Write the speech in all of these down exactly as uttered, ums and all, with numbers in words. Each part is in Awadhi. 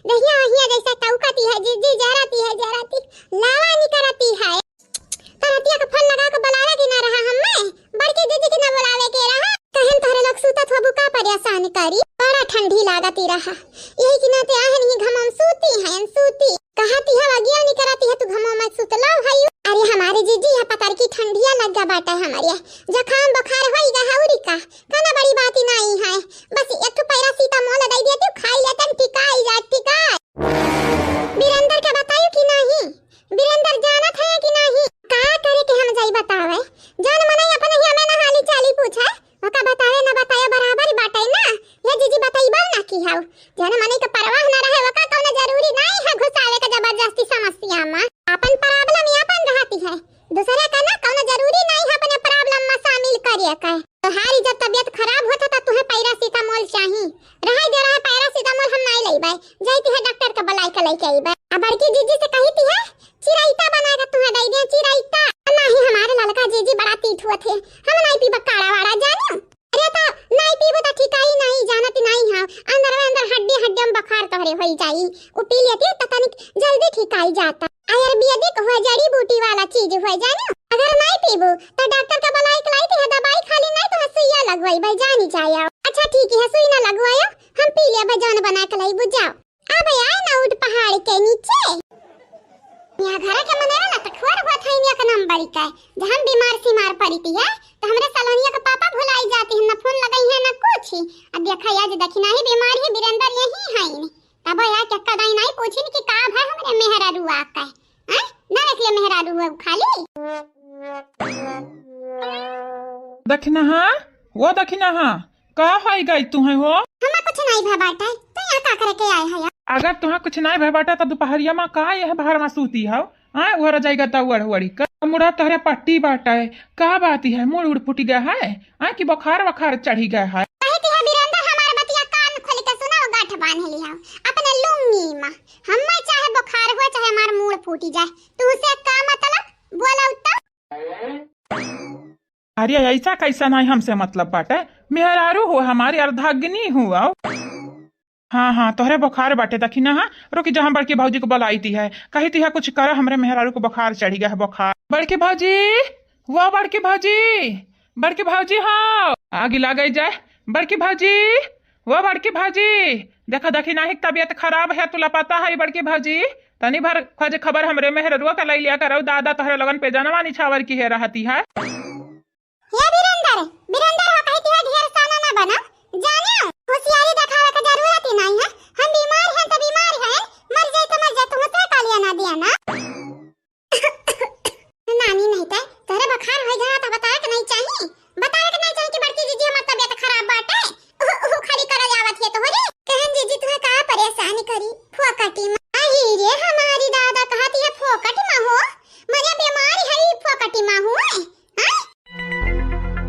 दहिया वहिया जैसे टौकती है, जीजी जरती है, जरती लावा निकरती है। परतिया के फोन लगा के बुलावे के ना रहा हमें, बड़की जीजी के ना बुलावे के रहा। कहन तोहरे लोग सूतत होबू का परेशान करी, बड़ा ठंडी लागती रहा। यही के नाते आहन ही घमम सूती हैं, सूती। कहती है अगिया निकरती है, तू घमम में सुतलो है। अरे हमारे जीजी, यह पतरकी ठंडिया लग गया बाटा हमारे, जुकाम बुखार होई गा है, उरी का, कौनो बड़ी बात ही नहीं है। बस एक ठो पैरासिटामोल दे दिया, तू खाई ले, तन टिकाई जा, टिकाई। बीरेंद्र के बतायो कि नहीं? बीरेंद्र जानत है कि नहीं? का करे के हम जाई बतावे? जौन मनई अपने ही हमें ना हाली चाली पूछे, ओका बतावे ना बतावे बराबर ही बाटे ना। ये जीजी बतईबो ना की हऊ। जौन मनई के परवाह ना रहे, ओका कौनो जरूरी नहीं है घुसावे के जबरदस्ती समस्या में। अपन problem ही अपन रहती है, दूसरे का ना कौनो जरूरी नहीं है अपने problem में शामिल करे के। तोहारी जब तबियत खराब होता त तुहे पैरासिटामोल चाही। रहे दे रहे, पैरासिटामोल हम नहीं लेबे। जाती है डॉक्टर के बुलाई के लेके आईबे। आ बड़की जीजी से कही थी है, चिराइता बना के तुहे दे दे, चिराइता। नहीं, हमारे ललका जीजी बड़ा तीत हुआ थे, हम नहीं पीबे काढ़ा वाड़ा, जानियो। अरे तो नहीं पीबे तो ठिकाई नहीं, जानत नहीं है, अंदर में अंदर हड्डी हड्डी में बुखार तोहरे होई जाई। उ पी लेती तो तनिक जल्दी ठिकाई जाता। आयुर्वेदिक हुआ, जड़ी बूटी वाला चीज हुआ, जानियो। अगर नहीं पीबू तो डॉक्टर का बुलाई के लाई थी, दवाई खाली नहीं तो सुइया लगवाई भाई, जानी जाए। अच्छा ठीक है, सुई ना लगवायो, हम पी लेबे जौन बना के लाई, बुझाओ। अब आए ना उठ पहाड़ के नीचे। यहाँ घर के मनेरा ला तो खोर हुआ था एक नंबर का, जब हम बीमार सीमार पड़ी थी है तो हमरे सलोनिया के पापा भुलाई जाती है, ना फोन लगाई है ना कुछ। अब देखा आज देखी नहीं बीमार ही बीरेंद्र यही है। तब या चक्का दाई नाई पूछिन कि का भय हमरे मेहरारू आका है? हैं? ना एकले मेहरारू है खाली? दखिनहा, वो दखिनहा, का होई गई तुहे हो? हमें कुछ नहीं भय बाटे, तू यहाँ का करे के आए है? अगर तुहे कुछ नहीं भय बाटे तो दोपहरिया में का यह भार में सूती हो? आय, ओहरा जाइगा त ओढ़ ओढ़ी क। मुड़ा तोहरे पट्टी बाटै, का बात है, मूड़ उड़ फूटि गया है? आय, कि बुखार वखार चढ़ि गया है? कहे कि है बीरेंद्र, हमार बतिया कान खोल के सुनाओ, गांठ बांध लिया अपने लुंगी में। हमें चाहे बुखार हो, चाहे हमार मूड़ फूटि जाए, तुहसे का मतलब? बोला उत्तम। अरे, ऐसा कैसा नहीं हमसे मतलब बाटे? मेहरारू हो हमारी, अर्धांगिनी हो। हाँ, हाँ, तोहरे बुखार बाटे, दखिनहा, रुकि जा, हम बड़की भौजी को बुलाई दी है, कही दी है कुछ करा, हमरे मेहरारू को बुखार चढ़ि गया है, बुखार। बड़की भौजी, वो बड़की भौजी, बड़की भौजी, हाँ, आगी लागै जाए, बड़की भौजी, वो बड़की भौजी, देखा दखिनही के तबियत खराब है, तुला पता है बड़की भौजी, तनी भर खोज खबर हमरे मेहररुआ का लई लिया करो, दादा तोहरे लोगन पे जनवा निछावर की है रहती है। हे बीरेंद्र, बीरेंद्र हो कही कि है ढेर साना ना बना, जाने होशियारी देखावे के जरूरत ही नहीं है। हम बीमार हैं तो बीमार हैं, मर जाए तो मर जाए, तुमसे का लिया ना दिया ना। नानी नहीं ते, तोहरे बुखार होई गया तो बतावे के नहीं चाहिए, बतावे के नहीं चाहिए कि बड़की जीजी हमार तबियत खराब बाटे, उ, उ खाली करे आवत है तोहरे। कहन जीजी तुहे का परेशान करी, फोकटी में। आई रे हमारी दादा, कहती है फोकट में हो, मने बीमार है ई फोकटी में हुए। हाँ?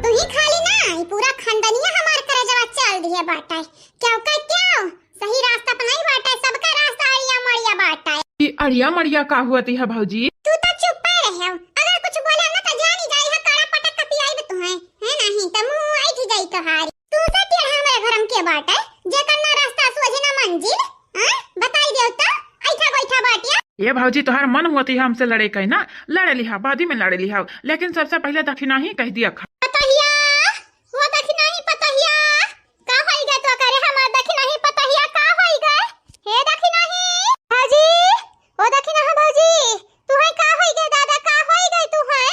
तू ही खाली ना, ई पूरा खानदनिया हमार करेजवा चल दिए बाटे। क्यों का क्यों? सही रास्ता पर नहीं बाटे, सबका रास्ता अड़िया मड़िया बाटे। ई अड़िया मड़िया का हुआ ती है भौजी? तू तो चुप्पे रहे, अगर कुछ बोले ना तो जानी जाई है, कड़ा पटक के पियाई तुहे, है नहीं तो मुंह ऐठ जाई तोहारी। तू से टेढ़ा हमरे घर में के बाटे, जेकर ना रास्ता सोझे ना मंजिल, हाँ? बताई देव तो, ऐठा बैठा बाटिया। ए भौजी, तोहार मन हुआ ती हमसे लड़े के ना, लड़े लिहा, बादी में लड़े लिहा, लेकिन सबसे पहले दखिनही कह दिया खा। पतहिया, हो दखिनही पतहिया, का होई गए तो करे हमार दखिनही पतहिया, का होई गए? हे दखिनही, भौजी, ओ दखिनहा भौजी, तुहे का होई गए दादा, का होई गए तुहे?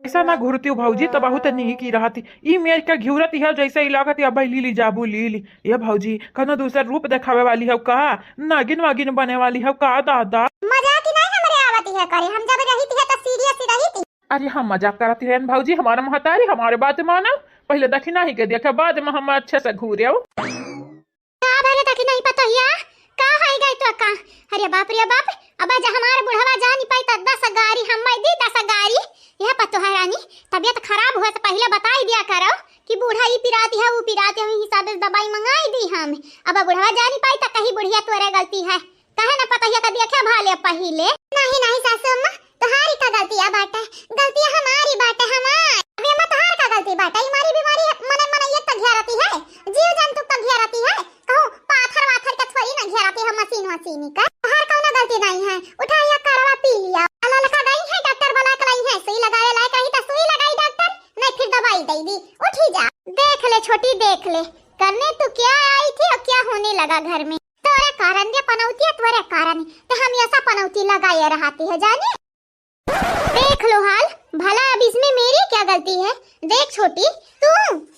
ऐसा ना घुरती हो भौजी, तो बहुत नीक ही रहती। ई मेर के घिउरत ही है, जैसे ही लागत है, अब ली ली जाबू ली ली। ये भौजी, कनो दूसर रूप देखावे वाली है का? नागिन वागिन बने वाली है का दादा? मजाक ही नहीं हमरे आवत है करे, हम जब रहित है तो serious ही रहित। अरे हम मजाक करत हैं भौजी, हमारा महतारी हमारे बात मानो, पहले दखिनही के देखे, बाद में हम अच्छे से घूरे। का भरे दखिनही पतहिया, का होई गए तो का? अरे बाप रे बाप, अब जा हमार बुढ़वा जानी पाई त दस गारी हम दी, दस गारी। यह पतोहा रानी, तबियत खराब हुआ से पहले बताई दिया करो कि बूढ़ा ई पिराती है, ऊ पिराती है, हिसाब से दवाई मंगाई दी हम। अब बुढ़वा जानी पाई त कही बुढ़िया तोरे गलती है, कहे ना पतहिया का देखे भाले पहिले। नहीं, नहीं सासू अम्मा, तोहारी का गलतिया बाटे, गलतिया हमारी बाटे, हमार। अबे अम्मा, तोहार का गलती बाटे? ई मारी बीमारी मने मनैया का घेरती है, जीव जंतु का घेरती है, कहूँ पाथर वाथर के थोड़ी ना घेरती है, हम करने तू क्या आई थी और क्या होने लगा घर में? तोरे कारण रे पनौती है, तोरे कारण ही। तो हम ऐसा पनौती लगाए रहती है जाने। देख लो हाल, भला अब इसमें मेरी क्या गलती है? देख छोटी, तू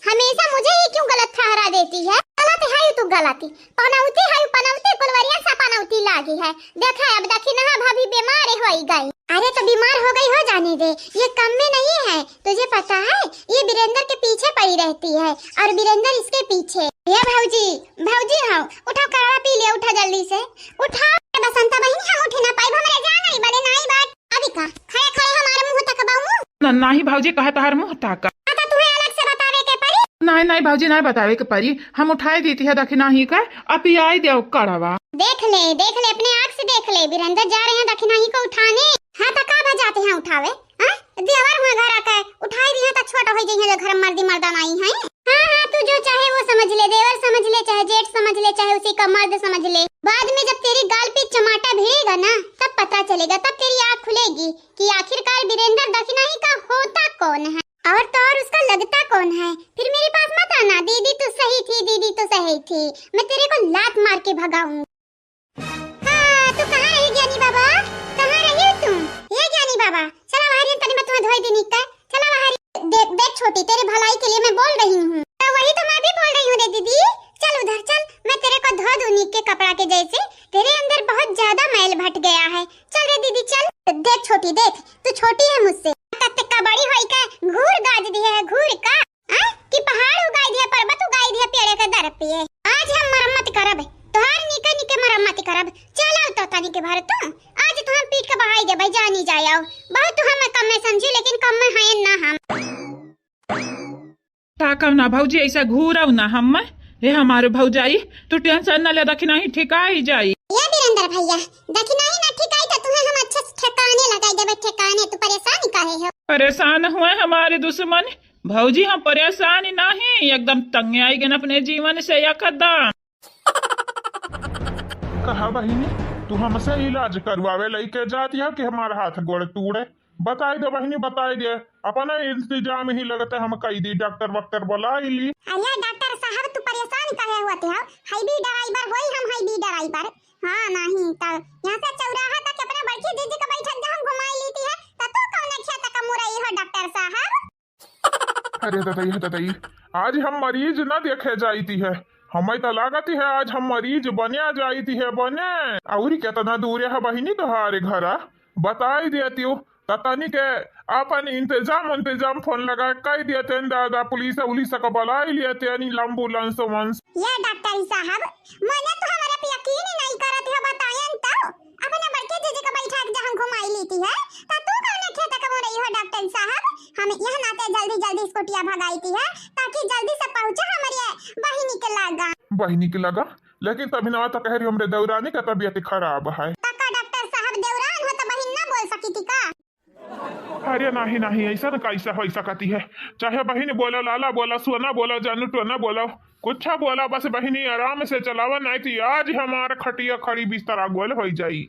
हमेशा मुझे ही क्यों गलत ठहरा देती है? गलत है तू, गलत ही। पनौती है पनौती, कुलवरिया सा पनौती लागी है। देखा अब दखिनहा भाभी बीमार होई गई। अरे तो बीमार हो गई हो जाने दे, ये कम में नहीं है। तुझे पता है ये बीरेंद्र के पीछे पड़ी रहती है और बीरेंद्र इसके पीछे। ये भौजी, भौजी हाँ, उठाओ कड़वा पी लिया, उठा जल्दी से, उठाओ। बसंता बहिनी हम उठे ना पाई, हमरे जान आई बड़े नाई बात। अभी का खड़े खड़े हमारे मुंह तक बाऊ। न-, नाही भौजी, कहे तोहर मुंह ताका। हाँ, तो तुम्हें अलग से बतावे के पड़ी। नाही, नाही भौजी, नाही बतावे के पड़ी, हम उठाए देती है दखिनही का, अब पियाई देव कड़वा। देख ले, देख ले, अपने आँख से देख ले, बीरेंद्र जा रहे हैं दखिनही को उठाने। हाँ, तो का बजाते हैं उठावे? हाँ? देवर हुए घर आके उठाई दी है तो छोट हो जाइए जो घर में मर्दी मर्दा नहीं है। हाँ, हाँ, तू जो चाहे वो समझ ले, देवर समझ ले, चाहे जेठ समझ ले, चाहे उसी का मर्द समझ ले। बाद में जब तेरी गाल पे चमाटा भिड़ेगा ना, तब पता चलेगा, तब तेरी आँख खुलेगी कि आखिरकार बीरेंद्र दखिनही का होता कौन है और तो और उसका लगता कौन है। फिर मेरे पास मत आना, दीदी तो सही थी, दीदी तो सही थी, मैं तेरे को लात मार के भगाऊंगी। हाँ, तू कहाँ रही ज्ञानी बाबा? कहाँ रही तू? ये ज्ञानी बाबा, चला बाहर, तनी मैं तुम्हें धोई देनी का। चला बाहर। देख, देख छोटी, तेरी भलाई के लिए मैं बोल रही हूँ। तो वही तो मैं भी बोल रही हूँ रे दीदी। चल उधर चल, मैं तेरे को धो दूँ नीक के कपड़ा के जैसे। तेरे अंदर बहुत ज्यादा मैल भट गया है। चल रे दीदी चल। देख छोटी, देख, तू छोटी है मुझसे। तत्ते का बड़ी होई का घूर गाज दिए है, घूर का। हाँ? कि पहाड़ उगाई दिया, पर्वत उगाई दिया, पेड़े के दर पे। आज हम मरम्मत करब, तोहार निके निके मरम्मत करब। चल आओ तो तनी के भर तू, आज तो हम पीट के बहाई देबै, जानी जाए आओ। बहुत तू हमें कम में समझी, लेकिन कम में है ना हम। ताकव ना भौजी, ऐसा घूरव ना हम। हे हमारे भौजाई, तू tension ना ले, दखिनही ठिकाई जाई। ये बीरेंद्र भैया, दखिनही ना ठिकाई तो तुम्हें हम अच्छे से ठिकाने लगाई देबै, ठिकाने। तू परेशान काहे हो? परेशान हुए हमारे दुश्मन, भौजी, हम परेशान नहीं, एकदम तंग आई गन अपने जीवन से एकदम। कहा बहिनी, तू हमसे इलाज करवावे लइके जाती है कि हमारा हाथ गोड़ तूड़े? बताई दे बहिनी, बताई दे, अपना इंतजाम ही लगता हम कई दी, डॉक्टर वॉक्टर बुलाई ली। अरे डॉक्टर साहब, तू परेशान काहे होते हो? हाईवे ड्राइवर होई हम, हाईवे ड्राइवर। हाँ, नहीं तो यहाँ से चौराहा तक अपने बड़की जीजी के बैठक जहाँ घुमाई लेती है, तो तू कौन खेत का मुरई हो डॉक्टर साहब? अरे ददई, हे ददई, आज हम मरीज न देखे जाइती है, हमें तो लागत है आज हम मरीज बने जाइती है, बने। और कितना दूर है बहिनी तोहारे घरा, बताई देती हो, त तनी के अपन इंतजाम इंतजाम फोन लगा कह देते हैं दादा, पुलिस उलिस का बुलाई लेते हैं, एम्बुलेंस उम्बुलेंस। ये डॉक्टर साहब, मने तो हमारे पे यकीन ही नहीं करत है, बताएं तो। अपने बड़के जीजी का बैठा के जहाँ घुमाई लेती है, तो तू कौन खेत का मुरई हो डॉक्टर साहब? हम यह नाते जल्दी जल्दी स्कूटिया भगाई थी है, ताकि जल्दी से पहुँचे हमारे बहिनी के लगा। बहिनी के लगा? लेकिन तभी ना तो कह रही हमरे दौरानी का तबीयत खराब है। तो का डॉक्टर साहब देवरान हो तो बहिन ना बोल सकी थी का? अरे नहीं, नहीं, ऐसा न कैसा हो सकती है। चाहे बहिन बोलो, लाला बोलो, सोना बोलो, जानू टोना बोलो, कुछ बोला, बस बहिनी आराम से चलावा, नहीं तो आज हमार खटिया खड़ी बिस्तरा गोल हो जाई।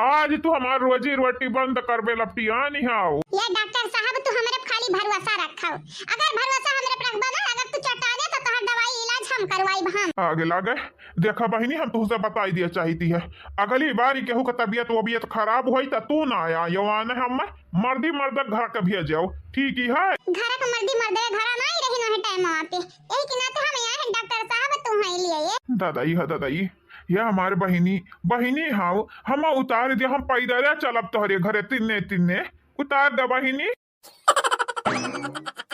आज तू हमार रोजी रोटी बंद करबे लपटियानी हाउ। ये डॉक्टर साहब, तू हमरे पे खाली भरोसा रखो। अगर भरोसा हमरे पे रखबा ना, अगर तू चटा दे तो तोहर दवाई इलाज हम करवाई हम। आगे लागे, देखा बहिनी, हम तुमसे बताई दिया चाहती है, अगली बारी केहू का तबीयत वबीयत खराब होई त तू ना आया, यवान हम मर्दी मर्दक घर के भेज जाओ, ठीक ही है। घर के मर्दी मर्द के घर नहीं रही ना है टाइम पे, यही के नाते हम यहाँ हैं डॉक्टर साहब, तू हैं लिए ये। दादाई है दादाई, ये हमारे बहिनी, बहिनी हाउ, हम उतार दे, हम पैदल चलब तोहरे घरे तिन्ने तिन्ने, उतार दे बहिनी।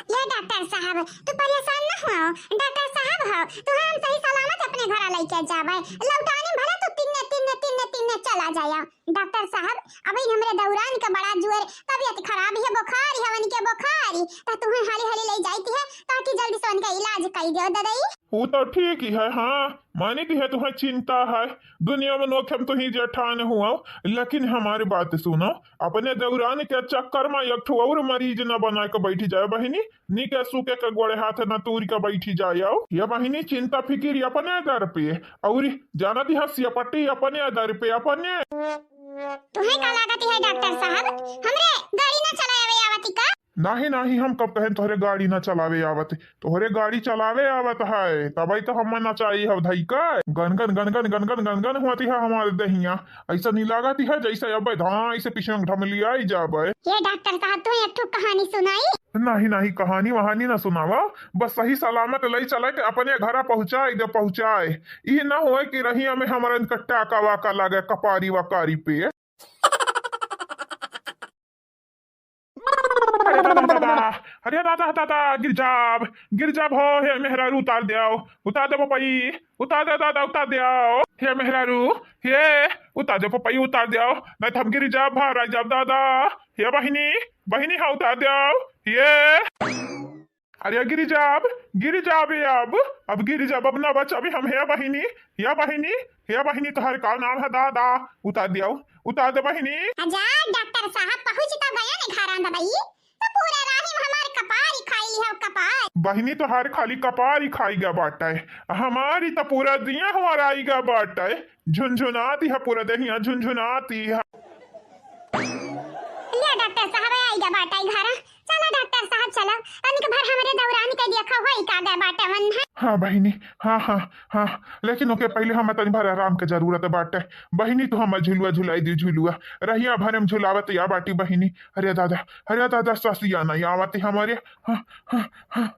ये डॉक्टर साहब, तू परेशान न हो, डॉक्टर साहब हो, तू हम सही सलामत अपने घर लेके जाबे, लौटाने भले तू तिन्ने तिन्ने तिन्ने तिन्ने चला जाया। डॉक्टर साहब, अभी हमरे दौरान के बड़ा जुअर तबीयत खराब है, बुखार है, उनके बुखार, तो तुम्हें हाली हाली ले जाती है, ताकि जल्दी से उनका इलाज कर दियो, ददई। वो तो ठीक ही है, हाँ, मानी दी है, तुम्हें चिंता है, दुनिया में नोखे में तुही जेठान हुआ, लेकिन हमारी बात सुनो, अपने दौरान के चक्कर में एक ठो और मरीज न बना के बैठी जाए बहिनी, निके सुके के गोड़े हाथ न तूरी के बैठी जाए। आओ, ये बहिनी चिंता फिकिर अपने दर पे, और जाना दी हंसी अपटी अपने दर पे, अपने। तुम्हें का लागत है डॉक्टर साहब, हमरे गाड़ी न चलाए आवती का? नाही, नाही, हम कब कहेन तोहरे गाड़ी ना चलावे आवत? तोहरे गाड़ी चलावे आवत है, तबई तो हम नचाई हव धई के। गनगन, गनगन, गनगन, गनगन होती है हमारे दहिया। ऐसा नहीं लागत है जैसे अब धाई से पीछे ढमलियाई जाबे। ये डॉक्टर साहब, तू एक ठो कहानी सुनाई। नाही, नाही, कहानी वहानी ना सुनावा, बस सही सलामत लई चले के अपने घरा पहुँचाई दे, पहुँचाए। ई ना होए कि रहिया में हमारे इनका टाका वाका लागे कपारी वकारी पे। अरे दादा, दादा, अरे दादा, दादा, गिर जाब, गिर जाब हो, हे मेहरारू, उतार द्याओ, उतार दे पपई, उतार दे दादा, उतार द्याओ, हे मेहरारू, हे, उतार दे पपई, उतार द्याओ, नहीं तो हम गिर जाब, भार आ जाब दादा, हे बहिनी, बहिनी, हाँ, उतार द्याओ, हे। अरे गिर जाब, गिर जाब, अब, अब गिर जाब, अब ना बचाबी हम, हे बहिनी, हे बहिनी, हे बहिनी, तोहर का नाम है दादा? उतार दियाओ, उतार दे बहिनी। अच्छा डॉक्टर साहब, पहुँच तो गए न घरा दवाई, तो पूरा राही में हमार कपार ही खाई है, कपार। बहिनी, तोहार खाली कपार ही खाई गा बाटे, हमारी तो पूरा दिया हमारा आई गा बाटे, झुनझुनाती है पूरा देहिया, झुनझुनाती है। लिया डॉक्टर साहब, आई गा बाटे घरा। चला डॉक्टर साहब, चला, तनिक भर हमरे दौरान के देखा होई का गए बाटे मन है। हाँ बहिनी, हाँ, हाँ, हाँ, लेकिन ओके पहले हम तनी भर आराम के जरूरत बाटे। बहिनी, तू हमर झुलुआ झुलाई दी, झुलुआ। रहिया भरे में झुलावत या बाटी बहिनी। अरे दादा, अरे दादा, ससिया नहीं आवत हमरे। हाँ, हाँ, हाँ।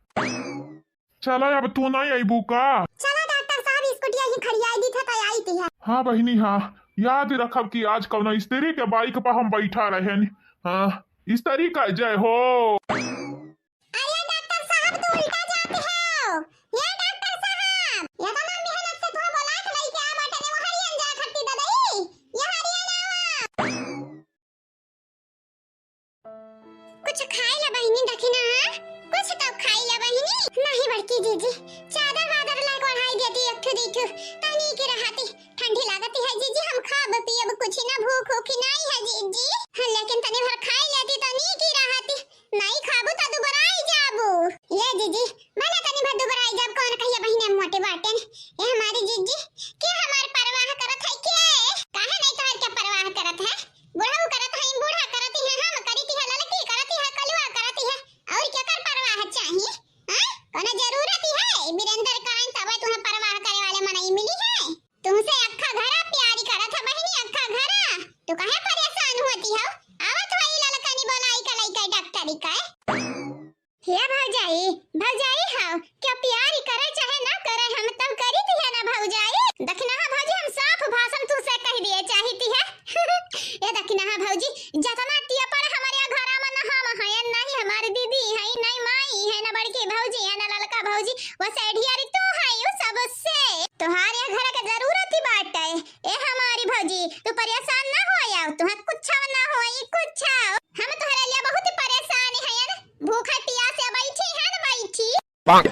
चला, अब तू नहीं अइबू का? चला डॉक्टर साहब, स्कूटिया ही खड़ियाई दी था, तो आई थी है। हाँ बहिनी, हाँ, याद रखब कि आज कौनो स्त्री के बाइक पर हम बैठा रहेन। हाँ, स्त्री का जय हो। अरे डॉक्टर साहब, तू उल्टा जाते हो। ये डॉक्टर साहब, ये तो ना मेहनत से तू बोला के लेके आ बाटे ने, वो हरियन जा खट्टी ददई, ये हरियन आवा। कुछ खाई ला बहिनी, देखी ना, कुछ तो खाई ला बहिनी। नहीं बड़की जीजी, चादर वादर ला के ओढ़ाई देती एक ठो दी ठो, तनी की रहती। ठंडी लागती है जीजी, हम खाब पियब कुछ ना, भूख उखी नहीं है जीजी। हाँ, लेकिन तनी भर खाई लेती तनी की रहती। नहीं खाबू तो दुबराई जाबू। ये जीजी, भले तनी भर दुबराई जाब, कौन कहिया बहिने मोटे बाटे। ये हमारी जीजी, के हमार परवाह करत है के? काहे नहीं तोहर के परवाह करत है? बुढ़ऊ करत हई, बूढ़ा करत ही, हम करत ही, ललकी करत ही, कलुआ करत ही, और केकर परवाह चाही? हाँ? कोनो जरूरत ही है? बीरेंद्र कराइन तबे तुहें परवाह करे वाले मनई मिली है। तुमसे अक्खा घरा प्यारी करत है बहिनी, अक्खा घरा। तू काहे परेशान होती हो? आवत होई ललकनी बोलाई का लइका डॉक्टरी का। हे भौजाई, भौजाई हौ, क्या प्यार करे चाहे ना करे, हम तब करी थी है ना भौजाई। दखिनहा भौजी, हम साफ भाषण तुसे कह दिए चाही थी है। ए दखिनहा भौजी, जतना टियपड़ हमरे घरा में ना हम हैं, नहीं हमारी दीदी है, नहीं माई है, ना बड़की भौजी है, ना ललका भौजी, वो सेढ़ियारी तू है, यू सबसे। तोहार ये घर के जरूरत ही बाटे। ए हमारी भौजी, तू परेशान ना हो जाओ, तुहें कुछ ना होई, कुछ। हम तोहरे लिए बहुत परेशान हयन, भूखे पियासे बैठी हन, बैठी। पाक।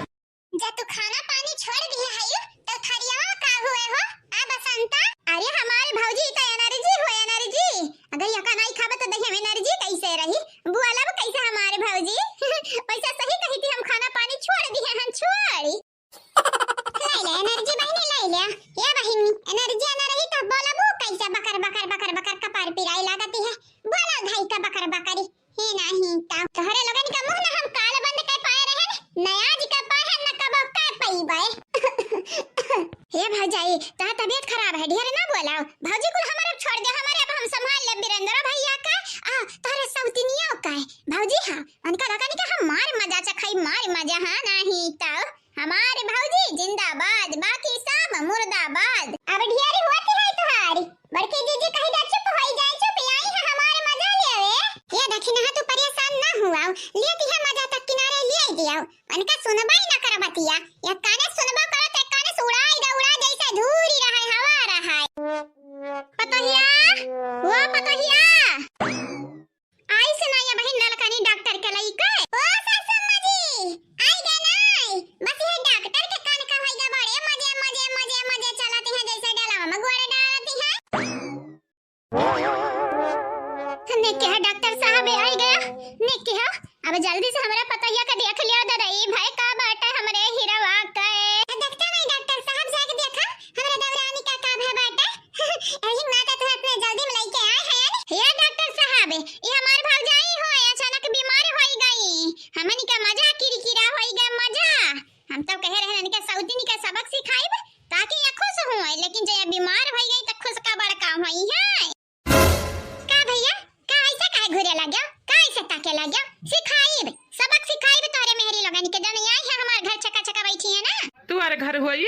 जब तू खाना पानी छोड़ दिए हयू, तो थरियावा का हुए हो, आ बसंता? अरे हमारे भौजी, तो एनर्जी हो, एनर्जी। अगर यका नहीं खाबे तो देखिए एनर्जी कैसे रही, बोलब कैसे हमारे भौजी? वैसे सही कही थी, हम खाना पानी छोड़ दिए हन, छोड़ी। ले ले एनर्जी बहिनी, ले ले। ए बहिनी, एनर्जी ना रही तो बोलबू कैसे बकर बकर बकर बकर कपार पिराई लागती है। बोला धाई का बकर बकरी। हे नाही ता तोहरे लोगन का मुंह ना हम काल बंद कर पाए रहे, न आज कर पाए, न कबो कर पईबे। हे भौजाई, तोहार तबीयत खराब है, ढेर ना बोलाओ। भौजी कुल हमारे छोड़ दे, हमारे अब हम संभाल ले बीरेंद्र भैया का, आ तोहरे सौतिनिया का है। भौजी हाँ, उनका लोगन का हम मार मजा चखाई, मार मजा, हाँ नाही तो। हमारे भौजी जिंदाबाद, बाकी सब मुर्दाबाद। अब ढेरी होती है तुम्हारी। बड़की जीजी कही दे, "चुप होई जाए, चुप, आई है हमारे मजा लेवे।" ये देखी ना, तू परेशान ना हुआ, लेती है मजा तक किनारे ले दिया। उनका सुनबा ही ना कर बतिया, या काने सुनबा करो ते काने से उड़ाई दे, उड़ा जैसे धूरी रहे, हवा रहे। पतोहिया, वो पतोहिया। आई से ना या बहिन नलकनी डॉक्टर के लइके। ओ सासम्मा जी, आई गए ना। बस ये डॉक्टर के कान का होइगा बड़े मजे, मजे, मजे, मजे चलती हैं, जैसे डलावा में गोड़ डालती हैं। हमने कहा डॉक्टर साहब आई गया, ने कहा अब जल्दी से हमरा पतोहिया के देख लियो ददई भाई का बाटे हमरे हीरवा के। देखते नहीं डॉक्टर साहब जाके देखा, हमरा ताकि या खुश हुए, लेकिन जब बीमार होइ गई त खुश का बड़का होई है। का भैया, का ऐसे काहे घूरे लाग्यो? का ऐसे ताके लाग्यो? सिखाइब, सबक सिखाइब तोहरे मेहरी लोगन के, जौन आई है हमार घर चका चका बैठी है ना। तुहरे घर होई?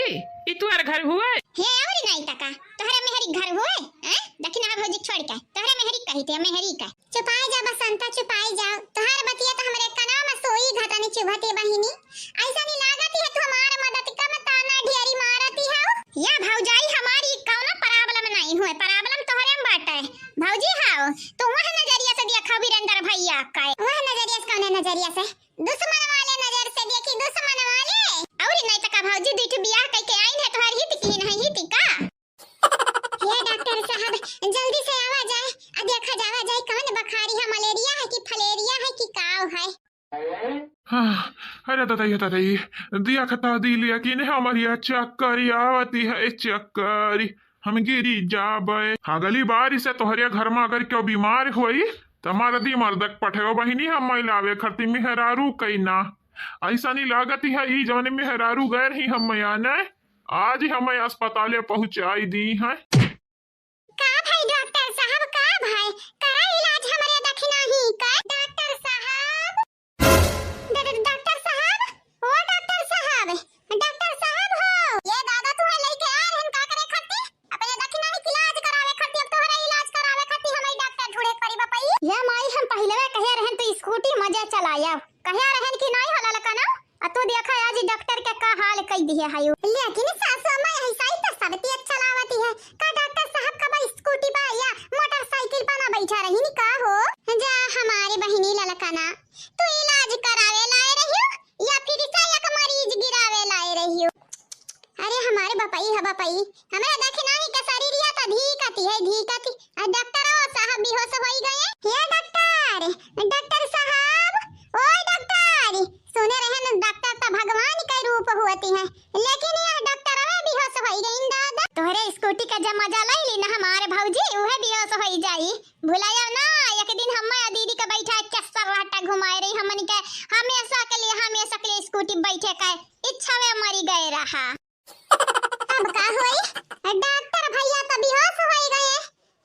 ई तुहरे घर हुए? हे, और नहीं त का, तोहरे मेहरी घर हुए? हैं? दखिनहा भौजी छोड़ के, तोहरे मेहरी कही थे, मेहरी का। चुपाई जा बसंता, चुपाई जा, तोहार बतिया त हमरे कनवा में सोई घाटा नहीं चुभती बहिनी। ऐसा नहीं लागत है तू हमार मदद का में ताना ढेरी मारती हो। या भौजाई हमारी कौनो problem नहीं हुए, problem तोहरे में बाटे। भौजी हाओ, तू वह नजरिया से देखा वीरेंद्र भैया का। वह नजरिया से, कौने नजरिया से? दुश्मन वाले नजर से देखी, दुश्मन वाले। और नहीं त का भौजी, दुई ठो बियाह कइके आइन है, तोहर हित की नहीं हित का? हे डॉक्टर साहब, जल्दी से आवा जाए, आ देखा जावा जाए कौन बुखारी है, मलेरिया है कि फलेरिया है कि काव है। हाँ, अरे दादा, ये दादा, ये दिया खता दी लिया कि नहीं हमारी, या चक्कर आवती है, चक्कर, हम गिरी जाबे। अगली बार से तोहरे घर में अगर क्यों बीमार होई, त मर्दी मर्दक पठेओ बहिनी, हम लावे खरती मेहरारू कई ना। ऐसा नहीं लागत है, ई जौने मेहरारू गए रही हम आने, आज ही हमें अस्पताले पहुँचाई दी हैं। का भाई डॉक्टर साहब, का भाई? करा इलाज हमरे दखिनही का। डॉक्टर साहब, ड-, ड-, डॉक्टर साहब, ओ डॉक्टर साहब, डॉक्टर साहब हो। ये दादा तुम्हें लेके आ रहन का करे खरती? अपने दखिनही के इलाज करावे खरती, अब तोहरा इलाज करावे खरती हमें डॉक्टर ढूंढे पड़ी बपई। ये माई, हम पहिले कहे रहन तू स्कूटी मजे चलाया, कहे रहन कि नहीं होला लकनो। आ तू देखा आज डॉक्टर के का हाल कई दिहे है। लेकिन सासू अम्मा, ऐसा ही तो सब तेज चलावती है। का डॉक्टर साहब का बा स्कूटी बा या मोटरसाइकिल पर ना बैठा रही नी का हो? जा हमारे बहिनी ललकना, तू इलाज करावे लाए रही हो या फिर से एक मरीज गिरावे लाए रही हो? अरे हमारे बपई है बपई, हमरा दखिनही के शरीरिया त धीकती है, धीकती। आ डॉक्टर साहब बेहोश होई गए। हे डॉक्टर, डॉक्टर साहब, ओ डॉक्टर, सुने रहे न डॉक्टर त भगवान के रूप होती है, लेकिन यह डॉक्टर में बेहोश होई गई दादा। तोहरे स्कूटी का जब मजा ले ली ना हमारे भौजी, उहे बेहोश होई जाई। भुलाया ना, एक दिन हम दीदी का बैठा के सर्राटा घुमाए रही हमन के, हमेशा के लिए, हमेशा के लिए स्कूटी बैठे का इच्छा में मरी गए रहा। अब का होई? डॉक्टर भैया तो बेहोश होई गए।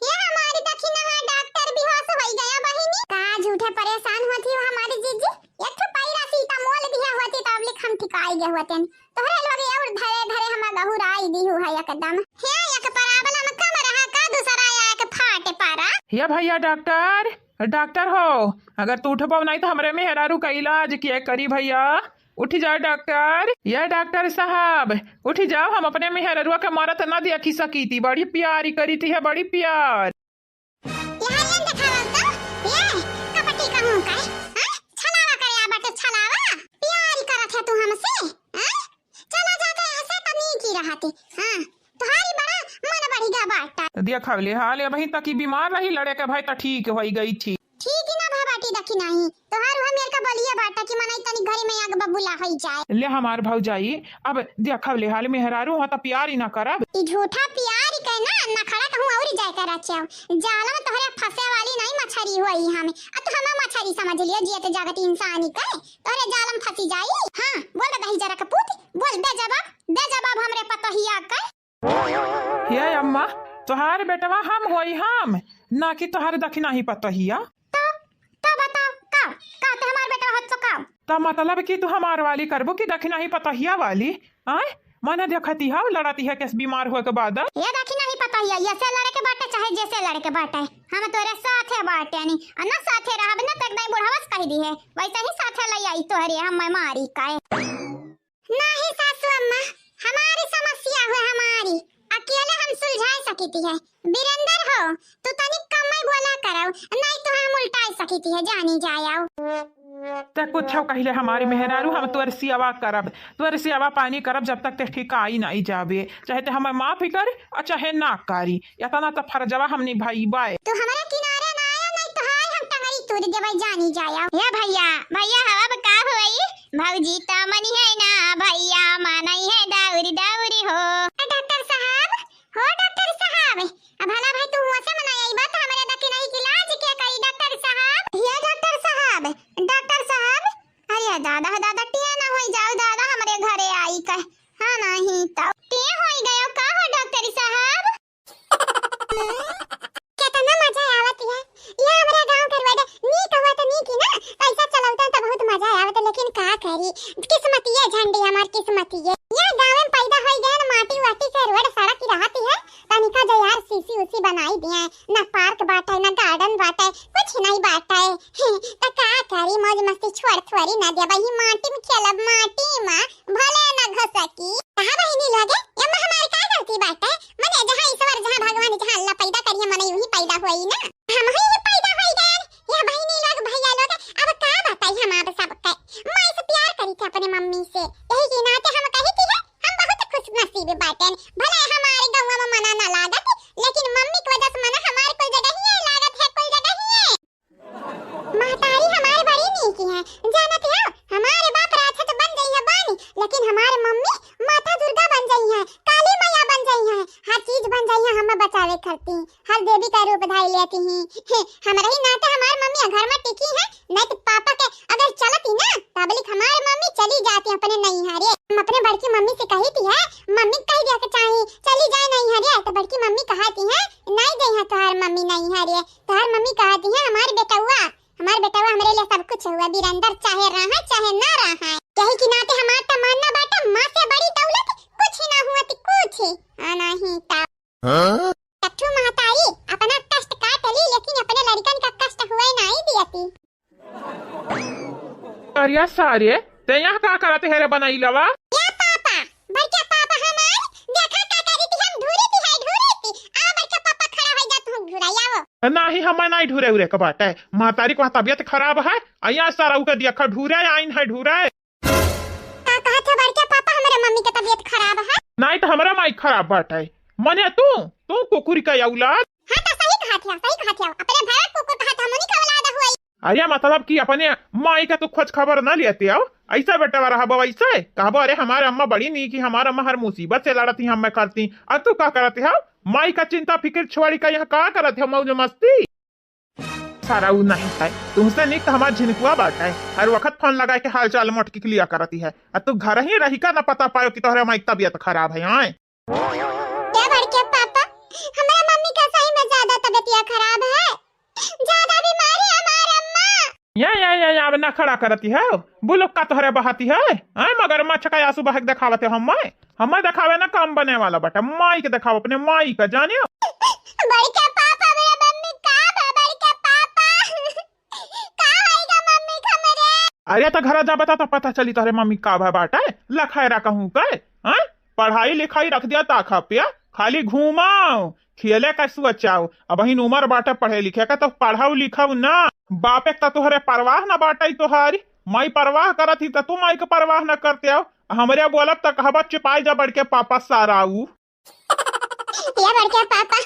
ये हमारी दखिनहा डॉक्टर बेहोश होई गया बहिनी। का झूठे परेशान होती हो हमारी जीजी? एक ठो पैरासिटामोल दिया होती तो अब लिख हम ठिकाई गए होते। तोहरे लोग और धरे धरे हम गहुराई दी है एकदम। हे एक problem कम रहा का दूसरा या एक फाटे पारा। या भैया डॉक्टर, डॉक्टर हो, अगर तू उठबो नहीं तो हमरे मेहरारू का इलाज के करी भैया। उठ जाओ डॉक्टर, या डॉक्टर साहब, उठ जाओ, हम अपने मेहररुआ के मरत ना देखी सकीती, बड़ी प्यारी करीती है, बड़ी प्यार। यहाँ ये देखावा तो, ये कपटी कहूँ का, हाँ? छलावा करे आ बाटे, छलावा, प्यारी करत है तू हमसे, हाँ? चला जाके ऐसे तो नीक ही रहती, हाँ? तोहारी बड़ा मन बढ़िया बाटा। देखा ले हाल, अबहीं तक ही बीमार रही, लड़े के भाई तो ठीक होई गई थी। ठीक ही ना भा बाटी दखिनही, तोहार उहे मेर का बोलिए बाटा कि मनई तनी घरे में आग बबूला होई जाए। ले हमार भौजाई, अब देखा ले हाल मेहरारू हो तो प्यार ही ना करब। ई झूठा प्यार के ना नखड़ा कहूँ और जाए कर रचाओ। जाल में तोहरे फंसे वाली नहीं मछरी होई हमें, आ तू हमें मछरी समझ लियो, जियत जागत इंसानी के तोहरे जाल में फंसी जाई। हाँ, बोल बे दही जरा के पूत, बोल दे जवाब, दे जवाब हमरे पतोहिया के। हे अम्मा, तोहार बेटवा हम होई हम, ना कि तोहार दखिनही पतोहिया। तो, तो बताओ, का, का ते हमार बेटवा होत तो का? तो मतलब कि तू हमार वाली करबो कि दखिनही पतोहिया वाली? आय, मने देखती हव, लड़ती है केस बीमार होए के बाद। ये दखिनही पतोहिया, ये से लड़े के बाटे चाहे जैसे लड़े के बाटे, हम तोरे साथे बाटे नी, आ ना साथे रहब ना तो एकदम बुढ़ावस कह दी है, वैसे ही साथे ले आई तोहरे हम मारी काए। नाही सासू अम्मा, हमारी समस्या हुए हमारी, अकेले हम सुलझाए सकित है। बीरेंद्र हो, तू तनिक कम में बोला करो, नहीं तो हम उल्टाए सकित है, जानी जाए आओ। ते कुछ कहिले हमारी मेहरारू, हम तोर सेवा करब, तोर सेवा पानी करब, जब तक ते ठिकाई नहीं जाबे, चाहे ते हमें माफ ही कर और चाहे ना करी। इतना तो फर्जवा हम निभाइबे। तू हमारे किनारे ना आया, नहीं तो हाय हम टंगरी तोड़ देबे, जानी जाया। हे भैया, भैया हो, अब का होई? भौजी त मनी है ना, भैया मानई है दौरी दौरी हो। ए डॉक्टर साहब, हो डॉक्टर साहब, अब भला भाई तू हुआ से मनाई आई बात, हमरे दखिनही के इलाज के करी डॉक्टर साहब। हे डॉक्टर साहब, डॉक्टर साहब, अरे दादा, दादा, टिया ना होई जाओ दादा, हमरे घरे आई कह। हाँ, नहीं तो टी टीवी बाटेन। भले हमारे गौवा में मना ना लागत, लेकिन मम्मी की वजह से मना हमारे कुल जगह ही लागत है, कुल जगह ही। महतारी हमारे बड़ी नीकी है, जानत हो, हमारे बाप राक्षस बन गई है बानी, लेकिन हमारे मम्मी माता दुर्गा बन गई है, काली मैया बन गई है, हर चीज बन गई है, हमें बचावे करती, हर देवी का रूप धाई लेती ही। हे, हमारे ही नाते हमारे मम्मी घर में टिकी है, नहीं तो पापा के अगर चलती ना, तबलिक हमारे मम्मी चली जाती अपने नैहरे। हम अपने बड़की मम्मी से कही थी है, मम्मी कह दिया के चाही चली जाए नैहरे, तो बड़की मम्मी कहा थी है, नहीं गई है तोहार मम्मी नैहरे, तोहार मम्मी कहा थी है, हमारे बेटवा, हमारे बेटवा हमरे लिए सब कुछ हुआ, बिरंदर चाहे रहा चाहे ना रहा। यही के नाते हमार तमन्ना बाटे, माँ से बड़ी दौलत कुछ ही ना हुआ थी, कुछ ही। आ नहीं ता। हाँ? कट्ठू महतारी अपना कष्ट काट ली, लेकिन अपने लड़कन का कष्ट हुए नहीं दियती। अरे सारे, ते यहाँ का करत है रे बनैलवा? या पापा, बड़के पापा हमार, देखा का करी थी, हम ढूरी थी, है ढूरी थी। आओ बड़के पापा, खड़ा हो जा, तू ढुराई आवो। नाही, हमें नाही ढूरे उरे के बाटे। महतारी को तबियत खराब है, आ यहाँ सारा उके दिया खा ढूरे, आइन है ढूरे। का कहत है बड़के पापा, हमरे मम्मी के तबियत खराब है? नाही तो हमरा माई खराब बाटे। मने तू, तू कुकुरी का औलाद। हाँ तो सही कहत है, सही कहत है। अपने भैया कुकुर कहत है, हमनी का औलाद हुई। अरे मतलब कि अपने माई का तू खोज खबर ना लेते हो, ऐसा बेटा रहा बाबा, ऐसे कहबो, "अरे हमारे अम्मा बड़ी नीकी, हमारे अम्मा हर मुसीबत से लड़ती, हमें करती।" अब तू का करते हो? माई का चिंता फिक्र छोड़ी का यहाँ का करते हो, मौज मस्ती? सारा ऊ नहीं है, तुमसे नीक तो हमार झिनकुआ बाटे, हर वक्त फोन लगा के हाल चाल मोटकी के लिया करती है। अब तू घर ही रही का ना पता पायो कि तोहरे माई की तबियत खराब है। आए क्या बड़के पापा, हमारे मम्मी का सही में ज्यादा तबियत खराब है, ज्यादा बीमारी हमार अम्मा। या, या, या, या, अब नखड़ा करती है। बोलो का तोहरे बहाती है? हैं, मगरमच्छ का आंसू बहा के देखावत है हमें? हमें देखावे ना काम बने वाला बटा, माई के देखाओ, अपने माई का जानियो। बड़के पापा, मेरे मम्मी का बा, बड़के पापा? का होइगा मम्मी का मेरे? अरे तो घरा जा बता तो पता चली तोहरे मम्मी का भा बाटे, लखैरा कहूँ के, हैं? पढ़ाई लिखाई रख दिया ताखा पे, खाली घूमाओ, खेले का सोचाओ। अबहिन उमर बाटे पढ़े लिखे का, तो पढ़ाओ लिखाओ ना। बापे का तो तोहरे परवाह ना बाटे तोहारी, माई परवाह करत ही तो तू माई के परवाह ना करते हो। हमरे बोलब तो कहबा चुपाई जा बड़के पापा साराऊ। या बड़के पापा,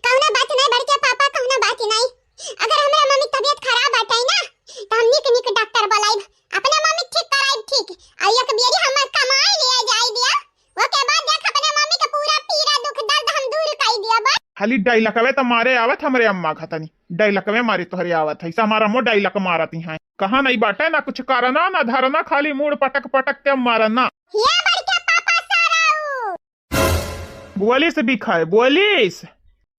कौनो बात नहीं बड़के पापा, कौनो बात नहीं। अगर हमरा मम्मी तबियत खराब बाटे ना, तो हम निक निक डॉक्टर बुलाइब, अपने मम्मी ठीक कराइब ठीक। और एक बेरी हमर कमाई ले जाई दिया, ओके बाद देख अपने मम्मी के पूरा पीड़ा दुख दर्द हम दूर कर दिया बस। खाली डायलकवे तो मारे आवत हमरे अम्मा घतनी, डायलकवे मारे तोहरे आवत है, ऐसा हमारा मो डायलक मारती हैं। कहाँ नहीं बाटे ना कुछ करना ना धरना, खाली मूड़ पटक पटक के मारना। ये बड़के पापा साराऊ। बोलिस बिखाए, बोलिस।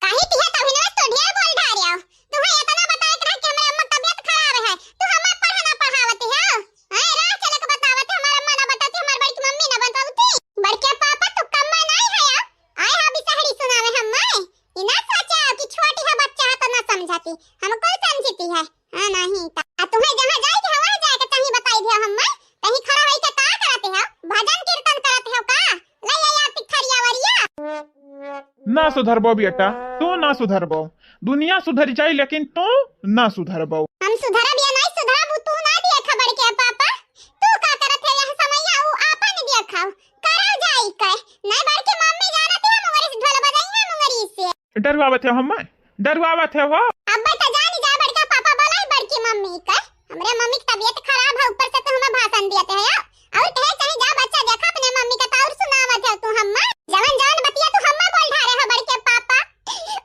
काहे तिहे तभी ना तो ढेर बोल ढारे हो। तुम्हें इतना बताए के रहा कि हमरे अम्मा तबियत खराब है, तू हमार पढ़ाना पढ़ावत है। आए राह चले के बतावत है, हमार अम्मा ना बताती, हमार बड़की मम्मी ना बतावती। बड़के पापा तू कम में नहीं है, आए हा बिसहरी सुनावे हम मैं। इना सोचा कि छोटी है बच्चा है तो ना समझाती, हमको समझती है। हाँ, नहीं त। आ तुम्हें जहाँ जाए के हवा जाए के चाही बताई दिया हम मैं। कहीं खड़ा होई के का करते हो? भजन कीर्तन करते हो का? ले ले या पिठरिया वरिया। ना सुधरबो बेटा, तू ना सुधरबो। दुनिया सुधर जाई लेकिन तू ना सुधरबो। हम सुधरब या नहीं सुधरब उ तू ना दिया खबर के पापा। तू का करत है यह समैया उ आपन दिया खाओ। करा जाई के। नहीं बड़के मम्मी जानत है मुंगरी से ढोल बजाई है मुंगरी से। डरवावत है हम मैं? डरवावत है हो? अब तो जानी जा बड़का पापा बोलाई बड़की मम्मी के। हमरे मम्मी की तबियत खराब है, ऊपर से तू हमें भाषण दियत है। और कहे चाहे जा बच्चा देखा अपने मम्मी का तो और सुनावत है तू हम्मा। जवन जवन बतिया तू हम्मा बोल ढारे हो बड़के पापा।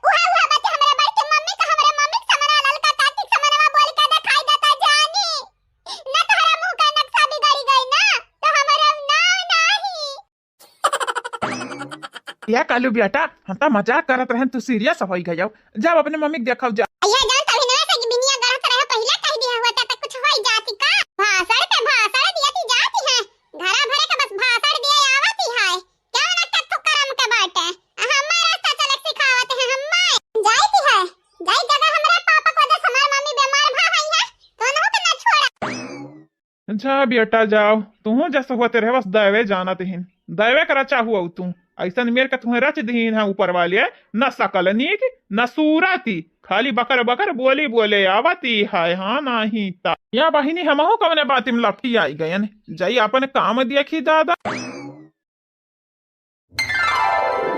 उहे उहे बतिया हमरे बड़की मम्मी का, हमरे मम्मी के समना ललका काकी के समनवा बोल के दिखाई देता जानी। न तोहरा मुंह का नक्शा बिगड़ी गई ना, तो हमारा नाव नाही। या कालू बेटा, हम तो मजाक करत रहन, तू सीरियस होई गयो। जब अपने मम्मी के देखब जा। या जान तभी ना से बिनिया गढ़त रहे, पहले कह दिया हुआ था तो कुछ होई जाती का? भाषण पे भाषण दिया थी जाती है, घरा भरे का बस भाषण दिए आवती है। क्या ना कत्थु करम के बाटे, हमारा रास्ता चले सिखावत है हम्मा। जाती है, जाई जगह हमरा पापा को दे, हमार मम्मी बीमार भा हई है, तो उन्हों के ना छोड़ा। जा बेटा जाओ, तुहूँ जस होते रहे, बस दैवे जानत हिन। दैवे का रचा हुआ तू। ऐसन मेर के तुहें रच दीन है ऊपर वाले, न सकल नीक, न सूरती, खाली बकर बकर बोली बोले आवती है। हाँ, नाही ता। या बहिनी, हमहू कवने बात में लपटी आई गयन। जाई अपन काम देखी दादा।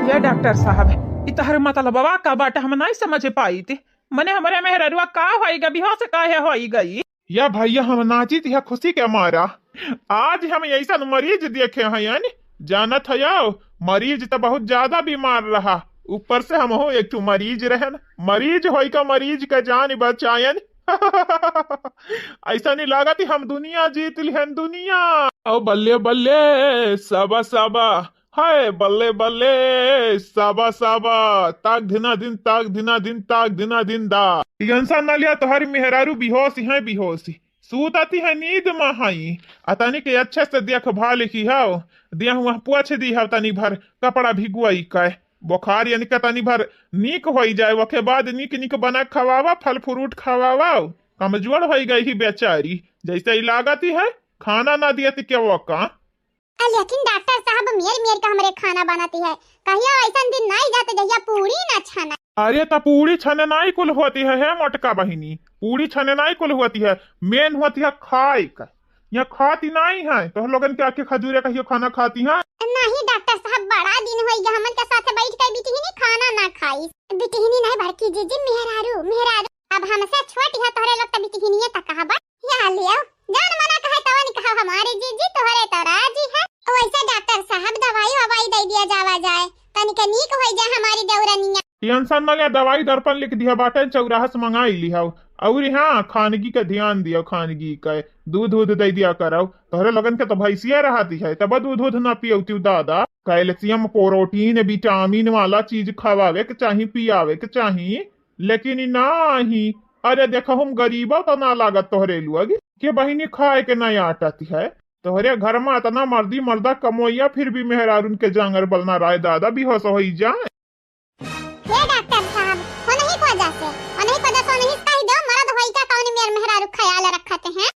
या डॉक्टर साहब, ई तहर मतलबवा का बाटे, हम नाहीं समझ पाइत। मने हमरे मेहररुआ का होई गई, बेहोश काहे होई गई? या भैया, हम नाचित है खुशी के मारा। आज हम ऐसन मरीज देखे हैं, यानी जानत है, मरीज तो बहुत ज्यादा बीमार रहा, ऊपर से हमहू एक ठो मरीज रहन। मरीज होई का मरीज का जान बचायन। ऐसा नहीं लागत हम दुनिया जीत लिहन, दुनिया। ओ बल्ले बल्ले, सबा सबा, हाय बल्ले बल्ले, सबा सबा, ताक धिना दिन, ताक धिना दिन, ताक धिना दिन दा। टेंशन न लिया, तोहरी मेहरारू बेहोश है, बेहोश। सूतती है नींद में हई। आ तनी के अच्छे से देखभाल की हव, देह वह पोछ दी हव, तनी भर कपड़ा भिगोई के, बुखार यानी के तनी भर नीक होई जाए, ओके बाद नीक नीक बना खवावा, फल फ्रूट खवावा। कमजोर होई गई ही बेचारी, जैसे ही लागती है खाना ना दियती के वो का। आ, लेकिन डॉक्टर साहब, मेर मेर का हमरे खाना बनती है, कहिया ऐसन दिन नाहीं जाते जहिया पूरी ना छना। अरे, त पूरी छने नाहीं कुल होती है, हे मोटका बहिनी, पूरी छने नाहीं कुल होती है, मेन होती है खाए का। यहाँ खाती नाहीं है, तो लोगन के आके खजूरे कहियो खाना खाती है। नहीं डॉक्टर साहब, बड़ा दिन होई गया हमन के साथ बैठ के बिटिहनी खाना ना खाई। बिटिहनी नहीं, बड़की जीजी, मेहरारू, मेहरारू। अब हमसे छोट है तोहरे लोग, त बिटिहनिये त कहबा। या लियो, जौन मना कहे तवन कहो हमारी जीजी, तोहरे तो राजी है। वैसे डॉक्टर साहब, दवाई ववाई दे दिया जावा जाए, तनिक नीक होई जाए हमारी देवरनिया। टेंशन न ले, दवाई दर्पण लिख दिया बाटे, चौराहा से मंगाई लिहव। और हाँ, खानगी के ध्यान दियो, खानगी के दूध दूध दे दिया करव। तोहरे लोगन के तो भैंसिया रहती है, तब दूध दूध ना पियौती दादा। कैल्शियम, प्रोटीन, विटामिन वाला चीज खवावे के चाही, पियावे के चाही। लेकिन ई नाही। अरे देखो, हम गरीबा त ना लागत तोहरे लोग के बहिनी खाए के ना आटत है। तोहरे घर में इतना मर्दी मर्दा कमोइया, फिर भी मेहरारून के जांगर बलना राय दादा बेहोश होई जाए। हे डॉक्टर साहब, होनही को वजह से, होनही को वजह से, होनही से कही दो, मर्द होई का कौन मेर मेहरारू ख्याल रखत हैं?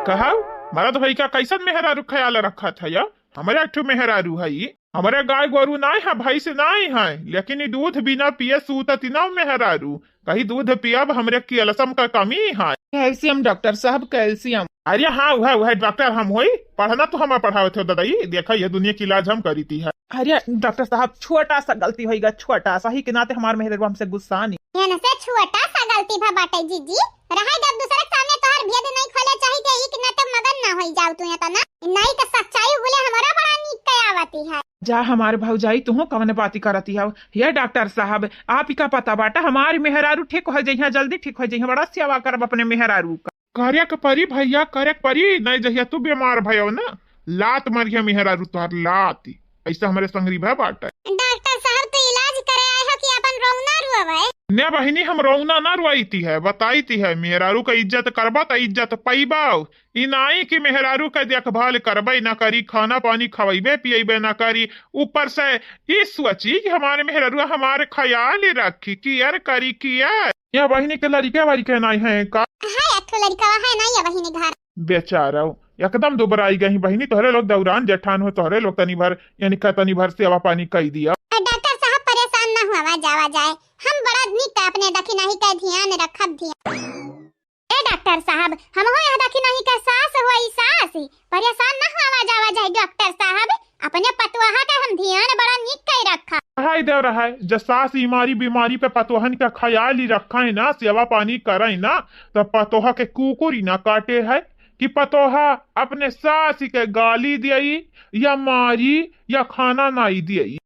कहा, मर्द होई का कैसन मेहरारू ख्याल रखत है या? हमरे एक ठो मेहरारू है, हमरे गाय गोरू नाय है, भैंस नाय है, लेकिन ई दूध बिना पिए सूतत ना मेहरारू। कहीं दूध पियब, हमरे कैल्शियम का कमी है। कैल्शियम डॉक्टर साहब, कैल्शियम। अरे हाँ, वह, वह डॉक्टर हम होई, पढ़ना तो हम पढ़ावत हो दादा, ये देखा, ये दुनिया की इलाज हम करीती है। अरे डॉक्टर साहब, छोटा सा गलती होइगा, छोटा सा ही के नाते हमार मेहररुआ हमसे गुस्सा नहीं। एन से छोटा सा गलती भा बाटे जीजी, रहे जब दूसरे के सामने तोहर भेद नहीं खोले चाही थे, ई के नाते मगन ना होई जाओ तू इतना। नहीं तो सच्चाई बोले हमारा बड़ा नीक के आवती है। जा हमार भौजाई, तुहू कवन बाती करती हव? हे डॉक्टर साहब, आप ही का पता बाटा, हमारी मेहरारू ठीक हो जइहा, जल्दी ठीक हो जइहा, बड़ा सेवा करब अपने मेहरारू का। करे के परी भैया, करे के परी, नहीं जहिया तू बीमार भयो ना, लात मारिया मेहरारू तोहार लात, ऐसा हमरे संगरी भा बाटे। डॉक्टर साहब, तू इलाज करे आए हो कि अपन रोना रुआवे? ने बहिनी, हम रोना ना रुआईती है, बताईती है, मेहरारू का इज्जत करबा त इज्जत पइबा। ई नाई कि मेहरारू के देखभाल करबे ना करी, खाना पानी खवैबे पियैबे ना करी, ऊपर से ई सोची कि हमारे मेहरारू हमारे ख्याल रखी, केयर करी, केयर। या बहिनी के लड़के वड़के नाई है का? है, एक ठो लड़का है ना, या बहिनी घर। बेचारा, एकदम दुबराई गई बहिनी, तोहरे लोग दौरान जेठान हो, तोहरे लोग तनी भर, यानी का तनी भर सेवा पानी कई दिया। आ, डॉक्टर साहब परेशान ना हुआ, जावा जाए, हम बड़ा निक अपने दखिनही का ध्यान रखब, ध्यान। ए डॉक्टर साहब, हमहू यह दखिनही के सास होई सास, परेशान न हुआ जावा जाए डॉक्टर साहब, अपने पतोहा के हम ध्यान बड़ा निक के रखा। हाय देव रहा है, जब सास इमारी बीमारी पे पतोहन का ख्याल ही रखा है ना, सेवा पानी करे ना, तो पतोहा के कुकुर ही ना काटे है कि पतोहा अपने सास के गाली दियई या मारी या खाना नाई दियई।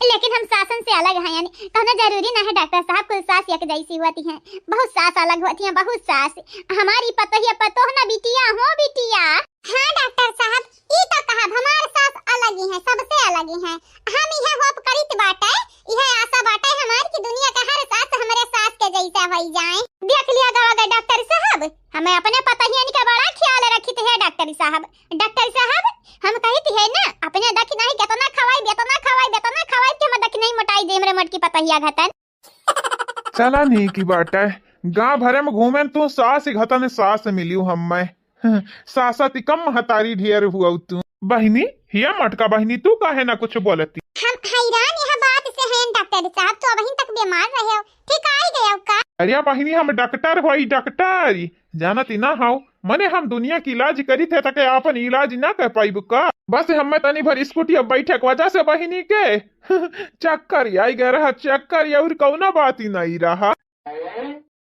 लेकिन हम सासन से अलग हैं, यानी कहना जरूरी ना है डॉक्टर साहब, कुल सास एक जैसी होती हैं। बहुत सास अलग होती हैं, बहुत सास। हमारी पतोहिया पतोह ना बिटिया हो बिटिया। हाँ डॉक्टर साहब, ई तो कहब हमार सास अलग ही हैं, सबसे अलग ही हैं। हम इहे होप करित बाटे, इहे आशा बाटे हमार कि दुनिया के हर सास हमरे सास के जैसा होई जाए। देख लिया गवा गए डॉक्टर साहब, हमें अपने पतोहियन के बड़ा ख्याल रखित है डॉक्टर साहब। डॉक्टर साहब, हम कहित है ना, अपने दखिनही कितना खवाई, बेतना खवाई, बेतना खवाई कि हम दखिनही मोटाई दे, हमरे मोटकी पतोहिया घतन। चला नीकी बाटे, गाँव भरे में घूमे तू सास घतन सास मिलियो हम मैं। सासा ती कम महतारी ढेर हुआ तू। बहिनी, हिया मटका बहिनी, तू काहे ना कुछ बोलती? हम हैरान यह बात से हैं डॉक्टर साहब, तो अबहिन तक बीमार रहे हो, ठीक आई गए हो का? अरे बहिनी, हम डॉक्टर होई, डॉक्टर। जानत ही ना हौ, मने हम दुनिया के इलाज करी थे, तके आपन इलाज ना कर पाइब का? बस हमें तनी भर स्कूटी अब बैठे के वजह से बहिनी के चक्कर आई गए रहा, चक्कर, और कौनो बात ही नहीं रहा।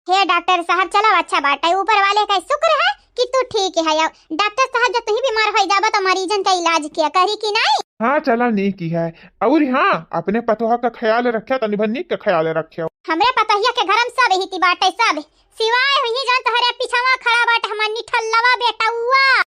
हे डॉक्टर साहब, चलो अच्छा बात है, ऊपर वाले का शुक्र है कि तू ठीक है। अब डॉक्टर साहब, जब तू ही बीमार हो जाबा तो मरीजन का इलाज किया करी कि नहीं? हाँ, चलो नीक ही है। और हाँ, अपने पतोह का ख्याल रखे, तनी भर नीक का ख्याल रखे। हमरे पतोहिया के घर में सब यही ती बाटे, सब सिवाय हुई जौन तोहरे पिछवा खड़ा बाटे हमार निठल्लवा बेटउआ।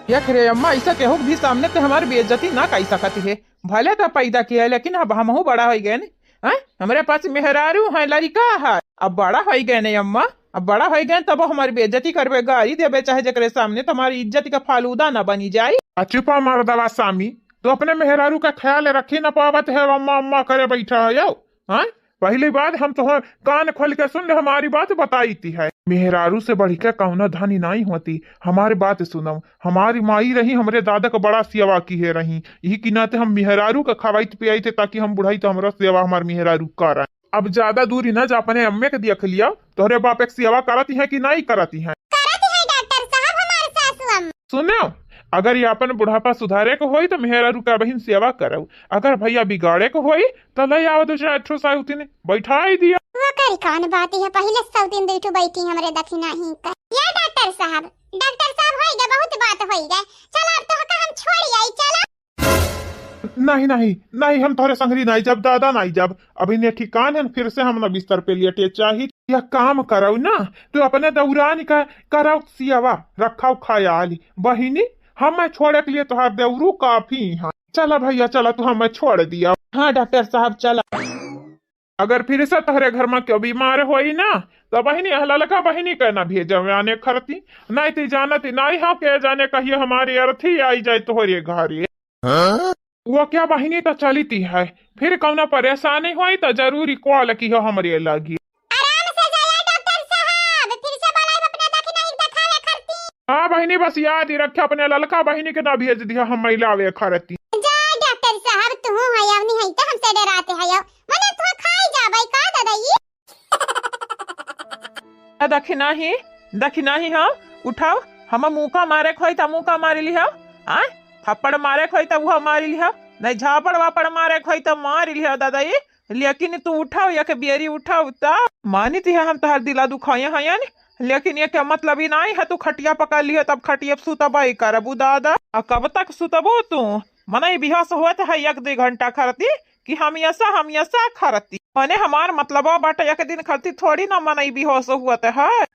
देख रे अम्मा, ऐसा केहू भी सामने ते हमार बेइज्जती ना कई सकत है। भले तो पैदा किया है, लेकिन अब हमहू बड़ा होई गए ने। हैं? हमरे पास मेहरारू है, लड़का है। अब बड़ा होई गए ने अम्मा, अब बड़ा होई गए तब हमार बेइज्जती करबे, गारी देबे, चाहे जेकरे सामने, तो हमारी इज्जत का फालूदा ना बनी जाई। आ चुपा मर्दवा सामी, तू अपने मेहरारू का ख्याल रखे ना पावत है, अम्मा अम्मा करे बैठा है यो। हैं? पहली बात हम तोहर कान खोल के सुन ले, हमारी बात बताई ती है। मेहरारू से बढ़ के कौनो धनी नहीं होती। हमारी बात सुनो, हमारी माई रही, हमरे दादा का बड़ा सेवा किहे रही। यही के नाते हम मेहरारू का खवाइत पियाइत है, ताकि हम बुढ़ाई तो हमरा सेवा हमार मेहरारू करे। अब ज्यादा दूरी ना जा, अपने अम्मे के देख लिया, तोहरे बाप एक सेवा करती है कि नहीं करती है? करती है डॉक्टर साहब, हमार सासू अम्मा। सुनो, अगर ये अपन बुढ़ापा सुधारे के होई तो मेहरारू का बहिन सेवा करो, अगर भैया बिगाड़े के होई तो ले आओ दो चार ठो साउतिन बैठाई दिया। वो करी कौन बात है, पहले साउतिन दो ठो बैठी हमरे दखिना ही का। ये डॉक्टर साहब, डॉक्टर साहब, होई गए, बहुत बात होई गए। चलो अब तो का हम छोड़ी आई, चलो। नहीं, नहीं, नहीं, हम तोहरे संगरी नहीं जब, दादा नहीं जब। अभी ने ठिकान है, फिर से हम ना बिस्तर पे लेटे चाही। यह काम करौ ना, तू अपने दौरान का करौ सियावा, रखौ ख्याल। बहिनी, हमें छोड़े के लिए तोहार देवरू काफी है। चला भैया, चला, तू हमें छोड़ दिया। हाँ डॉक्टर साहब, चला। अगर फिर से तोहरे घर में केहू बीमार होई ना, तो बहिनी, यह ललका बहिनी के ना भेजवे आने खरती, नहीं तो जानती नहीं हो के जाने कहिए हमारी अर्थी आई जाए तोहरे घरे। हाँ? वो क्या बहिनी तो चलती है, फिर कौनो परेशानी होई तो जरूरी कॉल किहो हमरे लगी। आराम से जाया डॉक्टर साहब, फिर से बुलाइब अपने दखिना ही देखावे खरती। हाँ बहिनी, बस याद ही रखे अपने ललका बहिनी के ना भेज दिया हम मिलावे खरती। जा डॉक्टर साहब, तू है अवनी है तो हमसे डराते है, मने तू खाई जाबे का दादा ई? आ दखिना ही, दखिना ही, हाँ, उठाओ, हम मुका मारे खोई त मुका मारी लिहाओ, आय, थप्पड़ मारे खोई त उहा मारी लिहाओ, नहीं झापड़ वापड़ मारे खोई त मारी लिहाओ दादा ई, लेकिन तू उठाओ, या के बियरी उठाओ त मानी ती हम तोहार दिला दुखाए हयन, लेकिन ये क्या मतलब ही नहीं है, तू खटिया पकड़ लिहो तब खटिया पे सुतबा ही करबू दादा, आ कब तक सुतबू तू? मनई बिहोश होत है एक दो घंटा खरती कि हम ऐसा, हम ऐसा खरती। मने हमार मतलबा बाटे एक दिन खरती थोड़ी ना मनई बिहोश होत है।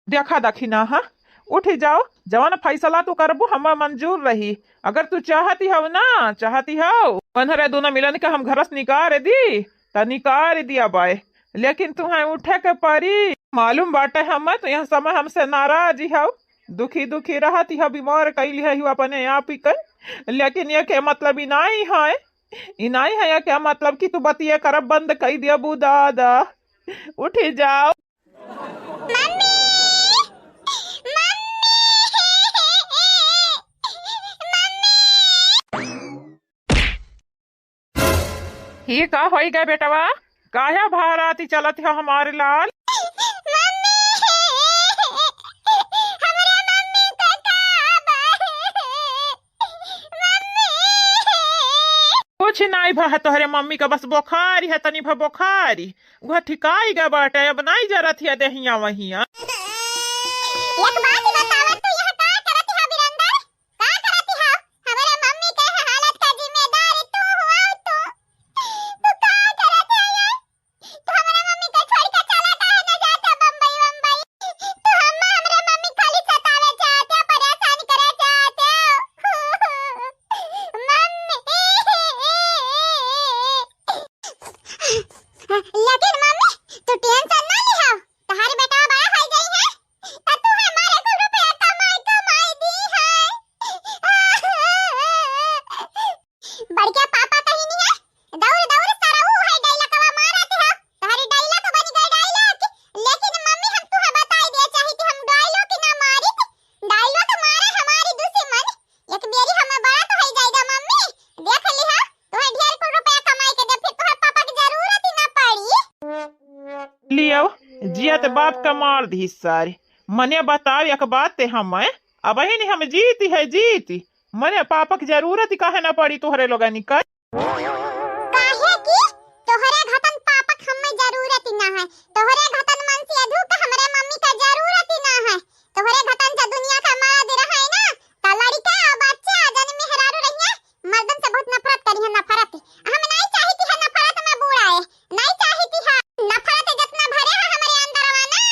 देखा दखिना, हाँ, उठी जाओ, जवन फैसला तू करबू हमें मंजूर रही। अगर तू चाहती हो ना, चाहती हो, उन्हरे दोनों मिलन के हम घर से निकार दी, त निकार दिया बाय, लेकिन तुहें उठे के परी। मालूम बाटे हमें, तू यह समय हमसे नाराज हो, दुखी दुखी रहती हो, बीमार कैली है अपने आप ही कर, लेकिन ये के मतलब ही नहीं है, ई नहीं है ये के मतलब कि तू बतिये करब बंद कई देबू दादा। उठी जाओ। Mummy, mummy, mummy. ये का होई गए बेटवा? काहे भाराती चलत हो हमारे लाल? मम्मी, हमरा मम्मी का का बा? मम्मी। कुछ नाई भा तोहरे मम्मी का, बस बोखारी है, तनी भा बोखारी। वह ठिकाई गा बाटे, अब नाई जरत है देहिया वहिया। एक बात बतावा, तू यहाँ का करत है बिरंदर? का करत है? हमरे मम्मी के हालत का जिम्मेदार तू हुआ, तू, तू का करत है यार? तू हमरे मम्मी के छोड़ के चला काहे न जाता बम्बई, बम्बई? तू हम्मा हमरे मम्मी खाली सतावे चाहते हो, परेशान करे चाहते हो। मम्मी। लेकिन मम्मी, तू टेंशन ना लिहा, तोहार बेटा बड़ा हो गई है, त तू हमारे को रुपया कमाई, कमाई दी है। बड़का पापा कहीं नहीं है, दौड़ दौड़ सारा ऊ है डायलॉगवा मारत है। तोहरी डायलॉग बन गई डायलॉग, लेकिन मम्मी हम तुहे बताई दे चाही कि हम डायलॉग ना मारी, डायलॉग मारे हमारी दुश्मन। एक बेरी हम बड़ा तो हो जाएगा मम्मी, देख लिहा, तुहे ढेर कुल रुपया कमाई के दे, फिर तुहे पापा की जरूरत ही ना पड़ी। जियत बाप का मार दी सारे। मने बताओ एक बात ते हम, अबहिन हम जीती है जीती, मने पापा की जरूरत ही काहे ना पड़ी तोहरे लोगनी का? काहे कि तोहरे घतन पापक हम्मे जरूरत ही ना है, तोहरे घतन मन से अधू के हमरे मम्मी का जरूरत ही ना है। तोहरे घतन से दुनिया का मर्द रहे ना, त लड़का और बच्चा जन मेहरारू रहिए, मर्दन से बहुत नफरत करी है, नफरत। हम नहीं चाहती है नफरत में बूड़ाए, नहीं चाहती है। नफरत जितना भरे है हमरे अंदरवा ना,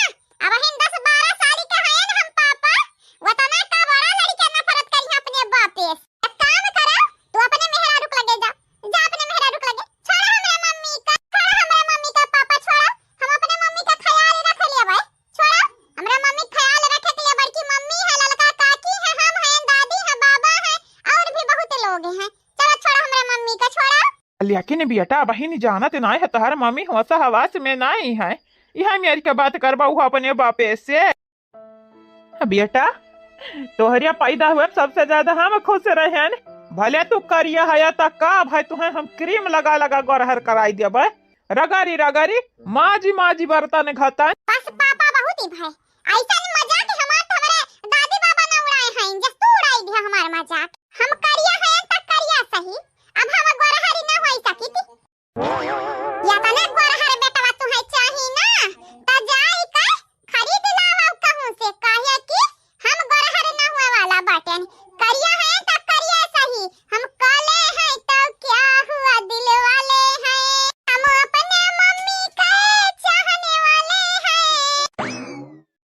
अबहिन दस बारह साल के हैं ना हम पापा, वतना का बड़ा लड़के नफरत करी है अपने बापे से। एक काम करो, तू अपने मेहरारू के लगे जा, जा अपने मेहरारू के लगे। छोड़ा हमरे मम्मी का, छोड़ा हमरे मम्मी का पापा, छोड़ा। हम अपने मम्मी का ख्याल रख लेबै। छोड़ा, हमरे मम्मी ख्याल रखे के लिए बड़की मम्मी है, ललका काकी है, हम हैं, दादी है, बाबा है, और भी बहुत लोग हैं। चला छोड़ा हमरे मम्मी का, छोड़ा। लेकिन बेटा, अबहिन जानत नाहीं है, तोहर मम्मी होश हवास में नाहीं है। इहे मेरी के बात करबा हुआ अपने बापे से। बेटा, तोहरे पैदा हुए में सबसे ज्यादा हम खुश रहेन। भले तू करिया है त का भाई, तुहे हम क्रीम लगा लगा गोरहर कराई देबे। रगड़ी रगड़ी, माजी माजी बर्तन घतन। बस पापा, बहुत ही भाई, ऐसा मजाक हमार तो हमरे दादी बाबा ना उड़ाए हैं, जस तू उड़ाई दिया हमार मजाक। हम करिया हैं त करिया सही, अब हम गोरहरी ना होई सकी थी। या तने गोरहर बेटवा तुहे चाही ना, त जाई के खरीद लावा कहूँ से, काहे कि हम गोरहर ना हुए वाला बाटेन। करिया हैं त करिया सही, हम काले हैं तो क्या हुआ, दिल वाले हैं, हम अपने मम्मी के चाहने वाले हैं।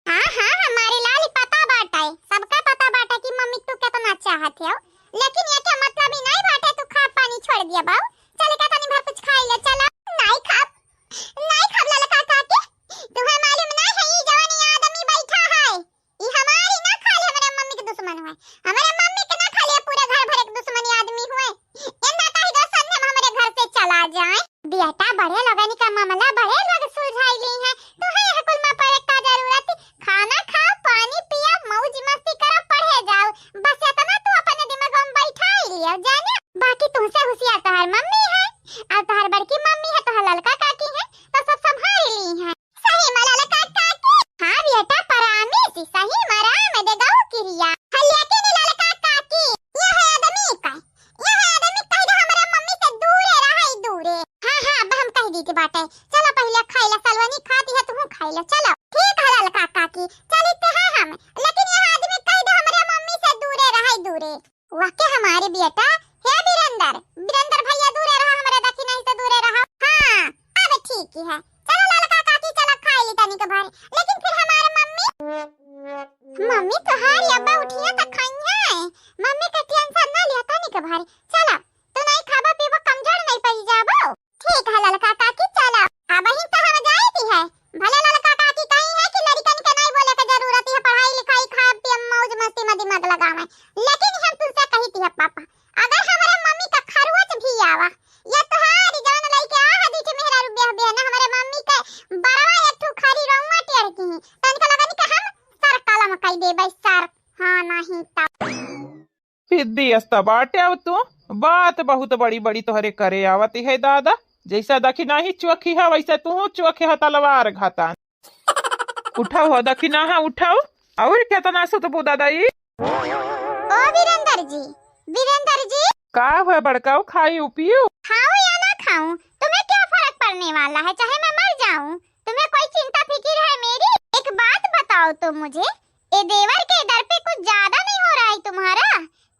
हाँ, हाँ, हमारे लाल पता बाटे, सबका पता बाटे कि मम्मी तू कितना चाहत हो, लेकिन ये क्या मतलब ही नहीं बाटे, तू खा पानी छोड़ दिया बाऊ। चल का तनी भर कुछ खाई ले, चला। नहीं खाब, नहीं खाब ललका काकी, तुम्हें मालूम नहीं है ये जवानी आदमी बैठा है, ये हमारी ना खाली हमरे मम्मी के दुश्मन हुए, हमरे मम्मी के ना खाली पूरे घर भर एक दुश्मनी आदमी हुए। इन्ना कही दो संध्या में हमरे घर से चला जाए। बेटा, बड़े लोगन का मामला बड़े लोग सुलझाई ली हैं, तुहे यह कुल में पड़े का जरूरत? खाना खाओ, पानी पिया, मौज मस्ती करो, पढ़े जाओ, बस इतना तू अपने दिमाग में बैठा ही लियो जाने। बाकी तुमसे होशियार तोहर मम्मी है और तोहर बड़की मम्मी है, तोहर ललका काकी है, तो सब संभाल ली हैं। सही में ललका काकी। हाँ बेटा, परानी सी सही में राम दे गौ किरिया। हलिया के ने ललका काकी, यह आदमी का, यह आदमी कह दे हमरे मम्मी से दूरे रहे, दूरे। हाँ, हाँ, अब हम कह दी थी बाटे। चलो पहले खाई ला, सलवनी खाती है, तुहू खाई ला, चलो। ठीक है ललका काकी, चली तो है हम, लेकिन यह आदमी कह दे हमरे मम्मी से दूरे रहे, दूरे। वाके हमारे बेटा, हे बीरेंदर, बीरेंदर भैया दूरे रहा, हमरे दखिना से दूरे रहा। हाँ, अब ठीक ही है। चलो ललका काकी, चलो खाई ली तनिक भर। लेकिन फिर हमारे मम्मी, मम्मी तोहारी अब्बा उठिया त खाई है। मम्मी के टेंशन ना लिया तनिक भर। चलो, तू नहीं खाबा पीबा कमजोर नहीं पड़ी जाबो। ठीक है ललका काकी, चलो। अब ही तो हम जाए थी है। भले ललका काकी कही है कि लड़कन के नहीं बोले के जरूरत है, पढ़ाई लिखाई खाए पिए मौज मस्ती में दिमाग लगावे, लेकिन हम तुमसे कही थी है पापा, अगर हमरे मम्मी का खरोच भी आवा, या तोहारी जवन लइके आ है दीठी मेहरारू ब्याह ब्याह ना, हमरे मम्मी के बरवा एक ठू खरी रउआ टेढ़ की, तनिक लगन के हम सर कलम कई देबै सर। हाँ, नहीं तब। फिद्दी अस्ता बाटे अब तू, बात बहुत बड़ी बड़ी तोहरे करे आवती है दादा। जैसा दखिना ही चोखी है, वैसे तू चोखे है तलवार घातान। उठाओ हो दखिना है, उठाओ। और केतना सुतबू दादा ई? ओ वीरेंद्र जी, वीरेंद्र जी। का हुआ बड़काऊ, खाई पियू? खाऊं या ना खाऊं, तुम्हें क्या फर्क पड़ने वाला है, चाहे मैं मर जाऊं, तुम्हें कोई चिंता फिकिर है मेरी? एक बात बताओ तो मुझे, ए देवर के दर पे कुछ ज्यादा नहीं हो रहा है तुम्हारा?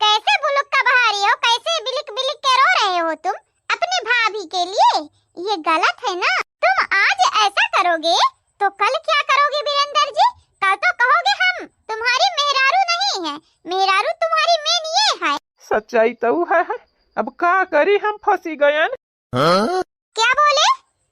कैसे बुलुक का बहा रहे हो, कैसे बिलिक बिलिक के रो रहे हो तुम? अपनी भाभी के लिए? ये गलत है ना? तुम आज ऐसा करोगे तो कल क्या करोगे वीरेंद्र जी? कल तो कहोगे हम तुम्हारी मेहरारू नहीं है, मेहरारू तुम्हारी मेन ये है। सच्चाई तो है, अब का करी, हम फंसी गयन। हाँ? क्या बोले?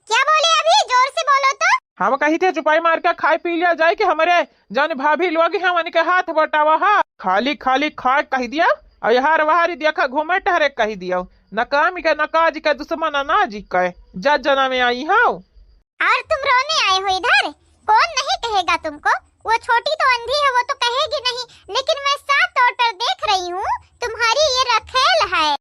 क्या बोले? अभी जोर से बोलो तो। हम कही थे चुपाई मार के खाए पी लिया जाए कि हमरे जौन भाभी लोग हैं उनके हाथ बटावा हा। खाली खाली खाए कह दिया और यहाँ वहारी देखा घूमे टहरे कह दिया। न काम के न काज के दुश्मन अनाज के। जा जना में आई हो। और तुम रोने आए हो इधर? कौन नहीं कहेगा तुमको? वो छोटी तो अंधी है, वो तो कहेगी नहीं, लेकिन मैं साफ तौर पर देख रही हूँ तुम्हारी ये रखेल है।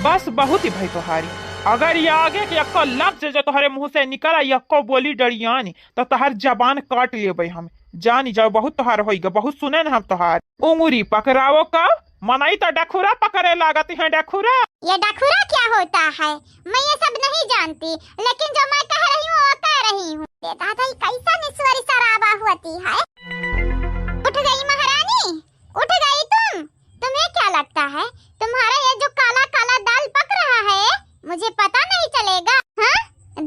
बस बहुत ही भाई तोहारी। अगर ये आगे के एक्को लफ्ज जो तोहरे मुँह से निकला, एक्को बोली डरियानी, तो तोहार जबान काट लेबे हम। जानी जाओ, बहुत तोहार होइगा, बहुत सुने न हम तोहार। उंगरी पकड़ाओ का, मनई तो डखुरा पकड़े लागत है, डखुरा। ये डखुरा क्या होता है? मैं ये सब नहीं जानती, लेकिन जो मैं कह रही हूँ, वो कह रही हूँ। ये दादा, ये कैसा निस्वरी शराबा होती है? उठ गई महारानी, उठ गई तुम? तुम्हें क्या लगता है, तुम्हारा ये जो काला काला दाल पक रहा है, मुझे पता नहीं चलेगा? हाँ,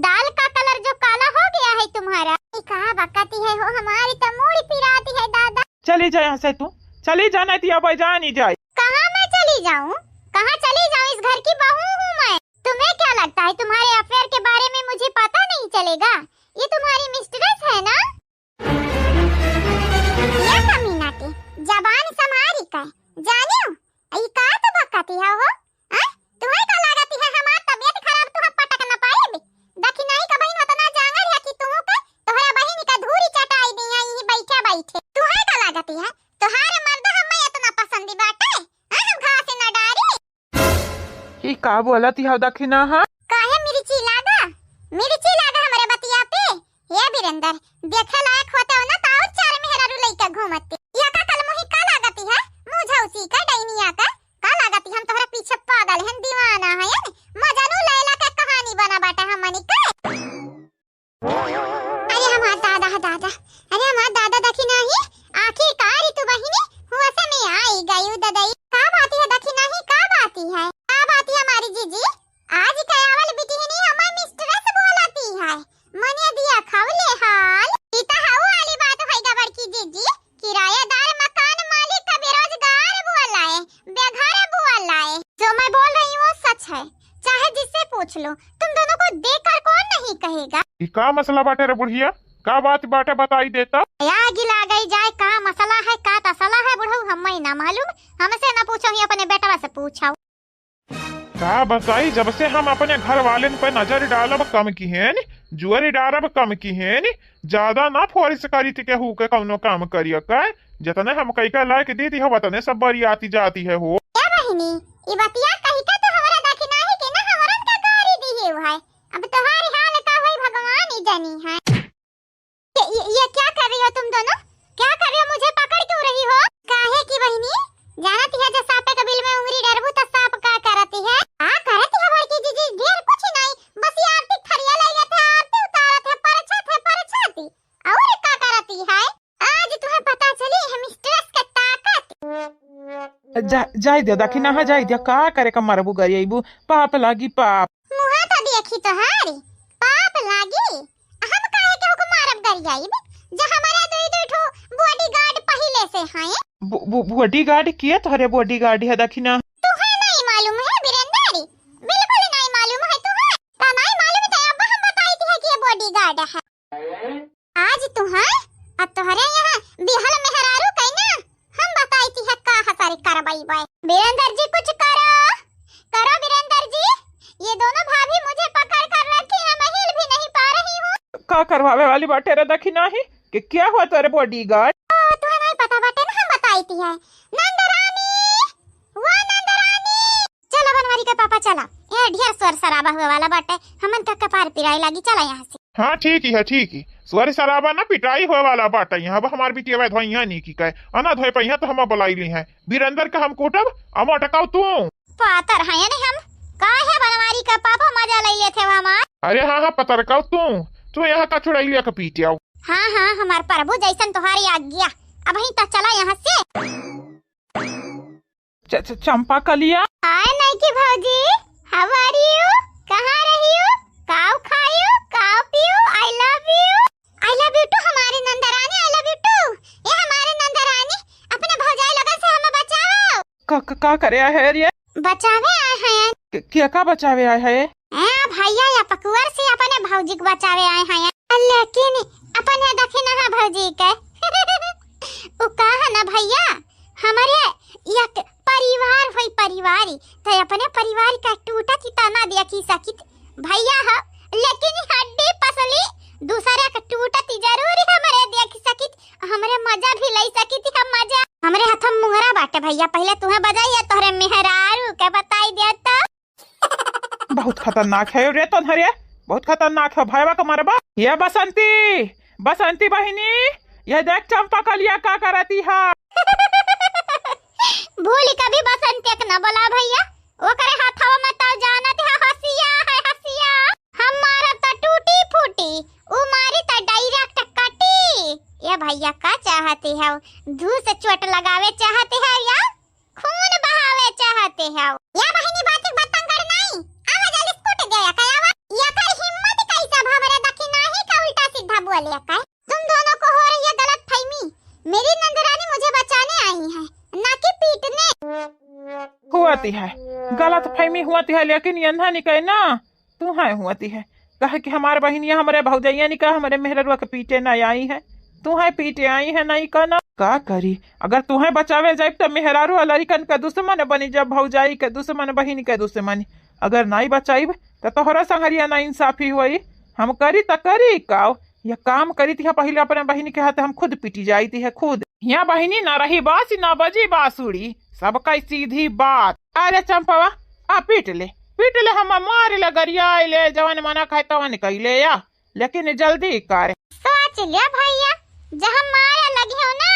दाल का कलर जो काला हो गया है तुम्हारा। ये का बकती है हो, हमारी तो मूड़ी पिराती है दादा। चली जा यहाँ से तू, चली जा, नहीं तो अब जानी जाए। कहाँ मैं चली जाऊँ, कहाँ चली जाऊँ? इस घर की बहू हूँ मैं। तुम्हें क्या लगता है, तुम्हारे अफेयर के बारे में मुझे पता नहीं चलेगा? ये तुम्हारी मिस्ट्रेस है ना? ये कमीना के जबान संभारी का, जानियो, ई का तो बकती है हो? हाँ? तुम्हें का लागत है हमार तबीयत खराब, तुहा पटक न पाएब? दखिनाही का बहिन उतना जांगर है कि तुहू के तोहरा बहिन का धूरी चटाई दिया यही बैठे बैठे। तुम्हें का लागत है, तोहार मर्द हमें इतना पसंद बाटे? हाँ, हम घास न डारी। ई का बोलत हौ दखिना, हाँ? काहे मिर्ची लागा? मिर्ची लागा हमरे बतिया पे? हे वीरेंद्र, देखे लायक होते हो ना, तो और चार मेहरारू लइका घूमते। या का कलमुही का लागती है? मुझौसी का, डैनिया का, का लागती? हम तोहरा पीछे पागल हन, दीवाना हन, मजनू लैला के कहानी बना बाटे हमनी के। अरे हमार दादा, दादा, अरे हमार दादा, दखिनाही, आखिरकार ई तू बहिनी होश में आई गयू ददई। का बाती है दखिनाही, का बाती है, का बाती है हमारी जीजी? आज कयावल बिटिहनी हमार मिस्ट्रेस बोलती है, मने दिया खवले हाल। ई त हऊ वाली बात होइगा बड़की जीजी, किराएदार मकान मालिक का बेरोजगार बोलाए, बेघर बोलाए। जो मैं बोल रही हूँ सच है, चाहे जिससे पूछ लो, तुम दोनों को देखकर कौन नहीं कहेगा। ई का मसला बाटे रे बुढ़िया? का बात बाटे बताई देता? आग लागे जाए, का मसला है, का तसला है बुढ़ऊ, हमें ना मालूम, हमसे ना पूछो, ही अपने बेटवा से पूछो। का बताई, जब से हम अपने घर वालेन पे नजर डालब कम किहेन, जुअर डारब कम किहेन, ज्यादा ना फोर्स करीत केहू के कौनो काम करिया का, जतने हम कई का लायक दे दी हो, वतने सब बरियाती जाती है हो। ए बहिनी, ई बतिया कही का तो हमरा दखिनाही के ना हमरन का गारी दिहे है। अब तोहार हाल का होई भगवान ही जानी है। ये, ये, ये क्या कर रही हो तुम दोनों? क्या कर रही हो? मुझे पकड़ क्यों रही हो? काहे की बहिनी, जानती है जो सांपे के बिल में उंगली डरबू तो सांप का करती है? का करती है बड़की जीजी? ढेर कुछ नहीं, बस ये आरती थरिया ले गए थे, आरती उतारत है, परछत है, परछती। और का करती है? आज तुम्हें पता चली है मिस्ट्रेस के ताकत। जा, जाए दे दखिना, हाँ, जाए दे, का करे का मरबू गरियाबू, पाप लागी पाप। मुहा तो देखी तोहारी, पाप लागी। हम काहे केहू को मारब गरियाइब, जे हमारे दुई दुई ठो बॉडीगार्ड पहिले से हैं। बो-, बो-, बॉडीगार्ड किए तोहरे बॉडीगार्ड है दखिना? तुहे नहीं मालूम है वीरेंद्र, बिल्कुल नहीं मालूम है तुहे। का नहीं मालूम तो अब हम बताई थी है कि ये बॉडीगार्ड है। आज तुहे, अब तोहरे यहाँ बिहल मेहरारू कई ना, हम बताई थी है का हसर करवाई बाय। वीरेंद्र जी कुछ करो, करो वीरेंद्र जी, ये दोनों भाभी मुझे पकड़ कर रखी है, मैं हिल भी नहीं पा रही हूँ। का करवावे वाली बाटे रे दखिनाही? कि क्या हुआ तोरे बॉडीगार्ड? ओ, तुहे नहीं पता बाटे ना, हम बताई थी है। नंदरानी, वो नंदरानी। चला बनवारी के पापा, चला। ए, ढेर शोर शराबा हुए वाला बाटे, हमन का कपार पिराए लागी, चला यहाँ से। हाँ, ठीक ही है, ठीक ही। शोर शराबा ना पिटाई हुए वाला बाटे, यहाँ अब हमार बिटिया धोइया नहीं की कहे, अना धोए पहिया तो हम बुलाई ली हैं। वीरेंद्र का हम कूटब, अमो टकाओ तू। पातर हैं ने हम, काहे बनवारी का पापा मजा ले लेते हो हमार। अरे हाँ, हाँ, पतरकाओ तू, तू यहाँ का छुड़ाई लिया के पीटे आओ। हाँ, हाँ, हमार प्रभु जैसन तुम्हारी आज्ञा, अब ही तो चला यहाँ से। च-, च-, चंपा कलिया। हाय नैकी भौजी, how are you? कहाँ रही हो? काव खायू? काव PU? I love you। I love you too हमारी Nandrani, I love you too। ये हमारे नंदरानी, अपने भौजाई लोगन से हमें बचाओ। का, का, का करे आए है रे? बचावे आए हैं। के, के का बचावे आए है? ए, भैया या पकुअर से अपने भौजी के बचावे आए हैं। लेकिन अपने दखिना भौजी के। उ कहा ना भैया, हमरे एक परिवार होई परिवारी, तो अपने परिवार का टूटत ही तना देखी सकित भैया हो, लेकिन हड्डी पसली दूसरे के टूटत ही जरूर हमरे देख सकित, हमरे मजा भी ले सकित हम मजा। हमरे हाथ में मुहरा बाटे भैया, पहले तुम्हें बजाइए तोहरे मेहरारू के बताई दे तो। बहुत खतरनाक है रे तोन्हरे, बहुत खतरनाक है, भयवा के मरबा। ये बसंती, बसंती बहिनी, ये देख चंपा कलिया का करती है। भूल कभी बसंती के ना बोला भैया, ओकरे हाथवा में तो जानत है हसिया है, हसिया। हम मारब त टूटी फूटी, उ मारी त direct कटी। ये भैया का चाहती है, धू से चोट लगावे चाहती है या खून बहावे चाहती है? या बहिनी बात बतंगड़ नहीं, आवा जल्दी से कूट दे या कयावा। या कर हिम्मत कैसा हमरे दखिनाही का उल्टा सीधा बोले का? तुम दोनों को हो रही है गलतफहमी। मेरी नंदरानी मुझे बचाने आई है, ना कि पीटने। हुआती है, गलतफहमी हुआती है, लेकिन यन्हा निकहे ना, तुहैं हुआती है। कहे कि हमार बहिनिया हमरे भौजैया निका हमरे मेहररुआ के पीटे ना आई है, तुहैं पीटे आई है, नहीं का ना। का करी, अगर तुहैं बचावे जाइब त मेहरारू आ लड़िकन के दुश्मन बनी, जब भौजाई के दुश्मन, बहिन के दुश्मन। अगर नाई बचाइब त तोहरा संगरिया ना इंसाफी होई। हम करी त करी काव? यह काम करी तिहा पहिले अपने बहिनी के हाथे हम खुद पीटी जाई तिहा खुद। यहाँ बहिनी ना रही बासी ना बजी बांसुरी, सबका सीधी बात। अरे चंपवा, आ पीट ले, पीट ले, हम मार ले, गरिया ले, जवन मना खाए तवन कैले या, लेकिन जल्दी कर। सोच ले भैया, जब हम मारे लगी हो ना,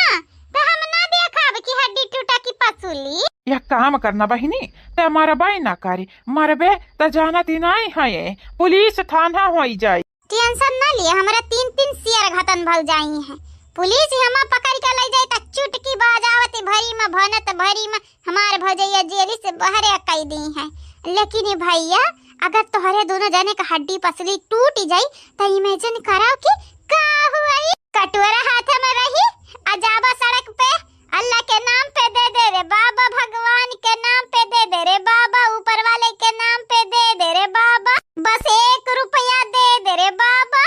त हम ना देखब कि हड्डी टूटा की पसूली। यह काम करना बहिनी, ते मरबे ना करे, मरबे त जानत ही नहीं है, पुलिस थाना होई जाई। Tension ना लिए, हमरा तीन तीन सियर घतन भौजाई हैं। पुलिस ही हमा पकड़ के ले जाई त चुटकी बजावती भरी में, भनत भरी में हमार भौजैया जेल से बहरे कई दी हैं। लेकिन ये भैया, अगर तोहरे दोनों जने का हड्डी पसली टूट जाई त imagine करो कि का हुई। कटोरा हाथ में रही, आ जाबा सड़क पे, अल्लाह के नाम पे दे दे रे बाबा, भगवान के नाम पे दे दे रे बाबा, ऊपर वाले के नाम पे दे दे रे बाबा, बस एक रुपया दे दे रे बाबा।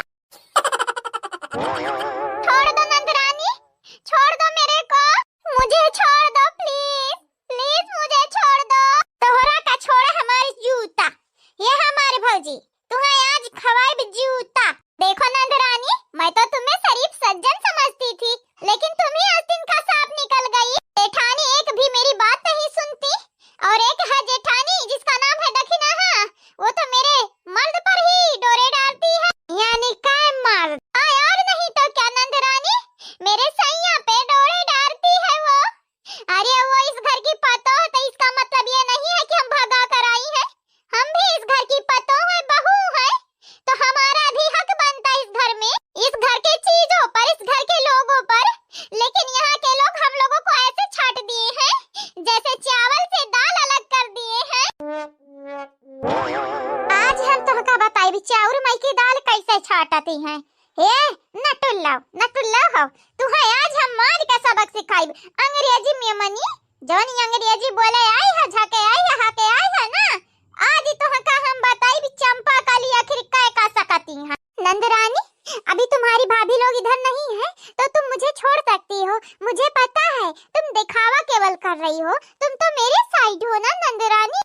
छोड़ दो नंदरानी, छोड़ दो मेरे को, मुझे छोड़ दो please, please मुझे छोड़ दो। तोहरा का छोड़ हमारी जूता, ये हमारी भौजी, तुम्हें आज खवाइब जूता। देखो नंदरानी, मैं तो तुम्हें शरीफ सज्जन समझती थी, लेकिन तुम ही अस्तीन का सांप निकल गई। जेठानी एक भी मेरी बात नहीं सुनती। और एक है जेठानी जिसका नाम है दखिना, वो तो मेरे मर्द पर ही डोरे डालती है। यानी काय मर्द? हाँ और नहीं तो क्या नंदरानी, मेरे सैया पे डोरे डालती है वो। अरे वो इस घर की पतोह है तो इसका मतलब ये नहीं है कि हम भगा कर आई हैं। हम भी इस घर की पतोह है, बहू है, तो हमारा भी हक बनता है इस घर में, इस घर के चीजों पर, इस घर के लोगों पर। लेकिन यहाँ के लोग हम लोगों को ऐसे छाट दिए हैं जैसे चावल से दाल अलग कर दिए हैं। आज हम तोहका बताइब चाउर मई की दाल कैसे छाटती हैं। ए, नटुल्ला, नटुल्ला हो, तुहे आज हम मार के सबक सिखाइब। अंग्रेजी में मनी, जौन ई अंग्रेजी बोले आई है, झके आई है, हाके आई है ना, आज तोहका हम बताइब चंपा कली आखिर कै का सकती हैं। नंदरानी, अभी तुम्हारी भाभी लोग इधर नहीं है, तो तुम मुझे छोड़ सकती हो। मुझे पता है, तुम दिखावा केवल कर रही हो, तुम तो मेरे side हो ना नंदरानी।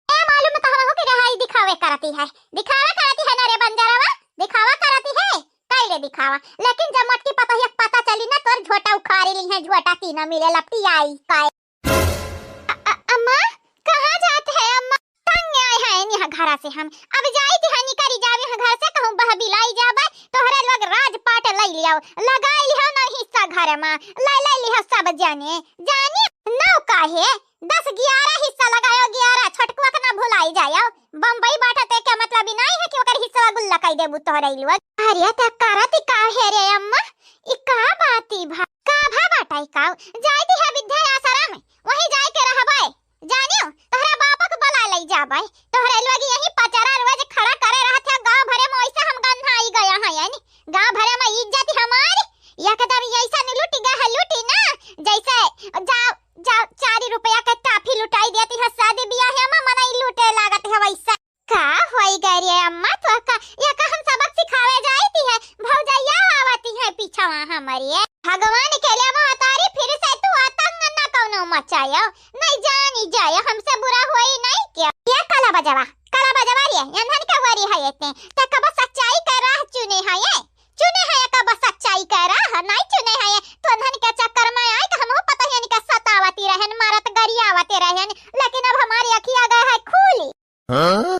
ए मालूम कहाँ हो के रहाई दिखावे करती है, दिखावा करती है ना रे बंजरवा, दिखावा करती है, कई रे दिखावा। लेकिन जब मोटकी पतोहिया के पता चली ना, तोर झोटा उखाड़ी ली है, झोटा तीनों मिले लपटी आई का। अ-, अ-, अम्मा, कहाँ जात है अम्मा? तंग आए हैं यहाँ घरा से हम। अब जाई थी हनी करी जावे यहाँ घर से, कहूँ बहबिलाई जाबे, तोहरे लोग राजपाट लई लियाओ, लगाई लिहो ना हिस्सा घर मा, लई, लई लिहो सब जाने, जाने नौ काहे, दस ग्यारह हिस्सा लगायो, ग्यारह छोटकुआ के ना भुलाई जायो। बम्बई बाटा ते क्या मतलब ही नहीं है कि ओकर हिस्सा गुल्ला कई देबू तोहरे लोग। अरे त करत का है रे अम्मा, ई का बाती भा, का भा बाटा ई का? जाई थी है विद्या आश्रम, वहीं जाए के रहबे। जानियो, तोहरा बापा के बुला लई जाबे। तोहरे लोग यही पचरा रोज खड़ा करे रहत है गाँव भरे में, वैसे हम गन्हाई गया है, यानी गाँव भरे में इज्जत हमारी एकदम ऐसा नहीं लूटी गया है, लूटी ना, जैसे जाओ, जाओ, चार रुपया के टाफी लुटाई देती है, शादी ब्याह में मनई लूटे लागत है वैसा। का होई गए रे अम्मा, तो का, या का हम सबक सिखावे जाती है, भौजैया आवती है पीछवा हमारी। भगवान के लिए महतारी फिर से तू आतंक न कौनो मचायो, नहीं जानी जाए, हमसे बुरा होई नहीं क्या? ये काला बजवा, काला बजवा रे, यंधन का वरी है इतने, ते कब सच्चाई का राह चुने है ये? चुने है ये कब सच्चाई का राह? नहीं चुने है ये, तो यंधन के चक्कर में आए कि हमहू पता ही नहीं का सतावती रहन, मारत गरियावती रहन, लेकिन अब हमारी अखिया गए है खूली। हाँ?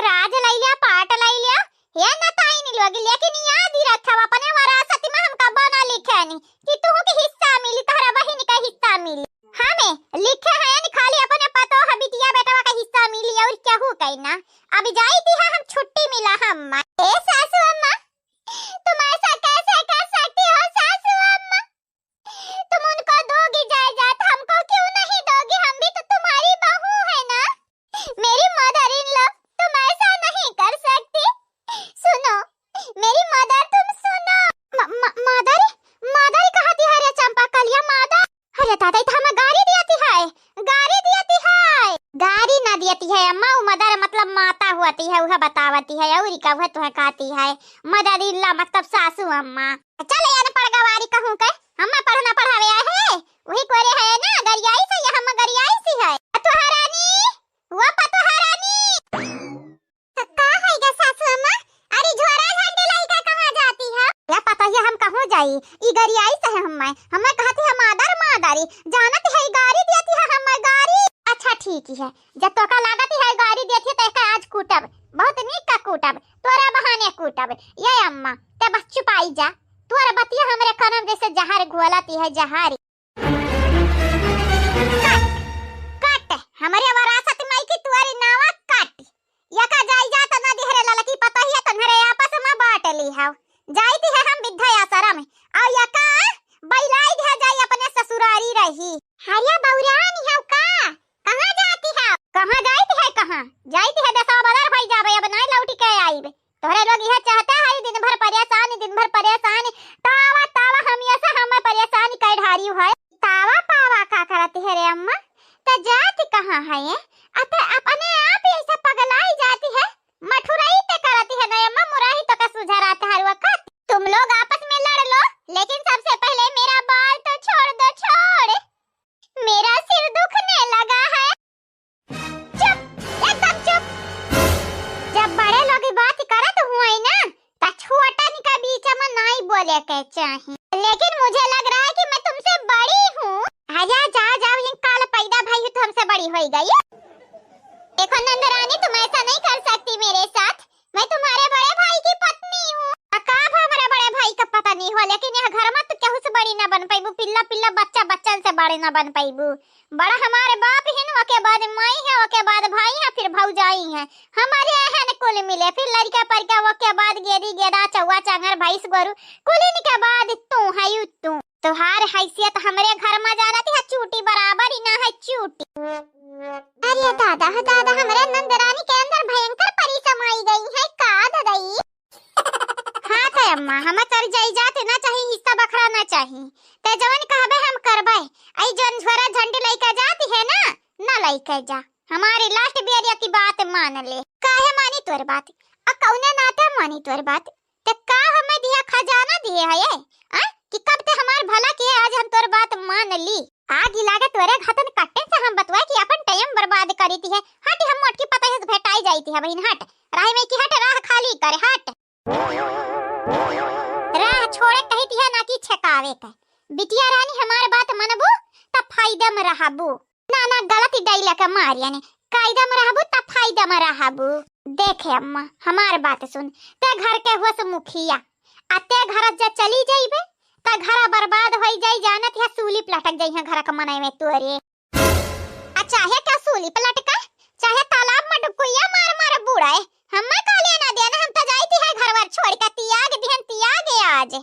राज लइ लिया, पाट लइ लिया, ये नताइन लोग, लेकिन याद ही रखब, अपने वरासत में हम कबो ना लिखेनी कि तुहू के हिस्सा मिली, तोहरा बहिन के हिस्सा मिली। हमें लिखे हैं न खाली अपने पतोह बिटिया बेटवा का हिस्सा मिली और केहू के ना। अब जाइत है हम, छुट्टी मिला हम। ए सासू अम्मा, तुम ऐसा कैसे कर सकती हो सासू अम्मा? तुम उनको दोगी जायदाद, हमको क्यों नहीं दोगी? हम भी तो तुम्हारी बहू है ना। मेरी mother in law, तुम ऐसा नहीं कर सकती। सुनो, मेरी mother, तुम सुनो। म-, म-, mother? Mother कहती है रे चंपा कलिया, mother? अरे दादा, ई तो हमें गारी दियती है, गारी दियती है। गारी ना दियती है अम्मा, वो mother मतलब माता होती है, वह बतावती है, और का वह तुम्हें कहती है mother in law मतलब सासू अम्मा। चल ये अनपढ़ गवारी कहूँ के, हमें पढ़ना पढ़ावे आए है, वही कोरे है ना, गरियाई से, ये हम गरियाई सी है। पतोहा रानी, वो पतोहा रानी। तो का है गे सासू अम्मा? अरे झोरा झंडी लइका कहाँ जाती है? या पता है हम कहूँ जाई? ई गरियाई से है हम्मे। हम्मे कहती है mother, mother। जानत है ई गारी देती है हम्मे गारी। अच्छा ठीक है। जब तोका लागत है गारी देती है तो एका आज कूटब। बहुत नीक का कूटब। तोरा बहाने कूटब। ये अम्मा, ते बस चुपाई जा। तोरा बतिया हमरे कानम जैसे जहर घोलती है, जहर। कट, कट, हमरे वरासत माई की तुअरी नावा कट। यका जाई जात ना दिहरे ललकी पतोहिया तन्हरे आपस में बाँट ली हव। जाइत है हम बिद्धा आसरम। अउ यका बैलाई दिहा जाई अपने ससुरारी रही। हरिया बौरानी हव का? कहाँ जाती हव? कहाँ जाइत है कहाँ? जाइत है देसवा बदर होई जाबे, अब नाई लौटी के आईबे। तोहरे लोग इहे चाहते है, दिन भर परेशान, दिन भर परेशान। तावा, तावा, हम ऐसा हमें परेशान कर ढारी है। तावा, पावा का करत है रे अम्मा? त जात कहाँ है ये? अत अपने आप ऐसा पगलाई जाती है, मठुराई ते करती है ना अम्मा, मुराही तो का सुझा रहा था हर वक्त। तुम लोग आपस में लड़ लो, लेकिन सबसे पहले मेरा बाल तो छोड़ दो, छोड़। मेरा सिर दुखने लगा है। चुप, एकदम चुप। जब बड़े लोग बात करत हुए ना, त छोटन के बीच में नाई बोले के चाही। लेकिन मुझे लग रहा है कि मैं तुमसे बड़ी हूँ। आजा, जाओ, जाओ, ये काल पैदा भई हो तो हमसे बड़ी होई गई। देखो नंदरानी, तुम ऐसा नहीं कर सकती मेरे साथ। मैं तुम्हारे बड़े भाई की पत्नी हूँ। आ, का भा हमारे बड़े भाई का पत्नी हो, लेकिन यह घर में तो केहू से बड़ी ना बन पैबू, पिल्ला पिल्ला बच्चा बच्चन से बड़ी ना बन पैबू। बड़ा हमारे बाप हिन, ओके बाद माई है, ओके बाद भाई है, फिर भौजाई है। हमारे यहाँ न कुल मिले, फिर लड़का परिका, ओके बाद गेदी गेदा, चौवा चांगर, भैंस गोरू, कुलिन के बाद तू है यू तू। तोहार हैसियत हमरे घर में जानत है चूटी बराबर ही ना है चूटी। अरे दादा, दादा, हमरे नंदरानी के अंदर भयंकर परी समाई गई है का ददई? हाँ त अम्मा, हमें चल जाई जात ना चाही, हिस्सा बखरा ना चाही। ते जवन कहबे हम करबे। आई जौन झोरा झंडी लइके जाती है ना, ना लइके जा। हमारी last बेरिया की बात मान ले। काहे मानी तोर बात? आ कौने नाते मानी तोर बात? ते का हमें दिया खजाना दिए है ये? आ? कि कब ते हमार भला किए, आज हम तोर बात मान ली। आगी लागे तोरे घातन कट्टे से हम बतुआ कि अपन time बर्बाद करी ती है। हट, हम मोटकी पतोहिया से भेटाई जाई ती है बहिन, हट। राह में की हट, राह खाली करे, हट। राह छोड़े कही ती है ना कि छेकावे के। बिटिया रानी हमार बात मनबू त फायदा में रहबू। ना, ना, गलत ही डायलॉग है मारिया ने। कायदा में रहबू त फायदा में रहबू। देखे अम्मा, हमार बात सुन, ते घर के हुआ से मुखिया, आ ते घर जे चली जाइबे, त घर बर्बाद होई जाई, जानत है सूली पलटक जाई है घर के मनई में तोरे। आ चाहे का सूली पलटका, चाहे तालाब में डुबकुइया मार मार बुड़ाए, हम्मा का लेना देना, हम त जाई ती है घर वर छोड़ के, तियाग दिहन, तियाग आज।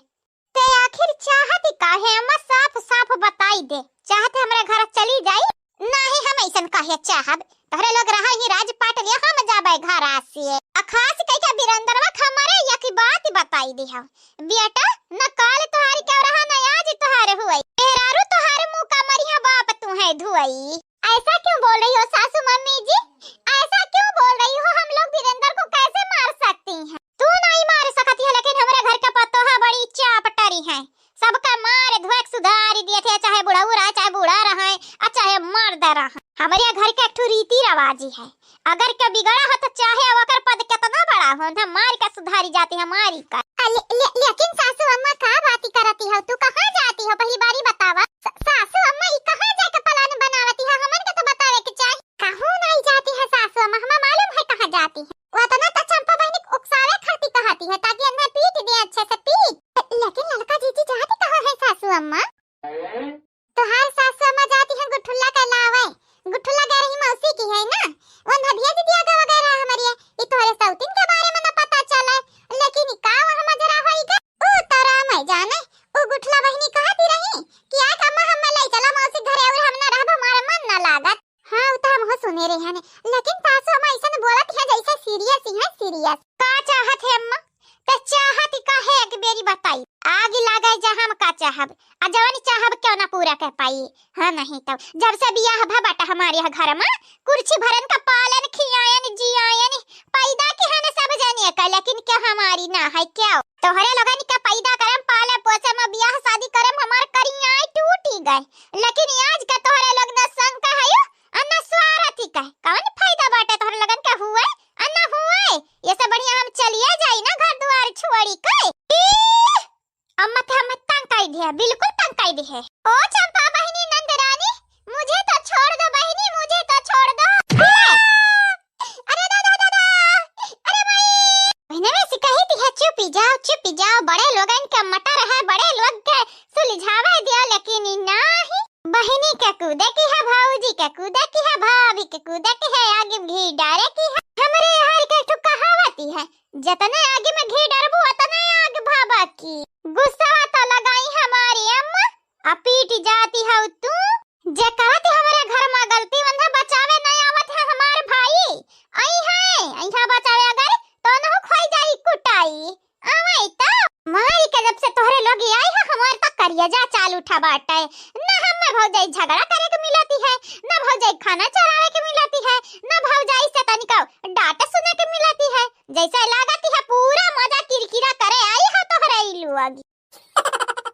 ते आखिर चाहत का है अम्मा, साफ साफ बताई दे। चाहत हमरे घर चली जाई? नाही, हम ऐसन काहे चाहब? तोहरे लोग रहा ही राज पाट लिया, हम जाबे घर से। आ खास कह के बिरेंदरवा के हमरे एक बात बताई दे हम। बेटा, न काल तोहार के रहा, न आज तोहार हुई। मेहरारू तोहार मुंह का मरिया बाप तू है धुआई। ऐसा क्यों बोल रही हो सासू मम्मी जी? ऐसा क्यों बोल रही हो? हम लोग बिरेंदर को कैसे मार सकती हैं? तू नहीं मार सकती है, लेकिन हमरे घर के पतोहा बड़ी चापटरी है। सबका मार धोए के सुधारी दिए थे, चाहे बुढ़ऊ रहे, चाहे बूढ़ा रहे, और चाहे मर्द रहे। हमरे घर के एक ठो रीति रवाजी है, अगर के बिगड़ा हो तो चाहे ओकर पद कितना बड़ा हो ना, मार के सुधारी जाती है, मारी का। आ, ले, ले, लेकिन सासू अम्मा का बात करती हो, तू कहाँ जाती हो, पहली बारी बतावा। स-, सासू अम्मा ई कहाँ जाके plan बनावती है, हमन के तो बतावे के चाही। कहूँ नहीं जाती है सासू अम्मा, हमें मालूम है कहाँ जाती है। वो अरे हने, लेकिन सासू अम्मा ऐसन बोलत है जैसे serious ही है, serious। का चाहत है अम्मा? त चाहत का है, एक बेरी बताई। आग लागे जा, हम का चाहब? आ जवन चाहब क्यों ना पूरा कर पाई। हाँ, नहीं तो जब से बियाह भा बाटा हमारे यहाँ घर में, कुर्सी भरन का पालन खियायन जियायन, पैदा किहन सब जने का, लेकिन क्या हमारी ना है क्या? तोहरे लोगन के पैदा करम, पाले पोसे में, बियाह शादी करम, हमार करिया टूटी गए, लेकिन आज का तोहरे लोग न संग का है, आ न स्वार्थ ही कहे, कौन फायदा बाटे तोहरे लोगन के हुए आ न हुए? ये से बढ़िया हम चलिए जाई ना घर दुआर छोड़ी के। ई, अम्मा ते हमें तंग कर दिया, बिल्कुल तंग कर दी है। ओ चंपा बहिनी नंद रानी, मुझे तो छोड़ दो बहिनी, मुझे तो छोड़ दो। अरे दादा, दादा, अरे माई। बहिने में से कही थी है, चुपी जाओ, चुपी जाओ, बड़े लोगन के मटर है, बड़े लोग के सुलझावे दिया, लेकिन ई नाही। बहिनी के कूदे की है, भौजी के कूदे की है, भाभी के कूदे की है, आगे घी डारे की है। हमरे हर के ठो कहावती है, जतने आगे में घी डारबू, उतने आग भावा की। गुस्सा तो लगाई हमारी अम्मा, आ पीट जाती है तू। जे कहत हमरे घर में गलती, वन्हा बचावे नहीं आवत है हमार भाई। आई है, आई है बचावे अगर, तो नहु खोई जाई कुटाई। आवाई तो मारी के जब से तोहरे लोग आई है, हमार तो करिया जा चाल उठा बाटे। ना हम में भौजाई झगड़ा करे के मिलती है, ना भौजाई खाना चढ़ावे के मिलती है, ना भौजाई से तनिका डांट सुने के मिलती है। जैसे लागती है पूरा मजा किरकिरा करे आई है तोहरे ई लोग।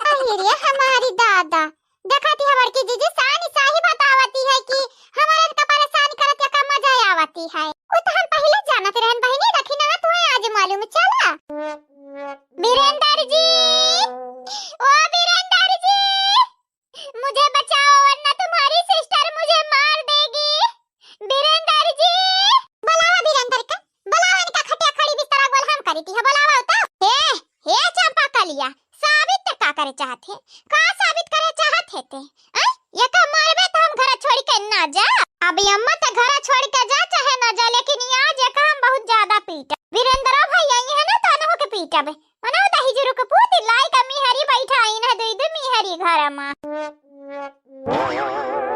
अरे रे हमारी दादा, देखा थी हमर की जीजी सानी साही बतावती है कि हमारे का परेशान करत या का मजा आवती है। वो तो हम पहले जानत रहन बहिनी, लेकिन ना तुम्हें आज मालूम चला। बीरेंद्र जी, ओ बीरेंद्र जी, मुझे बचाओ वरना तुम्हारी sister मुझे मार देगी। बीरेंद्र जी, बुलावा बीरेंद्र का, बुलावा इनका, खटिया खड़ी बिस्तरा गोल हम करी थी, बुलावा तो। हे, हे चंपा कलिया, साबित ते का करे चाहत है? का साबित करे चाहत है ते? हैं? ये का मारबे तो हम घर छोड़ के ना जा। अब अम्मा ते घर छोड़ के जा चाहे ना जा, लेकिन आज ये का हम बहुत ज्यादा पीटा। वीरेंद्र भाई आई है ना, तो अनहु के पीटबे। मना दही जुरु के पूती लाई का मिहरी बैठा आई ना, दुई दुई मिहरी घर मा।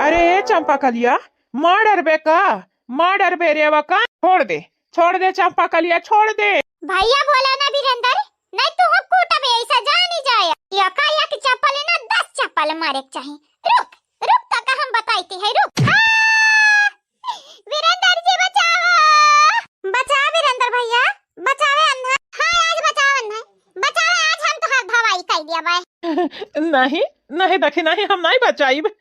अरे ए चंपा कलिया, मार डरबे का? मार डरबे रे वा का? छोड़ दे, छोड़ दे चंपा कलिया, छोड़ दे। भैया बोला ना वीरेंद्र, नहीं तू हो कूटबे ऐसा जानी जाए। यका यक चप्पल ना दस चप्पल मारे के चाही। रुक, रुक तक हम बताई थी है, रुक। आ! वीरेंद्र जी बचाओ। बचा वीरेंद्र भैया, बचावे अन्हा। हाँ आज बचाओ अन्हा। बचावे आज हम तोहार भवाई कई दिया बाय। नहीं, नहीं दखिनही, हम नहीं बचाइब।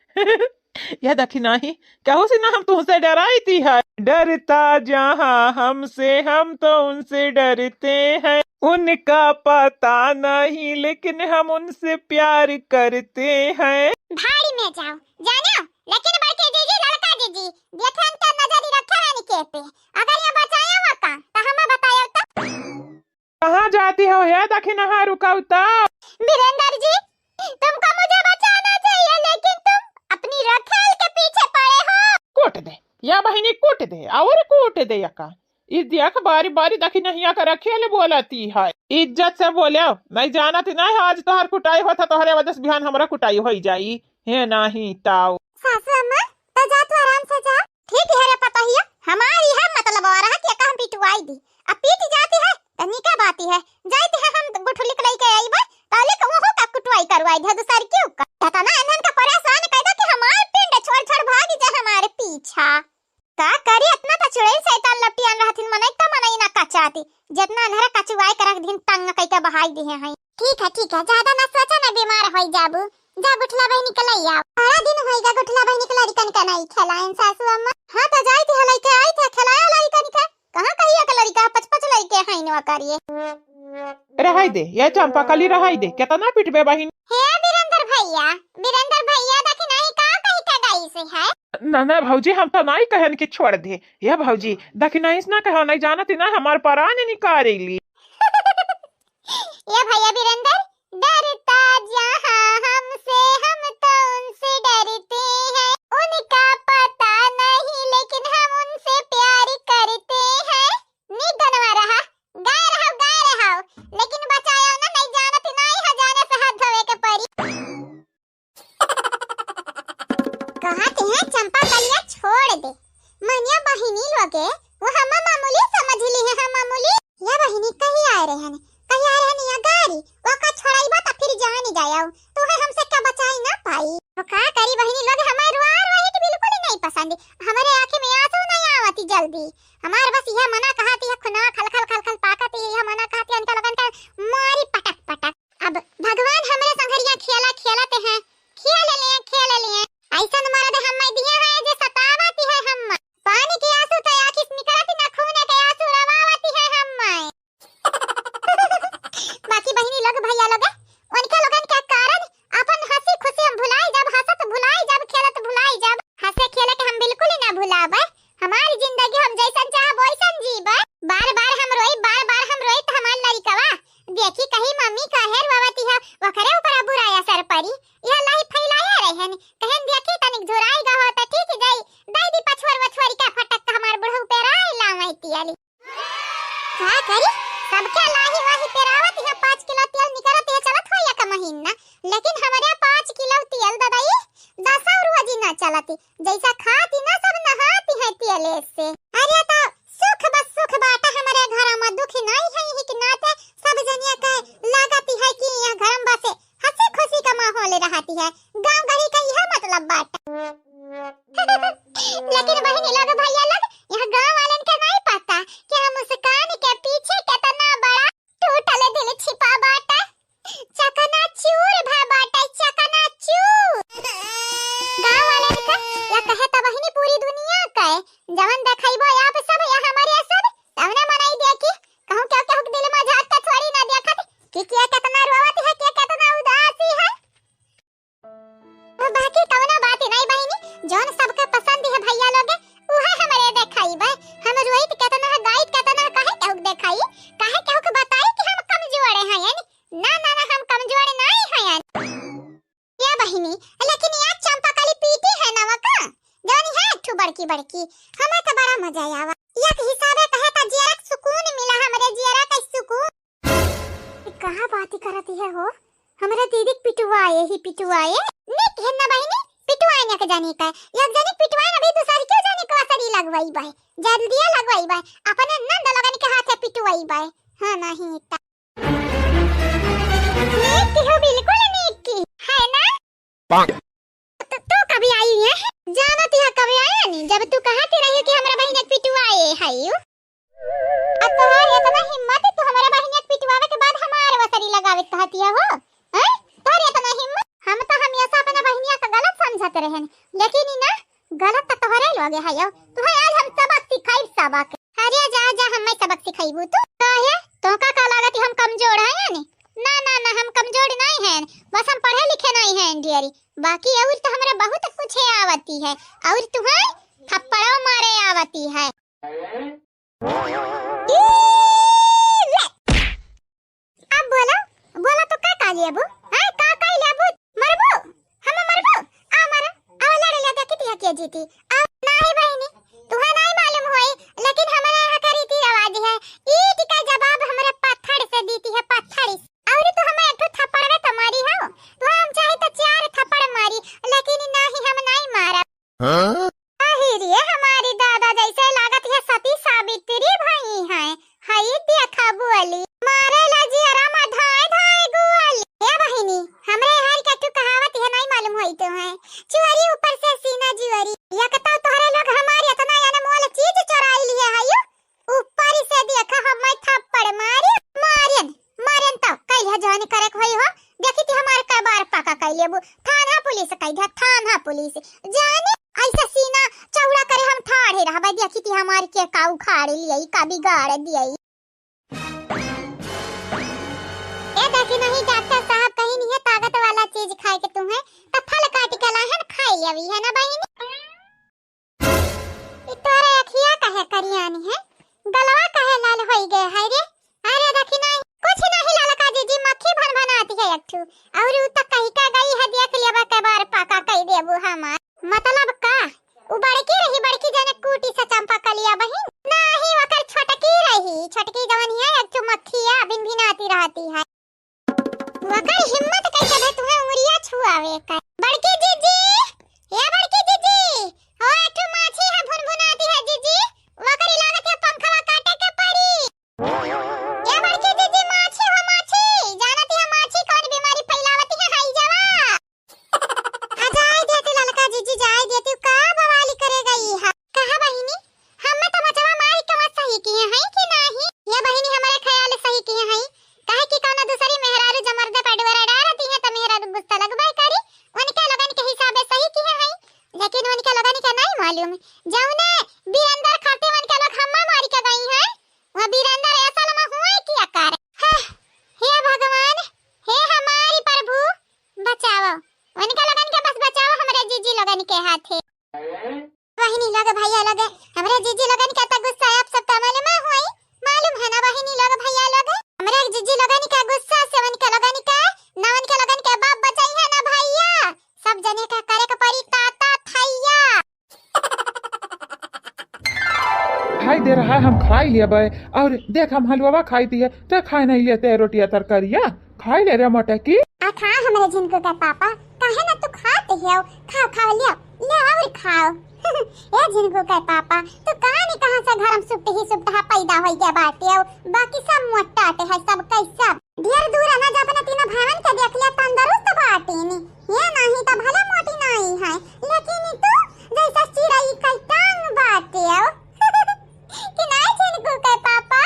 यह दखिनही, कहू से ना हम तुमसे डराई थी है। डरता जहाँ हमसे, हम तो उनसे डरते हैं। उनका पता नहीं, लेकिन हम उनसे प्यार करते हैं। भाड़ी में जाओ, जानो, लेकिन बड़के जीजी, लड़का जीजी, देखन का नजर रखे रहनी के पे। अगर ये बचाया हुआ का, तो हमें बताया तो। कहाँ जाती हो हे दखिनहा, रुकाओ तो। वीरेंद्र जी, तुमको मुझे बचाना चाहिए, लेकिन तुम अपनी रखेल के पीछे पड़े हो। कूट दे, या बहिनी कूट दे, और कूट दे यका। ई देख बारी बारी दखिनहिया का रखेल बोलती है। इज्जत से बोले, नहीं जानत नहीं आज तोहर कुटाई होत है, तोहरे वजह से बिहान हमरा कुटाई होई जाई। हे नहीं ताऊ। सासू अम्मा, तो जा तू आराम से जा। ठीक है रे पतोहिया, हमारी है मतलब और है कि हम पिटवाई दी। अब पीट जाती है, तो निका बाती है। जाती है हम गुठली के लेके आई बा, ताले को वो का कुटवाई करवाई दे दूसर क्यों का। पता ना इन्हन का परेशान कर दे कि हमार पिंड छोड़ छोड़ भाग जाए हमारे पीछा। का करी, इतना तो चुड़ैल शैतान लपटियान रहथिन, मनई त मनई ना कचाती, जितना अन्हरा कचुआई के रख दिन तंग कई के बहाई दिहे हैं। ठीक है, ठीक है, ज्यादा ना सोचा ना, बीमार होई जाबू। जा गुठला बहिनी के लई आओ। बड़ा दिन होई गा गुठला बहिनी के लड़िकन के नहीं खेलाइन सासू अम्मा। हाँ तो जाई थी लइके आई थे खेलाया लड़िकन के। कहाँ कहिया के लड़िका पच पच लइके हैं इनवा करिए। रहाई दे, ये चंपा कली रहाई दे, कितना पिटबे बहिन। हे बीरेंद्र भैया, बीरेंद्र भैया दखिनही का कही के गई से है? ना, ना भौजी, हम तो नाई कहन कि छोड़ दे। ये भौजी, दखिनही से ना कहो, नहीं जानत ही ना हमार परान निकारेली। ये भैया बीरेंद्र, डरता जहाँ हमसे, हम तो उनसे डरते हैं। उनका पता नहीं, लेकिन हम उनसे प्यार करते हैं। नीक गनवा रहा, गाय रहो, गाय रहो, लेकिन बचायो ना, नहीं जानत ही नहीं है, जाने से हाथ धोवे के पड़ी। कहत हैं चंपा कलिया छोड़ दे, मनिया बहिनी लोगे, वो हम मामूली समझ ली है, हम मामूली। या बहिनी कही आए रहन, कही आए रहन या गारी, ओका छोड़ाइबा त फिर जान जाओ, तू है हमसे क्या बचाई ना पाई। तो का करी बहिनी लोग, हमारे रुआ रोहित बिल्कुल ही नहीं पसंद, हमारे आँखें में आंसू नहीं आवती जल्दी। हमार बस यह मना कहती है, खुना खल खल खल खल पाकत है, यह मना कहती है, इनका लगन का मारी पटक पटक। अब भगवान हमरे संघरिया खेला खेलते हैं, खेल लिए, खेल लिए। ऐसन मर्द हम दिए हैं जे सतावती है हम। पानी के आंसू त आँखी से निकलत न, खून के आंसू रवावती है हम। बाकी बहिनी लोग, भैया लोग, उनके लोगन के कारण अपन हंसी खुशी हम भुलाई जब, हंसत भुलाई जब, खेलत भुलाई जब। हंसे खेले के हम बिल्कुल ही ना भुलाबे। हमारी जिंदगी हम जैसन चाहब वैसन जीबे। बार बार हम रोई, बार बार हम रोई त हमार लड़िकवा देखी कही मम्मी काहे रोवती है, ओकरे ऊपर बुरा असर पड़ी। यह लाई फैलाया रहन, कहन देखी तनिक झुराई गा हो त ठीक जाई, दई दी पछुअर वछुअर के फटक हमार बुढ़ऊ पे राय लावैती आली। का करी, सबके लाही वाही पेरावत है, पाँच किलो तेल निकलत है, चलत हो एक महीना, लेकिन हमरे पाँच किलो तेल ददाई दसौ रोजी ना चलती, जैसा खाती ना सब नहाती है तेले से। अरे तो सुख बस सुख बाटा हमरे घर में, दुख नहीं है ही कि नाते सब जनिया के लागती है कि यह घर में बसे हंसी खुशी का माहौल रहती है, गांव गली का यह मतलब बाटा। लेकिन बहिनी लोग, भैया लोग, यह गांव वालन के नहीं पता कि हम मुस्कान के पीछे कितना बड़ा टूटल दिल छिपा बाटा। चकनाचूर भा बाटा, चकनाचूर। गांव वालन का या कहे त बहिनी पूरी दुनिया का, जवन देखइबो आप सब या हमारे सब, तवने मनई देखी, कहूँ क्या क्या दिल में झांक के थोड़ी ना देखत कि के कितना रोवत है, के कितना उदासी है। बाकी कवनो बात नहीं बहिनी, जौन सबके पसंद है भैया लोग, उहे हमरे देखाई बे। हम रोइत केतना है, गाइत केतना है, काहे केहू के देखाई, काहे केहू के बताई कि हम कमजोर हैं, यानी ना, ना, ना, हम कमजोर नहीं हैं, यानी। ये बहिनी, लेकिन ये चंपा कली पीटी है ना वका, जौन है एक ठो बड़की बड़की, हमें तो बड़ा मजा आवा। एक हिसाबे कहे त जियरा के सुकून मिला, हमरे जियरा के सुकून। ई कहाँ बात करत है हो? हमरे दीदी के पिटुआए ही पिटुआए। निक है ना बहिनी, पिटुआए ना के जानी का। एक जानी पिटुआए ना भी दूसरी क्यों जानी को असरी लगवाई बाय। जल्दिया लगवाई बाय। अपने नंद लगन के हाथे पिटुआई बाय। हाँ नहीं ता। निक हो बिल्कुल निक की। है ना? तो, तो कभी आई है? जानत है कभी आया नहीं, जब तू कहा के रही कि हमरा बहिन के पिटुआए है यू। अब तोहार इतना हिम्मत, तू हमरा बहिनिया के पिटवावे के बाद हमार वसरी लगावे कहतिया हो? हैं? तोहार इतना हिम्मत? हम तो हमेशा अपना बहिनिया का गलत समझत रहन, लेकिन ई ना, गलत तो तोहरे लोगे है यो। तुहे आज हम सबक सिखाइब, सबक। अरे जा, जा, हमें सबक सिखाइबू तू? काहे? तोहका का लागत हम कमजोर हैं यानी? ना, ना, ना, हम कमजोर नहीं हैं, बस हम पढ़े लिखे नहीं हैं, डियरी। बाकी और तो हमरा बहुत कुछ आवती है, और तुहे थप्पड़ो मारे आवती है। ई ले। अब बोलो, बोलो तो का का लेबू? हाँ, का का लेबू? मरबू? हम मरबू? आ मर, आ लड़ ले, देखी तिया के जीती। आ नाही बहिनी, तुहे नाही मालूम होई, लेकिन हमारे यहाँ का रीति रिवाज है, ईंट का जवाब हमारे पत्थर से दीती है, पत्थर से। और तू हमें एक ठो थप्पड़ में तो मारी हो, तो हम चाहे तो चार थप्पड़ मारी, लेकिन नाही, हम नाही मारा। हाँ? अही रे हमारी दादा, जैसे लागत है सती सावित्री भई हैं। हई देखा बोली, मारे ला जियरा मा धाय धाय गुआली। ए बहिनी, हमरे हर के तू कहावत है, नहीं मालूम होई तो है। चुअरी ऊपर से सीना जुअरी। एक तो तोहरे लोग हमारी इतना अनमोल चीज चोराई लिए है यू। ऊपर से देखा हमें थप्पड़ मारे, मारेन, मारेन तो कहिया जौन करे के होई हो, देखी थी हमार कबार पका कई लेबू, थाना पुलिस कई दिया, थाना पुलिस। जाने ऐसा सीना चौड़ा करे हम ठाढ़े रहबे, देखी थी हमार के का उखाड़ लियई, का बिगाड़ दियई। ए देखी नहीं डॉक्टर साहब कहीं नहीं है ताकत वाला चीज खाए के तुम्हें, तो फल काट के लाहन खाई लेवी है ना बहिनी। ई तोरे अखिया काहे करियानी है? गलवा काहे लाल होई गए है रे? अरे देखी नहीं, कुछ नहीं ललका जीजी, मक्खी भनभनाती है एक ठू। और उ त कही का गई है, देख लेबा के बार पाका कई देबू हमार। मतलब का? उ बड़की रही, बड़की जने कूटी से चंपा कलिया बहिन? नाही, ओकर छोटकी रही, छोटकी जवन है एक ठू मक्खिया भिनभिनाती रहती है। वकर हिम्मत कैसे भे तुम्हें उंगलिया छुआवे का? बड़की जीजी, ए बड़की जीजी, हो एक ठो माछी है भुनभुनाती है, बीरेंद्र खातिर मन के लोग हम्मा मारी के गई हैं। वहाँ बीरेंद्र असल में हुए किया कर। हे, हे भगवान, हे हमारी प्रभु, बचाओ। उनका लोगन के बस बचाओ, हमरे जीजी लोगन के हाथे। बहिनी लोग, भैया लोग, हमरे जीजी लोगन के त गुस्सा आप सबका मालूम होई, मालूम है ना बहिनी लोग, भैया लोग? हमरे जीजी लोगन के गुस्सा से उनके लोगन के, ना उनके लोगन के बाप बचाई है ना भैया, सब जने का करे के पड़ी ताता थैया। खाई दे रहा है, हम खाई लेबे। और देख, हम हलवा खाई दिए, ते खाए नहीं लेते रोटिया तरकारिया। खाई ले रे मोटकी। आ खा हमरे झिनकू के पापा, काहे ना तू खाते हो? खाओ, खाओ, लियो, लियो और खाओ। ए झिनकू के पापा, तू कहाँ नहीं कहाँ से घर में सुपट ही सुपट हा पैदा होई गया बाटे हो, बाकी सब मोटाटे है सब के सब। ढेर दूर ना जा, अपने तीनों भाईवन के देख लिया, तंदुरुस्त बाटे नी। ये नहीं तो भले मोटी नहीं है, लेकिन ई तू जैसा चिड़ई का टांग बाटे हो। कि नहीं झिनकू के पापा?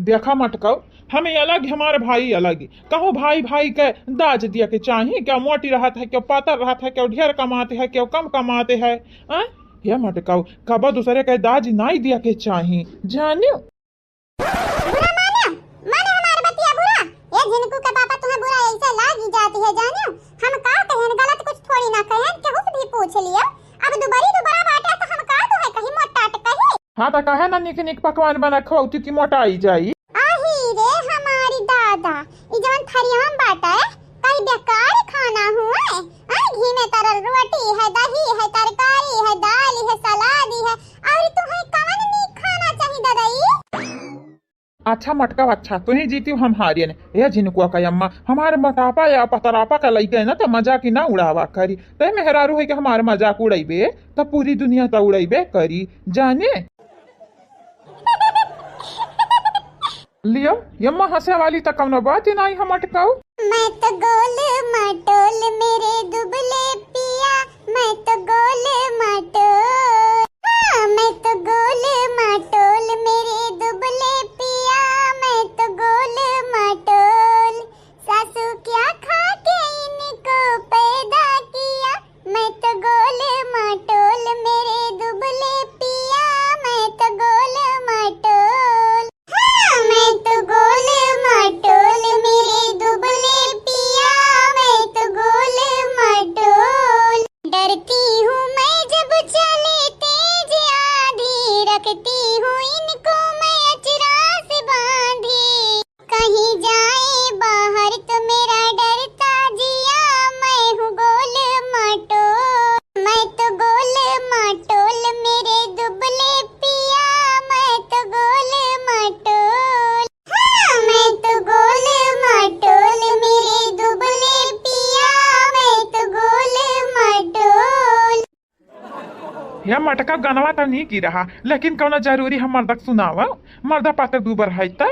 देखा मटकऊ, हमें अलग, हमारे भाई अलग। कहूँ भाई भाई के दाज दिया के चाही, क्यों मोटी रहत है, क्यों पातर रहत है, क्यों ढेर कमाते है, क्यों कम कमाते है। आ? ये मटकऊ, कबो दूसरे के दाज नहीं दिया के चाही, जानियो। बुरा माने, माने हमार बतिया बुरा। ये झिनकू के पापा तुम्हें बुरा ऐसे लागी जाती है, जानियो। हम का कहेन, गलत कुछ थोड़ी ना कहेन, केहू से भी पूछ लियो। अब दुबरी दुबरा बाटे तो हम का तुम्हें कही, मोटाट कही। हाँ, तो काहे ना निक निक पकवान बना खवाउती कि मोटाई जाई। आही रे हमारी दादा, ई जवन थरिया में बाटे, कई बेकार खाना हुए। आ, घी में तरल रोटी है, दही है, तरकारी है, दाल है, सलाद है, और तुम्हें कवन नीक खाना चाही दादा ई? अच्छा मटका, अच्छा, तुही जीती, हम हारियन। ए झिनकुआ का अम्मा, हमार मोटापा या पतरापा का लइके ना, त मजाक ही ना उड़ावा करी। ते मेहरारू है कि हमार मजाक उड़ैबे, त पूरी दुनिया त उड़ैबे करी, जाने। लियो, यम्मा हंसे वाली त कौनो बात ही नहीं है मटकाऊ। मैं तो गोल मटोल, मेरे दुबले पिया, मैं तो गोल मटोल। हाँ, मैं तो गोल मटोल, मेरे दुबले पिया, मैं तो गोल मटोल। सासू क्या खा के इनको पैदा किया, मैं तो गोल मटोल, मेरे दुबले पिया, मैं तो गोल मटोल। हाँ, मैं तो गोल मटोल, मेरे दुबले पिया, मैं तो गोल मटोल। डरती हूँ मैं जब चले तेज आंधी, रखती हूँ इनको मैं अचरा से बांधी। कहीं जाए बाहर तो मेरा डरता जिया, मैं हूँ गोल मटोल, मैं तो गोल मटोल, मेरे दुबले पिया, मैं तो गोल मटोल। हाँ, मैं तो गोल मटोल, मेरे दुबले पिया, मैं तो गोल मटोल। या मटका गनवा त नीक ही रहा, लेकिन कौनो जरूरी हम मर्दक सुनावा? मर्दा पाते दूबर है तो।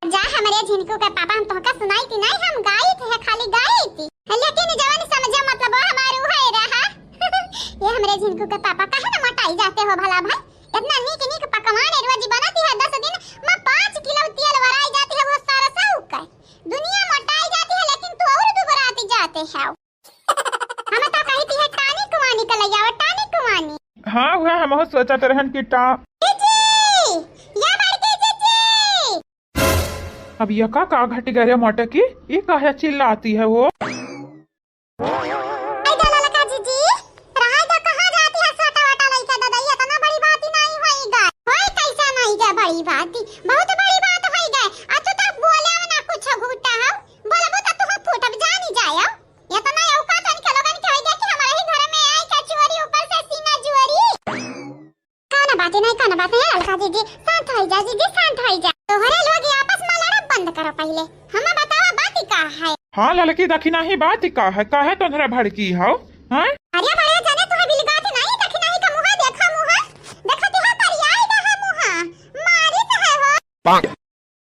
जा हमरे झिनकू के पापा, हम तोहका सुनाई थी नहीं, हम गाई थी, खाली गाई थी। लेकिन जवन समझे मतलब वो हमारू है रहा। ये हमरे झिनकू के पापा काहे ना मोटाई जाते हो भला भाई? इतना नीक नीक पकवान रोज बनती है, दस दिन में पाँच किलो तेल वराई जाती है, वो सारा साहू का। दुनिया मोटाई जाती है, लेकिन तू और दुबराती जाते हो। हम तो कही थी है टानिक वानिक लइयावा, टानिक वानिक। हाँ, वह हमहू सोचत रहन कि टा- जीजी, या बड़की जीजी। अब यका का घट गए रे मोटकी, ये काहे चिल्लाती है वो? आई जा ललका जीजी, रहाई जा, कहाँ जाती है छोटा वाटा लइका दादा, ये इतना बड़ी बात ही नहीं होई गए। होई कैसा नहीं गए बड़ी बात, बहुत बड़ी बात होई गए। आ तू तो बोले ना कुछ घूटा हो, बोलबो तो तू फूटब जानी जाए। इतना औकात इनके लोगन के होई गया कि हमारे ही घर में आई क्या चोरी, ऊपर से सीना चोरी। कौनो बात नहीं, कौनो बात नहीं, अलका जीजी, शांत होई जा, जीजी, शांत होई जा। तोहरे लोग ये आपस में लड़ब बंद करो पहले। हमें बतावा बात ही का है? हाँ ललकी, दखिना ही बात ही का है, काहे तोहरे भड़की हो? हैं? अरे बड़े जाने तुम्हें बिलगात नहीं, दखिना ही का मुँह देखा, मुँह देखती है, करियाई रहा मुँह, मारी तो है हो।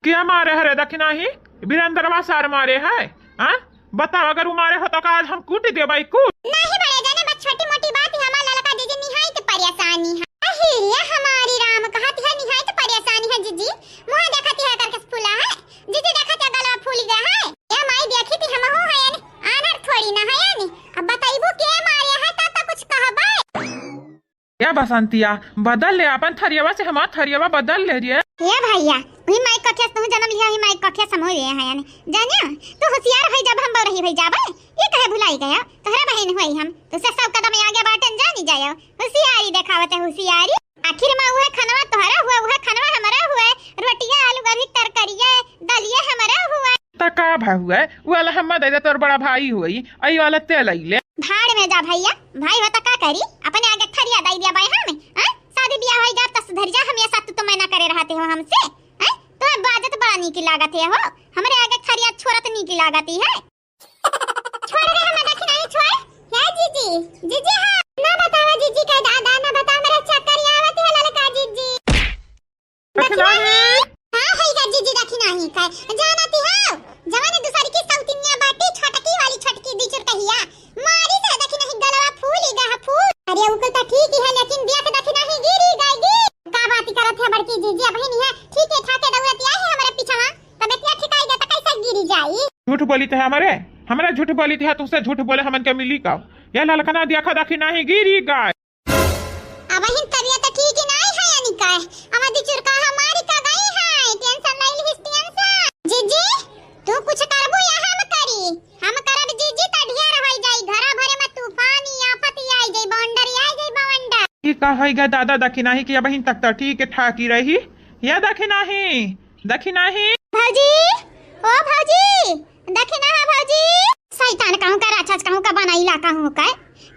के मारे है रे दखिनाही? बीरेंद्रवा सार मारे है? हाँ? बताओ, अगर उ मारे हो तो का आज हम कूट देबै कूट? नहीं बड़े जाने, बस छोटी मोटी बात ही, हमार ललका जीजी निहायत परेशानी है। अहिरिया हमारी राम कहत है निहायत परेशानी है जीजी। मुँह देखत है करके फूला है। जीजी देखत है गलवा फूल गया है। या माई देखी थी हमहू है यानी, आनर थोड़ी ना है यानी। अब बताइबू के मारे है तब तो कुछ कहबै। या बसंतिया, बदल ले अपन थरियवा से हमार थरियवा बदल ले रे। ए भइया, उही माई कखिया से तू जनम लिहा, उही माई कखिया से हम हुए हैं यानी। जानिया, तू होशियार होई जब हम बरही होई जाबे। ये कहे भुलाई गया, तोहरा बहिन होई हम। तुसे सौ कदम आगे बाटन जानी जायो। होशियारी देखावत है होशियारी। आखिर मा उहे खनवा तोहरा हुए, उहे खनवा हमरा हुए। रोटिया आलू गोभी तरकरिया दलिया हमरा हुए। त का भा हुए? उ वाला हम्मा दे दे, तोर बड़ा भाई होई, अई वाला ते लई ले। भाड़ में जा भइया, भाई हो त का करी? अपने आगे थरिया दई दिया बाई हम, हैं? शादी बियाह होई गया त सुधर जा, हमेशा तू तो मना करे रहते हो हमसे, हैं? तुम्हें बाजत बड़ा नीकी लागत है हो, हमरे आगे थरिया छोरत नीकी लागती है। छोड़ रे, हम देखी नहीं छोड़। हे जीजी, जीजी हाँ। ना बतावा जीजी के दादा, ना बतावा मेरा चक्कर आवत है ललका जीजी। देखी नहीं। हाँ, है का जीजी, देखी नहीं का? जानती हो, जवान दूसरी की सौतिनिया बाटी, छोटकी वाली, छोटकी बिचुर कहिया। मारी से देखी नहीं गलवा फूल ही गा फूल। अरे, उ तो ठीक ही है, लेकिन बिया के देखी नहीं गिरी गाएगी। का बात करत है बड़की जीजी, अबही नहीं है, ठीक है, ठाके दौड़त आई है हमारे पीछा, हाँ? तबे बिया ठिकाई गया तो कैसे गिरी जाई? झूठ बोली थे हमारे, हमारे झूठ बोली थे, तुझसे झूठ बोले हमन के मिली का? या ललकना देखा देखी नहीं गिरी गाय। अबहिन तबियत ठीक ही नाई है यानी का? अवधी चुरका हमारी का गई है, टेंशन ले लिहिस टेंशन। जीजी, तू कुछ करबू या हम करी? हम करब जीजी त ढेर होई जाई, घरा भरे में तूफान ही आफत ही आई जाई, बवंडर ही आई जाई बवंडर। ई का होई गा दादा, देखी नाही कि अबहिन तक त ठीक ठाक ही रही, या देखी नाही? देखी नाही। भौजी, ओ भौजी, देखी ना है भौजी। शैतान कहूँ का, राक्षस कहूँ का, बनैला कहूँ का।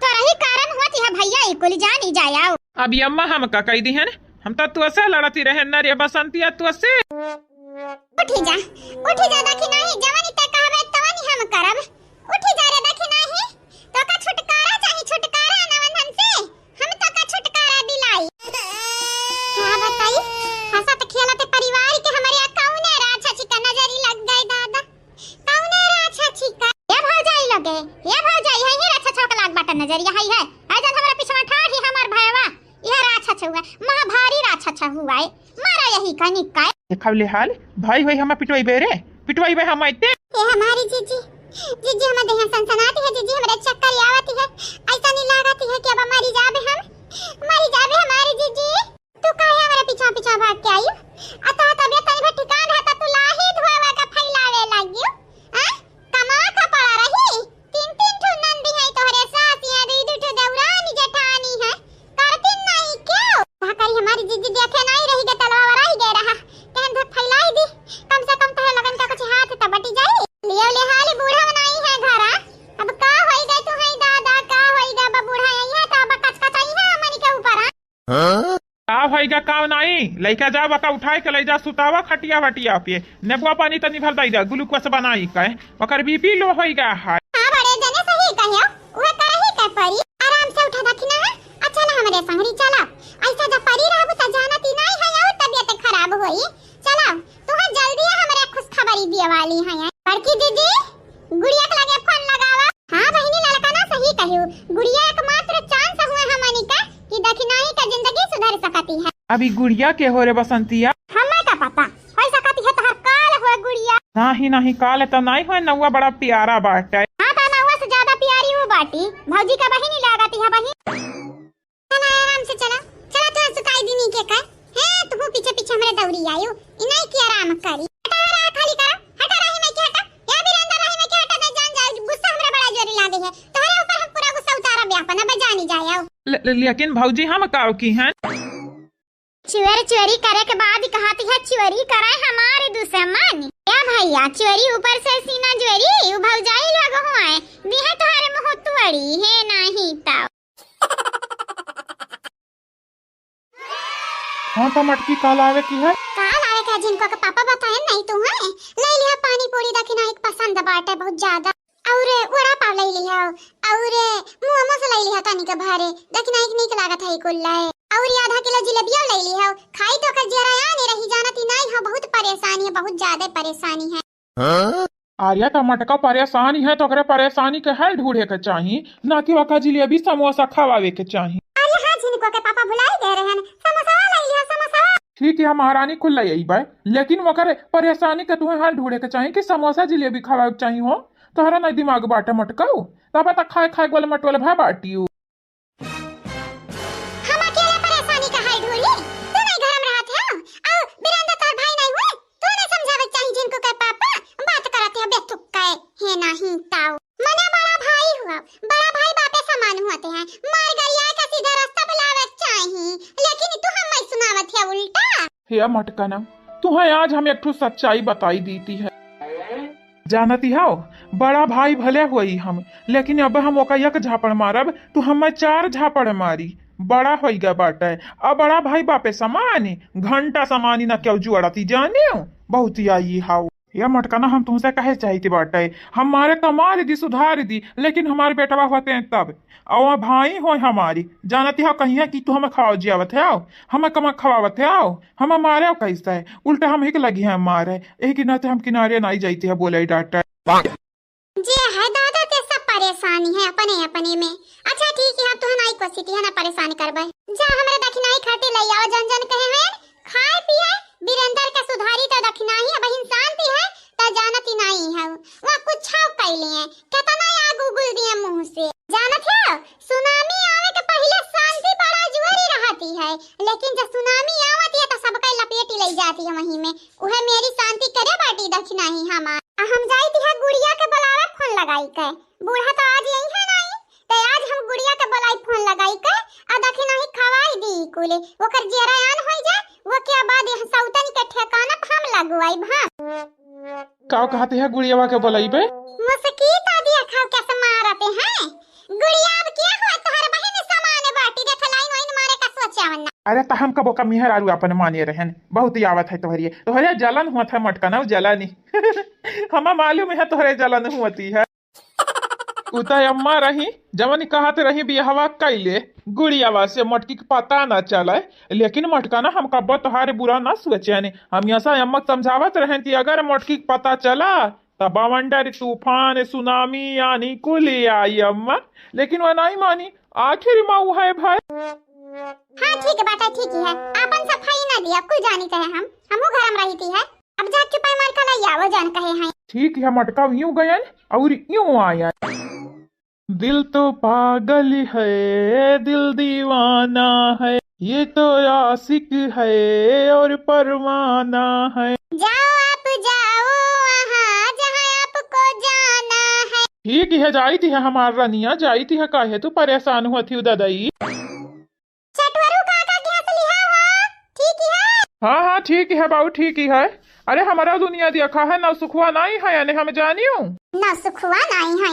तोरही कारण होत है भैया, ई कुल जानी जाए आओ। अब ई अम्मा हम का कह दिहन, हम तो तुअसे लड़ती रहे न रे बसंतिया तुअसे। उठी जा, उठी जा, देखी नाही, जवानी ते कहबे तवानी हम करब। उठी जा रे, देखी नाही, तो का छुटकारा चाही, छुटकारा नवंधन से। हम तो का छुटकारा दिलाई। का बताई, हंसत खेलत परिवार के हमरे कौने राछा छिका नजरी लग गए दादा, कौने राछा छिका। ए भौजाई लगे, ए भौजाई, है ही राछा छौक लाग बाटा नजरिया है, है, है जन हमरा पीछे ठाड़ ही हमार भयवा, यह राछा छुआ, महा भारी राछा छुआ है। मारा यही का निकाय। देखा ले हाल, भाई होई हमा पिटवाई बे रे, पिटवाई बे हम आइते। ए हमारी जीजी, जीजी हमार देह सनसनाती है, जीजी हमरे चक्कर आवती है, ऐसा नहीं लागती है कि अब मरी जाबे हम, मरी जाबे हमारी जीजी। तू काहे हमरे पीछा पीछा भाग के आई? आ तो तबियत तनी भर ठिकान है तो तू लाही धोवा का फैलावे लागियो। आ? कमा का पड़ा रही, तीन तीन ठो नंदी है तोहरे सास, यहाँ दुई दुई ठो देवरानी जेठानी है, करती नहीं क्यों? का करी हमारी जीजी देखे नहीं रही गे, तलवा वराई गए रहा, कहन धक फैलाई दी, कम से कम तोहरे लगन का कुछ हाथ तो बटी जाई। लियो ले हाली बूढ़ा बनाई है घरा, अब का होई गए तू है दादा, का होई गए अब बूढ़ा यही है तो अब कचकचाई है हमनी के ऊपर, हाँ? का होई गा, का नाई? लइका जा, वका उठाए के लइ जा, सुतावा खटिया वटिया पे। नेबुआ पानी तनी भर दई जा, ग्लूकोस बनाई के। ओकर बीपी लो होई गा है। हाँ, बड़े जने सही कहे, उहे करही के परी। आराम से उठा दखिना है। अच्छा ना हमरे संगरी चला। ऐसा जब परी रहबू त जानती नाई है और तबियत खराब होई। चला, तुम्हें जल्दी हमरे खुशखबरी दिए वाली है। बड़की दीदी, गुड़िया के लगे फोन लगावा। हाँ बहिनी, ललका ना सही कहियो, गुड़िया एकमात्र चांस हुए हमनी का कि दखिनाही का जिंदगी सुधर सकती है। अभी गुड़िया के हो रे बसंतिया? हमें का पता, हो सकती है तोहर काल हो गुड़िया। नाही नाही, काल तो नाही हो, नौवा बड़ा प्यारा बाटे। हाँ तो नौवा से ज्यादा प्यारी वो बाटी, भौजी का बहिनी लागती है बहिन। चला, आराम से चला, चला, तू सुताई दीनी के का? हैं, तू पीछे पीछे हमरे दौड़ी आयो, इनाई की आराम करी। हटा, राह खाली करा, हटा, राही में के हटा, या वीरेंद्र, राही में के हटा, नहीं जान जाए, गुस्सा हमरा बड़ा जोरी लागे है, तोहरे ऊपर हम पूरा गुस्सा उतारब अपन, अब जानी जाए, आओ। ले-, ले-, लेकिन भौजी, हम काव की हैं? चोर चोरी करे के बाद कहती है, चोरी करे हमारे दुश्मन। या भैया, चोरी ऊपर से सीना चोरी, उ भौजाई लोग हुए, दिहे तोहरे मुँह तोड़ी, हे नाही तो। हाँ, तो मटकी का लावे की है? का लावे के जिनको के पापा बताए नहीं तू है? ले लिया पानी पूरी, दखिनाही के पसंद बाटे बहुत ज्यादा। और वड़ा पाव ले लिया, और मोमोस ले लिया तनी के भारे, दखिनाही के नीक लागत है कुल लाए। और आधा किलो जिलेबिया ले लिया, खाई तो का जरा आने रही जानती नहीं है, बहुत परेशानी है, बहुत ज्यादा परेशानी है। हाँ? अरे तो मटका परेशानी है तो ओकरे परेशानी के हल ढूंढे के चाही, ना कि ओका जिलेबी समोसा खवावे के चाही। अरे हाँ, झिनको के पापा भुलाई गए रहन, समोसा ले लिया, समोसा। ठीक है, हम महारानी कुल ले अइबे, लेकिन ओकर परेशानी के तुहे हल ढूंढे के चाही कि समोसा जिलेबी खवावे के चाही हो। तोहरा नहीं दिमाग बाटे मटकाऊ, तब तक खाए खाए वाले मटवल भा बाटियो। हम अकेले हे मटकना, तुहैं आज हम एक ठो सच्चाई बताई दीती है। जानती हौ, बड़ा भाई भले होई हम, लेकिन अब हम ओका एक झापड़ मारब, तू हमें चार झापड़ मारी। बड़ा होई गा बाटे, अब बड़ा भाई बापे समानी, घंटा समानी न केहू जुअड़ती जाने, बहुत आई हाउ। या मटकना, हम तुमसे कहे चाहित बाटे, हमारे तो मार दी, सुधार दी, लेकिन हमारे बेटवा होते हैं तब। और भाई हो हमारी, जानती हो कहिया कि तू हमें खावा जियावत है, हमें कमा खवावत है, हमें मारे कैसे है, उल्टा हम ही के लगी है मारे, यही कि नाते हम किनारे नहीं जाती है, बोले डॉक्टर। जे है दादा, ते सब परेशानी है अपने अपने में। अच्छा ठीक है, अब तुहन आई कोसी तिहन परेशान करबे। जा हमरे दखिनाही खातिर लई आवा, जन जन कहे हैं, खाए पिए, बीरेंद्र के सुधारी तो दखिनाही, अब हिन शांति है, तो जानती नहीं है। वह कुछ छाव कैली है, कितना आग उगुल दिए मुंह से। जानत है, सुनामी आवे के पहले शांति बड़ा जुआरी रहती है, लेकिन जब सुनामी आवत है तो सबके लपेटी ले जाती है वहीं में। उहे मेरी शांति करे बाटी दखिनाही हमार। आ हम जाई दिहा गुड़िया के बोलावे फोन लगाई के। बूढ़ा तो आज यही है नहीं, तो आज हम गुड़िया के बोलाई फोन लगाई के, आ दखिनाही खवाई दी कुले। ओकर जेरा आन होई जाए, वो के बाद यह सौतन के ठिकाना पे हम लगवाई भा। का कहते हैं गुड़ियावा के बोलाइबे? मुस्की तो दिया खाओ कैसे मारते हैं। गुड़िया अब क्या हुआ, तोहर बहिन समान बाटी, देख लाइन वाइन मारे का सोचा वन्ना। अरे त हम कबो का मेहरारू अपन माने रहन, बहुत ही आवत है तोहरिए, तोहरे जलन हुआ था मटकना जलन ही। हमें मालूम है तोहरे जलन हुआती है। उ त अम्मा रही, जवन कहत रही बियाहवा कैले गुड़ियावा से मोटकी के पता न चले, लेकिन मोटका ना हम कब्बो तोहारे बुरा न सोचे ने। हम ऐसा अम्मा के समझावत रहन कि अगर मोटकी के पता चला त बवंडर, तूफान, सुनामी, आनी कुल आई अम्मा, लेकिन वह नहीं मानी। आखिर माऊ है भाई। हाँ ठीक बात है, ठीक ही है, आपन सफाई ना दिया, कुल जानी कहे हम, हमहू घर में रहती है। अब जा चुपाई मार खा लइया, वो जान कहे हैं। ठीक है, मटका यूं गयन और यूं आयन। दिल तो पागल है, दिल दीवाना है, ये तो आशिक है और परवाना है। जाओ आप जाओ वहाँ जहाँ आपको जाना है। ठीक है, जाइत है हमार रनिया, जाइत है, काहे तू परेशान हुआ थी ददई? चटवरू काका के यहाँ से लिहा हो, ठीक है? हाँ, हाँ, ठीक है बाबू, ठीक है। अरे, हमारा दुनिया देखा है, नौसुखवा नहीं है, यानी हम जानियो। नौसुखवा नहीं है,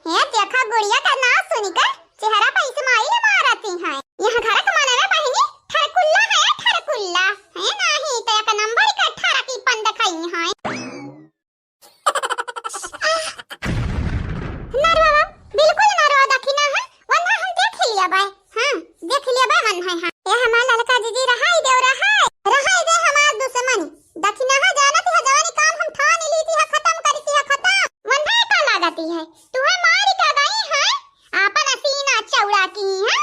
ये देखा गुड़िया का नाम सुनिकर चेहरा पे smile मारती है। यह घर का माने में बहिनी ठरकुल्ला है, ठरकुल्ला है नहीं तो एक नंबर का ठरकी पंद खाई है। नरवा, बिल्कुल नरवा दखिना है, वन्हा हम देख लिया बाय। हाँ, देख लिया बाय, वन्हा है, हाँ। ए हमार ललका जीजी, रहाई दे, रहाई, रहाई दे हमार दुश्मन। दखिना है, जानत है, जवानी काम हम ठान ली थी, है खत्म करी थी, है खत्म। वन्हा का लागती है, तुहे मारी का गई है, आपन सीना चौड़ा की है,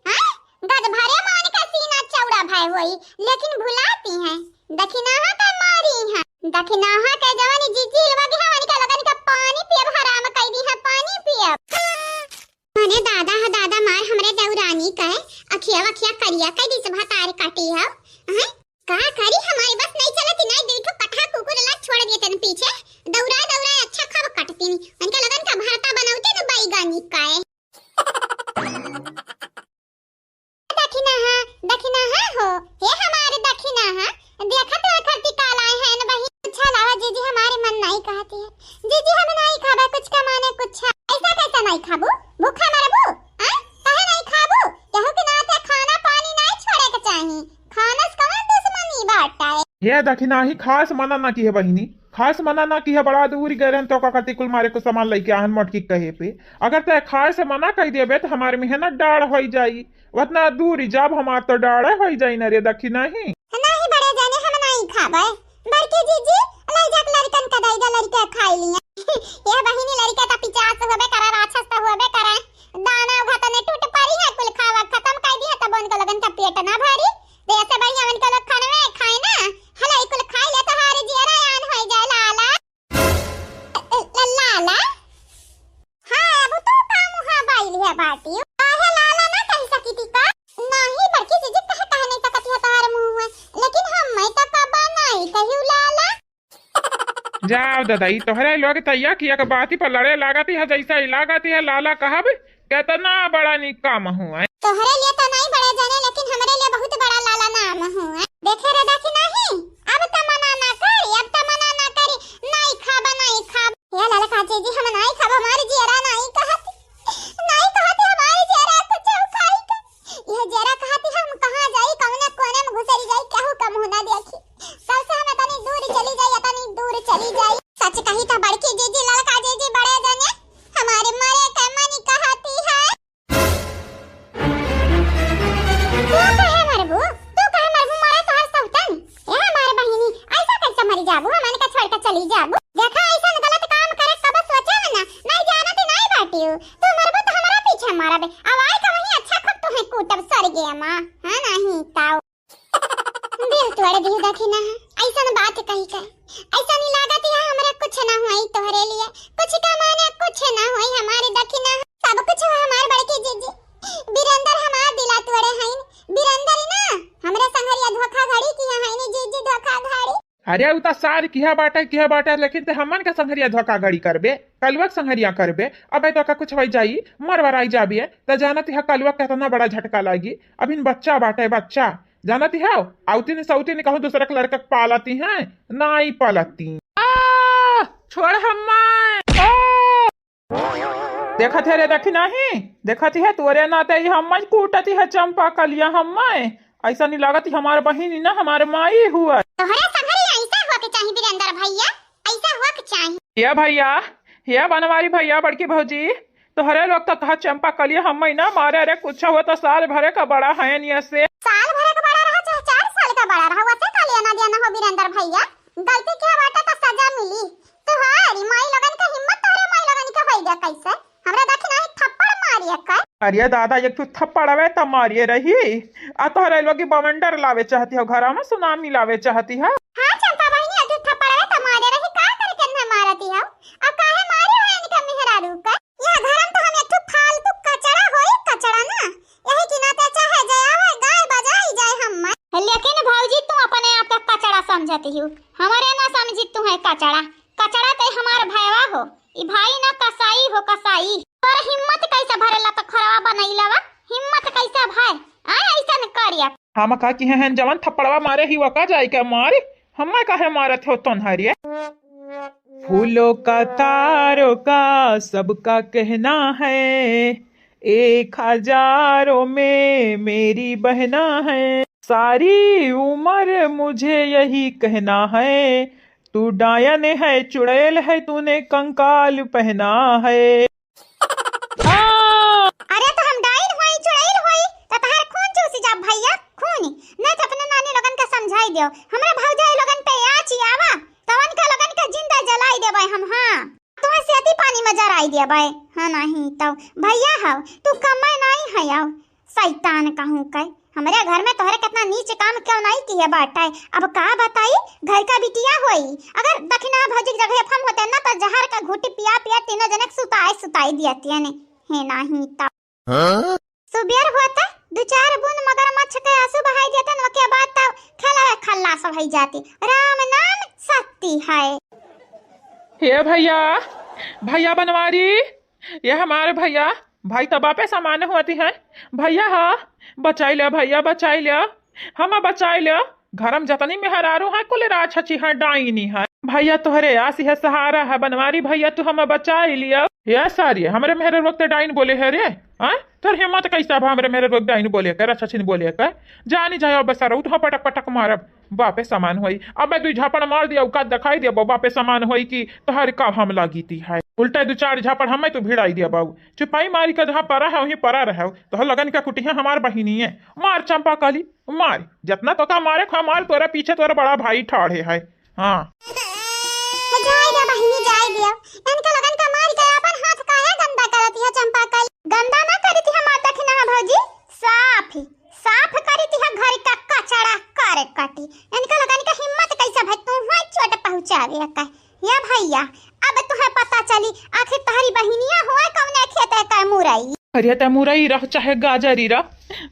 हैं? गज भरे मान के सीना चौड़ा भय होई, लेकिन भुलाती हैं। दखिनाहा के मारी हैं। दखिनाहा के जवानी जीजी लगे हैं, वनिका लगन का पानी पियब, हराम कई दी है, पानी पियब। अरे दादा, ह दादा, मार हमरे देवरानी के अखिया वखिया करिया कई दी से भतार काटी है। हैं? का करी, हमारी बस नहीं चलती, नहीं दुई ठो पठा कुकुर ला छोड़ दिए तन पीछे, दौड़ा दौड़ा अच्छा खाब काटती नहीं। उनके लगन का भरता बनौती तो बैगानी का है। दखिनाहा, दखिनाहा हो, हे हमारे दखिनाहा, देखा तो खरती काल आए हैं न बहिन। अच्छा लावा जीजी, हमारे मन नहीं कहती है। जीजी, हम नहीं खाबे कुछ कमाने कुछ। ऐसा कैसा नहीं खाबू? भूखा मरबू? हाँ? काहे नहीं खाबू? केहू के नाते खाना पानी नहीं छोड़े के चाही। खाना से कौन दुश्मनी बाटा है? हे दखिनाही, खास मना ना की है बहिनी, खास मना ना की है, बड़ा दूर गए रहन तो का करती कुल मारे कुछ सामान लेके आहन मोटकी कहे पे। अगर तय खाए से मना कई देबे तो हमारे मेहनत डाढ़ होई जाई। उतना दूर जब हमार तो डाढ़े होई जाई ना रे दखिनाही। नहीं बड़े जाने, हम नहीं खाबे। बड़की जीजी, ले जाके लड़कन का दे दे, लड़के खाई लिए। ये बहिनी, लड़के तो पिचास होबे करे, राक्षस तो होबे करे। दाना उघा तने टूट पड़ी है, कुल खावा खत्म कर दी है, तब उनका लगन का पेट ना भरी। तो ऐसे बढ़िया उनका लोग खानवे खाए ना। हलो, ई कुल खाई ले तो हारे जियरा आन होई जाए लाला। ल-, ल-, लाला? हाँ, अब तू का मुहा बाइल है बाटी? काहे लाला ना कह सकी थी का? नहीं, बड़की जीजी कह, कह नहीं सकती है तोहर मुंह है, लेकिन हम मैं तो कबा नहीं कही लाला। जाओ दादा, ई तोहरे लोग तैया किया के बाती पर लड़े लागती है, जैसा ही लागती है लाला कहब, कितना बड़ा निक काम हुआ है। तोहरे लिए तो नहीं बड़े जाने, लेकिन हमरे लिए बहुत बड़ा लाला नाम हुआ है। देखे रे दखिनाही, चली जाबू। देखा, ऐसन गलत काम करे कब सोचब ना, नहीं जानत नहीं बाटियो। तू मरबू तो हमरा पीछे मारबे। अब आई का वहीं अच्छा खूब तुहे कूटब सरगे मा। हाँ, नहीं ताऊ। दिल तोड़ दियो दखिना, ऐसन बात कही के। ऐसा नहीं लागत है हमरा कुछ ना होई तोहरे लिए। कुछ का माने कुछ ना होई हमारे दखिना। सब कुछ हो हमार बड़की जीजी। बीरेंद्र हमार दिला तोड़े हईन। बीरेंद्र ही ना, हमरे संघरिया धोखाधड़ी किया हईन जीजी, धोखाधड़ी। अरे, उ त सार किहा बाटे, किहा बाटे, लेकिन ते हमन के संघरिया धोखाधड़ी करबे, कलुआ के संघरिया करबे। अबे तोका कुछ होई जाई, मरवराई जाबे, त जानत है कलुआ के केतना बड़ा झटका लागी। अभिन बच्चा बाटे, बच्चा, जानत है, आवती नहीं सौती नहीं कहूँ दूसरा के लड़का के पालती हैं, नाई पालती। आ, छोड़ हम्मा। आ! देखत है रे, देखी नहीं? देखत है, तोरे नाते ही हम्मय कूटती है चंपा कलिया हम्मय। ऐसा नहीं लागत ही हमार बहिनी ना, हमार माई हुआ। तोहरे संघरी ऐसा हुआ के चाही बीरेंद्र भैया, ऐसा हुआ के चाही। ये भैया, ये बनवारी भैया, बड़की भौजी, तोहरे लोग तो कहा चंपा कलिया हम्मय ना मारे रे, कुछ हुआ तो साल भरे का बड़ा है निया से। साल भरे का बड़ा रहा चाहे चार साल का बड़ा रहा, वैसे का लेना देना हो बीरेंद्र भैया, गलती किया बाटे तो सजा मिली। तोहरी माई लोगन का हिम्मत तोहरे माई लोगन के होई गया कैसे? हमरा दखिना ही थप्पड़ मारिए कर। अरे दादा, एक ठो थप्पड़वे त मारिए रही, आ तोहरे लोग बवंडर लावे चाहती हो, घरा में सुनामी लावे चाहती हो। हाँ चंपा बहिनी, एक ठो थप्पड़वे त मारे रही, का करे के न मारती हो? अब काहे मारे हो इनका मेहरारू का? यह घर में तो हम एक ठो फालतू कचड़ा होई, कचड़ा ना, यही के नाते चाहे जय आवे, गाय बजाई जाए हम। लेकिन भौजी, तू अपने आप का कचड़ा समझती हो, हमारे ना समझी तू है कचड़ा। कचड़ा ते हमार भयवा हो, ई भाई ना कसाई हो, कसाई। तोर हिम्मत कैसे भरेला तो खरवा बनैलवा, हिम्मत कैसे भय? आय ऐसन करिया। हम का किहे हैं, जवन थप्पड़वा मारे ही वका जाई के मारी, हम्मे काहे मारत हो तोन्हरिया? फूलों का तारों का सबका कहना है, एक हजारों में मेरी बहना है। सारी उम्र मुझे यही कहना है, तू डायन है, चुड़ैल है, तूने कंकाल पहना है। हाँ। अरे तो हम डाइन होई, चुड़ैल होई, तो तहार खून चूसी जा भैया, खून। नहीं तो अपने नानी लोगन का समझाई दियो, हमरा भौजाई लोगन पे आँच आवा, तो उनका लोगन का जिंदा जलाई देबै हम। हाँ, तुम्हें सेती पानी में जराई देबै। हाँ, नहीं तो भैया हव, तू कम्मै नहीं है, आओ शैतान कहूँ के। हमरे घर में तोहरे कितना नीच काम क्यों नहीं किए बाटे। अब का बताई, घर का बिटिया होई, अगर दखिना भौजी के जगह हम होते ना, तो जहर का घूटी पिया पिया तीनों जने के सुताए सुताई दियतियन। हे नाही तो। हाँ? सुबेर होते दो चार बूंद मगरमच्छ के आंसू बहाई देतन, ओके बाद तो खेलवे खल्लास भई जाती। राम नाम सत्य है। हे भैया, भैया बनवारी, ये हमारे भैया, भाई तो बापे समान होती है। भैया हा, बचाई लिया भैया, बचाई लिया, हम बचाई लिया। घर में जतनी मेहरारू है, कुल राक्षसी है, डाइनी है। भैया तोहरे आस है, सहारा है, बनवारी भैया तू हम बचाई लिया। ये सारी हमरे मेहरारू के डाइन बोले है रे, हाँ? तोर हिम्मत कैसा भा हमरे मेहरारू के डाइन बोले के, राक्षसी बोले के? जानी जाए अब सरऊ, तू पटक पटक मारब। बापे समान होई। अबे दुई झापड़ मार दिया, औकात दिखाई दिया, बापे समान होई कि तोहर का हम लागी ती है। उल्टा दो चार झापड़ हमें तो भिड़ाई दिया बाबू। चुपाई मारी का जहाँ परा है, वहीं परा रहे। तोहर लगन का कुटिया हमार बहिनी है। मार चंपा काली, मार। जितना तो का मारे खा मार, तोरा पीछे तोरा बड़ा भाई ठाढ़े है। हाँ। तो जाए दे बहिनी, जाए दे। इनका लगन का मार के अपन हाथ काहे गंदा करती है चंपा काली? गंदा ना करती है माता की ना भौजी, साफ ही। साफ करी दिहा घर का कचड़ा करे कटी। इनका लोगन का हिम्मत कैसे भाई, तू हुआ चोट पहुँचावे का? या भैया, अब तुहे पता चली आखिर तहरी बहिनिया हुआ कौने खेते का मुरई। अरे ते मुरई रह चाहे गाजरी रह,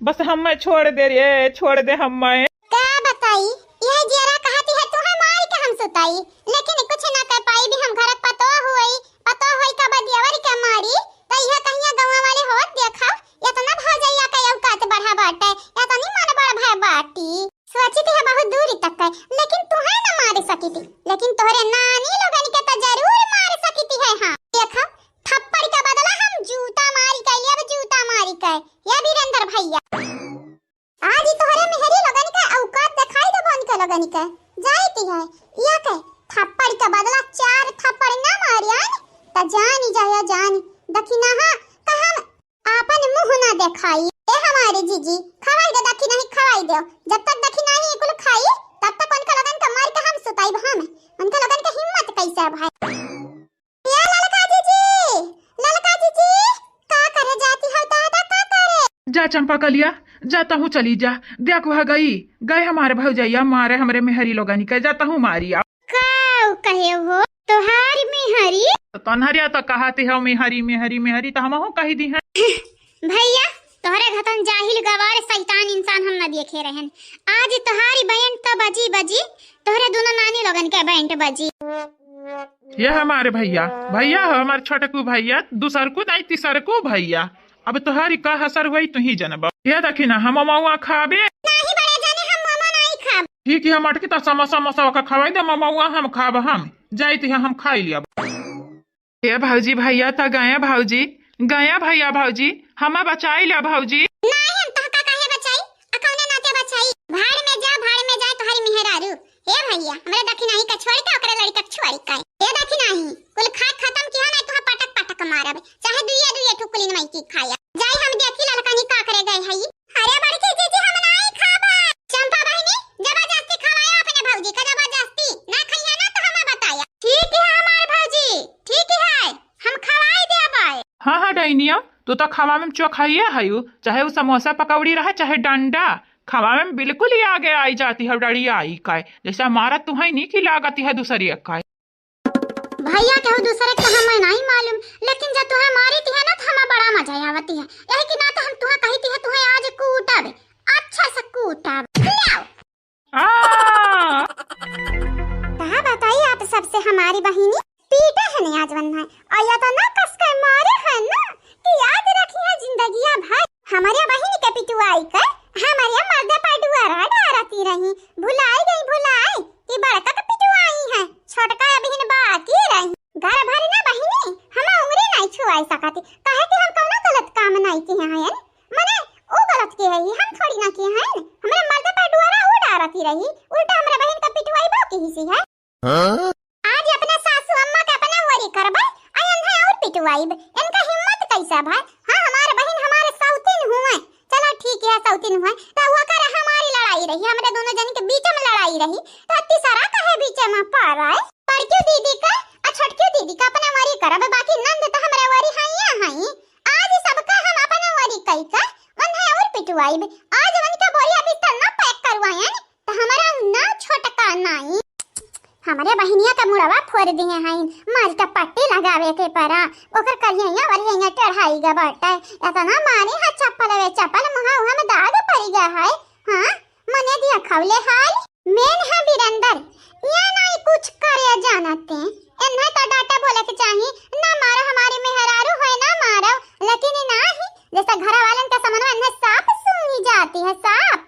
बस हम्मे छोड़ दे रे, छोड़ दे हम्मे। का बताई, यह जियरा कहती है तुहे मार के हम सुताई, लेकिन कुछ ना कर पाई भी हम घर पतो हुई, पतो हुई का बदियावर के मारी, तो यह कहिया गाँव वाले होत देखा, इतना भौजैया का औकात बढ़ा बाटे, इतनी मन बड़ भय बाटी। सोचित है बहुत दूरी तक है, लेकिन तुहे न मार सकिती, लेकिन तोहरे नानी लोगन के तो जरूर मार सकिती है। हाँ, देखा, थप्पड़ के बदला हम जूता मारी के लेब, जूता मारी के। ये वीरेंद्र भैया, आज ही तोहरे मेहरी लोगन के औकात दिखाई देबो उनके लोगन के। जाइत है, या के थप्पड़ के बदला चार थप्पड़ ना मारियन, त जानी जाया जानी। दखिनहा का हम आपन मुँह ना देखाई। ए हमारे जीजी, खवाई दे दखिनही, खवाई दे। जब तक दखिनही कुल खाई, तब तक उनके लोगन के मार के हम सुताई हम। उनके लोगन के हिम्मत जा चंपा कलिया, जा तहूँ चली जा। देख वह गई, गए हमारे भौजैया मारे हमरे मेहरी लोगनी के, जा तहूँ मारी आ। का कहे हो तोहार मेहरी? तो तोहरिया तो कहती हो मेहरी, मेहरी, मेहरी, तो हमहू कही दिहे। भैया, तोहरे घतन जाहिल गवार शैतान इंसान हम न देखे रहन। आज तोहारी बैंड तो बजी बजी, तोहरे दोनों नानी लोगन के बैंड बजी। ये हमारे भैया, भैया हो हमार छोटकू भैया, दूसरकू नहीं तीसरकू भैया। अब तोहारी का हसर हुई तू ही जनबा। ये देखी ना हम मौआ खाबे। नहीं बड़े जाने हम मौआ नहीं खाब। ठीक है, हम अटकी तो समोसा मोसा का खवाई दे, मौआ हम खाब, हम जाइत है, हम खाई लिया। ए भौजी, भैया त गया भौजी, गया भैया भौजी, हमा बचाई ला भौजी। नाहीं, हम तोहका काहे बचाई? आ कौने नाते बचाई? भाड़ में जा, भाड़ में जा, तोहरी मेहरारू। हे भैया, हमरे दखिनाही का छोड़ के ओकरे लड़का के छोड़ के। हे दखिनाही, कुल खाए खत्म किया, नहीं तोहा पटक पटक मारब, चाहे दुइया दुइया ठुकुलिन माई की खाया। जाई हम देखी ललकनी का करे गए हई। अरे बड़की जीजी, हम नाई खाबा। चंपा बहिनी, जबरदस्ती खवाया अपने भौजी का, जबरदस्ती। ना खइया ना तो हमें बताया। ठीक है हमार भौजी, ठीक है, हम खवाई देबै। हाँ, हाँ, डैनिया, तू तो खवा में चोखाइए हयू, चाहे उ समोसा पकौड़ी रहे, चाहे डंडा, खवा में बिल्कुल ही आगे आई जाती है डड़ी आई का, जैसे हमारा तुहै नी की लागती है दूसरी का। भैया, केहू दूसरे के तो हमें नहीं मालूम, लेकिन जब तुहे मारी थी है ना, तो हमें बड़ा मजा आवती है। यही की ना तो हम तुहे कही थी है, तुहे आज कूटब, अच्छा से कूटब। ले आओ। आ! कहा बताई आप सबसे हमारी बहिनी पीटा है नहीं आज बंधा है, और या तो ना कस के मारे है ना कि याद रखी है जिंदगिया भर। हमारे बहिनी के पिटुआई कर हमारे मर्दे पर डुअरा डारती रही, भुलाई गई भुलाई कि बड़का के पिटुआई है, छोटका अबहिन बाकी रही। घर भर ना बहिनी हम उंगली नहीं छुआई सकती, काहे कि हम कौनो गलत काम नहीं किए हैं। मने उ गलत के है, हम थोड़ी ना किए हैं। हमरे मर्दे पर डुअरा उ डारती रही, उल्टा हमरे बहिन का पिटवाई बो की हिस्सी है। हाँ? आज अपने सासू अम्मा के अपने वरी करबे, आ इन्हें और पिटवाइब। इनका हिम्मत कैसा भाई? हाँ, हमारे बहिन हमारे सौतीन हुए। चलो ठीक है, सौतीन हुए, तो वो कर हमारी लड़ाई रही, हमरे दोनों जन के बीच में लड़ाई रही, तो तीसरा कहे बीच में पड़ रहा है। बड़कियों दीदी का, आ छोटकियों दीदी का अपने वरी करब, बाकी नंद तो हमरे वरी हइया हई। आज सबका हम अपने वरी कई का, उन्हें और पिटवाइब। आज उनका बोरिया बिस्तर ना पैक करवायन, तो हमारा ना छोटका नाई। हमरे बहिनिया का मुड़वा फोड़ दिए हैं, मार के पट्टी लगावे के परा, ओकर करिया वरिया टेढ़ाई गा बाटे। इतना मारे है चप्पल वे चप्पल, मुहा उहा में दाग पड़ गया है। हाँ, मने दिया खौले हाल। मेन है बीरेंदर, ये नाई कुछ करे जानते। इन्हें तो डांटे बोले के चाही, ना मारो हमारी मेहरारू है ना मारो, लेकिन ये ना ही, जैसे घर वालन का समनवा इन्हें साफ सूंघी जाती है, साफ।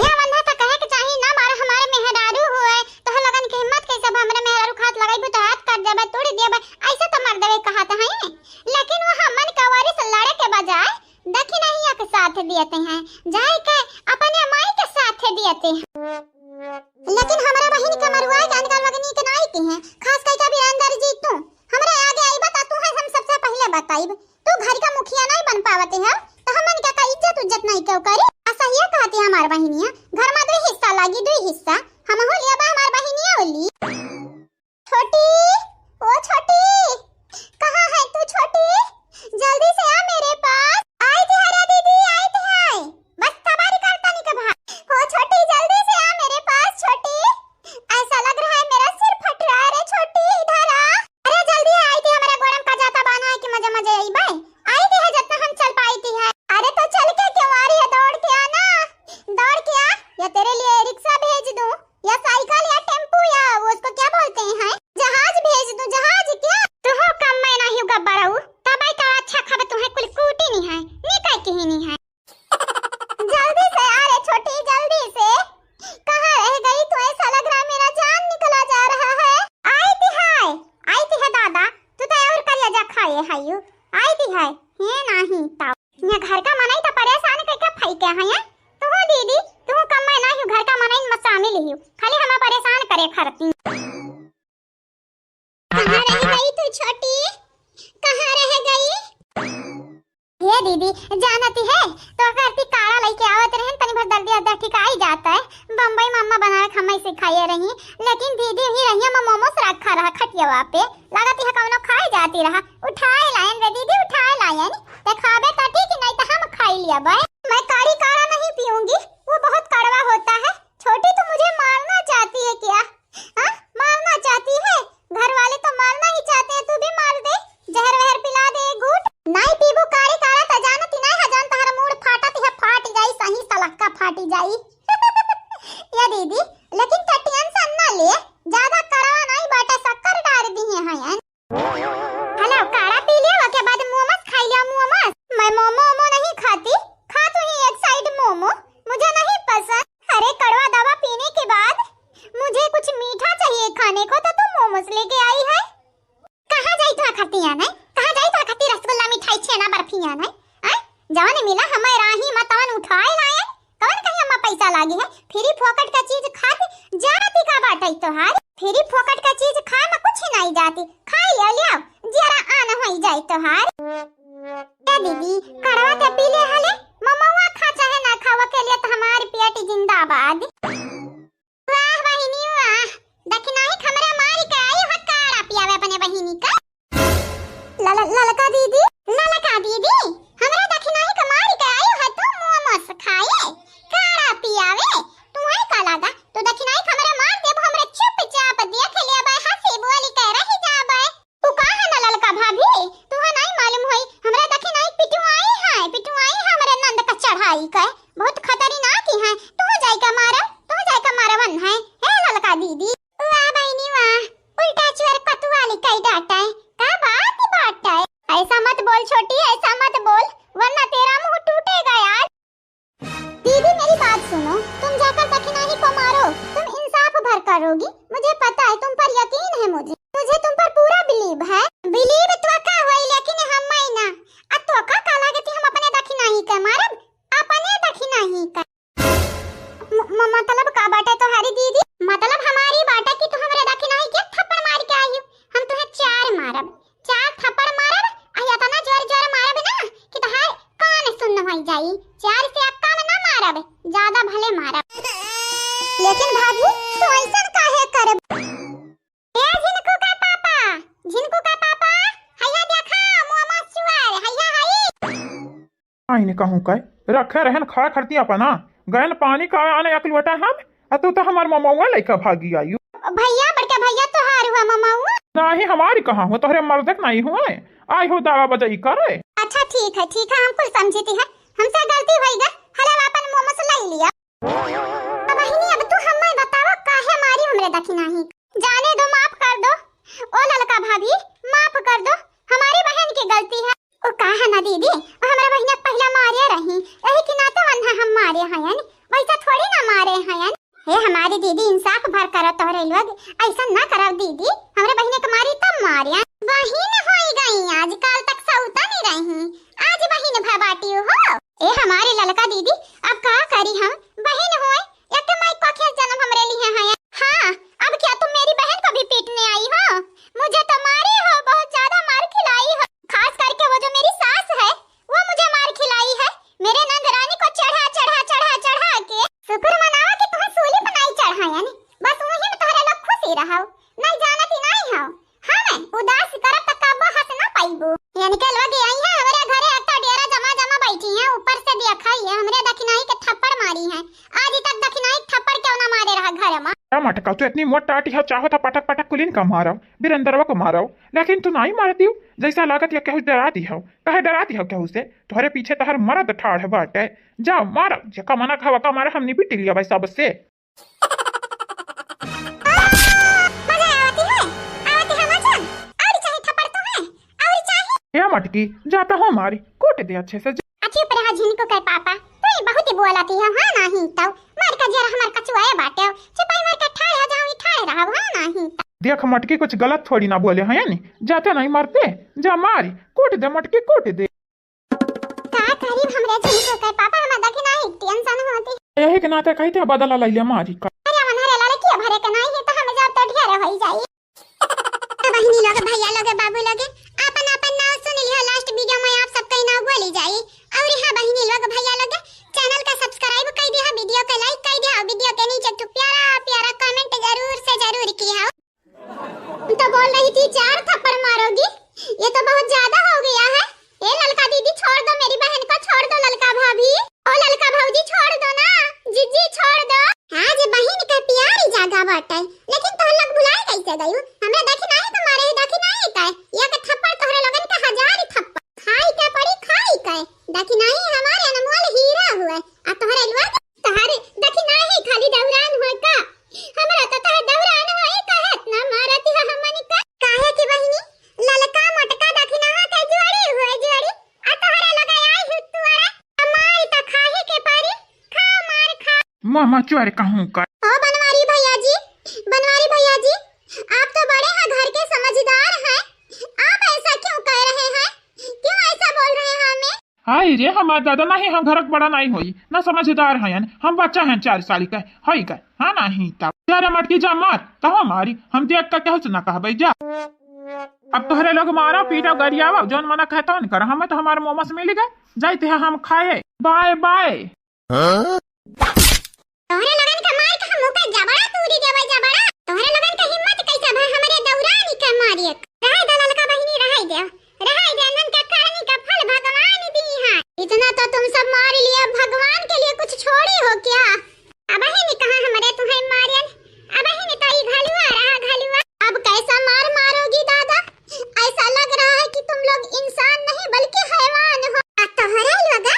ये वन्हा तो कहे के चाही, ना मारो हमारे मेहरारू हुए, तो हम लोगन के हिम्मत कैसे बा? हमरे मेहरारू खात लगाइबू तो हाथ काट देबे, तोड़ देबे, ऐसे तो मर देबे कहत हैं। लेकिन वो हमन का वारिस लड़े के बजाय दखिनहिया के साथ दियते हैं, जाए के अपने माई के साथ दियते हैं। लेकिन हमरा बहिन के मरुआ के अनकर लगनी के नाई की हैं, खास करके बीरेंदर जी तू। हमरे आगे आइबा त तू है हम सबसे पहले बताइब। तू घर का मुखिया नहीं बन पावते हैं, तो हमन का, का इज्जत उज्जत नहीं क्यों करी? आ सहिया कहती हमार बहिनिया, घर में दुई हिस्सा लागी, दुई हिस्सा। हमहू लिया बा हमार बहिनिया ओली। छोटी, ओ छोटी, कहाँ है तू छोटी? जल्दी से आ मेरे पास। आई थी हरा दीदी, आई थी है। बस तबारी करता नहीं कब। हो छोटी, जल्दी से आ मेरे पास छोटी। ऐसा लग रहा है मेरा सिर फट रहा है रे छोटी, इधर आ। अरे जल्दी आ, आई थी हमारा गोड़म का जाता बाना है कि मजे मजे आई बाय। आई थी है जितना हम चल पाई थी है। अरे तो चल के क्यों आ रही है, दौड़ के आ ना, दौड़ के आ, या तेरे लिए रिक्शा भेज दूं। या साइकिल या टेम्पू या वो उसको क्या बोलते हैं, जहाज भेज दूं, जहाज क्या? तू हो कम मैं नहीं गब्बरऊ, तब आई तो अच्छा खबर तुम्हें कुल कूटी नहीं है, निकाय की ही नहीं है। जल्दी से आ रे छोटी, जल्दी से। कहाँ रह गई तू? ऐसा लग रहा है मेरा जान निकला जा रहा है। आई ती है, आई ती है दादा, तू तो और करिया जा खाए है यू। आई ती है, ये नहीं ताऊ। ये घर का मनई तो परेशान करके फैके हैं, ये? तू दीदी, तू कम मैं ना हियो, घर का मनई में शामिल हियो, खाली हमें परेशान करे खरती। कहाँ रह गई तू छोटी, कहाँ रह गई? ये दीदी, जानती है, तो करती काढ़ा लेके आवत रहन, तनी भर दर्द, दर्द ठीक आई जाता है। बम्बई मम्मा बनावे के हमें सिखाए रही, लेकिन दीदी ही रही, हम मोमोस रखा रहा खटियावा पे, लागत है कौनो खाए जाती रहा, उठाए लायन रे दीदी, उठाए लायन, ते खाबे तो ठीक, नहीं तो हम खाई लिया बे। मैं काढ़ी काढ़ा नहीं पीऊंगी, वो बहुत कड़वा होता है। छोटी, तू मुझे मारना चाहती है क्या? हाँ, मारना चाहती है? घर वाले तो मारना ही चाहते हैं, तू भी मार दे, जहर वहर पिला दे एक घूंट। नाई पीबू काढ़ी काढ़ा त जानती नाई है, जान तहरा मूड़ फाटत है, फाट जाई, सही सलक्का फाटी जाई। या दीदी, लेकिन टेंशन ना ले, ज्यादा कड़वा नाई बाटे, शक्कर डार दिहे हैं। हेलो, काढ़ा पी लिया, ओके बाद मोमोस खाई लिया, मोमोस। मैं मोमो ओमो नहीं खाती, खा तू ही एक साइड मोमो, मुझे नहीं पसंद। अरे कड़वा दवा पीने के बाद मुझे कुछ मीठा चाहिए खाने को, तो तू मोमोस लेके आई है। कहाँ जाई तो खाती है, नहीं? कहाँ जाई तो खाती रसगुल्ला, मिठाई, छेना, बर्फी है, नहीं? आय? जवन मिला हमें राही में तवन उठाए लाए, कवन कहीं हमें पैसा लागी है? फ्री फोकट का चीज खाती जाती का बाटे तोहार? फ्री फोकट का चीज खाए में कुछ नहीं जाती, खाई लिया, लिया, जरा आन होई जाए तोहार। ए दीदी, कड़वा ते पी ले हले, ममवा खा चाहे ना खावा के लिए तो हमारी पेट जिंदाबाद। वाह बहिनी वाह, दखिनाही हमरे मारी के आई हो काढ़ा पियावे अपने बहिनी का। लल-, ललका दीदी, ललका दीदी, हमरा दखिनाही के मारी के आई हो तू मोमोस खाए, काढ़ा पियावे, तुम्हें का लागा? तू दखिनाही हमरे मार देबो, हमरे चुपचाप देख लेबे, हंसी बोली के रह जाबे। तू का है ना ललका भाभी, तुहा नहीं मालूम होई, हमरा दखिनाही पिटुआई है, पिटुआई है हमरे नंद का चढ़ाई के, बहुत खतरनाक ही है। तू जाई का मारा, तू जाई का मारवन है, हे ललका दीदी। वाह बहिनी वाह, उल्टा चुअर कतुआली कई डाटा है, का बात ही बाटा है। ऐसा मत बोल छोटी, ऐसा मत बोल, वरना तेरा मुंह टूटेगा यार। दीदी मेरी बात सुनो, तुम जाकर दखिनाही को मारो, तुम इंसाफ भर करोगी, मुझे पता है, तुम पर यकीन है मुझे, मुझे तुम पर पूरा बिलीव है। बिलीव तो का होई, लेकिन हम ना, आ तो का, का लागे कि हम अपने दखिनाही के मारब, अपने दखिनाही के। म-, म-, मतलब का बाटे तोहारी दीदी? मतलब हमारी बाटे कि तू हमरे दखिनाही के थप्पड़ मार के आई हो, हम तुहे चार मारब। चार थप्पड़ मारब, आ इतना जोर जोर मारब ना कि तोहार कान सुन्न होई जाई। चार से कम ना मारब, ज्यादा भले मारब। लेकिन भाभी, तू ऐसन काहे करब? ए झिनकू का पापा, झिनकू का पापा, हैया देखा, मोमोस चुअर, हैया हई। आइन कहूँ का, रखे रहन खा खरती अपना, गयन पानी का आने एक लोटा हम, आ तू तो हमार ममौआ लइका भागी आयु। भैया, बड़का भैया तोहार हुआ ममौआ? नाही, हमारी कहाँ हुआ, तोहरे मर्दक नाही हुआ, आई हो दावा बजाई करे। अच्छा ठीक है, ठीक है, हम कुल समझती है, हमसे गलती होई गई, हले अपन मोमोस लाई लिया। अब बहिनी, अब तू हमें बतावा काहे मारी हमरे दखिनाही? जाने दो, माफ कर दो। ओ ललका भाभी, माफ कर दो, हमारी बहन की गलती है। ओ का है ना दीदी, ओ हमरा बहिने के पहिला मारे रही, यही के नाते वन्हा हम मारे हयन, वैसा थोड़ी ना मारे हयन। हे हमारी दीदी, इंसाफ भर करो तोहरे लोग, ऐसा ना करो दीदी, हमरे बहिने के मारी तब मारे। बहिन होई गई, आजकल तक सौता नहीं रही, आज बहिन भबाटी हो। ए हमारी ललका दीदी, अब का करी हम, बहिन होए, एक माई को खेत जन्म हमरे लिए है। हाँ, अब क्या तुम मेरी बहन को भी पीटने आई हो? मुझे तो मारी हो, बहुत ज्यादा मार खिलाई हो। खास करके वो जो मेरी सास है, वो मुझे मार खिलाई है। मेरे नंद रानी को चढ़ा, चढ़ा, चढ़ा, चढ़ा के। शुक्र मनावा कि तुम्हें सूली पर नहीं चढ़ायन। बस वही में तोहरे लोग खुशी रहो। नहीं जानती नहीं हो। हाँ, मैं उदास करब त कब्बो हंस ना पाइबू। यानी के लोग आई है हमरे घरे, एक तो डेरा जमा जमा बैठी है, ऊपर से देखा ही है हमरे दखिनाही के थप्पड़ मारी है। आज तक दखिनाही थप्पड़ क्यों ना मारे रहा घर में। का मटका, तू इतनी मोट टाटी हो, चाहो तो पटक पटक कुलीन का मारो, बिरंदरवा को मारो, लेकिन तू नहीं मारती हो। जैसा लागत या केहू डराती हो, कहे डराती हो केहू से? तोहरे पीछे तोहर मरद ठाढ़ बाटे, जा मारो, जेका मना खावा का मारे, हमनी भी टिलिया भाई सबसे। मजा आवती है, आवती है मजा। और चाहे थप्पड़ तो है, और चाहे। ए मटकी, जाता हो मारी, कूट दे अच्छे से। अच्छी तरह झिनको के पापा, तू ही बहुत ही बोलाती है, हाँ नहीं तो। मार का जरा हमार कचुआ बाटे, चपाई मार के ठाए हो जाओ, ठाए रहो, हाँ नहीं तो। देख मटकी, कुछ गलत थोड़ी ना बोले हैं, यानी जाते नहीं मरते, जा मारी, कूट दे मटकी, कूट दे। का करी हमरे झिनको के पापा, हम दखिनाही टेंशन होती। यही के नाते कही थे बदला लैले मारी का। अरे मन हरे लाले किया भरे के नहीं है तो हम जाब तो ढेर होई जाई। बहिनी लोग, भैया लोग, बाबू लोग, आपन आपन नाव सुन लिया, लास्ट वीडियो में आप सबके नाव बोली जाई। और हाँ बहिनी लोग, भैया लोग, चैनल का सब्सक्राइब कर दिया, वीडियो का लाइक कर दिया, वीडियो के नीचे आगा बाटे, लेकिन तोहरे लोग भुलाए कैसे गयू? हमरा दखिनाही तो मारे है, दखिनाही का? एक थप्पड़ तोहरे लोगन के हजार थप्पड़। खाई के पड़ी, खाई के। दखिनाही हमारे अनमोल हीरा हुए, आ तोहरे लोग तोहरे दखिनाही खाली दौरान होए का? हमरा तो तोहरे दौरान होए का, इतना मारत है हमनी का। काहे कि बहिनी, ललका मोटका दखिनाहा के जोड़ी हुए जोड़ी, आ तोहरे लोग आई हुतुआरा। मार तो खाही के परी, खा मार खा। मामा चोर कहूँ का। ओ बनवारी भैया जी, बनवारी भैया जी, आप तो बड़े हैं, घर के समझदार हैं, आप ऐसा क्यों कह रहे हैं? क्यों ऐसा बोल रहे हैं हमें? हाय रे हमार दादा, नहीं हम घर के बड़ा नहीं होई, ना समझदार हैं, हम बच्चा हैं चार साल के, होई गए, हाँ नहीं तब। जा रे मटकी जा मार, कहो मारी, हम देख के केहू से ना कहबे जा। अब तोहरे लोग मारो, पीटो, गरियावा, जौन मना कहता नहीं कर, हमें तो हमारे मोमोस मिल गए, जाते हैं हम खाए, बाय बाय। हाँ? तोहरे लोगन के मार के हम मुंह के जबड़ा तूरी देबै जबड़ा। तोहरे लोगन के हिम्मत कैसे भय हमरे दौरानी के मारिए? रहै दे ललका बहिनी, रहै दे, रहै दे, इन्हन के करनी के फल भगवान दी हैं। इतना तो तुम सब मार लिया, भगवान के लिए कुछ छोड़ी हो क्या? अबहिन कहाँ हमरे तुहैं मारियन, अबहिन तो ई घलुआ रहा घलुआ। अब कैसा मार मारोगी दादा, ऐसा लग रहा है कि तुम लोग इंसान नहीं बल्कि हैवान हो। आ तोहरे लोग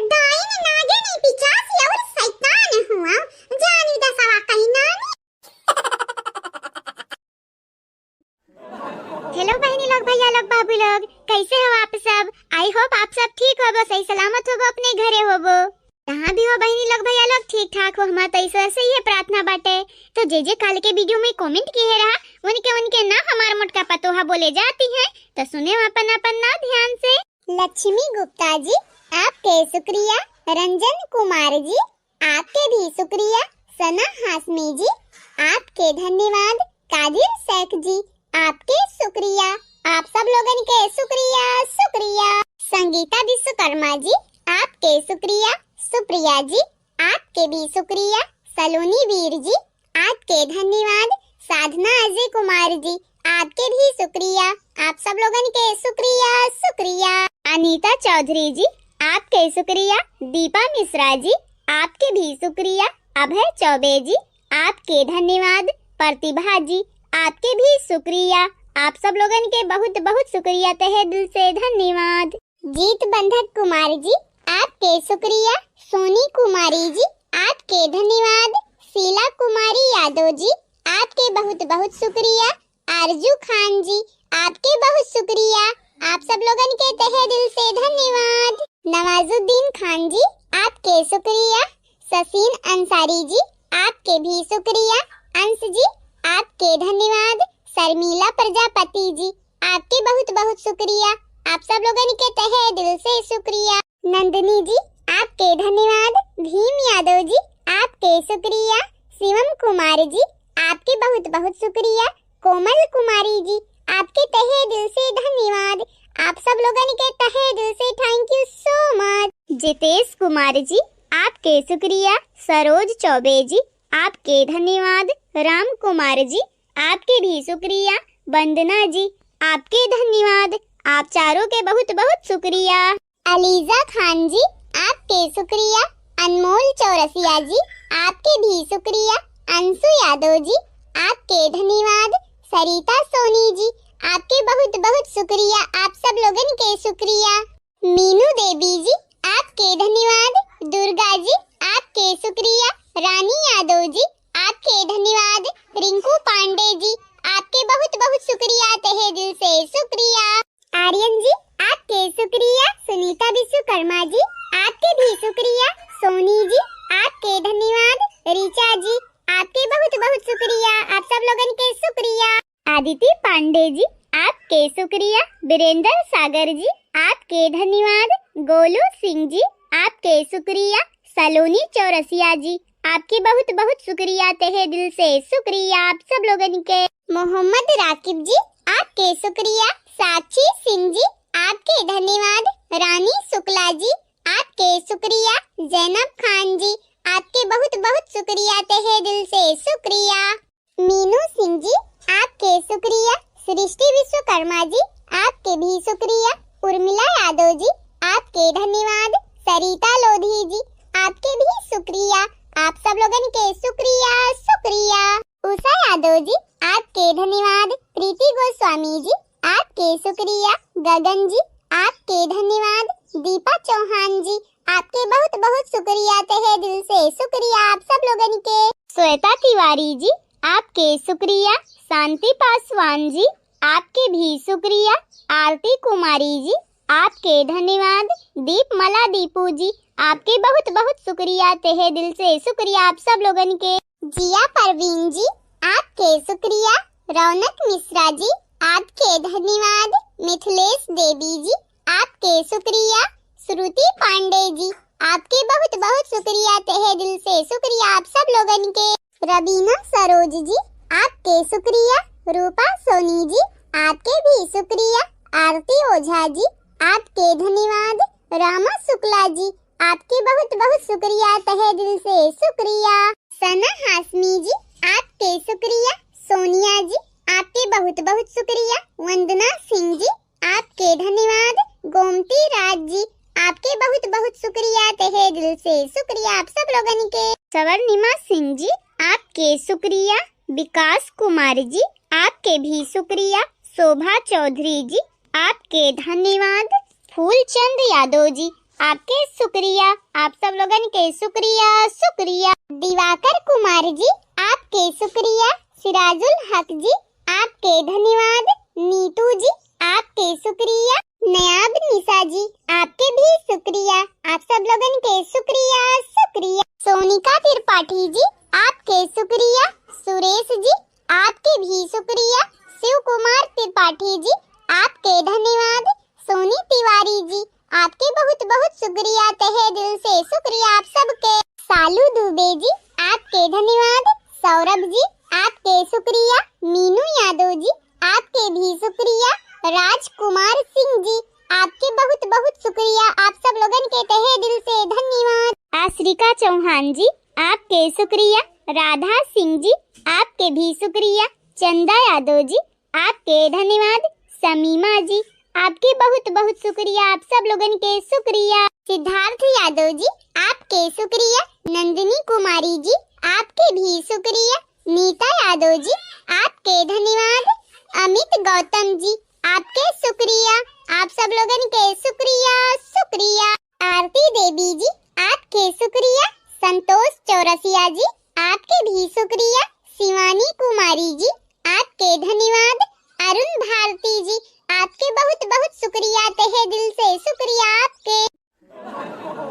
डाइन, नागिन, पिचास और शैतान हुआ, जानी दसवा कहीं नानी। हेलो बहिनी लोग, भैया लोग, बाबू लोग, कैसे हो आप सब? I hope आप सब ठीक होबो, सही सलामत होबो, अपने घरे होबो। जहाँ भी हो बहिनी लोग, भैया लोग, ठीक ठाक हो, हमार तो ईश्वर से ये प्रार्थना बाटे। तो जे जे काल के वीडियो में comment किए रहा, उनके उनके नाम हमार मोटका पतोहा बोले जाती हैं, तो सुने अपन अपन नाम ध्यान से। लक्ष्मी गुप्ता जी, आपके शुक्रिया। रंजन कुमार जी, आपके भी शुक्रिया। सना हाशमी जी, आपके धन्यवाद। कादिर शेख जी, आपके शुक्रिया। आप सब लोगन के शुक्रिया, शुक्रिया। संगीता विश्वकर्मा जी, आपके शुक्रिया। सुप्रिया जी, आपके भी शुक्रिया। सलोनी वीर जी, आपके धन्यवाद। साधना अजय कुमार जी, आपके भी शुक्रिया। आप सब लोगन के शुक्रिया, शुक्रिया। अनीता चौधरी जी, आपके शुक्रिया। दीपा मिश्रा जी, आपके भी शुक्रिया। अभय चौबे जी, आपके धन्यवाद। प्रतिभा जी, आपके भी शुक्रिया। आप सब लोगन के बहुत बहुत शुक्रिया, तहे दिल से धन्यवाद। जीत बंधक कुमार जी, आपके शुक्रिया। सोनी कुमारी जी, आपके धन्यवाद। शीला कुमारी यादव जी, आपके बहुत बहुत शुक्रिया। आरजू खान जी, आपके बहुत शुक्रिया, आप सब लोगन के तहे दिल से धन्यवाद। नवाजुद्दीन खान जी, आपके शुक्रिया। ससीन अंसारी जी, आपके भी शुक्रिया। अंश जी, आपके धन्यवाद। शर्मिला प्रजापति जी, आपके बहुत बहुत शुक्रिया, आप सब लोगन के तहे दिल से शुक्रिया। नंदिनी जी, आपके धन्यवाद। भीम यादव जी, आपके शुक्रिया। शिवम कुमार जी, आपके बहुत बहुत शुक्रिया। कोमल कुमारी जी, आपके तहे दिल से धन्यवाद। आप सब लोगन के तहे दिल से thank you so much। Jitesh कुमार जी, आपके शुक्रिया। सरोज चौबे जी, आपके धन्यवाद। राम कुमार जी, आपके भी शुक्रिया। वंदना जी, आपके धन्यवाद। आप चारों के बहुत बहुत शुक्रिया। अलीजा खान जी, आपके शुक्रिया। अनमोल चौरसिया जी, आपके भी शुक्रिया। अंशु यादव जी, आपके धन्यवाद। सरिता सोनी जी, आपके बहुत बहुत शुक्रिया, आप सब लोगन के शुक्रिया। मीनू देवी जी, आपके धन्यवाद। दुर्गा जी, आपके शुक्रिया। रानी यादव जी, आपके धन्यवाद। रिंकू पांडे जी, आपके बहुत बहुत शुक्रिया, तहे दिल से शुक्रिया। आर्यन जी, आपके शुक्रिया। सुनीता विश्वकर्मा जी, आपके भी शुक्रिया। सोनी जी, आपके धन्यवाद। ऋचा जी, आपके बहुत बहुत शुक्रिया, आप सब लोगन के शुक्रिया। आदिति पांडे जी, आपके शुक्रिया। वीरेंद्र सागर जी, आपके धन्यवाद। गोलू सिंह जी, आपके शुक्रिया। सलोनी चौरसिया जी, आपके बहुत बहुत शुक्रिया, तहे दिल से शुक्रिया आप सब लोगन के। मोहम्मद राकिब जी, आपके शुक्रिया। साक्षी सिंह जी, आपके धन्यवाद। रानी शुक्ला जी, आपके शुक्रिया। जैनब खान जी, आपके बहुत बहुत शुक्रिया, तहे दिल से शुक्रिया। मीनू सिंह जी, आपके शुक्रिया। सृष्टि विश्वकर्मा जी, आपके भी शुक्रिया। उर्मिला यादव जी, आपके धन्यवाद। सरिता लोधी जी, आपके भी शुक्रिया। आप सब लोगन के शुक्रिया, शुक्रिया। यादव जी, आपके धन्यवाद। प्रीति गोस्वामी जी, आपके शुक्रिया। गगन जी, आपके धन्यवाद। दीपा चौहान जी, आपके बहुत बहुत शुक्रिया, तहे दिल से शुक्रिया आप सब लोगन के। श्वेता तिवारी जी, आपके शुक्रिया। शांति पासवान जी, आपके भी शुक्रिया। आरती कुमारी जी, आपके धन्यवाद। दीपमला दीपू जी, आपके बहुत बहुत शुक्रिया, तहे दिल से शुक्रिया आप सब लोगन के। जिया परवीन जी, आपके शुक्रिया। रौनक मिश्रा जी, आपके धन्यवाद। मिथिलेश देवी जी, आपके शुक्रिया। श्रुति पांडे जी, आपके बहुत बहुत शुक्रिया, तहे दिल से शुक्रिया आप सब लोगन के। रबीना सरोज जी, आपके शुक्रिया। रूपा सोनी जी, आपके भी शुक्रिया। आरती ओझा जी, आपके धन्यवाद। रामा शुक्ला जी, आपके बहुत बहुत शुक्रिया, तहे दिल से शुक्रिया। सना हाशमी जी, आपके शुक्रिया। सोनिया जी, आपके बहुत बहुत शुक्रिया। वंदना सिंह जी, आपके धन्यवाद। गोमती राज जी, आपके बहुत बहुत शुक्रिया, तहे दिल से शुक्रिया आप सब लोगन के। स्वर्णिमा सिंह जी, आपके शुक्रिया। विकास कुमार जी, आपके भी शुक्रिया। शोभा चौधरी जी, आपके धन्यवाद। फूलचंद यादव जी, आपके शुक्रिया, आप सब लोगन के शुक्रिया, शुक्रिया। दिवाकर कुमार जी, आपके शुक्रिया। सिराजुल हक जी, आपके धन्यवाद। नीतू जी, आपके शुक्रिया। नयाब निशा जी, आपके भी शुक्रिया, आप सब लोगन के शुक्रिया, शुक्रिया। सोनिका त्रिपाठी जी, आपके शुक्रिया। सुरेश जी, आपके भी शुक्रिया। शिव कुमार त्रिपाठी जी, आपके धन्यवाद। सोनी तिवारी जी, आपके बहुत बहुत शुक्रिया, तहे दिल से शुक्रिया आप सबके। सालू दुबे जी, आपके धन्यवाद। सौरभ जी, आपके शुक्रिया। मीनू यादव जी, आपके भी शुक्रिया। राजकुमार सिंह जी, आपके बहुत बहुत शुक्रिया, आप सब लोगन के तहे दिल से धन्यवाद। आश्रिका चौहान जी, आपके शुक्रिया। राधा सिंह जी, आपके भी शुक्रिया। चंदा यादव जी, आपके धन्यवाद। समीमा जी, आपके बहुत बहुत शुक्रिया, आप सब लोगन के शुक्रिया। सिद्धार्थ यादव जी, आपके शुक्रिया। नंदिनी कुमारी जी, आपके भी शुक्रिया। नीता यादव जी, आपके धन्यवाद। अमित गौतम जी, आपके शुक्रिया, आप सब लोगन के शुक्रिया, शुक्रिया। आरती देवी जी, आपके शुक्रिया। संतोष चौरसिया जी, आपके भी शुक्रिया। शिवानी कुमारी जी, आपके धन्यवाद। अरुण भारती जी, आपके बहुत बहुत शुक्रिया, तहे दिल से शुक्रिया आपके।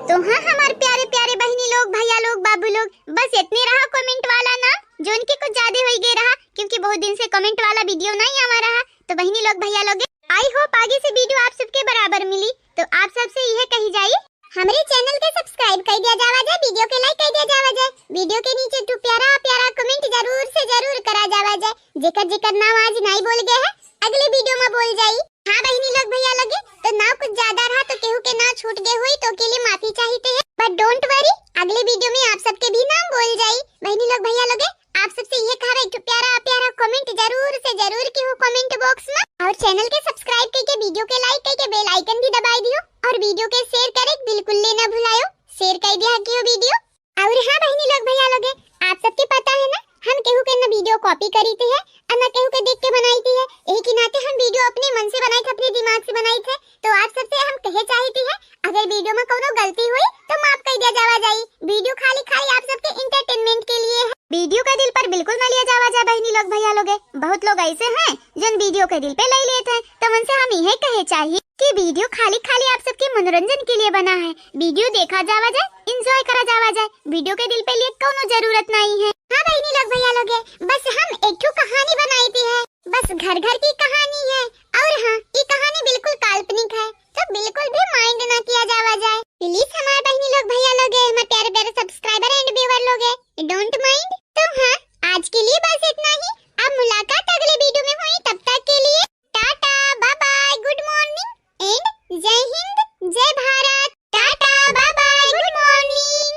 तो हाँ, हमार प्यारे प्यारे बहिनी लोग, भैया लोग, बाबू लोग, बस इतने रहा comment वाला नाम, जोन के कुछ ज्यादा होइ गए रहा, क्योंकि बहुत दिन से comment वाला video नहीं आवा रहा। तो बहिनी लोग, भैया लोग, I hope आगे से video आप सबके बराबर मिली। तो आप सबसे यह कही जाई, हमरे channel के subscribe कर दिया जावा जाए, video के like कर दिया जावा जाए, video के नीचे दो प्यारा प्यारा comment जरूर से जरूर करा जावा जाए। जेकर जेकर नाम आज नहीं बोल गए है, अगले video में बोल जाई। हाँ बहिनी लोग, भैया लोगे, तो नाम कुछ ज्यादा रहा तो केहू के नाम छूट गए हुई तो के लिए माफी चाहते हैं, but don't worry, अगले video में आप सबके भी नाम बोल जाई। बहिनी लोग, भैया लोगे, आप सबसे ये कहा एक ठो प्यारा प्यारा comment जरूर से जरूर किहो comment box में, और channel के subscribe करके, video के like करके, bell icon भी दबाई दियो, और video के share करे बिल्कुल लेना भुलायो। Share कर दिया किहो video। और हाँ बहिनी लोग, भैया लोगे, आप सबके पता है ना, हम केहू के ना video copy करी थी है और ना केहू के देख के बनाई थी है। यही के नाते हम video अपने मन से बनाई थे, अपने दिमाग से बनाई थे। तो आप सबसे हम कहे चाहती है, अगर video में कोनो गलती हुई तो माफ कर दिया जावा जाई। Video खाली खाली आप सबके entertainment के लिए है। Video का दिल पर बिल्कुल ना लिया जावा जाए बहिनी लोग, भैया लोगे। बहुत लोग ऐसे हैं जोन video के दिल पे ले लेते हैं, तो उनसे हम यही कहे चाहिए कि video खाली खाली आप सबके मनोरंजन के लिए बना है। Video देखा जावा जाए, enjoy करा जावा जाए, video के दिल पे लिए कोनो जरूरत नहीं है। हाँ बहिनी लोग, भैया लोगे, बस हम एक ठो कहानी बनाई थी है, बस घर घर की कहानी है। और हाँ, ये कहानी बिल्कुल काल्पनिक है, तो बिल्कुल भी mind ना किया जावा जाए। Please हमारे बहिनी लोग, भैया लोगे, हमारे प्यारे प्यारे subscriber and viewer लोगे, don't mind। तो हाँ, आज के लिए बस इतना ही। अब मुलाकात अगले video में हुई, तब तक के लिए Tata, bye bye, good morning and जय हिंद, जय भारत। Tata, bye bye, good morning।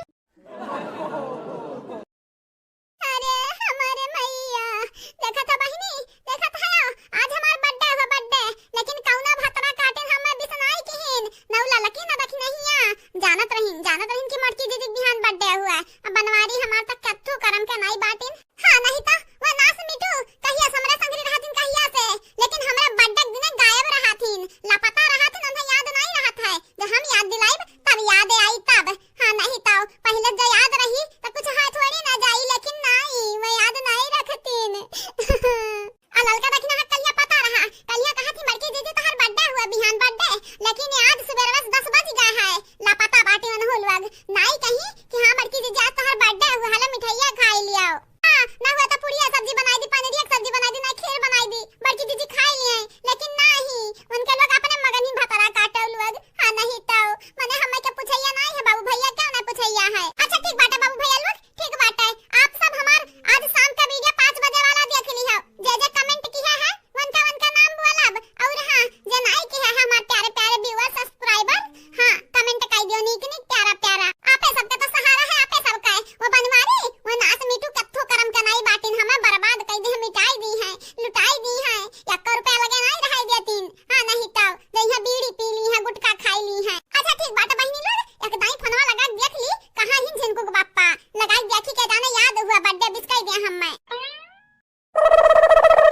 ना हुआ तो पूड़िया सब्जी बनाई दी, पनीरिया के सब्जी बनाई दी, ना खीर बनाई दी, बड़की जीजी खाई ली है। लेकिन नाही, उनके लोग अपने मगन ही भतरा काटो लोग। हाँ, नहीं तो मने हमें के पूछैया नाही है बाबू भैया, क्यों ना पूछैया है? अच्छा ठीक बाटे बाबू भैया लोग, ठीक बाटे। आप सब हमार आज शाम का वीडियो पाँच बजे वाला देख ली हो। जे जे कमेंट किया है उनका उनका नाम बोलब। और हाँ, जे नाही किया है हमार प्यारे प्यारे व्यूअर सब्सक्राइबर, हाँ, कमेंट कर दियो नीक नीक प्यारा प्यारा। आपे सबका तो सहारा है, आपे सबका है। वो बनवारी, वो नास मीठू कत्थो करम के नाही बाटिन, हमें बर्बाद कर दी है, मिटाई दी है, लुटाई दी है। एक रुपया लगे नाही रहाई देतीन। हाँ, नहीं तो जइहा बीड़ी पी ली है, गुटखा खाई ली है। अच्छा ठीक बाटे बहिनी लोग, एक दाई फोनवा लगा देख ली, कहाँ ही झिनकू के बापा। लगा देखी के जाने याद हुआ बर्थडे विश कर दिया हमें।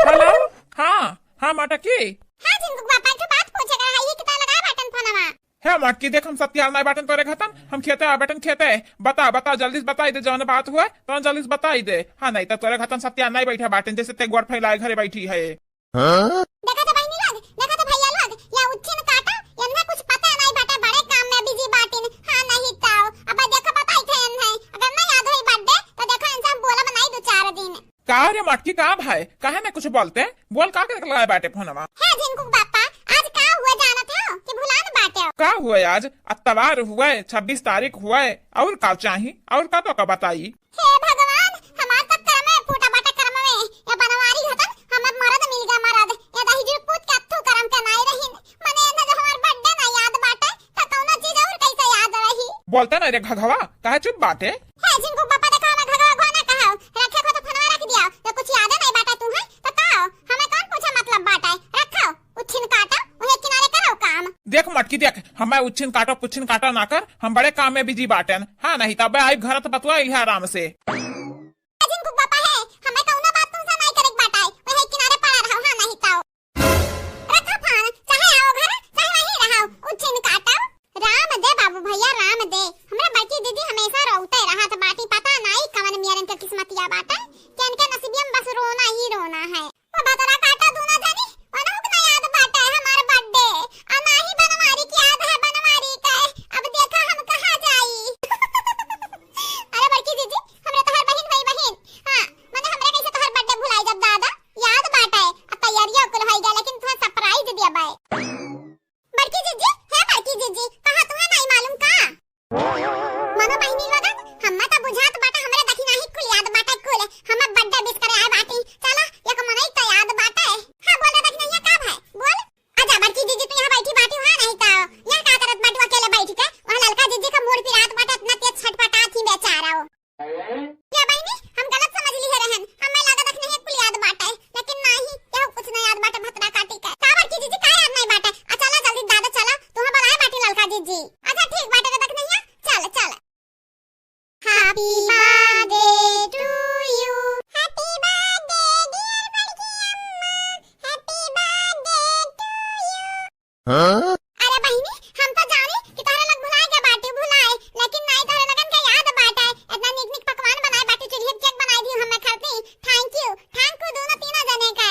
हेलो, हाँ, हाँ मटकी। हाँ झिनकू के बापा, एक ठो बात पूछे के रहा, ये कितना लगा बाटन फोनवा? हे मटकी, देख हम सत्याल नाही बाटन तोरे घतन, हम खेते आ बाटन खेते। बता, बता, जल्दी से बताई दे जौन बात हुआ, तौन जल्दी से बताई दे। हाँ, नहीं तो तोरे घतन सत्याल नाही बैठा बाटन, जैसे ते गोड़ फैलाए घरे बैठी है। हाँ? देखा तो बहिनी लोग, देखा तो भैया लोग, या उच्छिन काटा, यन्ने कुछ पता नाही बाटे, बड़े काम में बिजी बाटिन। हाँ, नहीं तो, अब देखो बताई थे यन्ने, अगर ना याद होई बर्थडे, तो देखो इनसे हम बोलब नाही दो चार दिन। का रे मटकी, का भाई, काहे ना कुछ बोलते? बोल, का करे के लगाए बाटे फोनवा? हे झिनकू बापा, आज का हुआ जानत हो कि भुलान बाटे? का हुआ आज? अतवार हुआ, छब्बीस तारीख हुआ, और का चाही? और का तो का बताई? हे भगवान, हमार तो करमे फूटा बाटे करमे। या बनवारी हतन, हमें मरद मिल गया मरद। या दही जुर पूत के अत्थू करम के नाई रहिन। मने एने जो हमार बर्थडे ना याद बाटे, त कौनो चीज और कैसे याद रही? बोलते ना रे घघवा, काहे चुप बाटे? हे झिनकू बापा, देखा ना घघवा घवा ना कहा, रखे को तो फोनवा रख दिया, तो कुछ याद नहीं बाटे तू है, तो कहो, हमें कौन पूछे मतलब बाटे, रखो। उच्छिन काटो, वही किनारे करो काम। देख मटकी देख, हमें उच्छिन काटो, पुच्छिन काटो ना कर, हम बड़े काम में बिजी बाटेन। हाँ, नहीं तबे आई घर त बतुआ इहे आराम से। जिन कुक बापा है, हमें कौनो बात तुमसे नहीं करे के बाटे, वही किनारे पड़ा रहो, हाँ नहीं तो। रखो फोन, चाहे आओ घर, चाहे वहीं रहो, उच्छिन काटो। राम दे बाबू भैया, राम दे। हमरा बड़की दीदी हमेशा रोते रहत बाटी, पता नहीं कवन मेरन के किस्मतिया बाटे, कि इनके नसीबिया में बस रोना ही रोना है। ओ भतरा काटा दूनो जनी, ओनहु के ना याद बाटे हमार बर्थडे। आ नाही बनवारी के याद है, बनवारी के। अब देखा हम कहाँ जाई। अरे बड़की जीजी, हमरे तोहार बहिन भई बहिन। हाँ, मने हमरे कैसे तोहार बर्थडे भुलाई जब दादा? याद बाटे। आ तैयारिया कुल होई गया, लेकिन तुहे सरप्राइज देबे। बड़की जीजी, हे बड़की जीजी, कहा तुहे नाई मालूम का? मनो बहिनी लोगन, हम्मे त बुझात बाटे हमरे दखिनाही कुल याद बाटे कुल। हम्मे बर्थडे विश करे आए बाटी। चला, एक मनई त याद बाटे। हाँ, बोल रे दखिनहिया, का भाई? बोल। आजा बड़की जीजी, तू यहाँ बैठी बाटी, वहाँ नहीं तो। यहाँ का करत बाटी अकेले बैठ के? वहाँ ललका जीजी का मूड़ पिरात बाटे, इतना तेज छटपटात ही बेचारा हो। क्या बहिनी, हम गलत समझ लिए रहन। हमें लागत रखने है कुल याद बाटे, लेकिन नाही, केहू कुछ ना याद बाटे भतरा काटी के। का बड़की जीजी, का याद नहीं बाटे? आ चला जल्दी दादा चला, तुहे बुलाए बाटी ललका जीजी। अच्छा ठीक बाटे रे बकनैया, चल चल। Happy birthday to you। Happy birthday dear बड़की अम्मा। Happy birthday to you। हाँ? अरे बहिनी, हम तो जानी कि तोहरे लोग भुलाए गए बाटी, भुलाए, लेकिन नाई तोहरे लोगन के याद बाटे। इतना नीक नीक पकवान बनाए बाटी, चूल्हे पे केक बनाए दी हमें खातिर। Thank you, thank you दोनों तीनों जने का।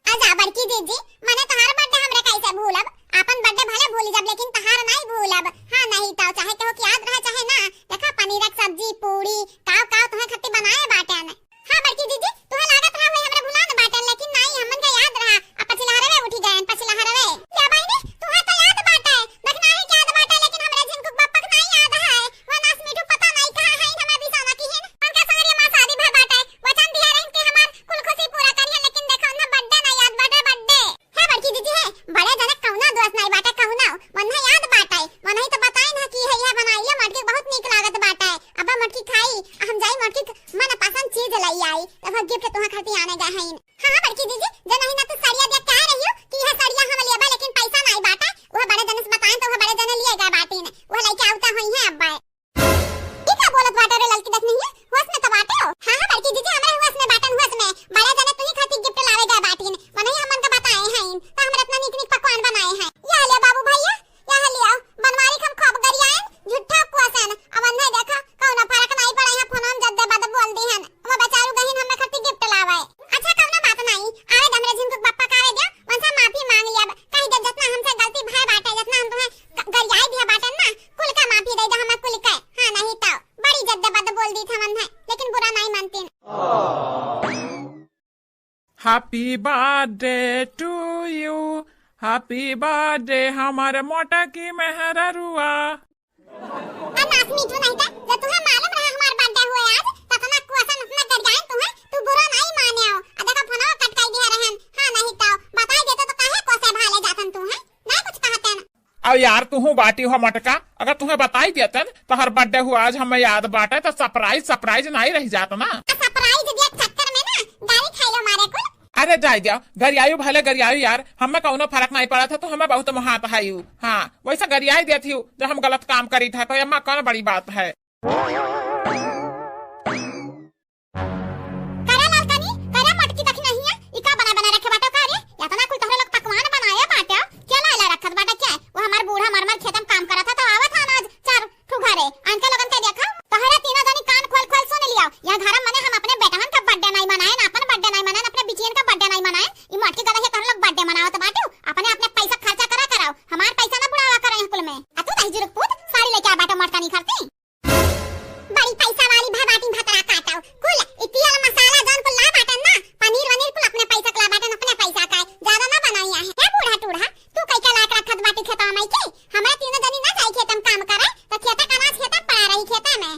आजा बड़की जीजी, मने तोहार बर्थडे हमरे कैसे भूलब? आपन बर्थडे भले भूली जब, लेकिन तोहार नाई भूलब। हाँ, नहीं तो चाहे केहू के याद रहे चाहे ना, देखा पनीर के सब्जी, पूड़ी, काव काव तुहे खातिर बनाए बाटे ने। हाँ बड़की जीजी, तुहे लागत रहा हुए हमरे भुलान बाटे, लेकिन नाई, हमन के याद रहा। अब पछिलहरवे उठी गए, पछिलहरवे। या बहिनी, तुहे तो याद बाटे, दखिनाही के याद बाटे, लेकिन हमरे झिनकुक बापा के नाई याद है। वो नास मीठू पता नाई कहाँ है, हमें भी सोना की हिन। उनका संगरी हमार शादी भय बाटे, वचन दिया रहन कि हमार कुल खुशी पूरा करिहन, लेकिन देखो उन्हें बर्थडे नाई याद बाटे, बर्थडे। हे बड़की जीजी हे, बड़े जने कौनो दोष नाई बाटे, कौनो। मन्हे याद बाटे, मनही तो बताइन कि है, यह बनाइए, मटकी बहुत नीक लागत बाटे। अब मटकी खाई, हम जाई मटकी क-, मनपसंद चीज लई आई। अब गिफ्ट तुहा खातिर आने गए हैं। हाँ, हाँ, बड़की जीजी, जे नहीं ना तू सड़िया देख के आए रही हो कि यह सड़िया हम लेबा, लेकिन पैसा नाई बाटे। वह बड़े जने से बताइन तो वह बड़े जने लिए गए बाटीन। वह लइके आवता होई है अब। ई का बोलत बाटे रे ललकी दखिनहिया? होश में तो बाटे हो? हाँ, हाँ, बड़की जीजी, हमरे होश में बाटन, होश में। बड़े जने तुही खातिर गिफ्ट लावे गए बाटीन। मनही हमन का बताए हैं, तो हमरे इतना नीक नीक पकवान बनाए हैं। या लिया बाबू भैया, या लिया। बनवारी हम खूब गरियाएन, झूठा कुआसन। अब अन्हे देखा, कौनो फर्क नहीं पड़े है, फोन हम जब दे बाद बोल दी हन। वो बेचारू गहिन हमें खातिर गिफ्ट लावे। अच्छा, कौनो बात नहीं। आवे दे हमरे झिनकुक बापा का आवे दे, उनसे माफी मांग लिया। कही दे, जितना हमसे गलती भय बाटे, जितना हम तुम्हें क-, Happy birthday to you, happy birthday हमारे मोटकी मेहररुआ। अब नास मीठू नहीं था, जब तुम्हें मालूम रहा हमार birthday हुए आज, तो इतना क्वेश्चन, इतना गरियाइन तुम्हें, तू बुरा नहीं माने हो। अब देखो फोनवा कट कर दिया रहन, हाँ नहीं तो बताई देते तो काहे कोसे भाले जातन तू है, नहीं कुछ कहते ना। अब यार तू हूँ बाटी हो मोटका, अगर तुम्हें बताई देतन तो हर birthday हुआ आज हमें याद बाटे तो surprise, surprise नहीं रह जात ना। Surprise दिया चक्कर में ना गाली खाई लो मारे कुल। अरे जाए दिया, गरियायु भले गरियायु यार, हमें कौनो फर्क नहीं पड़त है, तो हमें बहुत मोहात है यू। हाँ, वैसा गरियाई देत ही, जब हम गलत काम करी था, तो एमा कौन बड़ी बात है। करे लालकनी, करे मोटकी दखिनहिया, ई का बना बना रखे बाटो का रे? इतना कुल तोहरे लोग पकवान बनाए बाटे, के ला ला रखत बाटे के? वो हमार बूढ़ा मर मर खेतम काम करत है, तो आवत है अनाज चार ठू घरे। अनके लोगन के देखा, तोहरे तीनों जनी कान खोल खोल सुन लियो। यह घर मने हम अपने बेटवन का birthday नहीं मनाएन, अपन birthday नहीं मनाएन, अपने बिटियन का birthday नहीं मनाएन। ई मोटकी गदहिया तोहरे लोग birthday मनावत बाटू, अपने अपने पैसा खर्चा करा कराओ, हमार पैसा ना बुड़ावा करो यहाँ कुल में। आ तू दही जुरुक पूत, साड़ी लेके आ बाटो मोटका नहीं खरती। बड़ी पैसा वाली भा बाटी भतरा काटो। कुल ई तेल मसाला जौन कुल ला बाटन ना, पनीर वनीर कुल अपने पैसा के ला बाटन, अपने पैसा का है। ज्यादा ना बनाई आहे। हे बूढ़ा टूढ़ा, तू कई के लायक रखत बाटी खेतवा माई के? हमरा तीनों जनी ना जाई खेतम काम करे, तो खेता का अनाज खेता पड़ा रही खेता में।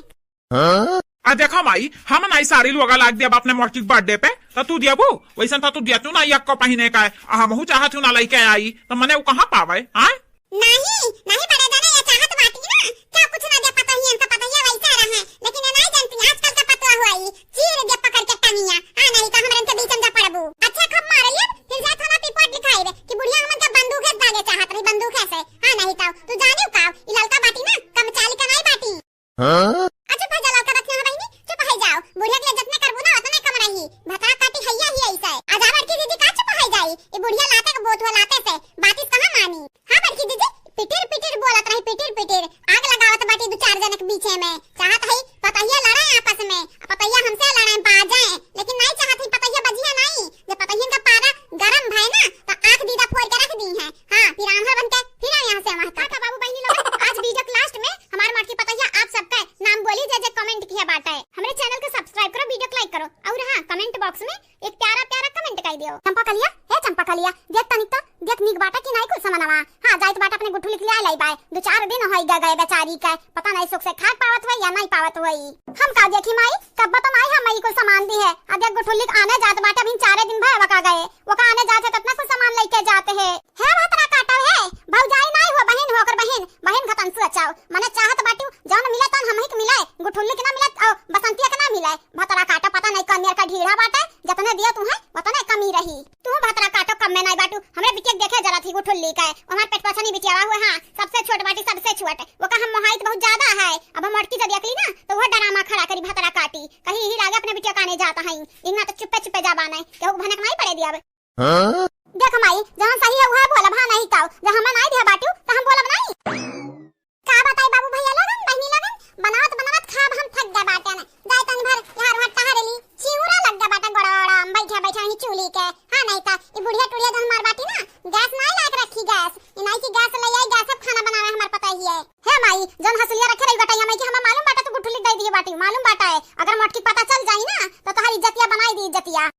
आ देखा माई, हम नाई साड़ी लुगा लाग दिया अपने मोटकी के birthday पे, तो तू दियाबू? वैसन तो तू दिया तू ना यक्को पहिने का है। आ हमहू चाहत हूँ ना लइके आई, तो मने वो कहाँ पावे, हाँ? नहीं, नहीं बड़े जाने, ये चाहत बाटी ना, क्या कुछ ना दे पतोहियन का, पतोहिया वैसे रहे, लेकिन ये नहीं जानती, आजकल का पतोह हुआ ई, चीर दे पकड़ के टंगिया। हाँ, नहीं तो हमरन के बीच में जा पड़बू। अच्छा, खूब मार लिया, फिर जा थाना पे रिपोर्ट लिखाई दे कि बुढ़िया हमन के बंदूक से दागे चाहत रही, बंदूक से। हाँ, नहीं तो तू जाने का, ई ललका बाटी ना, कम चाली का नहीं बाटी। हाँ? आ चुप हो जा ललका बकना बहिनी, चुप हो जाओ। बुढ़िया के लिए जितने करबू ना, उतने कम रही। भतरा काटी हैया ही ऐसे। आ जा बड़की दीदी, का चुप हो जाई? ई बुढ़िया लाते के बोत हुआ लाते से, बातिस कहाँ मानी? हाँ बड़की दीदी, पिटिर पिटिर बोलत रही, पिटिर पिटिर। आग लगावत बाटी दू चार जने के बीचे में। चाहत है पतोहिया लड़े आपस में, पतोहिया हमसे लड़े बाजे, लेकिन नहीं चाहत है पतोहिया बजिया नहीं। जब पतोहियन का पारा गरम भय ना, तो आँख दीदा फोड़ के रख दी है। हाँ, फिर आंधर बन के फिर आए यहाँ से वहाँ तक। हाँ, बाबू बहिनी लोग, आज video के last में हमार मोटकी पतोहिया आप सबका नाम बोली, जे जे comment किया बाटे। हमरे channel के subscribe करो, video को like करो और हाँ, comment box में एक प्यारा प्यारा comment कर दियो। चंपा कलिया, हे चंपा कलिया, देख तनिक तो, देख नीक बाटे कि नाई कुल सामानवा। हाँ, जाइत बाटे अपने गुठुली के लिए लाई बाय। दो चार दिन होई गए, गए बेचारी के, पता नहीं सुख से खा पावत होई या नहीं पावत होई। हम का देखी माई, कब्बा तो नाई हम ई कुल सामान दी है। आ देख गुठुली के आने जात बाटे, अभी चारे दिन भय वका गए, वका आने जात है, कितना कुल सामान लेके जाते हैं। हे भतरा काटो हे, भौजाई नाई हो, बहिन हो, ओकर बहिन, बहिन खतन सुअचाओ। मने चाहत बाटू, जौन मिले तौन हमही के मिले, गुठुल्ली के ना मिले, और बसंतिया के ना मिले। भतरा काटो, पता नहीं कनियर का ढीढ़ा बाटे, जतने दियो तू है, उतने कमी रही। तू भतरा काटो, कम में नाई बाटू, हमरे बिटिया के देखे जरा थी गुठुल्ली का, हमार पेट पछनी बिटियावा हुए, हाँ, सबसे छोट बाटी, सबसे छोट। वो का हम मोहाइत बहुत ज्यादा है, अब हम मोटकी जब देखली ना, तो वो ड्रामा खड़ा करी भतरा काटी, कहीं यही लागे अपने बिटिया का आने जाता है, इतना तो चुप्पे चुप्पे जाबा नहीं, केहू के भनक नहीं पड़े दिया। हाँ? देख माई, जहाँ सही है उहे बोलब, हाँ नहीं ताऊ, जब हमें नाई दिया बाटू, तो हम बोलब नहीं। का बताई बाबू भैया लोगन, बहिनी लोगन, बनावत बनावत खाब हम थक गए बाटे ना। जाए तनी भर यहाँ वहाँ टहर ली, चिउरा लग गए बाटे गोड़ा ओड़ा, बैठा बैठा ही चूल्ही के। हाँ नहीं ता, ई बुढ़िया टुढ़िया जो हमार बाटी ना, गैस नाई लायक रखी गैस, ई नाई की गैस ले आई, गैस अब खाना बनावे हमार पता ही है। हे माई, जौन हसुलिया रखे रही गटैया माई के हमें मालूम बाटे तू गुठुली दे दिए बाटी, मालूम बाटे, अगर मोटकी पता चल जाई ना, तो तोहार इज्जतिया बनाई दी इज्जतिया।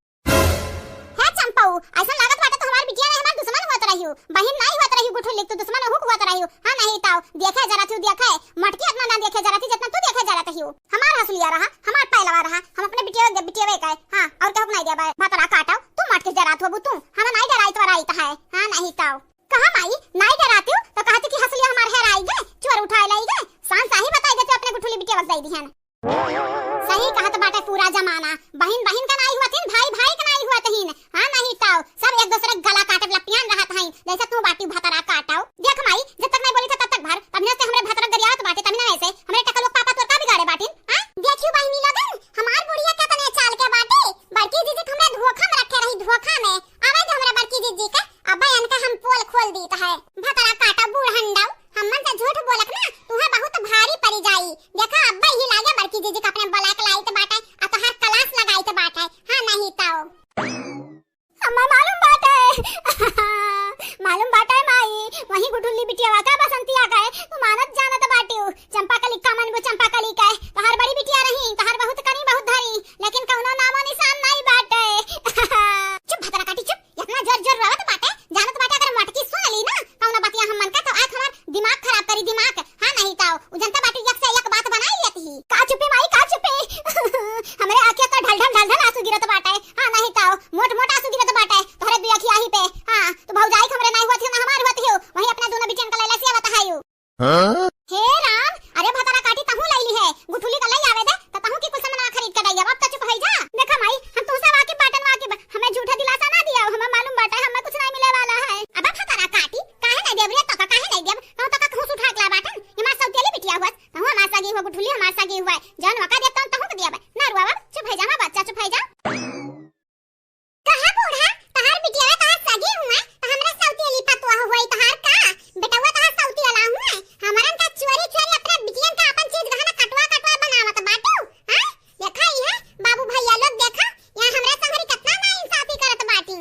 हे चंपऊ, ऐसा लागत बाटे तो हमार बिटिया नहीं हमार दुश्मन होत रही हूँ, बहिन नहीं होत रही हूँ, गुठुली तू दुश्मन हुक होत रही हूँ। हाँ नहीं ताऊ, देखे जरा थी देखे, मटकी इतना ना देखे जरा थी जितना तू देखे जरा थी हूँ। हमार हसुलिया रहा, हमार पैलवा रहा, हम अपने बिटिया के बिटिया का है, हाँ, और क्या हुक नहीं दिया भाई, भतरा काटो, तू मटकी जरा थो तू, हम नहीं डराई तो राई है, हाँ नहीं ताऊ। कहा माई, नहीं डराती हूँ, तो कहती कि हसुलिया हमार हेराई गए, चोर उठाए लाई गए, सांस सही बताई देते अपने गुठुली बिटिया बस दे दी है। सही कहत बाटे पूरा जमाना, बहिन बहिन का नाई हुआ थीन, भाई भाई का नाई हुआ थीन। हाँ नहीं ताऊ, सब एक दूसरे के गला काटे वाला पियान रहत हईन, जैसे तू बाटी भतरा काटाओ। देख माई, जब तक नहीं बोली था तब तक भर, तब से हमरे भतरा गरियावत बाटे, तब ना ऐसे हमरे टकलुआ पापा तोर का बिगाड़े बाटिन, हाँ? देखियो बहिनी लोगन, हमार बुढ़िया का तने चाल के बाटे, बड़की जीजी के हमरे धोखा में रखे रही, धोखा में। आवे दे हमरे बड़की जीजी के, अब्बे इनका हम पोल खोल दीत है। भतरा काटा बूढ़ हंडाऊ, हमन से झूठ बोलक ना, तुहे बहुत भारी पड़ी जाई। देखा अब्बे ही लागे बड़की जीजी के अपने बुलाए के लाइत बाटे, आ तोहार क्लास लगाइत बाटे। हाँ ढल ढल ढल ढल आंसू गिरत बाटे। हाँ, नहीं ताओ, मोट मोट आंसू गिरत बाटे तोहरे दुई अखिया ही पे। हाँ, तू भौजाई के हमरे नहीं हुआ थी, ना हमार हुआ थी हो, वहीं अपना दोनों बिटियन का लैला से आवत हायू। हाँ? हे राम, अरे भतरा काटी तहूँ लैली है, गुठुली का लई आवे दे, त तहूँ की कुछ सामान खरीद के दई, अब तो चुप होई जा। देखा माई, हम तुमसे वाकिफ बाटन वाकिफ, हमें झूठा दिलासा ना दिया, हमें मालूम बाटे, हमें कुछ नहीं मिले वाला है। अब भतरा काटी, काहे नहीं देब रे, तो का काहे नहीं देब? कहूँ तो का कहूँ से उठा के ला बाटन, ये हमार सौतेली बिटिया हुआ, तहूँ हमार सगी हुआ, गुठुली हमार सगी हुआ, जौन वका देब तौन तहूँ के देब। ना रुआ बाबा, चुप है जा, हमार बच्चा चुप है जा। कहा बूढ़ा, तहार बिटिया तहार सगी हुआ, तो हमरा सौतेली पतोह हुई तहार का? बेटवा तहार सौतेला हुआ, हमरन का चोरी चोरी अपने बिटियन का अपन चीज गहना कटवा कटवा बनावत बाटू, हाँ? देखा ई है, बाबू भैया लोग देखा, यहाँ हमरा संगरी कितना नाइंसाफी करत बाटी।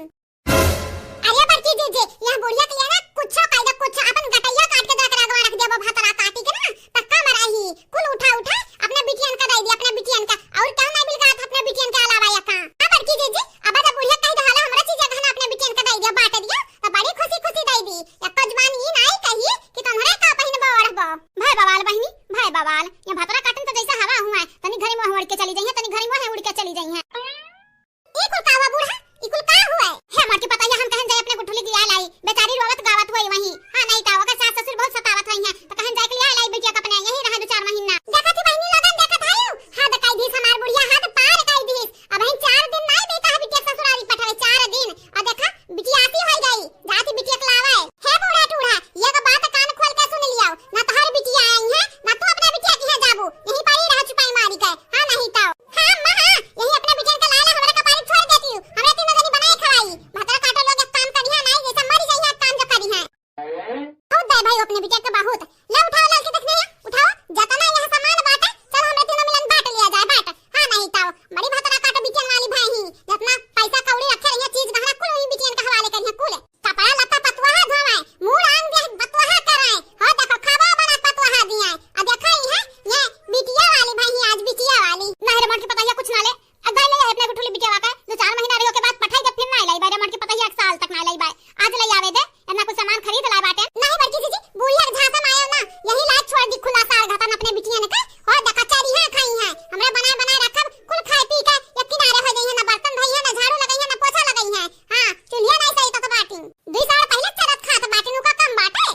अरे बड़की जीजी, यह बुढ़िया के लिए ना कुछो कह दे, कुछ अपन गटैया काट के जरा के रगवा रख देबो, भतरा काटी के ना, पक्का मराही। कुल उठा उठा अपने बिटियन का दे दी, अपने बिटियन का। और क्या नहीं मिल गया था अपने बिटियन के अलावा या का? हाँ बड़की जीजी, अब जब बुढ़िया कह दे हाला हमरा चीज गहना अपने बिटियन का दे दिया, बांट दिया, तो बड़ी खुशी खुशी दे दी। एको जुबान ई नहीं कही कि तुम्हारे का पहिनबो ओढ़बो। भाई बवाल बहिनी, भाई बवाल, ये भतरा काटन तो जैसा हवा हुआ है, तनी घरी में उड़ के चली जाइए, तनी घरी में उड़ के चली जाइए। ई कुल का हुआ बूढ़ा? ई कुल का हुआ? हे मोटकी पतैया, हम कहन जाए अपने गुठुली के लिया लाई, बेचारी रोवत गावत हुई वहीं। हाँ, नहीं तो ओकर सास ससुर बहुत सतावत हुई हैं, तो कहन जाए के लिया लाई बिटिया के अपने, यहीं रहा दो चार महीना। देखत ही बहिनी लोगन, देखत हयू, हद कई दीस हमार बुढ़िया, हद पार कई दीस। अब हम चार दिन नहीं बीता है बिटिया ससुरारी पठावे, चार दिन। और देखा, बिटिया आती होई गई, जाती बिटिया के लावे। हे बूढ़ा टूढ़ा, ये तो बात कान खोल के सुन लियो, ना तोहर बिटिया आई है, ना तू अपने बिटिया के यहाँ जाबू, यहीं पर ही रह चुपाई मारी के। हाँ, नहीं तो। हाँ, अम्मा, हाँ, यही अपने बिटियन का लाला हमरे कपारी छोड़ देती हूँ। हमरे तीनों जनी बनाई खवाई। भतरा काटो लोग एक काम करी है, नहीं, जैसे मरी जाई है, एक काम जो करी है। बहुत दे भाई अपने बिटिया के बहुत। ले उठाओ ललकी देखने है, उठाओ, जतना यहाँ सामान बाटे, चल हमरे तीनों मिलन बांट लिया जाए, बांट। हाँ, नहीं तो। बड़ी भतरा काटो बिटियन वाली भाई ही, जतना पैसा कौड़ी रखे रही है, चीज गहना कुल वही बिटियन के हवाले करी है, कुल। कपड़ा लत्ता पतुआहा धोवे, मूड़ आंग देह पतुआहा करे। हो देखो, खाबो बना पतुआहा दिए। आ देखो, ई है, ये बिटिया वाली भाई, आज बिटिया वाली। नहीं रे, मोटकी पतैया कुछ ना ले। अब भाई ले अपने गुठुली बिटिया का, दो चार महीना रहियो के बाद पठाई, जब फिर ना लाई बाय। रे मोटकी पतैया एक साल तक ना लाई बाय। आज ले आवे दे, इतना कुछ सामान खरीद ला बाटे। नहीं बड़की जीजी, बुढ़िया के झांसा में आयो ना, यही लायक छोड़ दी खुला सार घातन अपने बिटिया ने का। हो देखो, चरी है, खाई है, हमरा बनाए बनाए रखब, कुल खाए पी के एक किनारे हो जाई है, ना बर्तन धोई है, ना झाड़ू लगाई है, ना पोछा लगाई है। हाँ, चूल्हिया नहीं सही तो बाटी। दुई साल पहले चरत खात बाटी, नुका कम बाटे।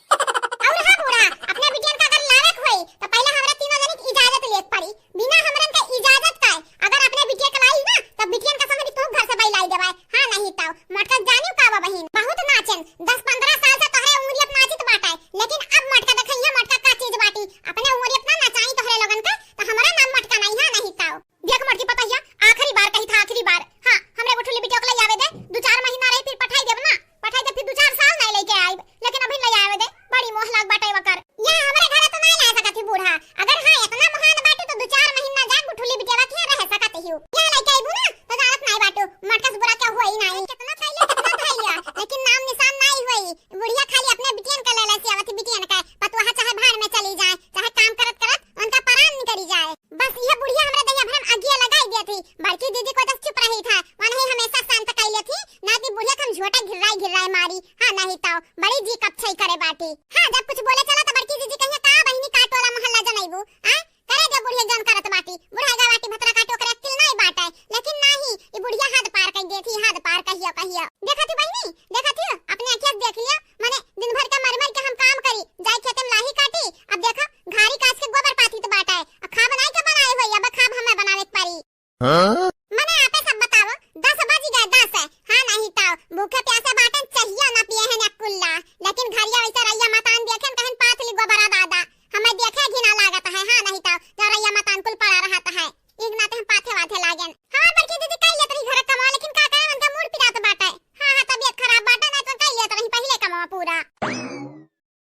और हाँ बूढ़ा, अपने बिटियन का अगर लावे के होई, तो पहले हमरा तीनों जने की इजाजत लेत पड़ी। बिना हमरन के इजाजत का अगर अपने बिटिया के लाई ना, तो बिटियन का संग तू घर से बाई लाई देवाए। हाँ, नहीं तो मोटका जानियो का बा बहिन, बहुत नाचेन। दस पन्द्रह साल से तोहरे उमरियत नाचित बाटे, लेकिन अब मोटका देखइया, मोटका का चीज बाटी। अपने उमरियत ना नचाई तोहरे लोगन का, तो हमारा नाम मोटका नहीं है, नहीं तो। देख मोटकी पतैया, आखिरी बार कही था, आखिरी बार। हाँ, हमरे गुठुली बिटिया के लई आवे दे, दो चार महीना रही, फिर पठाई देब ना, पठाई देब, फिर दो चार साल नहीं लेके आइब, लेकिन अभी लई आवे दे, बड़ी मोह लाग बाटे वकर। या हमरे घरे तो नहीं ला सकत ही बूढ़ा, अगर हाँ इतना महान बाटे तो दो चार महीना जा गुठुली बिटिया के रह सकत ही। या लेके आइबू ना, तो जानत नहीं बाटू, मोटका से बुरा क्या हुआ ही नहीं। कितना खाई लिया, कितना खाई लिया, लेकिन नाम निशान नहीं हुई। बुढ़िया खाली अपने बिटियन का लेले से आवत ही, बिटियन का, पतोहा चाहे भाड़ में चली जाए, चाहे काम करत करत उनका परान निकली जाए। बस यह बुढ़िया हमरा दहिया भरम आगिया लगाई दिया थी। बड़की दीदी को तो चुप रही था, वह नहीं हमेशा शांत कई ले थी, ना कि बुढ़िया के हम झोटा घिर्राई घिर्राई मारी। हाँ, नहीं तो बड़ी जी कपछई करे बाटी। हाँ, जब कुछ बोले चला तो बड़की दीदी कहिया, "का बहिनी, का टोला मोहल्ला जनैबू? आ, करे दे बुढ़िया जौन करत बाटी, बुढ़ाई गा बाटी भतरा काटो, ओकरे अक्किल नहीं बाटे।" लेकिन नहीं, ई बुढ़िया हद पार कर देती, हद पार कहियो कहियो। देखा थी बहिनी, देखा थी, अपने अखिया से देख लिया, माने दिन भर के मर मर के हम काम करी, जाई खेते में लाही काटी, अब देखा घारी काच के गोबर पाथी तो बाटे, अब खाब नहीं के बनाए होई, अब खाब हमें बनावे के पड़ी। हाँ? मने आपे सब बताओ, दस बज गए, दस। हाँ, नहीं तो भूखे प्यासे बाटन, चाहिए ना पिए हैं ना कुल्ला, लेकिन घरिया वैसे रैया मतान देखेन, कहन पाथ ली गोबरा दादा, हमें देखे घिना लागत है। हाँ, नहीं तो जब रैया मतान कुल पड़ा रहत है, एक नाते हम पाथे वाथे लागेन। हमार बड़की दीदी कई लेत रही घर कमा, लेकिन का करे, उनका मूड पिरात बाटे। हाँ, हाँ, तबीयत खराब बाटे, नहीं तो कई लेत रही पहले कमा पूरा।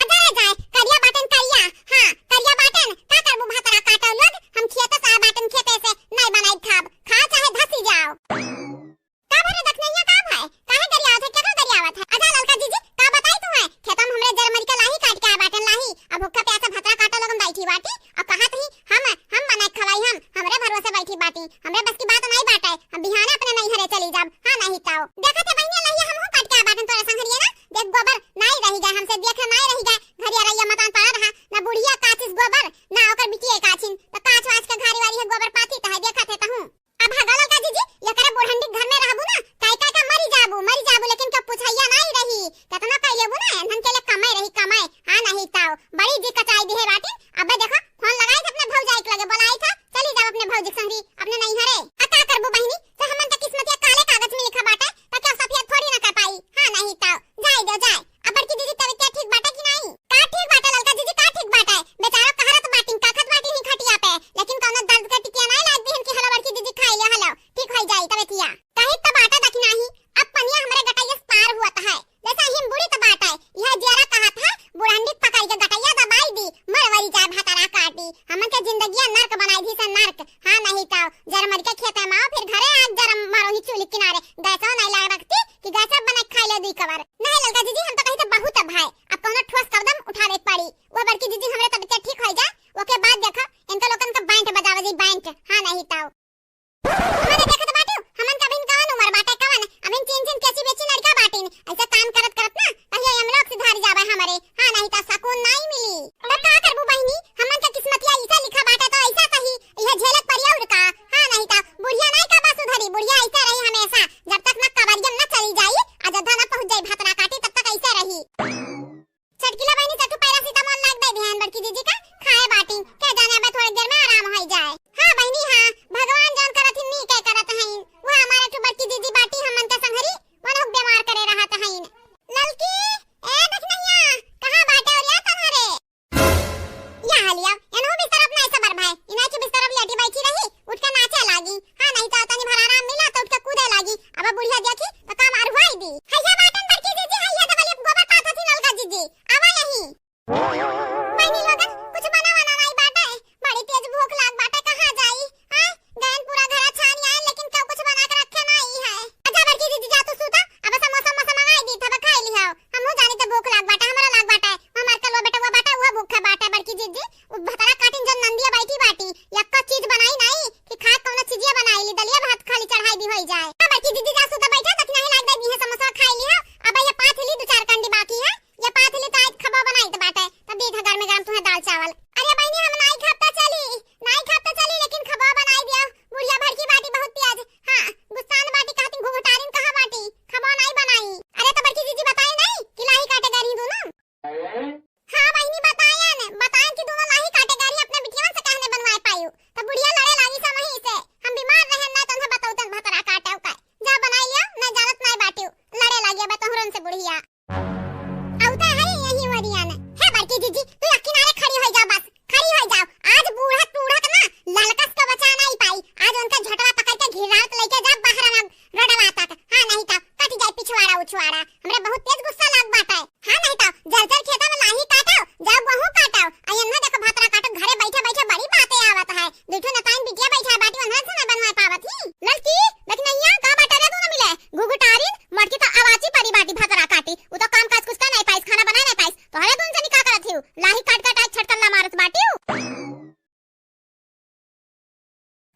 अरे जाए, करिया बाटन करिया, हाँ, करिया बाटन, का करबू भतरा काटो लोग, हम खेत से आए बाटन खेते से, नहीं बनाई खाब, खाओ चाहे धसी जाओ। का भरे दखनैया का भाई, काहे गरियावत है, केकर गरियावत है? अजा ललका जीजी, का बताई तू है, खेतम हमरे जर मरी के लाही काट के आए बाटन लाही, अब भूखा प्यासा भतरा काटो लोग हम बैठी बाटी, अब कहा तही हम, हम बनाई खवाई हम, हमरे भरोसे बैठी बाटी, हमरे बस की बात नहीं बाटे, हम बिहाने अपने नहीं हरे चली जाब, हाँ नहीं ताओ। देखा थे बहिनी लाही हम हो काट के आए बाटन तोरे संघरिया ना, देख गोबर नाई रही गए, हमसे देखे नाई रही गए, घरिया रैया मतान पड़ा रहा, ना बुढ़िया काचिस गोबर, ना ओकर बिटिया काचिन, तो काच वाच के घारी वारी है गोबर पाथी तो है, देखा थे तहूँ। अब टाइम आओ, फिर घरे आग जरम मारो ही चूल्ही किनारे। गैसवा नहीं लाग रखती कि गैस बना के खाई ले दुई कवर। नहीं ललका जीजी, हम तो कही तो बहुत अब है, अब कौनो ठोस कदम उठावे पड़ी। वो बड़की जीजी हमरे तबियत ठीक हो जा, ओके बाद देखो इनका लोगन का बैंड बजावे जी, बैंड। हाँ नहीं ताऊ। हमरे देखत बाटू, हमन का अभिन कवन उम्र बाटे, कवन? अभिन चीन चीन कैसी बेची लड़का बाटिन। ऐसे काम करत करत ना कहियो यमलोक सिधारी जावे हमरे। हाँ नहीं तो सुकून नहीं मिली। तो का करबू बहिनी, हमन का किस्मतिया ऐसा लिखा बाटे तो ऐसा सही, यह झेलत पड़ी और का। हाँ नहीं तो बुढ़िया नहीं का बस उधरी, बुढ़िया ऐसे रही हमेशा, जब तक ना कबरियम ना चली जाई, अयोध्या ना पहुँच जाई भतरा काटी, तब तक ऐसे रही। छटकिला बहिनी, चटू पैरासिटामोल लाग दे दिहन बड़की जीजी का, खाए बाटी, के जाने अबे थोड़ी देर में आराम हो जाए। हाँ बहिनी हाँ, भगवान जौन करत ही नीके करत हईन। वो हमारे ठू बड़की जीजी बाटी हमन के संघरी, वनहुक बीमार करे रहत हईन। ललकी, ए दखनैया, कहाँ बाटे और या तन्हरे? या हलिया, एनहु बिस्तर अपना ऐसा बर भाई, इनाई के बिस्तर अब लेटी बैठी रही, उठ के नाचे लागी। हाँ, नहीं तो तनी भर आराम मिला तो उठ के कूदे लागी। अब बुढ़िया देखी तो काम आर हुआई दी। हैया बाटन बड़की जीजी, हैया तो बलिया गोबर पात हथी ललका जीजी। आवा यहीं। बहिनी लोगन, कुछ बना वना नहीं बाटे, बड़ी तेज भूख लाग बाटे, कहाँ जाई? हाँ, गयन पूरा घर छान आए, लेकिन केहू कुछ बना के रखे नहीं है। अच्छा बड़की जीजी, जा तू सूता, अब समोसा मोसा मंगाई दी, तब खाई लिहाओ। हमहू जानी तो भूख लाग बाटे, हमरा लाग बाटे। हमार कलवा बेटवा बाटे, वो भूखा बाटे बड़की जीजी। उ भतरा काटिन जौन नंदिया बैठी बाटी, यक्को चीज बनाई नहीं कि खा कौनो चीजिया बनाई ली, दलिया भात खाली चढ़ाई दी होई जाए। हाँ बड़की जीजी, जा सूता बैठा, तक नहीं लाग दे दी है, समोसा खाई लिहा। अब ये पाथली दो चार कंडी बाकी है, ये पाथली तो आज खबा बनाई तो बाटे, तब दी था गरमे गरम तुम्हें दाल चावल। अरे बहिनी, हम नाई खाब त चली, नाई खाब त चली, लेकिन खबा बनाई दिया। बुढ़िया भड़की बाटी बहुत तेज। हाँ, गुस्सान बाटी कहती घुघुटारिन कहाँ बाटी, खबा नाई बनाई। अरे तो बड़की जीजी बताए नहीं कि लाही काटे गरी दोनों। हाँ बहिनी, बतायन, बतायन कि दोनों लाही काटे गरी अपने बिटियन से कहने बनवाए पायु। तब बुढ़िया लड़े लागी समही से, हम बीमार रहन ना, तन्हे बतौतन भतरा काटे का। जा बनाई लिया, ना जानत ना बाटियो, लड़े लागी अब तोहरन से बुढ़िया। औते है यही वरियन। हे बड़की जीजी, तू एक किनारे खड़ी हो जा बस, खड़ी हो जाओ। आज बूढ़त बूढ़त ना ललकस के बचा नहीं पाई। आज उनका झोटवा पकड़ के घिरावत लेके जा बाहर रोडवा तक। हाँ, नहीं तो कट जाए पिछवाड़ा उछवाड़ा। हमरे बहुत तेज गुस्सा लाग बाटे। हाँ, नहीं तो जर जर खेता में लाही काटो, जाओ गेहूं काटो। आ एन्ने देखो भतरा काटो, घरे बैठे बैठे बड़ी बातें आवत है। दुठो नताइन बिटिया बैठा बाटी, उन्हन से ना बनवा पावत ही। ललकी, दखनैया, का बाटे रे दोनों मिले? घुघुटारिन, मटकी तो अवाची परी बाटी भतरा काटी। उ तो काम काज कुछ कर नहीं पाइस, खाना बनाए नहीं पाइस। तोहरे दोनों जनी का करत हिउ? लाही काट काट आज छटकल्ला मारत बाटिउ।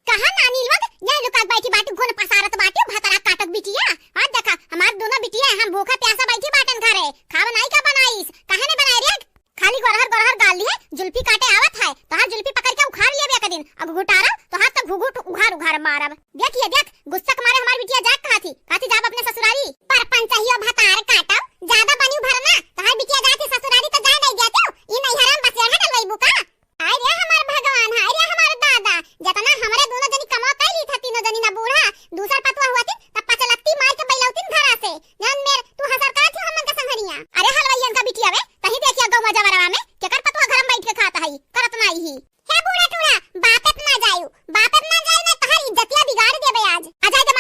कहा नानी लोग, यह लुकात बैठी बाटी, घुन पसारत बाटी, भतरा काटत बिटिया। आज देखा, हमार दोनों बिटिया, हम भूखा प्यासा बैठी बाटन घरे, खाव नाई का बनाईस, काहे नहीं बनाए रे? खाली गोरहर गोरहर गाल लिए, जुल्फी काटे आवत है, तोहार जुल्फी पकड़ के उखाड़ लेबे एक दिन, अग घुटारा, तोहार तो घुघुट उघार उघार मारब। देखिए देख, गुस्सा के मारे हमार बिटिया जात कहा थी, कहा थी जाब अपने ससुरारी। पर पंचहियो भतार काटब, ज्यादा बनी भरना, तोहार बिटिया जात थी ससुरारी तो जाए नहीं देते, ई नैहरा में बसेड़ा डलवैबू का? हाय रे हमार भगवान, हाय रे हमार दादा, जतना हमरे दोनों जनी कमा कैली था, तीनों जनी ना बूढ़ा, दूसर पतवा हुआ थी, तब पचलत्ती मार के बैलौतिन घरा से। जान मेर, तू हसर का थी हमन का संघरिया। अरे हलवाइयन का बिटिया वे, तही देखिया गौवा जवरवा में, केकर पतवा घर में बैठ के खात हई, करत नाई ही। हे बूढ़ा टूढ़ा, बाप पे ना जायू, बाप पे ना जायू, ना तोहार इज्जतिया बिगाड़ देबे आज। आ जाए दे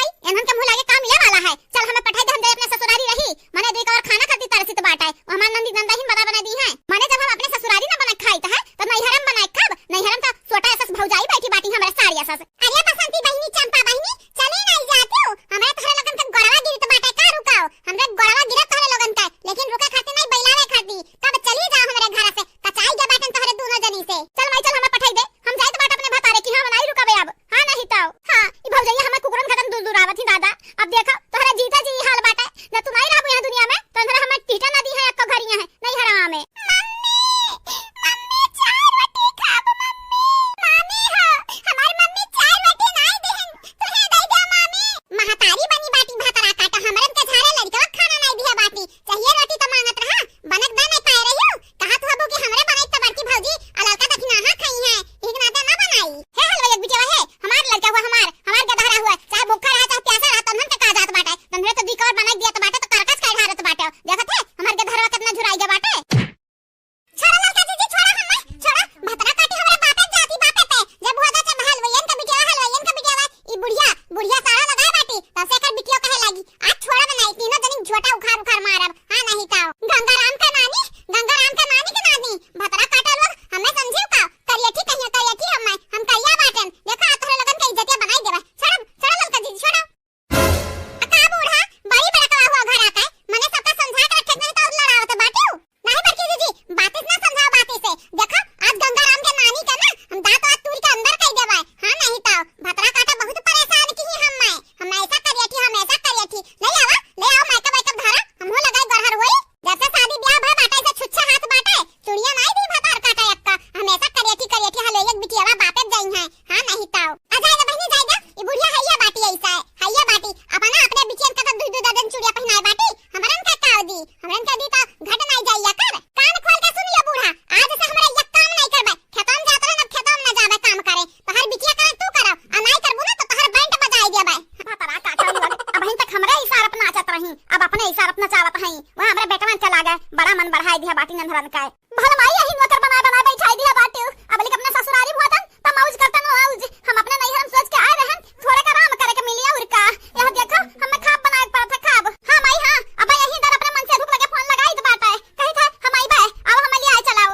का। भला माई यही नौकर बनाए बनाए बैठाई दिया बाटिउ। अब लेकिन अपने ससुरारी भोतन त मौज करतन मौज। हम अपने नैहर में सोच के आए रहन, थोड़े का आराम करे के मिली और का। यह देखो, हमें खाब बनाए के पड़त है, खाब। हाँ माई, हाँ, अब यही दर अपने मन से धूप लगे फोन लगाई तो बात है। कही था, "हम आई बे, अब हमें ले आए चलाओ।"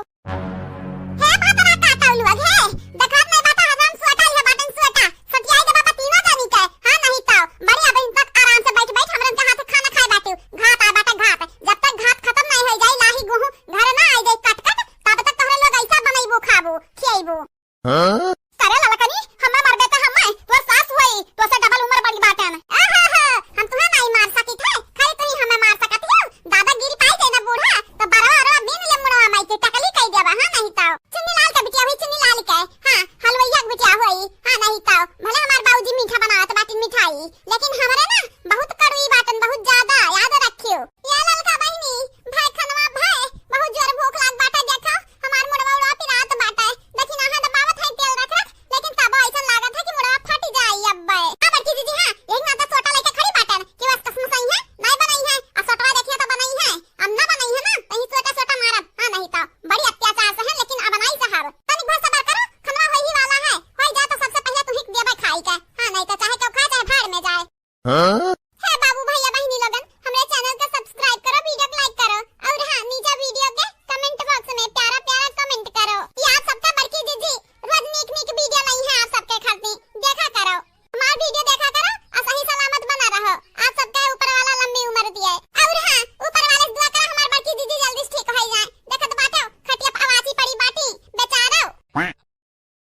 हे भतरा काटौ लोग, हे, देखत नहीं बाटा, हराम सोटा, ये बाटन सोटा। सटियाई दे बाबा तीनों जनी के। हाँ, नहीं तो, बड़ी अब इन तक आराम से बैठ बैठ हमरन के हाथ खाना खाए बाटिउ। घात आ बाटा घात। जब तक घात खत्म नहीं हो जाई, लाही गुहू घर ना आ जाई कट कट, तब तक तोहरे लोग ऐसा बनैबू, खाबू, खियैबू। हाँ? करे ललकनी, हमें मरबे त हमें, तोर सास होई, तो से डबल उम्र बड़ी बाटन। आहा हा, हम तुहे नहीं मार सकित है, खाली तू ही हमें मार सकत हो। दादागिरी पाई जाए ना बूढ़ा, तो बरवा अरवा बीन ले मुड़वा माई के टकली कई देबा, हाँ नहीं तो। चुन्नी लाल के बिटिया हुई, चुन्नी लाल के। हाँ, हलवैया के बिटिया हुई, हाँ नहीं तो। भले हमार बाबूजी मीठा बनावत बाटिन मिठाई, लेकिन हमरे ना बहुत कड़वी बाटन, बहुत ज्यादा, याद रखियो। या ललका बहिनी, भाई खनवा भाई, बहुत जोर भूख लाग बाटे, देखो, हमार मुड़वा उड़वा पिरात बाटे। देखी ना, हाथ दबावत है तेल रख रख, लेकिन तब ऐसन लागत है कि मुड़वा फट जाई अब्बे। हाँ बड़की दीदी, हाँ, यही नाता सोटा लेके खड़ी बाटन कि बस कसम सही है, नहीं बनाई है, आ सोटवा देखिए तो बनाई है, अब ना बनाई है ना, तो ही सोटा सोटा मारब, हाँ नहीं तो। बड़ी अत्याचार से है, लेकिन अब नहीं सहब। तनिक भर सबर करो, खनवा होई ही वाला है, होई जाए तो सबसे पहले तू ही देबे खाई के, हाँ नहीं तो चाहे केहू खाए चाहे भाड़ में जाए। हाँ? हे बाबू भैया बहिनी लोगन, हमरे channel के subscribe करो, video के like करो, और हाँ, नीचे video के comment box में प्यारा प्यारा comment करो। ये आप सबका बड़की जीजी रोज नीक नीक video लाई है आप सबके खातिर, देखा करो। हमार video देखा करो और सही सलामत बना रहो। आप सबके ऊपर वाला लंबी उम्र दिए। और हाँ, ऊपर वाले से दुआ करो हमार बड़की जीजी जल्दी से ठीक हो जाए। देखत बाटो, खटिया पे अवाची पड़ी बाटी, बेचारो।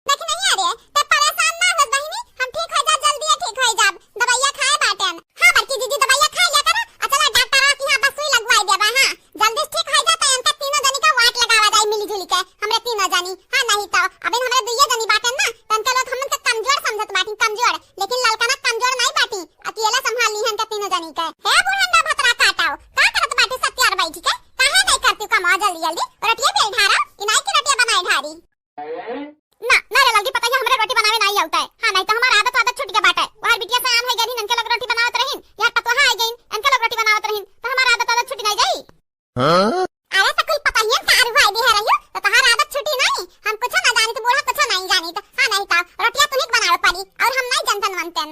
देखी नहीं अरे, ते परेशान ना हो बहिनी, हम ठीक हो जाब, जल्दी ठीक हो जाब। दवाइया खाए बाटेन। हाँ बड़की दीदी, दवाइया खाए लिया करो। आ चला डॉक्टर के यहाँ बस सुई लगवाई देबा, हाँ। जल्दी से ठीक हो जा, तो इनका तीनों जनी का वाट लगावा जाए मिली जुली के। हमरे तीनों जनी, हाँ नहीं तो। अभी हमरे दुइये जनी बाटेन ना, तो इनके लोग हमन के कमजोर समझत बाटी, कमजोर। लेकिन ललका ना कमजोर नहीं बाटी, अकेला संभाल ली है इनका तीनों जनी के। हे बुढ़ंडा भतरा काटाओ, का करत बाटी सत्यार बैठ के? काहे नहीं करती कमाओ जल्दी जल्दी? रोटिया बेल ढारा, इनाई की रोटिया बनाए ढारी। ना, ना रे ललकी पतैया, हमरे रोटी बनावे नाई आवत है। हाँ, नहीं तो हमार आदत आदत छूट गया बाटे। वहर बिटिया से आन है गई, इनके लोग रोटी बनावत रहीन, यार पतोहा आ गई, इनके लोग रोटी बनावत रहीन, तो हमार आदत आदत छूट नहीं जाई। हाँ? अरे तो कुल पतैया का रुआई दे रही हो, तो तहार आदत छूटी नहीं। हम कुछ ना जानी, तो बूढ़ा कुछ नहीं जानी, तो हाँ नहीं तो रोटियां तुम्हें बनावे पड़ी, और हम नहीं जनतन वनतन।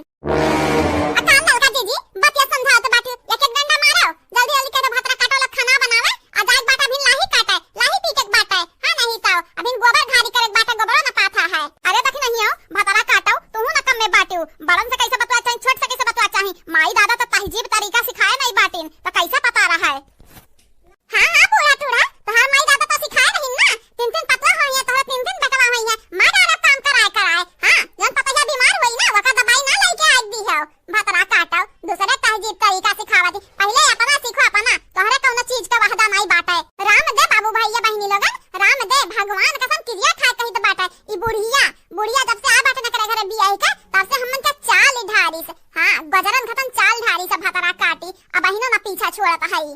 अकाल ललका जीजी, बतिया समझाओ तो बाटी, एक एक डंडा मारो, जल्दी जल्दी के तो भतरा काटो लोग खाना बनावे, आ जाए बाटा अभी लाही काटे, लाही पीटे के बाटे, हाँ नहीं तो अभी गोबर घारी करे के बाटे, गोबरो न पाथा है। अरे देखी नहीं हो, भतरा काटो, तू ना कम में बाटियो, बड़न से कैसे बतवा चाही, छोट से कैसे बतवा चाही, माई दादा तो तहजीब तरीका सिखाए नहीं बाटिन, तो कैसे पता रहा है? हाँ, हाँ, बूढ़ा टूढ़ा, तोहार माई दादा तो सिखाए रहिन ना, तीन तीन पतवा होई है, तोहरे तीन तीन बेटवा होई है, मार डारो काम कराए कराए। हाँ, जौन पतैया बीमार होई ना, ओकर दवाई ना लेके आए दी हो। भतरा काटो, दूसरे तहजीब तरीका सिखावत ही। पहिले अपना सीखो अपना, तोहरे कौनो चीज के वहदा नाई बाटे। राम दे बाबू भैया बहिनी लोगन, राम दे, भगवान कसम किरिया खाए कहित बाटे। ई बुढ़िया, बुढ़िया जब से आ बाटे नकरे घरे बियाही के, तब से हमन के चाल ढारी से, हाँ, गजरन खतन चाल ढारी से भतरा काटी, अब बहिनो ना पीछा छोड़त हई।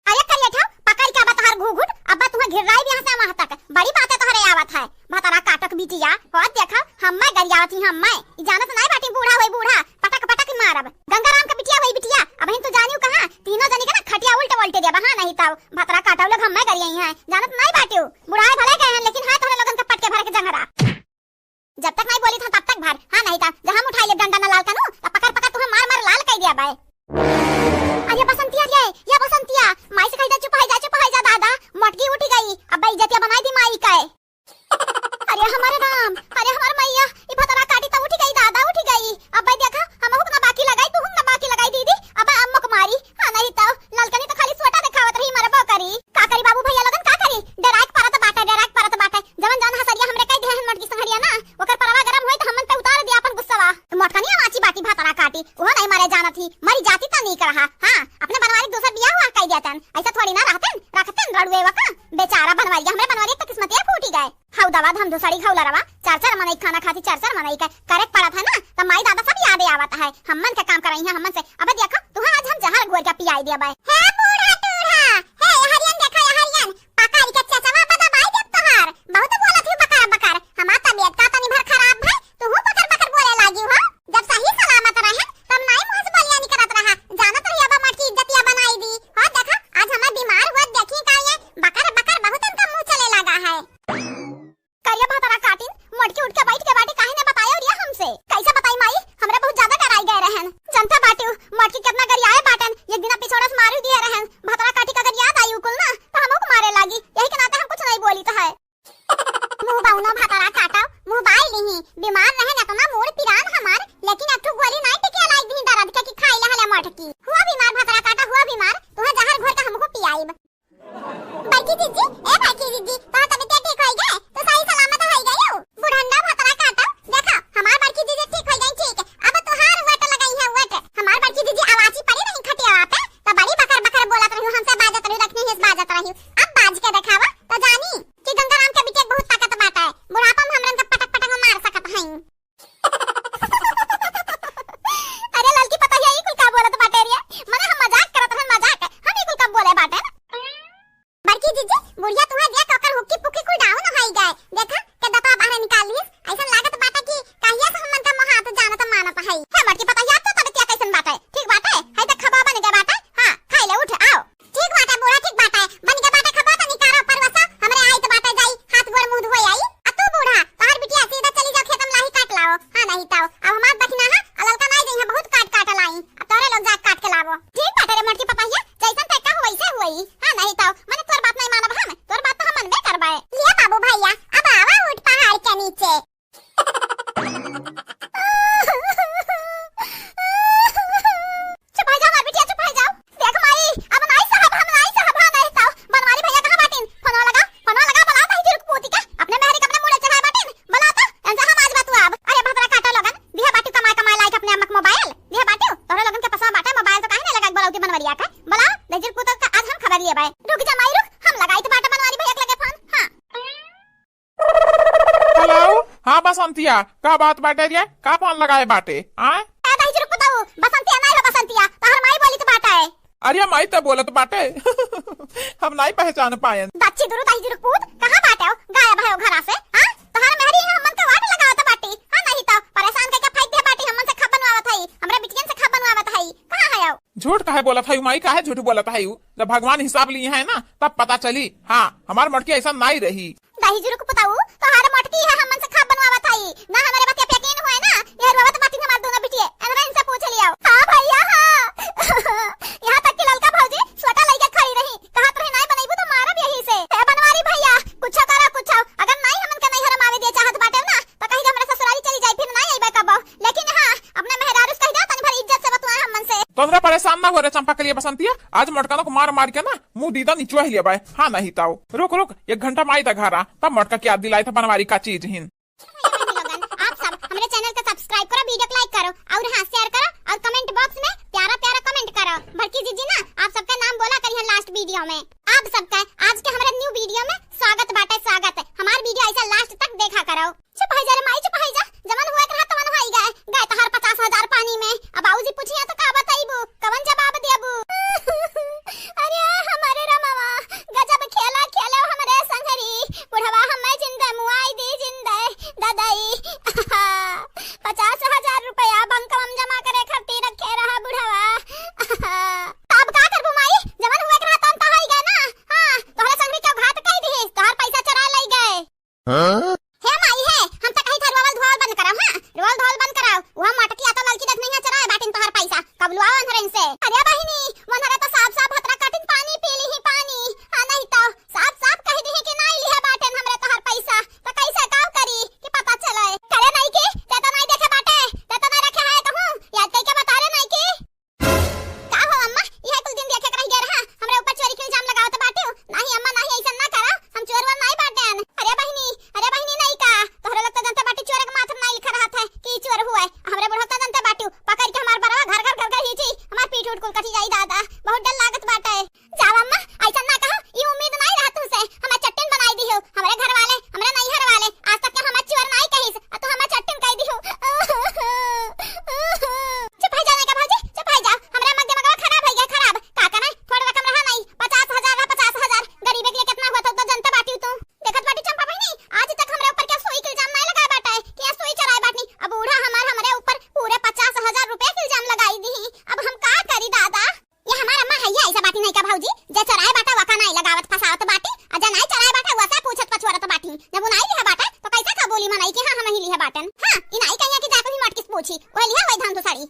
अरे करिया ठाव, पकड़ के अब तोहार घूघूट, अब तुहे घिर्राई भी यहाँ से वहाँ तक। बड़ी बातें तोहरे आवत है, भतरा काटक बिटिया। और देखा, हम्मे गरियावत ही, हम्मे। ई जानत नाई बाटी, बूढ़ा होई बूढ़ा, पटक पटक मारब। गंगाराम के बिटिया होई बिटिया, अबहिन तू जानियो कहाँ, तीनों जनी के ना खटिया उल्टे उल्टे देबा, हाँ नहीं तब। भतरा काटव लोग हम्मे गरियाई हैं, जानत नाई बाटियो। बुढ़ाए भले गए हैं, लेकिन है तोहरे लोगन के पटके भरे के जंगरा। जब तक नहीं बोली था तब तक भर, हाँ नहीं था, जब हम उठाई ले डंडा ना लाल कनू, तब पकड़ पकड़ तुम्हें मार मार लाल कई दिया बाय। अरे बसंतिया रे, या बसंतिया, माई से कही जा, चुप हो जा, चुप हो जा दादा, मोटकी उठी गई, अब इज्जतिया बनाई दी माई का। अरे हमारे राम, अरे हमार मैया, ई भतरा काटी तो उठी गई दादा, उठी गई। अब भाई देखा, हम हुक ना बाकी लगाई, तू हुक ना बाकी लगाई दीदी, अब अम्मक मारी। हाँ नहीं तो, ललकनी तो खाली सोटा देखावत रही, मरबो करी। का करी बाबू भैया लोगन, का करी? डेराए के परत बाटे, डेराए के परत बाटे। जवन जवन हसरिया हमरे कई देहन मोटकी संहरिया ना, ओकर परवा गरम होई तो हमन पे उतार दिया अपन गुस्सावा। तो मोटकनिया वाची बाटी भतरा काटी, वो नहीं मरे जानत ही, मरी जाती तो नीक रहा। हाँ, अपने बनवारी दूसर बियाह हुआ कई देतन, ऐसा थोड़ी ना रहतन, रखतन रड़ुए वका। बेचारा बनवारिया, हमरे बनवारी तो किस्मतिया फूटी गए। हऊ दवा धमधुसड़ी घौलरवा, चार चार मनई खाना खाती, चार चार मनई के करे के पड़त है ना, त माई दादा सब यादे आवत है। हमन के काम करई है, हमन से। अबे देखो, तुहा आज हम जहर घोर के पियाई देबे। हे बूढ़ा टूढ़ा, हे हरियन देखा, ये हरियन, पकड़ के चचवा बदबाई देब तोहार। बहुत बोलत ही बकर बकर। हमार तबीयत का तनी भर खराब भई, तुहू बकर बकर बोले लागी हो। जब सही सलामत रहे, तब नाई मुँह से बोलिया निकलत रहा। जानत रही अब मटकी इज्जतिया बनाई दी। हो देखा, आज हमार बीमार हुआ, देखी का ये बकर बकर बड़की पतोहिया, तो तबियतिया कैसन बाटे? ठीक बाटे? है तो खबा बन गए बाटे। हाँ, खाई ले, उठ, आओ। ठीक बाटे बूढ़ा, ठीक बाटे। बन गए बाटे खबा, तनी काढ़ा परवसा, हमरे आई तो बाटे जाई, हाथ गोड़ मुंह धोए आई। आ तू बूढ़ा, तोहर बिटिया सीधा चली जाओ खेत में लाही काट लाओ। हाँ, नहीं तो अब हमार दखिना है, आ ललका नाई जइहा बहुत काट काट लाई। अब तोहरे लोग जाके काट के लावो। ठीक बाटे रे मोटकी पतोहिया, जैसन तय कहू वैसे हुई। हाँ, नहीं तो मने तोर बात नहीं मानब हम, तोर बात तो हम मनबे करबे। लिया बाबू भैया, अब आवा ऊंट पहाड़ के नीचे। चुप हो जाओ, हमार बिटिया, चुप हो जाओ। देख माई, अब नाई सहब, हम नाई सहब, हाँ, नहीं तो। बनवारी भैया कहाँ बाटिन? फोनवा लगा, फोनवा लगा, बुला दही जुरुक पूती के। अपने मेहरी के अपने मुड़े चढ़ाए बाटिन। बुला तो, इनसे हम आज बतुआब। अरे भतरा काटा लोगन, दिहा बाटू कमाए कमाए लायक अपने अम्मा के मोबाइल। दिहा बाटू, तोहरे लोगन के पसंद बाटे मोबाइल तो काहे नहीं लगाई बोलावती बनवरिया के? बुला, दही जुरुक पूता का आज हम खबर लिए बाए। रुक जा माई रुक, हम लगाई तो बाटे बनवारी भैया के लगे फोन। हाँ। हेलो, हाँ बसंतिया, का बात बाटे रे? का फोन लगाए बाटे? आय? ए दही जुरुक पुताऊ, बसंतिया नाई हो बसंतिया, तहर माई बोलित बाटे। अरे माई त बोलत बाटे। हम नाई पहचान पायन। बच्ची दुरु दही जुरुक पूत, कहाँ बाटे हो? गायब है हो घरा से, हाँ? तहर मेहरी है हमन के वाट लगावत बाटी, हाँ नहीं तो परेशान करके फेंक दे बाटी, हमन से खा बनवावत हई, हमरा बिटियन से खा बनवावत हई, कहाँ है हो? झूठ काहे बोलत हई माई, काहे झूठ बोलत हई? जब भगवान हिसाब लिए है ना, तब पता चली। हाँ, हमार मटकी ऐसा नाई रही। दही जुरुक पुताऊ, तोहार मोटकी है हमन से खाब बनवावत हई। ना हमरे बतिया पे यकीन हुए ना, ये रोवत बाटिन हमार दोनों बिटिये, एनरा इनसे पूछ लियो। हाँ भैया, हाँ। यहाँ तक कि ललका भौजी सोटा लइके खड़ी रही, कहत रही, "नाई बनइबू तो मारब यही से।" ए बनवारी भैया, कुछो करो, कुछो। अगर नाई हमन के नैहर में आवे दिए चाहत बाटे ना, तो कही के हमरे ससुरारी चली जाई, फिर नाई अइबे कबो। लेकिन हाँ, अपने मेहरारू से कह दे, तनी भर इज्जत से बतुआए हमन से। तोहरा परेशान ना हो रे चंपा के लिए बसंतिया, आज मोटकनों को मार मार के ना मुंह दीदा निचुआ ही लेबाए। हाँ नहीं ताऊ, रुक रुक, एक घंटा माई दा घरा, तब मोटका के याद दिलाई था बनवारी का चीज हिन। आप सब हमरे channel के subscribe करो, video को like करो और हाँ share करो और comment box में प्यारा प्यारा comment करो। बड़की जीजी ना आप सबका नाम बोला करिहन last video में। आप सबका आज के हमारे new video में स्वागत बाटे, स्वागत। हमार video ऐसा last तक देखा करो। चुप हो जा रे माई, चुप हो जा। जवन हुए के रहा तवन होई गए। गए तहार पचास हजार पानी में। अब बाबूजी पूछिया तो का बताइबू? कवन जवाब देबू? अरे हमारे रमवा, गजब खेला खेले हमरे संगरी। बुढ़वा हमें जिंदे मुआई दी जिंदे। ददई। पचास हजार रुपया bank में जमा करे खातिर रखे रहा बुढ़वा। अब का करबू माई? जवन हुए के रहा तवन तो होई गए ना। हाँ, तोहरे संगरी क्यों घात कह दी? तोहर पैसा चुरा लई गए। हाँ? हे माई हे, हम त कही था रोवल धोवल बंद कराओ, हाँ? रोवल धोवल बंद कराओ। वह मोटकी आ तो ललकी देख नहीं है, चराए बाटिन तोहर पैसा। कब लुआओ ओन्हरे इनसे? अरे बहिनी, ओन्हरे तो साफ साफ भतरा काटिन पानी पी ली ही पानी। हाँ नहीं तो साफ साफ कह दी कि नाई लिहे बाटेन हमरे तोहर पैसा। तो कैसे काव करी कि पता चले? करे नहीं कि ते तो नहीं देखे बाटे, ते तो नहीं रखे है कहूँ, याद कई के बता रे नहीं कि का हो अम्मा, इहे कुल दिन देखे के रह गए रहा, हमरे ऊपर चोरी के इल्जाम लगावत बाटिउ। नाही अम्मा, नाही, ऐसन ना करा, हम चोर वोर नाही बाटेन। अरे बहिनी, अरे बहिनी, नहीं का, तोहरे लोग तो जनते बाटी चोर के माथ में नाही लिखा रहत है कि ई चोर हुए। हमरे बुढ़ऊ तो जनते बाटिउ, पकड़ के हमार बरवा घर घर घर घर हींची, हमार पीठ उठ कुल कटी जाई दादा, बहुत डर लागत बाटे। जाओ अम्मा, ऐसन ना कहो, ई उम्मीद नाही रहा तुमसे, हमार चट्टिन बनाई दिहो, हमरे घर वाले, हमरे नैहर वाले, आज तक के हमार चोर नाही कहिस, आ तू हमार चट्टिन कह दिहो। चुप हो जा नहीं का भौजी, चुप हो जा। हमरा मग दिमागवा खराब हो गया, खराब। का करे? थोड़ा रकम रहा नहीं, पचास हजार रहा, पचास हजार। गरीबे के लिए कितना हुआ था, तो जनता बाटी तू। देखत बाटी चंपा बहिनी, आज तक हमरे ऊपर क्या सुई के इल्जाम नहीं लगाए बाटे कि या सुई चराए बाटनी। अब बूढ़ा हमार हमरे ऊपर पूरे पचास हजार रुपया के इल्जाम लगाई दी। अब हम का करी दादा? ये हमार अम्मा है, ये ऐसा बाटी नहीं का भौजी, जे चराए बाटा वका नहीं लगावत फसावत बाटी, आ जे नहीं चराए बाटा वसे पूछत पछुआरत बाटी। जब उ नाई लिहा बाटे, तो कैसे का बोली मनई कि हाँ, हम ही लिहा बाटन? हाँ, ई नाई कहिया कि जाके भी मटकिस पूछी, वह लिहा वही धान दुसारी।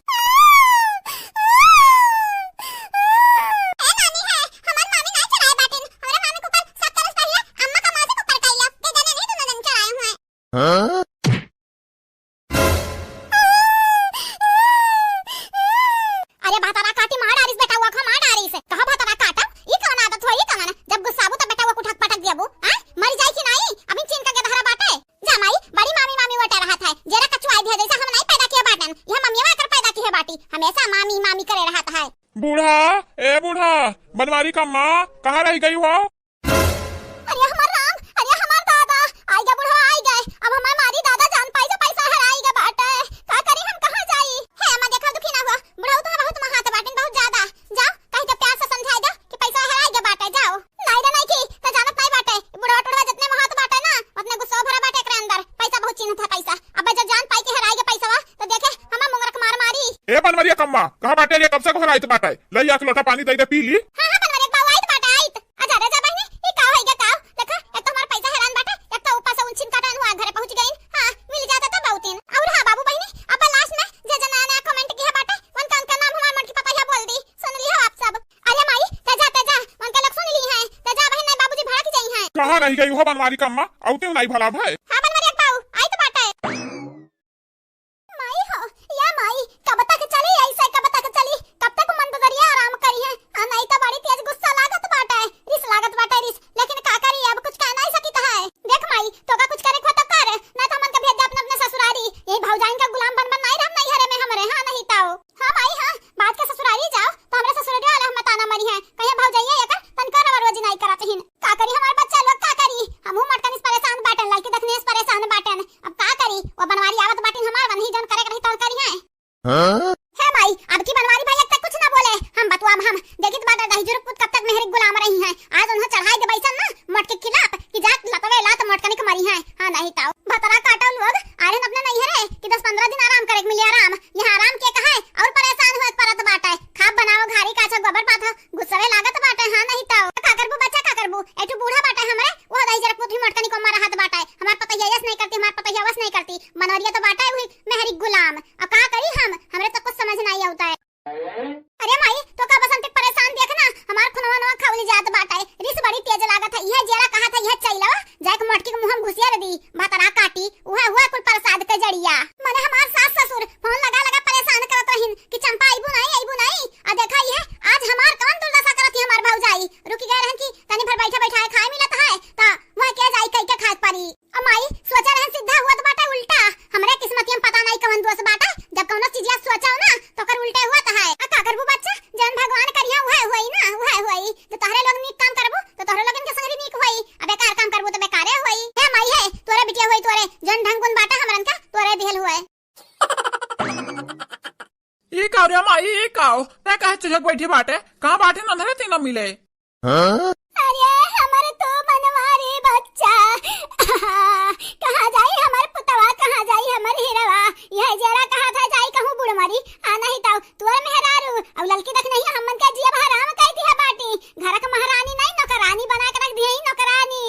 ए नानी है, हमार मामी नाई चराए बाटिन, हमरा मामी के ऊपर शक करस पहिले, अम्मा का माँ से ऊपर कइला, के जने नहीं दोनों जन चराए हुए। हाँ? अरे भातारा काटी मार डारिस बेटा, वो खा मार डारिस। कहा भातारा काटा? ई कौन आदत होई, ई कौन? जब गुस्साबू तब बेटा वो कुठक पटक दियाबू, हाँ? मर जाई कि नाई? अभी चीन का के धरा बाटे। जा माई, बड़ी मामी मामी वटे रहत है। जेरा कचुआई दिया जैसे हम नहीं पैदा किया बाटन। यह मम्मिया कर पैदा की है बाटी। हमेशा मामी मामी करे रहत है। बूढ़ा, ए बूढ़ा, बनवारी का माँ, कहाँ रह गई हो? अरे हमार राम, अरे हमार दादा, आई गा बुढ़वा, आई गए। अब हमार मारी दादा जान पाई जो पैसा हराई गा बाटे। का करी हम, कहाँ जाई? हे अम्मा, देखा दुखी ना हुआ, बुढ़ऊ तो बहुत महात बाटिन, बहुत ज्यादा। जा, कहीं तो प्यार से समझाई दे कि पैसा हराई गा बाटे, जाओ। नहीं रे नहीं की, तो जानत नहीं बाटे, बुढ़वा टुढ़वा जितने महात बाटे ना, उतने गुस्सा भरा बाटे एकरे अंदर। पैसा बहुत चीन्हत है पैसा। अब जब जान पाई कि हराई गा पैसा, तो देखे हमार मुंगरक मार मारी। ए बनवरिया कम्मा, कहाँ बाटे रे? कब से गोहराइत बाटे? लई एक लोटा पानी दे दे, पी ली। हाँ, हाँ, बनवरिया बाऊ, आइत बाटे, आइत। आजा रे, जा बहिनी, ई का होई गे, का? देखा, एक तो हमार पैसा हेरान बाटे, एक तो ऊपर से उनछिन काटन हुआ, घरे पहुँच गइन। हाँ, मिल जाता तो बहुत दिन। और हाँ बाबू बहिनी, अब last में जे जना नया comment किया बाटे, उनका, उनका नाम हमार मोटकी पतोहिया बोल दी। सुन लिया आप सब। अरे माई, ते जा, ते जा, उनके लोग सुन ली हैं। ते जा बहिन, नहीं बाबूजी भड़क जाई हैं। कहाँ रह गई हो बनवारी कम्मा? औते नहीं भला भाई। हाँ बनवारी बाऊ, आइत बाटे। माई हो, या माई, कब तक चली ऐसे, कब तक चली? कब तक मन ददरिया आराम करी है? आ नहीं तो बड़ी तेज गुस्सा लागत बाटे, रिस लागत बाटे, रिस। लेकिन का करी, अब कुछ कह नहीं सकित है। देख माई, तोका कुछ करे को तो कर, ना तो हमन के भेज दे अपने, अपने ससुरारी। यही भौजाइन का गुलाम बन बन नहीं रहम नहीं हरे में हमरे, हाँ नहीं ताऊ। हाँ माई, हाँ, बात के ससुरारी जाओ, तो हमरे ससुरारी वाला हम ताना मरी है, कहिया भौजाइया एकर तनका रवा रोजी नहीं करत हिन। का करी हमार बच्चा लोग, का करी? हमहू मोटकनी से परेशान बाटन, लड़की देखने से परेशान बाटन। अब का करी? वो बनवारी आवत बाटिन हमार, वनही जौन करे के रही तौन करी हैं। हाँ? हे माई, अब की बनवारी भैया तक कुछ ना बोले, हम बतुआब हम। देखित बाटे दहिजर पूत कब तक मेहरी गुलाम रही हैं। आज उन्हें चढ़ाई देबै सन ना मोटकी खिलाफ कि जा लतवे लात मोटकनी के मरी हैं। हाँ नहीं ताऊ। भतरा काटो लोग, आर्यन अपने नहीं है रे कि दस पन्द्रह दिन आराम करे के मिले आराम। यहाँ आराम के कहा है और परेशान हुए परत बाटे। खाब बनाओ घारी काछा गोबर पाथो, गुस्सवे लागत बाटे, हाँ नहीं तो। का करबू बच्चा, का करबू? एठू बूढ़ा बाटे हमरे, वो दहिजर पूत भी मोटकनी को मारा हाथ बाटे। हमार पतोहिया यस नहीं करती, हमार पतोहिया वस नहीं करती। मनोरिया तो बाटे हुई मेहरी गुलाम। अब का करी हम? हमरे तो कुछ समझ नहीं आवता है। अरे माई, तो का बसंती परेशान देख ना, हमार खुनवा नवा खौली जात बाटे। रिस बड़ी तेज लागत है, यह जेरा कहा था, यह चैलवा, जाके मोटकी के मुँह में घुसिया दी। भतरा काटी, उहे हुआ कुल प्रसाद के जड़िया। मने हमार सास ससुर फोन लगा लगा परेशान करत रहिन कि चंपा अइबू नहीं, अइबू नहीं। आ देखा ये आज हमार कौन दुर्दशा करत ही हमार भौजाई। रुकि गए रहन कि तनी भर बैठे बैठा खाए मिलत है, त वह के जाई कई के खाए परी। अ माई, सोचा रहन सीधा हुआ त बाटे उल्टा। हमरे किस्मतिया में पता नहीं कौन दोष बाटे, जब कौनो चीजिया सोचा हो ना तो ओकर उल्टे हुआ त है। आ का करबू बच्चा, जौन भगवान करिया उहे हुई ना, उहे हुई। जो तोहरे लोग नीक काम करबू तो तोहरे लोगन के संगरी नीक हुई, आ बेकार काम करबू तो बेकारे हुई। हे माई हे, तोरे बिटिया हुई तोरे, जौन ढंग गुण बाटे हमरन का तोरे दिहल हुए। ई का रे माई, ई का हो? तै काहे चुलक बैठी बाटे? कहाँ बाटे नन्हरे तीनों मिले? हाँ? अरे हमर तो बनवारी बच्चा, कहाँ जाई हमर पुतवा, कहाँ जाई हमर हीरवा? यह जरा कहा था जाई कहूँ बुढ़ मरी, आ नहीं तो तोर मेहरारू, और ललकी देख नहीं हमन का जिया हराम कह दिया बाटी, घर का महारानी नहीं नौकरानी बना के रख दिया ही नौकरानी।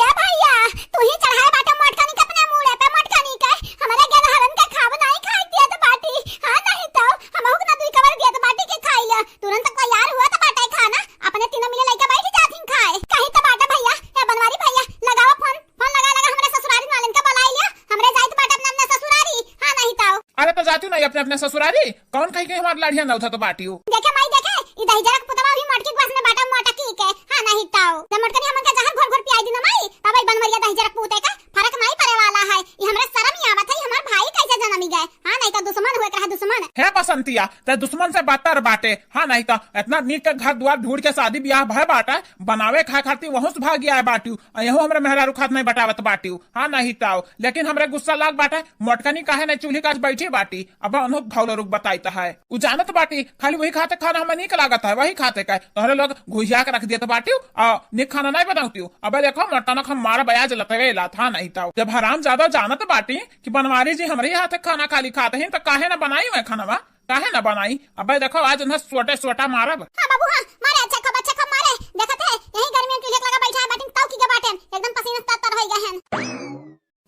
या भैया, तू ही चढ़ाए बाटे मोटकनी के अपने मूड़े पे, मोटकनी के। हमरे गेदहरन के खाब नाई खाए दियत बाटी। हाँ, नहीं तो हमहू के ना दुई कवर दियत बाटी के खाई ला। तुरंत तैयार हुआ त बाटे खाना, अपने तीनों मिले लइका बैठ जाथिन खाए। कहीं त बाटे भैया, ए बनवारी भैया, लगावा फोन, फोन लगा लगा हमरे ससुरारी वालन के बुलाई लिया। हमरे जाइत बाटे अपने अपने ससुरारी। हाँ, नहीं तो। अरे तो जाती नहीं अपने अपने ससुरारी। कौन कही के हमार लाड़िया नौथा तो बाटी हो? देखे माई देखे, ई दहिजरक पुतवा भी मोटकी ग्वास में बाटा मोटकी के। हाँ नहीं ताऊ। जब मोटकनी हमन के जहर घोर घोर पियाई दी ना माई, तब ई बनवरिया दहिजरक पूते का फर्क नहीं पड़े वाला है। ई हमरा शर्म ही आवत है, ई हमार भाई कैसे जन्मी गए। हाँ नहीं तो दुश्मन हुए के रहा दुश्मन। हे बसंतिया, ते दुश्मन से बदतर बाटे। हाँ नहीं तो इतना नीक के घर द्वार ढूंढ के शादी ब्याह भय बाटे, बनावे खाए खातिर वहूं से भाग आए बाटियो। आ यहू हमरे मेहरारू खात नहीं बटावत बाटियो। हाँ नहीं ताऊ, लेकिन हमरे गुस्सा लाग बाटे, मोटकनी काहे नहीं चूल्ही काज बैठी बाटी। अब उन्हों घौलरुक बताइत है। उ जानत बाटी, खाली वही खाते खाना हमें नीक लागत है, वही खाते का। तोहरे लोग घुसिया के रख देत बाटियो, आ नीक खाना नहीं बनावतियो। अबे देखो, मोटकनक हम मारा बयाज लतवे लात, हाँ नहीं ताऊ। जब हराम ज्यादा जानत बाटी कि बनवारी जी हमरे हाथे खाना खाली खाते हैं, तो काहे ना बनाई मैं खाना, काहे ना बनाई? अबे देखो, आज उन्हें सोटे सोटा मारब। हाँ बाबू, हाँ, मारे अच्छा खूब, अच्छा खूब मारे। देखत है, यही गर्मी में चूल्हे लगा बैठा है, बाटिन ताऊ की के बाटेन, एकदम पसीना तर तर होई गए हैं।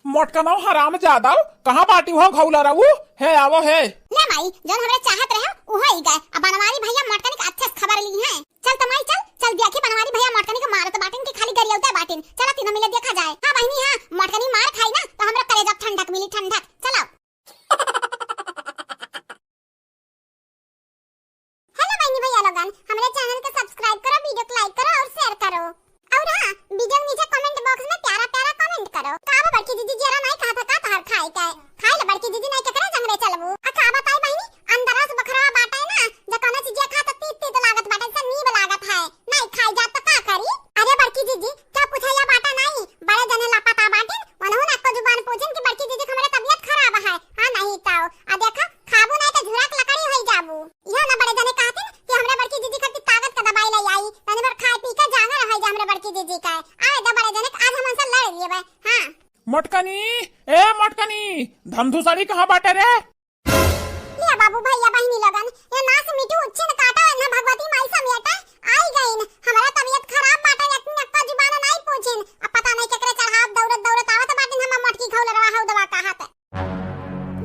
मोटकनौ हराम ज्यादा, कहाँ बाटी हो घौला रहू? हे आवो हे। ले माई, जौन हमरे चाहत रहे, उहो ही गए। अब बनवारी भैया मोटकनी के अच्छे से खबर ली हैं। चल त माई चल, चल देखी बनवारी भैया मोटकनी के मारत बाटिन कि खाली गरियौते बाटिन। चला तीनों मिले देखा जाए। हाँ बहिनी हाँ, मोटकनी मार खाई ना तो हमरा करेजा ठंडक मिली ठंडक। चलो। हेलो बहिनी भैया लोगन, हमरे channel के subscribe करो, video को like करो और share करो। और हाँ, video के नीचे comment box में प्यारा प्यारा comment करो। का बा बड़की दीदी, जेरा नहीं कहा था का तोहर खाए के? खाए ले बड़की दीदी, नहीं केकरे जंगरे चलबू? आ का बताई बहिनी, अंदरा से बखरवा बाटे ना, जे कौनो चीजिया खा त तीत तीत लागत बाटे, से नीब लागत है। नहीं खाई जात त का करी? अरे बड़की दीदी, क्या पूछे या बाटा नहीं, बड़े जने लापता बाटिन, उन्हों ना को जुबान पूछिन कि बड़की दीदी के हमरे तबियत खराब है। हाँ नहीं ताऊ, आ देखा, खाबू नहीं तो झुरा के लकड़ी होई जाबू। यह ना बड़े जने कहतिन कि हमरे बड़की दीदी खातिर ताकत का दवाई ले आई, तनी भर खाए पी के जाना रह जा हमरे बड़की दीदी का। आवे द बड़े जने, आज हम उनसे लड़ लिए बे। हाँ। मोटकनी, ए मोटकनी, धमधुसड़ी कहाँ बाटे रे? लिया ओ भइया बहिनी लोगन, ये नास मिट्टी उच्छिन काटा ना भगवती माई समेटे आई गईन। हमरा तबियत खराब बाटे, लेकिन एक्का जुबान नाई पूछिन। अब पता नहीं केकरे चढ़ाव दौड़त दौड़त आवत बाटिन, हम मोटकी घौलरवा हौ दवा कहत।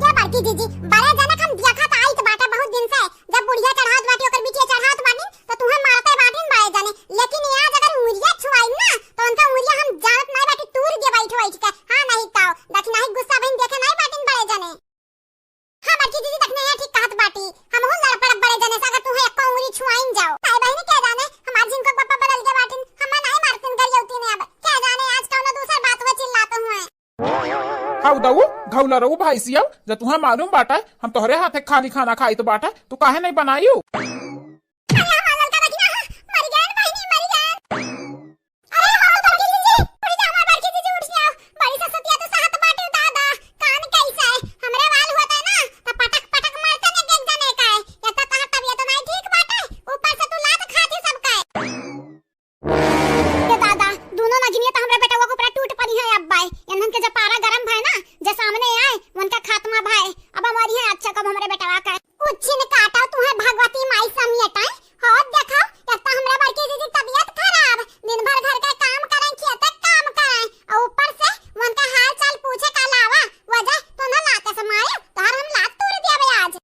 ये बड़की जीजी, बड़े जनक हम देखत आइत बाटे बहुत दिन से, जब बुढ़िया चढ़ावत बाटी, ओकर बिटिया चढ़ावत बाटी, तो तुहे मारते बाटिन बड़े जने। लेकिन ये आज अगर उंगरिया छुआई ना, तो उनका उंगरिया हम जानत नाई बाटी, तूर दे बैठ बैठ के। हाँ, नहीं ताओ, दखिनाही गुस्सा बहिन देखे नाई बाटिन बड़े जने। हाँ, बड़की जीजी, दखिनाही ठीक कहत बाटी। हमहू लड़ पड़ब बड़े जने से, अगर तुहे एक्को उंगरी छुआइन जाओ। ताई बहिनी, के जाने, हमार झिनकुक बप्पा बदल के बाटिन, हमें नाई मारतिन गरियौती ने अब। के जाने, आज कौनो दूसर बात हुए चिल्लात हुए। हौ दऊ, घौलरऊ भैंसियौ, जब तुहे मालूम बाटे, हम तोहरे हाथे खाली खाना खाइत बाटे, तू काहे नाई बनायू? अरे, हमार ललका दखिना, मर गए बहिनी, मर गए। अरे हो बड़की जीजी, उठ जा हमार बड़की जीजी, उठ जा। बड़ी ससतिया तो सहत बाटे दादा, कान कैसे? हमरे वाल होता ना, त पटक पटक मारते ने एक एक जने का। या तो तहार तबियत नाई ठीक बाटे, ऊपर से तू लात खाती सब का। ये दादा, दोनों नगिनिया तो हमरे बेटवा के ऊपर टूट पड़ी है अब बाय। इन्हन के जब पारा गरम भय ना, जे सामने आए, उनका खात्मा भय। अब हमारी है अच्छा कब हमरे बेटवा का। उच्छिन काटा तुहे भगवती माई समेटे। हो देखो, एक तो हमरा बड़की दीदी तबियत खराब, दिन भर घर के काम करें, खेते काम करें, और ऊपर से उनका हाल चाल पूछे का अलावा वजह तो न लाते से मारे, तोहर हम लात तोड़ दिया आज।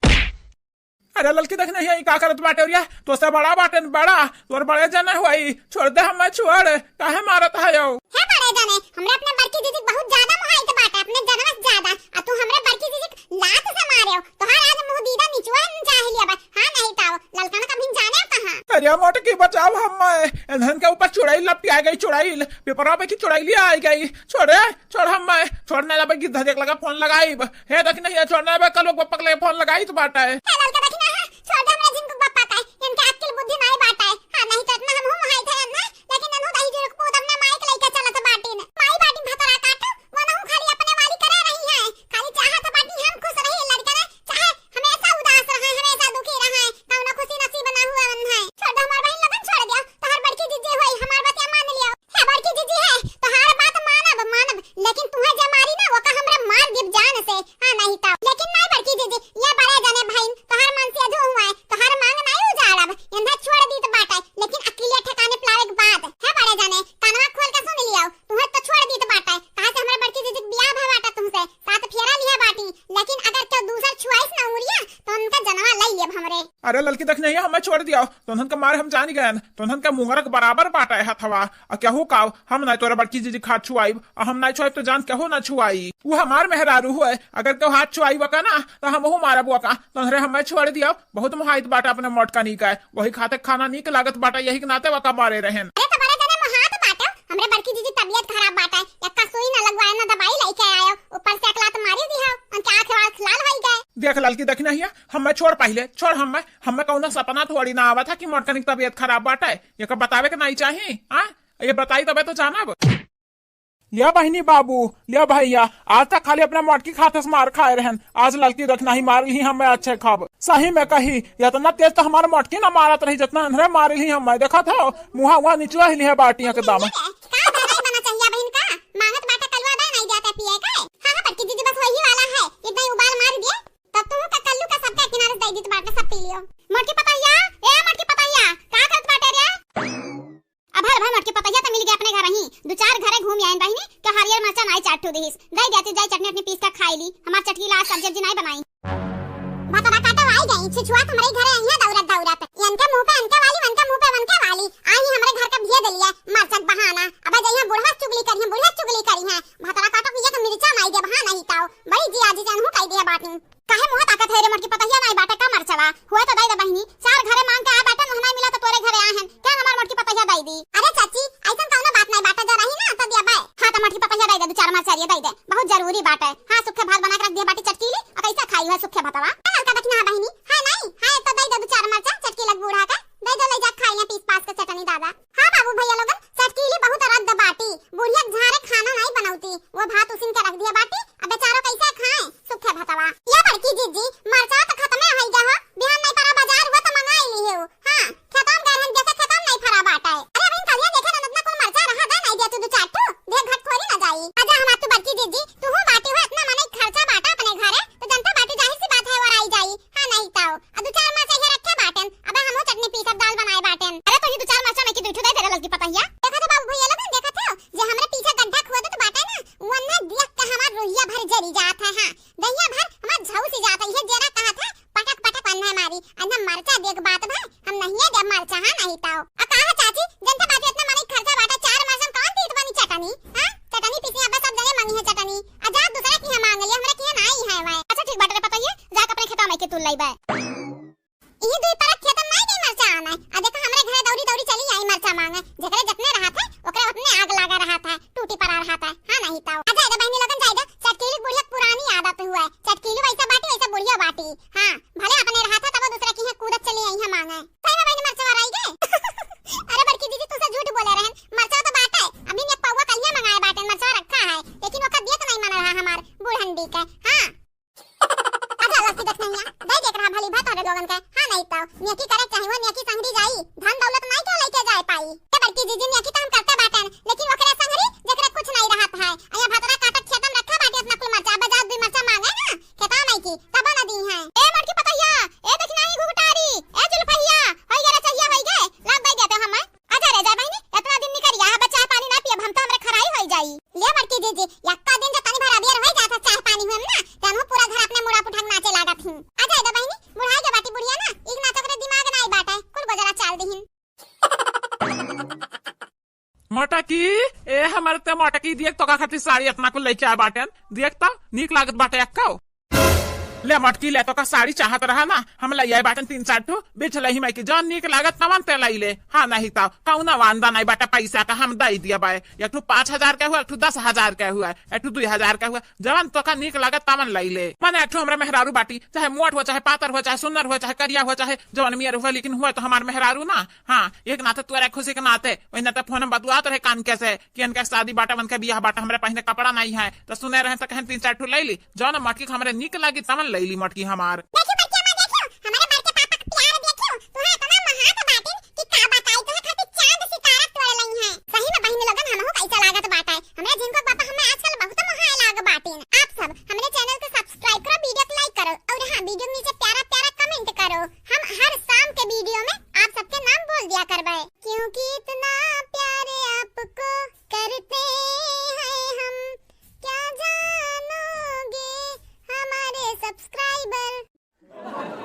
अरे ललकी, देख नहीं, ई का करत बाटे रे? तोसे बड़ा बाटे न बड़ा, तोर बड़े जने होई, छोड़ दे हमें, छोड़, काहे मारत है यो? हे बड़े जने, हमरे अपने बड़की दीदी बहुत ज्यादा मोहाइत बाटे, अपने जनवा से ज्यादा, आ तू हमरे बड़की दीदी लात से मारे हो, तोहार आज मुंह दीदा निचुआ हम चाह लिया बा। हाँ नहीं ताओ, ललकन कभी जाने कहाँ। अरे मोटकी बचाओ हमें, इन्हन के ऊपर चुड़ैल लपटिया गई, चुड़ैल, पेपरा पे की चुड़ैलिया आई गई। छोड़े, छोड़ हमें, छोड़ने लबे गिद्ध देख लगा फोन लगाई। हे देख नहीं है, छोड़ने लबे कल लोग पकले फोन लगाई तो बाटा है। ए ललका देखी ना, हाँ, छोड़ दे हमरा झिनकू बप्पा का, इनके अक्ल बुद्धि नहीं बाटा है। हाँ, नहीं तो इतना हम हूँ हाई थे ना, लेकिन नन्हू दही जुरुक पूत अपने माई के लइके चलत बाटिन। माई बाटिन भतरा काटो, वो नहू खाली अपने वाली करे रही है। खाली चाहत बाटी हम खुश रही, लड़के ने चाहे हमेशा उदास रहे, हमेशा दुखी रहे, कौनो खुशी नसीब ना हुए मन है। छोड़ दे हमार बहिन लोगन, छोड़ दियो। तोहर बड़की जीजी होई, हमार बतिया मान लियो। हे बड़की जीजी है, तोहार बात मानब, मानब, लेकिन तुहे जे मारी ना, ओका हमरा मार देब जान से। हाँ, नहीं तो। लेकिन नहीं बड़की जीजी, ये बड़े जने भइन, तोहार मन से जो हुआ है, तोहार मांग नहीं उजाड़ब, इन्हें छोड़ दीत बाटे, लेकिन अकेले ठिकाने पिलावे के बाद। हे बड़े जने, कानवा खोल के सुन लियो, तुहे तो छोड़ दीत बाटे, कहा से हमरा बड़की जीजी के बियाह भवा बाटे तुमसे, सात फेरा लिया बाटी, लेकिन अगर केहू दूसर छुआइस ना उंगरिया, तो उनका जनवा लई लेब हमरे। अरे ललकी, देख नहीं, हमें छोड़ दिया, तो उन्हन का मार हम जान गए, तो उन्हन का मुंगरक बराबर बाटा है हथवा, आ केहू का, हम ना तोरा बड़की जीजी के हाथ छुआइब, आ हम ना छुआइब तो जान केहू ना छुआई। वो हमार मेहरारू हुए, अगर केहू हाथ छुआई बका ना, तो हम वहू मारब बका, तो उन्हरे हमें छोड़ दिया, बहुत मोहाइत बाटा अपने मोटका नी का, वही खाते खाना नीक लागत बाटा, यही के नाते वका मारे रहेन। अरे तो बड़े जने मोहात बाटे, हमरे बड़की जीजी तबियत खराब बाटे, एक्का सुई ना लगवाए ना दवाई लेके आयो, ऊपर से एक लात मारी दिया, उनके आँख आँख लाल होई गए। देख ललकी, देख नहीं है, हमें छोड़ पहिले, छोड़ हमें, हमें कौनो सपना थोड़ी ना आवा था कि मोटकनिक तबियत खराब बाटे, ये का बतावे के नहीं चाही, हाँ? ये बताई तबे तो जानब। लिया बहिनी बाबू, लिया भैया, आज तक खाली अपना मोटकी खाते से मार खाए रहन, आज ललकी देख नहीं मार ली हमें अच्छे खब। सही में कही, इतना तेज तो हमारे मोटकी ना मारत रही जितना इन्हरे मार ली हमें। देखत हो, मुँहा हुआ निचुआ ही लिया बाटी एकदम। का दे नहीं बना चाहिए बहन का? मांगत बाटे कलवा दे नहीं देते पिए के। हाँ, हाँ, बड़की दीदी बस वही वाला है, इतना ही उबाल मार दिए, तब तुम का कल्लू का सबके किनारे दे दीत बाटे, सब पी लियो। मोटकी पतहिया, ए मोटकी पतहिया, का करत बाटे रे? अब हल भाई मोटकी पतहिया तो मिल गया अपने घर ही, दो चार घरे घूम आइन बहिनी, तो हरियर मरचा नाई चाट ठो दिहिस, दे दिया तू जाई चटनी अपनी पीस का खाई ली, हमार चटकीला आज सब्जी उब्जी नाई बनाई। भतरा काटो आई गई, छिछुआ तुम्हारे घरे आई है दौड़त दौड़त। इनके मुंह पे इनके वाली, उनके मुंह पे उनके वाली। आई ही हमारे घर का भेद लिया, मरचक बहाना। अबे जइहा बुढ़वा चुगली करिहे, बुढ़वा चुगली करिहे। भतरा काटो पिए तो मिर्चा नाई देब, हाँ नहीं ताओ। बड़ी जी आजी जानहू कई दिया बाटी। काहे मुंह ताकत है रे मोटकी पतहिया, नाई बाटे का मरचवा? हुआ तो दई दे बहिनी, चार घरे मांग के आ बाटे, मुंह नाई मिला तो तोरे घरे आहन। क्या हमार मोटकी पतहिया दई दी? अरे चाची, ऐसन कौनो बात नाई बाटे, जो रही ना तो दिया बे। हाँ तो मोटकी पतहिया दई दे, दो चार मरचरिया दई दे। बहुत जरूरी बाटे। हाँ, सुखे भात बना के रख दिया बाटी चटकीली, और कैसा खाई हुआ सुखे भातवा? ए ललका दखिना बहिनी, हाँ नहीं, हाँ, एक तो दई दे दो चार मरचा चटकीला बूढ़ा का, दई दे ले जा खाई ले पीस पास के चटनी दादा। हाँ बाबू भैया लोगन, चटकीली बहुत रद्द बाटी, बुढ़िया के झारे खाना नहीं बनौती, वो भात उसिन के रख दिया बाटी, अब बेचारो कैसे खाए सुखे भातवा। या बड़की जीजी, मरचा तो खत्मे हो गया हो, बिहान नहीं परा बाजार हुआ तो मंगाई ली हो। हाँ, नहीं तो। आ का है चाची, जनता बाजू इतना माने खर्चा बाटा, चार मरचा में कौन तीत बनी चटनी? हाँ, चटनी पीसी, अब सब जने मांगी है चटनी। आ जा दूसरा किहाँ मांग लिया, हमरा किहाँ नाई है वाए। अच्छा ठीक बाटे रे पतोहिया, जाके अपने खेतवा में के तूल लइबे। इही दुई परत खेतन नाई गई मरचा आने। आ देखा हमरे घरे दौड़ी दौड़ी चली आई मरचा मांगे। जेकरे जतने रहत है, ओकरे ओतने आग लागा रहत है, टूटी परा रहत है। हाँ नहीं तो। आ जाए दे बहनी लोगन, जाए दे। चटकीली बुढ़िया पुरानी आदत हुआ है। चटकीली वैसा बाटी, वैसा बुढ़िया बाटी। हाँ, भले अपने रहत है, तब दूसरा किहाँ कूदत चली आई है मांगे। सही में बहनी मरचा रही गए। अरे बड़की दीदी, तुमसे झूठ बोले रहन। मरचा तो बाटे। अभी ने पौवा कलिया मंगाए बाटे, मरचा रखा है। लेकिन ओकर दिए तो नहीं मन रहा हमार बूढ़न डी के। हाँ। अच्छा लस्सी देख नहीं है, दे देख रहा भली भात तोहरे लोगन के। हाँ नहीं तो, नेकी करे चाहे वो नेकी संगरी जाई, धन दौलत नहीं के लेके जाए पाई। ए बड़की जीजी, नेकी तो हम करते बाटन, लेकिन ओकरे संगरी जेकरे कुछ नहीं रहत है। अया भतरा काटत खेतम रखा बाटे अपना कुल मरचा, अब जात दुई मरचा मांगे ना, खेतवा में की, तब न दी है। ए मोटकी पतैया, ए देखी नहीं घुघटारी, ए जुल्फैया, होई गे रे चहिया होई गे, लाभ दे देते हम। अच्छा रे, जा बहिनी, एतना दिन निकरिया है, बस चाह पानी ना पियब हम तो हमरे खराई होई जाई। ले बड़की जीजी, यक्का दिन जो तनी भर अबियर होई जात है चाह पानी हुए ना, तनहु पूरा घर अपने मुड़ा पुठा के नाचे लागत हिन। आ जाए दे बहिनी, बुढ़ाई के बाटी बुढ़िया ना, इक ना तो ओकरे दिमाग ना आई बाटे, कुल गोजरा चाल दिहिन। मोटकी, ए हमर ते मोटकी, देख तोका खातिर साड़ी एतना कुल लेके आ बाटेन, देख तो नीक लागत बाटे यक्का। ले मटकी ले, तोका साड़ी चाहत रहा ना, हम लइ आए बाटन तीन चार ठो, बिछ लही माई की, जौन नीक लागत तवन ते लइ ले। हाँ, नहीं तो कौनो वांदा नहीं बाटे, पैसा का हम दइ दिया बाए। एक ठो पाँच हजार का हुआ, एक ठो दस हजार का हुआ, एक ठो दुई हजार का हुआ, जवन तोका नीक लागत तवन लइ ले। मने एक ठो हमरा मेहरारू बाटी, चाहे मोट हो, चाहे पातर हो, चाहे सुन्नर हो, चाहे करिया हो, चाहे जवन मियर हो, लेकिन हुआ तो हमार मेहरारू ना। हाँ, एक नाते तोरा खुशी के नाते, वही नाते फोन में बतुआत रहे कान के से, कि इनका शादी बाटे, उनका बियाह बाटे, हमरे पहिने कपड़ा नहीं है, तो सुने रहे तो कहन तीन चार ठो लइ ली, जौन मटकी के हमरे नीक लागी तवन लइ ली मटकी हमार। देखियो बड़की अम्मा, देखियो, हमारे बड़के पापा के प्यार देखियो, तुहां इतना महान बाटिन कि का बताई, तुहां खातिर चांद सितारा तोड़ लई हैं। सही में बहिनी लोगन, हमहू कैसा लागत बाटे, हमरे झिनको पापा हमें आजकल बहुत मोहाए लाग बाटिन। आप सब हमरे चैनल के सब्सक्राइब करो, वीडियो को लाइक करो, और हाँ, वीडियो के नीचे प्यारा प्यारा कमेंट करो। हम हर शाम के वीडियो में आप सबके नाम बोल दिया करबे। क्योंकि इतना प्यार आपको करते हैं हम, क्या जानोगे हमारे सब्सक्राइबर।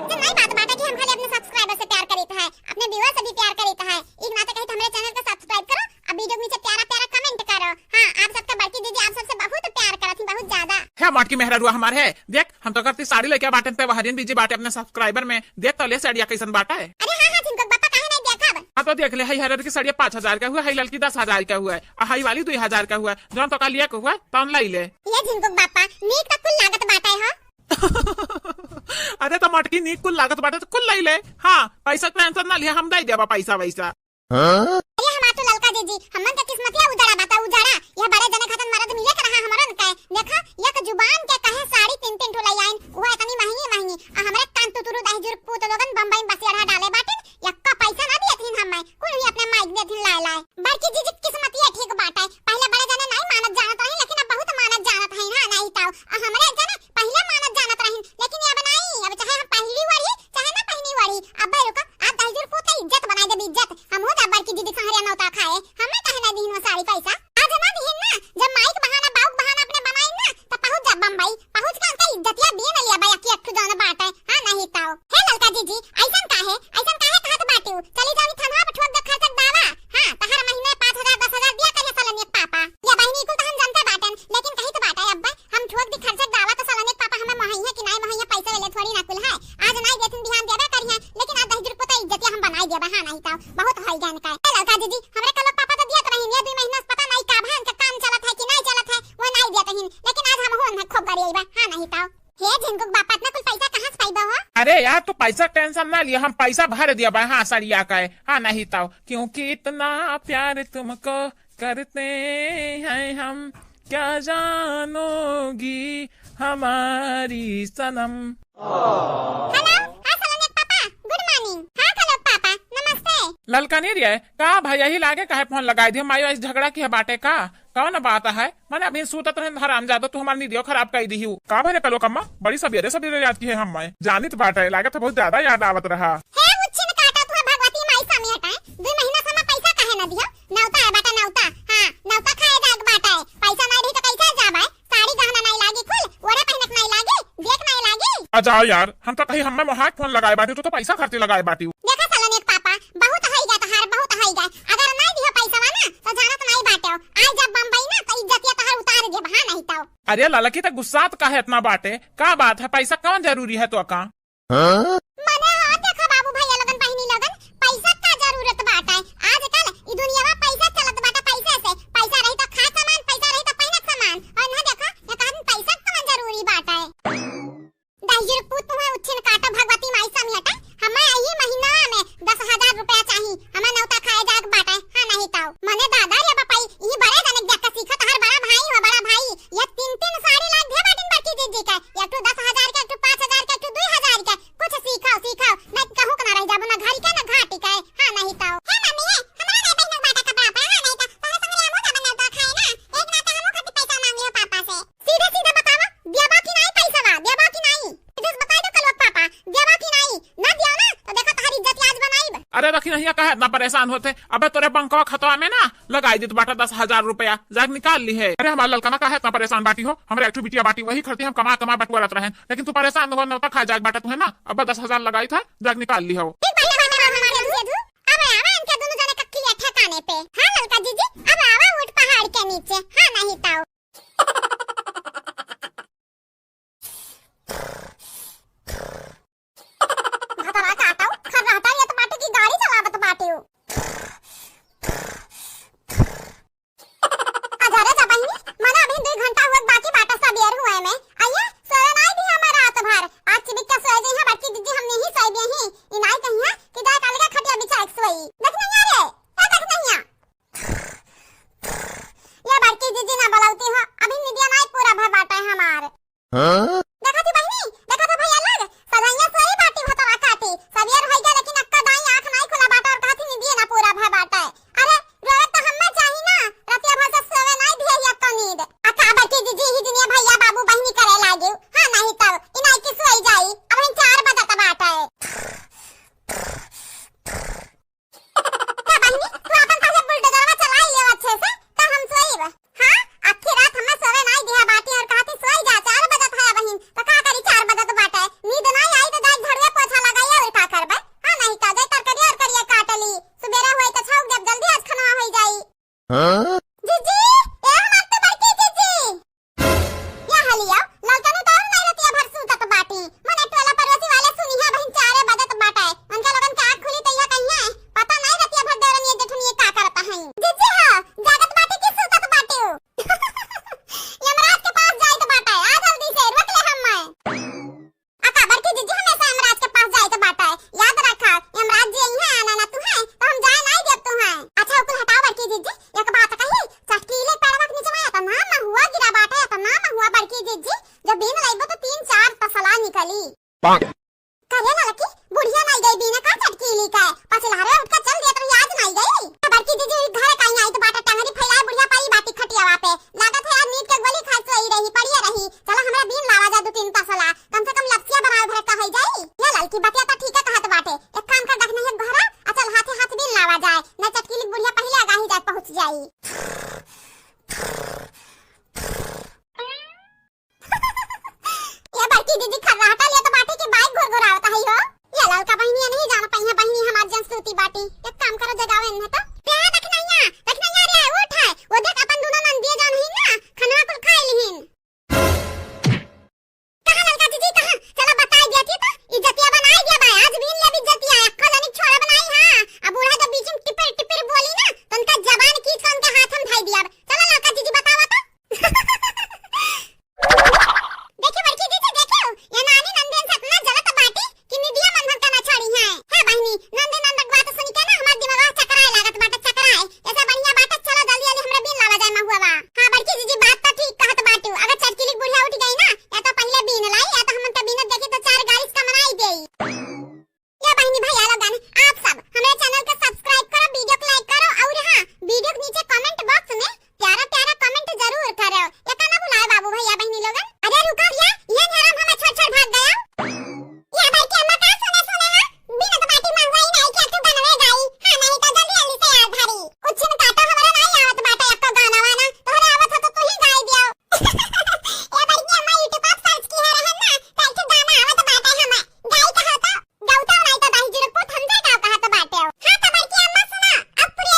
तो नई बात बाटे कि हम खाली अपने सब्सक्राइबर से प्यार करीत है, अपने व्यूअर से भी प्यार करीत है। एक नाते कही तो हमारे चैनल को सब्सक्राइब करो, अब वीडियो के नीचे प्यारा प्यारा कमेंट करो। हाँ, आप सबका बड़की दीदी आप सबसे बहुत प्यार करत ही, बहुत ज्यादा। है मोटकी मेहरारुआ हमार है, देख हम तो करती साड़ी लेके बाटे, ते वहरिन बीजी बाटे अपने सब्सक्राइबर में। देख तो ले साड़िया कैसन बाटे। अरे हाँ, हाँ, झिनको पापा काहे नहीं देखब? हाँ तो देख ले, हई हरियर की साड़िया पाँच हजार का हुआ, हई ललकी दस हजार का हुआ, आ हई वाली दुई हजार का हुआ, जौन तो का लिया के हुआ, तौन लाई ले। ये झिनको पापा, नीक तो कुल लागत बाटे हो। अरे तो मटकी नीक कुल लागत बाटे तो कुल लाई ले। हाँ, पैसा के टेंशन ना लिया, हम दे देबा पैसा वैसा। हाँ? अरे हमार तो ललका जीजी, हमन के किस्मतिया उजड़ा बा, त उजड़ा। यह बड़े जने खातन मरद मिले के रहा हमरन के। देखा, एक जुबान के कहे साड़ी तीन तीन ठो लई आइन, वो इतनी महंगी महंगी। आ हमरे कान तुतुरु दहिजुर पूत लोगन बम्बई में बसिया रहा डाले बाटिन, यक्का पैसा ना दियत हिन हमें, कुल ही अपने माइक देत हिन लाए लाए। बड़की जीजी के किस्मतिया ठीक बाटे, पहले बड़े जने नहीं मानत जानत रही, लेकिन अब बहुत मानत जानत है ना, नहीं ताऊ। आ हमरे जने पहिले मानत जानत रहिन, लेकिन अब नाई, अब चाहे हम पहिली वढ़ी, चाहे ना पहिनी वढ़ी। अब्बे रुका, आज दहिजुर पूत के इज्जत बनाई देब, इज्जत। हमहू जाब बड़की दीदी संहरिया नौता खाए। हमें काहे ना दिहिन वो साड़ी पैसा? आज ना दिहिन ना, जब माई के बहाना, बाऊ के बहाना अपने बनाइन ना, तब पहुँच जाब बम्बई। पहुँच के उनका इज्जतिया बीन लिया बा, अक्की अक्ठू जौन बाटे। हाँ, नहीं ताऊ। हे ललका जीजी, ऐसन काहे, ऐसन काहे कहत बाटिउ? चली जानी थनवा पे ठोक दे खर्चक दावा। हाँ, तहर महीने पाँच हजार, दस हजार दिया करिए सलोनी के पापा। या बहिनी, कुल तो हम जानते बाटन, लेकिन कही तो बाटे अब्बे, हम ठोक दी खर्चक दावा तो सलोनी के पापा हमें मोहइया कि नाई मोहइया पैसा ले ले थोड़ी ना कुल है। आज नाई देथिन बिहान देबे करिए, लेकिन आज दहिजुर पूत के इज्जतिया हम बनाई देबे, हाँ नहीं तो बहुत होई गन का। ए ललका जीजी, हमरे कलो पापा तो दियत रहिन, ये दुई महीना से पता नहीं का भन के काम चलत है कि नहीं चलत है, वो नाई देत रहिन, लेकिन आज हम हो ना खूब गरिए बा, हाँ नहीं तो। हे झिनकुक बापा, इतना कुल पैसा कहाँ से पाइबा हो? अरे यार, तू पैसा टेंशन ना लिया, हम पैसा भर दिया बा, हाँ, सड़िया का है, हाँ, नहीं तो, क्योंकि इतना प्यार तुमको करते हैं हम, क्या जानोगी हमारी सनम। हेलो, हाँ, सलोनी के पापा, गुड मॉर्निंग। हाँ, हेलो पापा, नमस्ते। ललकनी रे, का भाई, यही लागे काहे फोन लगाई दिया? माई वाई झगड़ा किहे बाटे का? कौन बात है? मने अभी सूतत रहे हरामजादो, तू हमार नींदियो खराब कई दिहिउ। का भरे कलो कम्मा, बड़ी सबेरे सबेरे याद किहे हम्मे। जानित बाटे, लागत है बहुत ज्यादा याद आवत रहा। हे उच्छिन काटा, तू भगवती माई सामने हटाए। दुई महीना से हमें पैसा काहे ना दियो? नौता है बाटा नौता। हाँ, नौता खाए जाए बाटे। पैसा नहीं रही तो कैसे जाबे? साड़ी गहना नहीं लागी, कुल ओढ़े पहने के नहीं लागी, देख नहीं लागी। आ जाओ यार, हम तो कही हम्मे मोहाक फोन लगाए बाटी, तू तो पैसा खातिर लगाए बाटी। देखा सलोनी के पापा, बहुत होई गया अगर नाहीं दिहो पैसवा ना, तो जानत नाहीं बाटे। आई जब बम्बई ना, तो इज्जतिया तोहार उतार देब, हाँ नाहीं तो। अरे ललकी, त गुस्सात काहे इतना बाटे? का बात है, पैसा कौन जरूरी है तो का? हाँ? मने हो, देखो बाबू भैया लोगन, बहिनी लोगन, पैसा का जरूरत बाटे? आजकल ई दुनियावा पैसा चलत बाटे, पैसे से। पैसा रही तो खा सामान, पैसा रही तो पहिने सामान। और ना देखो, ये कहन पैसा कौन जरूरी बाटे? दहिजर पूत, तुम्हें उच्छिन काटो, भगवती माई समियाटा। हमें यही महीना में दस हजार रुपया चाही, हमें नौता खाए जाग बाटे। हाँ नाहीं तो। मने दादा रे बपाई, ई बड़े जने जाके सीखत, हर बड़ा भाई हो, बड़ा भाई। ये तीन तीन साड़ी लाग दे बाटिन बड़की दीदी के। एक ठो दस हजार के, एक ठो पाँच हजार के, एक ठो दुई हजार के। कुछ सीखो, सीखो, नहीं कहूँ के ना रह जाबो, ना घर के, ना घाटी के। हाँ नाहीं तो। हे मम्मी, हे, हमरा नहीं पहिने बाटा कपड़ा पे, हाँ नाहीं तो। तोहरे संग ले हमहूँ जाबे नौता खाए ना। एक ना तो हमहूँ खातिर पैसा मांगी हो पापा से। सीधे सीधे बतावा, देबा कि नाहीं पैसवा, देबा कि नाहीं? सीधे से बताई दो कलवा के पापा, देबा कि नाहीं? ना दियो ना, तो देखो तोहरी इज्जत आज बनाइब। अरे रखी नहीं, काहे इतना परेशान होते? अबे तोरे बंकवा खतवा में ना लगाई देत बाटा दस हजार रुपया, जाके निकाल लिहे। अरे हमार ललकना काहे इतना परेशान बाटी हो? हमरे एक ठो बिटिया बाटी, वही खरती हम कमा कमा बटुआरत रहेन, लेकिन तू परेशान हो, नौता खाए जाग बाटा तुहे ना, अब दस हजार लगाई था, जाके निकाल लिहो। ठीक बाटे, बाटे, बाटे, बाटे, बाटे, अब आवा इनके दोनों जने का किया ठिकाने पे। हाँ ललका जीजी, अब आवा ऊँट पहाड़ के नीचे। हाँ नाहीं तो। भतरा काटो, खर्राटा ये तो बाटे की गाड़ी चलावत बाटे। अजरे जा बहिनी, मने अभी दुई घंटा हुए बाकी बाटे सबेर हुए में। अइया, सोए नाई दी हमें रात भर। आज चिबिक के सोए जइहा बड़की दीदी, हमने ही सोए देही। ई नाई कहिया कि जाए अलगे खटिया बिछाए के सोई। देख नहीं आ रे, ए देख नहीं आ। या बड़की जीजी ना बोलौती हो, अभी निदिया नाई पूरा भय बाटे हमार। हाँ? देखा थी बहिनी, देखा था भैया लोग, सजैया सोई बाटी भतरा काटी, सबेर होई गया लेकिन अक्का दाई आँख नाई खुला बाटे और कहा थी निदिया ना पूरा भय बाटे। अरे, रोवे तो हम्मे चाही ना, रतिया भर से सोवे नाई दिए ही अक्का नींद। आ का बड़की जीजी ही दुनिया भैया बाबू बहिनी करे लागिउ, हाँ नाई तब, ई नाई की सोई जाई, अभी चार बजत बाटे। का बहिनी, तू आपन पहले बुलडोजरवा चलाई लेव अच्छे से, त हम सोइब। हाँ, आखी रात हमें सोवे नाई दिहा बाटी और कहती सोई जा, चार बजत है बहिन, त का करी चार बजत बाटे, नींद नाई आई त जाई झाड़ुए पोछा लगाई और का करबे? हाँ, नहीं का जाई तरकरी और करिया काट ली, सुबेरे होई त छौक देब जल्दी आज खनवा होई जाई। हाँ? जीजी, ए हमार तो बड़की जीजी। या हलिया, ललकनू तो और नहीं रतिया भर सूतत बाटी। मने टोला पड़ोसी वाले सुनिहा बहिन चारे बजत बाटे। उनका लोगन के आँख खुली त इया कहिया, पता नहीं रतिया भर देवरनिया जेठनिया का करत हैं। जीजी हो, जागत बाटी कि सूतत बाटी उ? यमराज के पास जाइत बाटे, आ जल्दी से, रोक ले हम्मे। आ का बड़की जीजी हमेशा यमराज के पास जाए के बाटे। याद रखा, यमराज जी अइहें आना ना तुहें, तो हम जाए नाई देब तुहें। अच्छा, उ कुल हटाओ बड़की जीजी, एक बात कही, चटकीले पेड़वा के नीचे में इतना महुआ गिरा बाटे, इतना महुआ बड़की जीजी, जो बीन लइबो तो तीन चार तसला निकली। पाक। करे ललकी, बुढ़िया नाई गई बीने का चटकीली का, पछिलहरे उठ के चल दिया तो आज नाई गई। आ बड़की जीजी घर काई आई तो बाटे टंगरी फैलाए बुढ़िया पाई बाटी खटियावा पे। लागत है आज नींद के गोली खाए सोई रही, पड़िया रही। चला हमरा बीन लावा जा दो तीन तसला, कम से कम लपसिया बनावे भरे का होई जाई। ये ललकी बतिया तो ठीक है कहत बाटे। एक काम कर, देखने है घरा, आ चल हाथे हाथ बीन लावा जाए, न चटकीली बुढ़िया पहले आगाही जाए पहुँच जाई। ये बड़की दीदी खर्राटा लेत बाटे कि बाइक घुरघुरावत है हो। ये ललका बहिनी नहीं जान पाई है, बहिनी हमार जन सूती बाटी। एक काम करो, जगावे इन्हें तो। रे दखिनैया, दखिनैया रे, उठ है। वो देख अपन दोनों नंदिया जान ही ना, खनवा कुल खाए लिहिन। कहाँ ललका दीदी, कहाँ? चला बताई दिया थी तो, इज्जतिया बनाई दिया बा। आज बीन ले भी इज्जतिया, अक्का जनी छोड़ा बनाई, हाँ। अब बूढ़ा जब बीच में टिपिर टिपिर बोली ना, तो उनका जबान खींच के उनके हाथ में धाई दिया। चला ललका दीदी बतावा तो। देखी बड़की जीजी, देखी, ये नानी नंदिन से इतना जलत बाटी कि निदिया मन भर का ना छोड़ी है। हे बहिनी, नंदिन नंदक बात सुन के ना हमार दिमाग चकराए लागत बाटे, चकराए। ऐसे बढ़िया बाटे, चलो जल्दी जल्दी हमरा बीन लावा जाए महुआ। हाँ बड़की जीजी, बात तो ठीक कहत बाटू, अगर चटकीली बुढ़िया उठ गई ना, या तो पहले बीन लाई, या तो हमन के बीनत देखी तो चार गाली से कमनाई देई। या बहिनी भैया लोगन, आप सब हमरे channel के subscribe करो, video को like करो और हाँ, video के नीचे comment box में प्यारा प्यारा comment जरूर करो। ये का ना भुलाए बाबू भैया बहिनी लोगन। अरे रुका भैया, ये हराम हमें छोड़ छोड़ भाग गया। या बड़की अम्मा का सुने सुने ना, बिना तो बाटी मंगवाई नहीं क्या तू बनवे गई। हाँ नहीं तो जल्दी जल्दी से यार धारी। उच्छिन काटो हमरे नहीं आवत बाटे आपको गाना वाना, तोहरे आवत हो तो तू ही गाई दियो। या बड़की अम्मा YouTube पर search की है रहन ना, तो एक ठो गाना आवत बाटे हमें। गाई कहा तो गौतम राय का दाई जी रे पूत हमसे का कहत बाटे। हाँ तो बड़की अम्मा सुना, अब पूरी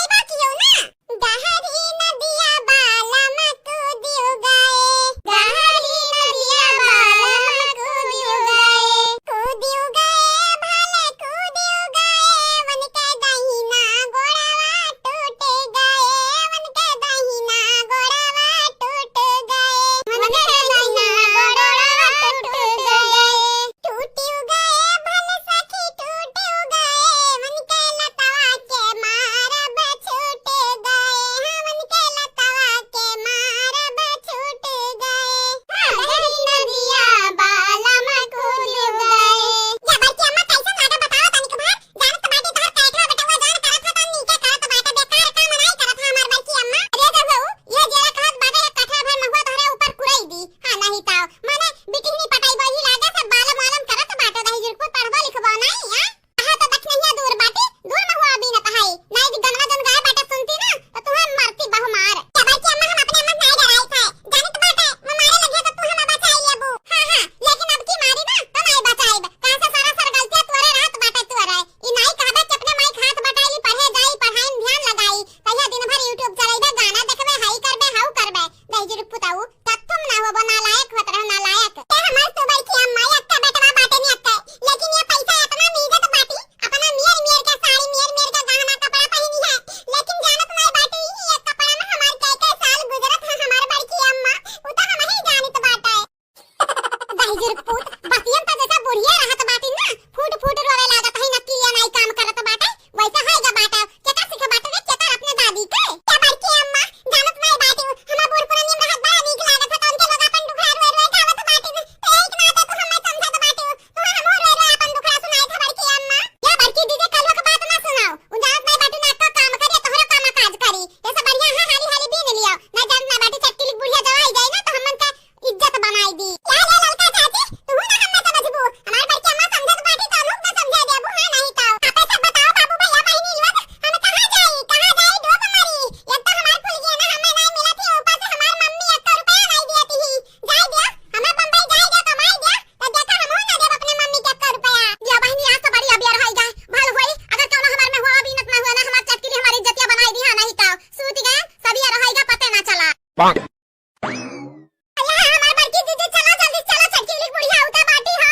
अरे हमार बड़की दीदी, चला जल्दी चला, चटकीली बुढ़िया उता बाटी हो।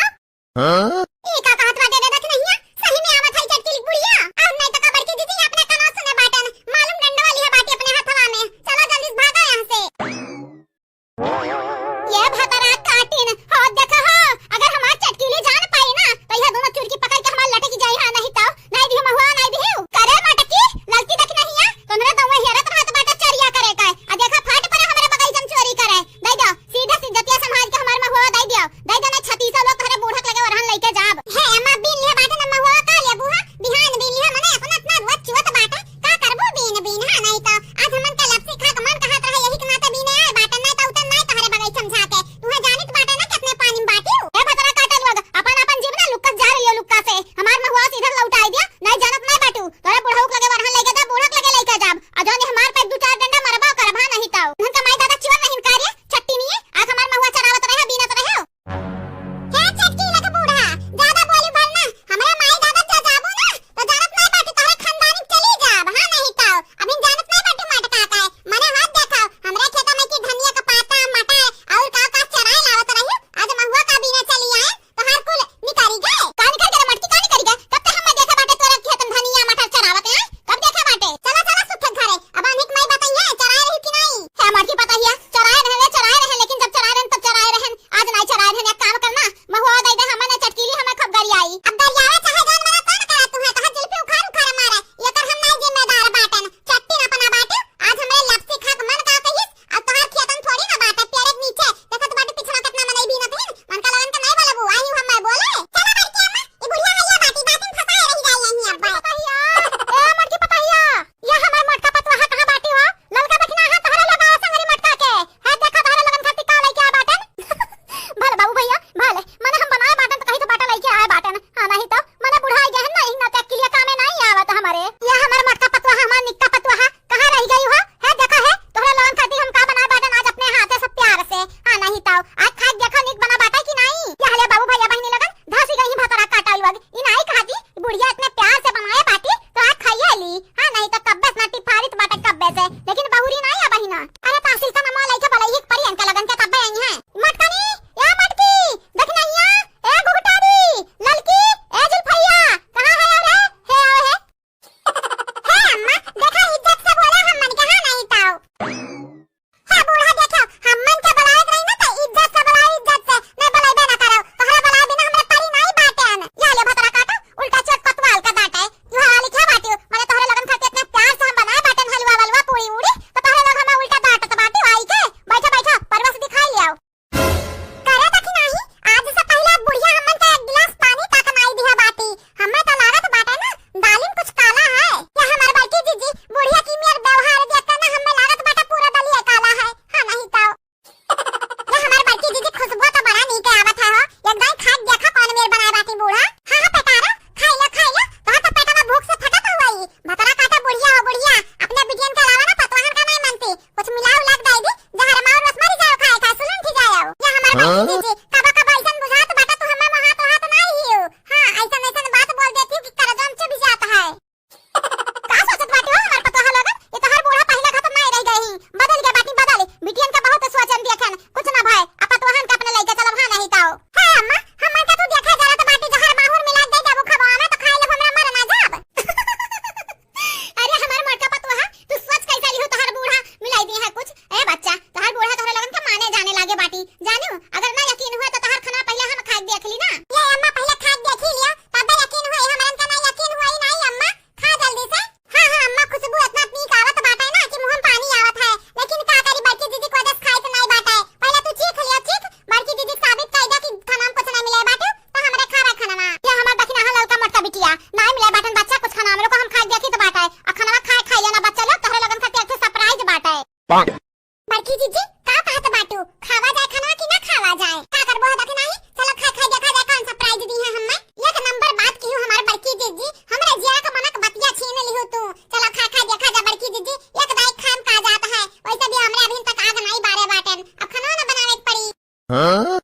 हाँ? ई का कहत बाटे रे दखिनहिया? सही में आवत है चटकीली बुढ़िया? अब नहीं तो का बड़की दीदी अपने कानों सुने बाटन, मालूम डंडवा लिहे बाटी अपने हथवा में। चला जल्दी से भागा यहाँ से। ये भतरा काटिन, हो देखा हो, अगर हमार चटकीली जान पाई ना, तो यह दोनों चुरकी पकड़ के हमार लटकी जाई, हाँ नहीं तो। नाई दिहु महुआ, नाई दिहु। करे मटकी, ललकी दखिनहिया, तोहरे दउए हेरत रहत बाटे चोरिया करे का। आ देखा फाट परे हमरे बगीचा में चोरी करे। दे दो, सीधा से जतिया संभाल के हमार महुआ दे दियो। दे दो ना छत्तीसो लोग तोहरे बूढ़ा के लगे ओरहन लेके जाब। हे अम्मा, बीन लिहे बाटे ना महुआ, का लेबू हा? बिहान बीन लिहे मने अपना अपना रोज चुअत बाटे। का करबू बीन बीन, हाँ नहीं तो। आज हमन के लपसी खा के मन कहत रहे, यही के नाते बीने आए बाटे, नहीं तो उतन नहीं तोहरे बगीचा में झाके। तुहे जानित बाटे ना कितने पानी में बाटी। ए भतरा काटा लोग, अपन अपन जीव ना लुक्का से जा रही हो लुक्का से। हमार महुआ सीधा लौटाई दिया, नहीं जानत नहीं बाटू। तोरे बुढ़ऊ के लगे वरहन लेके जा, बूढ़ा के लगे लेके जाब। आ जौन हमार पे दू चार डंडा मरबा करब, हाँ नहीं ताऊ। उनका माई दादा चिवर नहीं इनकार है, छट्टी नहीं है। आज हमार महुआ चरावत रहे, बीनत रहे। हे छटकी लग बूढ़ा, ज्यादा बोली भर ना। हमरे माई दादा जो जाबू ना, तो जानत नहीं बाटू तोहरे खानदानी चली जाब, हाँ नहीं ताऊ। अभी जानत नहीं बाटू मटका का है। मने हाथ देखाओ, हमरे खेत में की धनिया का पाता, मटर और का का चराए लावत रही। आज महुआ का बीने चली आए। तोहार कुल निकरी गए। का निकरी गए रे मटकी, का निकरी गए? कब ते हमें देखे बाटे तोरे खेत में धनिया मटर चरावत है? कब देखे बाटे? चला, चला सुखे घरे। अब अनिक माई बताइए, चराए रही कि नहीं? हे मटकी पतहिया, चराए रहन रे, चराए रहन, लेकिन जब चराए रहन तब चराए रहन, आज नहीं चराए रहन। एक काम करना, महुआ दे दे हमें, ने चटकीली हमें खूब गरियाई। अब गरियावे चाहे जान मना कौन करा तू है, तोहार जुल्फी उखाड़ उखाड़ मारे, एकर हम नहीं जिम्मेदार बाटन। चट्टी ना पना बाटे, आज हमरे लपसी खा के मन का कहिस, अब तोहार खेतन थोड़ी ना बाटे, पेड़े के नीचे। देखत बाटे पिछवा कितना मनई बीनत हईन, मन का लगन के नहीं बोलबू, आई हूँ हम मैं बोले। चला बड़की अम्मा, ई बुढ़िया हइया बाटी, बातिन फंसाए रह जाई यहीं अब। पतहिया, ए मोटकी पतहिया, ये हमार मोटका पतोहा कहाँ बाटी हो? ललका बठिना है तोहरे लगा संगरी मोटका के। है देखा तोहरे लगन खातिर का लेके आ बाटन। भले बाबू भैया, भले, मने हम बनाए बाटन तो कहीं तो बाटा लेके आए बाटन। हाँ नहीं तो, मने बुढ़ाई गए हैं ना, इन्ना तक के लिए कामे नहीं आवत हमारे। ये हमार मोटका पतोहा, हमार निक्का पतोहा, कहाँ रह गई हो? है देखा है, तोहरे लोगन खातिर हम का बनाए बाटन आज अपने हाथे से प्यार से। हाँ नहीं तो, आज खाए देखा निक बना बाटा कि नहीं? ये हले बाबू भैया बहिनी लोगन, धासी गई भतरा काटा लोग। ई नहीं खाती, बुढ़िया इतने प्यार से बनाए बाटी, तो आज खाइए ली। हाँ नहीं तो कब्बे से ना टिफारित बाटा कब्बे से, लेकिन बहुरी नहीं है बहिना। अरे तहसील का नमवा लेके बलैहिक परी इनका लगन के तब्बे आई हैं। मटकनी, या मटकी, दखिनहिया, ए घुघटारी, ललकी, ए जुल्फैया, कहाँ है रे? हे आओ हे। हे अम्मा, देखा इज्जत से बोला हमन के, हाँ नहीं ताऊ। हे बूढ़ा देखो, हमन के बुलाए के रही ना तो इज्जत से बुलाओ, इज्जत से, नहीं बुलाइबे ना करो। तोहरा बुलाए बिना हमरे परी नहीं बाटे आन। या ले भतरा काटा, उल्टा चोट पतवाल का डांटे। तू हवा लिखा बाटियो, मने तोहरे लगन खातिर इतने प्यार से हम बनाए बाटन हलवा वलवा पूरी उड़ी, तो तोहरे लोग हमें उल्टा डांटत बाटियो आई के। बैठा बैठा, परवस दिखाई ले आओ। करे देखी नाही, आज से पहिले बुढ़िया हमन के एक गिलास पानी तक नाई दिहा बाटी। हमें तो लागत बाटे ना, दालिम कुछ काला है। या हमार बड़की जीजी, बुढ़िया की मेर व्यवहार देख के ना हमें लागत बाटे पूरा दलिया काला है। हाँ नहीं तो। या हमार बड़की जीजी, खुशबू तो बड़ा नीक आवत है हो। एक दाई खा के देखा कौन मेर बनाए बाटी बूढ़ा। हाँ हाँ पेटारा, खाई लो खाई लो, तोहर तो पेटवा भूख से फटत हुआ ही। भतरा काटा बुढ़िया हो बुढ़िया, अपने बिटियन के अलावा ना पतवाहन का नहीं मानती। कुछ मिलाओ लग दाई दी, जहर मार रस मरी जाओ खाए खाए सुलन थी जाओ। या हमार बड़की हाँ? जीजी, कबो कबो ऐसन बुझात बाटे तू हमें मोहात वहात नहीं हियो। हाँ, ऐसन ऐसन बात बोल देती कि करजम चुभ जाता है। का सोचत बाटे हो हमार पतोहा लोगन? ये तोहर बूढ़ा पहले खत्म नहीं रह गई ही। बदल गए बाटी बदल। बिटियन का बहुत सोचन दिया खन। कुछ ना भाई, अब पतोहन का अपने लेके चलब हाँ नहीं ताओ। हाँ अम्मा, हमन का तू देखा जरा तो बाटी जहर माहुर मिला दे जाबू खबवा में तो खाए लो हमरा मर ना जाब। अरे हमार मोटका पतोहा, तू सोच कैसे लिहो तोहर बूढ़ा मिलाई दी है कुछ। ए बच्चा, तोहर बूढ़ा तोहरे लोगन के माने जाने लागे बाटी। जानू, अगर ना यकीन हुआ तो तोहर खाना पहले हम खा के देख ली ना। ये अम्मा पहले खा के देखी लिया, तब यकीन हुई, हमरन के ना यकीन हुई नहीं अम्मा। खा जल्दी से। हाँ, हाँ, अम्मा, खुशबू इतना नीक आवत बाटे ना कि मुंह में पानी आवत है। लेकिन का करी, बड़की दीदी को दस खाए के नहीं बाटे। पहले तू चीख लियो, चीख। बड़की दीदी के साबित कर दे कि खाना में कुछ नहीं मिले बाटे, तो हमरे खावे खाना में। ये हमार दखिना है ललका मोटका बिटिया। नहीं मिले बाटन बच्चा कुछ खाना, हमरे को हम खाए देखी तो बाटे। आ खाना खाए खाई लेना बच्चा लोग, तोहरे लोगन खातिर एक ठे surprise बाटे। बड़की जीजी, का कहत बाटू? खावा जाए खाना कि ना खावा जाए? का करबो हदा के नाही? चलो खाए खाए देखा जाए कौन surprise दी है हमें। एक नंबर बात की हूँ हमार बड़की जीजी, हमरे जिया का मनक बतिया छीन लिहू तू। चलो खाए खाए देखा जा बड़की जीजी, एक दाई खाम का जात है। वैसे भी हमरे अभी तक आग नहीं बारे बाटन, अब खाना ना बनावे के पड़ी। हाँ?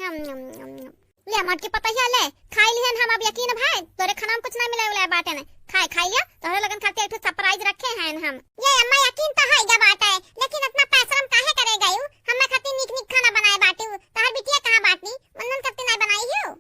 यम, यम, यम, यम। ले, मोटकी पतहिया ले, खाई लिहन हम अब यकीन भाई, तोरे खाना में कुछ ना मिले उले बाटे ने। खाई खाई लियो, तोहरे लोगन खातिर एक ठो surprise रखे हैं हम। ये अम्मा, यकीन तो है गा बाटे, लेकिन इतना पैसा हम काहे करे गयू? हमें खातिर नीक नीक खाना बनाए बाटू, तोहर बिटिया कहाँ बाटी? उन्हन खातिर नहीं बनाई हो?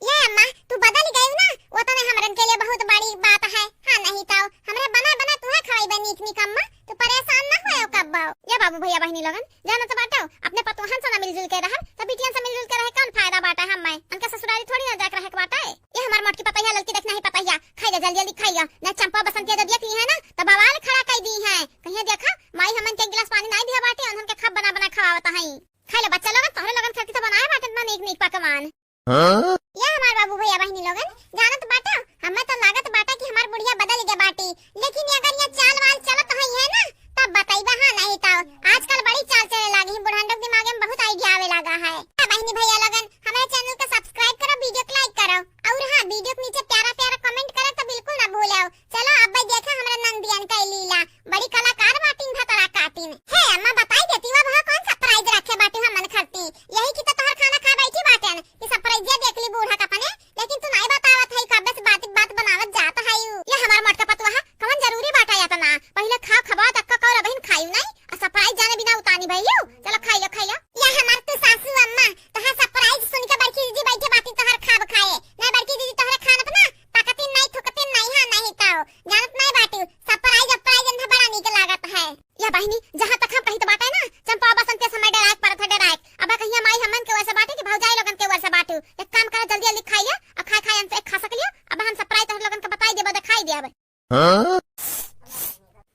ये अम्मा, तू बदल गयू ना, वो तने हमरन के लिए बहुत बड़ी बात है। हाँ, नहीं तो हमरे बना बना तुहे खवाइबे नीक नीक अम्मा, तू परेशान ना होए कब्बो। ये बाबू भैया बहिनी लोगन, जानत बाटो, अपने पतोहन से ना मिलजुल के रहब, त बिटियन से मिलजुल के रहे कौन फायदा बाटे? हम्मे उनके ससुरारी थोड़ी ना जाके रहे के बाटे। ये हमार मोटकी पतैया, ललकी देखना ही पतैया, खाई ले जल्दी जल्दी खाई ले, ना चंपा बसंतिया जब देख ली है ना, तब बवाल खड़ा कर दी है। कहिए देखा, माई हमन के एक गिलास पानी नहीं दिया बाटे, उन्हन के खब बना बना खवावत है। खाई ले बच्चा लोगन, तोहरे लोगन खातिर तो बनाए बाटे इतना नीक नीक पकवान। हाँ? ये हमार बाबू भैया बहिनी लोगन, जानत बाटो, हमें तो लागत बाटे कि हमार बुढ़िया बदल गए बाटी, लेकिन ये अगर ये चाल वाल चलत होई है ना, तब बताइबा। हाँ, नहीं तो आजकल बड़ी चाल चले लागी है, बुढ़ंडों के दिमाग में बहुत idea आवे लगा है। हाँ, बहिनी भैया लोगन, हमारे channel को subscribe करो, video को like करो, और हाँ, video के नीचे प्यारा प्यारा comment करे तो बिल्कुल ना भूलो। चलो, अब भाई देखा हमरा नंदियन का लीला, बड़ी कलाकार बाटिन, भतरा काटिन। हे अम्मा, बताई देती, वो वहाँ कौन surprise रखे बाटी हमन खातिर? यही की तो तोहर खाना खा बैठी बाटन कि surprise देख ली बूढ़ा का अपने, लेकिन तू नहीं बतावत है, कब्बे से बात बात बनावत जात है। ये हमार मोटका पतुआ है, कौन जरूरी बाटा इतना? पहले खाओ, खबाओ, तब का कौर अबहिन खायू नहीं, आ surprise जाने बिना उतानी भइयू। चलो खाई लो, खाई लो। ये हमार तू सासू अम्मा, तोहर surprise सुन के बड़की दीदी बैठे बाटी तोहर खाब खाए। नहीं बड़की दीदी तोहरे खान अपना पकतिन नहीं, थुकतिन नहीं, हाँ नहीं तो। जानत नहीं बाटू, surprise, surprise इनका बड़ा नीक लागत है। या बहिनी, जहाँ तक हम कहित बाटे ना, चंपा बसंत के समय डराए के परत है, डराए के। अब कहिया माई हमन के वैसे बाटे कि भौजाई लोगन के वैसे बाटू। एक काम करो, जल्दी जल्दी खाई लिया, अब खाए खाए हमसे एक खा सक लियो। अब हम surprise तोहर लोगन के बताई देबो, दिखाई देब। हाँ?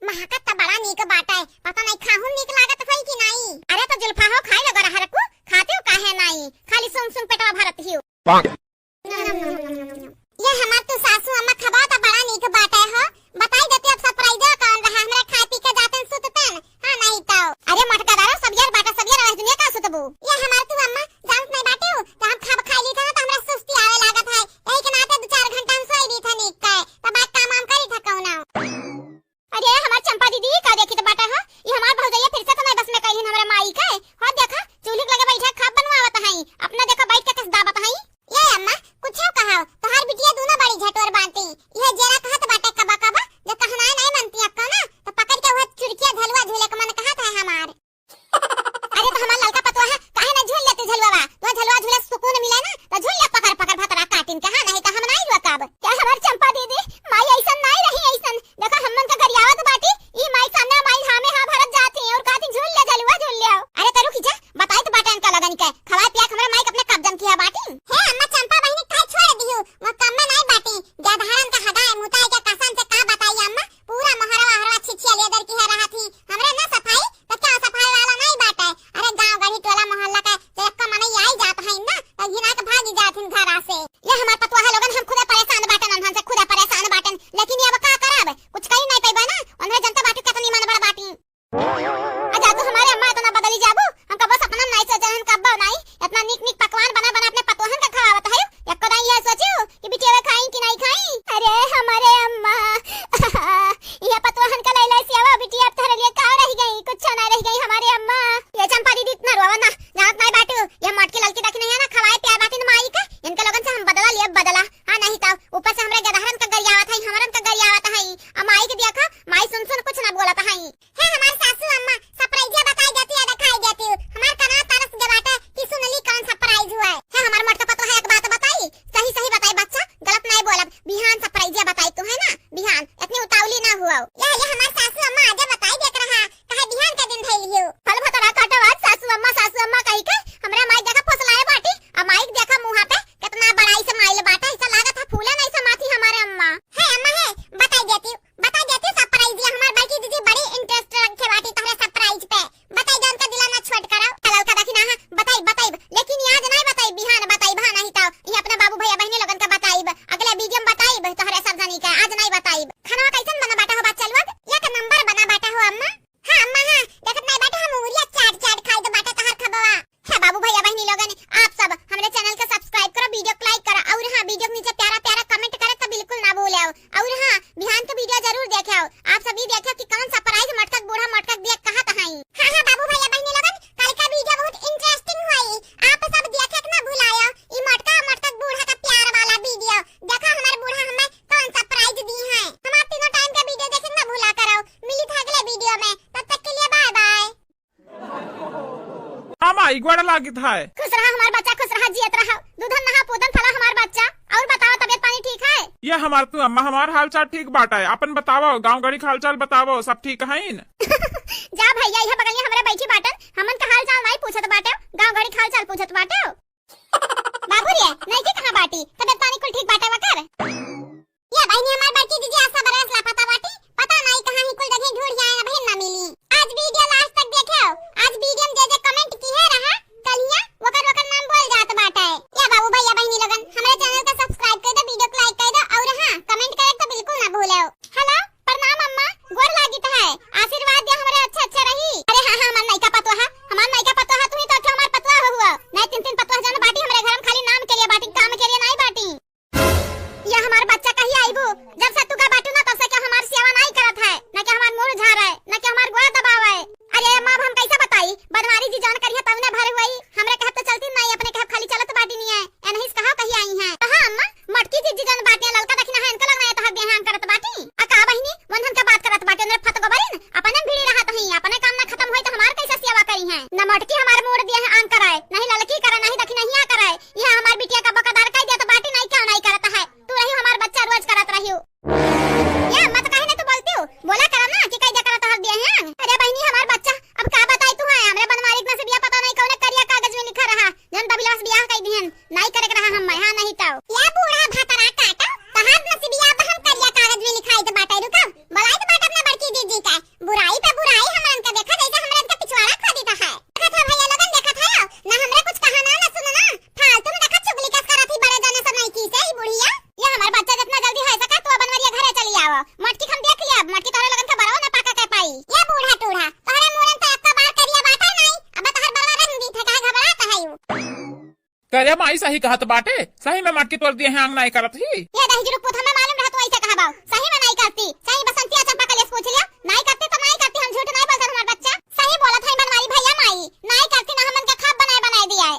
महकत त बड़ा नीक बाटे, पता नहीं खाहू नीक लागत होई कि नहीं। अरे तो जुल्फा हो, खाई लो गरहर को, खाते हो काहे नहीं, खाली सूंघ सूंघ पेटवा भरत हियो। ये हमार तू सासू अम्मा, खबा त बड़ा नीक बाटे हो। बताई देती अब surprise कौन रहा, हमरा खाए पी के जातन सुततन। हाँ, नहीं तो। अरे मोटका दारो, सब यार बाटा, सब यार रह दुनिया का सुतबू। ये हमार तू अम्मा, जानत नहीं बाटे हो, तो हम खाब खाई ली था ना, तो हमरा सुस्ती आवे लागत है। यही के नाते दो चार घंटा हम सोई ली था नीक के, तब बाद काम वाम करी था कौनो। अरे हमार चंपा दीदी, का देखी तो बाटा हो? ये हमार भौजैया फिर से तो नहीं बस में कही हमरा माई के। हो देखा, चूल्ही के लगे बैठा खाब बनवावत है, अपना देखा बैठ के कस दाबत है। ये अम्मा, कुछ कहा, तोहार बिटिया दोनों बड़ी झटोर बांती। यह जेरा कहत बाटे कबा कबा, जो कहना नहीं मानती अक्का ना, तो पकड़ के वह चुरकिया झलुआ झूले के मन कहत है हमार। अरे तो हमार ललका पतुआ है, काहे ना झूल लेती झलुआ बा? तो झलुआ झूले सुकून मिले ना, तो झूल ले पकड़ पकड़ भतरा काटिन के, हाँ नहीं तो हम नहीं रुकब। क्या हमार चंपा दीदी, माई ऐसन नहीं रही ऐसन। देखो हमन का गरियावत बाटी, ई माई सामने माई धामे हाँ भरत जाती और कहती झूल ले झलुआ झूल ले आओ। अरे तो रुकी जा, बताई तो बाटे इनका लगन के, खवाए पिया के हमरे माई के अपने कब्जन किया बाटी। हे अम्मा चंपा बहिनी काहे छोड़ दिहू? वो कम में नहीं बाटी, गधारन का हगाए मुताए के कसम से का बताई अम्मा, पूरा मोहरवा हरवा छिछिया लेदर की है रहा थी। हमरे ना सफाई तो क्या सफाई वाला नहीं बाटे? अरे गांव गढ़ी टोला मोहल्ला का तो एक मने आई जात है ना, तो घिना के भागी जात हिन घरा से। ये हमार पतुआ है लोगन, हम खुदे परेशान बाटन, उन्हन से खुदे परेशान बाटन, लेकिन ये अब का करब, कुछ कही नहीं पैबा ना, उन्हें जनता बाटी कितनी मन बड़ बाटी। अच्छा, तू हमारे अम्मा इतना बदली जाबू? हम कबो सपना में नहीं सोचे रहन, कब्बो नहीं। इतना नीक नीक पकवान बना बना अपने पतोहन का खवावत है। एको दाई यह सोचियो कि बिटिया खाई कि नहीं खाई? अरे हमारे अम्मा, यह पतोहन का लैला से आवा बिटिया, अब तोहरे लिए का रह गई? कुछ ना रह गई हमारे अम्मा। ये चंपा दीदी इतना रोवा ना, जानत नहीं बाटू। ये मोटकी ललकी देखी नहीं है ना, खवाए प्यार बाटिन माई का। इनके लोगन से हम बदला लिए बदला। हाँ नहीं तो ऊपर से हमरे गदहरन का गरियावत है, हमरन का गरियावत है। अब माई के देखा, माई सुन सुन कुछ ना बोलत है। हे हमार सासू अम्मा, surprise बताई देती है, दिखाई देती हूँ। हमार कना तरस गए बाटे कि सुनली कौन surprise हुआ है। हे हमार मोटका पतोह, एक बात बताई, सही सही बताई बच्चा, गलत नहीं बोलब। बिहान surprise बताई तू है ना, बिहान इतनी उतावली ना हुआ। ये, ये हमार सासू अम्मा आजे बताई देत रहा, कहे बिहान के दिन धैली हो। फल भतरा काटो आज सासू अम्मा, सासू अम्मा कही के हमरा माई देखा फुसलाए बाटी, आ माई के देखा मुँहा पे कितना बड़ाई से माइल बाटे, ऐसा लागत है फूले नहीं समाती हमारे अम्मा। हे अम्मा हे, बताई देती, बताई देती surprise, ये हमार बड़की दीदी बड़ी interest रखे बाटी तोहरे surprise पे। बताई दे उनका दिला ना छोट कराओ। चलो का देखी ना, हाँ, बताई, बताई, लेकिन आज नहीं बताई, बिहान बताई, बहा नहीं तो ये अपने बाबू भैया बहनी लोगन का बताई, अगले video में बताई तोहरे सब जनी का, आज नहीं बताई। खाना कैसन बना बाटा हो बच्चा लोग? एक number बना बाटा हो अम्मा। हाँ अम्मा हाँ, देखत नहीं बाटे हम उंगलिया चाट चाट खाई तो बाटे तोहर खबवा। हे बाबू भैया बहनी लोगन, आप सब हमरे channel के subscribe करो, video को like करो और हाँ video के नीचे प्यारा प्यारा comment करे तो बिल्कुल ना भूले। और हाँ बिहान के video जरूर देखे। आप सभी देखे कि कौन surprise मोटका के बूढ़ा मोटका के दिया कहत हई। हाँ हाँ बाबू भैया बहनी लोगन, कल का video बहुत interesting होई, आप सब देखे के ना भुलायो। ई मोटका मोटका के बूढ़ा का प्यार वाला video देखा, हमार बूढ़ा हमें कौन surprise आई गोड़ लागित है। खुश रहा हमार बच्चा, खुश रहा, जियत रहा। दूधन नहा पूतन फला हमार बच्चा। और बताओ, तबियत पानी ठीक है? ये हमार तू अम्मा, हमार हाल चाल ठीक बाटे। अपन बताओ, गाँव गड़ी के हाल चाल बताओ, सब ठीक है न? जा भैया, यह बगलिया हमरे बैठी बाटन, हमन का हाल चाल नहीं पूछत बाटे, गाँव गड़ी के हाल चाल पूछत बाटे। बाबू रे, नइकी कहाँ बाटी? तबियत पानी कुल ठीक बाटे वकर? या बहिनी, हमार बड़की दीदी आशा बरस लापता बाटी, पता नाई कहाँ ही कुल जगह ढूंढ आए, अबहिन ना मिली। आज video last तक देखेव, आज video में जे जे comment किहे रहा, कलिया वकर वकर नाम बोल जात बाटे। या बाबू भैया बहिनी लोगन, हमरे channel का subscribe कर दो, video को like कर दो और हाँ, comment करे तो बिल्कुल ना भूलो। Hello, प्रणाम अम्मा, गोड़ लागित है, आशीर्वाद दे हमरे अच्छे अच्छे रही। अरे हाँ हाँ, हमार नइका पतोहा, हमार नइका पतोहा, तू ही तो अच्छा हमार पतोहा हो हुआ, नहीं तीन तीन पतोहा जन बाटी हमरे घर में, खाली नाम के लिए बाटी, काम के लिए नहीं बाटी। या हमार बच्चा कहिया आइबू? जब से तू का बाटू ना, तब से केहू हमार सेवा नाई करत है, ना केहू हमार मूड़ झारे, ना केहू हमार गोड़ दबावे। अरे अम्मा, अब हम कैसे बताई? बनवारी जी जौन करिहे तब ना भर हुई। हमरे कहब तो चलती नाई, अपने कहब खाली चलत बाटी नहीं है। ए नहीं से कहा कहिया आई हैं। कहा अम्मा, मटकी जी जी जौन बाटी ललका दखिना है, इनका लगना है तोहर देहान करत बाटी। आ का बहिनी, वंदन का बात करत बाटे, मेरे फत गोबरिन, अपने भिड़ी रहत ही, अपने काम ना खत्म होई तो हमार कैसे सेवा करी हैं? ना मटकी हमार मूड़ दिए हैं आन कराए, नहीं ललकी करे, नहीं दखिनहिया करे। यह हमार बिटिया का बकदार कह दिया तो बाटी नहीं क्यों नहीं करत है। तू रही हमार बच्चा रोज करत रही हो। ये अम्मा तो काहे ना तू बोलती हो? बोला करा ना कि कह दिया करत हर दिए हैं। अरे बहिनी हमार बच्चा, अब का बताई तू है? हमरे बनवारी के नसीबिया पता नहीं कौने करिया कागज में लिखा रहा। जन दबिलवा से बियाह कह दिहन, नहीं करे के रहा हम, हाँ नहीं तो। या बूढ़ा भतरा काटा, तहार नसीबिया अब हम करिया कागज में लिखाई तो बाटे, रुका। बोलाई तो बाटे अपना बड़की दीदी का। बुराई पे बुराई हमरन के देखा, जैसे हमरन के पिछवाड़ा खोदी तो है। देखत है भैया लोगन, देखत है, ना हमरा कुछ कहा ना, ना सुनो ना, फालतू में देखा चुगली कस करत ही बड़े जने सब नहीं की से ही बुढ़िया। ये हमार बच्चा जितना जल्दी हो सका तू बनवरिया घरे चली आओ, मटकी हम देख लिया, मटकी तोहरे लोगन के बरवा ना पाका के पाई। ये बूढ़ा टूढ़ा, तोहरे मूड़न तो एक बार करिया बाटे नहीं, अब तोहर बरवा रंग दी थे, काहे घबरात है यू? करे माई सही कहत बाटे, सही में मटकी तोड़ दिए हैं, आंग नाई करत ही। ये दहिजरू पूत हमें मालूम रहत वैसे कहबा, सही में नाई करती, सही बसंतिया चंपा कलेस पूछ लिया, नाई करती तो नाई करती, हम झूठ नाई बोलत हमार बच्चा, सही बोलत है बनवारी भैया माई, नाई करती ना हमन के खाब बनाए बनाए दिया है।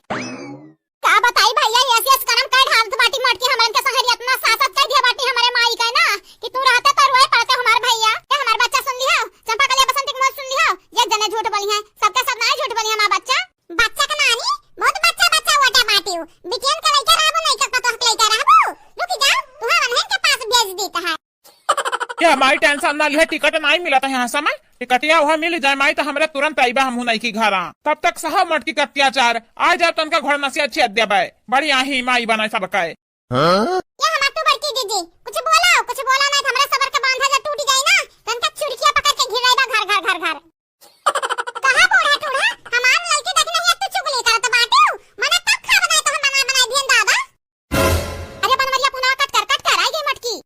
का बताई भैया, ये ऐसी ऐसी करम कर ढालत बाटी मटकी हमरन के संगरी इतना सासत कर दिया बाटी हमरे माई का ना, कि तू रहते तो रोए पड़ते हमार भैया, ये हमार बच्चा सुन लिया, चंपा कलिया बसंती के मुँह सुन लिया, ये जने झूठ बोली है, सबके सब नाई झूठ बोली है माँ बच्चा। बच्चा के मारी, बहुत बच्चा बच्चा वोटा बाटियो। बिटियन के लइका रहबो, नहीं के पतोह के लइका रहबो। रुकी जाओ, तुहां वनहन के पास भेज देता है। क्या माई tension ना लिहा, टिकट नाई मिलत है यहाँ समय। टिकटिया वहाँ मिल जाए माई तो हमरे तुरंत आइबा हमहू नाई की घरा। तब तक सहा मटकी के अत्याचार, आ जाए तनका घोड़ नसिया छेद देबे। बड़ी आही माई बनाए सबके। हाँ? ये हमार तू बड़की दीदी, कुछ बोला, कुछ बोला नहीं तो हमरे सबर का बांधा जब टूट जाए ना, तनका चुड़किया पकड़ के घिराइबा घर घर घर घर। कहा बूढ़ा टूढ़ा, हमार लड़की देख नहीं, अब तू चुगली करत बाटे हो। मने तब खा बनाए तो हम बना बनाए दिहन दादा। अरे बनवरिया पुनवा कट कर, कट कर, आई गई मटकी।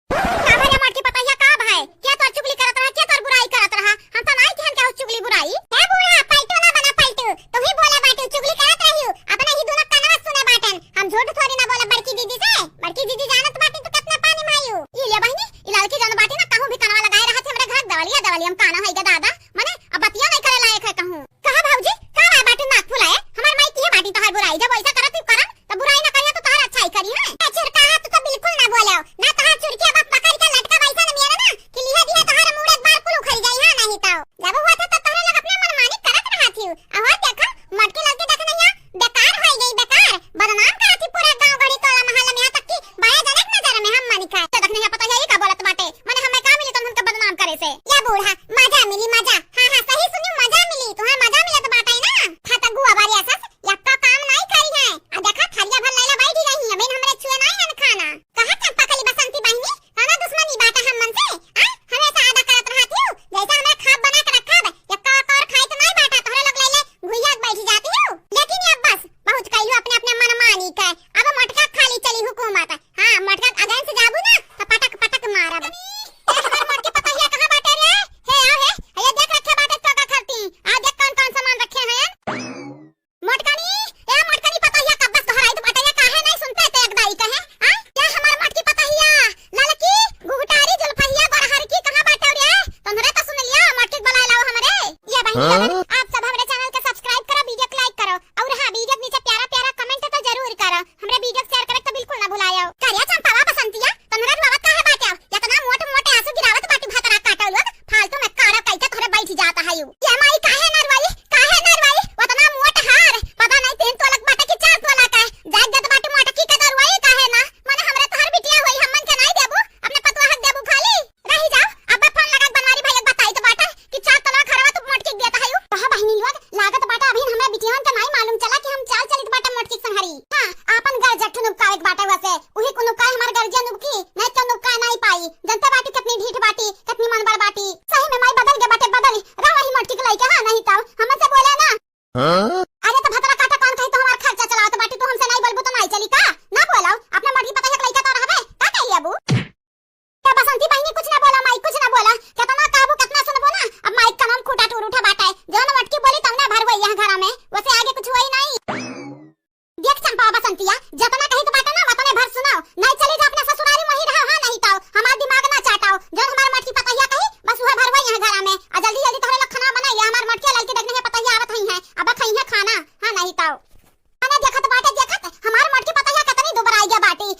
का भरे मटकी पतैया का भाई? के तोर चुगली करत रहा, के तोर बुराई करत रहा? हम तो नाई कहन के हो चुगली बुराई। हे बूढ़ा, पलटू ना बना पलटू। तू ही बोले बाटू, चुगली करत रही हो। अपने ही दोनों कनवा सुने बाटन। हम झूठ थोड़ी ना बोले बड़की दीदी से। बड़की दीदी जानत बाटी तू कितना पानी में आई हो। ई ले बहिनी, ई लड़की जौन बाटी ना, कहूँ भी कनवा लगाए रहत है हमरे घर, दवलिया, दवलिया में काना होइगा दादा, मने अब बतिया नहीं करे लायक है कहूँ। कहा भौजी, का भाई बाटी नाक फुलाए? हमार माई किहे बाटी तोहार बुराई, जब ऐसा करत ही करन, तो बुराई ना करिया तो तोहार अच्छाई करी है। ए चुरका, तू तो बिल्कुल ना बोलो, ना तोहार चुरकिया बात पकड़ के लटका वैसा न मियाना ना, कि लिहे दिहे तोहार मूड़ एक बार कुल उखड़ जाई, हाँ नहीं तो। जब हुआ था तो तोहरे लोग अपने मनमानी करत रहत ही। अहो देखा, मटकी लड़की देख नहीं है, बेकार होई गई, बेकार। बदनाम करत ही पूरा गाँव गड़ी टोला मोहल्ला में, यहाँ तक कि बड़े जन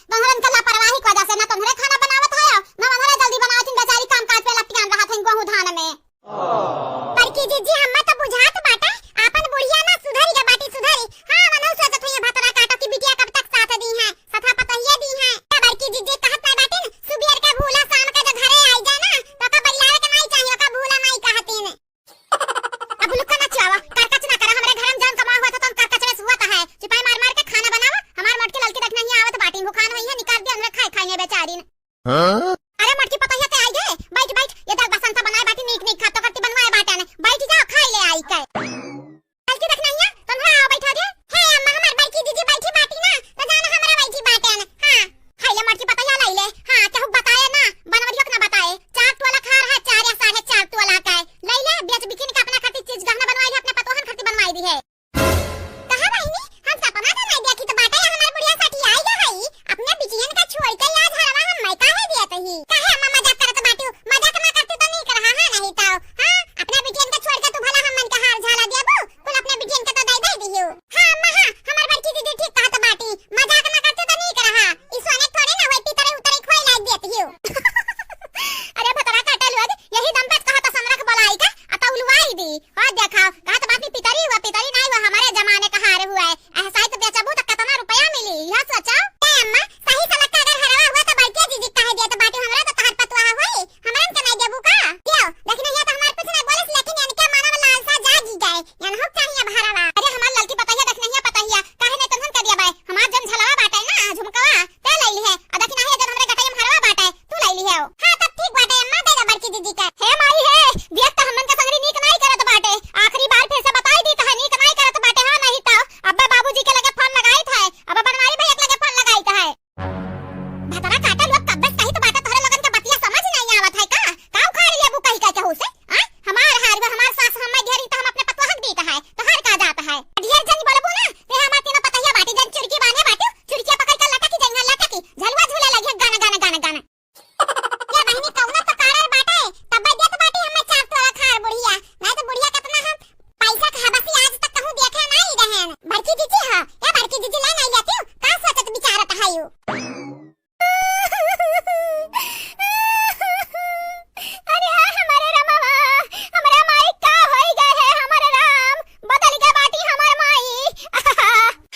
तोहरन के लापरवाही की वजह से ना तोहरे खाना बनावत है, ना उन्हरे जल्दी बनावत हैं, बेचारी काम काज पे लपटियान रहत हैं गेहूं धान में। बड़की जीजी, हम्मा तो बुझात बाटे, आपन बुढ़िया ना सुधरी गा बाटी, सुधरी। हाँ, मनहु सोचत हुई भतरा काटो कि बिटिया कब तक साथ दी है, सथा पतहिया दी है। तो बड़की जीजी कहत ना बाटिन, सुबेर के भूला शाम के जो घरे आई जाए ना, तो ओका बरियावे के नाई चाहिए, ओका भूला नाई कहतीन। अब लुक्का ना चुआवा, करकच ना करा, हमरे घर में जौन कमावा हुआ था, तौन करकच में सुआ था है। चुपाई मार मार के खाना बनावा, हमार मोटकी ललकी देखना ही आवत बाटिन, भुखान हुई है, निकाल दे, उन्हें खाए खाइए बेचारिन। हाँ? अरे मोटकी पतोहिया ते आई गे, बैठ बैठ, ये देख बसंता बनाए बाटी नीक नीक खातो करती बनवाए बाटे ने, बैठ जाओ खाई ले आई के। बल्कि देख नहिया, तोहरा आओ बैठा दे। हे अम्मा, हमार बड़की दीदी बैठी बाटी ना, तो जाना हमरा बैठी बाटे ने। हाँ, खाई ले मोटकी पतोहिया लाई ले। हाँ, केहू बताए ना, बनवरियो के ना बताए। चार तोला खार है, चार या साढ़े चार तोला का है। लाई ले, बेच बिकिन के अपना खातिर चीज गहना बनवाई ले, अपने पतोहन खातिर बनवाई दी है। कहा बहिनी, हम सपना तो नहीं देखी तो बाटे, हमार बुढ़िया सठियाई गा हई। अपने बिटियन का छोड़ के आज हरवा हम मैं काहे दिया तही? काहे अम्मा मजाक करत बाटियो? मजाक ना करती तो नहीं करहा, हाँ नहीं तो। हाँ, अपने बिटियन का छोड़ के तू भला हम मन के हार झाला देबू? कुल अपने बिटियन के तो दे दे दियो। हाँ अम्मा हाँ, हमार बड़की दीदी ठीक कहत बाटी। मजाक ना करती तो नहीं करहा। ई सोने थोड़े ना होई, पितरे उतरे खोई लाग देत हियो। अरे भतरा काटा लोग, यही दम पे कहत समरख बोलाई का, अता उलवाई दी। और देखा, कहत बाटी पितरी हुआ, पितरी नहीं हुआ, हमारे जमाने का हार हुआ है। ऐसा ही तो बेचबू तो कितना रुपया मिली, यह सोचो। ए अम्मा, सही सलक का अगर हरवा हुआ तो बड़के जीजी काहे देत बाटी, हमरा तो तहर पतवा होई, हमरा के नहीं देबू का? दियो, लेकिन ये तो हमार कुछ नहीं बोलिस, लेकिन इनके मन में लालसा जागी गए, इनहू चाहिए अब हरवा। अरे हमार ललकी पतहिया देख नहीं पतहिया, काहे नहीं तनहन के दिया बाय, हमार जन झलवा बाटे ना, झुमकवा, ते ले लिहे, आ देख नहीं जन हमरे गटई में हरवा बाटे, तू ले लिहे हो। हाँ, तब ठीक बाटे अम्मा, दे दे बड़की दीदी का। हे माई हे, दियत त हमन के संगरी नीक नाई करत बाटे। आखिरी बार फिर से बताई दी त है, नीक नाई करत बाटे, हाँ नहीं तो अब्बे बाबूजी के लगे फोन लगाई था, अब्बे बनवारी भैया के लगे फोन लगाई था। भतरा काटा लोग कब्बे सही तो बाटे, तोहरे लोगन के बतिया समझ नहीं आवत है का? का उखाड़ लेबू कही का केहू से? आ? हमार हार बा, हमार सास हमें घेरी त हम अपने पतोह के दीत है, तोहर का जात है? ढेर जन बोलबू ना, ते हमार तीनों पतहिया बाटी जन चुरकी बांधे बाटू, चुरकिया पकड़ के लटकी जइहन, लटकी, झलुआ झूले लगिहन, गाना, गाना, गाना, गाना। या बहिनी कौनो तो कारण बाटे, तब देत बाटे हमें चार तोला खार बुढ़िया, नहीं तो बुढ़िया कितना हम पैसा के हबसी आज तक कहूँ देखे नहीं रहन। बड़की जीजी हाँ, या बड़की जीजी ले नहीं लेती, का सोचत विचारत है यू? अरे हमारे रामवा, हमरा माई का होई गए है हमारे राम, बदल गए बाटी हमार माई।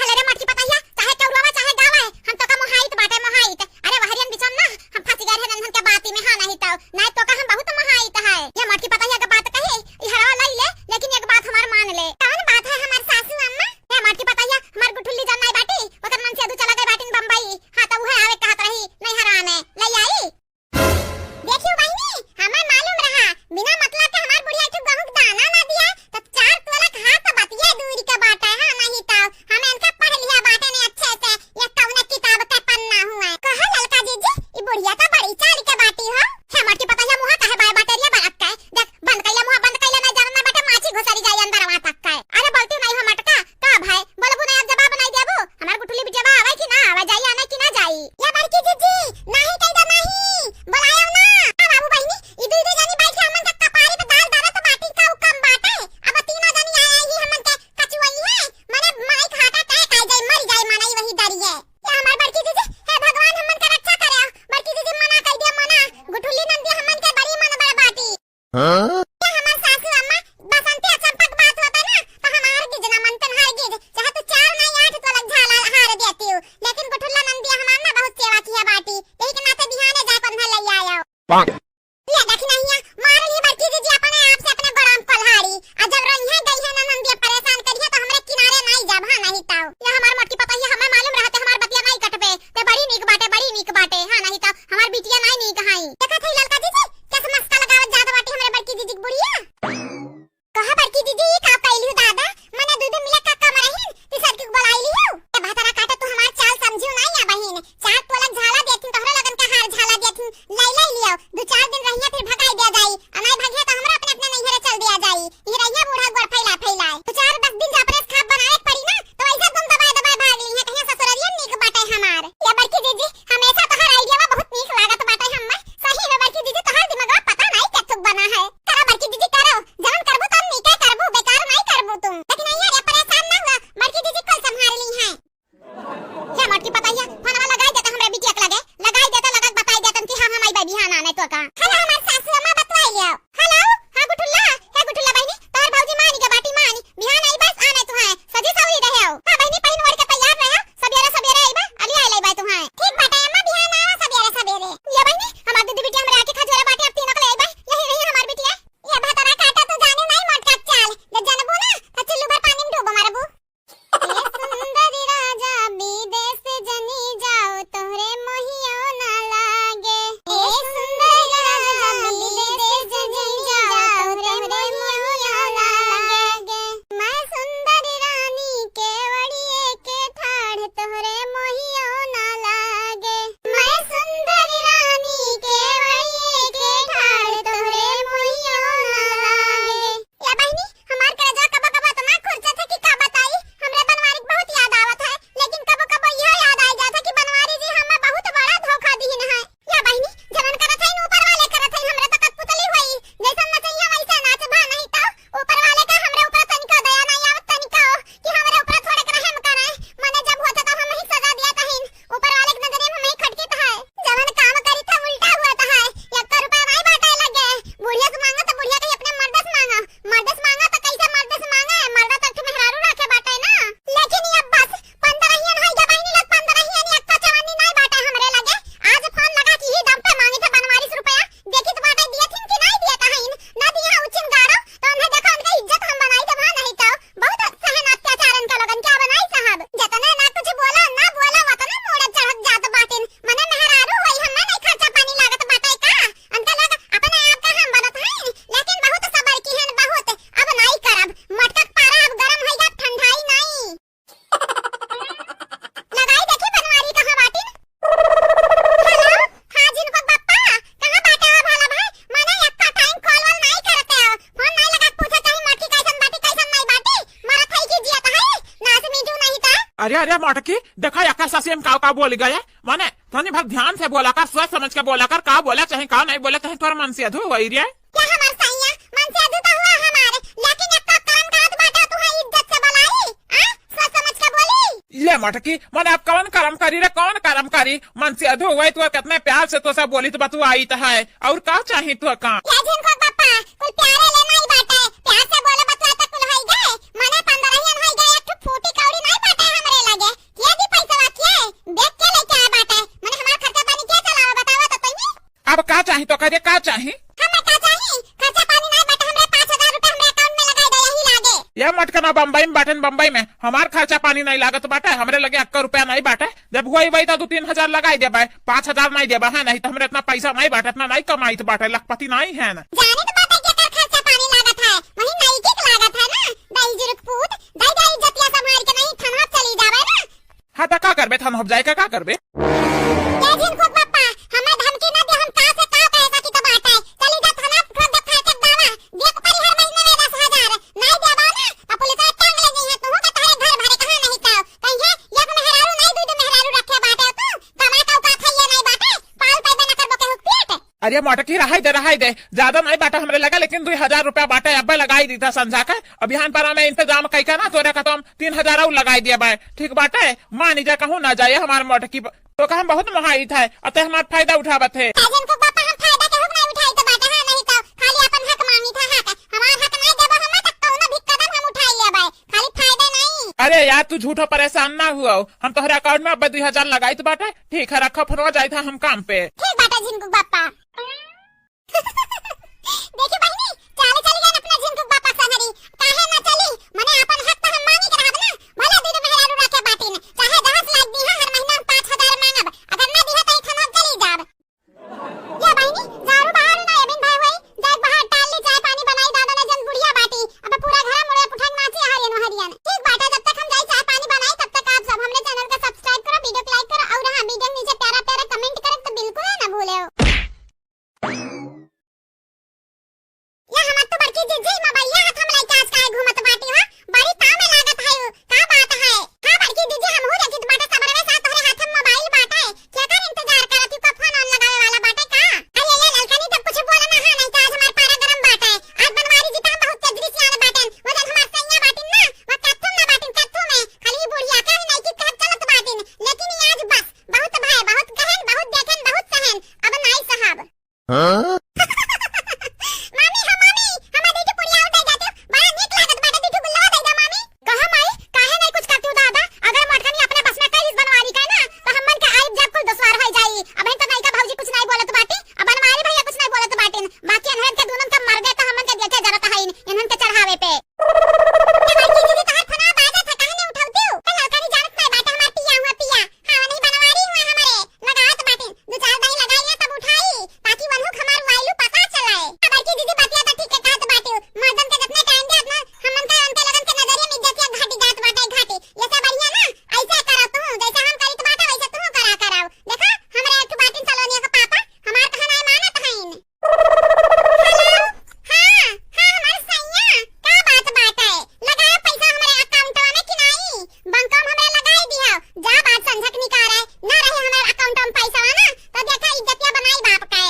हले रे मटकी पतहिया, चाहे कौरवा चाहे गावा है, हम तो का मोहाइत बाटे मोहाइत। अरे वहरियन बिचम ना, हम फंस गए रहे नन्हन के बाती में, हाँ नहीं तो, नहीं तो का हम बहुत मोहाइत है। ये मटकी पतहिया के बात कहे, ई हरवा लई ले, लेकिन एक बात हमार मान ले। कौन बात है हमार सासू अम्मा? ये मटकी पतहिया, हमार गुठुल्ली जन नहीं बाटी, ओकर मन से अदू चला गए बाटिन बम्बई। हाँ तो उहे आवे कहत रही, नहीं हराने, लई आई। देखियो बहिनी, हमें मालूम रहा, बिना मतलब के हमार बुढ़िया एक ठो गेहूं के दाना ना दिया, तो चार तोला के हाथ तो बतिया दूर के बाटे, हाँ, नहीं तो हम इनका पढ़ लिया बाटे ने अच्छे से, ये कौन किताब के पन्ना हुआ। कहो ललका जीजी, ई बुढ़िया तो बड़ी चाल के बाटी हो। हे मटकी पतहिया मुहा काहे बाय बटरिया बरत के? देख, बंद कइले मुहा, बंद कइले ना, जाना ना बाटे, माछी घुसरी जाई अंदरवा तक के। अरे बोलती नहीं हो मटका, का भाई, बोलबू नहीं, अब जवाब नहीं देबू? हमार गुठुली बिटिया आवे कि ना आवे, जाई आने कि ना जाई? या बड़की जीजी, नाही कह दे नाही, बुलायो ना। आ बाबू बहिनी, ई दुई दुई जनी बैठ के हमन के कपारी पे दाल डालत बाटी, का उ कम बाटे? अब तीनों जनी आए ही हमन के कचुआई है, मने माई के हार्ट अटैक आ जाए, मर जाए मनई वही दरिये। या हमार बड़की जीजी, हे भगवान हमन के रक्षा करे, बड़की जीजी मना कह दिया मना, गुठुली नंदी हमन के बड़ी मन बड़ बाटी। हाँ? ये हमार सासू अम्मा, बसंती और चंपक बात होता ना, तो हम हार गिज ना मनतन हार गिज, चाहे तू चार नहीं आठ तोला झाला हार देती हूँ, लेकिन गुठुल्ला नंदिया हमार ना बहुत सेवा किया बाटी, यही के नाते बिहाने जाए पर ले आया। पाक। ये देखी नहीं है, मार ली बड़की दीदी अपने आप से अपने गोड़ाम पलहाड़ी, और जब रोइहे गई है ना नंदिया परेशान करिए तो हमरे किनारे नहीं जब, हाँ नहीं ताऊ। ये हमार मोटकी पतोहिया हमें मालूम रहते हमार बतिया नहीं कटबे, ते बड़ी नीक बाटे, बड़ी नीक बाटे, हाँ नहीं ताऊ, हमार बिटिया नहीं नीक हाई। देखा थे ललका दीदी, कैसे मस्का लगावत जात बाटी हमरे बड़की दीदी के बुढ़िया। कहा बड़की दीदी, ई का कइलू दादा? मने दू दिन मिले का कम रहिन, तीसर की बुलाई लियो। ए भातारा काटा, तू हमार चाल समझियो नहीं या बहिन। चार तोला झाला देथिन, तोहरे लगन के हार झाला देथिन, लाई लाई लियो। दू चार ए, अरे मोटकी, देखा, एका ससुर में का, का बोल गए। माने, तनी भर ध्यान से बोला कर, सोच समझ के बोला कर, का बोला चाही, का नहीं बोला चाही, तोर मनसेधू वही रे। क्या हमार सैया? मनसेधू तो हुआ हमार, लेकिन एक तो काम करत बाटा, तू है इज्जत से बोलाई, आ? सोच समझ के बोली। ले मोटकी, माने अब कौन करम करी रे, कौन करम करी? मनसेधू वही तो कितने प्यार से तो सब बोली तो बतुआई तो है, और का चाही तो का? ये झिनकुक बापा, कुल प्यारे ले नहीं बाटे, प्यार से बोले बतुआ तो कुल होई गए, मने पंद्रहियन होई गए, एक ठो फूटी कौड़ी नहीं बाटे हमरे लगे। के दी पैसवा के? देख के लेके आए बाटे। मने हमार खर्चा पानी के चलावे बतावा तो तनी? अब का चाही तो करे, का चाही? हमें का चाही? खर्चा पानी नहीं बाटे, हमरे पाँच हजार रुपया हमरे account में लगाई दे, यही लागे। ये मटकना बम्बई में बाटन, बम्बई में हमार खर्चा पानी नहीं लागत बाटे, हमरे लगे अक्का रुपया नहीं बाटे। जब हुआ ही वही तो दो तीन हजार लगाई देबे, पाँच हजार नहीं देबे, है नहीं तो हमरे इतना पैसा नहीं बाटे, इतना नहीं कमाइत बाटे, लखपति नहीं है ना। जाने तो बाटे के कर खर्चा पानी लागत है, वही नहीं के लागत है ना, दही जुरुक पूत, दही दही जतिया संभाल के नहीं थाना चली जावे ना। हाँ, त का करबे? थाना अब जाए का, का करबे? ए झिनकुक बापा, हमें धमकी ना दे, हम का से का कहे सकी तो बात है। चली जा थाना, ठोक दे फाड़ के दावा। देख परी हर महीने में दस हजार। नहीं देबा ना, तो पुलिस वाला टांग ले जइहे, तू के तोहरे घर भरे कहाँ नहीं का। कहिए, एक मेहरारू नहीं, दू दू मेहरारू रखे बाटे तू। कमा का औकात है ये नहीं बाटे। पाल पैदा ना करबो केहू के पेट। अरे मोटकी, रहाई दे, रहाई दे, ज्यादा नहीं बाटे हमरे लगा, लेकिन दो हजार रुपया बाटे, अब्बे लगाई दीता संझा के। अब बिहान पर हमें इंतजाम कई का ना, तोरे का तो हम तीन हजार और लगाई दिया बाय, ठीक बाटे? मानी जा, कहूँ ना जाए हमार मोटकी ब-, तो का हम बहुत मोहाइत है, अते हमार फायदा उठावत है। ए झिनकुक बापा, हम फायदा केहू के नहीं उठाई तो बाटे, हाँ, नहीं तो खाली अपन हक मांगी था, हक। हमार हक नहीं देबो हमें, तो कौनो भी कदम हम उठाई लेबे, खाली फायदा नहीं। अरे यार, तू झूठो परेशान ना हुआ, हम तोहरे account में अब्बे दो हजार लगाइत बाटे, ठीक है, रखो फोनवा, जाइत है हम काम पे। ठीक बाटे झिनकुक बापा। देखी बहिनी, चाले चली गए अपना झिनकुक बापा संगरी। काहे ना चली? मने अपन हक तो हम मांगी के रहब ना। भले दू दू मेहरारू रखे बाटिन, चाहे जहाँ से लाग दी है, हर महीना हम पाँच हजार मांगब। अगर ना दी है तो ई थाना चली जाब। या बहिनी, झाड़ू बाहर ना अबिन भाई होई, जाए बाहर टाल ली, चाय पानी बनाई, दादा ने जन बुढ़िया बाटी। अब पूरा घर मुड़े पुठंग नाची हरियन हरियन। ठीक बाटे, जब तक हम जाई चाय पानी बनाई, तब तक आप सब हमरे channel का subscribe करो, video को like करो और हाँ, video के नीचे प्यारा प्यारा comment करे तो बिल्कुल ना भूले हो। या हमार तो बड़की जीजी, मोबाइलिया हाथ में लइके आज काहे घूमत बाटी हो? बड़ी ताव में लागत है उ। का बात है? का बड़की जीजी, हमहू देखित बाटे सबरवे साथ तोहरे हाथ में मोबाइल बाटे। केकर इंतजार करत हो? का फोन ऑन लगावे वाला बाटे का? अरे ये ललकनी, तब कुछ बोला ना, हाँ, नहीं तो आज हमार पारा गरम बाटे। आज बनवारी जी तो हम बहुत तेजरी से आने बाटेन। वो जन हमार सैया बाटिन ना, वो कत्थू में ना बाटिन, कत्थू में। खाली बुढ़िया का ही नहीं कि कहत चलत बाटिन। लेकिन ये आज बस, बहुत भाई, बहुत कहन, बहुत देखन, बहुत सहन। अब नहीं सहब। हाँ? मामी, हाँ मामी, हमार दीदी पुड़िया उठाई जाते, बड़ा नीक लागत बाटे, दीदी गुल्लवा दे दे मामी। कहा माई, काहे नहीं कुछ करती हो दादा? अगर मोटकनी अपने बस में करीस बनवारी का ना, तो हमन के आइब जब कुल दुश्वार हो जाई। अब तो नइका भौजी कुछ नहीं बोलत बाटी, अब बनवारी भैया कुछ नहीं बोलत बाटिन, बाकी अनहन के दूनन के मर गए तो हमन के देखे जरूरत है इन-, इन्हन के चढ़ावे पे। ए बड़की दीदी, तोहार फोनवा बाजत है, काहे नहीं उठावती हो? ए ललकनी जानत नहीं बाटे, हमार पिया हुआ पिया। हाँ, नहीं बनवारी हुआ हमारे, लगावत बाटे। दो चार दाई लगाई है तब उठाई, ताकि वनहु हमार वायलू पता चलाए। ए बड़की दीदी, बतिया तो ठीक है कहत बाटे। मर्दन के जितने टाइम दे, अपना हमन का उनके लगन के नजरिया में इज्जतिया घटी जात बाटे, घटी। ये सब बढ़िया ना, ऐसे करो तू, जैसे हम करित बाटे वैसे तू करा करो। देखा, हमरे एक बाटिन सलोनिया का पापा, हमार कहना है मानत हईन। हेलो, हाँ, हाँ, हमार सैया, का बात बाटे? लगाए पैसा हमरे अकाउंटवा में कि नाई? बंकवा में हमरे लगाई दिया। जा बात संझक निकाल रहे, ना रहे हमार अकाउंटवा में पैसा ना, तो देखा इज्जतिया बनाई बाप के।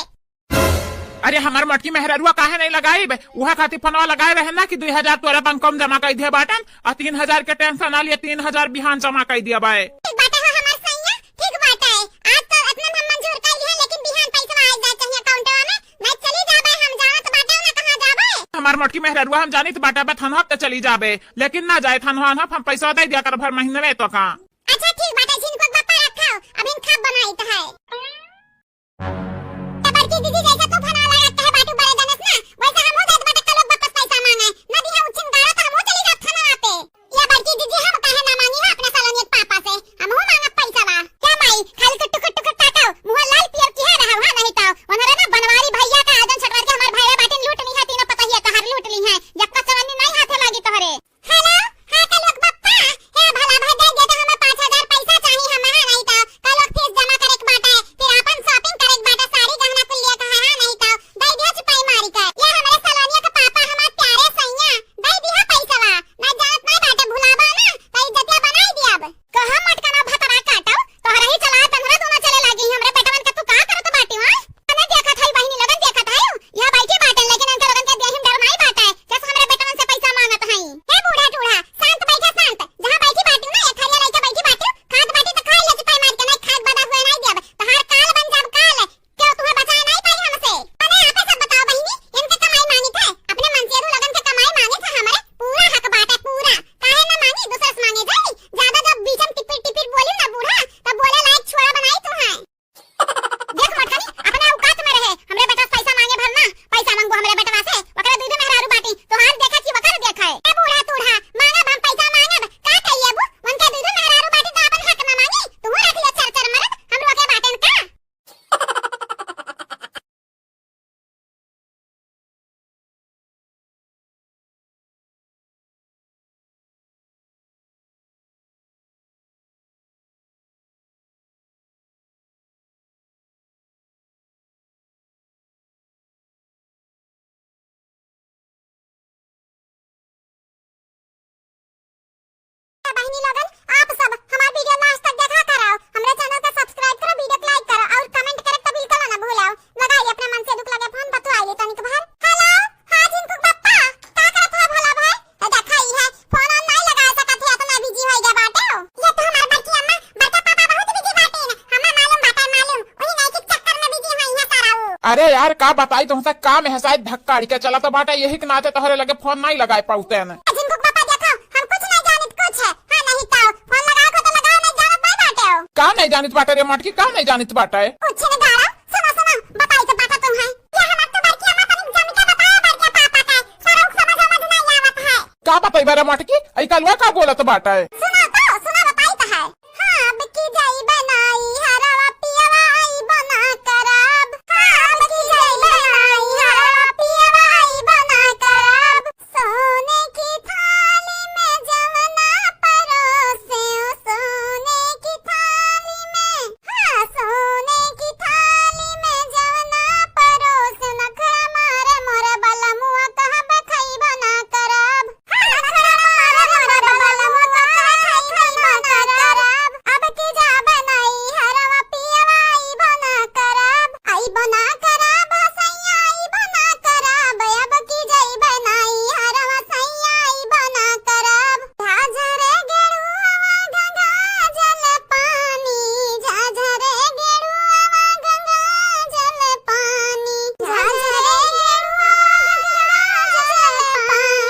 अरे हमार मोटकी मेहररुआ काहे नहीं लगाई बे? उहा खातिर फोनवा लगाए रहे ना कि दो हजार तोरा बंकवा में जमा कर दिया बाटन, और तीन हजार के टेंशन ना लिए, तीन हजार बिहान जमा कर दिया बाए। ठीक बाटे हो हमार सैया, ठीक बाटे। आज तो इतना हम मंजूर कर लिए, लेकिन बिहान पैसा आ जाए चाहिए अकाउंटवा में। नहीं चली जाबे, हम जानत बाटे ना कहाँ जाबे। हमार मोटकी मेहररुआ हम जानित बाटे, बा थानवा के चली जाबे, लेकिन ना जाए थानवा, हम पैसा दे दिया कर भर महीने में तो का। अच्छा ठीक बाटे, झिनकुक बापा रखो, अब इन खाब बनाई तो है। ए बड़की दीदी, जैसे तू थाना वाला रखते है बाटू बड़े जनस ना, वैसे हमहू जात बाटे कलोक वापस पैसा मांगे। ना दिहा उछिन गाड़ा तो हमहू चली जात थाना पे। ए बड़की दीदी, हम काहे ना मांगी है अपने सलोनियत पापा से? हमहू मांगब पैसा बा। क्या माई, खाली तू टुकुर टुकुर ताकाओ, मुंह लाल पियर की है रहा, हाँ नहीं तो। उन्होंने ना बनवारी भैया का आजन छटवार के हमार भाई बाटिन लूट ली है, तीनों पतहिया तोहार लूट ली है। यक्का चवन्नी नहीं हाथे लागी तोहरे। हेलो, हाँ कलोक बप्पा, हे भला भाई दे दे तो हमें बहिनी लोगन, आप सब हमार video last तक देखा करो, हमरे channel का subscribe करो, video को like करो और comment करे तो बिल्कुल ना भूलो। लगाई अपने मन से दुख लगे फोन, बतुआई ले तनिक भर। Hello, हाँ झिनकू के पप्पा, का करत हो भला भाई? ए देखा, ई है, फोन ऑन नहीं लगा सकत है, इतना busy होई गया बाटे हो। ये तो हमार बड़की अम्मा, बड़का पापा बहुत busy बाटे ना, हमें मालूम बाटे, मालूम, वही नहीं के चक्कर में busy होई है सारा वो। अरे यार, का बताई तुमसे, काम है शायद धक्का अड़ के चला तो बाटे, यही के नाते तोहरे लगे फोन नहीं लगाए पाउते हैं। ए झिनकू के पापा देखो, हम कुछ नहीं जानित, कुछ है, हाँ नहीं तो, फोन लगाओ को तो लगाओ, नहीं जानत नहीं बाटे हो। का नहीं जानित बाटे रे मटकी, का नहीं जानित बाटे? कुछ नहीं गाड़ा, सुनो, सुनो, बताई तो बाटे तुम्हें। ये हमार तो बड़की अम्मा तनिक जम के बताओ बड़के पापा के, सारा समझ समझ नहीं आवत है। का बतइबा रे मटकी? ई कलुआ का बोलत बाटे? सुना तो, सुना बताई तो है। हाँ, अब की जाई बनाई हरवा पियवा आई बना करब। हाँ, अब की जाई बनाई हरवा पियवा आई बना करब। सोने की थाली में जवना परोसे, ओ सोने की थाली में हाँ, सोने की थाली में जवना परोस नखरा मारे मोर बलमुआ कहब खइबो ना करब। हाँ, नखरा मारे मोर बलमुआ कहब खइबो ना करब। अब की जाब नैहरवा पियवा अइबो ना करब। अइबो ना करब, सैया अइबो ना करब। अब की जइब नैहरवा सैया अइबो ना करब। झाझर गेरुआ गंगा जल पानी, झाझर गेरुआ गंगा जल पानी, झाझर गेरुआ गंगा जल पानी।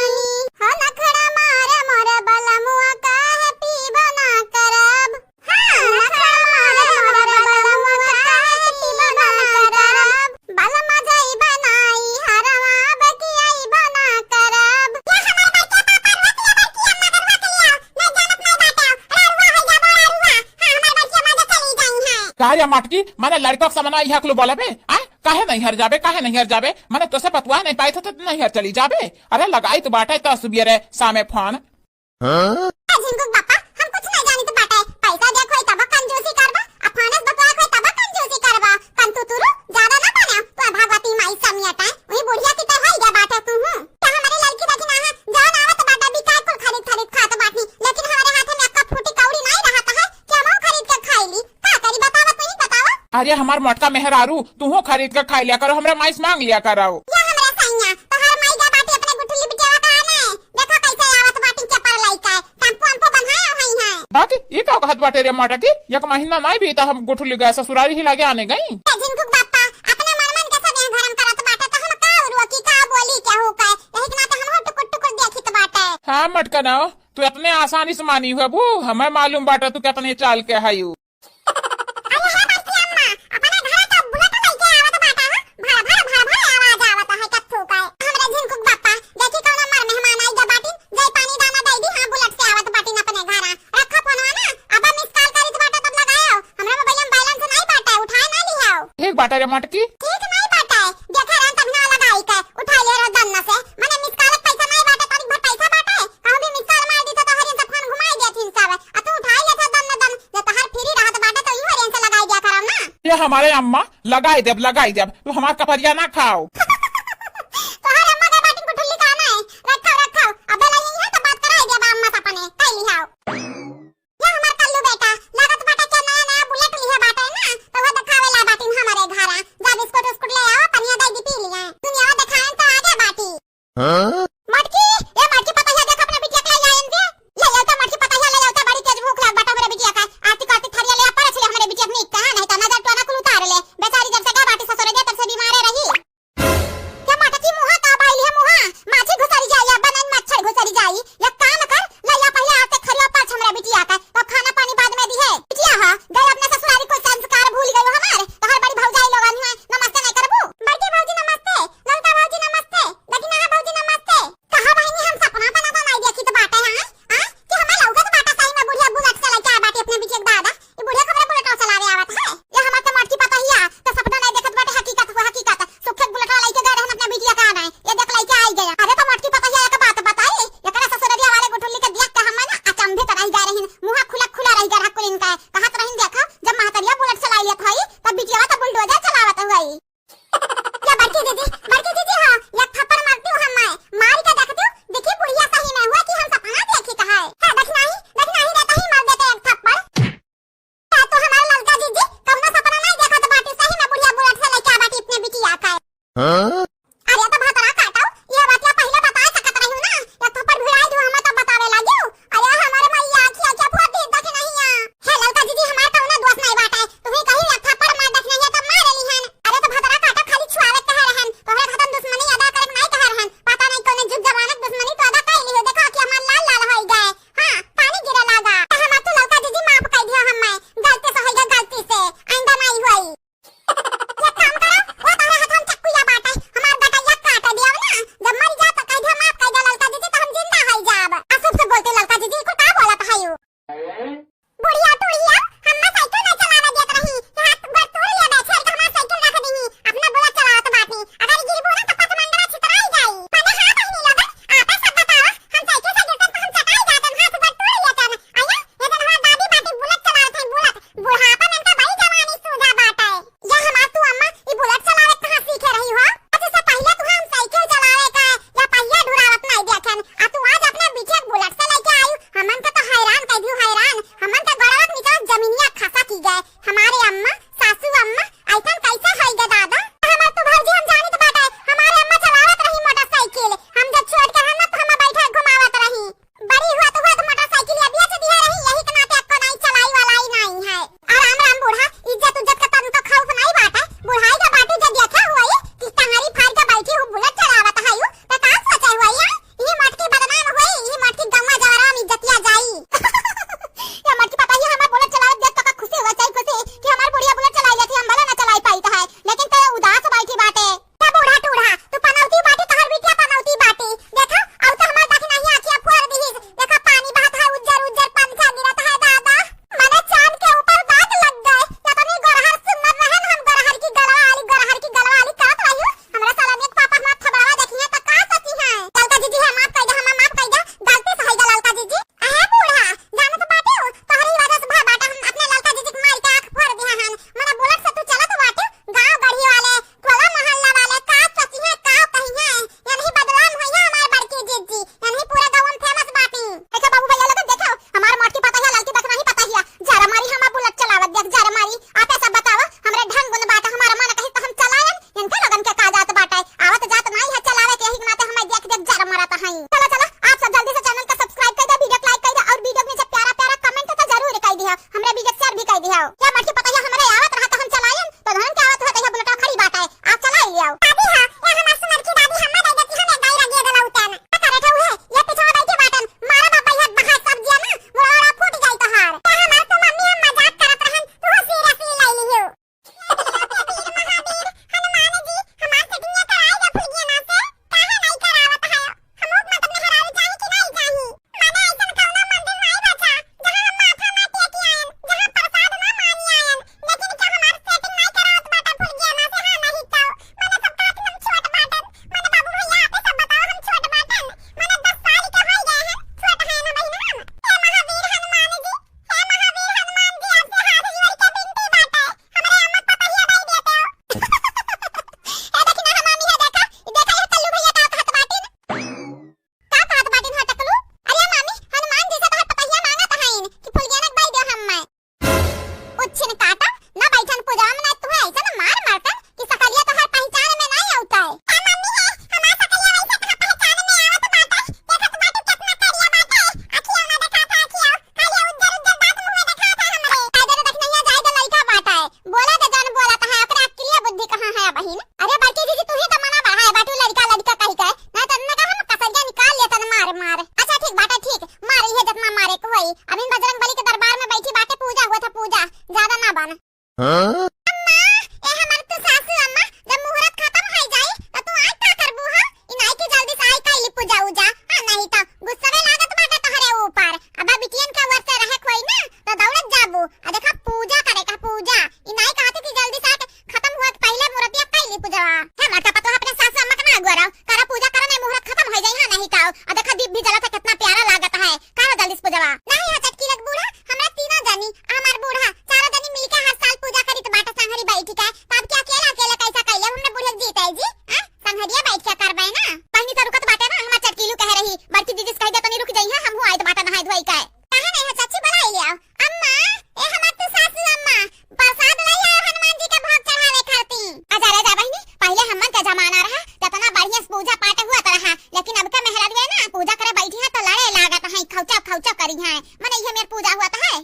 हो नखड़ा मार मोर बलमुआ काहे पीबो ना करब। हाँ, नखड़ा मार मोर बलमुआ काहे पीबो ना करब। बलमा जाई बनाई हरवा बतियाई बना करब। ये हमार बड़के पापा रोक लिया, बड़की अम्मा के रोक लिया। नहीं जानत नहीं बाटे। अरे रुआ है जाबो, अरे रुआ। हाँ, हमार बड़की अम्मा के चली जाई हैं। का रे मटकी, मने लड़का के सामने इहा कुल बोलबे? आय, काहे नैहर जाबे, काहे नैहर जाबे? मने तोसे बतुआ नहीं पाई था तो नैहर चली जाबे। अरे लगाई तो बाटे तो सुबियरे सामे फोन। हाँ? ए झिनकू के बापा, हम कुछ नहीं जानित बाटे। पैसा देख होई तब कंजूसी करबा, आ फानस बतुआ होई तब कंजूसी करबा। कंतू तुरु, ज्यादा ना बने। तू भगवती माई समियत है, वही बुढ़िया की तो होई गया बाटे तू हूँ। क्या हमारे लड़की देखी ना है, जौन आवत बाटे बिकाय कुल खरीद खरीद खात बाटी, लेकिन हमारे हाथे में अक्का फूटी कौड़ी नहीं रहत है कि हम खरीद के खाई ली। का करी बतावा, तू ही बतावा। अरे हमार मोटका मेहरारू, तू हो खरीद के खाई लिया करो, हमरा माई से मांग लिया करो। या हमरा सैया, तोहार माई गया बाटी अपने गुठली बिटियावा का आने। देखो कैसे आवत बाटी चपर लइका, टेम्पो अम्पो बन्हाया हई है। बाकी ई का कहत बाटे रे मटकी, एक महीना नाई बीता हम गुठली गए ससुरारी ही लगे आने गई। ए झिनकू के बापा, अपने मन मन के सब यहाँ धर्म करत बाटे, तो हम का उरुआ की का बोली केहू के, यही के नाते हम टुकुर टुकुर देखित बाटे। हाँ मटका ना, तू इतने आसानी से मानी हुए बू, हमें मालूम बाटे तू कितने चाल के हयू। अरे हे बड़की अम्मा, अपने घरे का बुलेट लइके आवत बाटा, हाँ? भड़, भड़, भड़, भड़ आवाज आवत है, कत्थू का। हमरा झिनकू के बापा, देखी कौन हमार मेहमान आई गया बाटिन, जाई पानी दाना दे दी, हाँ, बुलेट से आवत बाटिन अपने घरा। रखो फोनवा ना, अब miss call करित बाटा तब लगायो। हमरा मोबाइल में balance नहीं बाटा, उठाए ना लिहाओ। ठीक बाटा रे मटकी। ठीक नहीं बाटा, देखा रहन तब ना लगाई के, उठाए ले रहो दन्ना से। मने miss call के पैसा नहीं बाटा, तनिक भर पैसा बाटा, कहूँ भी miss call मार दी तो तोहरी से फोन घुमाई देथिन सब, आ तू उठाए लेत हो दन्ना दन। जब तोहार free रहत बाटे तो इहो रेंज से लगाई दिया करब ना। ये हमारे अम्मा, लगाई देब, लगाई देब, तू हमार कपरिया ना खाओ। तोहार अम्मा के बाटिन गुठुल्ली का ना है, रखाओ, रखाओ, अब बेला यही है तो बात कराई देब अम्मा से अपने, कई लिहाओ। ये हमार कल्लू बेटा, लागत बाटे के नया नया बुलेट लिहे बाटे ना, तो वो देखावे ला बाटिन हमारे घरा। जा बिस्कुट उस्कुट ले आओ, पनिया दे दी पी लिए। दुनिया देखाएं तो आगे बाटी। हाँ? मटकी, ए मटकी पतैया देख अपने बिटिया के ले आयन के। ले ले तो मटकी पतैया ले ले तो बड़ी तेज भूख लाग बाटा हमरे बिटिया का। आरती करती थरिया ले आ परछ ले हमरे बिटिया के नीक कहा, नहीं तो नजर टोना कुल उतार ले। बेचारी जब से गए बाटी ससुरे दे तब से बीमारे रही। ए मटकी मुहा का बाटे, तब के अकेला अकेला कैसा कैले? हमने बूढ़े जीते जी, आ? संघरिया बैठ के करबे ना। बहिनी तो रुकत बाटे ना, हमार चटकीलू कहे रही, बड़की दीदी से कह दे तनी रुक जइहे, हमहू आइत बाटे नहाई धोई के। कहाँ नहीं है चाची, बुलाई ले आओ। अम्मा, ए हमार तू सासू अम्मा, प्रसाद ले आओ हनुमान जी के भोग चढ़ावे खातिर। आजा रे जा बहिनी, पहिले हमन के जमाना रहा, जतना बढ़िया से पूजा पाठ हुआ त रहा, लेकिन अब के मेहरारू है ना, पूजा करे बैठी है तो लड़े लागत है, खौचा खौचा करी है, मने ये मेर पूजा हुआ त है।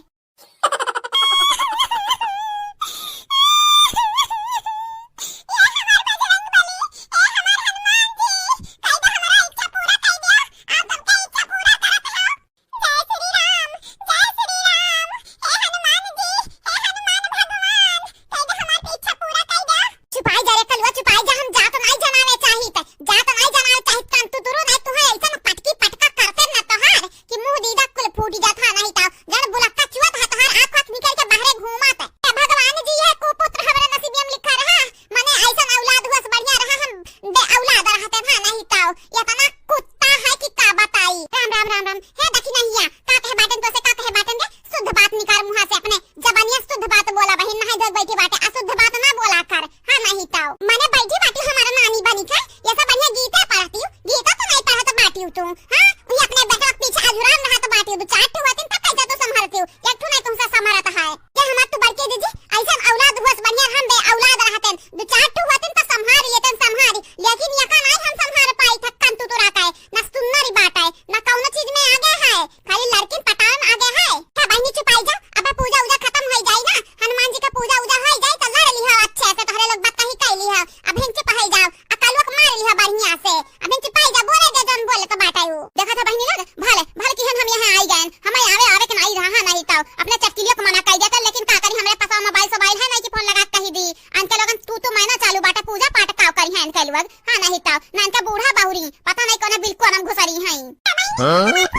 ए हमार बजरंग बली, ए हमार हनुमान जी, कई तो हमारा इच्छा पूरा कई दिया, आप सबके इच्छा पूरा करत हो। जय श्री राम, जय श्री राम, हे हनुमान जी, हे हनुमान भगवान, कई दे हमार इच्छा पूरा कई दे। चुपाई जा रे कलुआ, चुपाई जा, हम जात नाई जनावे चाहित, जात नाई जनावे चाहित, कान तू तुरु नाई, तुहे ऐसन पटकी पटका करते न तोहार कि मुंह दीदा कुल फूट जात हा, नहीं तो जन बुलक्का चुअत हा तोहार, आँख आँख निकल के बाहरे घूमत। हे भगवान जी, ये कुपुत्र हमरे नसीबिया में लिखा रहा, मने ऐसन औलाद हुआ से बढ़िया रहा, हम बे औलाद रहते ना, नहीं तो इतना कुत्ता है कि का बताई। राम, राम, राम, राम। हे दखिनहिया, का कहे बाटन तो से, का कहे बाटन रे? शुद्ध बात निकाल मुँहा से अपने। जबानिया शुद्ध बात बोला बहिन, नहाई धोई बैठी बाटे, अशुद्ध बात ना बोला कर। हाँ, नहीं तो। मने बैठी बाटी हमारा नानी बनी के, ये सब बढ़िया गीते पढ़ती हूँ, गीता तो नहीं पढ़त बाटी हूँ तू। हाँ, ये अपने बेटवा के पीछे अझुरान रहत बाटी हूँ, दो चार ठो होतिन तब कैसे तू संभलती हूँ, एक ठो नहीं तुमसे संभलत है। ये हमार तू बड़की दीदी, ऐसन औलाद हुआ से बढ़िया हम बे औलाद रहते, दो चार ठो होतिन तो संभाल लेते, संभाल, लेकिन ये का नहीं हम संभाल पाई थक्कन तू तुरा का है। ना सुंदरी बाटे, ना कौनो चीज में आगे है, खाली लड़किन पटावे में आगे है। का बहिनी चुपाई जा, अब पूजा उजा खत्म होई जाई ना, हनुमान जी का पूजा उजा होई जाई तो लड़ लिहा अच्छे से, तोहरे लोग बात कहीं कह लिहा, अब हिन चुप होई जाओ, आ कलुआ के मार लिहा बढ़िया से, अब हिन चुपाई जा, बोले दे जौन बोले तो बाटे उ। देखा था बहिनी लोग, भले, भले किहन हम यहाँ आई गए, हमें आवे, आवे के नहीं रहा, नहीं तो अपने चटकिलियों को मना कर देते, लेकिन का करी, हमरे पास मोबाइल सोबाइल है नहीं कि फोन लगा के कही दी, अनके लोगन तू तू मैना चालू बाटे, पूजा पाठ का करी है इनके लोग, हाँ नहीं तो, ना इनके बूढ़ा बहुरी, पता नहीं कौन बिल्कुल हम घुसरी हैं। हाँ?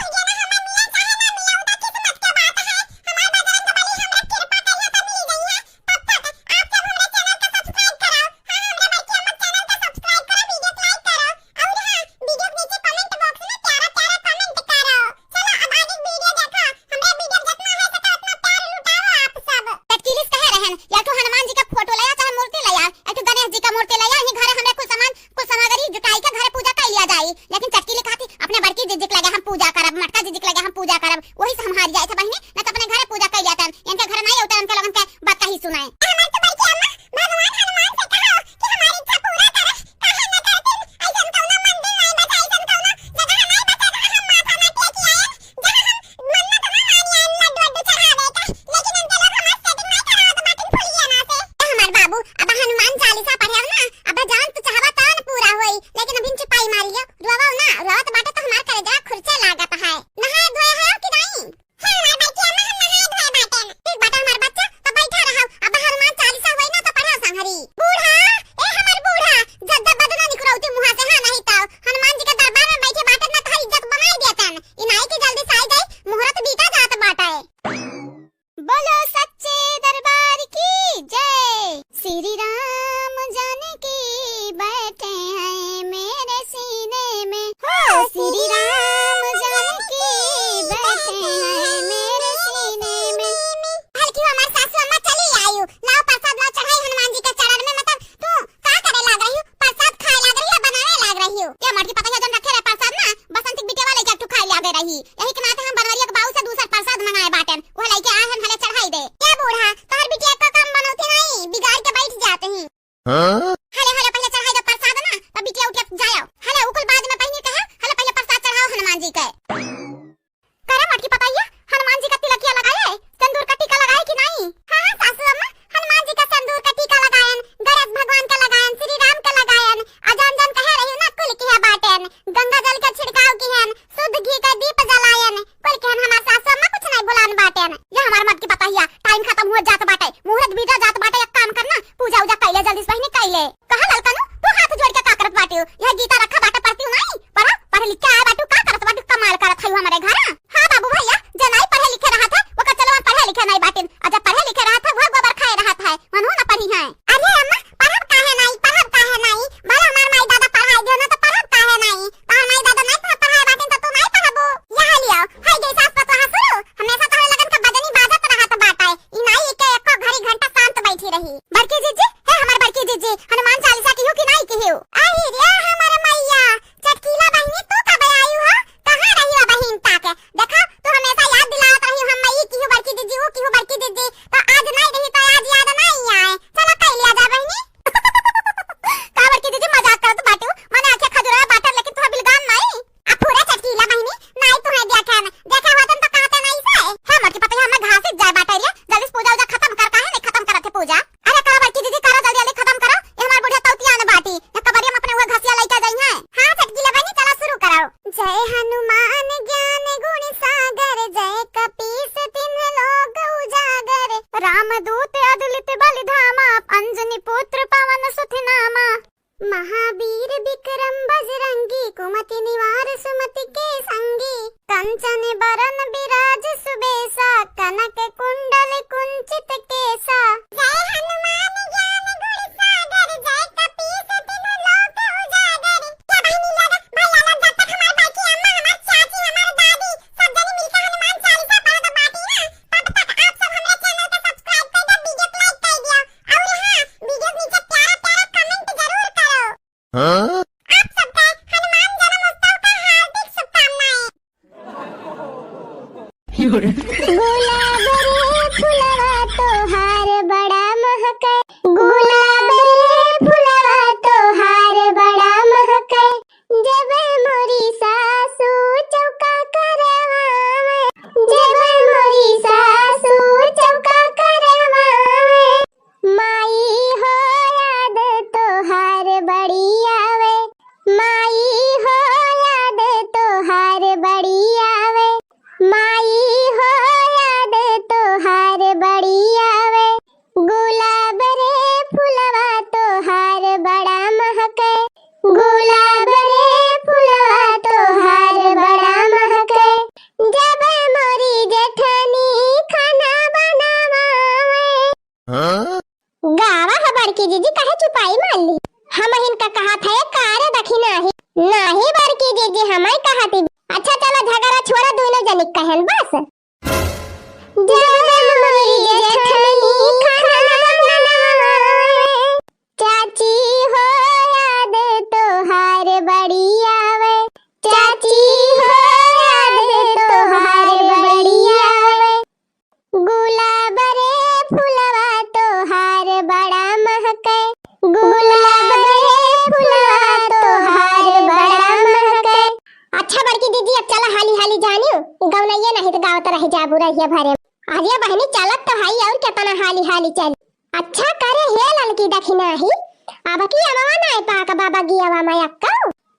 चटकीलिस कहे रहन, या तो हनुमान जी का फोटो ले आ, चाहे मूर्ति ले आ, एक ठो गणेश जी का मूर्ति ले आ, यही घरे हमरे कुल सामान, कुल सामग्री जुटाई के घरे पूजा कर लिया जाई। लेकिन चटकीली कहती, "अपने बड़की जिज्जी के लगे हम पूजा करब, मटका जिज्जी के लगे हम पूजा करब।" वही से हम हार जाए थे बहिनी, न तो अपने घरे पूजा कर लिया था। इनके घर नहीं होता, इनके लोगन के बात कहीं सुनाए। हमार तो बड़की अम्मा, भगवान हनुमान से कहो कि हमारी इच्छा पूरा करे, काहे न करतीन? ऐसन कौनो मंदिर नहीं बचा, ऐसन कौनो जगह नहीं बचा, जहाँ हम माथा ना टेकी आए, जहाँ हम मन्नत ना मानी आए, लड्डू वड्डू चढ़ावे का, लेकिन इनके लोग हमार setting नहीं करावत बाटिन फुलिया ना से। ए हमार बाबू, अब हनुमान चालीसा पढ़े ना, अब जान तू चाहबा तौन पूरा होई, लेकिन अभी चुपाई मार लियो, रोवो ना, रोवत बाटे तो हमार कलेजा खुरचे लागत है। नहाए धोए है कि नहीं? हाँ, हमार बड़की अम्मा, हम नहाए धोए बाटेन। ठीक बाटे हमार बच्चा, तो बैठा रहो। अब हनुमान चालीसा होई ना तो पढ़ो संहरी। बूढ़ा, ए हमार बूढ़ा, जद्दा बदना निकरौती मुँहा से, हाँ नहीं तो हनुमान जी के दरबार में बैठे बाटे ना तोहर इज्जत बनाई देतन। ई नाई के जल्दी से आई जाई, मुहूर्त बीता जात बाटे। बोलो सच्चे दरबार की जय। श्री राम जानकी बैठे हैं मेरे सीने में। हो श्री राम जानकी बैठे हैं मेरे सीने में। हल्की हमार सासू अम्मा चली आयु। लाओ प्रसाद लाओ चढ़ाई हनुमान जी के चरण में। मतलब तू का करे लाग रही हो? प्रसाद खाए लाग रही हो, बनावे लाग रही हो? ये मटकी पतैया जौन रखे रहे प्रसाद ना, बसंती के बिटिया वाले के एक ठो खाए लागे रही। यही के नाते हम बनवरिया के बाऊ से दूसर प्रसाद मंगाए बाटेन। वो लइके आए हन, हले चढ़ाई दे। ए बूढ़ा, तोहर बिटिया का काम बनौती नहीं, बिगाड़ के बैठ जात ही। हाँ? हले, हले पहिले चढ़ाई दे प्रसाद ना, तब बिटिया उठिया जायो। हले उकुल बाद में पहिने कहे, हले पहिले प्रसाद चढ़ाओ हनुमान जी के। करे मटकी पतैया, हनुमान जी का तिलकिया लगाए, सिंदूर का टीका लगाए कि नहीं? हाँ, हाँ, सासू अम्मा, हनुमान जी का सिंदूर का टीका लगायन, गणेश भगवान का लगायन, श्री राम का लगायन, आ जौन जौन कहे रही ना कुल किहे बाटेन, गंगा जल का छिड़काव किहन, शुद्ध घी का दीप जलायन, कुल किहन हमार सासू अम्मा कुछ नहीं बोलान बाटेन। ये हमार मटकी पतैया, time खत्म हो जात बाटे, मुहूर्त बीता जात बाटे, एक काम करना, पूजा उजा कैले जल्दी से बहिनी कैले। पुत्र पवन सुत नामा। महावीर विक्रम बजरंगी, कुमति निवार सुमति के संगी। कंचन बरन विराज सुबेसा, कनक कुंडल कुंचित केसा। जय हनुमान ज्ञान गुण सागर, जय कपीस तिन्ह लोक उजागर। क्या बहिनी लोग, भैया लोग, जब तक हमार बड़की अम्मा, हमार चाची, हमार दादी, सब जनी मिलके हनुमान चालीसा पढ़त बाटी ना, तब तक आप सब हमरे channel के subscribe कर दे, video के like कर दिया। और हाँ, video के नीचे प्यारा प्यारा comment जरूर करो। हाँ? आप सबका हनुमान जन्मोत्सव का हार्दिक शुभकामनाएं। गुलाब रे फुलवा तोहार बड़ा महके, गुलाब रे फुलवा तोहार बड़ा महके, जब मोरी सासू चौका करवावे, जब मोरी सासू चौका करवावे, माई हो याद तोहार बड़ी आवे, माई हो याद तोहार बड़ी आवे, माई हो याद तोहार बड़ी आवे। गुलाब रे फुलवा तोहार बड़ा महके, गुलाब रे फुलवा तोहार बड़ा महके, जब मोरी जेठनी खाना बनावे। हाँ? गावा है बड़की जीजी, काहे चुपाई मार ली? हम इनका कहत है, का रे दखिनाही? नाही बड़की जीजी, हमई कहत ही। अच्छा चला झगड़ा छोड़ा, दोनों जनी कहन बस। जब मोरी जेठनी खाना बनावे, चाची हो याद तोहार बड़ी आवे, चाची हो याद तोहार बड़ी आवे। गुलाब रे फुलवा तोहार बड़ा महके, गुलाब रे फुलवा तोहार बड़ा महके। अच्छा बड़की दीदी, अब चला हाली हाली जानियो, गौनैया नहीं तो गावत रह जाबू रहिया भरे। अरे बहिनी चलत तो हई, और केतना हाली हाली चली। अच्छा करे हे ललकी दखिनाही, अब की अमवा नाय पाक बा बगियावा में अक्का।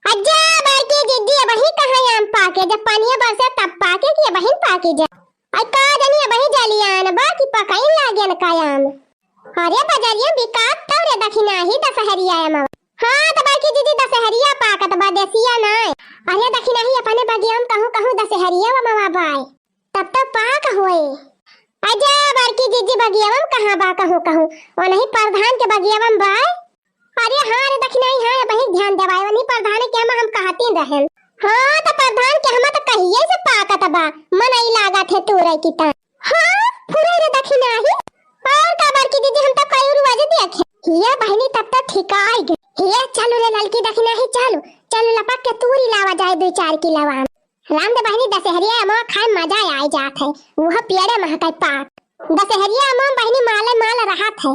अज्जा बड़की दीदी, अबही कहाँ आम पाके, जब पनिया बरसे तब पाके कि अबहिन पाके जा। आई का जनी अबही जलियान बा कि पकइन लागेन का आम। अरे बजरिया बिकात तौ रे दखिनाही दशहरिया अमवा। हाँ त बड़की दीदी दशहरिया पाकत बा, देसिया नाय। अरे दखिनाही अपने बगिया में कहूँ कहूँ दशहरिया अमवा बाय। तब तो पाक होए। अजा बड़की जीजी बगियावा में कहाँ बा कहूँ कहूँ? ओनही प्रधान के बगियावा में बाय। अरे हाँ रे दखिनाही, हाँ, अबही ध्यान देवाए, ओनही प्रधान के हम, हम कहतीन रहेन। हाँ, त प्रधान के हम त कहिए से पाकत बा, मनई लागत है तूरे की ता। हाँ, फुरे रे दखिनाही। और का बड़की जीजी, हम त कई रोज देखे। हिया बहिनी तब त ठिकाई गए। हिया चलू रे ललकी दखिनाही, चलू, चलू लपक के तूरी लावा जाए दो चार किलो आम। राम दे बहिनी, दशहरिया अमवा खाए मजा आए जात है, वह पेड़े महकाई पाक। दशहरिया अमवा बहिनी माले माल रहत है,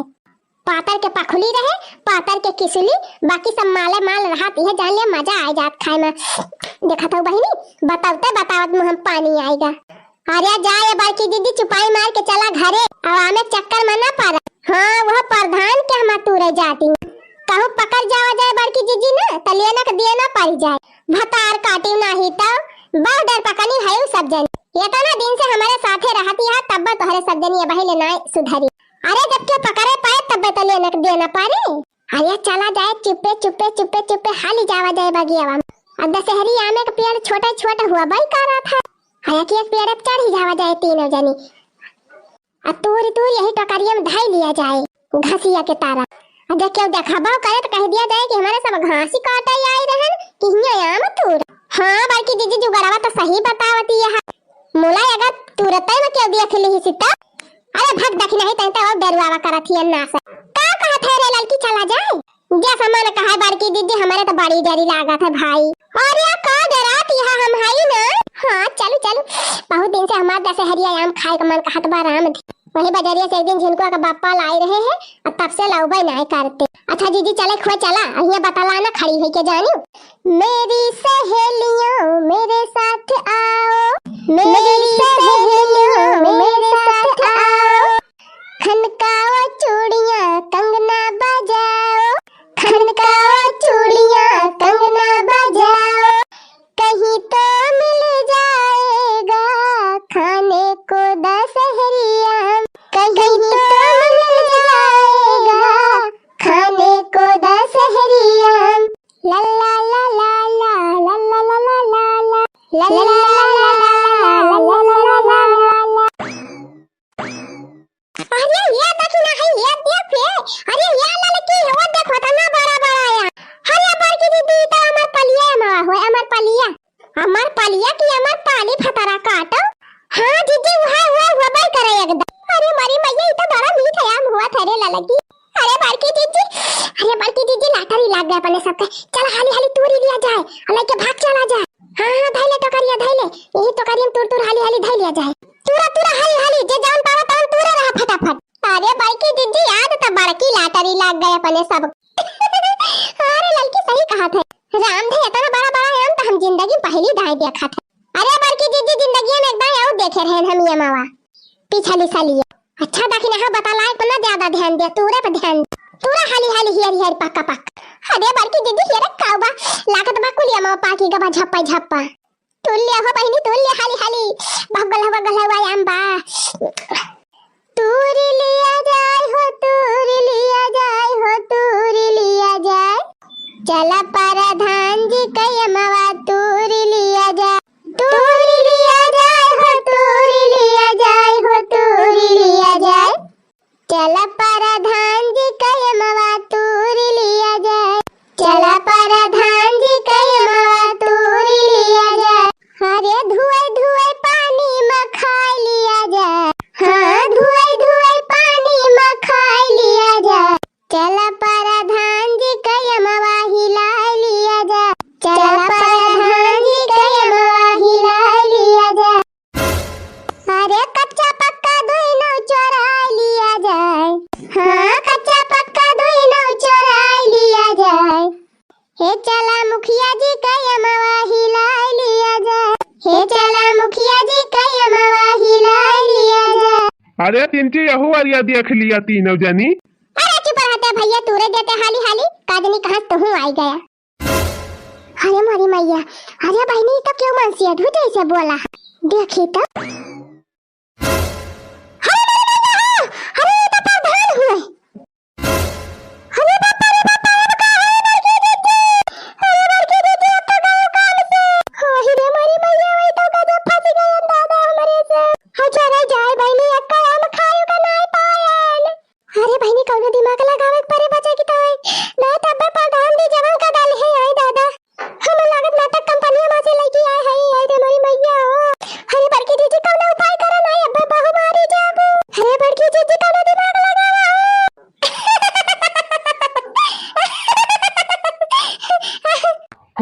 पातर के पखुली रहे, पातर के किसुली, बाकी सब माले माल रहत, यह जान लिया मजा आए जात खाए में। देखत हो बहिनी, बतावते बतावत मुँह में पानी आएगा। अरे जा ये बड़की दीदी, चुपाई मार के चला घरे, अब आमे चक्कर में ना पड़ा। हाँ, वह प्रधान के हम तूरे जाती। कहूँ पकड़ जावा जाए बड़की जीजी ना, त लेना के देना पड़ जाए। भतार काटी नाही त, बहुत डर पकनी है उ सब जन। इतना दिन से हमारे साथे रहती है, तब तोहरे सब जन ये बहिले ना सुधरी। अरे जब क्यों पकड़े पाए, तब तो लेना के देना पड़े। अरे चला जाए चुप्पे, चुप्पे, चुप्पे, चुप्पे, हाली जावा जाए बगियावा में। अब दशहरी आमे के पेड़ छोटे छोटे हुआ बाई का रहा था। हालांकि एक पेड़ पे चढ़ी जावा जाए तीनों जनी। आ तूरी तूरी यही टोकरिया में धई लिया जाए, घसिया के तारा। आ जब केहू देखबो करे त कह दिया जाए कि हमारे सब घासी काटे आई रहन कि हियां आम तूर। हाँ, बड़की जीजी जुगड़वा तो सही बतावती है। मुला अगर तुरते में केहू देख ली सी त, अरे भग दखिनाही, तैं तो और डरुआवा करत हियन ना से। का कहत है रे ललकी, चला जाए? जैसा मन कहा है बड़की दीदी, हमारे तो बड़ी डरी लागत है भाई। अरे का डरात यह हम हई ना। हाँ, चलू, चलू। बहुत दिन से हमार दशहरिया आम खाए का मन कहत बा राम दे। वही बजरिया से एक दिन झिनकुआ का बापा लाई रहे हैं, और तब से लाउबे नहीं करते। अच्छा जीजी, चले खुआ चला, और ये बतला ना खड़ी है के जानी। मेरी सहेलियों, मेरे साथ आओ, मेरी सहेलियों, मेरे साथ आओ। खनकाओ चूड़ियां, कंगना बजाओ, खनकाओ चूड़ियां, कंगना बजाओ। कहीं तो मिल जाएगा खाने को दशहरी आम, कहीं तो मिल जाएगा अरे बड़की जीजी, लाटरी लाग गए अपने सबके। चल हाली हाली तूरी लिया जाए, अउ लइके भाग चला जाए। हाँ हाँ, धइले टोकरिया, धइले। यही टोकरिया में तूर तूर हाली हाली धइ लिया जाए। तूरा तूरा हाली हाली, जे जौन पावा तौन तूरे रहा फटाफट। अरे बड़की जीजी, आज तो बड़की लाटरी लाग गए अपने सब। अरे ललकी सही कहत है, राम धे इतना बड़ा बड़ा आम तो हम जिंदगी में पहली दाई देखत है। अरे बड़की जीजी, जिंदगी में एक दाई और देखे रहन हम ये मावा। पिछली सालिया। अच्छा दखिनहा बतलाए पर ना ज्यादा ध्यान दे, तूरे पर ध्यान दे। तूरा हाली हाली हियर हियर पक्का पक्का। अरे बड़की जीजी हियर काउ बा, लागत बा कुलिया मा पाकी गबा झप्पा झप्पा। तूर लिया हो बहिनी, तूर लिया हाली हाली। बगल हो, बगल हो, आम बा। तूर लिया जाए हो, तूर लिया जाए हो, तूर लिया जाए। चला परधान जी कयमवा तूर लिया जाए। तूर लिया जाए हो, तूर लिया जाए हो, तूर लिया जाए। चला परधान जी कयमवा तूर लिया जाए। चला परधान जी कयमवा तूर लिया जाए। अरे धुए धुए पानी मा खाए लिया जाए। हाँ, धुए धुए पानी मा खाए लिया जाए। चला परधान जी कयमवा हिलाए लिया जाए। चला परधान जी कयमवा हिलाए लिया जाए। अरे कच्चा पक्का दुइनो चोराए लिया जाए। हाँ, कच्चा पक्का दुइनो चोराए लिया जाए। हे चला मुखिया जी कयमवा हिलाए लिया जाए। हे चला मुखिया जी कयमवा हिलाए लिया जाए। अरे चिंची, यहू अरिया देख लिया तीनों जनी। अरे चुप रहते भैया, तूरे देते हाली हाली, का जनी कहाँ से तू आई गया। अरे मोरी मैया, अरे बहिनी, ई तो केहू मनसेधू जैसे बोला है। देखी तो। अरे मोरी मैया हो, अरे ई तो परधान हुए। अरे बापा रे बापा, अब का है बड़की दीदी? अरे बड़की दीदी, अब तो गए काम से। वही रे मोरी मैया, वही तो गजब फंस गए दादा हमरे से। अच्छा रे जाए बहिनी, एक्का आम खाए का नाय पाएन। अरे बहिनी, कौनो दिमाग लगावे के परे बचे की ताई। ना तब्बे परधान जी जवान का डाल है, आए दादा। हमें लागत नाटक कंपनिया मा से लइके आए हैं, आए रे मोरी मैया हो। अरे बड़की जीजी, कौनो उपाय करा ना, अब्बे बहु मारी जाबू। अरे बड़की जीजी, कौनो दिमाग लगावा हो।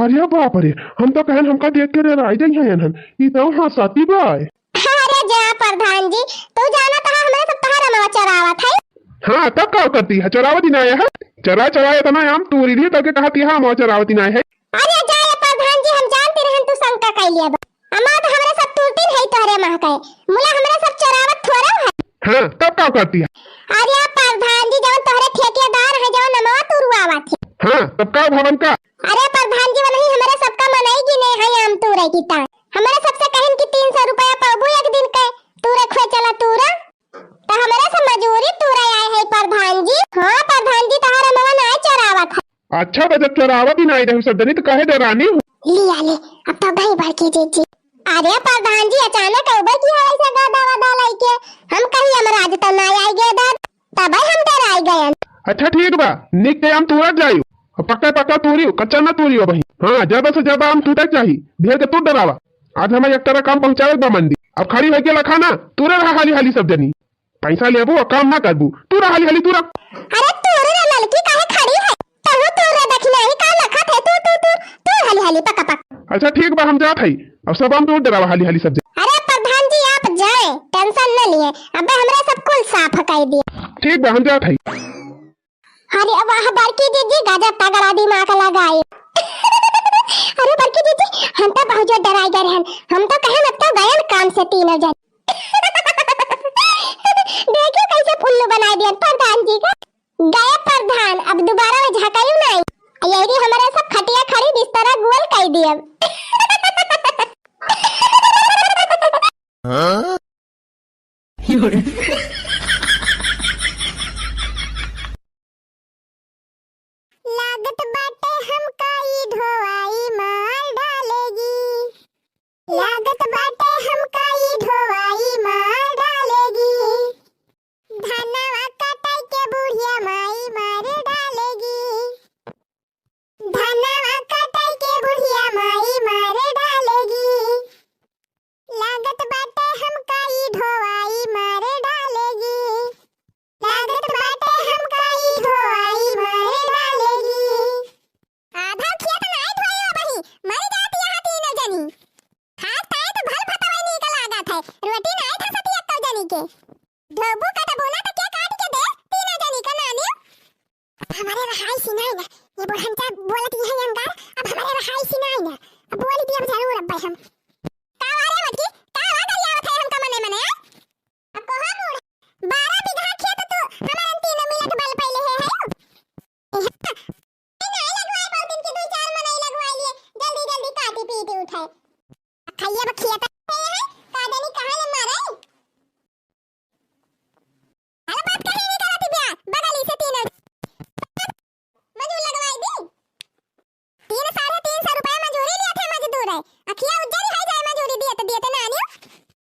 अरे बाप रे, हम तो कहन हमका देख के डराई जाई हैं इन्हन। ई तो हंसाती बा। अरे जा परधान जी, तू जाना तो हमरे सब तोहरा अमवा चोरावत है। हाँ, तब का करती है? चोरावत ही ना आया है। चोरा चोरा इतना आम तूरी लिए तब के कहती है अमवा चोरावत ही ना है। अरे जा ये परधान जी, हम जानती रहन तू शंका कइ लिया बा। अमवा तो हमरे सब तूरती नहीं तोहरे अमवा के। मुला हमरे सब चोरावत थोड़ा है। हाँ, तब का करती है? अरे परधान जी, जवन तोहरे ठेकेदार है, जवन अमवा तुरवावत है। हाँ, तब का भवन का? अरे परधान जी, वनही हमरे सबका मनई गिने है आम तूरे की तान। हमरे सबसे कहिन कि तीन सौ रुपया पाबू एक दिन के, तूरे खुए चला तूरा। तो हमरे से मजूरी तूरे आए है परधान जी। हाँ परधान जी, तोहर अमवा नाय चोरावत है। अच्छा, तो जब चोरावत ही नाय रहे सब जनी, तो काहे डरानी हो? लिया ले, अब तो गई बड़की जीजी। अरे परधान जी, अचानक अउबे की है ऐसे गादा वादा लइके? हम कही हमरे आज तो नाय आई गए दादा। तबे हम डराई गयन। अच्छा ठीक बा, निक के आम तूरत जाइयो। अब पक्का पक्का तूरियो, कच्चा ना तूरियो भाई। हाँ, ज्यादा से ज्यादा आम टूटे के चाही, ढेर के तू डरावा। आज हमें एक तरह काम पहुँचावे बा मंडी। अब खड़ी होके लखा ना, तूरे रहा हाली हाली सब जनी। पैसा लेबू और काम ना करबू, तूरा हाली हाली तूरा। अरे तूरे रे ललकी काहे खड़ी है? तहु तूरे देखी नहीं का लखत है, तू, तू, तू, तू हाली हाली पका पक। अच्छा ठीक बा, हम जात हई। अब सब आम तूर डरावा हाली हाली सब जनी। अरे परधान जी आप जाए, tension न लिए, अबे हमरे सब कुल साफ कर दिए। ठीक बा, हम जात हई। अरे वाह बड़की जीजी, गजब तगड़ा दिमाग लगाए। अरे बड़की जीजी, हम तो बहुत जोर डराई गए रहन, हम तो कहे अब तो गयन काम से तीनों जन। देखियो कैसे उल्लू बनाए दियन परधान जी का। गए परधान, अब दोबारा में झकायु नहीं। यही हमरे सब खटिया खड़ी बिस्तरा गोल कर दियब। हाँ? लागत बाटे हमका ई ढोवाई मार डालेगी। लागत बाटे हमका ई ढोवाई मार डालेगी। धनवा कटाई के बुढ़िया माई मार डालेगी। धनवा कटाई के बुढ़िया माई मार डालेगी। लागत बाटे हमका ई ढोवाई मार डालेगी। लागत बाटे हमका ई ढोवाई मार हमरे रहाई सिनाई ना, ये बुढ़न का बोलत ये है अंगार, अब हमरे रहाई सिनाई ना, अब बोली दिया जरूर अब हम। का वारे मटकी, का वारे गरियावत है हमका मने मने, हैं? अब कहा बूढ़ा, बारह बीघा खेत तू हमारन तीनों मिलत बल पहिले है, है? ए, हाँ। ए, नाई लगवाए, बहुत दिन के दुई चार मनई लगवाए लिए, जल्दी जल्दी काटी पीटी उठाए। खइया बा खेत है, का जानी कहाँ ले मारे। अरे बात कहे नहीं करत बिया, बगली से तीनों मजूर लगवाई दी। तीन, साढ़े तीन सौ रुपया मजूरी लिया थे मजदूर है। अखिया उज्जर हो जाए मजूरी दिए तो दिए तो नानी।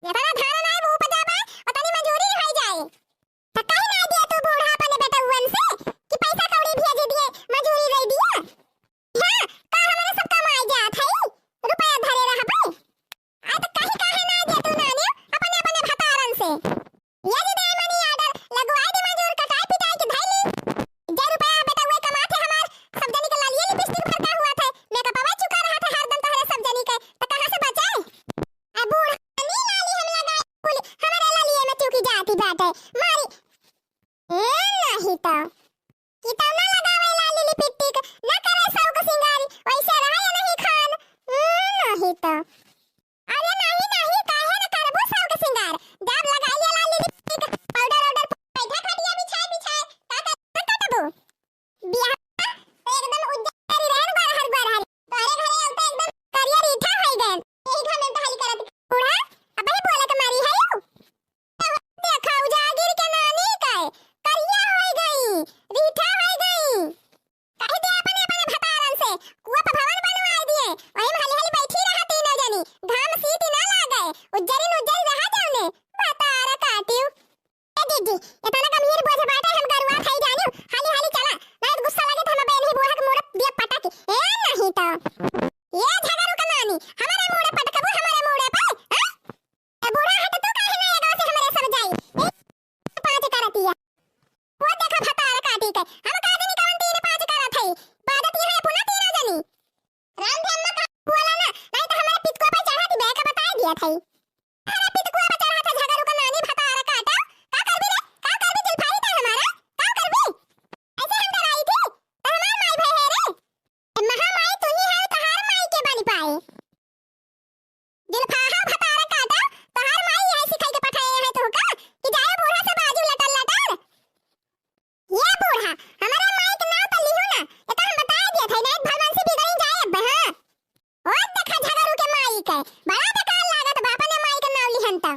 इतना धान नाई वो उपजा पाए, उतनी मजूरी हो जाए। तो कहीं ना दिया तू बूढ़ा अपने बेटउवन से कि पैसा कौड़ी भेज दिए, मजूरी दे दिया। हाँ, का हमरे सब कमाए जात है, रुपया धरे रहबे। आ तो कहीं काहे ना दिया तू नानी अपने अपने भतारन से। ये जी दे मनी order लगवाए दे मजूर कटाई पिटाई के धैली। जे रुपया बेटउवे कमात है हमार, सब जनी के लालिए लिपस्टिक भरका हुआ थे, मेकअपवा चुका रहा थे हरदम तोहरे सब जनी के, तो कहाँ से बचे? आ बूढ़ा नी लाली हम लगाए, कुल हमारे लालिए में चुकी जाती बाटे। मारी, ए नहीं तो, कि तब ना लगावे लाली लिपस्टिक, ना करे शौक सिंगारी, वैसे रहे नहीं खान, ए नहीं तो। अरे नाही, नाही, काहे न करबू शौक सिंगार? जब लगाई ले लाली लिपस्टिक, पाउडर वाउडर, बैठा खटिया बिछाए, बिछाए, का कर, का करबू? बियाह तो एकदम उज्जर रहन, गोरहर, गोरहर। तोहरे घरे अब तो एकदम करिया रीठा होई गए। यही घर में टहली करत बूढ़ा, अब ही बोला के मारी है यू। देखा, उजागिर के नानी का करिया होई गई, रीठा होई गई। कहि दे अपने, अपने भतारन से, कुआ पर भवन बनवाए दिए, वही में हाली हाली बैठी रहा तीनों जनी, घाम सीत ना लागे, उज्जरिन उज्जर रहा जौने, भतार काटियो। ए दीदी, इतना गंभीर बोझ बाटे, हम गरुआ खाई जानियो, हाली हाली चला, नहीं तो गुस्सा लगे तो हम बहन ही बूढ़ा के मुड़े दिए पटक, ए नहीं तो। ये झगड़ू का नानी, हमारे मुड़े पटकबू, हमारे मुड़े पे, हाँ? ए बूढ़ा, हट, तू काहे ना एगवा से हमरे सब जाई? ए, पाँच करतिया। वो देखा भतार काटी के। हम का जनी कवन तीन पाँच करत हई। बाजत यहाँ पुना तीनों जनी। राम धर्म का बोला ना, नहीं तो हमारे पितकुआ पे चढ़ा दी, बे का बताए दिया था। हमारे पितकुआ पे चढ़ा था झगड़ू का नानी भतार काटा। का करबी रे? का करबी जुल्फाही था हमारा? का करबी? ऐसे हम डराई थी? तो हमार माई भाई है रे। ए महामाई तू ही है, तहार माई के बनी पाए। जुल्फाहा भतार काटा, तोहार माई यही सिखाई के पठाए है तोहका कि जाए बूढ़ा से बाजू लटर लटर। ये बूढ़ा, हमारे माई के नाव तो लिहू ना, ये तो हम बताए दिए थे, नहीं भलमनसी बिगड़ी जाए अब, हाँ। ओ देखा झगड़ू के माई के, बड़ा बेकार लागत बा अपने माई के नाव लिहन त।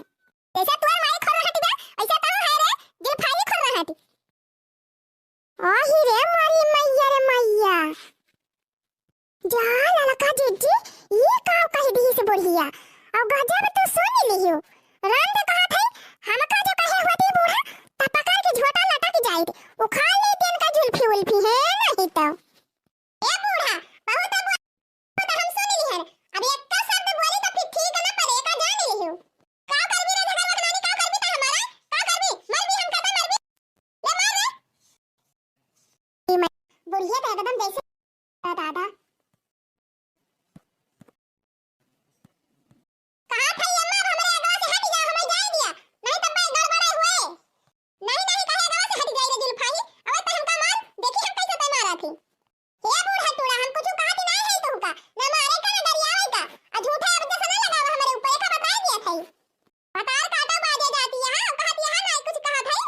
जैसे तोर माई खोर हटी बा, ऐसे तो है रे, जुल्फाही खोर हटी। आही रे मोरी मैया रे मैया। जा ललका जीजी, ई का कह दी से बुढ़िया। और गजब तू सुन लियो। राम दे कहा थे, हमका जो कहे होती बूढ़ा, त पकड़ के झोटा लटक जाइत। उखाड़ लेती इनका जुल्फी उल्फी है नहीं तो। ए बूढ़ा, बहुत अब तो हम सुन लिहन। अब एक का शब्द बोली तो फिर ठीक न पड़े, का जान लिहू। का करबी रे झगड़ू के नानी, का करबी त हमारा? का करबी? मरबी हमका त मरबी। ले मार रे। ई मैं बुढ़िया तो एकदम जैसे दादा। कहा था ये मार हमरे आगे से हट जा, हमें जाए दिया। नहीं तो भाई गड़बड़े हुए। नहीं, नहीं, कहे आगे से हट जाए रे जुल्फाही। अब तो हमका मार, देखी हम कैसे तय मारा थी। हे बूढ़ा टूड़ा, हम कुछ कहत नाहीं है तुहका, न मारे का, न गरियावे का। आ झूठे अब जैसे न लगावा हमरे ऊपर, एका बताए दिया था। भतार काटा बाजे जाती है, हाँ, कहत यहाँ नाहीं कुछ कहत है।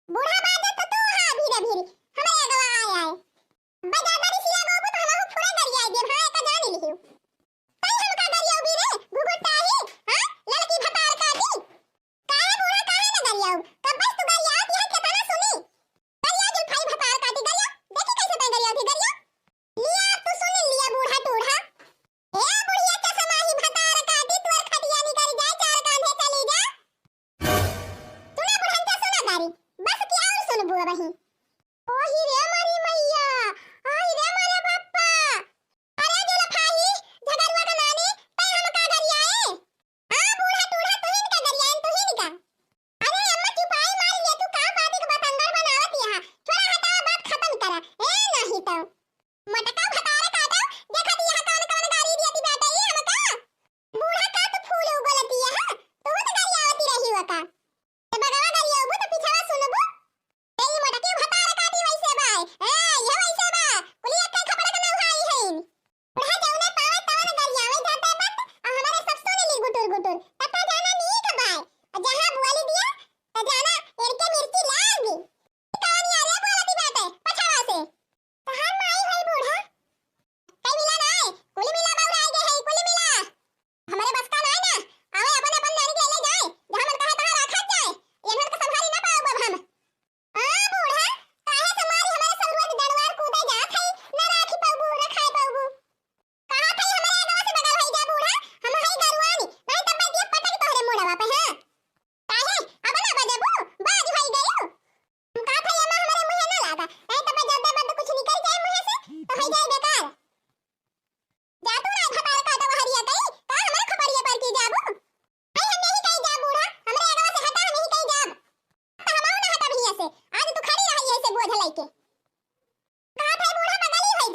बूढ़ा बाजे तो तू हाँ, धीरे धीरे, हमरे अगवा आए आए। अब्बा ज्यादा रिसिया गोबू तो हमहू फुरा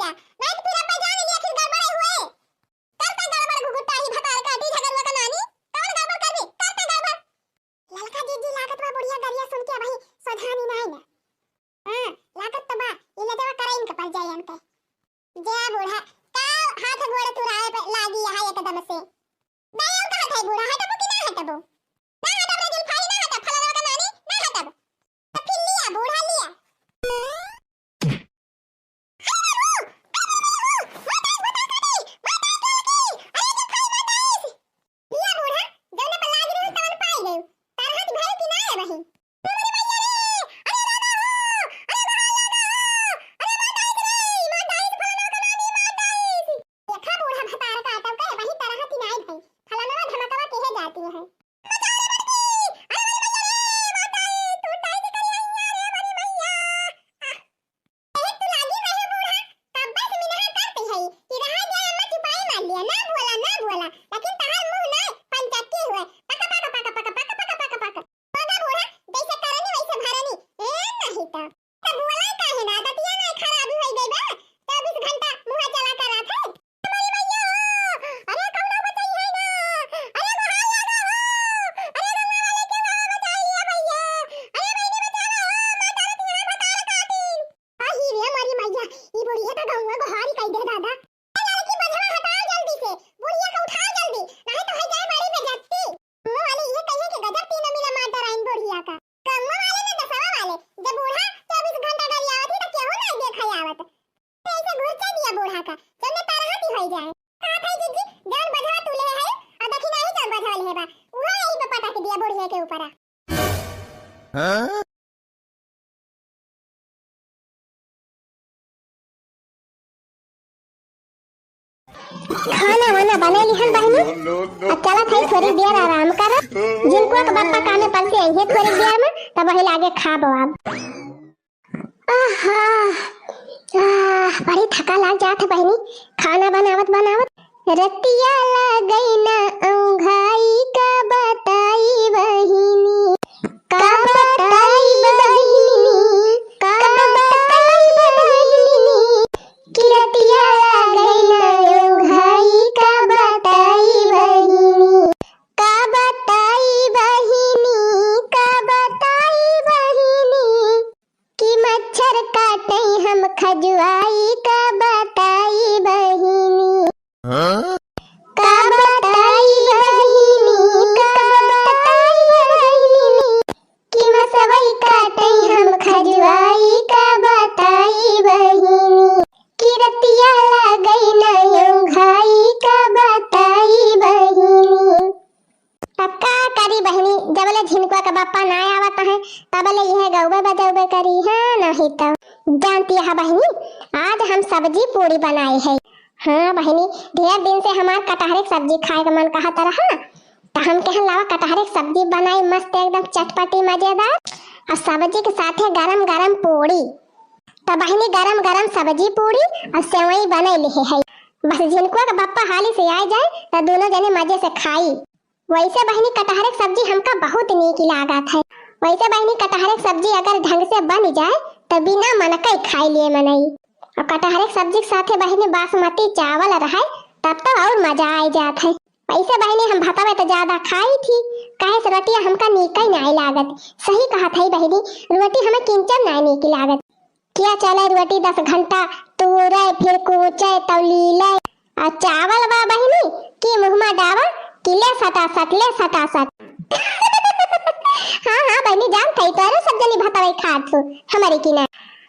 नहीं तो फिर अब्बा जान लिया, फिर गड़बड़ हुए। करता गड़बड़ घुघुटा ही भतार काटी झगड़ुआ का नानी। कौन गड़बड़ करबी? करता गड़बड़। ललका जीजी लागत बा बुढ़िया गरिया सुन के अबही सोझानी नाई ना। हाँ, लागत तो बा, ई ले देवा कराइन के पड़ जाए इनके। जा बूढ़ा, का हाथ गोड़ तुराए पे लागी यहाँ एकदम से। नहीं, हम कहा थे बूढ़ा, हटबो कि ना हटबो? ना हटब रे जुल्फाई, ना हटब, फलाना का नानी, ना हटब। तो फिर लिया, बूढ़ा लिया। लिया बूढ़ा, जौने पर लागी रहल तवन पाई गयू। तरहत भइल कि ना रे बहिन? अरे मैया रे, अरे दादा हो, अरे गोहार लागा हो, अरे मार डाइस रे, मार डाइस, फलाना का नानी मार डाइस। देखा बूढ़ा भतार काटब के, वही तरहत ही नाई भई। फलाना धमकवा केहे जाती है। बचाओ रे बड़की, अरे मैया रे, मार डाइस, तू डाइस करी हैया रे बड़ी मैया। आह। एक तो लागी रहे बूढ़ा, कब्बे से मिनहा करती है कि रहा जाए अम्मा चुपाई मार लिया, ना बोला, ना बोला, लेकिन तहार मुंह ना पंचक्की हुए, पक, पक, पक। बोला बूढ़ा, जैसे करनी वैसे भरनी, ए नहीं तो। तो बोला काहे ना, दतिया ना खराबी होई गई बा, चउबीस घंटा मुंह चला कर रहा था। अरे मैया हो, अरे कौनो बचाई है ना, अरे गोहार लागा हो, अरे गंगा वाले के बाबा बचाई है भैया, अरे बहिनी बचावा हो, मार डालत यहाँ भतार काटी। अही रे मोरी मैया, ई बुढ़िया तो गौवा गोहारी कई दे दादा। ए लड़की बझवा हटाओ जल्दी से, बुढ़िया का उठाओ जल्दी, नहीं तो है जाए बड़ी बेइज्जती। गौवा वाले ये कहिए कि गजब तीनों मिला मार डराइन बुढ़िया का। गौवा वाले ना दसवा वाले, जब बूढ़ा चउबीस घंटा गरियावत ही तो केहू नहीं देखा आवत। तो ऐसे घुरचा दिया बूढ़ा का, जौने तरह की होई जाए। कहा था जीजी, जौन बझवा तू ले है, और दखिना ही जौन बझवा ले बा, वो यही पे पटक दिया बुढ़िया के ऊपर। हाँ? खाना वाना बनाई लिहन बहिनी। अब चलत है थोड़ी देर आराम कर। जिनको के बप्पा कामे पर से आई है थोड़ी देर में, तब वही लागे खाब अब। आहा, आह, बड़ी थका लाग जात है बहिनी, खाना बनावत बनावत। रतिया लगई ना औंघाई का बताई बहिनी, का बताई बहिनी, का बताई बहिनी, कि रतिया लगई ना औंघाई का बताई बहिनी, का बताई बहिनी, का बताई बहिनी। कि मच्छर काटै हम खजुआई का बताई बहिनी। हाँ? का बताई बहिनी, का बताई बहिनी। कि मसवई काटै हम खजुआई का बताई बहिनी। कि रतिया लगै ना औंघाई का बताई बहिनी। अब का करी बहिनी, जबले झिनकुआ के बप्पा ना आवत है, तबले यह गौबे बजौबे करी, हाँ, नहीं तो। जानती है बहिनी, आज हम सब्जी पूड़ी बनाए है। हाँ बहिनी, ढेर दिन से हमार कटहरे के सब्जी खाए के मन कहत रहा, तो हम कहन लावा कटहरे के सब्जी बनाई, मस्त एकदम चटपटी मजेदार, और सब्जी के साथे गरम गरम पूड़ी। तो बहिनी गरम गरम सब्जी पूड़ी और सेवई बनाई लिहे है। बस झिनकुआ के बप्पा हाली से आ जाए, तो दोनों जने मजे से खाई। वैसे बहिनी कटहरे के सब्जी हमका बहुत नीक लागत है। वैसे बहिनी कटहरे के सब्जी अगर ढंग से बन जाए तो बिना मन के खाई लिए मनई। और कटहरे के सब्जी के साथे बहिनी बासमती चावल रहे तब तो और मजा आ जात है। वैसे बहिनी हम भतवे तो ज्यादा खाई थी, काहे से रोटियां हमका नीक ही नाई लागत। सही कहत है बहिनी, रोटी हमें किंचन नाई नीक लागत। क्या चले रोटी दस घंटा तूरे, फिर कूचे, तब लीले। आ चावल बा बहिनी, कि मुँह मा डावा, कि ले सटासट, ले सटासट। हाँ, हाँ बहिनी, जान थई, तोरे सब जनी भतवई खात सु, हमरे की ना।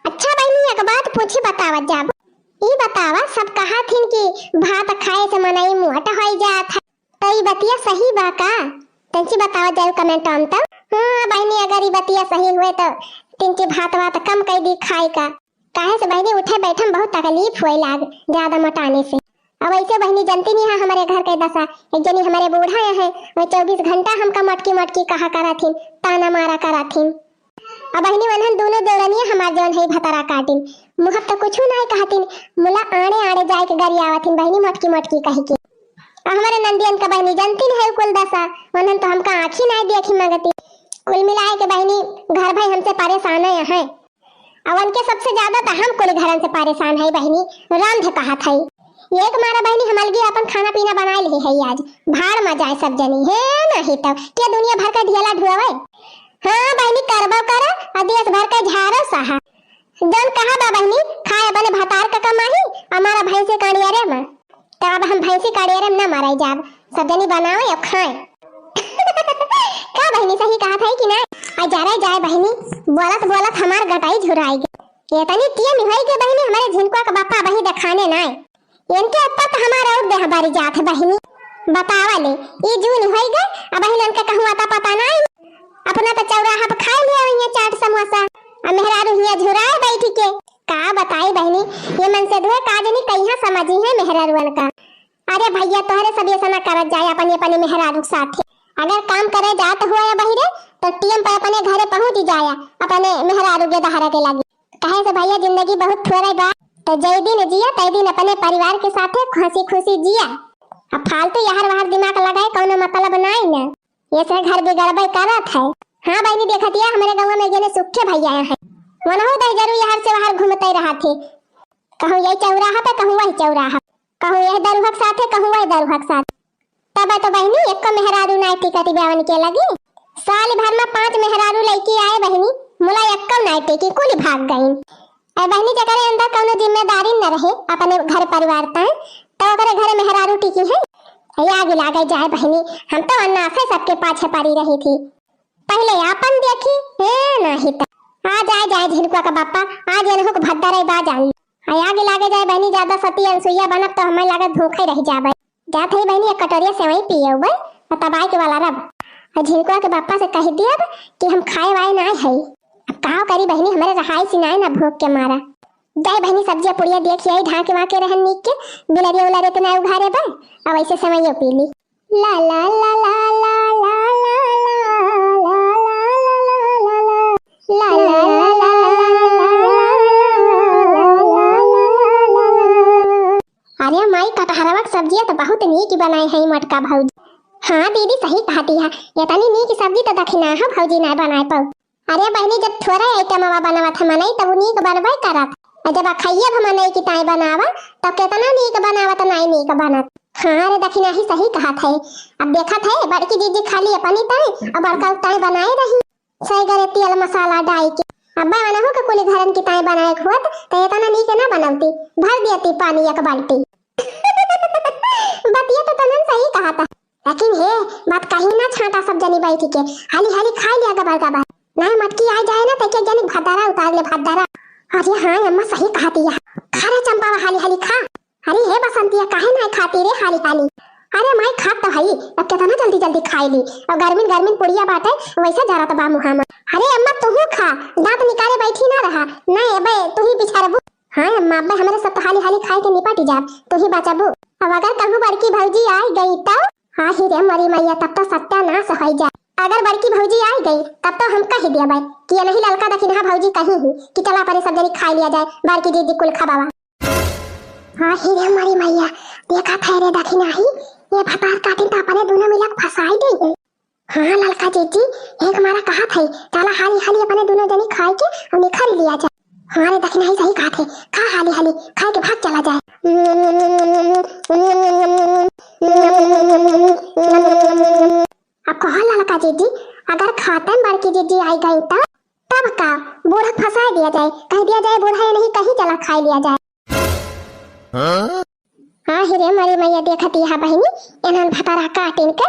अच्छा बहिनी, एक बात पूछी, बतावत जाब। ई बतावा, सब कहा थिन कि भात खाए से मनई मोट होई जात है। तो ई बतिया सही बा का? तंची बतावा जाऊ comment में तो। हाँ बहिनी, अगर ई बतिया सही हुए तो तंची भात वात कम कर दी खाए का। काहे से बहिनी उठे बैठे में बहुत तकलीफ होए लाग ज्यादा मोटाने से। अब ऐसे बहिनी जनती नहीं है हमारे घर के दशा। एक जनी हमारे बूढ़ा है, वो चउबीस घंटा हमका मोटकी मोटकी कहा करत हिन, ताना मारा करत हिन। अब बहिनी वनहन दोनों देवरनिया हमार जौन है भतरा काटिन, मुहब तो कुछ नहीं कहतिन, मुला आड़े आड़े जाए के गरियावत हिन बहिनी मोटकी मोटकी कह के। आ हमरे नंदियन का बहिनी जनती है कुल दशा, वनहन तो हमका आँखी नहीं देखी मंगती। कुल मिलाए के बहिनी घर भाई हमसे परेशान है। अब उनके सबसे ज्यादा त हम कुल घरन से परेशान है बहिनी, रांधे कहत है। एक मारा बहिनी हम अलगे अपन खाना पीना बनाए ले है आज, भाड़ में जाए सब जनी, है नहीं तो के दुनिया भर का ढियाला ढुआवे। हाँ बहिनी, करबो करा, आ देश भर का झारो सहा। जौन कहा बा बहिनी, खाए बने भतार का कमाही, हमारा भैंसे काड़िया रे माँ। तब अब हम भैंसी काड़िया रे ना मारे जाब, सब जनी बनावे और खाए। का बहिनी, सही कहत है कि ना? आ जा रे जाए बहिनी, बोलत बोलत हमार गटाई झुराई गई। इतनी टीम होई के बहिनी, हमारे झिनकुआ का बापा बही देखाने नाय। इनके ऊपर तो हमारा और देह बारी जात है बहिनी। बतावा ले, ई जून होई गए, अब बहिन इनका कहूँ आता पता नाय। अपना तो चौराहा पर खाए लिया हुई चाट समोसा, अब मेहरारू हिया झुराए बैठी के। का बताई बहिनी, ये मन से दुए का जनी कहिया समझी है मेहरारुअन का। अरे भैया, तोहरे सब ये सना करत जाए अपने अपने मेहरारू के साथे। अगर काम करे जात हुआ या बहिरे, तो टीम पर अपने घरे पहुँच जाया, अपने मेहरारू के दहारा के लागी। कहे से भैया, जिंदगी बहुत थोड़े बा, तो जय दिन जिया, तय दिन अपने परिवार के साथे हंसी खुशी जिया। अब फालतू यार वार दिमाग लगाए कौनो मतलब नाई न। ये से घर बिगड़बे करत है। हाँ बहिनी, देखत या हमरे गाँव में एक जने सुखे भैया हैं, वनहु दह जरू यार से बाहर घूमते रहत है, कहूँ यही चौराहा पे, कहूँ वही चौराहा, कहूँ यही दरुहक साथे, कहूँ वही दरुहक साथ। तब तो बहिनी, एको मेहरारू नाय टिकती बा उनके लगी। साल भर में पांच मेहरारू लइके आए बहिनी, मुला एको नाय टिकी, कुली भाग गईं। ए बहिनी, जकरे अंदर कौनो जिम्मेदारी न रहे अपने घर परिवार ताईं, तो ओकरे घरे मेहरारू टिकी है। ए आगे लागे जाए बहिनी, हम तो अन्ना से सबके पाछे पड़ी रही थी। पहले आपन देखी, ए नाही त। आ जाए जाए झिनकुआ का बापा, आज एनहु के भद्दा रही बा जान। ए आगे लागे जाए बहिनी, ज्यादा सती अनसुईया बनब तो हमें लागत भूखे रह जाबे। जात हई बहिनी, एक कटोरिया सेवई पियउबे, और तब आए के वाला रब। और झिनकुआ के बापा से कह दियब कि हम खाए वाए नाय हई। अब का करी बहिनी, हमरे रहाई सी नाय ना भूख के मारा। जाए बहिनी, सब्जिया पुड़िया देखी आई, ढाके वाके रहन नीक के, बिलरिया उलरिया तो नाय उघारे बे, अब ऐसे सेवइयो पी ली। ला ला ला ला। अरे माई, कटहरवा के सब्जिया तो बहुत नीक बनाए है मोटका भौजी। हाँ दीदी, सही कहती है, इतनी नीक सब्जी तो दखिनाहा भौजी ना बनाए पाऊ। अरे बहिनी, जब थोड़े आइटमवा बनावत है मनई, तब नीक बनबे करत। और जब अखैया भी मनई की ताई बनावा, तब केतना नीक बनावत, नाई नीक बनत। हाँ रे दखिनाही, सही कहत है। अब देखत है, बड़की जीजी खाली अपनी ताई और बड़का ताई बनाए रही। सही गरे तेल मसाला डाई के। अब बनहु के कुली घरन की ताई बनाए के होत, तो इतना नीक ना बनौती। भर दियती पानी एक बाल्टी। बतिया तो तनन सही कहत है। लेकिन हे, बात कहीं ना छांटा सब जनी बैठी के। हाली हाली खाई लिया गबर गबर। नहीं मटकी आ जाए ना, तो एक एक जनी भद्दरा उतार ले, भद्दरा। अरे हाँ अम्मा, सही कहती है। खा रे चंपावा, हाली हाली खा। अरे हे बसंतिया, काहे ना खाती रे हाली हाली? अरे माई, खात तो हई, अब केतना जल्दी जल्दी खाई ली। और गर्मिन गर्मिन पुड़िया बाटे, वैसे जरत बा मुहा में। अरे अम्मा, तू खा, दांत निकाले बैठी ना रहा। नहीं अबे, तू ही बिछारबू। हाँ अम्मा, अबे हमरे सब तो हाली हाली खाए के निपट जाब, तू ही बचबू। अब अगर कहूँ बड़की भौजी आई गई तो? हाँ ही रे मरी मैया, तब तो सत्यानाश हो जाए। अगर बड़की भौजी आई गई, तब तो हम कह देबै कि ये नहीं ललका दखिनहा भौजी कहीं ही कि चला अपने सब जनी खाई लिया जाए, बड़की दीदी कुल खबावा। हाँ ही रे मरी मैया, देखा था रे दखिनाही, ये भतार काटिन तो अपने दोनों मिलक फंसाई दे गई। हाँ ललका जीजी, एक मारा कहा था, चला हाली हाली अपने दोनों जनी खाए के और निखर लिया जाए। हाँ रे दखिनाही, सही कहा थे, खा हाली हाली, खाए के भाग चला जाए। अब कहो ललका जीजी, अगर खाते में बड़की जीजी आई गई तो? तब का, बूढ़ा फंसा दिया जाए, कह दिया जाए बूढ़ा ये नहीं कहीं चला खाई लिया जाए। हाँ? हाँ ही रे मरी मैया, देखती है बहिनी, इन्हन भतारा काटिन के।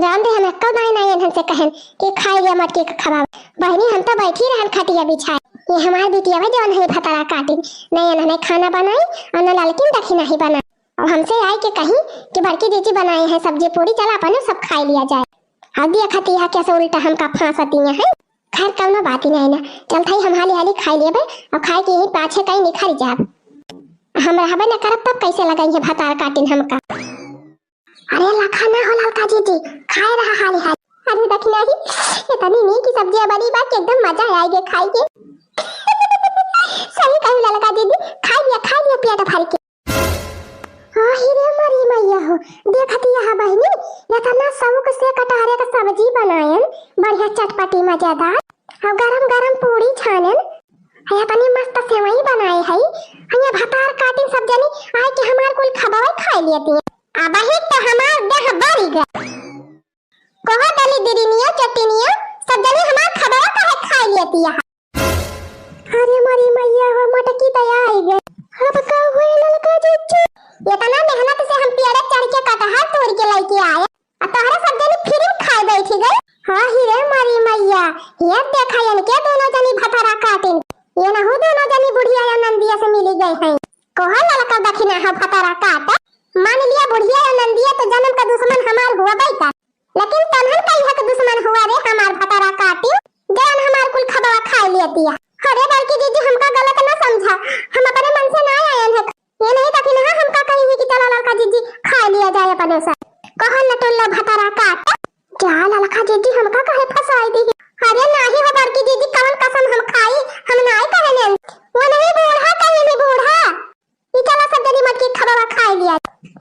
राम दे हम एक्को दाई नहीं इन्हन से कहन कि खाई लिया मटकी का खबावा। बहिनी हम तो बैठी रहन खटिया बिछाए। ये हमार बिटिया बा जौन है भतारा काटिन। नहीं इन्हने खाना बनाई और न ललकिन दखिनाही बनाई। अब हमसे आए के कहीं कि बड़की जीजी बनाए हैं सब्जी पूड़ी, चला अपने सब खाई लिया जाए। अब देखती है कैसे उल्टा हमका फांसती है। खैर कौनो बात ही नहीं ना, चलत हई हम हाली हाली खाई लेबे और खाए के यही पाछे कहीं निखर जाब। हम रहबे न करब तब कैसे लगई है भतार काटिन हमका। अरे लखा ना हो ललका जीजी, खाए रहा हाली हाली। अरे दखिनाही, इतनी नीक सब्जिया बनी बा कि एकदम मजा आ गया खाए के। सही कही ललका जीजी, खाई लिया, खाई लिया पेट भर के। हाँ ही रे मरी मैया हो, देखती यहाँ बहिनी, इतना शौक से कटहरे का सब्जी बनायन, बढ़िया चटपटी मजेदार, और गरम गरम पूड़ी छानन। है, तनी मस्त सेवई बनाए है। हियाँ भतार काटिन सब जनी आए के हमार कुल खबवा खाए लेती है। अब ही तो हमार देह बरी गए। कहो दली दिरिनिया चटिनिया, सब जनी हमार खबवा काहे खाए लेती है? अरे मोरी मैया हो, मटकी तो आई गए। अब का हुए ललका जीजी? इतना मेहनत से हम पेड़े चढ़ के कटहर तोड़ के लेके आए, आ तोहरा सब जनी फ्री में खाए बैठी गई। हाँ ही रे मोरी मैया, ये देखा इनके दोनों जनी भतार काटिन, ये नहु दोनों जनी बुढ़िया या नंदिया से मिली गई हैं। कहो ललका दखिनहा भतार काट, मान लिया बुढ़िया या नंदिया तो जन्म का दुश्मन हमार हुआ बैठा, लेकिन तनहन का इहक दुश्मन हुआ रे हमार भतार काटी, जौन हमार कुल खबवा खाए लेती है। अरे बड़की जीजी, हमका गलत ना समझा, हम अपने मन से ना आयन है। ये नहीं दखिनहा हमका कही है कि चल ललका जीजी खा लिया जाए अपने से। कहो नटुल्ला भतार काट। जा ललका जीजी, हमका काहे फंसाई दी? अरे नाही हो बड़की जीजी, कवन कसम हम खाई, हम नाही कहने। वो नहीं बूढ़ा कहीं नहीं बूढ़ा। ई चला सब जनी मटकी खबवा खाए लिया।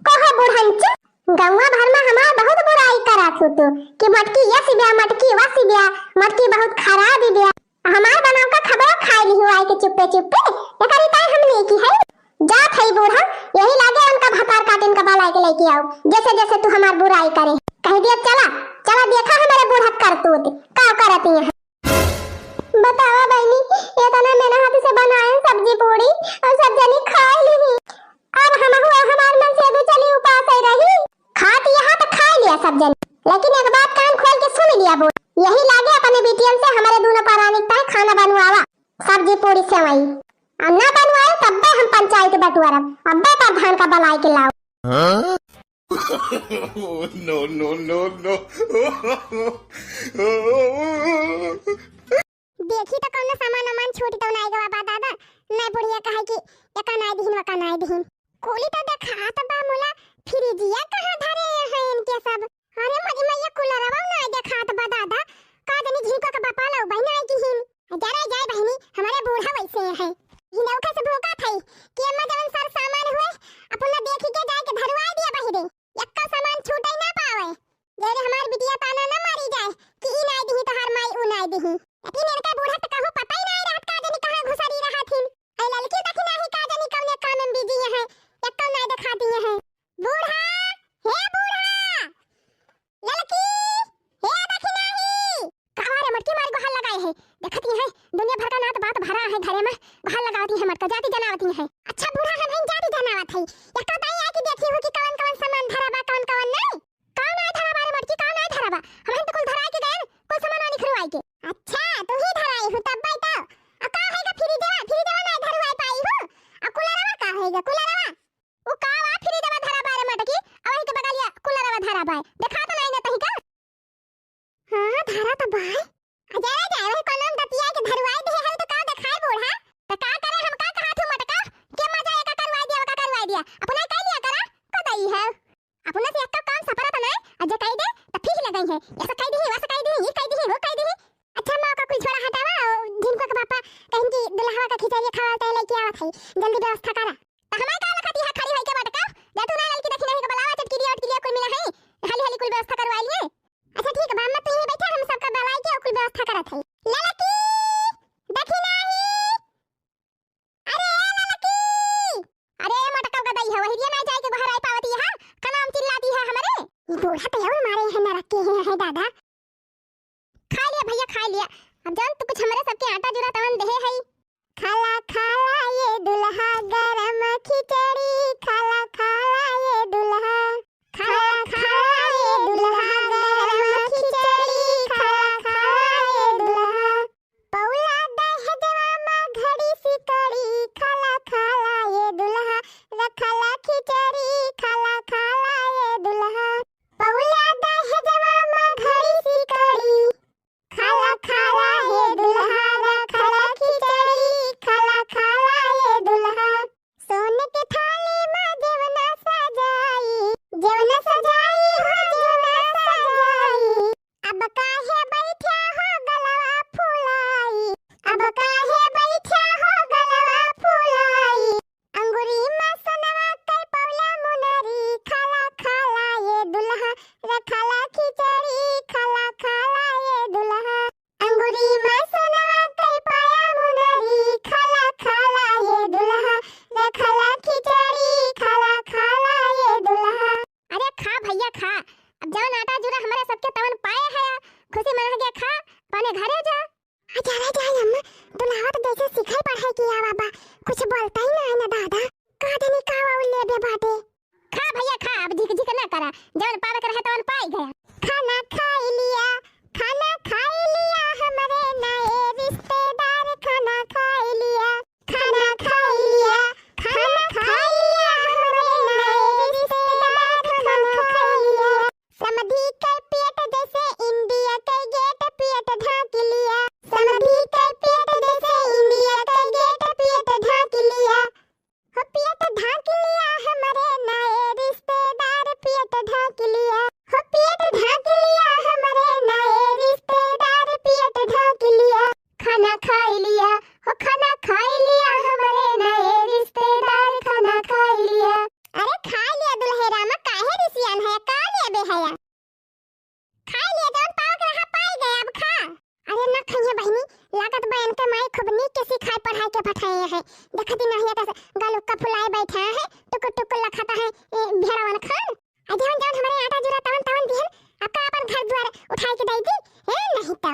कहो बुढ़ंच, गौवा भर में हमार बहुत बुराई करा थू तू कि मटकी यस ब्या, मटकी वस ब्या, मटकी बहुत खराब ब्या। हमार बनाव का खबवा खाए ली हुआ के चुप्पे चुप्पे, एकरी ताई हमनी की है। जात है बूढ़ा, यही लागे उनका भतार काटिन का बलाए के लेके आओ, जैसे जैसे तू हमार बुराई करे। कह दिया चला, चला देखा हमारे बूढ़ा करतूत, का करती है। बतावा बहिनी, इतना मेहनत से बनाए सब्जी पूरी और सब जनी खाए ली। अब हम हुआ हमार मन से दो चली उपास ही रही। खात यहाँ तो खा लिया सब जनी, लेकिन एक बात कान खोल के सुन लिया बोल, यही लागे अपने बिटियन से हमारे दोनों परानी ताई खाना बनवावा, सब्जी पूरी सेवई। और ना बनवाए तब्बे हम पंचायत बटुआरब, अब्बे प्रधान का बलाए के लाओ। हाँ? No, no, no, no। देखी तो कौनो सामान वामान छूट तो नाई गवा बा दादा। नाई बुढ़िया कहे कि एका नाई दिहिन, वका नाई दिहिन। कुली तो देखात बा मुला, फ्रिजिया कहाँ धरे हैं इनके सब? अरे मोरी मैया, कूलरवा नाई देखात बा दादा। का जानी झिनको के बापा लौ बहिन आई दिहिन। जरा जाए बहिनी, हमारे बूढ़ा वैसे हैं। इनौखे से भूखा थई कि अम्मा जवन सर सामान हुए, अपना देखी के जाए के धरवाए दिया बहिरे। यक्का सामान छूटे ना पावे। जरे हमार बिटिया ताना ना मारी जाए कि ई नाई दिही तोहार माई, ऊ नाई दिही। लेकिन इनका बूढ़ा त कहूँ पता ही नाई रहत का जानी कहाँ घुसरी रहत हिन। ऐ ललकी देखी नाही का जानी कौने काम में बिजी हैं, यक्का नाई दिखा दिए हैं। बूढ़ा, हे बूढ़ा, ललकी, हे देखी नाही। का रे मटकी मारी गोहार लगाए है। देखत ही है, दुनिया भर का नात बात भरा है घरे में। गोहार लगावती है मटका, जाति जनावती है। अच्छा बूढ़ा, हम हन जाति जनावत है। यक्का दाई आके देखी हो कि कवन कवन सामान धरा बा, कवन कवन नहीं। का नाई धरा बा रे मटकी, का नाई धरा बा? हम हन तो कुल धराए के गए, कुल सामान निखरवाए के। अच्छा, तू ही धराई हो तब बाई तो। आ का है का फ्रिजवा, फ्रिजवा नाई धरवाए पाई हो। आ कूलरवा का है का कूलरवा? उ का वा फ्रिजवा धरा बा रे मटकी, आ वही के बगलिया कूलरवा धरा बा। देखा तो नाई ना तही का? हाँ, धरा तो बाय। आ जरा जाए, वही कलम दतिया के धरवाई दे है, तो का देखाए बूढ़ा? तो का करे, हम का कहा थू मटका? के मजा एका करवाई दिया, ओका करवाई दिया। अपना कह लिया करा, को दई है। अपना से एक्का काम सपरत ना, आ जे कह दे, तो फिर लगई है। ऐसा कह दी, वैसा कह दी, ये कह दी, वो कह दी। अच्छा माँ का कुल छोड़ा हटावा, झिनको के पापा कहिन कि दुल्हवा का खिचड़ी खावा तय लेके आवत है, जल्दी व्यवस्था करा। तो हमारे का लखती है खड़ी होई के मटका, जा तू ना ललकी देखी नहीं के बुलावा, चटकी दिया, उटकी दिया, कुल मिला है, हाली हाली कुल व्यवस्था करवा लिए। अच्छा ठीक बा, अम्मा तू यहीं बैठा, हम सबका बुलाई के कुल व्यवस्था करत है। ललकी, देखी नाही। अरे ए ललकी, अरे ए मटका का दई है, वही दिया ना जाए के बाहर आई पावती है, का नाम चिल्लाती है हमरे। ये बूढ़ा तो और मारे है ना रखे हैं, है दादा। खा लिया भैया, खा लिया। अब जान तू कुछ हमरे सबके आटा जुरा तवन देहे है। खाला खाला ये दुल्हा गरम खिचड़ी, खाला खाला ये दुल्हा, खाला खाला ये दुल्हा गरम खिचड़ी, खाला खाला ये दुल्हा। पौला दहेजवा मा घड़ी सिकड़ी, खाला खाला ये दुल्हा, रखला खिचड़ी, खाला खाला ये दुल्हा। पौला दहेजवा मा घड़ी सिकड़ी, खाला खाला हे दुल्हा, रखला खिचड़ी, खाला खाला ये दुल्हा। सोने के थाली मा जेवना सजाई, जेवना सजाई हो जेवना सजाई। अब काहे बैठा हो गलवा फुलाई, अब काहे बैठा हो गलवा फुलाई। अंगुरी मा सोनवा बाटे। खा भइया खा, अब झिक झिक ना करा, जवन पावे के रहे तवन पाई गया। खाना खाई लिया, खाना खाई लिया हमरे नए रिश्तेदार, खाना खाई लिया, खाना खाई लिया, खाना खाई लिया हमरे नए रिश्तेदार, खाना खाई लिया। समधी के पेट जैसे इंडिया के गेट, पेट ढाँक लिया। समधी के पेट जैसे इंडिया के गेट, पेट ढाँक लिया। हो पेट ढाँक लिया हमरे नए रिश्तेदार, पेट ढाँक लिया। हो पेट ढाँक लिया हमरे नए रिश्तेदार, पेट ढाँक लिया। खाना खाई लिया, हो खाना खाई लिया हमरे नए रिश्तेदार, खाना खाई लिया। अरे खाई लिया दुल्हे रामा, काहे रिसियान है, का लेबे हया? खाई लिया, जौन पावे के रहा पाई गया, अब खा। अरे ना खइहे बहिनी, लागत बा इनके माई खूब नीक के सिखाए पढ़ाए के पठाए हैं। देखती नहीं है कैसे गलुक्का फुलाए बैठा है, टुकुर टुकुर लखाता है, ए, भेड़वन खान। आ जौन जौन हमरे आटा जुरा तवन तवन दिहन, अब का अपन घर द्वार उठाए के दई दी? ए, नहीं तो।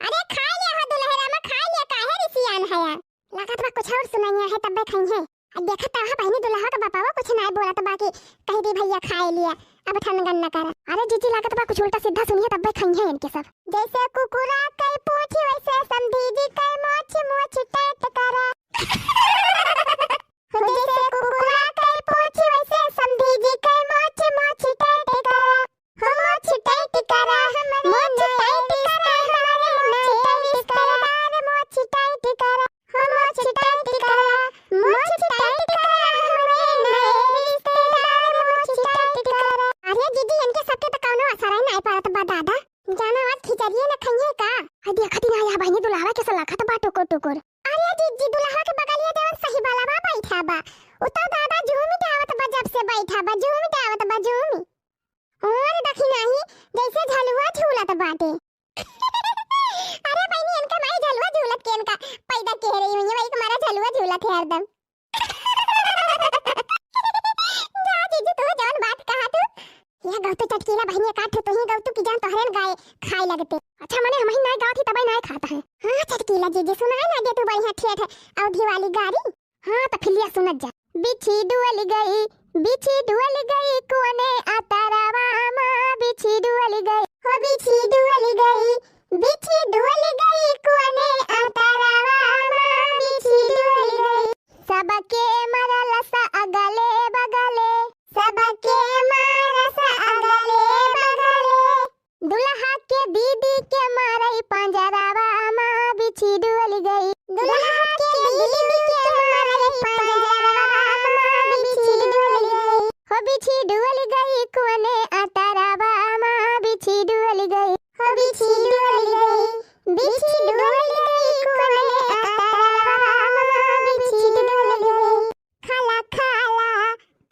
अरे खाई लिया हो दुल्हे रामा, खाई लिया, काहे रिसियान है यार? लागत बा कुछ और सुनाइया है तब्बे खइहे। अब देखत तो हा बहिनी दुल्हा का बापावा कुछ नाय बोलत बा कि कह दी भइया खाए लिया, अब ठनगन न कर। अरे जीजी लागत बा कुछ उल्टा सीधा सुनिए तब्बे खइहे इनके सब। जैसे कुकुरा के पूँछ वैसे समधी जी के मोछ, मोछ टाइट करा। जैसे कुकुरा के पूँछ वैसे समधी जी के मोछ, मोछ टाइट करा। हो मोछ टाइट करा हमरे मोछ टाइट करा, हमरे मोछ टाइट करा, मोछ टाइट करा, हो मोछ टाइट करा, मोछ टाइट करा हमरे नए रिश्तेदार, मोछ टाइट करा। अरे जीजी, इनके सबके तो कौनो असर ही नहीं पड़त बा दादा। जाना आज खिचड़िए न खइहे का? आ देखती ना या बहिनी दुल्हावा के सलाखत बा टुकुर टुकुर। अरे जीजी, दुल्हावा के बगलिया जवन सही वाला बा बैठा बा, उ तो दादा झूमी गावत बा, जब से बैठा बा झूमी गावत बा, झूमी। और देखी नाही, जैसे झलुआ झूलत बाटे। अरे बहिनी, इनका माई झलुआ झूलत के इनका पैदा के रही हुई है, वही तुम्हारा झलुआ झूलत है हरदम। जा जीजी, तू जौन बात कहा तू। या गौतू चटकीला बहिनी, एक आठ तू ही गौतू की जान तोहरेन गाय खाए लगते। अच्छा, मने हम ही नाय गावत ही तबे नाय खाता है। हाँ चटकीला जीजी, सुनाए ना दे तू बढ़िया ठेठ अवधी वाली गारी। हाँ, त फिर लिया सुनत जा। बिच्छी डुअल गई, बिच्छी डुअल गई कुअने अतरवा मा, बिच्छी डुअल गई। हो बिच्छी डुअल गई, बिच्छी डुअल गई कुअने अतरवा मा, बिच्छी डुअल गई। सबके मरलस अगले बगले, सबके मरलस अगले बगले। दुल्हा के दीदी के मारई पंजरावा मा बिच्छी डुअल गई। दुल्हा के दीदी के मारई पंजरावा मा बिच्छी डुअल गई। हो बिच्छी डुअल गई कुअने अतरावा मा बिच्छी डुअल गई। हो बिच्छी डुअल गई, बिच्छी डुअल गई कुअने अतरावा मा बिच्छी डुअल गई। खाला, खाला,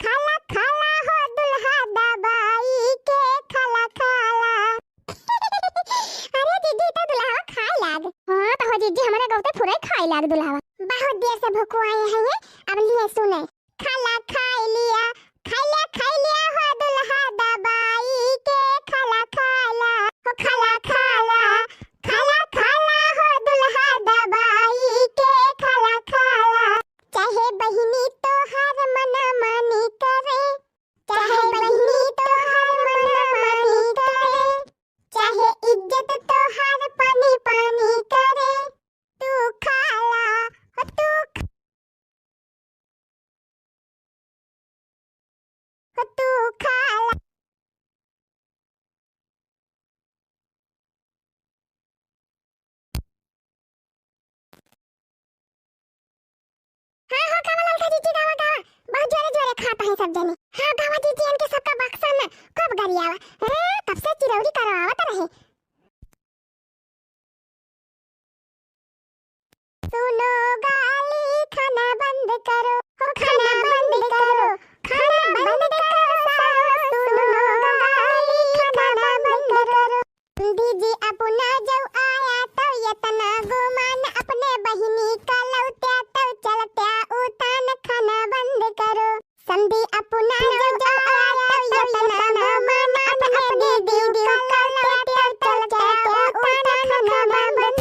खाला, खाला हो दुल्हा दबाई के, खाला, खाला। अरे जीजी, तो दुल्हावा खाए लाग। हाँ, तो हो जीजी, हमरे गौते फुरई खाए लाग दुल्हावा। बहुत देर से भुकुआए हैं ये, अब लिए सुने। खाला खाए लिया, खाला खाए लिया हो दुल्हा दबाई के, खाला, खाला, हो खाला, खाला, खाला, खाला हो दुल्हा दबाई के, खाला, खाला। चाहे बहिनी तोहार मनमानी करे, चाहे बहिनी तोहार मनमानी करे, चाहे इज्जत तोहार पानी पानी करे, तू खाला, हो तू ख-, हो तू खाला। हाँ, हाँ, गावा ललका जीजी, गावा, गावा। बहुत जोरे, जोरे खात हैं सब जने। हाँ, गावा जीजी, इनके सबका बक्सा में खूब गरियावा। हाँ, कब से चिरौरी करवावत रहे। सुनो गाली, खाना बंद करो, हो खाना बंद करो, खाना बंद करो, सालो, सुनो गाली, खाना बंद करो। दीदी अपना जब आया तो इतना गुमान, अपने बहिनी का लौट्या तो चलत्या उतान, खाना बंद करो। समधी अपना जब आया तो इतना गुमान, अपने दीदी का लौट्या तो चलत्या उतान, खाना बंद।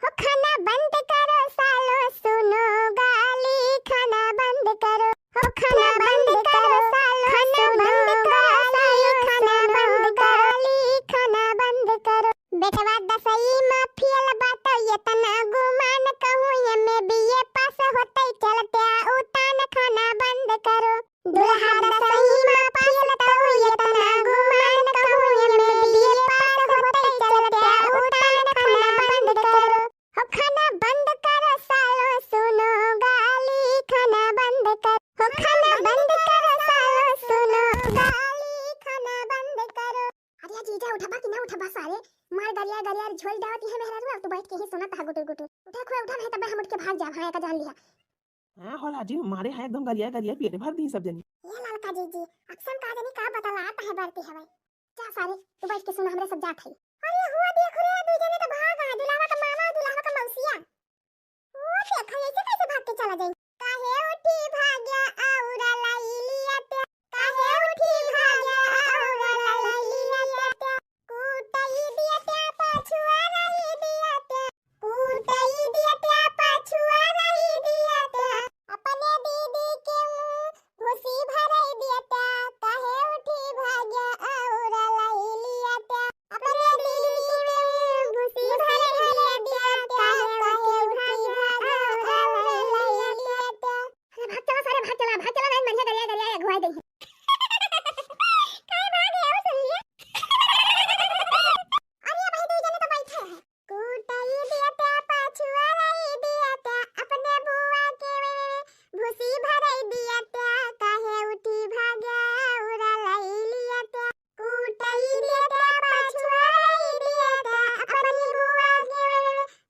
हो खाना बंद करो सालो, सुनो गाली, खाना बंद करो। हो खाना बंद करो करो। दुल्हा दसई मा पायल तऊ एतना गुमान कहूँ, एमए बीए पास होते चलते उठान खाना बंद करो। हो खाना बंद करो सालो सुनो गाली, खाना बंद करो। हो खाना बंद करो सालो सुनो गाली, खाना बंद करो। अरे जीजा, उठबा कि ना उठबा सारे? मार गरिया गरिया झोल डावत है मेहररुआ, तू बैठ के ही सुनत हा गुटुर गुटुर। उठा खुआ उठा, नहीं तब हम उठ के भाग जाब। हाँ, एका जान लिहा। हाँ, होला जी, मारे हैं एकदम गरिया गरिया, पेट भर दी सब जनी। ये ललका जीजी, अक्सम का जनी का बतलात है बरती हवे। जा सारे, तू बैठ के सुन, हमरे सब जात है। अरे हुआ देख रे, दू जने तो भाग गए, दुल्हवा का मामा, दुल्हवा का मौसिया। वो देखा, ऐसे कैसे भाग के चला जाए? काहे उठी भाग्या और लाई लिया त्या, काहे उठी भाग्या और लाई लिया त्या, कूटई दिया त्या, पछुआ रही दिया त्या, कूटई दिया त्या, पछुआ रही दिया त्या, अपने दीदी के मुंह भूसी भरई दिया त्या, काहे उठी भाग्या और लाई लिया त्या, अपने दीदी के मुंह भूसी भरई दिया त्या, काहे उठी भाग्या और लाई लिया त्या। अरे भाग चला सारे, भाग चला, भाग चला, नहीं मंझा गरिया गरिया अगुवाई दे। काहे भाग गया वो सुन लिया? अरे भाई, दो जने तो बैठे हैं। कूटई दिया त्या, पछुआ रही दिया त्या, अपने बुआ के भूसी भरई दिया त्या, काहे उठी भाग्या और लाई लिया त्या, कूटई दिया त्या, पछुआ रही दिया त्या, अपने बुआ के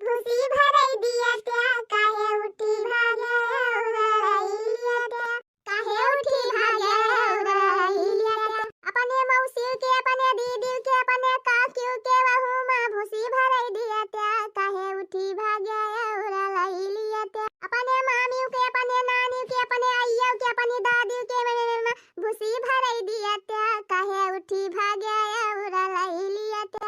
भूसी भरई दिया त्या, काहे उठी भाग्या और लाई लिया त्या। काहे उठी भाग्या और लाई लिया त्या। अपने मौसी के, अपने दीदी के, अपने काकी के वहू मा भूसी भरई दिया त्या, काहे उठी भाग्या और लाई लिया त्या। अपने मामी के, अपने नानी के, अपने अइया के, अपनी दादी के म-, म-, म-, भूसी भरई दिया त्या, काहे उठी भाग्या और लाई लिया त्या।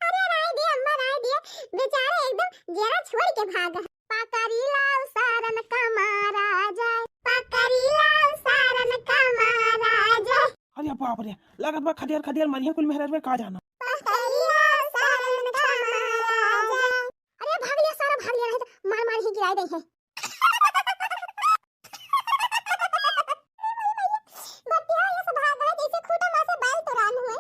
अरे राय दिया अम्मा, राय दिया, बेचारे एकदम जेरा छोड़ के भाग। पकड़ी लाओ सारन का मारा जाए, पकड़ी लाओ सारन का मारा जाए। अरे बाप रे, लागत बा खदेर खदेर मरिहे कुल मेहररुआ, का जाना। पकड़ी लाओ सारन का मारा जाए। अरे भाग लिया सारा, भाग लिया, नहीं तो मार मार ही गिराई दे है। बतिया ये सब भाग है जैसे खूंटा मा से बैल तुरान हुए।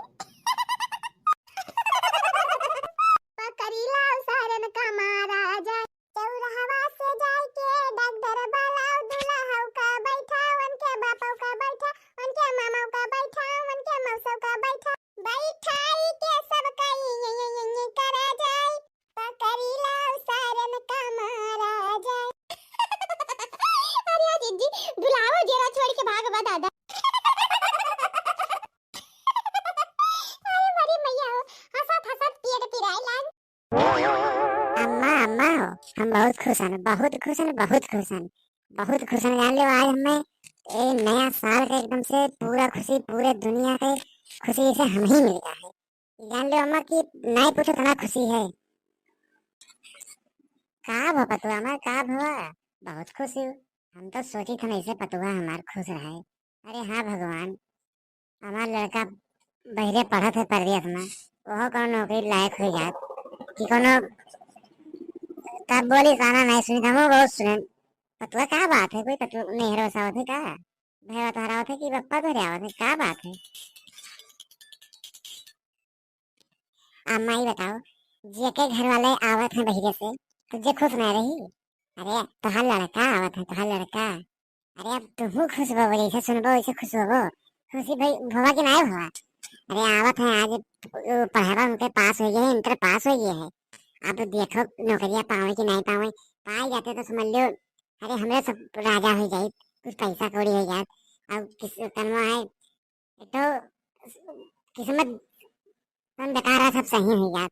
पकड़ी लाओ सारन का मारा जाए। चौराहवा से जाए के डगडर बलाओ, दुल्हऊ का बैठा, उनके बापऊ का बैठा, उनके मामऊ का बैठा, उनके मौसऊ का बैठा, बैठाई के सबका ये, ये, ये, ये, ये करा जाए। पकड़ी लाओ सारन का मारा जाए। अरे जीजी, बुलाओ जेरा छोड़ के भाग बा दादा। अरे मरी मैया हो, हंसत हंसत पेट पिराए लाग। अम्मा, अम्मा हो, हम बहुत खुश हन, बहुत खुश हन, बहुत खुश हन, बहुत खुश हन। जान लो आज हमें ए नया साल के एकदम से पूरा खुशी, पूरे दुनिया के खुशी से हम ही मिल गया है। जान लो अम्मा कि नहीं पूछो इतना खुशी है। का भवा पतुआ हमार, का भवा? बहुत खुश हूँ। हम तो सोचित हन ऐसे पतुआ हमार खुश रहे। अरे हाँ भगवान, हमार लड़का बहिरे पढ़त है परदेस मा, ओहो कौनो नौकरी लायक हो जात कि कौनो का बोली ताना नहीं सुनित, हमहू बहुत सुने। पतुआ का बात है, कोई पतुआ नैहर बसावत है का? भैया तोहरा आवत है कि पप्पा तोहरे आवत है, का बात है? आ माई बताओ, जेके घर वाले आवत हैं बहिरे से, तो जे खुश ना रही? अरे तोहार लड़का आवत है, तोहार लड़का। अरे अब तुहू खुश होबो, जैसे सुनबो वैसे खुश होबो। खुशी भाई भवा कि नाय भवा? अरे आवत है आज, उ पढ़ावा उनके पास हो गए है, इंटर पास हो गए है। अब देखो नौकरिया पावे कि नाय पावे, पाए जाते तो समझ लो, अरे हमरे सब राजा हो जाए, कुछ पैसा कौड़ी हो जात। अब किस कनमा है, एक तो किस्मत हम बेकार है, सब सही हो जात।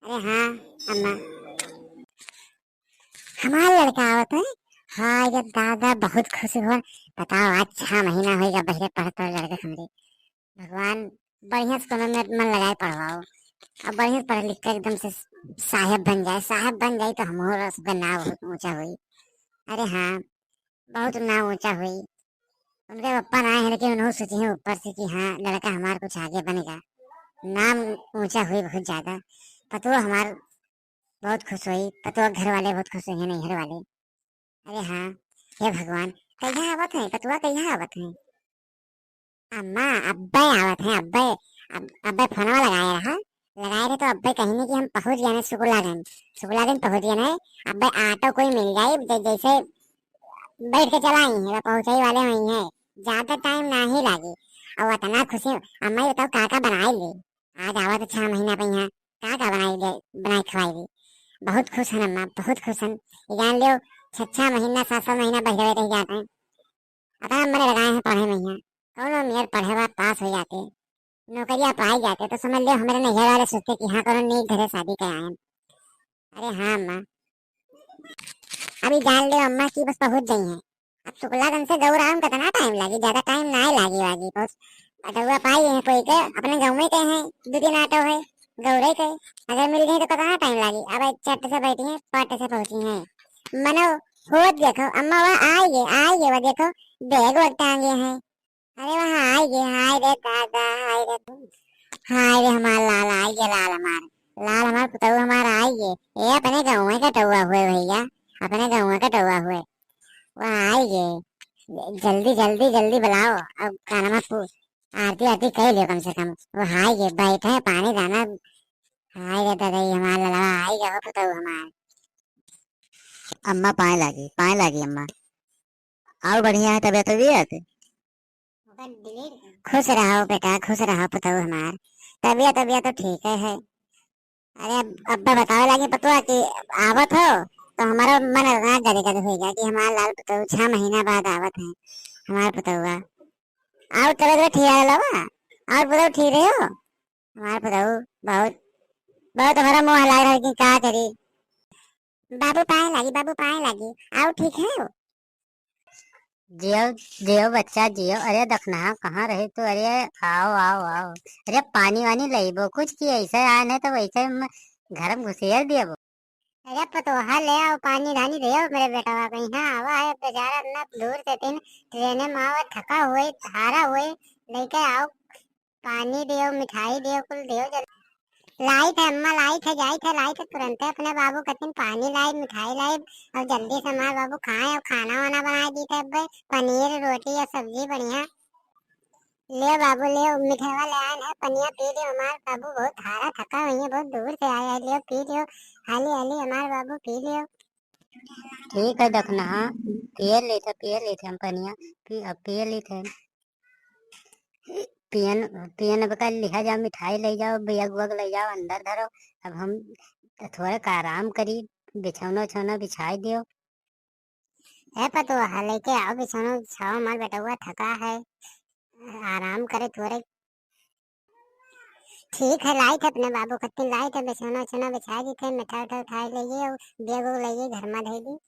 अरे हाँ अम्मा, हमार लड़का आवत है। हाँ ये दादा बहुत खुश हुआ। बताओ आज छह महीना होइगा बहिरे पढ़त पढ़त लड़का हमरे। भगवान बढ़िया से कोनो में मन लगाए पढ़वाओ, अब बढ़िया से पढ़ लिख के एकदम से साहेब बन जाए, साहेब बन जाए तो हमरो सबका नाव बहुत ऊंचा होई। अरे हाँ बहुत नाव ऊंचा होई। उनके पप्पा ना आए हैं लेकिन उन्होंने सोची है ऊपर से कि हाँ लड़का हमार कुछ आगे बनेगा, नाम ऊंचा हुई बहुत ज्यादा। पतोह हमार बहुत खुश हुई, पतोह घर वाले बहुत खुश हुई हैं नैहर वाले। अरे हाँ हे भगवान, कहिया आवत है पतुआ, कहिया आवत है? अम्मा, अब्बे आवत है, अब्बे। अब-, अब्बे फोनवा लगाए रहा, लगाए रहे तो अब्बे कहिन कि हम पहुँच गए हैं सुकुलागंज, सुकुलागंज पहुँच गए हैं। अब्बे auto कोई मिल जाई, जै-, जैसे बैठ के चला आई है, पहुँचाई वाले वहीं है, ज्यादा time नाही लागी। और इतना खुशी, अम्मा ये बताओ का का बनाई ले? आज आवत छह महीना पे यहाँ, का का बनाई दे, बनाई खवाई दी। बहुत खुश हन अम्मा, बहुत खुश हन। ये जान लियो, छह छह महीना, सात सात महीना बहिरवे रह जाते हैं। अतना मन लगाए हैं पढ़े में यहाँ, कौनो मेर पढ़े बा पास हो जाते, नौकरिया पाई जाते, तो समझ लियो हमरे नैहर वाले सोचते कि हाँ, कौनो नीक घरे शादी कराए हैं। अरे हाँ अम्मा, अभी जान लियो अम्मा कि बस पहुँच गई हैं। अब सुकलागंज से गौराम कितना time लागी, ज्यादा time नाय लागी वागी। बहुत पटौआ पाई है कोई के, अपने गाँव में के हैं, दो तीन auto है गौरे के, अगर मिल गई तो कितना time लागी। अब चट से बैठी हैं, पट से पहुँची हैं। मनो होत देखो अम्मा, वह आई गए, आई गए, वह देखो bag वैग टांगे हैं। अरे वह आई गए, हाय रे दादा, हाय रे, हाय रे हमार लाल, आई गए लाल हमार, लाल हमार पुतऊ हमार आई गए। ए अपने गाँव में कटौआ हुए भैया, अपने गाँव में कटौआ हुए। वह आई गए। जल्दी, जल्दी, जल्दी बुलाओ। अब का नाम है पू-, आरती, आरती कर लियो कम से कम। वो आई गए, बैठे, पानी दाना। हाय रे दादा, ये हमार ललवा आई गए, हो पुतऊ हमार। अम्मा पाए लागी, पाए लागी अम्मा। और बढ़िया है तबियत, तबियत? खुश रहो बेटा, खुश रहो पुतऊ हमार। तबियत, तबियत तो ठीक है, है। अरे अब, अब्बा बतावे लागी पतुआ कि आवत हो, तो हमारा मन इतना गदगद हो गया कि हमारा लाल पुतऊ छह महीना बाद आवत है, हमार पुतौआ। और तबियत ठीक है लवा? और पुतऊ ठीक रहे हो? हमार पुतऊ बहुत, बहुत हमारा मुँह लाग रहा है कि का करी। बाबू पाए लागी, बाबू पाए लागी, आओ ठीक है हो? जियो, जियो बच्चा जियो। अरे दखनहा कहाँ रहे तू? अरे आओ, आओ, आओ। अरे पानी वानी लेबो कुछ कि ऐसे आए नहीं तो वैसे म-, घर में घुसेड़ दियो। अरे पतोहा ले आओ पानी धानी दे आओ मेरे बेटवा कहीं। हाँ आवा है बेचारा इतना दूर से तीन ट्रेन में आवा थका हुए, हारा हुए, लेके आओ। पानी दियो, मिठाई दियो, कुल दियो जल्दी। लाइत है अम्मा, लाइत है, जाइत है, लाइत है, तुरंते अपने बाबू कतिन पानी लाई, मिठाई लाई, और जल्दी से हमार बाबू खाए और खाना वाना बनाए दी थे अब्बे, पनीर, रोटी और सब्जी बढ़िया। ले बाबू, ले मिठावा ले आए हैं, पनिया पी लियो, हमार बाबू बहुत हारा थका हुई है, बहुत दूर से आया है, ले पी लियो, हाली हाली हमार बाबू पी लियो। ठीक है दखनहा, पिए लेते, पिए लेते हम पनिया, पी, अब पिए लेते हैं। पियन, पियन अब का लिहा जाओ, मिठाई ले जाओ, बैग वैग ले जाओ, अंदर धरो। अब हम थोड़े का आराम करी, बिछौना उछौना बिछाई दियो। ए पतोहा, लेके आओ बिछौना बिछाओ, हमार बेटवा थका है, आराम करे थोड़े। ठीक है, लाइत है अपने बाबू खातिर, लाइत है बिछौना उछौना बिछाई दी थे, मिठाई उठाई उठाई ले गए, बैग वैग ले गए, घर में धई दी।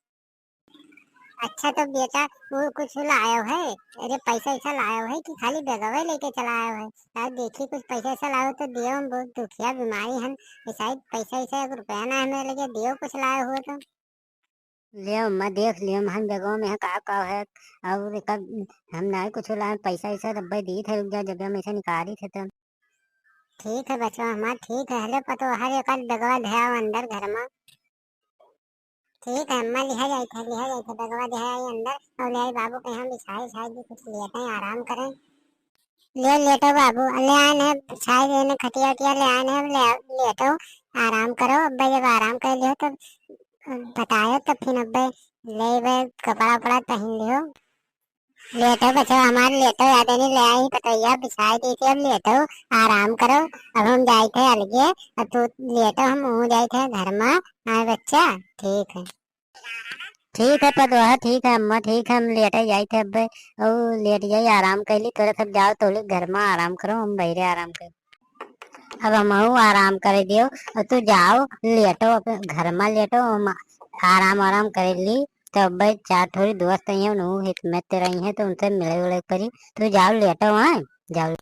अच्छा तो बेटा, वो कुछ लायो है? अरे पैसा ऐसा लायो है कि खाली बैगवे लेके चला आयो है? यार देखी कुछ पैसा ऐसा लायो तो दियो, हम बहुत दुखिया बीमारी हन, ऐसा ही पैसा ऐसा एक रुपया ना हमें लगे, दियो कुछ लायो हो तो। ले अम्मा देख लियो, हम बैगवा में है का का है, और एकर हम ना कुछ लाए, पैसा ऐसा रब्बे दी थे, रुक जा जब हम ऐसे निकाली थे तब। ठीक है बचवा हमार, ठीक है। हेलो पतोहा, एकर बैगवा धयाओ अंदर घर में। ठीक है अम्मा, लिहा जाइत है, लिहा जाइत है, बैगवा लिहा आई अंदर और ले आई बाबू के यहाँ बिछाई उछाई दी, कुछ लेते हैं, आराम करें। ले लेटो बाबू, ले आए हैं बिछाई देने खटिया उटिया ले आए हैं, ले लेटो, आराम करो। अब जब आराम कर लियो तो बतायो तो फिर अब ले बे कपड़ा उपड़ा पहन लियो। लेटो बचवा हमार, लेटो, यादे नहीं ले आई पतोहिया, बिछाई दी थी, अब लेटो, आराम करो। अब हम जाई थे अलगे, अब तू लेटो, हम हूँ जाई थे घर में। हाँ बच्चा, ठीक है। ठीक है पतोहा, ठीक है अम्मा, ठीक है, हम लेटे जाई थे अब, ओ लेट जाई, आराम कर ली, तोरे सब जाओ तो लोग घर में आराम करो, हम बहरे आराम कर। अब हमहू आराम करे दियो, और तू जाओ लेटो, अपने घर में लेटो, हम आराम आराम कर ली। तो अब चार थोड़ी दोस्त आई हैं, उन्हों हित में ते रही हैं, तो उनसे मिले उले परी। तू जाओ लेटो, हाँ जाओ।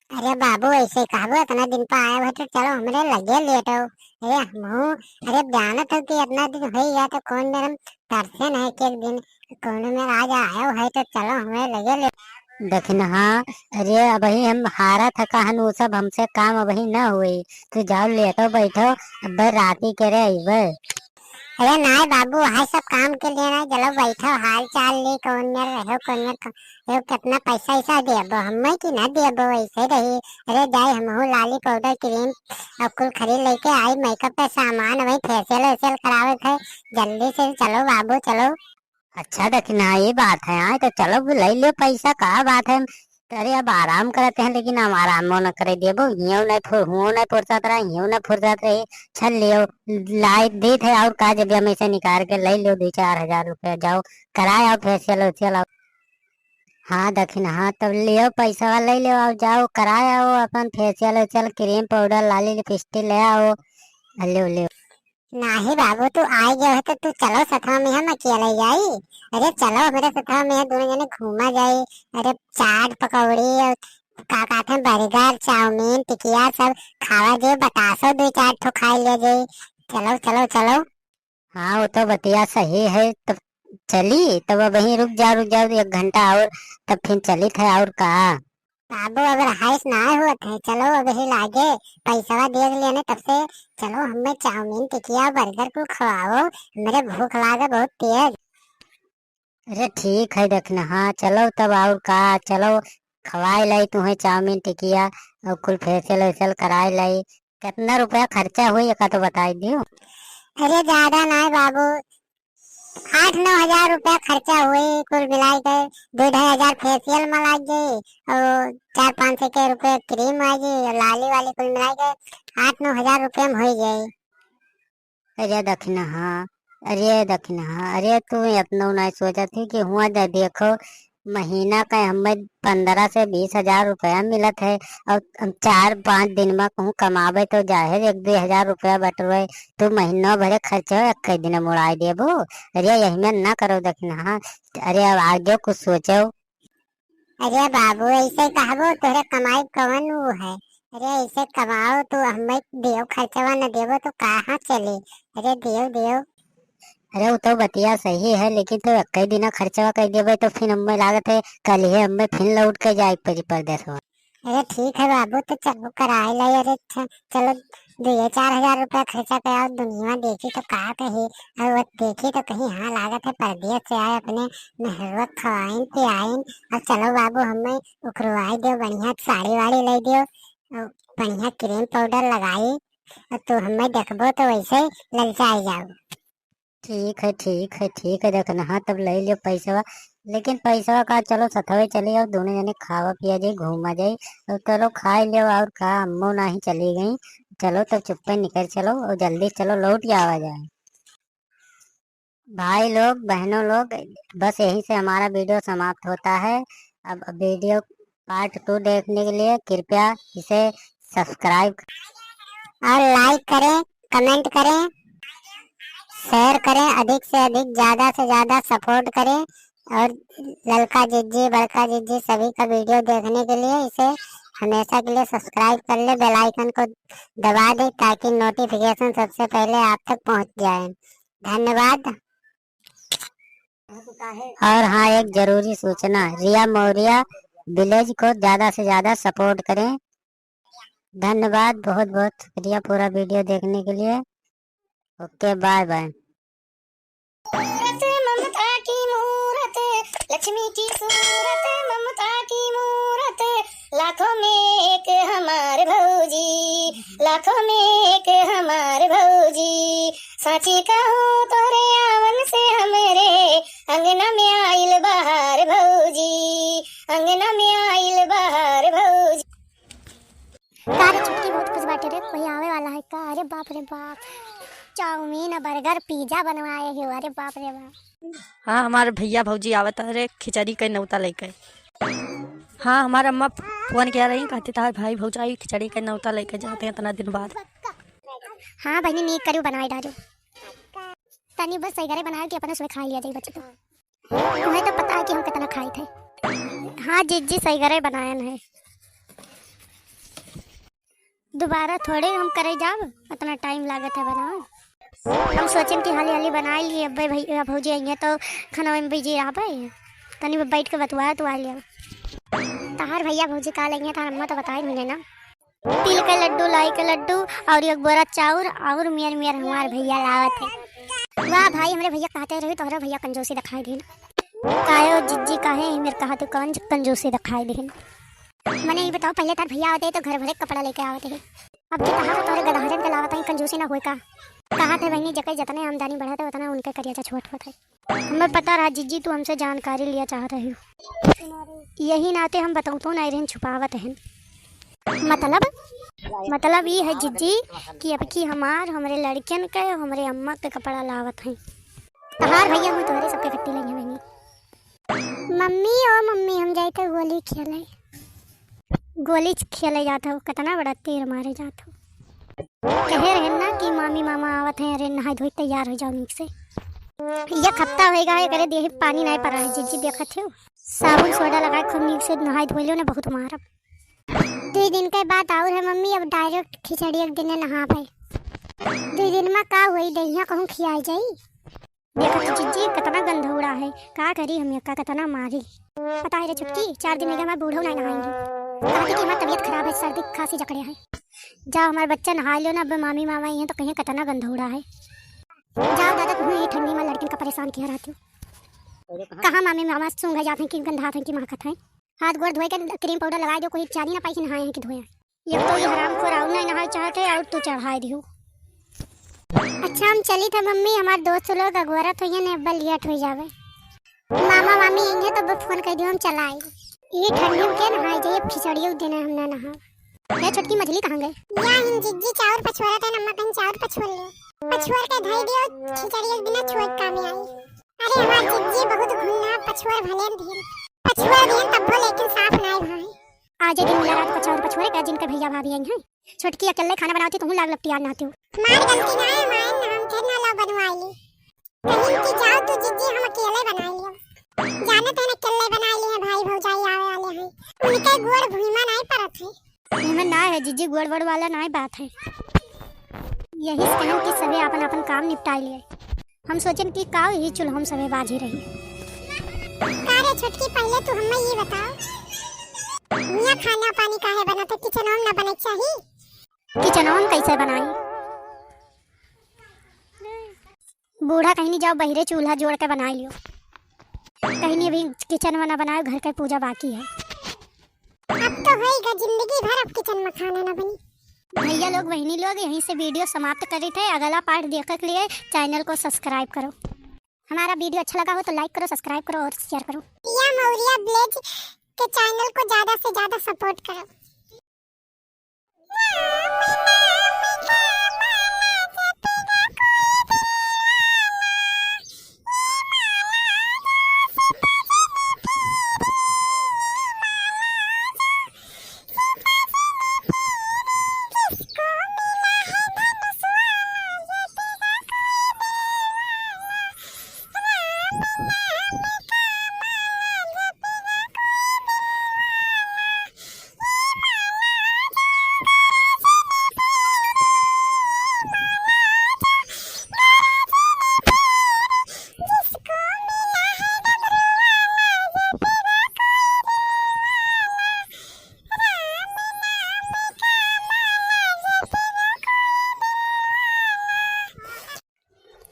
अरे बाबू, ऐसे कहबो, इतना दिन पर आयो है तो चलो हमरे लगे लेटो। अरे हमहू, अरे जानत हो कि इतना दिन हो गया तो कौन मेरा तरसे नहीं कि एक दिन कौन मेरा आज आयो है तो चलो हमरे लगे लेटो। दखिनहा, अरे अबही हम हारा थका हन, वो सब हमसे काम अबही न हुई। तू जाओ लेटो बैठो, अब राती के रे अइबे। अरे नाय बाबू, हाय सब काम के लिए ना, चलो बैठो, हाल चाल ली, कौन नियर रहो, कौन नियर क-, यो कितना पैसा ऐसा देबो हमें कि ना देबो, ऐसे रही। अरे जाई हमहू लाली पाउडर क्रीम और कुल खरीद लेके आई, मेकअप के सामान, वही फेशियल वेशियल करावे थे, जल्दी से चलो बाबू, चलो। अच्छा दखिनहा, ये बात है, हाँ तो चलो ले लियो पैसा, का बात है। अरे अब आराम करते हैं, लेकिन हम आरामो न करे देबो, हियो नहीं फुर-, हुओ नहीं फुर्सत रहा, हियो नहीं फुर्सत रही, चल लियो, लाई देत है, और का, जब हम ऐसे निकाल के ले लियो दो चार हजार रुपया, जाओ कराए आओ फेशियल वेशियल आओ। हाँ दखिनहा, तब लियो पैसा ले लियो, और जाओ कराए आओ अपन फेशियल वेशियल, क्रीम पाउडर, लाली लिपस्टिक ले आओ, लियो लियो। नाही बाबू, तू आइ गयो है तो तू चलो सथवा में, हम अकेले जाई। अरे चलो हमरे सथवा में, दोनों जने घूमा जाई। अरे चाट पकौड़ी और का कहते हैं, बर्गर, चाउमीन, टिकिया सब खावा जाई, बतासो दो चार ठो खाई लिया जाई। चलो चलो चलो। हाँ, वो तो बतिया सही है, तब चली, तब अब वहीं रुक जाओ, रुक जाओ एक घंटा और, तब फिर चलित है और का। बाबू, अब रहाइश ना होत है, चलो अब ही लागे, पैसवा दे लेने तब से, चलो हमें चाउमीन, टिकिया, बर्गर कुल खवाओ, मेरे भूख लागे बहुत तेज। अरे ठीक है दखिनहा, हाँ चलो तब और का, चलो खवाए लाई तुम्हें चाउमीन, टिकिया और कुल फेशियल वेशियल कराए लाई। कितना रुपया खर्चा हुई, एका तो बताई दियो। अरे ज्यादा ना है बाबू, आठ नौ हजार रुपया खर्चा हुई, कुल मिलाई के दो ढाई हजार फेशियल में लाग गई और चार पाँच सौ के रुपये क्रीम आ गई और लाली वाली कुल मिलाई के आठ नौ हजार रुपये में हो गई। अरे दखिनहा, अरे दखिनहा, अरे तू इतना ना सोचत थी कि हुआ दे, देखो महीना का हमें पन्द्रह से बीस हजार रुपया मिलत है और हम चार पाँच दिन में कहूँ कमावे तो जाहिर एक दो हजार रुपया बटुए, तू महीना भरे खर्च हो एक दिन में उड़ाई देबो। अरे यही में ना करो दखिनहा, अरे अब आगे कुछ सोचो। अरे बाबू, ऐसे कहबो, तोहरे कमाई कवन वो है? अरे ऐसे कमाओ तो हमें देव खर्चवा न देबो तो कहाँ चले? अरे देव देव। अरे वो तो बतिया सही है, लेकिन तो एक ही दिना खर्चवा कर देबे तो फिर हमें लागत है कल ही हमें फिर लौट के जाए परी परदेसवा। अरे ठीक है बाबू, तो चलो कराए लाई। अरे अच्छा, चलो दुए चार हजार रुपया खर्चा कराओ, दुनिया देखी तो का कही, और वो देखी तो कहीं हाँ लागत है परदेस से आए, अपने मेहरुआ खवाइन पियाइन। और चलो बाबू, हमें उखरुआई दियो, बढ़िया साड़ी वाड़ी ले दियो, और बढ़िया क्रीम पाउडर लगाई, और तू हमें देखबो तो वैसे ललचाई जाओ। ठीक है, ठीक है, ठीक है, दखिनहा, हाँ, तब ले लियो पैसवा, लेकिन पैसवा का, चलो सथवे चली आओ, दोनों जने खावा पिया जाई, घूमा जाई, तो चलो खाए लियो, और का, अम्मो नाही चली गई, चलो तब चुप्पे निकल चलो और जल्दी चलो, लौट आवा जाए। भाई लोग, बहनों लोग, बस यहीं से हमारा वीडियो समाप्त होता है। अब वीडियो पार्ट टू देखने के लिए कृपया इसे सब्सक्राइब और लाइक करें, कमेंट करें, शेयर करें, अधिक से अधिक, ज्यादा से ज्यादा सपोर्ट करें। और ललका जिज्जी, बड़का जिज्जी सभी का वीडियो देखने के लिए इसे हमेशा के लिए सब्सक्राइब कर ले, बेल आइकन को दबा दे ताकि नोटिफिकेशन सबसे पहले आप तक पहुंच जाए। धन्यवाद। और हाँ, एक जरूरी सूचना, रिया मौर्या विलेज को ज्यादा से ज्यादा सपोर्ट करें। धन्यवाद, बहुत बहुत शुक्रिया पूरा वीडियो देखने के लिए। Okay, bye bye. सूरत ममता की मूरत, लक्ष्मी की सूरत ममता की मूरत, लाखों में एक हमार भौजी, लाखों में एक हमार भौजी। साची कहूँ तोरे आवन से हमरे अंगना में आइल बहार भौजी, अंगना में आइल बहार भौजी। का रे छुटकी, बहुत खुश बाटे रे, कोई आवे वाला है का? अरे बाप रे बाप, चाउमीन, बर्गर, पिज्जा बनवाए हो, अरे बाप रे बाप। हाँ, हमारे भैया भौजी आवत है रे, खिचड़ी के नौता लेके। हाँ, हमारे अम्मा फोन किया रही, कहती तहार भाई भौजाई खिचड़ी के नौता लेके जाते हैं इतना दिन बाद। हाँ बहनी, नीक करू, बनवाई डालो। तनी बस सही करे बनाए कि अपने सुबह खा लिया जाए बच्चे तो। तुम्हें तो पता है कि हम कितना खाए थे। हाँ जीजी, सही करे बनायन है। दोबारा थोड़े हम करे जाब, इतना टाइम लागत है बनावे। हम सोचेन कि हाली हाली बनाए लिए, अब्बे भैया भौजी आइए तो खाना में बिजी रहबे, तनी बैठ के बतुआ तो आ लिया। तहार भैया भौजी का लगे, तहार अम्मा तो बताए मिले ना। तिल के लड्डू, लाई के लड्डू और एक बोरा चाउर और मियर मियर हमार भैया लावत है। का भाई, हमरे भैया कहते रही, तोहरे भैया कंजूसी दिखाई दीन। काहे ओ जिज्जी, काहे मेरे कहा तू कौन कंजूसी दिखाई दीन? मने ई बताओ, पहिले तार भैया आवत है तो घर भरे कपड़ा लेके आवत है। अब के कहा तो तोहरे गदहरन के लावत है, कंजूसी ना होए का? कहा थे बहनी, जके जतने आमदनी बढ़त है, उतना उनके करिया छोट होत है। हमें पता रहा जिज्जी, तू हमसे जानकारी लिया चाहत रही हो। यही नाते हम बताऊ तो नहीं रहन, छुपावत हैं। मतलब, मतलब ई है जिज्जी कि अब की हमार, हमरे लड़कियन के, हमरे अम्मा के कपड़ा लावत हैं। तहार भैया मुँह तोहरे सबके गट्टी लगी बहनी। मम्मी, ओ मम्मी, हम जाए के गोली खेले। गोली खेले जात हो, कितना बड़ा तीर मारे जात हो। कहे रहे ना कि मामी मामा आवत हैं, अरे नहाई धोई तैयार हो जाओ नीक से। एक हफ्ता होएगा है, करे देह पानी नहीं पड़ा है, जिज्जी देखत हो। साबुन सोडा लगाए खूब नीक से नहाई धोई लियो ना, बहुत मारब। दुई दिन के बात और है मम्मी, अब direct खिचड़ी एक दिन नहाबे। दुई दिन में का होई, देहिया कहूँ खियाई जाई। देखत जिज्जी कितना गंधौड़ा है, का करी हम यक्का कितना मारी। पता है रे छुटकी, चार दिन में हमार बूढ़ो नहीं नहाएंगे। कहती कि हमार तबीयत खराब है, सर्दी खांसी जकड़े है। जाओ हमार बच्चा नहा लियो ना, अब मामी मामा आई हैं तो कहिए कितना गंधौड़ा है। जाओ दादा, तुम ये ठंडी में लड़किन का परेशान किया रहती हो। कहाँ मामी मामा सूंघे जात हैं कि गंधात हैं कि महकत हैं। हाथ गोड़ धोए के cream powder लगाए दो, कोई जानी ना पाई कि नहाए हैं कि धोए हैं। एक तो ये हरामखोर आउर नहीं नहाए चाहत है, आउर तू चढ़ाए दियो। अच्छा, हम चली था मम्मी, हमार दोस्त लोग अगोरत होइहैं ने, अब late हो जावे। मामा मामी आइहैं तो अब phone कर दियो, हम चला आई। ये ठंडी में के नहाए जाइए, खिचड़ियो देना हम ना नहाओ। ए छोटकी, मझली कहाँ गए? या हिन जिज्जी चाउर पछोरत है, अम्मा कहीं चाउर पछोर ले। पछोर के धई दियो, खिचड़ी एक दिन छोट काम आई। अरे हमार जिज्जी बहुत घुन्ना, पछोर भले न धीर। पछोर दिहन तब्बो लेकिन साफ नाई भाई। आज दिन मिला रात पछोर पछोरे का जिनके भैया भाभी आई हैं। छोटकी अकेले खाना बनावती, तुहूँ लाग लपटियार नहाती हो। मार गलती ना है, माइन हम फिर ना लो बनवाई ली। कहीं कि जाओ तू जिज्जी, हम अकेले बनाई लियो। जाने तो ना अकेले बनाई ली है, भाई भौजाई आवे वाले हैं। उनके गोड़ भुइमा नाई परत है। एमे ना है जिज्जी, गोड़ वोड़ वाला ना बात है। यही से कहन कि सभे आपन आपन काम निपटाई लिए। हम सोचन कि का ही चूल्हा में सभे बाझी रही। का रे छोटकी, पहले तू हमें ये बताओ, यहाँ खाना पानी काहे बनत है, किचनवा में ना बने के चाही? किचनवा में कैसे बनाई? बूढ़ा कहिन जाओ बहिरे चूल्हा जोड़ के बनाई लियो। कहिन अभी किचन में ना बनाओ, घर के पूजा बाकी है। अब तो होइगा जिंदगी भर अब किचन में खाना ना बनी। भैया लोग, बहिनी लोग, यहीं से video समाप्त करी थे। अगला part देखे के लिए channel को subscribe करो। हमारा video अच्छा लगा हो तो like करो, subscribe करो और share करो। या मौर्या village के channel को ज्यादा से ज्यादा support करो।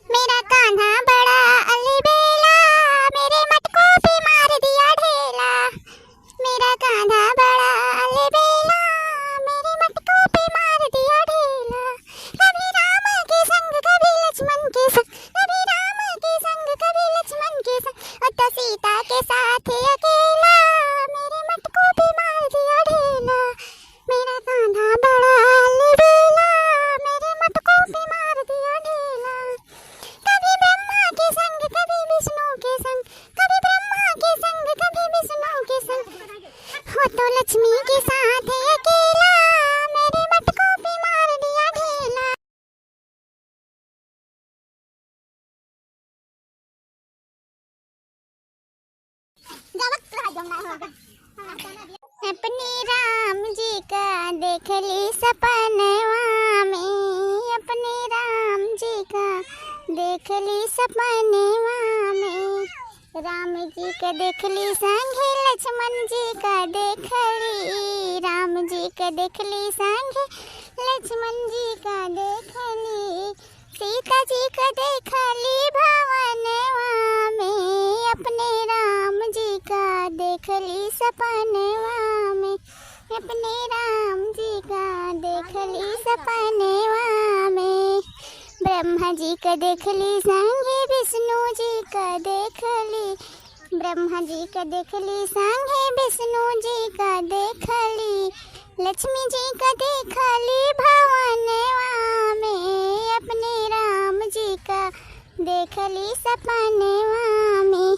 मेरा कान्हा बड़ा अलबेला, मेरे मटकों पे मार दिया ढेला। मेरा कान्हा बड़ा अलबेला, मेरे मटकों पे मार दिया ढेला। कभी राम के संग, कभी लक्ष्मण के संग, कभी राम के संग, कभी लक्ष्मण के संग, और तो सीता के साथ अकेला, मेरे मटकों पे मार दिया ढेला। मेरा कान्हा बड़ा अलबेला, मेरे मटकों पे मार दिया ढेला। कभी ब्रह्मा के संग, कभी विष्णु के संग, कभी ब्रह्मा के संग, कभी विष्णु के संग, हो तो लक्ष्मी के साथ अकेला, मेरे मटकों पे मार दिया ढेला। अपने राम जी का देख ली सपनवा में, अपने राम जी का देख ली सपनवा में। राम जी का देख ली संगे लक्ष्मण जी का देख ली, राम जी का देख ली संगे लक्ष्मण जी का देख ली। सीता जी का देखली भवनवा में, अपने राम जी का देखली सपनवा में, अपने राम जी का देखली सपनवा में। ब्रह्मा जी का देखली संगे विष्णु जी का देखली, ब्रह्मा जी का देखली संगे विष्णु जी का देखली, लक्ष्मी जी का देखली भवनवा में, अपने राम जी का देखली सपनवा में।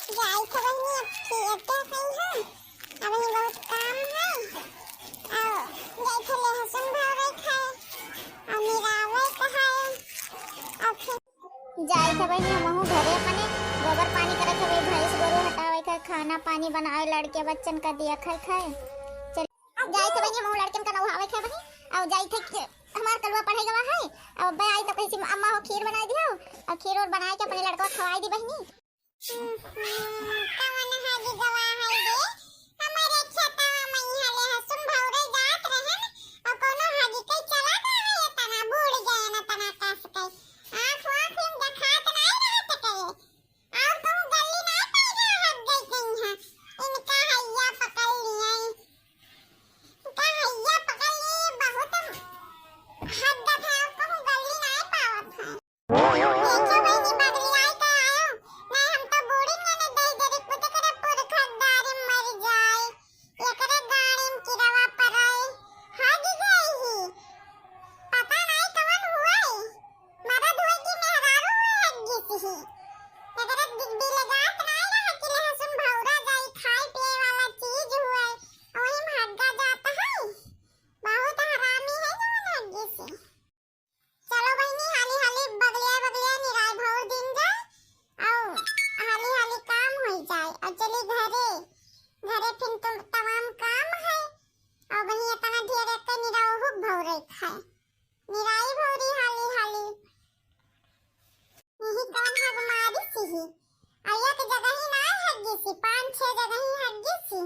जाई थे बहिनी, अब खी-, अब क्या खाई है? अब ही बहुत काम है। और जाई थे लहसुन भौरे खाए, और निरावे कहाए, और फिर जाई थे बहिनी, हमहू घरे अपने गोबर पानी करे थे, वही भैंस गोरू हटावे थे, खाना पानी बनावे, लड़के बच्चन का दिया खाए खाए। चल, जाई थे बहिनी, हमहू लड़कन का नहावे थे बहिनी, और जाई थे कि हमार कलुआ पढ़े गवा है, और अब्बे आई तो कही, "अम्मा हो खीर बनाए दियो," और खीर और बनाए के अपने लड़का खवाई दी बहिनी। हम्म, कवन हगी गवा है रे? हमरे खेतवा में इहाँ लहसुन भौरे जात रहन, और कोनो हगी के चला गए है, तना बूड़ गए न, तना कस के। आँख वाँख में देखात नाई रहत के। और कहूँ गली नाई पाई रहा हग गई के इहाँ। इनका हैया पकड़ लिए। इनका हैया पकड़ लिए, बहुत हग गए थे, और कहूँ गली नाई पावत है। देखो बहिनी, बगली आई तो आयो, नहीं हम तो बूढ़ी ने ने दे दे रे, कुछ करे पुरखा गाड़ी मर जाए, एकरे गाड़ी में किरवा पड़े, हग गई ही। पता नहीं कवन हुए, मरद हुए कि मेहरारू हुए, हग गई ही। एकरे बि-, बिलगात नहीं रहा कि लहसुन भौरा जाई, खाए पिए वाला चीज हुए, वही में हग्गा जाता है। बहुत हरामी है जवन हग गई ही। चलो बहिनी, हाली हाली बगलिया बगलिया निराई भौर दिन जाए, और हाली हाली काम होई जाए, और चली घरे। घरे फिर तुम तमाम काम है, और बहिनी इतना ढेर एक निराऊ हुक भौरे खाए। निराई भौरी हाली हाली। यही कौन हग मारी सिही, और एक जगह ही ना हग गई सी, पाँच छह जगह ही हग गई सी।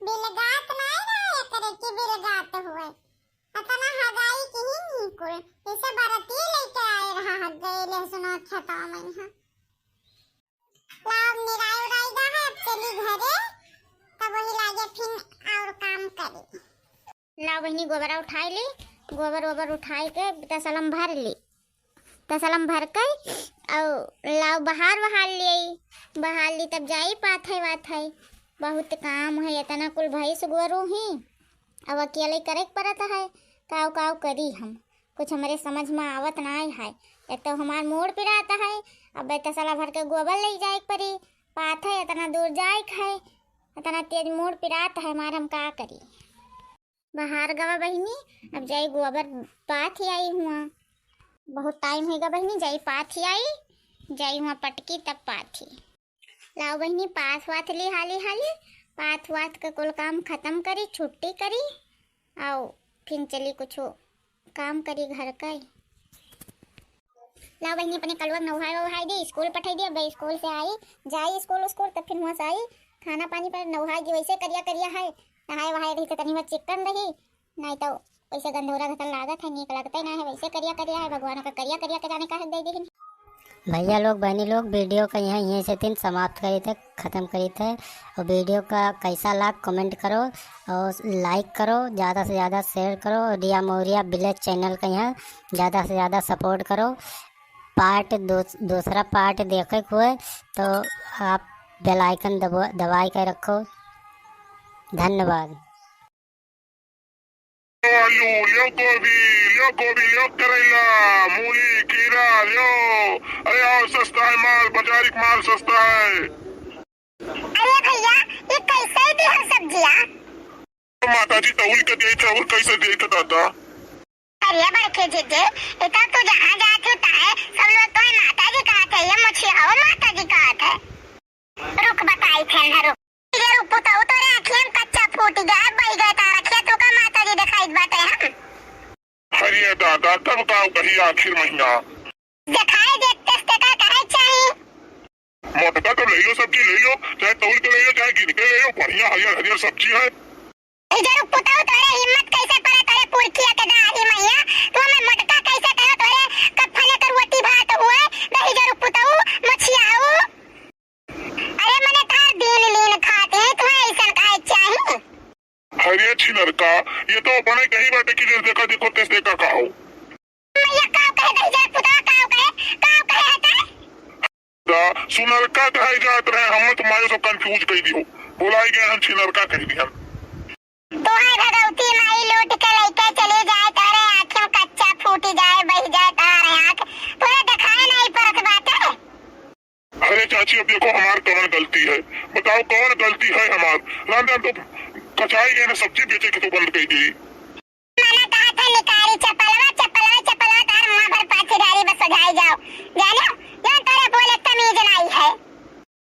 बिलगात ना रहा एकरे की बिलगात हुए। अतना हगाई किहिन ही कुल, जैसे बरती लेके आए रहा हग गए लहसुन खेतवा में इहाँ। लाओ, अब निराई उराई गा है, अब चली घरे, तब वही लागे फिन और काम करी। लाओ बहिनी, गोबरा उठाई ली, गोबर वोबर उठाई के तसलम भर ली। तसलम भर के और लाओ बहार बहार ले आई, बहार ली तब जाई पाथई वाथई। बहुत काम है, इतना कुल भैंस गोरू ही, अब अकेले करे के पड़त है, काव काव करी हम, कुछ हमरे समझ में आवत नाई है। एक तो हमार मूड़ पिरात है, अब तसला भर के गोबर ले जाए के पड़ी, पाथई इतना दूर जाए के है, इतना तेज मूड़ पिरात है हमार, हम का करी। बहार गवा बहिनी, अब जाई गोबर पाथ आई हुआ। बहुत टाइम होइगा बहिनी, जाई पाथ आई, जाई हुआ पटकी तब पाथी। लाओ बहिनी, पाथ वाथ ली हाली हाली, पाथ वाथ के कुल काम खतम करी, छुट्टी करी, आओ फिर चली कुछ काम करी घर का ही। लाओ बहिनी, अपने कलुआ के नहाए वहाए दी, स्कूल पठाई दी। अब स्कूल से आई, जाई स्कूल, स्कूल तब फिर वहाँ से आई, खाना पानी पर नहाए दी। वैसे करिया करिया है, नहाए वहाए रही तो तनी बहुत चिकन रही, नहीं तो वैसे गंधौरा घटन लागत है, नीक लगते ना है। वैसे करिया करिया है, भगवान का करिया करिया के जाने का है दे दी। भैया लोग, बहनी लोग, वीडियो का यहाँ यहीं से तीन समाप्त करी थे, खत्म करी थे। और वीडियो का कैसा लाग कमेंट करो, और लाइक करो, ज़्यादा से ज़्यादा शेयर करो, और रिया मौर्या विलेज चैनल का यहाँ ज़्यादा से ज़्यादा सपोर्ट करो। पार्ट दो, दूसरा पार्ट देखे के हुए तो आप बेल आइकन दबा, दबाई के रखो। धन्यवाद। आलू लियो, गोभी लियो, गोभी लियो, करेला, मूली, खीरा लियो। अरे आओ, सस्ता है माल, बाजारी का माल सस्ता है। ए भइया, ई कइसे दिहल सब्जिया? माता जी तौल के देइत है, और कइसे देइत दादा? अरे बड़के जीजी, ई तो तू जहाँ जात हो ताहे, सब लोग तोहे माता जी कहत है, ये मोछिया हो माता जी कहत है। रुक बताइत है ना, रुक। ये रुक पुतऊ, तोरे आँखिया में कच्चा फूटि गए, बहि गए तार अँखिया, तोका माता जी देखाइत बाटे हम। अरे दादा, तब का कही आखिर महीना? देखाई देते से का कहे चाही? मोटका तो ले लो, सब्जी ले लो, चाहे तौल के ले लो, चाहे गिन के ले लो, बढ़िया हरियर हरियर सब्जी है। ई जे रुक पुतऊ, तोरे हिम्मत कइसे पड़े, तोरे पुरखिया के दाढ़ी मइया, तू हमें मोटका कइसे कहो, तोरे कफने के रोटी भात हुए, दही जे रुक पुतऊ, मोछिया हऊ। अरे मने तार दीन लीन खात है, तुम्हें अइसन काहे चाही? अरे छिनरका, ये तो अपने कही बाटे कि जैसे का देखो तैसे का कहो। मइया काव कहे दही जे पुतवा, काव कहे, काव कहे है ते? दा, सुनरका कहे जात रहे, हम तो मायो सब confuse कइ दियो। बोलाई गए हम छिनरका कह दिहन। तोहे भगवती माई लूट के लइके चली जाए, तोरे आँखी में कच्चा फूटि जाए, बहि जाए तोरे आँख, तोरे देखाए नाहीं परत बाटे। अरे चाची, अब देखो हमार कवन गलती है, बताओ कवन गलती है हमार? राम राम तो कचाई गए ना, सब्जी बेचे के तो बंद कइ दी। मना कहा था निकारी चपलवा, चपलवा, चपलवा, तार मुँह भर पाछी डारी बस सोझाई जाओ। जानो, जौन तोरे बोले तमीज नाई है।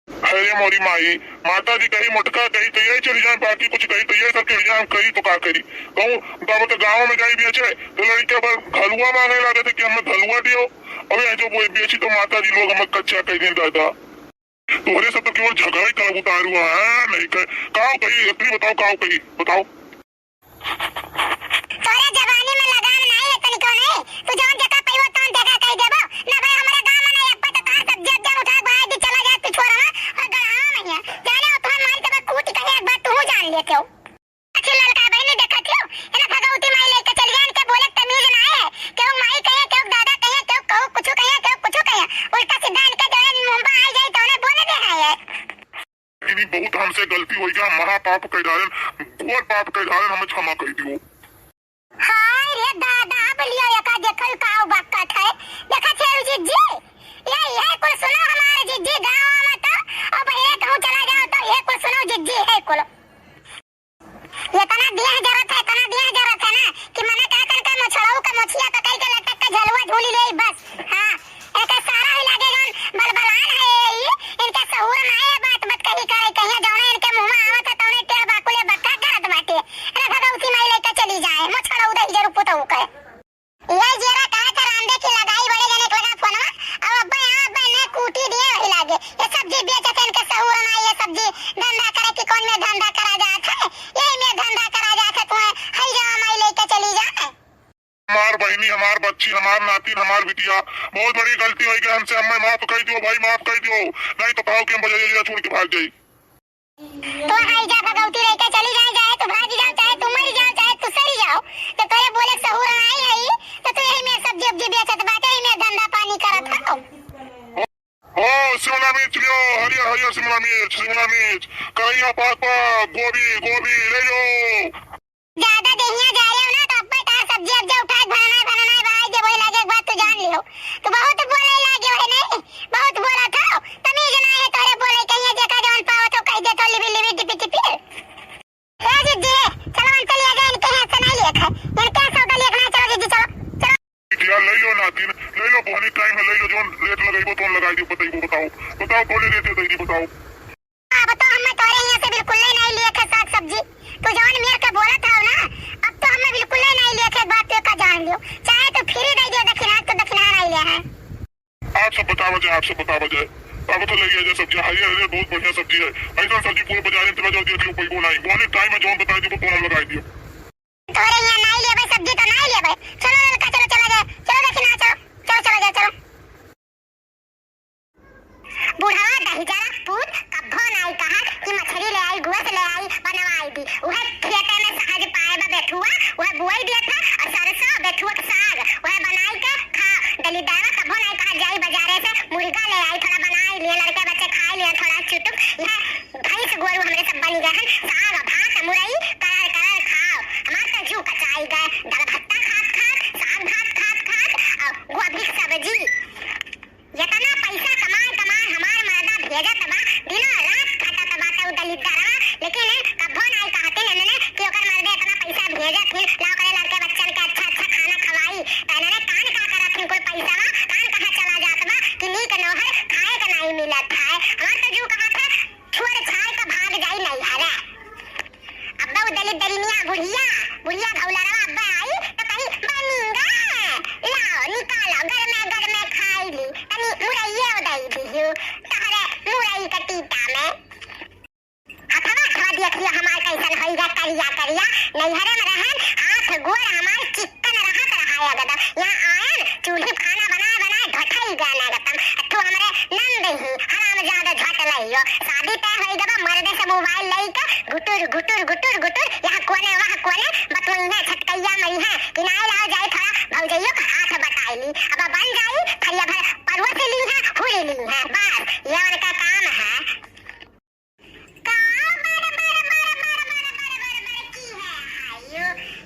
अरे मोरी माई, माता जी कही मोटका कही तो यही चली जाए, बाकी कुछ कही तो यही सब चली जाए, हम कही तो का करी? कहूँ तब तो गाँव में जाई बेचे तो लड़के बस घलुआ मांगे लागे थे कि हमें घलुआ दियो। अब यहाँ जो वो बेची तो माता जी लोग हमें कच्चा कह दें दादा। तोहरे सब तो केवल झगड़ा ही करब उतारू है, नहीं कह, काव कही, इतनी बताओ, काव कही, बताओ। तोरे जवानी में लगाम नाहीं है तनिको नाहीं, तू जौन जेका पइबो तौन जेका कहि देबो। ना भाई, हमरे गाँव में ना एक बार तो तोहार सब्जी उब्जी उठा के भाग दी, चला जाए तू छोरवा और गड़ावा में है। जाने हो तोहार मारी तब कूटी कहीं एक बार तू जान लेते हो। अच्छी ललका बहिनी देखत हो, है ना, भगवती माई लइके चली गई, इनके बोले तमीज ना है। केहू माई कहे, केहू दादा कहे, केहू कहू कुछ कहे, केहू कुछ कहे, उल्टा सीधा इनके जो है मुँह में आई जाई तो उन्हें बोले दे है ये। इन्हीं बहुत हमसे गलती होइ गया, महापाप कइ डालन, घोर पाप कइ डालन, हमें क्षमा कइ दियो। हाय रे दादा, अब लियो एका देखल काव बक्कत है। देखत है जिज्जी, ये, ये कुल सुनो हमारे जिज्जी गाँव में तो, अब ये कहूँ चला जाओ तो ये कुल सुनो जिज्जी है कुल। इतना देह जरत है, इतना देह जरत है ना कि मने का कर के मछड़ऊ का मोछिया पकड़ के लटक के झलुआ झूली ले बस। हाँ, एके सारा ही लागे जौन बलबलान है ये, इनके सहूर ना है, बात मत कही करे, कहिया जौने इनके मुँह में आवत है तौने टेढ़ बाकुले बक्का करत बाटे। अरे भगवती माई लइके चली जाए, मछड़ऊ दही जरू पुतऊ के। ये जेरा कहा था रामदे की लगाई बड़े जने के लगा फोनवा, अब अब्बे यहाँ अब्बे ने कूटी दिए वही लागे। ये सब्जी बेचत है इनके सहूर ना, ये सब्जी धंधा करे कि कौन में धंधा करा जात है, यही में धंधा करा जात है, तुम्हें हई जवा माई लइके चली जाए। हमार बहिनी, हमार बच्ची, हमार नातिन, हमार बिटिया, बहुत बड़ी गलती होइ गई हमसे, हमें माफ कइ दियो भाई, माफ कइ दियो, नहीं तो पाओ कि हम बजरिया छोड़ के भाग जाई। तो आई जा भगवती लइके चली जाए, चाहे तू भागी जाओ, चाहे तू मरी जाओ, चाहे तू सरी जाओ, तो तोरे बोले सहूर आई है, तो तू यही में सब्जी उब्जी बेचत बाटे, यही में धंधा पानी करत हो। ओ शिमला मिर्च लियो, हरियर हरियर शिमला मिर्च, शिमला मिर्च, करैया पाक पाक, गोभी, गोभी ले लो। ज्यादा देहिया जा रहे हो ना, तो अब्बे तार सब्जी अब्जा उठा के भननाए, भननाए बहाई दे, वही लागे एक बात तू जान लियो। तू बहुत बोले लागे हो नहीं, बहुत बोला था, तमीज ना है तोरे बोले, कहीं जेका जवन पावत हो कह दे तो लिबी लिबी टिपी टिपी। ए जिज्जी, चलो हम चलिए गए, इनके यहाँ से नहीं लिए थे, इनके यहाँ सौदा लिए ना, चलो जिज्जी चलो, चलो। यार ले लो नातिन, ले लो, बोहनी टाइम है, ले लो, जौन रेट लगाइबो तौन लगाई दियो, बताइबो, बताओ, बताओ कौन रेट है, दीदी बताओ। अब तो हमें तोरे यहाँ से बिल्कुल ही नहीं लिए थे साग सब्जी। तू जौन मेर के बोलत हव ना, अब तो हमें बिल्कुल ही नहीं लिए थे, बात तो का जान लियो। चाहे तो फ्री दे दियो दक्षिणा, तो दक्षिणा नहीं ले है। आप सब बतावा जाए, आप सब बतावा जाए। अब तो ले लिया जाए सब्जी, हरियर हरियर बहुत बढ़िया सब्जी है। ऐसा सब्जी पूरे बाजार में तुम्हें जो दिया, क्यों कोई को नहीं। बोले टाइम में जौन बताई दियो, तो हम लगाई दियो। तोरे यहाँ नहीं लेबे सब्जी तो नहीं लेबे। चलो ललका, चलो चला जाए, चलो दक्षिणा, चलो, चलो चला जाए, चलो। बुढ़वा दहिजरा पूत कब्बो नाई कहा कि मछरी ले आई, गोस ले आई, बनवाई दी। उहे खेते में सहज पाए बा बेथुआ, उहे बुआई दिया था और सरसों, बेथुआ के साग, उहे बनाई के खा। दलिदारा कब्बो नाई कहा जाई बाजारे से मुर्गा ले आई, थोड़ा बनाई लिए, लड़के बच्चे खाई लिए, थोड़ा चुटुक। यह भैंस गोरू हमरे सब बनी गए हैं, साग भात मुरई करार करार खाओ। हमार तो जू कचाई गए, दाल भत्ता खात खात, साग भात खात खात और गोभी के सब्जी। इतना पैसा कमाए कमाए हमार मर्दा भेजत बा, दिनों रात खटत बा, तो तहरे कान का करत हैं कुल पैसा बा, कान कहाँ चला जात बा कि नीक नौहर खाए का नाहीं मिलत है। हमार तो जू कहा था, छोड़ छाड़ के भाग जाई नैहरे। अब्बा उ दलित दरिनिया बुढ़िया, बुढ़िया घौलरवा अब्बा आई तो कही, "बनिंगा, लाओ, निकालो, गरमे, गरमे खाई ली, तनी मुरैये उदई दिहु, तोहरे मुरई के टीटा में।" हथवा, हथवा देखियो हमार कैसन होई गा, करिया, करिया। नैहरे में रहन, हाथ गोड़ हमार चिक्कन रहत रहा एकदम। यहाँ आयन, चूल्ही पे खाना बनाए, बनाए ढोठई गए एकदम। अथु हमरे नंद ही, हरामजादा झट लइयो। शादी तय होई गबा, मर्दे से मोबाइल लइके गुटुर, गुटुर, गुटुर, गुटुर, यहाँ कोने, वहाँ कोने, बतुई है, छटकैया मरी है, कि नाई लाओ जाए थोड़ा भौजइयो का हाथ बटाई ली। अब बन जाई, थरिया भर परुआ से ली है, हुरी ली है, बस, ये उनका काम है। का बड़ बड़ बड़ बड़ बड़ बड़ बड़ की है हायो?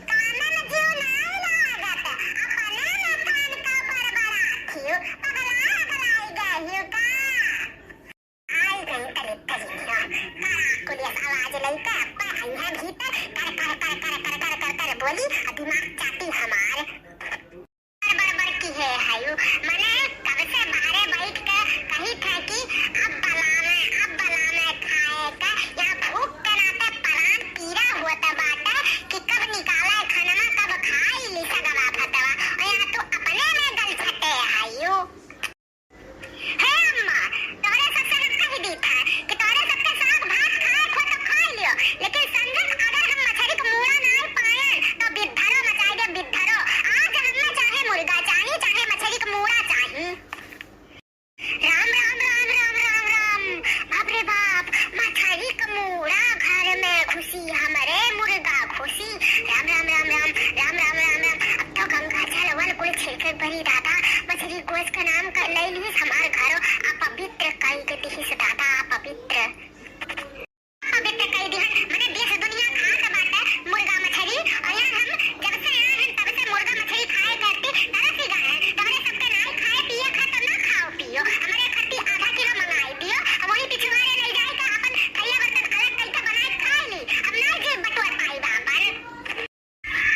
कानन जीव नाई लागत, अपने में कान का बड़ बड़ आँखियो, पगला अगलाई गहियो का? आई गई तनी तनी निया, कड़ा कुलियस आवाज लइके अब्बा आई है भीतर, कर कर कर कर बोली, और दिमाग चाटी हमार। बड़ बड़ की है हायो, मने कब से बाहरे बैठ के कही थे कि अब बलावे, अब बलावे खाए का, यहाँ भूख के नाते परान पीरा होत बाटे कि कब निकाले खनवा, कब खाई ली सगवा भतवा, और यहाँ तू अपने में गलछटे हायो। हे अम्मा, तोहरे सबसे हम कह दी था कि तोहरे सबके साग भात खाए खो तो खा लियो, लेकिन संझक अगर हम मछरी के मूड़ा नाई पाएन, तो बिद्धरो मचाई दे, बिद्धरो। आज हमें चाहे मुर्गा चाही, चाहे मछरी के मूड़ा चाही। राम, राम, राम, राम, राम, राम। बाप रे बाप, मछरी के मूड़ा घर में खुशी, हमरे मुर्गा खुशी। राम, राम, राम, राम। अब तो गंगा जल वन कुल छिड़के परी दादा, मछरी गोस के नाम कर लई लीस हमार घरो, अपवित्र कई के दिहिस दादा, अपवित्र। अपवित्र कई दिहन, मने देश दुनिया खात बाटे मुर्गा मछरी, और यहाँ हम जब से आए हैं तब से मुर्गा मछरी खाए करती तरस ही गए हैं। तोहरे सबके नाई खाए पिए खा तो ना खाओ पियो, हमरे खाती आधा किलो मंगाई दियो, हम वही पिछुआरे ले जाए के अपन थैया बर्तन अलग कई के बनाए खाए ली। अब ना जी बटुआ पाई बा अपन।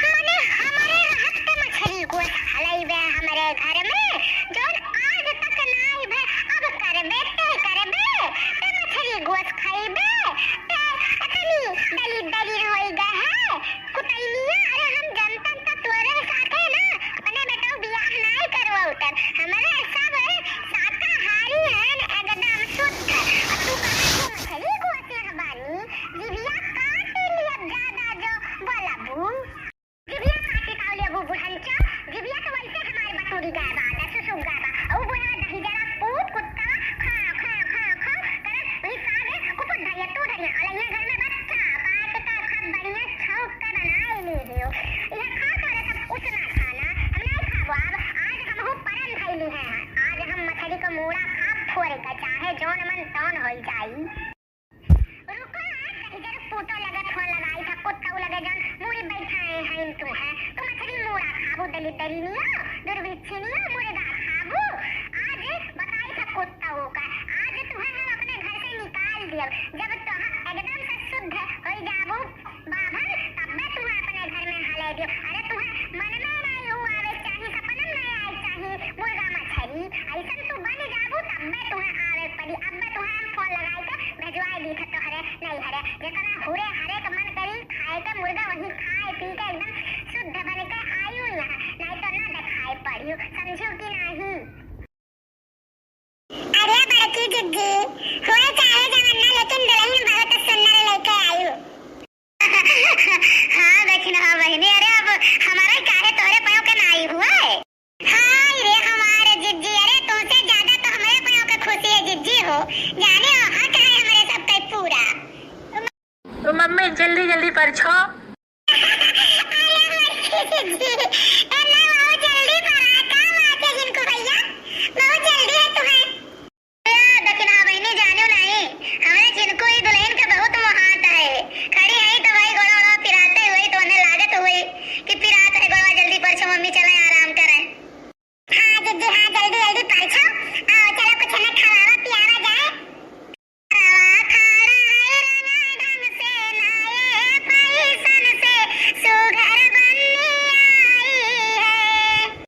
मने हमरे रहत के मछरी गोस हलइबे हमरे घर में, जौन आज तक नाई भे, अब करबे ते करबे, ते मछरी गोस खइबे, ते अतनी दलित दरिन होई गए है, कुतैनिया, अरे हम जनतन त तोरे साथे ना, अपने बेटऊ बियाह नाई करवउतन, हमरे सब शाकाहारी हैं एकदम शुद्ध, और तू कहाँ से मछरी गोसे हबानी? जिभिया काट लियब ज्यादा जो बोलबू। जिभिया काटी का लेबू बुढ़ंचा, जिभिया के वैसे हमारे बटोरी गए बा, दस सुसुक गए बा। और बुढ़ा दही जरा पूत कुत्ता, खा, खा, खा, खा, करत वही सागे कुकुर धरिया, तू धरिया, अलैया घर में बच्चा, काट के खा बढ़िया छौंक के बनाए ली हो। यह खा सारे सब उसना खाना, हम नहीं खाबो अब, आज हम हो परन धैली हैं, आज हम मछली का मूड़ा खाब फोरे का, चाहे जौन मन तौन होई जाई। रुको, आज दही जरूर पूतो लगे फोन लगाई था, कुत्ता लगे जान, मूड़ी बैठाए हैं तू है, तू मछली मूड़ा खाबू दलित दरिनिया, दुर्भिक्षिनिया, मुर्गा खाबू। आज बताई था कुत्ता का, आज तुम्हें हम अपने घर से निकाल दिया। जब तो एकदम से शुद्ध हो जाबू बाभन, तब्बे तुम्हें अपने घर में हले दियो। अरे तुम्हें मन में नहीं हुआ आवे चाही, सपन में नहीं आए चाही मुर्गा मछली, ऐसन तू बन जाबू तब्बे तुम्हें आवे पड़ी। अब्बे तुम्हें हम फोन लगाई के भेजवाए दी थे तोहरे नैहरे, जेकरा हुरे हरे के मन करी खाए के मुर्गा, वही खाए पी के एकदम शुद्ध बन के आयु यहाँ, नहीं तो ना दिखाई पड़ियो, समझियो कि नहीं? अरे बड़की जिज्जी, होए चाहे जमाना, लेकिन दुल्हन बहुत सुंदर लेके आयु। हाँ दक्षिणा बहिनी, अरे अब हमारा ही काहे तोहरे पाँव के नाई हुआ है। हाय रे हमारे जिज्जी, अरे तुमसे ज्यादा तो हमारे पाँव के खुशी है जिज्जी हो, जाने हो हक है हमारे सबका पूरा। तो मम्मी जल्दी जल्दी परछो। अरे हमारे जिज्जी, ए ना बहुत जल्दी परा, का बात है जिनको भैया, बहुत जल्दी है तुम्हें। दक्षिणा बहिनी जानू नहीं, हमरे जिनको ही दुल्हन के बहुत मोहात है। खड़ी है तो वही गोड़ा ओड़ा पिराते हुए तो उन्हें लागत हुई कि पिरात है गोड़ा, जल्दी परछो मम्मी, चले आराम करें। हाँ जिज्जी हाँ, जल्दी जल्दी परछो, आओ चलो कुछ हमें खवावा पियावा जाए। रवा खाड़ा है रंगा ढंग से, नए फैशन से सुघर बन्नी आई है।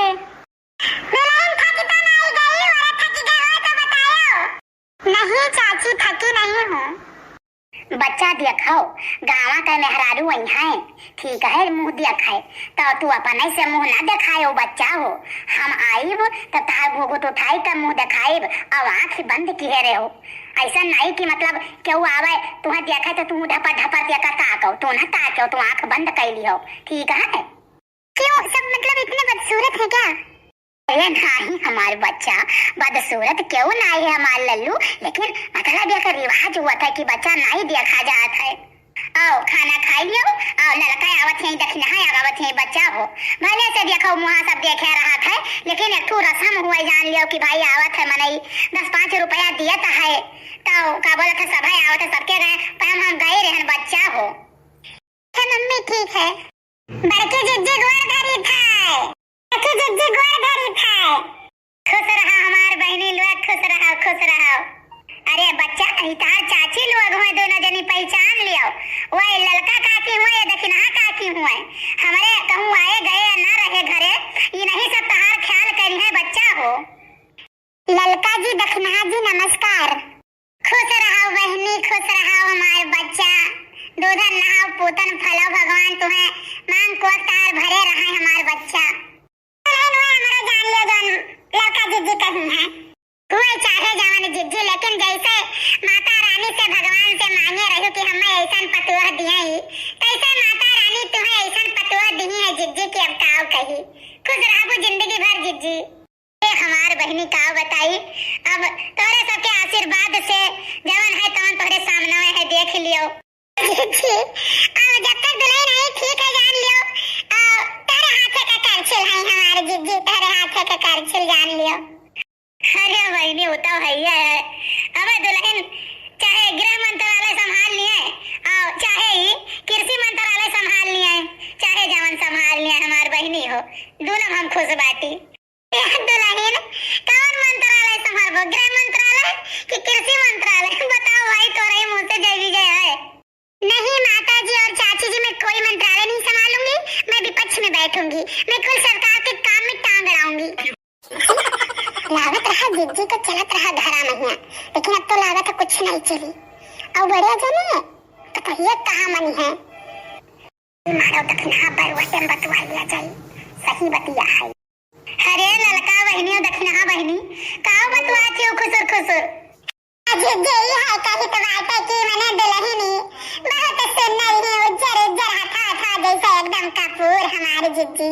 दुलहिन थकी तो नाहीं गई, अरे थकी गई हो तो बतायो। नहीं चाची, थकी नहीं हूँ। बच्चा देखो, गाँवा के मेहरारू अइहैं, ठीक है, मुँह देखै, तो तू अपने से मुँह ना देखायो बच्चा हो। हम आइब तो तहार घूघूट उठाई के मुँह देखाइब, अब आँख बंद किहे रहो। ऐसा नहीं कि मतलब केहू आवे, तुहें देखे तो तू ढपर ढपर देकर ताको, तू ना ताको, तू आँख बंद कैली हो, ठीक है? क्यों, सब मतलब इतने बदसूरत हैं क्या? अरे नाहीं हमार बच्चा, बदसूरत केहू नाहीं है हमार लल्लू, लेकिन मतलब एक रिवाज हुआ था कि बच्चा नाहीं देखा जात है। आओ खाना खाई लियो, आओ ललका आवत है, दखिनहा आवत है, बच्चा हो। भले से देखो मुँहा सब देखे रहत है, लेकिन एक ठो रसम हुआ जान लियो कि भाई आवत है मनई, दस पाँच रुपया दियत है, तो का बोलत है सभे आवत है, सबके गए, पर हम, हम गए रहन बच्चा हो। अच्छा मम्मी ठीक है। बड़की जिज्जी गोर धरी थाय। बड़की जिज्जी गोर धरी थाय। खुश रहा हमार बहिनी लोग, खुश रहा, खुश रहा। अरे बच्चा, ई तहार चाची लोग हुए, दोनों जनी पहचान लियो। वही ललका काकी हुए या दखिनहा काकी हुए। हमरे कहूँ आए गए या ना रहे घरे, ई नहीं सब तहार ख्याल करी है बच्चा हो। ललका जी, दखिनहा जी, नमस्कार। खुश रहो बहिनी, खुश रहो हमार बच्चा। दूधन नहाओ, पूतन फलो, भगवान तुहें मांग कोख तार भरे रहे हमार बच्चा। दुलहिन हुए हमरो जान लियो जौन ललका जिज्जी कही है। हुए चाहे जवन जिज्जी, लेकिन जैसे माता रानी से भगवान से मांगे रहो कि हमें ऐसन पतोह दिए ही, तैसे माता रानी तुहें ऐसन पतोह दिही है जिज्जी कि अब काव कही। खुश रहबू जिंदगी भर जिज्जी। ए हमार बहिनी का बताई, अब तोरे सबके आशीर्वाद से जवन है तवन तोरे सामने है, देख लियो। जिज्जी, अब जब तक दुलहिन आई ठीक है जान लियो, अब तोरे हाथे का करछिल है हमार जिज्जी, तोरे हाथे का करछिल जान लियो। अरे बहिनी, वो तो है ही है। अब दुलहिन चाहे गृह मंत्रालय संभाल लिए, और चाहे ही कृषि मंत्रालय संभाल लिए, चाहे जवन संभाल लिए हमार बहिनी हो, दोनों हम खुश बाटी। ए दुलहिन, कौन मंत्रालय संभालबो, गृह मंत्रालय कि कृषि मंत्रालय? बताओ भाई, तोरे ही मुँह से जय विजय है। नहीं माता जी और चाची जी, मैं कोई मंत्रालय नहीं संभालूंगी, मैं विपक्ष में बैठूंगी, मैं कुल सरकार के काम में टांग अड़ाऊंगी। लागत रहा जिज्जी के चलत रहा घरा महिया, लेकिन अब तो लागत है कुछ नहीं चली। और बढ़िया जनी है तो कहिए कहाँ मनी है। मारो दखिनहा बरुआ टेम बतुआ लिया जाई, सही बतिया है। अरे ललका बहिनी और दखिनहा बहिनी, का बतुआ छियो खुसुर खुसुर? जिज्जी, ई है कही तो बाटे कि मने दुलहिनी बहुत सुंदर ही, उज्जर उज्जर हथा हथा जैसे एकदम कपूर हमार जिज्जी।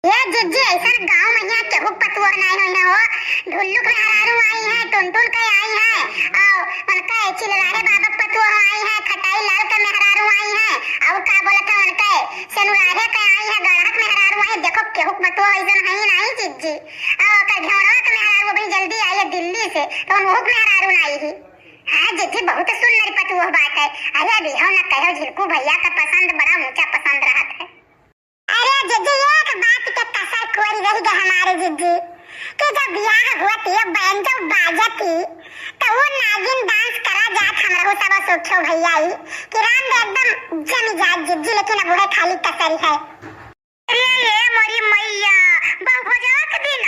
ये जिज्जी, ऐसन गाँव में यहाँ केहू पतुआ नहीं हुई है हो। ढुल्लुक मेहरारू आई है, टुनटुन के आई है, और उनका चिलवारे बाबक पतुआ आई है, खटाई लाल के मेहरारू आई है, और का बोलत है उनके सेनुरारे के आई है, गढ़क मेहरारू आई है। देखो केहू पतुआ ऐसन है ही नहीं जिज्जी। और ओकर घेवड़वा के मेहरारू अभी जल्दी आई है दिल्ली से, तो उनहू के मेहरारू नहीं ही। हाँ जिज्जी, बहुत सुंदर पतुआ बात है। अरे अभी हो न कहो, झिलकू भैया का पसंद बड़ा ऊंचा पसंद रहत है। अरे जिज्जी, एक बात के कसर कोरी रह गए हमारे जिज्जी, कि जब बियाह हुआ थी, बैंजो बाजती, तो वो नागिन डांस करा जात हमरहू सब सोचो भैया ई, कि राम दे एकदम जमी जात जिज्जी, लेकिन अब वह खाली कसर है। अरे ये मोरी मैया, बहु भोजवा के दिन,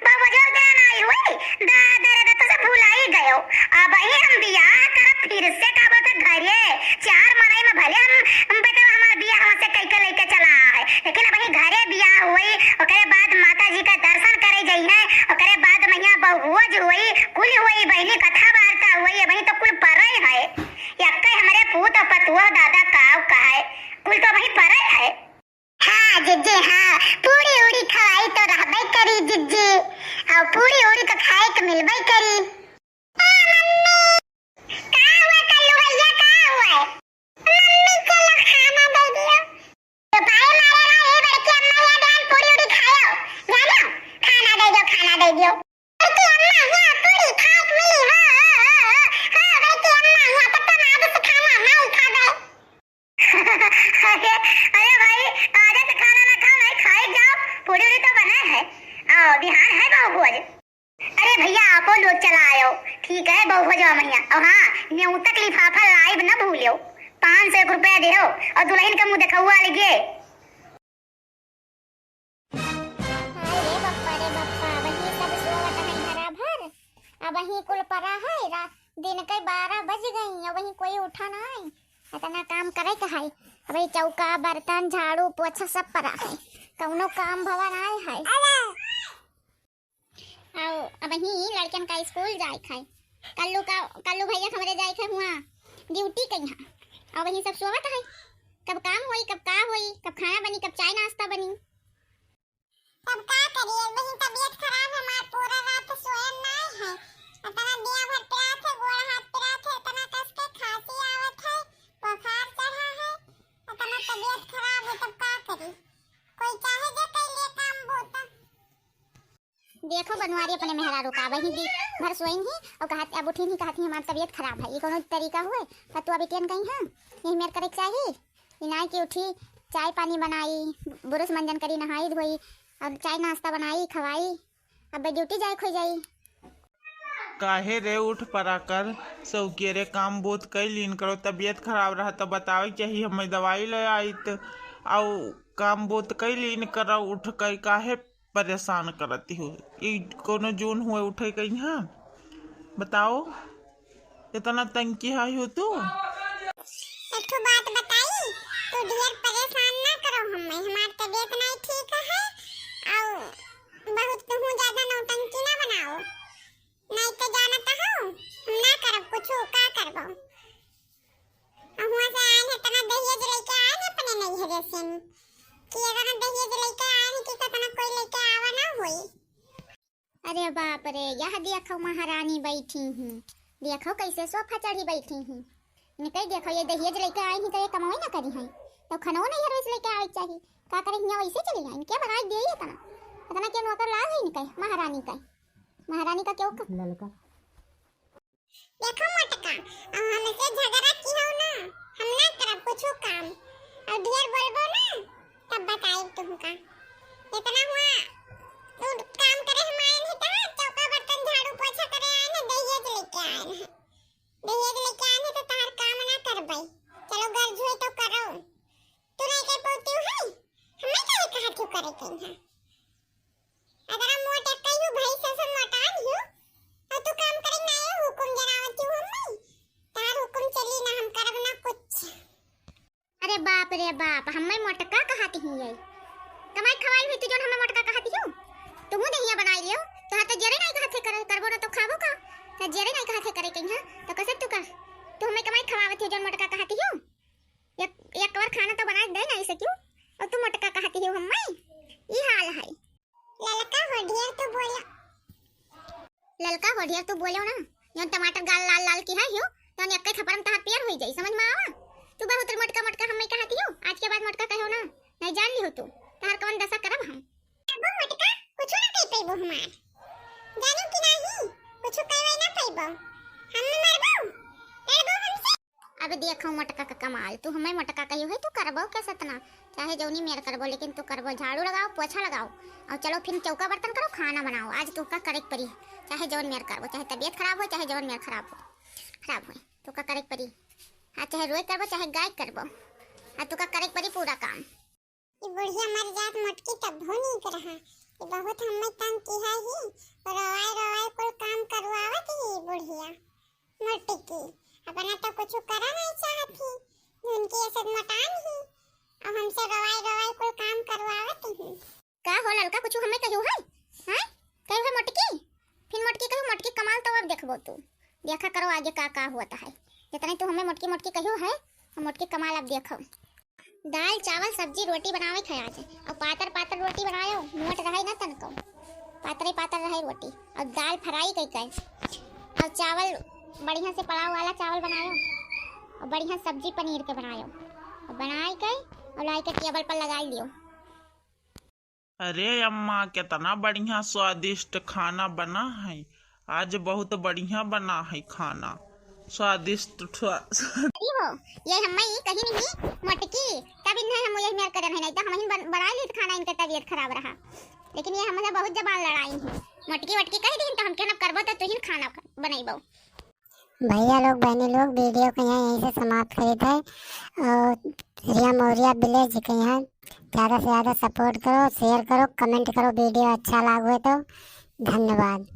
बहु भोजवा के दिन आई हुई, दादा रे, तो से भुलाई गयो। अब ही हम बियाह करब फिर से, का बोलते घरे, चार मनई में भले हम, हम बेटा हमार बियाह वहाँ से कई के लेके चला है, लेकिन अब ही घरे बियाह हुई, ओकरे बाद माता जी का दर्शन करे जइहे, ओकरे बाद मैया बहुओज हुई, कुल हुई, बहिनी कथा वार्ता हुई, अबही तो कुल परई है। यक्के हमरे पूत और पतुआ दादा काव कहाए, कुल तो अबही परई है। हाँ जिज्जी, हाँ, पूड़ी उड़ी खवाई तो रहबे करी जिज्जी, और पूड़ी उड़ी तो खाए के मिलबे करी। ए मम्मी, का हुआ कल्लू भैया, का हुआ? मम्मी चलो खाना दे दियो। तो पाए मारे रहा, ए बड़की अम्मा यहाँ डाल पूड़ी उड़ी खायो, जानो, खाना दे दियो, खाना दे दियो। बड़की अम्मा यहाँ पूड़ी खाए के मिली हो, हो, हो, हो, हो, बड़की अम्मा यहाँ तो तुम आज से खाना नहीं खाबे। अरे, अरे भाई, आज से खाना ना खाओ भाई, खाए जाओ, पूड़ी उड़ी तो बना है। आओ, बिहान है बहु भोज। अरे भैया, आपो लोग चला आयो, ठीक है, बहु भोजवा मैया। और हाँ, नेउतक लिफाफा लाइब न भूलियो, पाँच सौ एक रुपया देहो, और दुलहिन का मुँह देखउआ लगे। अबहीं कुल परा है, रा-, दिन के बारह बज गई, अबहीं कोई उठा नाहीं। इतना काम करे के है। अबहीं चौका, बर्तन, झाड़ू, पोछा सब परा है, कौनो काम भवा नाहीं है। अरे! अउ अबहीं लड़कन का स्कूल जाए के है। कल्लू का, कल्लू भैया के हमरे जाए के है हुआँ ड्यूटी कइहाँ। अबहीं सब सोवत है। कब काम होई, कब का होई, कब खाना बनी, कब चाय नाश्ता बनी। तब का करी, अबहीं तबीयत खराब है हमार, पूरा रात सोयन नाहीं है। इतना दिया भर पिरात है, गोड़ हाथ पिरात है, इतना कस के खांसी आवत है, बुखार चढ़ा है, इतना तबीयत खराब है, तब का करी? कोई चाहे जे कर लिए काम वो तो। देखो बनवारी अपने मेहरारू का, अबहीं दी भर सोइन ही अउ कहत, अब उठिन ही कहत ही हमार तबीयत खराब है, ये कौनो तरीका हुए? पतुआ बिटियन कइहाँ, यही मेर करे के चाही। ई नाहीं कि उठी, चाय पानी बनाई, बुरुस मंजन करी, नहाई धोई, अउ चाय नाश्ता बनाई, खवाई, अब ड्यूटी जाए के हो जाई। काहे रे, उठ परा कर, सौकिया रे, काम बोत कई लीन करो, तबीयत खराब रहा त बतावे के चाही, हमें दवाई ले आइत, अउ काम बोत कई लीन करो, उठ के काहे परेशान करती हो? ई कोनो जून हुए उठे कइहाँ? बताओ, इतना तंग किहा हो तू? एक ठो बात बताई, तू ढेर परेशान ना करो हमें, हमार तबीयत नहीं ठीक है, अउ बहुत तुहूँ ज्यादा नौटंकी ना बनाओ, नहीं तो जानत हो, हम ना करब कुछ, का करबो? अहुआ से आए हैं, इतना दहेज लेके आए हैं अपने नैहरे से, कि अगर हम दहेज लेके आए हैं, कि कितना कोई लेके आवा ना होई। अरे बाप रे, यह देखो महारानी बैठी ही, देखो कैसे सोफा चढ़ी बैठी ही। इनके देखो, ये दहेज लेके आई ही तो ये कमाई ना करी हैं, तो खनो नैहरे से लेके आवे के चाही। का करे, हियाँ वैसे चली जाए, इनके बनाई दे इतना, इतना के नौकर लाग है इनके महारानी का, महारानी का क्यों का? ललका। देखो मोटका, अब हमसे झगड़ा किहो ना, हम ना करब कुछो काम। अउ ढेर बोलबो ना, तब बताइब तुमका। इतना हुआ, तू काम करे हम आए नहीं, तहार चौका बर्तन झाड़ू पोछा करे आए ना, दहेज लेके आए हैं। दहेज लेके आए हैं तो तहार काम ना करबे। चलो गर्ज हुए तो करो। तू नहीं कर पौती है, हम नहीं करे कहा तू करे कहीं है। अगर हम मोट कहियो भाई ससुर मोटान हियो, तो तू काम करे ना, ये हुकुम जनावत हियो हम्मे। तार हुकुम चली ना, हम करब ना कुछ। अरे बाप रे बाप, हम्मे मोटका कहत ही है। कमाई खवाई हुई तू जोन हम्मे मोटका कहत हियो। तुहू दहिया बनाई लियो, तोहार तो जेरे नहीं कहत है करे, करबो ना तो खाबो का। तो जेरे नहीं कहत है करे कहीं, तो कैसे तू कर? तू हम्मे कमाई खवावत हियो जोन मोटका कहत हियो। एक, एक बार खाना तो बनाए दे नहीं सकियो, और तू मोटका कहत हियो हम्मे। ई हाल है। ललका हो ढेर तू बोलो। ललका हो ढेर तू बोलो ना। जौन टमाटर गाल लाल लाल किहा हियो, तौन एक्के थप्पड़ में तहार पियर होई जाई, समझ में आवा? तू बहुत मोटका मोटका हम्मे कहत हियो, आज के बाद मोटका कहो ना, नहीं जान लिहो तू, तहार कौन दशा करब हम। अब मोटका कुछो ना कह पैबो हमार, जानो कि नाही, कुछो कहवे ना पैबो, हम मरबो, लड़बो हमसे। अब देखो मोटका का कमाल, तू हमें मोटका कहियो है, तू करबो के सतना, चाहे जौनी मेर करबो, लेकिन तू करबो, झाड़ू लगाओ, पोछा लगाओ, और चलो फिर चौका बर्तन करो, खाना बनाओ। आज तू का करे के परी, चाहे जौन मेर करबो, चाहे तबीयत खराब हो, चाहे जौन मेर खराब हो, खराब हो, तू का करे के परी। हाँ, चाहे रोए करबो, चाहे गाय करबो, हाँ, तू का करे के परी पूरा काम। ई बुढ़िया मर जात मोटकी तब हो नीक रहा। ई बहुत हम्मे तंग किहा ही, रोवाए रोवाए कुल काम करवावत ही ई बुढ़िया मोटकी। अपना तो कुछ करा नहीं चाहत ही, उनकी ऐसे मोटान ही, और हमसे रोवाए रोवाए कुल काम करवावत ही। का हो ललका, कुछ हमें कहियो है? हैं? कहियो है मोटकी? फिर मोटकी कहियो, मोटकी कमाल तो अब देखबो तू। देखा करो आगे का का होत है। जितने तू हमें मोटकी मोटकी कहियो है, हम मोटकी कमाल अब देखो। दाल, चावल, सब्जी, रोटी बनावे के है आज। और पातर पातर रोटी बनायो, मोट रहे ना तनको। पातरे पातर रहे रोटी। और दाल फ्राई कई कई। और चावल बढ़िया से पुलाव वाला चावल बनायो। और बढ़िया सब्जी पनीर के बनायो। और बनाई कई और लाई के टेबल पर लगाई दियो। अरे अम्मा, कितना बढ़िया स्वादिष्ट खाना बना है। आज बहुत बढ़िया बना है खाना, स्वादिष्ट ठुआ। अरे हो, ये हम्मे कही नहीं मोटकी, तब इन्हें हम यही मेर करन है, नहीं तो हम ही बन-, बनाई ली खाना, इनके तबीयत खराब रहा, लेकिन ये हमसे बहुत जबान लड़ाई है। मोटकी वटकी कह दी तो हम कहना करबो तो तुहिन खाना बनैबो। भैया लोग, बहनी लोग, वीडियो को यहाँ यहीं से समाप्त करी थे। और रिया मौर्या विलेज के यहाँ ज़्यादा से ज़्यादा सपोर्ट करो, शेयर करो, कमेंट करो, वीडियो अच्छा लागो है तो। धन्यवाद।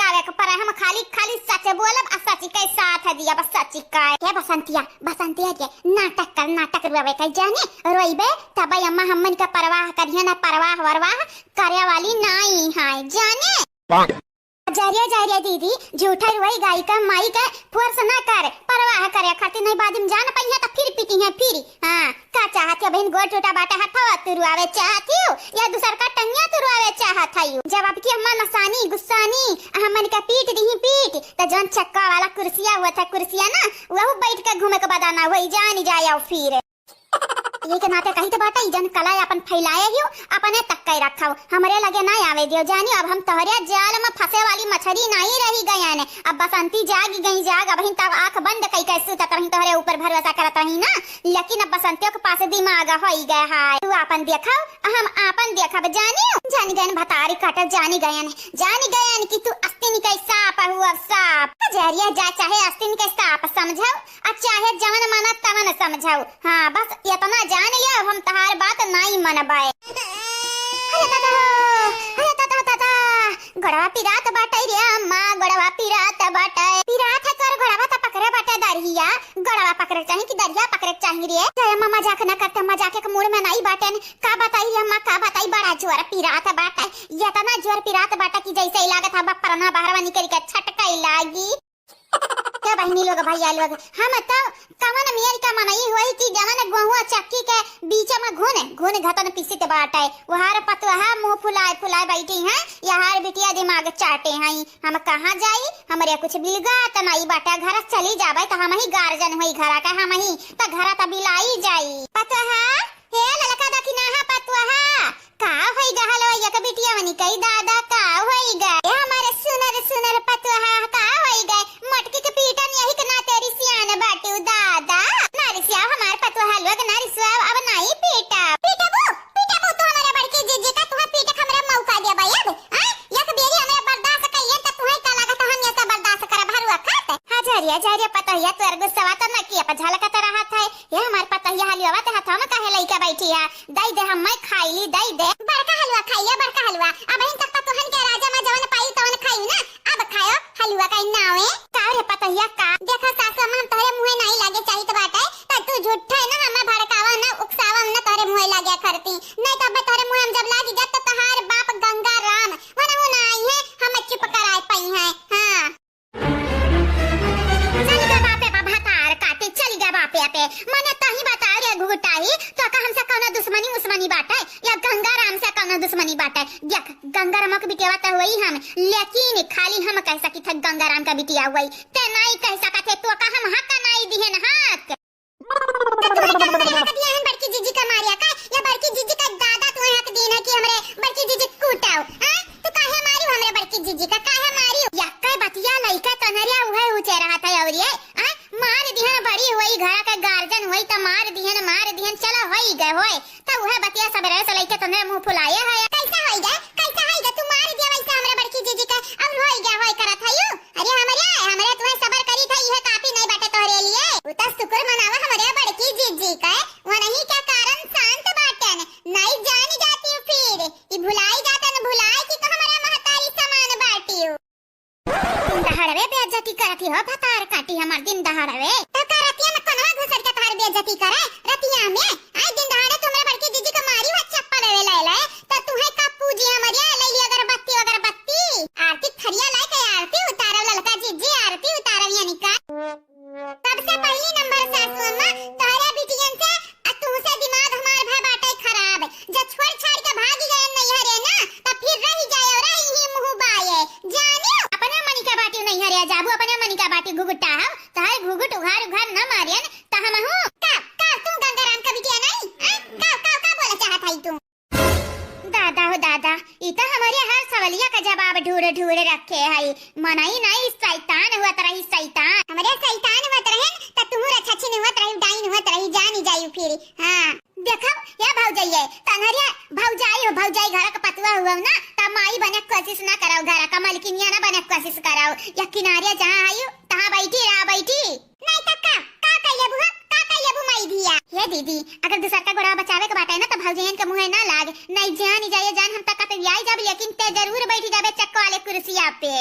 अरे पर हम खाली, खाली सच बोलब आ सच के साथ दिया, बस सच के। हे बसंतिया, बसंतिया के नाटक कर, नाटक रुआवे के जाने, रोइबे तब अम्मा हमन के परवाह करिहे ना, परवाह वरवाह करे वाली नाई है जाने। जा रे, जा रे दीदी, झूठा रुआई गाई का माई का force ना कर, परवाह करे खातिर नहीं बाद में जान पइहे त फिर पिटिहे फिर। हाँ, का चाहत हो बहिन, गोड़ टूटा बाटे हथवा तुरुआवे चाहत हो या दूसर का टंगिया तुरुआवे चाहत हो? जब आपकी अम्मा नसानी, गुस्सानी, हमन का पीट दिही पीट, त जौन चक्का वाला कुर्सिया हुआ था, कुर्सिया ना, वहू बैठ के घूमे के बदाना वही जानी जाए फिर। ये के नाते कही तो बाटे, ई जन कला अपन फैलाए हियो, अपने तक के रखो, हमरे लगे ना आवे दियो। जानी अब हम तोहरे जाल में फंसे वाली मछरी नहीं रही गयन। अब बसंती जाग गई जाग, अब तब आंख बंद कई के सुतत रही तोहरे ऊपर भरोसा करत रही ना, लेकिन अब बसंतियों के पास दिमाग होई गए है। तू आपन देखो, हम आपन देखब। जानी जानी गयन भतारी कट, जानी गयन, जानी गयन कि तू अस्तिन के सांप हु, अब सांप। जहरिया जा चाहे अस्तिन के सांप समझो, आ चाहे जवन माना तवन समझाऊ। हाँ, बस इतना जान लिया, अब हम तहार बात नाई मनबे। अरे दादा हो, अरे दादा, दादा, गोड़वा पिरात बाटे रे अम्मा, गोड़वा पिरात बाटे। पिरात है तोर गोड़वा त पकड़े बाटे दरिया, गोड़वा पकड़े चाही कि दरिया पकड़े चाही रे? जय अम्मा मजाक न करते, मजाक के मूड में नाई बाटेन। का बताई रे अम्मा, का बताई, बड़ा जोर पिरात बाटे, इतना जोर पिरात बाटे कि जैसे ही लागत है बा परना बहरवा निकल के छटकाई लागी। हे बहिनी लोग, भैया लोग, हम तो कवन मेर का मनई होई कि जवन गोहुआ चक्की के बीच में घुन, घुन घतन पिसित बाटे। वहार पतोहा मुंह फुलाए फुलाए बैठी हैं, यहार बिटिया दिमाग चाटे हैं। हम कहाँ जाई? हमरे कुछ बिलगा त नाई बाटे। घर चली जाबे त हम ही गार्जियन होई घर का, हम ही त घर त बिलाई जाई। पतोहा, हे ललका दखिनाहा पतोहा, का होई गा हलवाइया के बिटिया मनी कई दादा, का होई गा? ए हमारे सुनर सुनर पतोहा, का होई गा? मटकी के पीटन यही के नाते रिसियान बाटू दादा। ना रिसियाओ हमार पतोहा लोग, ना रिसियाओ, अब नाई पीटा। पीटबू, पीटबू तू हमारे बड़की जीजी का, तुहे पीटे के हमरा मौका देबे अब। आय, एक बेरी हमरा बर्दाश्त कइले त तुहे का लागत हम ये सब बर्दाश्त करब हरुआ खात? हाँ, झरिया, झरिया पतोहिया तोर गुस्सावा त न किया पर झलकत रहत है। ये हमार पतोहिया हलुआ ते हथवा में काहे लइके बैठी है? दई दे, हम मैं खाई ली, दई दे। बड़का हलुआ खाइए, बड़का हलुआ। अबहिन तक पतोहन के राजा में जवन पाई तवन खाई ना। अब खायो हलुआ का नावे। का रे पतोहिया का? देखा सासू अम्मा, हम तोहरे मुँहे नाई लागे चाहित बाटे, त तू झूठे ना हमें भड़कावा ना, उकसावा ना, तोहरे मुँहे लागे करती। नहीं तो अबे तोहरे मुँहे हम जब लागी जात त तोहार बाप गंगा राम वनहु ना आई है, हमें चुप कराए पाई है। हाँ। चल गा बापे बा भतार काटे, चल गा बापे पे। मने तही बता रे घुघुटाही, तो का हमसे कौनो दुश्मनी उस्मनी बाटे या गंगाराम से कौनो दुश्मनी बाटे? देख, गंगाराम के बिटेवा त होई हम, लेकिन खाली हम कह सकी थे गंगाराम का बिटिया होई, ते नाई कह सकत है, तो का हम हक नाई दिहन हक। तो तुहे का हमारे हक दिया है बड़की जीजी का मारिया का? या बड़की जीजी का दादा तुहे हक दीन है कि हमरे बड़की जीजी कूटाओ? हाँ? तो काहे मारियो हमरे बड़की जीजी का? काहे मारियो? या कई बतिया लइका कनरिया उहे उचे रहा था और ये, हाँ? मार दिहन बड़ी होई, घर का गार्जियन होई त मार दिहन, मार दिहन, चला होई गए होए। त उहे बतिया सबेरे से लइके तने मुंह फुलाए है। कैसा होई गए? कैसा होई गए? तू मार दिया वैसे हमरे बड़की जीजी का, अब होई गए होए करत है यू? अरे हमरे, हमरे तुहे सबर करी था, इहे काफी नहीं बाटे तोहरे लिए। उ त शुक्र मनावा हमरे बड़की जीजी का, वनही के कारण शांत बाटन, नहीं जान जाती फिर, ई भुलाई जातन, भुलाई कि तो हमरे महतारी समान बाटी। दिन दहाड़वे बेइज्जती करती हो, भतार काटी हमार दिन दहाड़वे। तो का रतिया में कनवा घुसर के तहार बेइज्जती करे? रतिया में? आए दिन दहाड़े तुमरे बड़की जीजी का मारी हो चप्पल ले ले ले। तो तुहे का पूजी हमरे ले ली अगरबत्ती, अगरबत्ती। आरती थरिया लेके आरती उतारो ललका जीजी, आरती उतारो यानी का। सबसे पहली नंबर सासू अम्मा, तोहरे बिटियन से आ तुहसे दिमाग हमार भय बाटे खराब। जब छोड़ छाड़ के भागी गए नैहरे ना, तब फिर रही जाए और रही ही मुँह बाए। जानियो, अपने मनी का बाटी नैहरे जाबू, अपने मनी का बाटी घुघुटा हो, तोहर घुघुट उघार उघार न मारियन, त हम हूँ। का, का तू गंगाराम का बिटिया नहीं? हाँ? का, का, का बोला चाहत है तू? दादा हो दादा, ई त हमरे हर सवलिया का जवाब ढूंढ ढूंढ रखे है। मनई नहीं, शैतान हुआ तरही, शैतान। हमरे शैतान हुआ तरहन, त तुहू रछछिन हुआ तरही, डाइन हुआ तरही, जानी जायु फिर। हाँ। देखो, या भौजैये, तनहरिया भौजाई हो, भौजाई घर का पतुआ हुआ ना, त माई बने के कोशिश ना करो, घर का मलकिनिया ना बने के कोशिश करो। या किनारे जहाँ आई, तहाँ बैठी रहा, बैठी। नहीं त का, का कइले बुआ, का कइले बु माई धिया? हे दीदी, अगर दूसर का गोड़वा बचावे के बाटे ना, त भौजैयन के मुँहे ना लाग। नहीं जान, जाए जान, हम त कतवियाई जाब, लेकिन ते जरूर बैठी जाबे चक्को वाले कुर्सिया पे।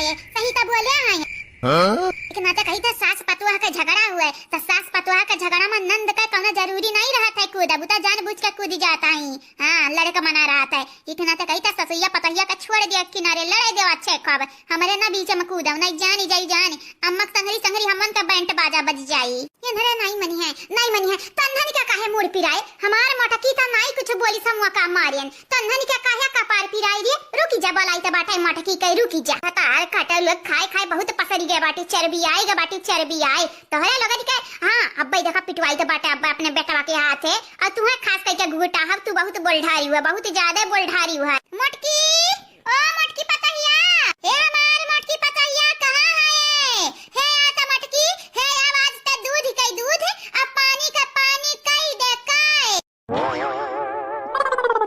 सही त बोले हैं। हाँ? एक नाते कही थे सास पतोह के झगड़ा हुए, त सास पतोह के झगड़ा में नंद का कौनो जरूरी नहीं रहत है कूदब, उ त जानबूझ के कूद जात ही। हाँ, लड़े के मना रहत है। एक नाते कही थे ससुइया पतोहिया के छोड़ दे किनारे, लड़े दे अच्छे खूब, हमरे ना बीच में कूदब, नहीं जानी जाई जानी, अम्मा के संगरी संगरी हमन का बैंड बाजा बज जाई। ये धरे नहीं मनी है, नहीं मनी है, तन्हन क्या काहे मूड़ पिराए, हमार मोटकी त नहीं कुछ बोली समूह का मारियन। तन्हन के काहे कपार पिराई रे? रुकी जा, बोलाई त बाटे मटकी के, रुकी जा। हतार कटल लोग खाए खाए बहुत पसरी गए बाटे, चर्बी आई गए बाटे, चर्बी आई। तोहरे लोगन के, हाँ, अब्बे देखा पिटवाई त बाटे अब्बे अपने बेटवा के हाथे। और तुहे खास करके घूटा हब, तू बहुत बोलढारी हुआ, बहुत ज्यादा बोलढारी हुआ। मोटकी, ओ मोटकी पतहिया, हे हमार मोटकी पतहिया, कहाँ है? हे आ त मोटकी, हे आवाज त दूध के दूध, अब पानी का पानी कई दे कई।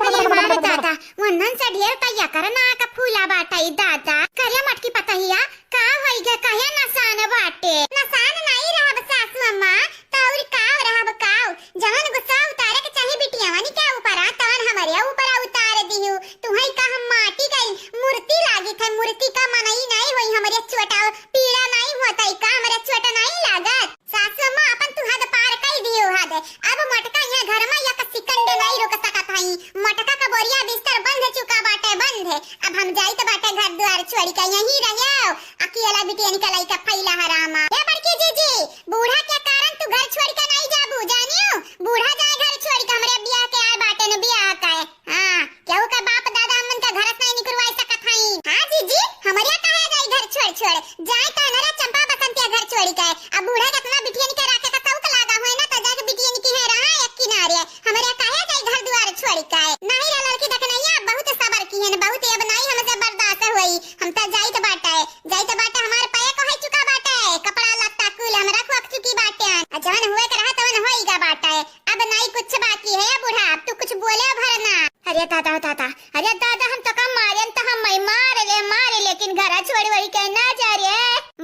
अरे हमारे दादा, वन्हन से ढेर तैया कर ना का फूला बाटा ई दादा। करे मटकी पतहिया, का होई गे, काहे नसान बाटे? नसान नाई रहब सासू अम्मा, त और का रहब काऊ? जवन गुस्सा उतारे के चाही बिटियावनी के ऊपर, आ तवन हमरे ऊपर उतार दिहू। तुहई का हम माटी गई, मूर्ति लागी थे, मूर्ति का मनई नाई होई, हमरे चोटा पीड़ा नाई होता, का हमरे चोट नाई लागत? सासू अम्मा, आपन तू हद पार कई दियो हद। अब मोटका यहाँ घर में एक second नहीं रुक सकत हई। मोटका का बोरिया बिस्तर बंध चुका बाटे, बंध। अब हम जाइत बाटे घर द्वार छोड़ी के, यहीं रहो। अकेला बिटियन का लइका फैला हरामा। ए बड़की जीजी, बूढ़ा के कारण तू घर छोड़ी के नहीं जाबू, जानियो? बूढ़ा जाए घर छोड़ी के, हमरे बियाह के आए बाटे न बियाह के। हाँ, केहू का बाप दादा हमन का घर से नहीं निकलवाई सकत हई। हाँ जीजी, हमरिया काहे जाई घर छोड़ छोड़? जाए त अनरा चंपा बसंतिया घर छोड़ी के। अब बूढ़ा के अपना बिटियन के राखे का शौक लागा होए ना, त जाके बिटियन की है रहा एक किनारे। हमरिया काहे जाई घर दुआर छोड़ी के? नहीं रे लड़की देखनैया, बहुत सबर की है, बहुत अब नहीं हमसे बर्दाश्त होई। हम त जाइत बाटे, जाइत बाटे, हमार पैक हो चुका बाटे, कपड़ा लत्ता कुल हमरा खोक चुकी बाटे। आ जवन हुए के रहा तवन होई गा बाटे। अब नाई कुछ बाकी है बूढ़ा, अब तू कुछ बोले भर ना। अरे दादा, दादा, अरे दादा, हम तो का मारेन तो हम मई मार ले, मार ले, लेकिन घर छोड़ वही के ना जा रे।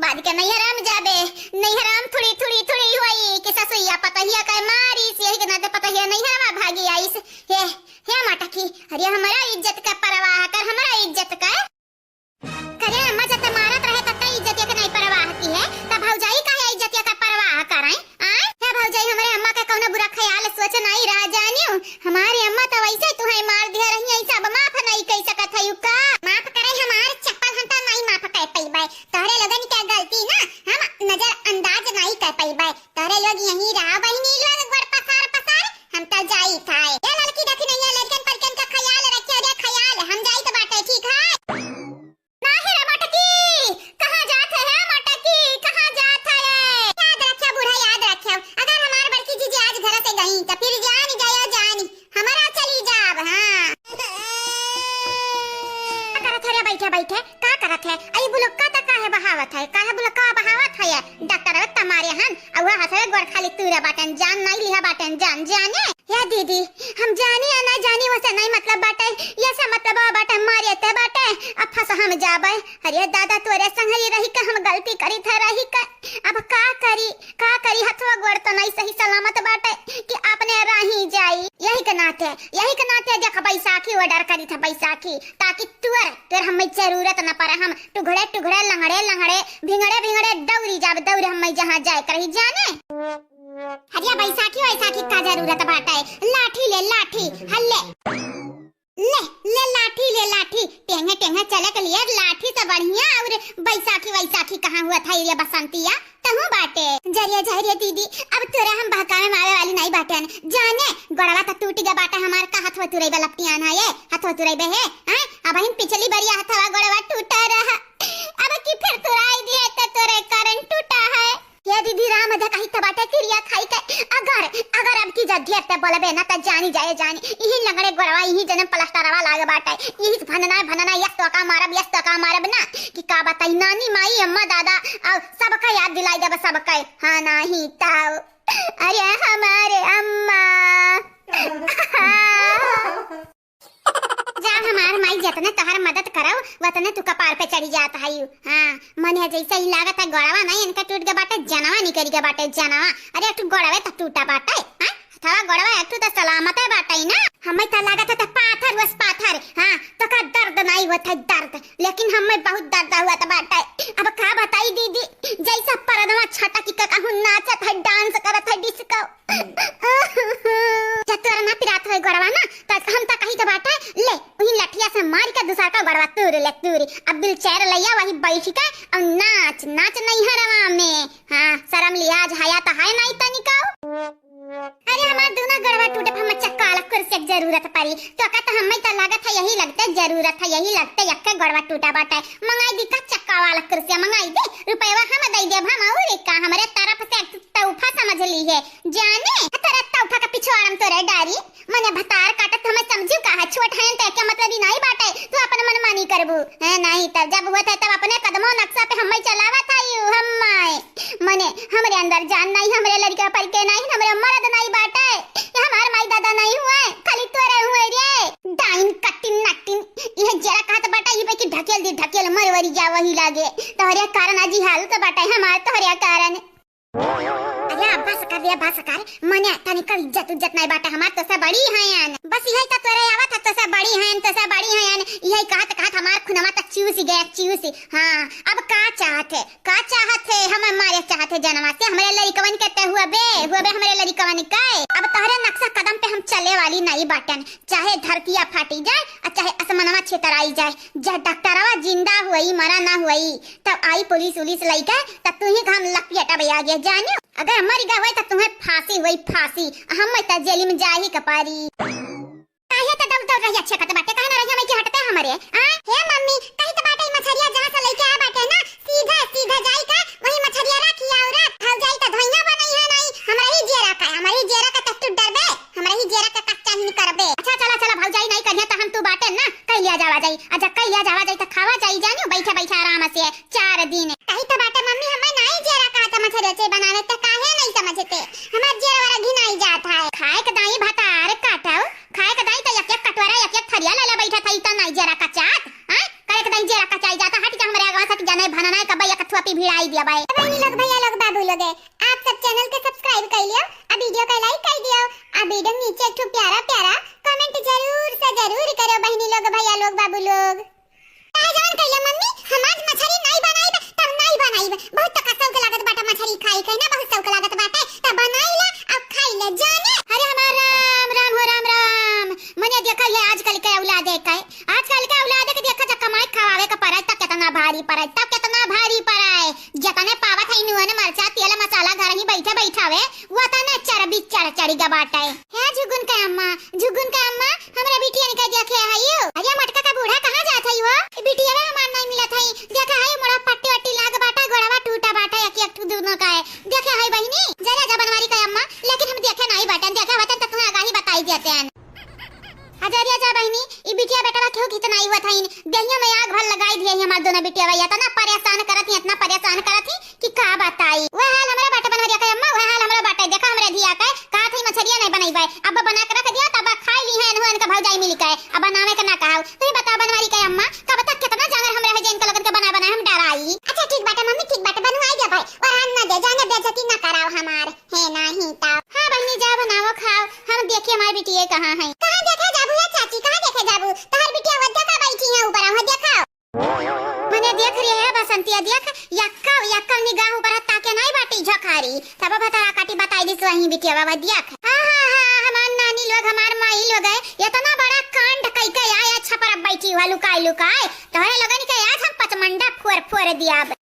बाद के नैहर हम जाबे, नैहर हम थोड़ी, थोड़ी, थोड़ी हुई कि ससुइया पतहिया के मारिस, यही के नाते पतहिया नैहर में भागी आइस। हे, हे मटकी, अरे हमरा इज्जत का परवाह कर, हमरा इज्जत का। करे अम्मा जब ते मारत रहे तब ते इज्जतिया के नहीं परवाह की है, तब भौजाई काहे इज्जतिया का परवाह करैं? आय? हे भौजाई, हमरे अम्मा के कौनो बुरा ख्याल सोच नहीं रहा जानियो। हमारी अम्मा तो वैसे तुहई मार दिया रही, ऐसा अब माफ नहीं कई सकत है का? माफ करे हमार चप्पल हम तो नहीं माफ कर पइबे। तोहरे लोगन के गलती ना हम नजरअंदाज नहीं कर पइबे। तोहरे लोग यहीं रहा बहिनी लोग गोड़ पसार पसार। हम त जाइत है। ए लड़की देखी नहीं है, लड़कन पड़कन का ख्याल रखे रे ख्याल, हम जाइत बाटे, ठीक है? नाही रे मटकी, कहाँ जात है, हे मटकी, कहाँ जात है? याद रखे बूढ़ा, याद रखे, अगर हमार बड़की जीजी आज घर से गई तो फिर जान जायो जान, हमारा चली जाब, हाँ। का करत है रे, बैठे बैठे का करत है? आई बुलक्का त काहे बहावत है, काहे बुलक्का बहावत है? डॉक्टर तमारे हन, अउहा हथवे गोड़ खाली तूरा बाटन, जान नहीं लिहा बाटन, जान जाने। या दीदी, हम जानी या ना जानी, वसे नहीं मतलब बाटे, ये से मतलब बाटे, मारे ते बाटे, अब फंस हम जाबे। अरे दादा, तोरे संगरी रही के हम गलती करी थे, रही के अब का करी, का करी, हथवा गोड़ तो नहीं सही सलामत बाटे कि आपने राही जाई। यही के नाते, यही के नाते देख बैसाखी order करी थे, बैसाखी, ताकि तोर, तोर हमें जरूरत न पड़े, हम टुघड़े टुघड़े, लंगड़े लंगड़े, भिंगड़े भिंगड़े दौरी जाब, दौरी हमें जहाँ जाए करही जाने। अरे बैसाखी वैसाखी का जरूरत बाटे, लाठी ले लाठी, हल्ले। ले, ले लाठी, ले लाठी, टेंगे टेंगे चले के लिए लाठी से बढ़िया और बैसाखी वैसाखी कहाँ हुआ था ये बसंतिया, तहूँ बाटे। जरिए जाए रे दीदी, अब तोरे हम बहकावे में आवे वाली नहीं बाटे। जाने, गोड़वा तो टूट गया बाटे हमार, का हथवा तुरई बा लपटियान है ये, हथवा तुरई बे है, हैं? अब हम पिछली बारी हथवा गोड़वा टूटा रहा, अब की फिर तुराई दिए तो तोरे कारण टूटा है। ये दीदी राम अधा कही त बाटे किरिया खाई के, अगर, अगर अब की जदिया ते बोलबे ना त जानी जाए जानी, यही लंगड़े गोड़वा, यही जन्म प्लास्टरवा लागे बाटे, यही से भनना, भनना, यस तो का मारब, यस तो का मारब ना, कि का बताई नानी, माई, अम्मा, दादा, और सबका याद दिलाई देब, सबका। हाँ, नाही ताऊ। अरे हमारे अम्मा। जा हमार माई, जतने तोहर मदद करब, वतने तू कपार पे चढ़ी जात हई। हाँ, मने जैसे ही लागत है गोड़वा नहीं इनका टूट गया बाटे, जनवा निकल गया बाटे, जनवा। अरे एक ठो गोड़वे तो टूटा बाटे, हाँ? थवा गोड़वा एक ठो तो सलामत है बाटे ना। हमें तो लागत है तो पाथर हुआ पाथर, हाँ, तो का दर्द नहीं होत है दर्द, लेकिन हमें बहुत दर्द हुआ तो बाटे। तुर ले तुर। अब wheelchair लइया वही बैठ के और नाच, नाच नैहरवा में। हाँ, शर्म लिहाज हया त है नहीं तनिको। अरे हमार दूनो गड़वा टूटे, हम चक्का वाला कुर्सी के जरूरत पड़ी। तो का तो हमें तो लागत है यही लगते जरूरत है, यही लगते यक्के गड़वा टूटा बाटे। मंगाई दी का चक्का वाला कुर्सी, मंगाई दी। रुपयवा हम दई देब, हम और का, हमरे तरफ से तोहफा समझ ली है। जाने, तोरा तोहफा का पिछवाड़म तोरे डारी। मने भतार काटत हमें समझू का है, छोट हयन त एके मतलब ही नहीं बाटे, तू अपन मनमानी करबू। हैं, नहीं तब जब हुआ था तब अपने कदमों नक्शा पे हमें चलावा था यू, हमें। मने हमरे अंदर जान नहीं, हमरे लड़का पर के नहीं, हमरे मर्द नहीं बाटे, ये हमार माई दादा नहीं हुए, खाली तोरे हुए रे। डाइन कटिन नटिन, ये जरा कहत बाटे, ये पे कि ढकेल दे, ढकेल मरवरी जा वही लागे। तोहरे कारण आज ई हालत बाटे हमार, तोहरे कारण। अरे अब बस कर रे, बस कर। मने तनिको इज्जत उज्जत नहीं बाटे हमार, तोसे बड़ी हयन। बस यही तो तोरे आवत है, तोसे बड़ी हयन, तोसे बड़ी हयन। यही कहत कहत हमार खुनवा तो चूस गया, चूस। हाँ, अब का चाहत है, का चाहत है? हमें मारे चाहत है जनवा से, हमरे लड़िकवन के ते हुआ बे, हुआ बे हमरे लड़िकवन के। अब तोहरे नक्शा कदम पे हम चले वाली नहीं बाटन, चाहे धरतिया फाटी जाए और चाहे आसमानवा छितराई जाए, चाहे डॉक्टरवा जिंदा हुई, मरा ना हुई। तब आई पुलिस उलिस लइके, तब तू ही हम लपेटब आगे, जानियो। अगर मर गए होई, तब तुम्हें फांसी होई, फांसी। हम त जेल में जाही के पारी। काहे त दौड़ दौड़ रही अच्छे कत बाटे, काहे ना रही हमें की हटते हमरे, आ? हे मम्मी, कही त बाटे ई मछरिया जहाँ से लइके आ बाटे ना, सीधा, सीधा जाई का, वही मछरिया राखी औरत, भौजाई त धोइया बनई है नहीं, हमरा ही जेरा का, हमरा ही जेरा का त तू डरबे, हमरा ही जेरा का कच्चा ही करबे। अच्छा, चला, चला, भौजाई नहीं करिया त हम तू बाटे ना, कई लिया जावा जाई, अच्छा, कई लिया जावा जाई त खावा जाई, जानियो, बैठे, बैठे आराम से। चार दिन। कही त बाटे मम्मी, हमें नाई जेरा कहा त मछरी उछरी बनावे त काहे नहीं समझते? हमार जेरवा रघी नाई जात है। खाए के दाई भतार काटव, खाए के दाई त एक एक कटोरा, एक एक थरिया ले ले बैठत है, त नाई जेरा कचात, हैं? करे के दाई जेरा कचाई जाता, हट जा हमरे आगवा से, जाने भनना है, कब एक थुआपी भिड़ाई दिया बाई। बहनी लोग, भैया लोग, बाबू लोग, आप सब channel के subscribe कर लियो, आ video के like कर दियो, आ video नीचे एक ठो प्यारा प्यारा comment जरूर से जरूर करो बहनी लोग, भैया लोग, बाबू लोग। काहे जवन कहिया मम्मी, हम आज मछरी नाई बनाइब, तब नाई बनाइब। बहुत तक शौक लागत बाटे मछरी खाई के ना, बहुत शौक लागत बाटे, तब बनाई ले, अब खाई ले, जाने। अरे हमार राम, राम हो राम, राम। मने देखा ये आजकल के औलाद है काहे? आजकल के औलाद के देखा जब कमाए खवावे के पड़े, तब कितना भारी पड़े, तब कितना भारी पड़े। जतने पावत है नून, मरचा, तेल, मसाला घर ही बैठे बैठावे, वतने चर्बी चढ़ चढ़ी गा बाटे। हे झुगुन के अम्मा, झुगुन के अम्मा, हमरा बिटियन के देखे हइयो। अरे मटका का बूढ़ा कहाँ जात हई हो? ए बिटिया हमार नहीं मिलत हई। देखे हई मोड़ा पट्टी वट्टी लाग बाटे, गोड़वा टूटा बाटे, एक एक ठू दुनो का है। देखे हई बहिनी, जरा जा बनवारी के अम्मा, लेकिन हम देखे नहीं बाटन, देखे होतन त तुम्हें आगाही बताई देते हैं। अजरिया जा बहिनी, ई बिटिया बेटवा केहू कितना आई हुआ था इन, देहिया में आग भर लगाई दिया ही हमार दोनों बिटिया भैया, इतना परेशान करत ही, इतना परेशान करत ही। कि का बताई। वह हाल हमरा बाटे बनवरिया के अम्मा, वह हाल हमरा बाटे। देखा हमरे धिया के, कहा थी मछरिया नहीं बनइबे, अब बना के रख दिया, तब खाई ली है इनका भौजाई मिल के, अब बनावे के ना कहा। तू ही बता बनवारी के अम्मा, कब तक कितना जानवर हमरा है जे इनका लोगन के बना बना हम डराई। अच्छा ठीक बाटे मम्मी, ठीक बाटे, बनवाई दे भाई, और हम ना दे, जाने बेइज्जती ना कराओ हमार, है नहीं तो। हाँ बहनी, जा बनाओ खाओ, हम देखिए हमारी बिटिया कहाँ है। कहाँ देखे जाबू है चाची, कहाँ देखे जाबू? तोहर बिटिया वो देखा बैठी है ऊपर, वहाँ देखा। मने देख रहे है बसंतिया, देख, यक्का, यक्का निगाह ऊपर है, ताके नहीं बाटी झखारी। तब भतरा काटी बताई दिस वहीं बिटिया बाबा, देख। हाँ, हाँ, हाँ, हमार नानी लोग, हमार माई लोग है, इतना बड़ा कांड कई के आए, छपरा बैठी हुआ लुकाए, लुकाए। तोहरे लोगन के आज हम पचमंडा फोर, फोर दिया अब।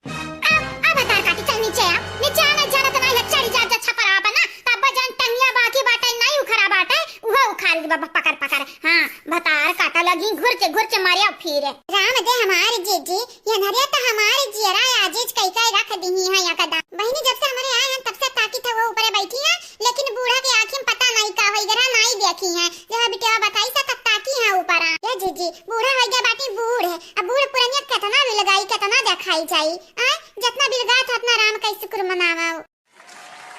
अब, अब भतार काटी, चल नीचे आ, नीचे आ, नहीं जानत नहीं है, चढ़ जा, जा छपरा बना, तब जान टंगिया बाकी बाटे, नहीं उखरा बाटे, उहो उखारी बाबा पकड़, पकड़। हाँ, भतार काटा लगी, घुरचे, घुरचे मारे अब फिर। राम दे हमार जीजी, ये नरिया तो हमार जियरा आजीज कई कई रख दिही है या कदा। बहिनी जब से हमरे आए हैं तब से ताकी थे वो ऊपरे बैठी हैं, लेकिन बूढ़ा के आँखी में पता नहीं का होई, जरा नहीं देखी हैं। जब बिटिया बताई सा तब ताकी हैं ऊपर आ। ये जीजी, बूढ़ा हो गया बाटी बूढ़ है, अब बूढ़ पुरनिया कितना बिलगाई, कितना देखाई जाई। आ, जितना बिलगात है उतना राम का शुक्र मनावा।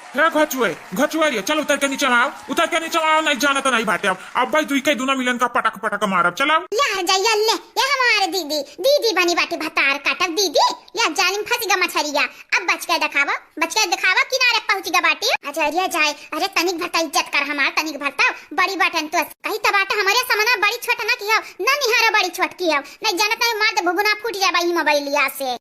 हे घचुए, घचुए रे, चल उतर के नीचे आओ, उतर के नीचे आओ, नहीं जाना तो नहीं बाटे अब। अब भाई दुई के दुनो मिलन का पटक पटक मारब, चलाओ। ले हर जाइया ले, ये हमार दीदी, दीदी बनी बाटी भतार काटब दीदी, या जालिम फंसी गा मछरिया। अब बच के दिखावा, बच के दिखावा, किनारे पहुँची गा बाटी। अच्छा अरे जाए, अरे तनिक भर त इज्जत कर हमार, तनिक भर त बड़ी बाटन तो कही त बाटे हमरे समना बड़ी छोट ना की हो, ना निहारो बड़ी छोट की हो, नहीं जानत नहीं मार दे भुगुना फूट जाबा ई मोबाइलिया से।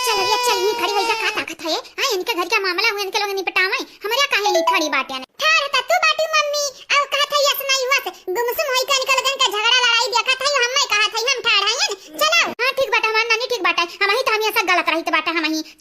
चल रे, चल, यहीं खड़ी होई जा, का ताकत है? हाँ, इनके घर का मामला हुआ, इनके लोग निपटावे, हमरा काहे यहीं खड़ी बाटे ने? ठार त तू बाटू मम्मी, अब कहत है यस नहीं हुआ से, गुमसुम होई के इनके लोगन का झगड़ा लड़ाई देखत है, हम नहीं कहत है, हम ठार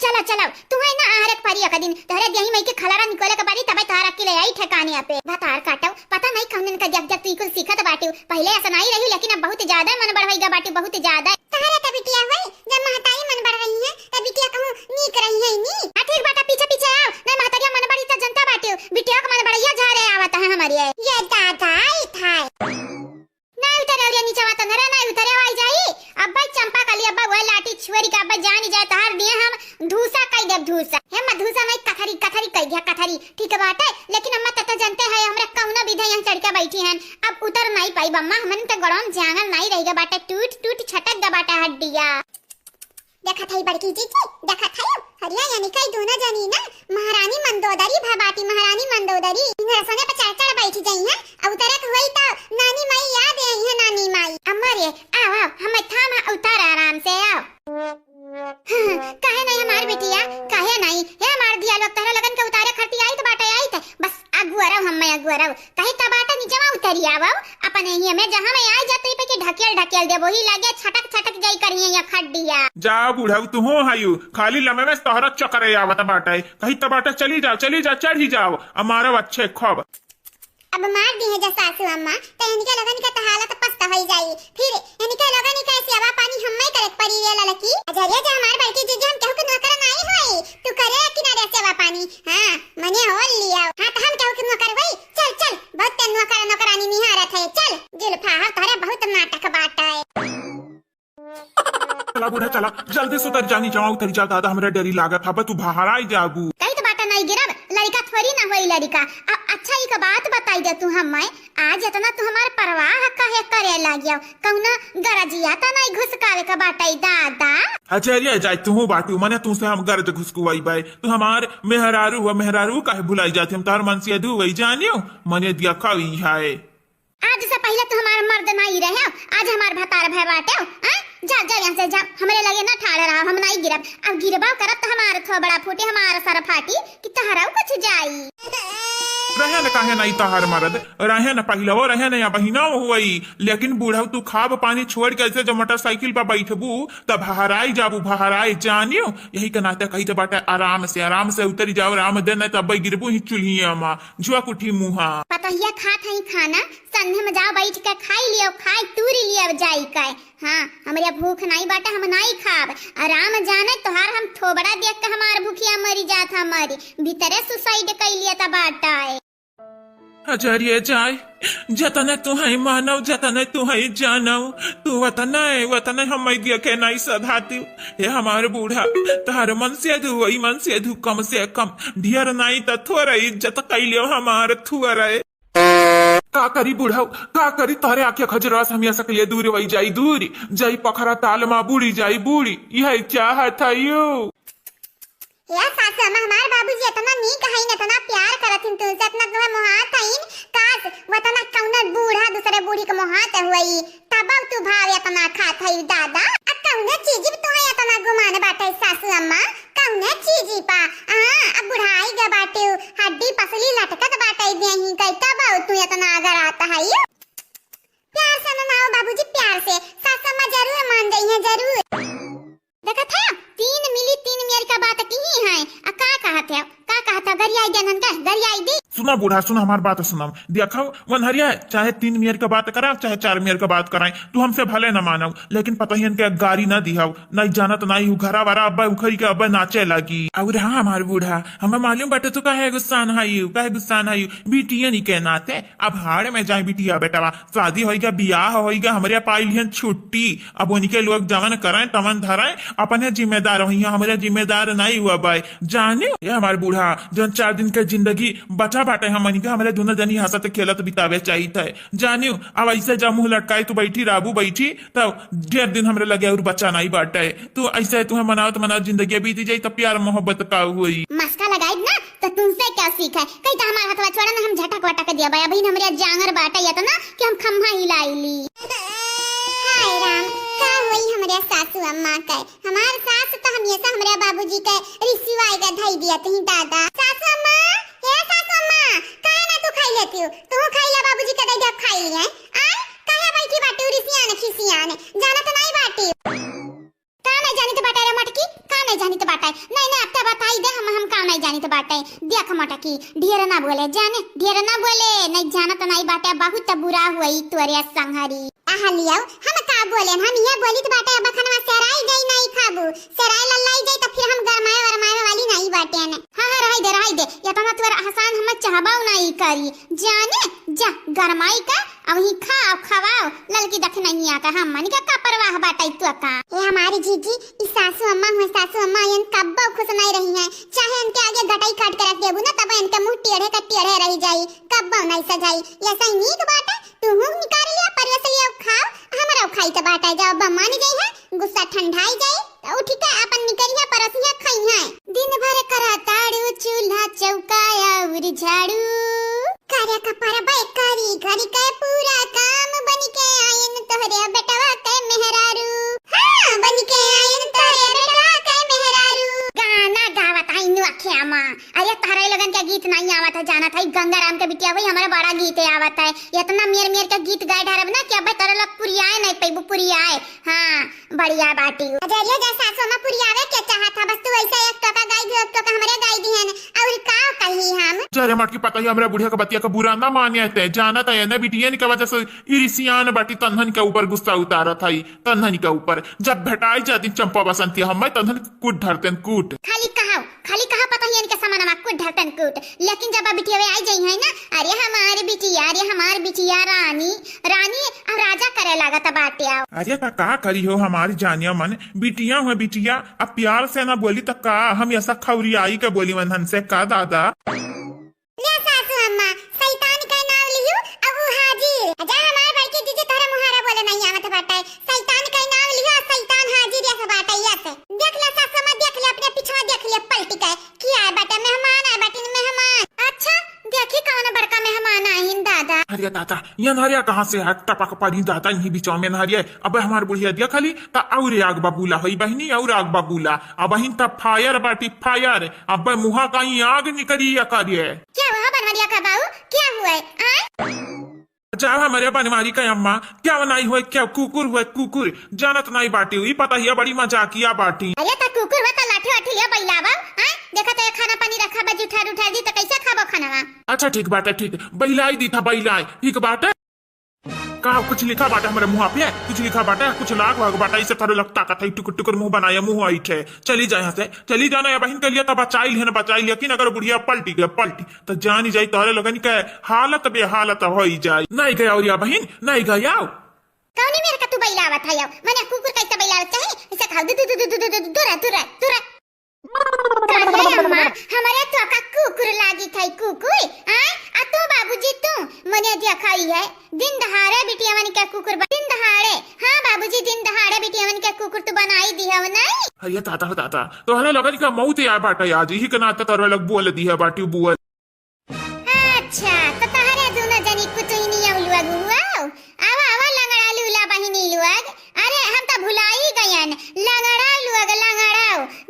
चला, चला, तुहैं ना आहरे क परी एक दिन, तोहरे देही मई के खलरा निकोले क परी, तबै तोहरा अकिल आई ठेकाने पे। भतार काटउ, पता नहीं कौन इनका देख देख तू ई कुल सीखत बाटिउ। पहिले ऐसा नहीं रही, लेकिन अब बहुत ज्यादा मन बढ़ होइगा बाटिउ, बहुत ज्यादा। तोहरे त बिटिया होई, जब महताई मन बढ़ रही है, त बिटिया कहूँ नीक रही है नी। हाँ, ठीक बाटा, पीछे पीछे आओ, नहीं महतरिया मन बढ़ी त जनता बाटिउ, बिटिया क मन बढ़िया झारे आवत है हमरे। ये दादा, ई थाई। नहीं उतरे रे नीचवा तनहरा, नहीं उतरे आई जाई। अब्बा चंपा कली, अब्बा वह लाठी छुअरी का अब्बा जानी जाए तहार दिए हम धूसा कई देब धूसा। हे अम्मा धूसा नहीं कथरी, कथरी कई दिया कथरी। ठीक बाटे, लेकिन अम्मा तत जनते है हमरा कौनो विधे यहाँ चढ़ के बैठी हैं। अब उतर नहीं पाई अम्मा, हमन त गड़ों जांगर नहीं रह गया बाटे, टूट टूट छटक गया बाटे हड्डिया। देखत हई बड़की जीजी, देखत हई, हरिया यानी कई दोनों जनी ना महारानी मंदोदरी भा बाटी, महारानी मंदोदरी। इन्हें रसोने पर चढ़ चढ़ बैठ जाई हैं, अब उतरे के होई तो नानी माई याद आई है, नानी माई। अम्मा रे, आओ, आओ, हम थाम है, उतर आराम से, आओ। काहे नहीं हमार बिटिया, काहे नहीं? हे हमार दिया लोग, तहरा लगन के उतारे खरती आई तो बाटे आई थे, बस अगुअरव हम्मे अगुअरव। कही तब आटा नीचवा उतरी आवव, अपने ही में जहाँ में आई जात, ई पे के ढकेल ढकेल देबो, ही लगे छटक छटक जाई करिए या खड्डिया। जा बुढ़ऊ, तुहू हयू, खाली लमे में तोहरा चक्कर आवत बाटे। कही तब आटा चली जाओ, चली जाओ, चढ़ी जाओ, अमारव अच्छे खूब। अब मार दी है जा सासू अम्मा, तो इनके लगन के तो हालत पस्त होई जाई। फिर इनके लगन के सेवा पानी हम्मे करे के पड़ी ये ललकी। अजरिया जा हमार बड़की जीजी, हम केहू के नौकर नहीं होई, तू करे कि ना रे सेवा पानी। हाँ, मने हो लिया। हाँ, तो हम केहू के नौकर होई? चल, चल, बहुत ते नौकर नौकरानी निहारत है। चल, जुल्फा, हम तोहरे बहुत नाटक बाटे। चला बूढ़ा, चला, जल्दी से उतर जानी, जमा उतरी जा, दादा, हमरा डरी लागत हबे, तू बाहर आई जाबू। कही तो बाटा नहीं गिरब, लड़का थोड़ी ना होई लड़का। अब अच्छा, एक बात बताई दे तू हम्मे, आज इतना तू हमार परवाह काहे करे लागियो? कौना गरजिया त नहीं घुसकावे का बाटे दादा? अजरिया जाए तू बाटू, मने तू से हम गरज घुसकुआई बाय, तू हमार मेहरारू हुआ, मेहरारू काहे भुलाई जाती, हम तार मनसिया धुवई जानियो, मने दिया खावी है। आज से पहिले तू हमार मर्द नाई रहे, आज हमार भतार भय बाटे। हाँ? जा, जा यहाँ से जा, हमरे लगे ना ठाड़ रहा, हम नाई गिरब। अब गिरबा करब त हमार थोबड़ा फूटे, हमार सर फाटी कि तहरा कुछ जाई। रहे न काहे नाई तहार मर्द, रहे न पहिलवो, रहे न या बहिनो हुई, लेकिन बूढ़ऊ तू खाब पानी छोड़ के ऐसे जब मोटरसाइकिल पर बैठबू तब बहराई जाबू, बहराई जानियो। यही के नाते कही जब बाटे आराम से, आराम से उतरी जाओ, आराम दे, नहीं तब गिरबू ही चूल्हिया मा, झुआ कुठी मुहा। पतोहिया खात हई खाना, संझे में जाओ बैठ के खाई लियो, खाई तूरी लियो जाई के। हाँ, हमरे भूख नाई बाटे, हम नाई खाब। आ राम जाने तोहार हम थोबड़ा देख के हमार भूखिया मरी जात, हमारी भीतरे सुसाइड कई लिया त बाटे। अजरिया जाए, जतने तू है मानव, जतने तू है जानव, तू वतने, वतने हम देखे नाई सधाती। हे हमार बूढ़ा, तोहार मन से धू, वही मन से धू, कम से कम, ढेर नाई त थोड़ा इज्जत कैलियो हमार थुअरे। का करी बुढ़ऊ, का करी, तोहरे आँखिया खजरवा से हमिया सकलिए दूर वही जाई दूर, जाई पखरा ताल मा बूड़ी जाई बूड़ी, यही चाहत है यू। या सासू अम्मा, हमार बाबूजी इतना नीक हईन, इतना प्यार करत हिन तुमसे, इतना तुम्हें मोहात हईन, काश वतना कौनो बूढ़ा दूसरे बूढ़ी के मोहात हुई। तब तू भाव इतना खात है दादा। आ कौने चीज पे तुम्हें इतना गुमान बाटे सासू अम्मा? कौने चीज पा? हाँ, अब बुढ़ाई गे बाटे, हड्डी पसली लटकत बाटे देही के, तब तू इतना अगर आता है। प्यार से मनाओ बाबूजी, प्यार से। सासू अम्मा जरूर मान जाइए, जरूर। देखत है, तीन मिली तीन मेर का बात की ही है। आ का कहत है, का कहत है, गरियाई देनन का, गरियाई दी। सुना बूढ़ा, सुना हमार बात सुना। देखो वनहरिया, चाहे तीन मेर का बात करा, चाहे चार मेर का बात कराए, तू हमसे भले न मानो, लेकिन पता ही इनके गारी न दिहाओ, नहीं जानत नहीं हूँ, घरा वारा अब्बा उखरी के अब्बा नाचे लगी। और हाँ हमार बूढ़ा, हमें मालूम बाटे तू काहे गुस्सान है यू, काहे गुस्सान है यू, बिटिया नहीं के नाते। अब हाड़ में जाए बिटिया बेटवा, शादी होइगा, बियाह होइगा, हमरे पाई लिहन छुट्टी। अब उनके लोग जवन करें तवन धरें, अपने जिम्मेदार होइया, हमरे जिम्मेदार नहीं हुआ बाय। जाने ये हमार बूढ़ा, जौन चार दिन के जिंदगी बचा बाटे हमनी के, हमरे दोनों जनी हंसत खेलत बितावे चाहित है। जानियो, अब ऐसे जा मुंह लटकाए तू बैठी रहबू बैठी, तब ढेर दिन हमरे लगे और बचा नहीं बाटे। तू ऐसे तुम्हें मनावत मनावत जिंदगी बीत जाई, तब प्यार मोहब्बत का हुई। मस्का लगाई ना, तो तुमसे क्या सीखे? कही तो हमार हथवा छोड़ा ना, हम झटक वटक दिया भाई। अभी हमरे जांगर बाटे इतना कि हम खम्हा हिलाई ली। हाय राम, का होई हमरे सासू अम्मा के? हमार सास तो हमेशा हमरे बाबूजी के रिसिवाई के धई दिया थी दादा। सासू अम्मा, हे सासू अम्मा, काहे ना तू खाई लेती हो? तू खाई ले, बाबूजी के दे दे, खाई लिए। आय, काहे बैठी बाटी रिसियान खिसियान? जानत नहीं बाटी। का नहीं जानित बाटे रे मटकी, का नहीं जानित बाटे? नहीं, नहीं, जानित बाटे, देख मोटकी, ढेर ना बोले, जाने, ढेर ना बोले, नहीं जानत नहीं बाटे, बहुत बुरा हुई तोरे संगरी। आहा लियाओ, हम का बोलेन, हम इहे बोलित बाटे, अब खनवा सेराई जाई नहीं खाबू, सेराई लल्लाई जाई त फिर हम गरमाए वरमाए वाली नहीं बाटेन। हाँ, हाँ, रही दे, रही दे, इतना तोर एहसान हम चाहबो नहीं करी, जाने, जा, गरमाई का, अब ही खाओ, खवाओ, ललकी दखिनहिया का, हमन का का परवाह बाटे तोका। ए हमारी जीजी, ई सासू अम्मा हुए, सासू अम्मा यन कब्बो खुश नहीं रही हैं, चाहे इनके आगे गटई काट के रख देबू ना, तब इनके मुंह टेढ़े का टेढ़े रह जाई, कब्बो नहीं सजाई। ऐसा ही नीक बाटे, तू हूँ निकाल लिया, परवेश लिया, खाओ, हमरा खाई त बाटे, जाओ, अब मानी जाई है, गुस्सा ठंडाई जाई, त उठ के अपन निकरिया परसिया खाई है। दिन भर करा ताड़ू चूल्हा चौका और झाड़ू। करे का परबे करी घर के पूरा काम, बन के आइन तोहरे बेटवा के मेहरारू। हाँ, बन के आइन तोहरे बेटवा के मेहरारू। गाना गावत आई नोखिया माँ। अरे तहरे लोगन के गीत नहीं आवत है, जानत है गंगाराम के बिटिया वही हमारे बड़ा गीत आवत है। इतना मेर मेर के गीत गाए ढारब ना कि अब तोरे लोग पुरियाए नहीं पैबू, पुरियाए। हाँ, बढ़िया बाटी। अजरियो जा सासू में पुरियावे के चाहत है, बस तू ऐसा एक टोका गाई दियो, एक टोका हमरे गाई दिहन, और का कही हम? जा रे मटकी, पता ही हमरा बुढ़िया के बतिया का बुरा ना माने ते, जानत है ना बिटियन के वजह से इरिसियान बाटी, तन्हन के ऊपर गुस्सा उतारत है, तन्हन के ऊपर। जब भेटाई जाती चंपा बसंती हम तन्हन कूट धरतेन, कूट। खाली कहाओ, खाली कहा पता ही इनके समानमा कूट धरतेन कूट, लेकिन जब अब बिटिया आई जाई है ना, अरे हमार बिटिया, अरे हमार बिटिया रानी, रानी अब राजा करे लागत बाटे। आओ। अरे त का करी हो हमारी जानिया मन, बिटिया हुए बिटिया, अब प्यार से ना बोली त का, हम ऐसा खौरियाई के बोली मन हमसे का दादा। ले सासू अम्मा, शैतान के नाव लिहू, अब ऊ हाजिर। जा हमार बड़की जीजी तोहरा मुहारा बोले नहीं आवत बाटे। शैतान के नाव लिहू, शैतान हाजिर यस बाटे यस। देख ले सासू अम्मा, देख ले अपने पिछवा देख ले पलटी के। किया आए बाटे मेहमान, आए बाटे मेहमान। अच्छा, देखी कौन बड़का मेहमान आइन दादा। अरे दादा, ये नहरिया कहाँ से हट टपक पड़ी दादा, यही बिचवा में नहरिया। अब हमार बुढ़िया दिया खाली त और आग बबूला होई बहिनी, और आग बबूला। अब बहिन त fire बाटी fire। अब मुहा कहीं आग निकली या करिए। क्या हुआ बनवरिया का बाऊ, क्या हुआ है? आय? जाओ हमारे बनवारी का अम्मा, क्या बनाई हुए, क्या कुकुर हुए, कुकुर। जानत नहीं बाटी हुई, पता ही है बड़ी मजाकिया बाटी। अरे त कुकुर हुआ त लाठी वाठी लिया बैलावा, आय? देखा तो ये खाना पानी रखा बा, जुठार उठार दी त कैसे खाबो खाना? अच्छा ठीक बाटे, ठीक, बैलाई दी था बैलाई, ठीक बाटे। का कुछ लिखा बाटे हमरे मुहा पे? कुछ लिखा बाटे, कुछ लाग वाग बाटे, इसे थारे लगता कथई टुकुर टुकुर मुंह बनाया, मुंह ऐठे। चली जा यहाँ से, चली जाना या बहिन के लिए तो बचाई लिहन, बचाई लिया, लेकिन अगर बुढ़िया पलटी गए, पलटी, तो जानी जाई तोहरे लोगन के हालत बेहालत होई जाई। नहीं गया और या बहिन, नहीं गया। कौनी मेरे का तू बैलावत है यो? मने कुकुर कैसे बैलावत चाही? इसे खाओ, दू, दू, दू, दू, दू, दू, दू, दूर, दूर, दूर। काहे अम्मा, हमरे तो का कुकुर लागी खाई कुकुर? आय? आ तू बाबूजी तू, मने देखा ही है, दिन दहाड़े बिटियावन के कुकुर बा-, दिन दहाड़े, हाँ बाबूजी, दिन दहाड़े बिटियावन के कुकुर तू बनाई दिहव नहीं? अरे दादा हो दादा, तोहरे लोगन का मौत या बाटे आज, यही के नाते तोहरे लोग बोल दिया बाटी बोल। अच्छा, तो तहरे दुनो जनी कुटुइनी औ लुअग हुआ? आवा, आवा, लंगड़ा लूला बहिनी लुअग। अरे, हम तो भुलाई गयन। लंगड़ा लुअग, लंगड़ा।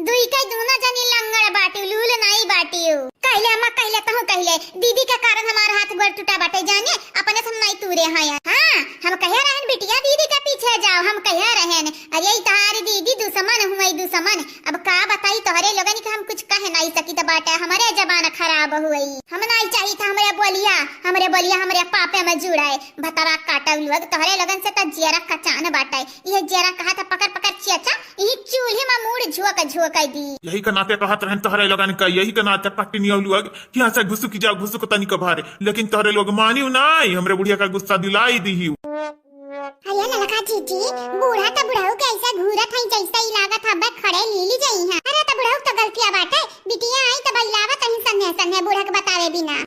दुई के दुनो जनी लंगड़ बाटिउ, लूल नाई बाटिउ। कहले अम्मा, कहले तहु कहले, दीदी के कारण हमार हाथ गोड़ टूटा बाटे जाने, अपने से हम नाई तूरे हैं। हाँ, हम कहे रहन बिटिया दीदी के पीछे जाओ, हम कहे रहन। अरे, ई तहार दीदी दुश्मन हुई, दुश्मन। अब का बताई तोहरे लोगन के, हम कुछ कह नाई सकित बाटे, हमरे जबान खराब हुई। हम नाई चाहित हमरे बोलिया, हमरे बोलिया हमरे पापे में जुड़े। भतरा काटउ लोग, तोहरे लोगन से त जियरा कचान बाटे। इहे जियरा कहा था पकड़ पकड़ चेचा, इही चूल्ही में मूड़ झोंक झोंक दी। यही के नाते कहत रहन तोहरे लोगन का, यही के नाते कटनी लोग कि यहाँ से घुसुक जा, घुसुक तनिक भर, लेकिन तोहरे लोग मानिउ नाई, हमरे बुढ़िया का गुस्सा दिलाई दिहिउ। अरे ललका जीजी, बूढ़ा त बुढ़ऊ कैसे घूरत हई, जैसे ई लागत हवे खड़े लीली जई हैं। अरे त बुढ़ऊ त गलतिया बाटे, बिटिया आई त बइलावत हई सन्ने सन्ने बूढ़ा के बतावे बिना।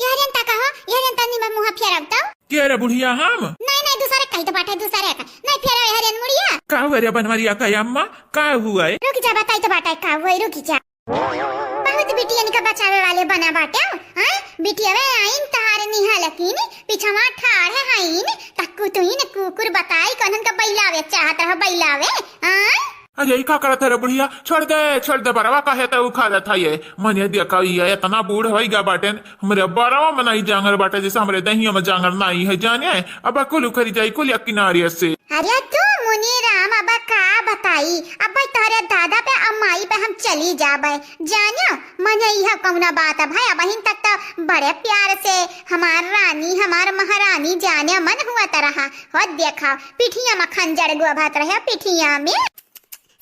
यहरियन त कहो, यहरियन तनी बा मुँह फेरब तो। के रे बुढ़िया हम? नहीं, नहीं, दूसरे कही त बाटे, दूसरे का। नहीं फेरा यहरियन मुड़िया। का हुआ रे बनवरिया का अम्मा, का हुआ है? रुक जा, बताई त बाटे का हुआ है, रुक जा। बहुत बिटियन का बचावे वाले बना बाटे, हैं? बिटियवे आइन तहार निहा लकीन, पिछवा ठाढ़ हईन, तक्कु तुइन कुकुर बताई कौनन का बैलावे चाहत रह बैलावे, हैं? अरे, ई का करत है रे बुढ़िया? छोड़ दे, छोड़ दे बरवा, काहे त उखाड़त है ये? मने देखा ये इतना बूढ़ होई गा बाटेन, हमरे बरवा में नहीं जांगर बाटे, जैसे हमरे दहिया में जांगर नहीं है, जाने? अब कुल उखरी जाई कुल एक किनारे से। अरे तू अरे राम, अब का बताई, अब तोहरे दादा पे अम्माई पे हम चली जाबे। जानो, मने इह कौना बात है भाई, अबहिन तक तो बड़े प्यार से हमार रानी, हमार महारानी जाने मन हुआ त रहा। हो देखा, पिठिया में खंजर गोभत रहे, पिठिया में।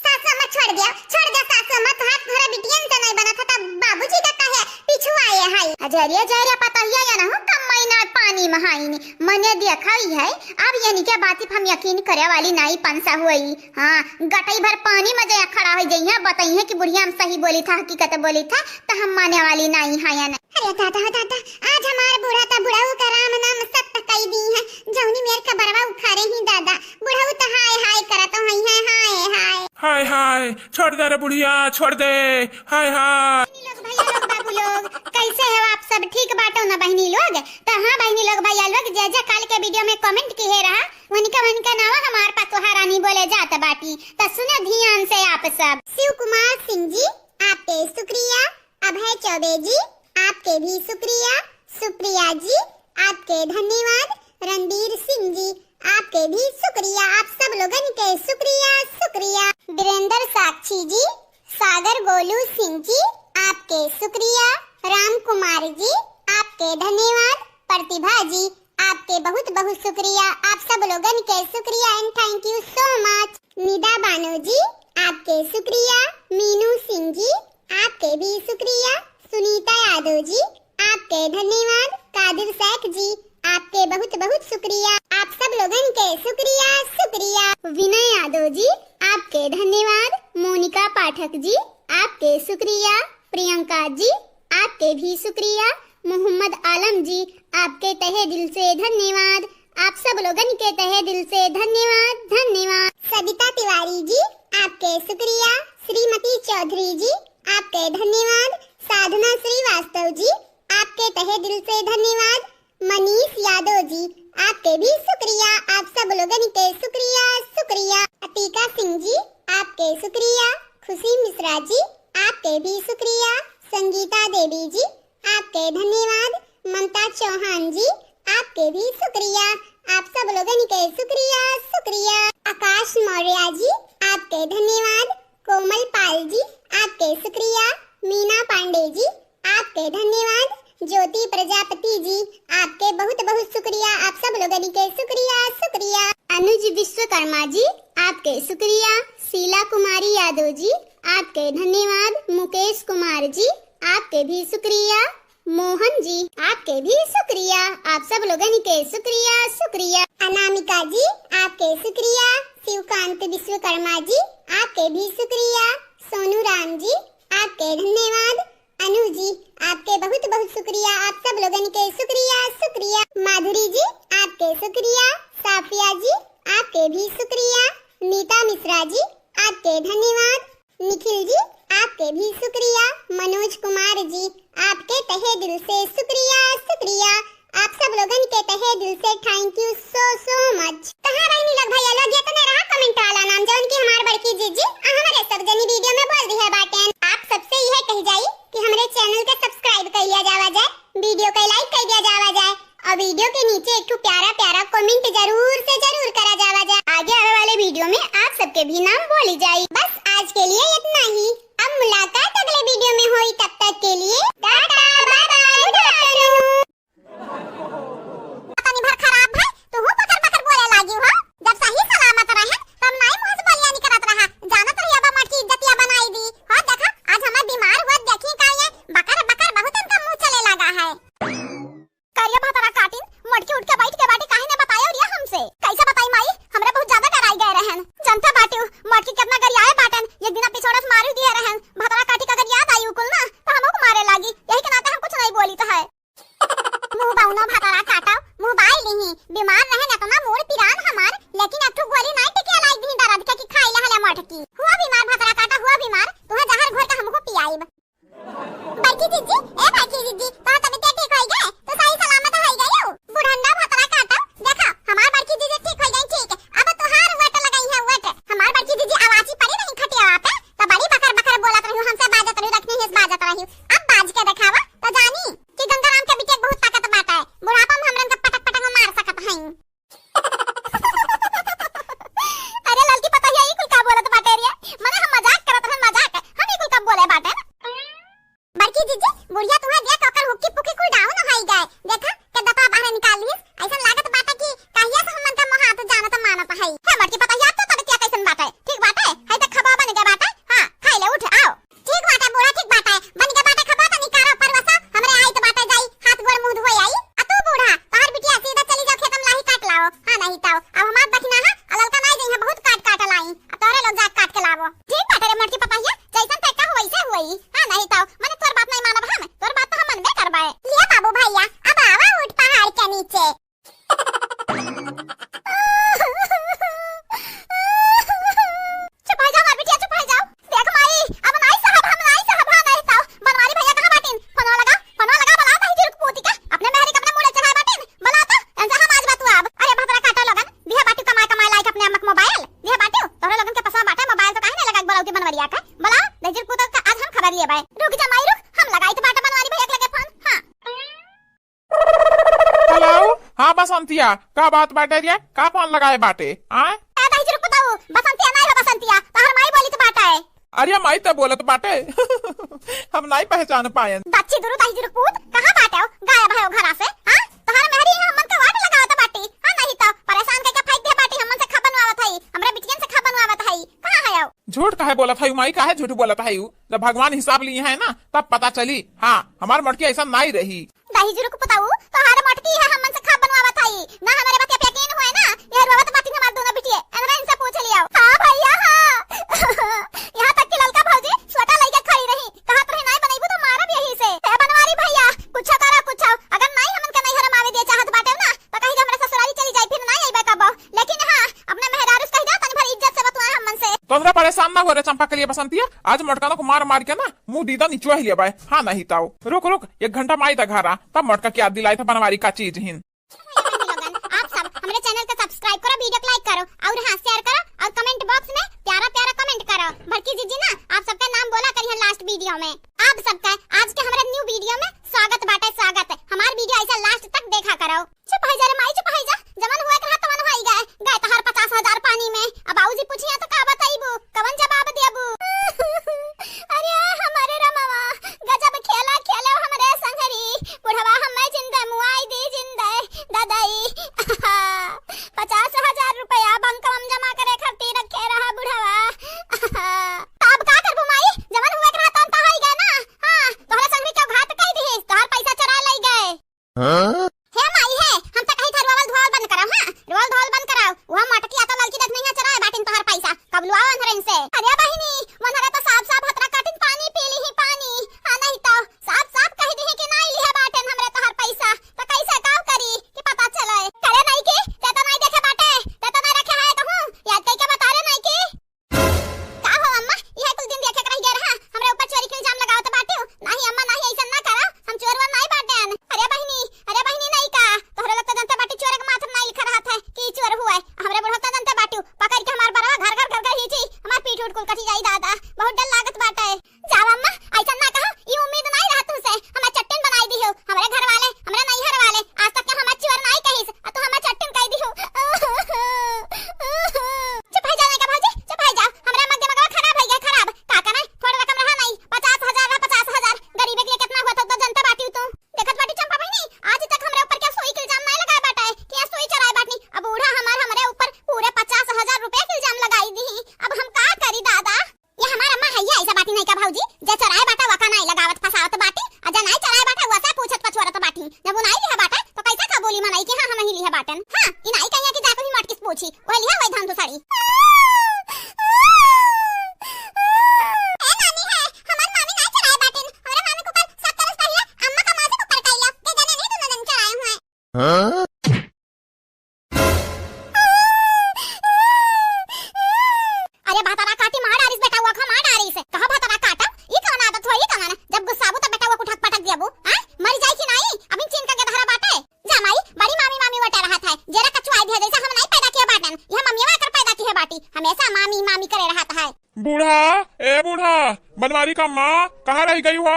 सासू अम्मा छोड़ दे, छोड़ दे सासू अम्मा, तोहार तोहरा बिटियन से नहीं बनत है, तब बाबूजी का कहे पिछुआए है। अजरिया जरिया पतहिया या ना हो, कम महीना पानी में हाइन। मने देखा ही है, अब यानी के बात हम यकीन करे वाली नाई पंसा हुई। हाँ, गटई भर पानी में जया खड़ा हो जइहे, बताइए कि बुढ़िया हम सही बोली था, हकीकत बोली था, तो हम माने वाली नाई है या नहीं। अरे दादा, दादा, आज हमार बूढ़ा ता बुढ़ऊ का राम नाम सत्य कई दी है, जौनी मेर का बरवा उखारे ही दादा, बुढ़ऊ तो हाय हाय करत होई है, हाय हाय। हाय हाय, छोड़ दे रे बुढ़िया, छोड़ दे, हाय हाय। बहिनी लोग, भैया लोग, बाबू लोग, कैसे हो आप सब? ठीक बाटो ना बहिनी लोग? तो हाँ बहिनी लोग, भैया लोग, जे जे काल के video में comment किहे रहा, उनका उनका नावा हमार पतोहा रानी बोले जात बाटी। तो सुनो ध्यान से आप सब। शिव कुमार सिंह जी, आपके शुक्रिया। अभय चौबे जी, आपके भी शुक्रिया। सुप्रिया जी, आपके धन्यवाद। रणबीर सिंह जी, आपके भी शुक्रिया। आप सब लोगन के शुक्रिया, शुक्रिया। वीरेंद्र साक्षी जी, सागर गोलू सिंह जी, आपके शुक्रिया। राम कुमार जी, आपके धन्यवाद। प्रतिभा जी, आपके बहुत बहुत शुक्रिया, आप सब लोगन के शुक्रिया and thank you so much। Nida बानो जी, आपके शुक्रिया। मीनू सिंह जी, आपके भी शुक्रिया। सुनीता यादव जी, आपके धन्यवाद। कादिर शेख जी, आपके बहुत बहुत शुक्रिया, आप सब लोगन के शुक्रिया, शुक्रिया। विनय यादव जी, आपके धन्यवाद। मोनिका पाठक जी, आपके शुक्रिया। प्रियंका जी, आपके भी शुक्रिया। मोहम्मद आलम जी, आपके तहे दिल से धन्यवाद। आप सब लोगन के तहे दिल से धन्यवाद, धन्यवाद। सविता तिवारी जी, आपके शुक्रिया। श्रीमती चौधरी जी, आपके धन्यवाद। साधना श्रीवास्तव जी, आपके तहे दिल से धन्यवाद। मनीष यादव जी, आपके भी शुक्रिया, आप सब लोगन के शुक्रिया, शुक्रिया। अतीका सिंह जी, आपके शुक्रिया। खुशी मिश्रा जी, आपके भी शुक्रिया। संगीता देवी जी, आपके धन्यवाद। ममता चौहान जी, आपके भी शुक्रिया, आप सब लोगन के शुक्रिया, शुक्रिया। आकाश मौर्य जी, आपके धन्यवाद। कोमल पाल जी, आपके शुक्रिया। मीना पांडे जी, आपके धन्यवाद। ज्योति प्रजापति जी, आपके बहुत बहुत शुक्रिया, आप सब लोगन के शुक्रिया, शुक्रिया। अनुज विश्वकर्मा जी, आपके शुक्रिया। शीला कुमारी यादव जी, आपके धन्यवाद। मुकेश कुमार जी, आपके भी शुक्रिया। मोहन जी, आपके भी शुक्रिया, आप सब लोगन के शुक्रिया, शुक्रिया। अनामिका जी, आपके शुक्रिया। शिवकांत विश्वकर्मा जी, आपके भी शुक्रिया। सोनू राम जी, आपके धन्यवाद। अनु जी, आपके बहुत बहुत शुक्रिया, आप सब लोगन के शुक्रिया, शुक्रिया। माधुरी जी, आपके शुक्रिया। साफिया जी, आपके भी शुक्रिया। नीता मिश्रा जी, आपके धन्यवाद। निखिल जी, आपके भी शुक्रिया। मनोज कुमार जी, आपके तहे दिल से शुक्रिया, शुक्रिया। आप सब लोगन के तहे दिल से thank you so so much। तो हाँ बहिनी लोग, भैया लोग, जितने रहा comment वाला नाम, जौन की हमार बड़की जीजी आ हमरे सब जनी video में बोल दिहे बाटेन। आप सबसे यह कही जाई कि हमरे channel के subscribe कर लिया जावा जाए, video के like कर दिया जावा जाए और video के नीचे एक ठो प्यारा प्यारा comment जरूर से जरूर करा जावा जाए। आगे आवे वाले video में आप सबके भी नाम बोली जाई। बस आज के लिए इतना ही, अब मुलाकात अगले video में होई, तब तक के लिए Tata, bye bye, good afternoon। तनी भर खराब है, तू हूँ बकर बकर बोले लागी हो। जब सही सलामत रहे, तब नाई मुँह से बोलिया निकलत रहा। जानत रही अब मोटकी इज्जतिया बनाई दी। हो देखा, आज हमें बीमार हुआ देखी का ये बकर बकर बहुत इनका मुँह चले लगा है। करिया भतरा काटिन, मोटकी उठ के बैठ के बाटी, काहे ने बतायो रिया हमसे? कैसे बताई माई, हमरा बहुत ज्यादा डराई गए रहन। जनता बाटी, मोटकी कितना गरियाए बाटन, एक दिन पिछोड़स मारू दिए रहन। भतरा काटी का अगर याद आई उकुल ना, तो हमको मारे लागी। यही के नाते हम कुछ नहीं बोली तो है। मुँह बाउनो भतरा काटो, मुँह बाई लिही। बीमार रहन इतना मूड़ पिरान हमार, लेकिन एक ठो गोली नाई टिकिया लाई दिही दर्द के कि खाई ले हले मोटकी। हुआ बीमार भतरा काटा, हुआ बीमार, तुहा जहर घोर के हमको पियाइब। बड़की जीजी, ए बड़की जीजी, तोहार तबीयत ठीक होई गए? तो सही सलामत होई गए हो? बुढ़ंडा भतरा काटो, देखो, हमार बड़की जीजी ठीक होई गई, ठीक। अब तोहार वट लगाई है वट। हमार बड़की जीजी आवाजी पड़ी नहीं खटियावा पे, तो बड़ी बकर बकर बोलत रही, हमसे बाजत रही, रखनी है बाजत रही। अब बाज के देखावा, तो जानी कि गंगाराम के बिटिया बहुत ताकत बाटे। बुढ़ापा में हमरन के पटक पटक मार सकत हई। बसंतिया, का बात बाटे रे? का फोन लगाए बाटे? आय? ए दहिजरू के पुतऊ, बसंतिया नाई हो बसंतिया, तोहर माई बोलित बाटे। अरे माई त बोलत बाटे। हम नाई पहचान पायन। दच्ची दुरू दहिजरू के पूत, कहाँ बाटे हो? गायब है हो घरा से, हाँ? तोहर मेहरी है हमन के वाट लगावत बाटी, हाँ? नहीं तो परेशान करके फेंक दे बाटी, हमन से खा बनवावत हई, हमरे बिटियन से खा बनवावत हई, कहाँ है हो? झूठ काहे बोलत हई माई, काहे झूठ बोलत हई? जब भगवान हिसाब लिए है ना, तब पता चली। हाँ, हमार मटकी ऐसा नाई रही। दहिजरू के पुतऊ, तोहार मटकी है, हमन से खा बनवावत हई। ना हमरे बतिया पे यकीन होए ना, ये रोवत बाटी हमार दोनों बिटिये। एनरा इनसे पूछ लियो। हाँ भैया, हाँ। यहाँ तक कि ललका भौजी छोटा लइके खड़ी रही, कहत रही, "नाई बनइबू तो मारब यही से।" ए बनवारी भैया, कुछो करो कुछो, अगर नाई हमन के नैहर में आवे दे चाहत बाटे ना, तो कही कि हमरा ससुरारी चली जाई, फिर नाई अइबे कबो। लेकिन हाँ, अपने मेहरारू से कह दो, तनी भर इज्जत से बतुआ हमन से। तोहरा परेशान ना हो रे चंपा के लिए बसंतिया, आज मोटकाना को मार मार के ना मुंह दीदा निचुआ ही लेबा। हाँ नहीं ताऊ, रुक रुक, एक घंटा माई दा घरा, तब मोटका के याद दिलाई था बनवारी का चीज हिन। लोगन, आप सब हमरे channel के subscribe करो, video को like करो और हाँ share करो और comment box में प्यारा प्यारा comment करो। बड़की जीजी ना आप सबका नाम बोला करिहन last video में। आप सबका आज के हमरे new video में स्वागत बाटे, स्वागत। हमार video ऐसा last तक देखा करो। चुप होइ जा रे माई, चुप होइ जा। जवन हुए के रहा तवन होइ गए। गए तोहार पचास हजार पानी में। अब बाबूजी पूछिया तो का बतइबू? कवन जवाब देबू? अरे हमरे रमवा, गजब खेला खेले हमरे संगरी। बुढ़वा हमें जिंदे मुआई दी जिंदे। ददई। पचास हजार रुपया बैंक में जमा करे खातिर रखे रहा बुढ़वा। तो अब का करबू माई? जवन हुए के रहा तवन तो होइ गए ना। हाँ, तोहरे संगरी के घात कह दी, तोहार पैसा चुरा लइ गए। हाँ? हे माई हे, हम त कही था रोवल धोवल बंद कराओ, हाँ? रोवल धोवल बंद कराओ। वह मोटकी आ तो ललकी देख नहीं है, चुराए बाटिन तोहार पैसा। कब लुआओ अनहरन से? अरे बहिनी, वनहरे तो साफ साफ हतरा काटिन पानी पी ली ही पानी। हाँ नहीं तो साफ साफ कह दी है कि नाई लिहे बाटिन हमरे तोहार पैसा। तो कैसे काव करी कि पता चले? करे नहीं कि ते तो नहीं देखे बाटे, ते तो नहीं रखे है कहूँ। याद कई के बता रे नहीं कि का हो अम्मा, इहे कुल दिन देखे के रह गए रहा, हमरे ऊपर चोरी के इल्जाम लगावत बाटिउ। नाही अम्मा, नाही, ऐसन ना करा, हम चोर वोर नाही बाटेन। अरे बहिनी, अरे बहिनी, नहीं का, तोहरे लोग तो जनते बाटी चोर के माथ में नहीं लिखा रहत है कि चोर हुआ है। हमरे बुढ़ऊ तो जनते बाटिउ, पकड़ के हमार बरवा घर घर घर घर हीची, हमार पीठ उठ कुल कटी जाई दादा, बहुत डर लागत बाटे। जाओ अम्मा, ऐसन ना कहो, ई उम्मीद नाही रहा तुमसे, हमें चट्टिन बनाई दी हो, हमरे घर वाले, हमरे नैहर वाले, आज तक के हमें चोर नाही कहिस, आ तू हमें चट्टिन कह दी हो। चुप हो जा नहीं का भौजी, चुप हो जा, हमरा मग दिमागवा खराब हो गया, खराब। का करे, थोड़ा रकम रहा नहीं, पचास हजार रहा, पचास हजार, गरीब के लिए कितना हुआ था तो जनता बाटी तू। देखत बाटी चंपा बहिनी, आज तक हमरे ऊपर क्या सुई के इल्जाम नहीं लगाए बाटे कि ये सुई चुराए बाटनी। अब बूढ़ा हमार हमरे ऊपर पूरे पचास हजार रुपया के इल्जाम लगाई दी, अब हम का करी दादा? ये हमार अम्मा हइया ऐसा बाटी नहीं का भौजी, जे चुराए बाटा वका नाई लगावत फसावत बाटी, आ जे नाई चुराए बाटा वसे पूछत पछोरत बाटी। जब वो नाई लिहा बाटा तो कैसे का बोली मनई कि हाँ हम ही लिहा बाटन। हाँ, ई नाई कहिया कि जाके भी मटकिस पूछी, वह लिहा वही धान दुसारी। ए नानी है, हमार मामी नाई चुराए बाटिन, हमरे मामी के ऊपर सब तरस कहिया, अम्मा का माँ से ऊपर कहिया, के जने नहीं दोनों जन चुराए हुए। हाँ? अरे भातारा काटी मार डारिस बेटा, वो खा मार डारिस। कहा भातारा काटा? ई कवन आदत होई, ई कवन? जब गुस्साबू तब बेटा वो उठक पटक दियाबू, हाँ? मर जाई कि नाई? अभी चीन का के धरा बाटे। जा माई, बड़ी मामी मामी वटे रहत है। जेरा कचुआई दिया जैसा हम नाई पैदा किया बाटन। यह मम्मिया आकर पैदा की है बाटी। हमेशा मामी मामी करे रहत है। बूढ़ा, ए बूढ़ा, बनवारी का माँ, कहाँ रह गई हो?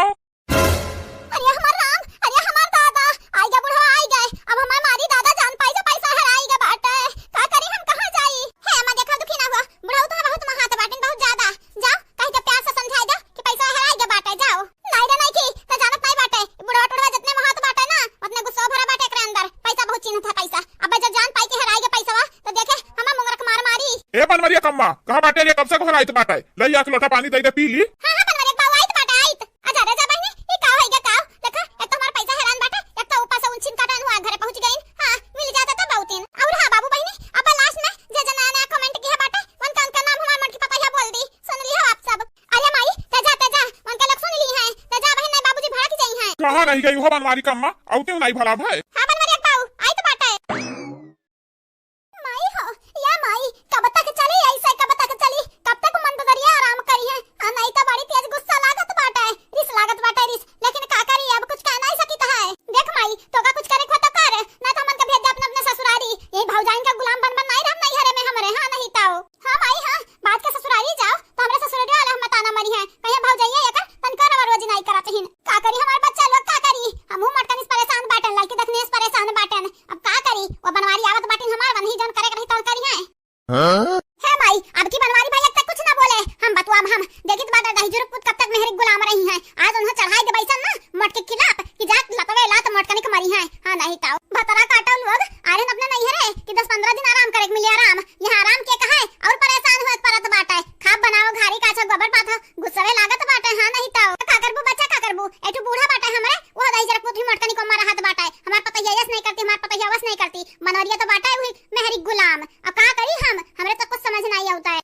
अरे हमार राम, अरे हमार दादा, आई गे बुढ़वा, आई गे। अब हमार मारी दादा जान पाई, जो पैसा हेराई गे बाटे। का करी हम, कहाँ जाई? हे अम्मा, देखा दुखी ना हुआ, बुढ़ऊ तो बहुत महात बाटिन, बहुत ज्यादा। जाओ, कहीं के प्यार से समझाई दो कि पैसा हेराई गे बाटे, जाओ। नहीं रे नहीं की, तो जानत नहीं बाटे, बुढ़वा टुढ़वा जितने महात बाटे ना, उतने गुस्सा भरा बाटे एकरे अंदर। पैसा बहुत चिन्हत है पैसा। अब जब जान पाई कि हेराई गे पैसा, तो देखे हमार मुंगरक मार मारी। ए बनवरिया कम्मा, कहाँ बाटे रे? कब से गोहराइत बाटे? ले, एक लोटा पानी दे दे, पी ली। हाँ, हाँ, बनवरिया बाबू, आइत बाटे, आइत। आजा रे, जा बहिनी, ई का होई गे का? देखा, एक तो हमार पैसा हेरान बाटे, एक तो ऊपर से उन छिन काटन हुआ घरे पहुँच गइन। हाँ, मिल जाता तो बहुत दिन। और हाँ बाबू बहिनी, अब last में जे जे नया नया comment किया बाटे, उनका, उनका नाम हमार मन की पता है बोल दी, सुन लियो आप सब। अरे माई, ते जा, ते जा, उनका लोग सुन ली हैं, ते जा बहिन, नहीं बाबूजी भड़क जाई हैं। कहाँ रह गई हो बनवारी कम्मा? औते नहीं भला भाई। हाँ बनवारी बाबू, आइत बाटे। माई हो, या माई, कब तक चली ऐसे, कब तक चली? कब तक मंददरिया आराम करी है? आ नहीं तो बड़ी तेज गुस्सा लागत बाटे, रिस लागत बाटे, रिस। लेकिन का करी, अब कुछ कह नहीं सकित है। देख माई, तोका कुछ करे को तो कर, ना तो हमन के भेज दे अपने, अपने ससुरारी। यही भौजाइन का गुलाम बन बन नहीं रहब नैहरे में हमरे, हाँ नहीं तो। हाँ माई, हाँ, बात के ससुरारी जाओ, तो हमरे ससुरारी वाला हम ताना मरी है। कहीं भौजाइया एकर तनका रवा रोजी नहीं करत हिन। का करी हमार बच्चा लोग, का करी? हमहू मटकन इस परेशान बाटन, लड़की देखने हाँ? हे माई, अब की बनवारी भैया तक कुछ ना बोले, हम बतुआब हम। देखित बाटे दहिजरक पूत कब तक मेहरी गुलाम रही हैं। आज उन्हें चढ़ाई देबे ऐसन ना मोटकी के खिलाफ कि जा लतवे लात मोटकनी के मरी हैं। हाँ नहीं ताऊ, भतरा काटो लोग, आरे अपने नहीं है रे कि दस पन्द्रह दिन आराम करे के मिले आराम। यहाँ आराम के कहा है और परेशान हुए के परत बाटे। खाब बनाओ घारी काछा गोबर पाथो, गुस्सवे लागत बाटे। हाँ नहीं ताऊ, का करबू बच्चा, का करबू? एठू बूढ़ा बाटे हमरे, वो दहिजरक पूत ही मोटकनी को मारा हाथ बाटे। हमार पतैया यस नहीं करती, हमार पतैया वस नहीं करती। बनवरिया तो बाटे वही मेहरी गुलाम। अब का करी हम, हमरे तो कुछ समझ नहीं आवता है।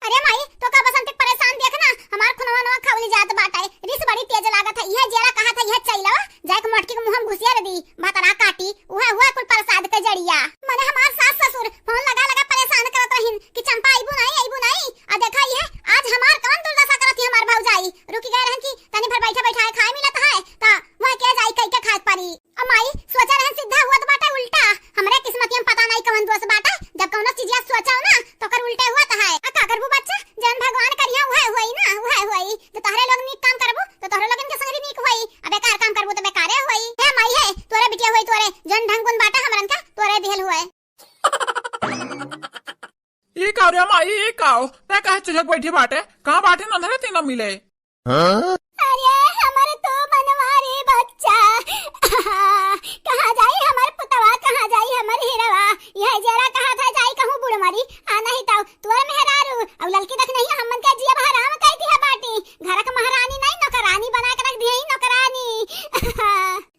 अरे माई, तो का बसंती परेशान देख ना, हमार खुनवा नवा खौली जात बाटे, रिस बड़ी तेज लागत है, यह जेरा कहा था, यह चैलवा जाए के मोटकी के मुंह में घुसिया दी, भतरा काटी, उहे हुआ कुल प्रसाद के जड़िया। मने हमार सास ससुर फोन लगा लगा परेशान करत रहिन कि चंपा अइबू नहीं, अइबू नहीं। आ देखा ये आज हमार कौन दुर्दशा करत ही हमार भौजाई। रुकी गए रहन कि तनी भर बैठा बैठा खाए मिलत है, त वह के जाई कई के खाए परी। अ माई, सोचा रहन सीधा हुआ तो बाटे उल्टा। हमरे किस्मतिया में पता नहीं कौन दोष बाटे, जब कौनो चीजिया सोचो ना, तो ओकर उल्टे हुआ तो है। आ का करबू बच्चा, जौन भगवान करिया उहे होई ना, उहे होई। जो तोहरे लोग नीक काम करबू, तो तोहरे लोगन के संगरी नीक होई। अब बेकार काम करबू, तो बेकारे होई। हे माई, हे, तोरे बिटिया होई, तोरे जौन ढंग गुण बाटे हमरन का, तोरे दिहल होए। ई का रे माई, ई का हो? तै काहे चिल्हत बैठी बाटे? कहाँ बाटे नन्हरे तीनों मिले? हाँ? अरे हमर तो बनवारी बच्चा, कहाँ जाई हमर पुतवा, कहाँ जाई हमर हीरवा? यह जरा कहा था जाई कहूँ बुढ़ मरी, आ नहीं ताऊ तोर मेहरारू, अब ललकी देख नहीं हमन के जिया हराम कई दिया बाटी, घर के महारानी नहीं नौकरानी बना के रख दिया ही नौकरानी।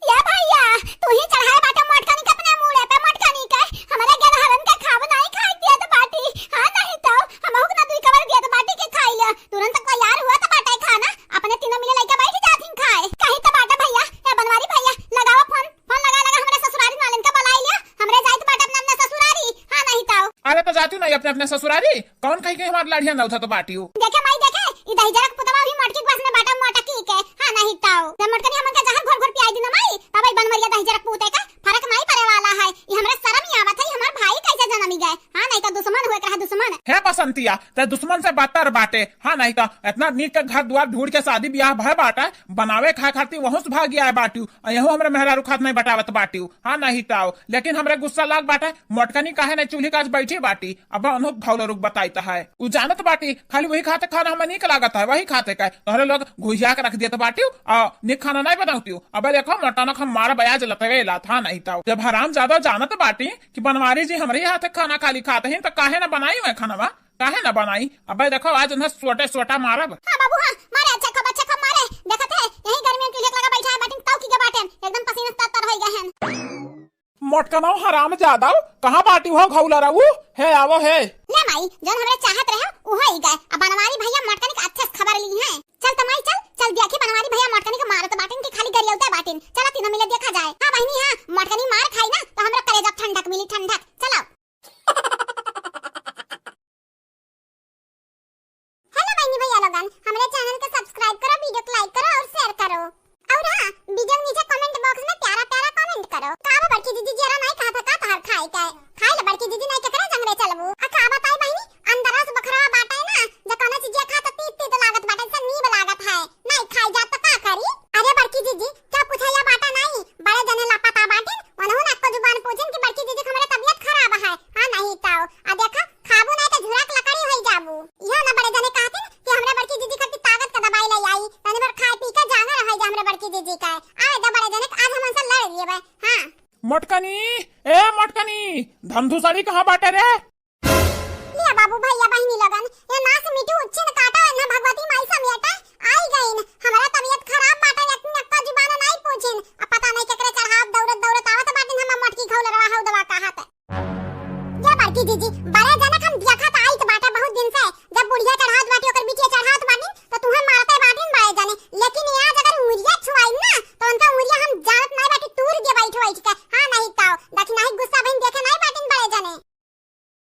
या भैया, तू ही चढ़ाए बाटे मोटकनी के अपने मूड़े पे, मोटकनी के। हमरे गेदहरन के खाब नाई खाए दियत बाटी। हाँ, नहीं तो हमहू के ना दुई कबर दियत बाटी के खाई ले। तुरंत तैयार हुआ तो बाटे खाना, अपने तीनों मिले लइके बैठ जाथिन खाए। कही तो बाटे भैया, ए बनवारी भैया, लगावा फोन, फोन लगा लगा हमरे ससुरारी वालन के बुलाई लिया। हमरे जाइत बाटे अपने अपने ससुरारी। हाँ, नहीं तो। अरे तो जाती नहीं अपने अपने ससुरारी। कौन कही के हमार लाड़िया नौथा तो बाटियो? देखे माई देखे, ई दहिजरक पुतवा भी मोटकी के बस में बाटा मोटकी के। हाँ नहीं ताऊ। जब मोटकनी हमन के जहर घोर घोर पियाई दी ना माई, तब ई बनवरिया दहिजरक पूते का फर्क नहीं पड़े वाला है। ई हमरा शर्म ही आवत है, ई हमार भाई कैसे जन्मी गए। हाँ नहीं तो दुश्मन हुए के रहा दुश्मन। हे बसंतिया, ते दुश्मन से बदतर बाटे। हाँ नहीं तो इतना नीक के घर दुआर ढूंढ के शादी ब्याह भय बाटे, बनावे खाए खातिर वहूं से भाग आए बाटियो। आ यहू हमरे मेहरारू खात नहीं बटावत बाटियो। हाँ नहीं ताऊ, लेकिन हमरे गुस्सा लाग बाटे, मोटकनी काहे नहीं चूल्ही काज बैठी बाटी। अब उन्हों घौलरुक बताइत है। उ जानत बाटी, खाली वही खाते खाना हमें नीक लागत है, वही खाते का। तोहरे लोग घुसिया के रख देत बाटियो, आ नीक खाना नहीं बनावतियो। अबे देखो, मोटानक हम मारा बयाज लतवे लात, हाँ नहीं ताऊ। जब हराम ज्यादा जानत बाटी कि बनवारी जी हमरे हाथे खाना खाली खाते हैं, तो काहे ना बनाई मैं खाना, काहे ना बनाई? अबे देखो, आज उन्हें सोटे सोटा मारब। हाँ बाबू, हाँ, मारे, अच्छा खूब, अच्छा खूब मारे। देखत है, यही गर्मी में चूल्हे लगा बैठा है, बाटिन ताऊ की के बाटेन, एकदम पसीना तर तर होई गए हैं। मोटकनौ हराम जादव, कहाँ बाटी हो घौला रहू? हे आवो हे। ले माई, जौन हमरे चाहत रहे, उहो ही गए। अब बनवारी भैया मोटकनी के अच्छे से खबर ली हैं। चल त माई, चल, चल देखी बनवारी भैया मोटकनी के मारत बाटिन कि खाली गरियौते बाटिन। चला तीनों मिले देखा जाए। हाँ बहिनी, हाँ, मोटकनी मार खाई ना, तो हमरो करेजा ठंडक मिली, ठंडक। चलो। हेलो बहिनी भैया लोगन, हमरे चैनल के सब्सक्राइब करो, वीडियो को लाइक करो और शेयर करो। और हाँ, वीडियो के नीचे कमेंट बॉक्स में प्यारा प्यारा कमेंट करो। का वो बड़की दीदी जरा नहीं कहा था का तोहर खाए के? खाए ले बड़की दीदी, नहीं केकरे जंगले चलबू। आ का बताई बहिनी, अंदर से बखरा बाटे ना, जे कोनो चीजिया खा तो तीत तीत लागत बाटे, से नीब लागत है। नहीं खाई जात तो का करी? अरे बड़की दीदी, क्या पूछे या बाटा नहीं, बड़े जने लापता बाटिन, उन्होंने आपको जुबान पूछिन कि बड़की दीदी के हमरे तबीयत खराब है। हाँ नहीं ताऊ, आ देखा, खाबू नहीं तो झुरा के लकड़ी होई जाबू। यह ना बड़े जने कहतिन कि हमरे बड़की दीदी खातिर ताकत का दवाई ले आई, तनी भर खाए पी के जांगर होई जा हमरे बड़की दीदी का। आवे दा बड़े जने, आज हम उनसे लड़ लिए बे। हाँ। मोटकनी, ए मोटकनी, धमधुसड़ी कहाँ बाटे रे? लिया बाबू, भैया, बहिनी लोगन, ये नास मिट्टी उच्छिन काटा ना भगवती माई समेटे आई गईन। हमारा तबीयत खराब बाटे, इतनी अक्का जुबान नहीं पूछिन। अब पता नहीं केकरे चढ़ाव दौड़त दौड़त आवत बाटिन, हम मोटकी घौल रहा हौ दवा कहा ते। ये बड़की जीजी, बड़े जनक हम देखत आइत बाटे बहुत दिन से, जब बुढ़िया चढ़ावत बाटी, ओकर बिटिया चढ़ावत बाटी, तो तुम्हें मारते बाटिन बड़े जने, लेकिन ये आज अगर उंगलिया छुआई ना, तो उनका उंगलिया हम जानत नहीं बाटी, तूर दे बैठ बैठ के। हाँ नहीं ताओ, देखी नहीं गुस्सा बहिन देखे नहीं बाटिन बड़े जने।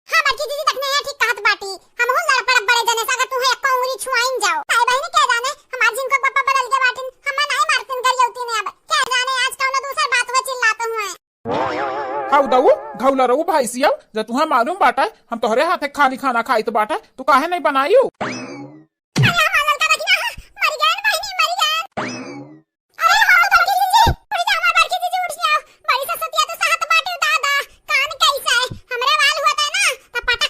हाँ, बड़की दीदी, देखने हैं, ठीक कहत बाटी। हमहू लड़ पड़ब बड़े जने से, अगर तुहे एको उंगली छुआइन जाओ। ताई बहिनी, क्या जाने, हमार झिनको पापा बदल के बाटिन, हमें नाई मारतिन गरियौती ने अब। क्या जाने, आज कौनो दूसर बात हुए चिल्लात हुए। हाउ दऊ, घौला रहू भाई सियाऊ, जब तुहे मालूम बाटे, हम तोहरे हाथे खाली खाना खाइत बाटे, तू काहे नहीं बनायू? अरे, हमार ललका देखी ना, मर गए बहिनी, मर गए। अरे हो बड़की जीजी, उठ जा हमार बड़की जीजी, उठ जाओ। बड़ी ससतिया तो सहत बाटे दादा, कान कैसे? हमरे वाल होता ना, त पटा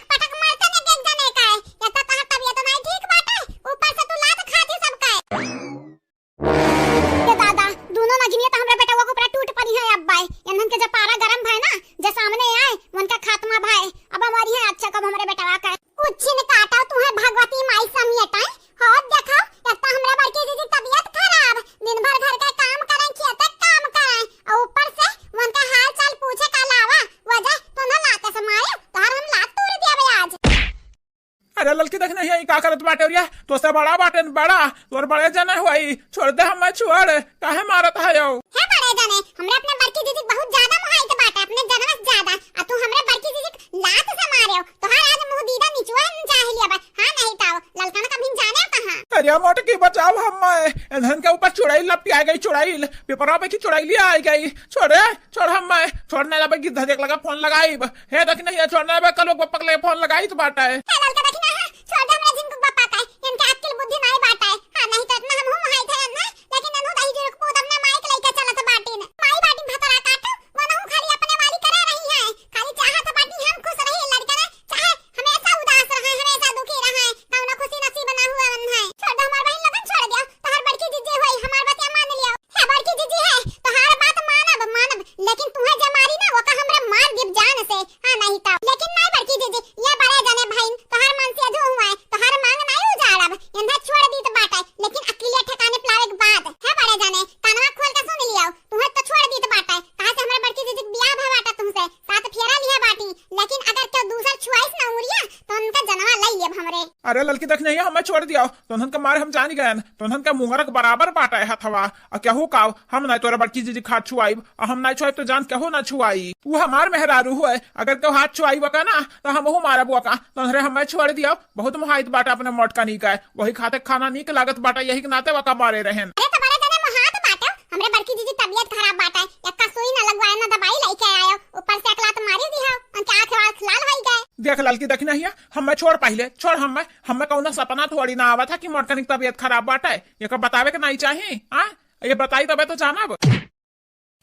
अरे ललकी, देखना ही का करत बाटे रे, तोसे बड़ा बाटे न बड़ा, तोर बड़े जने होई, छोड़ दे हमें, छोड़, काहे मारत है यो? हे बड़े जने, हमरे अपने बड़की दीदी बहुत ज्यादा मोहाइत बाटे, अपने जनवा से ज्यादा, आ तू हमरे बड़की दीदी के लात से मारे हो, तोहार आज मुंह दीदा निचोड़ न चाहे लिया बा, हाँ नहीं ताओ, ललकन का भी जाने कहाँ। अरे मोटकी बचाओ हमें, इन्हन के ऊपर चुड़ैल लपटिया गई, चुड़ैल, पेपरा पे की चुड़ैलिया आ गई, छोड़े, छोड़ हमें, छोड़ने लबे गिद्ध देख लगा फोन लगाइब। हे दखिनहिया, छोड़ने लबे कल ओक बप्पक लगे फोन लगाइत बाटे। हे ललका दखिनहा, छोड़ दे हमरा झिनकू बप्पा का, इनके अक्ल बुद्धि नाई बाटे। हाँ, नहीं तो इतना हमहू मोहाइत है ना, लेकिन ननहु दही जुरुक पूत अपने माई के लइके चलत बाटिन। माई बाटिन भतरा काट, वो नहु खाली अपने वाली करे रही है, खाली चाहत बाटी हम खुश रही लड़के ने, चाहे हमेशा उदास रहे, हमेशा दुखी रहे, कौनो खुशी नसीब ना हुए है। छोड़ दे हमार बहिन लोगन, छोड़ दे, तोहर बड़की जीजी होई, हमार बतिया मान लियो। हे बड़की जीजी है, तोहार बात मानब, मानब, लेकिन तुहे जे मारी ना, ओका हमरा मार देब जान से। हाँ, नहीं तो। लेकिन नहीं बड़की जीजी, ये बड़े जने भाई, तोहार मन से अजू हुआ है, तोहार मांग नहीं उजाड़ब, इन्हें छोड़ दीत बाटे, लेकिन अकेले ठिकाने पे लावे के बाद। हे बड़े जने, कानवा खोल के सुन लियो, तुहे तो छोड़ दीत बाटे, कहा से हमरा बड़की जीजी के बियाह भवा बाटे तुमसे, सात फेरा लिया बाटी, लेकिन अगर केहू दूसर छुआइस ना उमरिया, तो उनका जनवा लई लेब हमरे। अरे ललकी, देख नहीं, हमें छोड़ दिया, तो उन्हन के मारे हम जानी गए, तो उन्हन के मुंगरक बराबर बाटे हथवा। आ केहू का, हम ना तोरा बड़की जीजी के हाथ छुआइब, आ हम ना छुआइब तो जान केहू ना छुआई। ऊ हमार मेहरारू हुए, अगर केहू हाथ छुआई बका ना, तो हमहू मारब बका। तो उन्हरे हमें छोड़ दिया, बहुत मोहाइत बाटा अपने मोटकनी का, वही खाते खाना नीक लागत बाटा, यही के नाते वका मारे रहन। अरे तो बड़े जने मोहात बाटे, हमरे बड़की जीजी तबियत खराब बाटे, एक्का सुई ना लगवाए ना दवाई लेके आयो, ऊपर से एक लात मारी दिहा, उनके आँख आँख लाल होई गए। देख ललकी, देखी नहीं है, हमें छोड़ पहिले, छोड़ हमें, हमें कौनो सपना थोड़ी ना आवत है कि मोटकनी के तबियत खराब बाटे, ये बतावे के नहीं चाही, हाँ? ये बताई तबे तो जानब।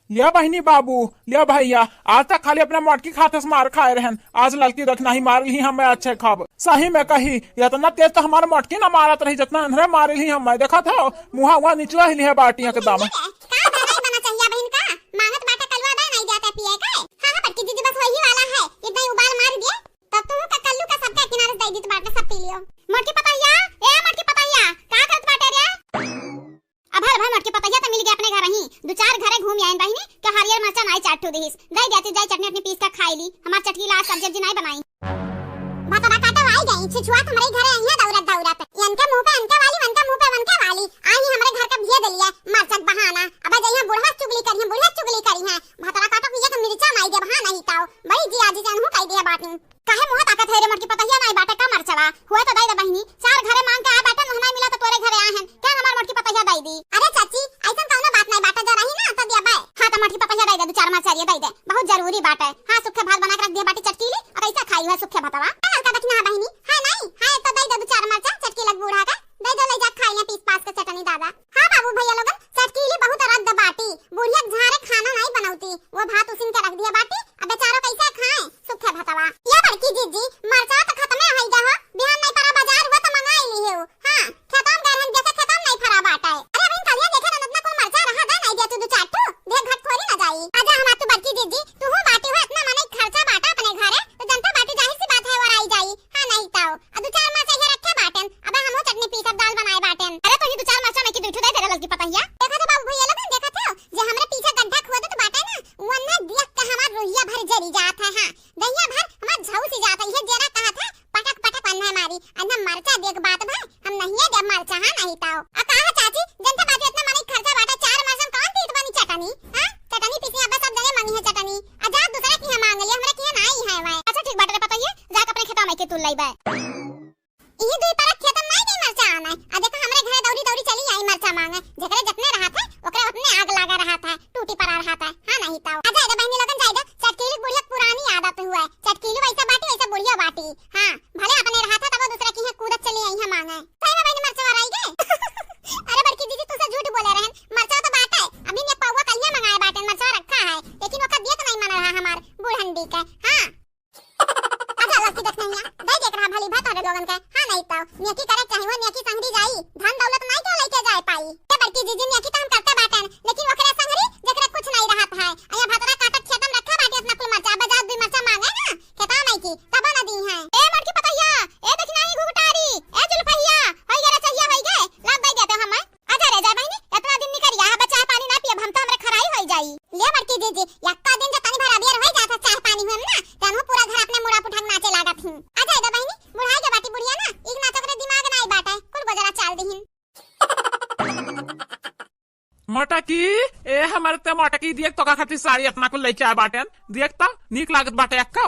लिया बहिनी बाबू, लिया भैया, आज तक खाली अपने मोटकी खाते से मार खाए रहन, आज ललकी देख नहीं मार ली हमें अच्छे खब। सही में कही, इतना तेज तो हमारे मोटकी ना मारत रही जितना इन्हरे मार ली हमें। देखत हो, मुहा हुआ निचला ही लिया बाटी एकदम। का दे नहीं बना चाहिए बहन का? मांगत बाटे कलवा दे नहीं देते पिए के। हाँ, हाँ, बड़की जीजी बस वही वाला है, इतना ही उबाल मार दिए, तब तुम का कल्लू का सबके किनारे दे दीत बाटे, सब पी लियो। मोटकी पतैया, ए मोटकी पतैया, का करत बाटे रे? अब हल भाई मोटकी पतैया तो मिल गया अपने घर ही, दो चार घरे घूम आइन बहिनी, के हरियर मरचा नाई चार ठो दिहिस, दे देती जाई चटनी अपनी पीस के खाई ली, हमार चटकीला आज सब्जी उब्जी नाई बनाई। भतरा काटो आई गई, छिछुआ तुम्हारे घरे आई है दौड़त दौड़त, इनके मुंह पे इनके वाली, उनके मुंह पे उनके वाली, आई ही हमारे घर का भिया दलिया, मरचा के बहाना। अब जइया बुढ़वा चुगली करिया, बुढ़वा चुगली करिया, भतरा काटो पिया के मिर्चा नाई दे बहा नहीं ताओ, बड़ी जी आजी जानहू कह दिया बाटी। काहे मुंह ताकत है रे मोटकी पतहिया, नाई बाटे का मरचवा? हुआ तो दई दे बहिनी, चार घरे मांग के आ बाटे, मुंह नाई मिला तो तोरे घरे आए हैं। क्या हमार मोटकी पतहिया दई दी? अरे चाची, ऐसन कौनो बात नाई बाटे, जो रही ना तो दिया बे। हाँ तो मोटकी पतहिया दई दे, दो चार मरचरिया दई दे, बहुत जरूरी बाटे। हाँ, सुखे भात बना के रख दिया बाटी चटकीली, अब ऐसा खाई हुआ सुखे भातवा। ए ललका दखिना बहिनी, है नाई? है तो दई दे दो चार मरचा चटकीला बूढ़ा का, दई दे ले जा खाई ले पीस पास के चटनी दादा। हाँ बाबू भैया लोगन, चटकीली बहुत रद्द बाटी, बुढ़िया के झारे खाना नाई बनौती, वो भात उसिन के रख दिया बाटी, अब बेचारो कैसे खाए? सुखे भतवा। या बड़की जीजी, मरचा तो खतमे होई गा हो, बिहान नहीं परा बाजार हुआ तो मंगाई ली हो। हाँ, खेतम गए रहन, देखे खेतम नहीं फरा बाटे। अरे अभी कलिया देखे रहन, इतना कुल मरचा रहा गा, नहीं दे तू दो चार ठो, देख घट थोड़ी ना जाई। आजा हमार तू बड़की जीजी, तू हूँ बाटी हो, इतना मने खर्चा बाटा अपने घरे, तो जनता बाटी जाहिर सी बात है, और आई जाई। हाँ, नहीं ताओ, आ दो चार मरचा ये रखे बाटेन, अब हम चटनी पीसब, दाल बनाए बाटेन। अरे तो ये दो चार मरचा में की दो ठो दे दे ललकी पतहिया। देखा था बाबू भैया लोगन, देखा था, जे हमरे पीछे गड्ढा खोदत बाटे ना, वन्ने देख के हमार रोहिया भर जरी जात है। हाँ, दहिया भर हमार झौसी जात है, ये जेरा कहा था, पटक पटक अन्ना मारी, अन्ना मरचा देख बात भर, हम नहीं है देब मरचा, हाँ नहीं ताओ। आ कहा चाची, जनता बाटी इतना मने खर्चा बाटा, चार मरचा में कौन पीत बनी चटनी? हाँ, चटनी पीसी अब सब जने मंगी है चटनी, आ जा दूसरा की है मांग लिया, हमरे की है ना आई है वै। अच्छा ठीक बाटे रे पतहिया, जाके अपने खेता में के तू लाई बे। इही दुई परत खेतन नाई गई मरचा आने। आ देखा हमरे घरे दौड़ी दौड़ी चली आई मरचा मांगे। जेकरे जतने रहत है, ओकरे ओतने आग लागा रहत है, टूटी परा रहत है। हाँ नहीं ताओ। आ जाए दे बहिनी लोगन, जाए दे। चटकीली बुढ़िया पुरानी आदत हुआ है। चटकीली वैसा बाटी, वैसा बुढ़िया बाटी। हाँ, भले अपने रहत है, तब वो दूसरे की है कूदत चली आई है मांगे। सही में बहिनी मरचा वाला आई गए। अरे बड़की दीदी, तुझसे झूठ बोले रहन। मरचा तो बाटे। अभी ने पौवा कलिया मंगाए बाटे, मरचा रखा है। लेकिन ओका दिए तो नहीं मन रहा हमार बूढ़न डी के। हाँ। अच्छा, लस्सी देख नहीं है। दे देख रहा भली भात तोरे लोगन के। हाँ, नहीं तो। नेकी करे चाही, वो नेकी संगरी जाई। धन दौलत नहीं तो लेके जाए पाई। ये बड़की जीजी नेकी तो हम करते बाटन, लेकिन ओकरे संगरी जेकरे कुछ नहीं रहत है। अया भतरा काटत खेतम रखा बाटे अपना कुल मरचा, अब जात दुई मरचा मांगे ना, खेता नहीं की, तब ना दी है। ए मोटकी पतैया, ए देखी नहीं घुघटारी, ए जुल्फैया, होई गे रे चहिया होई गे, लाभ दे देते हम। अच्छा रे जय बहिनी, इतना दिन निकल गया है, अब चाय पानी ना पियब हम तो हमरे खराई होई जाई। ले बड़की जीजी, यक्का दिन जो तनी भर अबियर होई जात है चाय पानी हुए ना, तनु पूरा घर अपने मुड़ा पुठक नाचे लागत ही। अच्छा रे बहिनी, बुढ़ाई के बाटी बुढ़िया ना, ई, ए हमर ते मोटकी, देख तोका खातिर साड़ी एतना कुल लइके आए बाटेन। देख त, नीक लागत बाटे एक्को।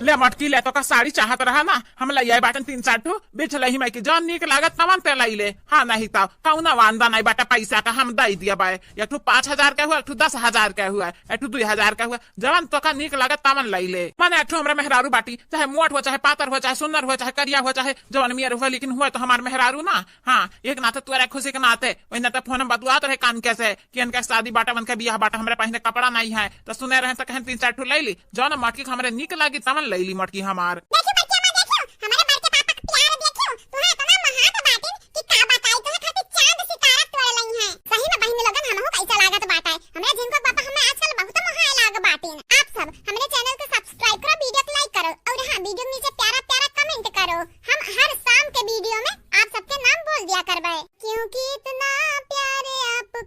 ले मोटकी, ले तोका साड़ी चाहत रहा ना, हम लइ आए बाटेन तीन चार ठो, बिछलही माई की, जौन नीक लागत तवन ते लइ ले। हाँ, नहीं त कौनो वांदा नहीं बाटे, पैसा का हम दइ दिया बाए। एक ठो पाँच हजार का हुआ, एक ठो दस हजार का हुआ, एक ठो दुइ हजार का हुआ, जवन तोका नीक लागत तवन लइ ले। माने एक ठो हमरा मेहरारू बाटी, चाहे मोट हो, चाहे पातर हो, चाहे सुन्नर हो, चाहे करिया हो, चाहे जवन मियर हो, लेकिन हुआ तो हमार मेहरारू ना। हाँ, एक नाते तोरा खुशी के नाते, वही नाते फोन में बतुआत रहे कान के से कि इनका शादी बाटा, उनका बियाह बाटा, हमरा पहिने कपड़ा नहीं है, तो सुने रहे तो कहेन तीन चार ठो लइ ली, जौन मोटकी के हमरे नीक लागी तवन लइ ली मोटकी हमार। देखियो बड़की अम्मा, देखियो, हमारे बड़के पापा के प्यार देखियो, तुहे इतना मोहात बाटिन कि का बताई, तुहे खातिर चांद सितारा तोड़ लई हैं। सही में बहिनी लोगन, हमहू कैसा लागत बाटे। हमरे झिनकू के पापा हमें आजकल बहुत मोहाए लाग बाटिन। आप सब हमरे चैनल के सब्सक्राइब करो, वीडियो के लाइक करो और हाँ, वीडियो के नीचे प्यारा प्यारा कमेंट करो। हम हर शाम के वीडियो में आप सबके नाम बोल दिया करबे। क्योंकि इतना प्यार आपको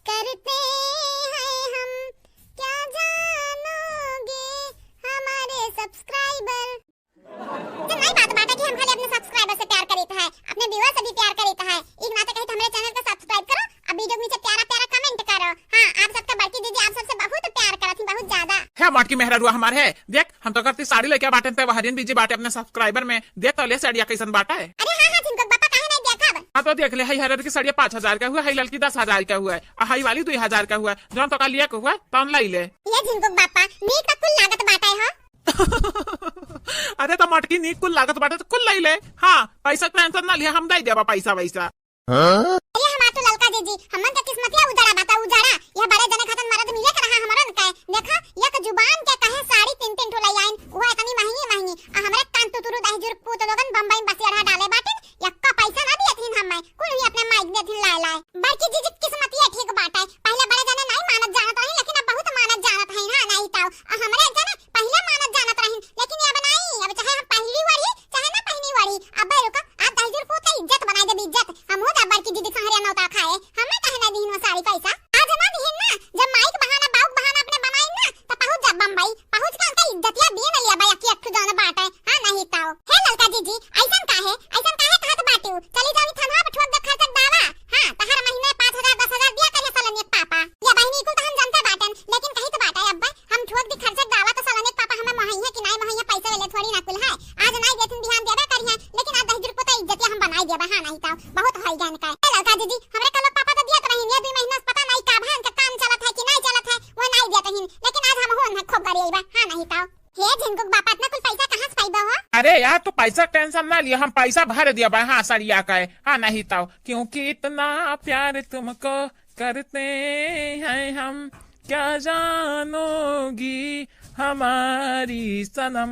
करते हैं हम, क्या जानोगे हमारे सब्सक्राइबर। तो नई बात बाटे कि हम खाली अपने सब्सक्राइबर से प्यार करीत है, अपने व्यूअर से भी प्यार करीत है। एक नाते कही तो हमरे चैनल को सब्सक्राइब करो, अब वीडियो के नीचे प्यारा प्यारा कमेंट करो। हाँ, आप सबका बड़की दीदी आप सबसे बहुत प्यार करत ही, बहुत ज्यादा। है मोटकी मेहरारुआ हमार है, देख हम तो करती साड़ी लेके बाटे, ते हरिन बीजी बाटे अपने सब्सक्राइबर में। देख तो ले साड़िया कैसन बाटे। अरे हाँ, हाँ, झिनकू के पापा काहे नहीं देखब? हाँ तो देख ले, हई हरियर की साड़िया पाँच हजार का हुआ, हई ललकी दस हजार का हुआ, आ हई वाली दुई हजार का हुआ, जौन तो का लिया के हुआ, तौन लइ ले। ये झिनकू के पापा, नीक तो कुल लागत बाटे हो। अरे तो मोटकी, नीक कुल लागत बाटे तो कुल लइ ले। हाँ, पैसा के टेंशन ना लिया, हम दइ देबा पैसा वैसा। हाँ? अरे हमार तो ललका जीजी, हमन के किस्मतिया उजड़ा बा त उजड़ा। यह बड़े जने खातन मरद मिले के रहा हमरन के। देखा, एक जुबान के कहे साड़ी तीन तीन ठो लइ आइन, उहो इतनी महंगी महंगी। आ हमरे कान तुतुरु दहिजुर पूत लोगन बम्बई में बसिया डाले बाटिन, यक्का पैसा ना दियत हिन हमें, कुल ही अपने माइक देत हिन लाए लाए। बड़की जीजी के किस्मतिया ठीक बाटे, पहले बड़े जने नहीं मानत जानत रही, लेकिन अब बहुत मानत जानत है। हाँ, नहीं ताऊ, आ हमरे जने पहिले मानत जानत रहिन, लेकिन अब नाई, अब चाहे हम पहिली ओढ़ी, चाहे ना पहिनी ओढ़ी। अब्बे रुका, आज दहिजुर पूत का इज्जत बनाई देब, इज्जत। हम हो जा बड़की दीदी संहरिया नौता खाए, हमें काहे ना दिहिन वो साड़ी पैसा? आज ना दिहिन ना, जब माई के बहाना, बाऊ के बहाना अपने बनाइन ना, त पहुँच जा बम्बई, पहुँच के उनका इज्जतिया बीन लिया बा, अक्की अट्ठू जौन बाटे। हाँ, नहीं ताओ। हे ललका जीजी, ऐसन काहे, ऐसन काहे कहत बाटिउ? चली जाओ ई थनवा पे ठोक दे खर्चक दावा। हाँ, तहर महीने पाँच हजार, दस हजार दिया करिए सलोनिया के पापा। या बहिनी, कुल त हम जानते बाटेन, लेकिन कही तो बाटे अब्बे, हम ठोक दी खर्चक दावा तो सलोनिया के पापा हमें मोहइया कि नाई मोहइया, पैसा लेले थोड़ी ना कुल है। आज नाई देथिन, बिहान देबे करिहे, लेकिन आज दहिजुर पूत का इज्जतिया हम बनाई देबे। हाँ, नहीं ताओ, बहुत होई गन का। ए ललका जीजी, हमरे कलो पापा तो दियत रहिन, ये दुई महीना से पता नहीं का भा इनका काम चलत है कि नहीं चलत है, वो नहीं दियत रहिन, लेकिन आज हम हो उन्हें खूब गरियई बा। हाँ, नहीं ताओ। हे झिनकू के बापा, इतना कुल पैसा कहाँ से पाइबा हो? अरे यार, तू पैसा टेंशन ना लिया, हम पैसा भर दिया बा। हाँ, सड़िया का है। हाँ, नहीं ताओ, क्योंकि इतना प्यार तुमको करते हैं हम, क्या जानोगी हमारी सनम।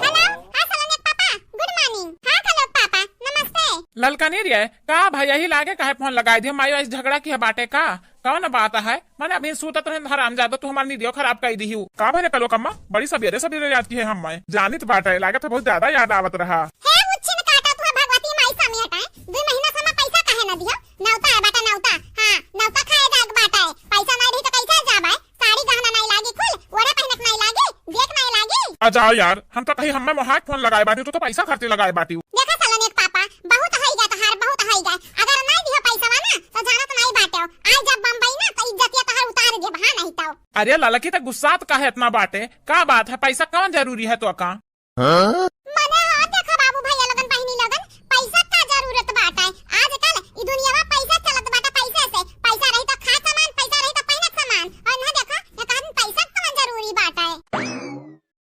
हेलो, हाँ सलोनिया के पापा, गुड मॉर्निंग। हाँ कलो पापा, नमस्ते। ललकनी रे, का भाई यही लागे काहे फोन लगाई दिया? माई वाई से झगड़ा किया बाटे का? कौन बात है? मने अभी सूतत रहे हरामजादा, तू हमार नींदियो खराब कई दिहू। का भरे कलो कम्मा, बड़ी सबेरे सबेरे याद किहे हम्मे। जानित बाटे, लागत है बहुत ज्यादा याद आवत रहा। हे उच्छिन काटा, तू भगवती माई सामने हटाए। दुई महीना से हमार पैसा काहे ना दिया? नौता है बाटा, नौता। हाँ, नौता खाए जाग बाटा है। पैसा नहीं रही तो कैसे जाबे? साड़ी गहना नहीं लागी, कुल ओढ़े पहने के नहीं लागी, देख नहीं लागी। आ जाओ यार, हम तो कही हम्मे मोहाक फोन लगाए बाटी, तू तो पैसा खातिर लगाए बाटी। देखा सलोनिया के पापा, बहुत होई गया तहार, बहुत होई गया। अगर नहीं दियो पैसा ना, तो जानत नहीं बाटे। आई जब बम्बई ना, तो इज्जतिया तहार उतार देब, हाँ नहीं तो। अरे ललकी, त गुस्सात काहे इतना बाटे? का बात है? पैसा कौन जरूरी है तो का? हाँ? मने हो देखा बाबू भैया लोगन, बहिनी लोगन, पैसा का जरूरत बाटे? आजकल ई दुनिया में पैसा चलत बाटे, पैसे से। पैसा रही तो खा सामान, पैसा रही तो पहने सामान। और ना देखा, ये कहन पैसा कौन जरूरी बाटे?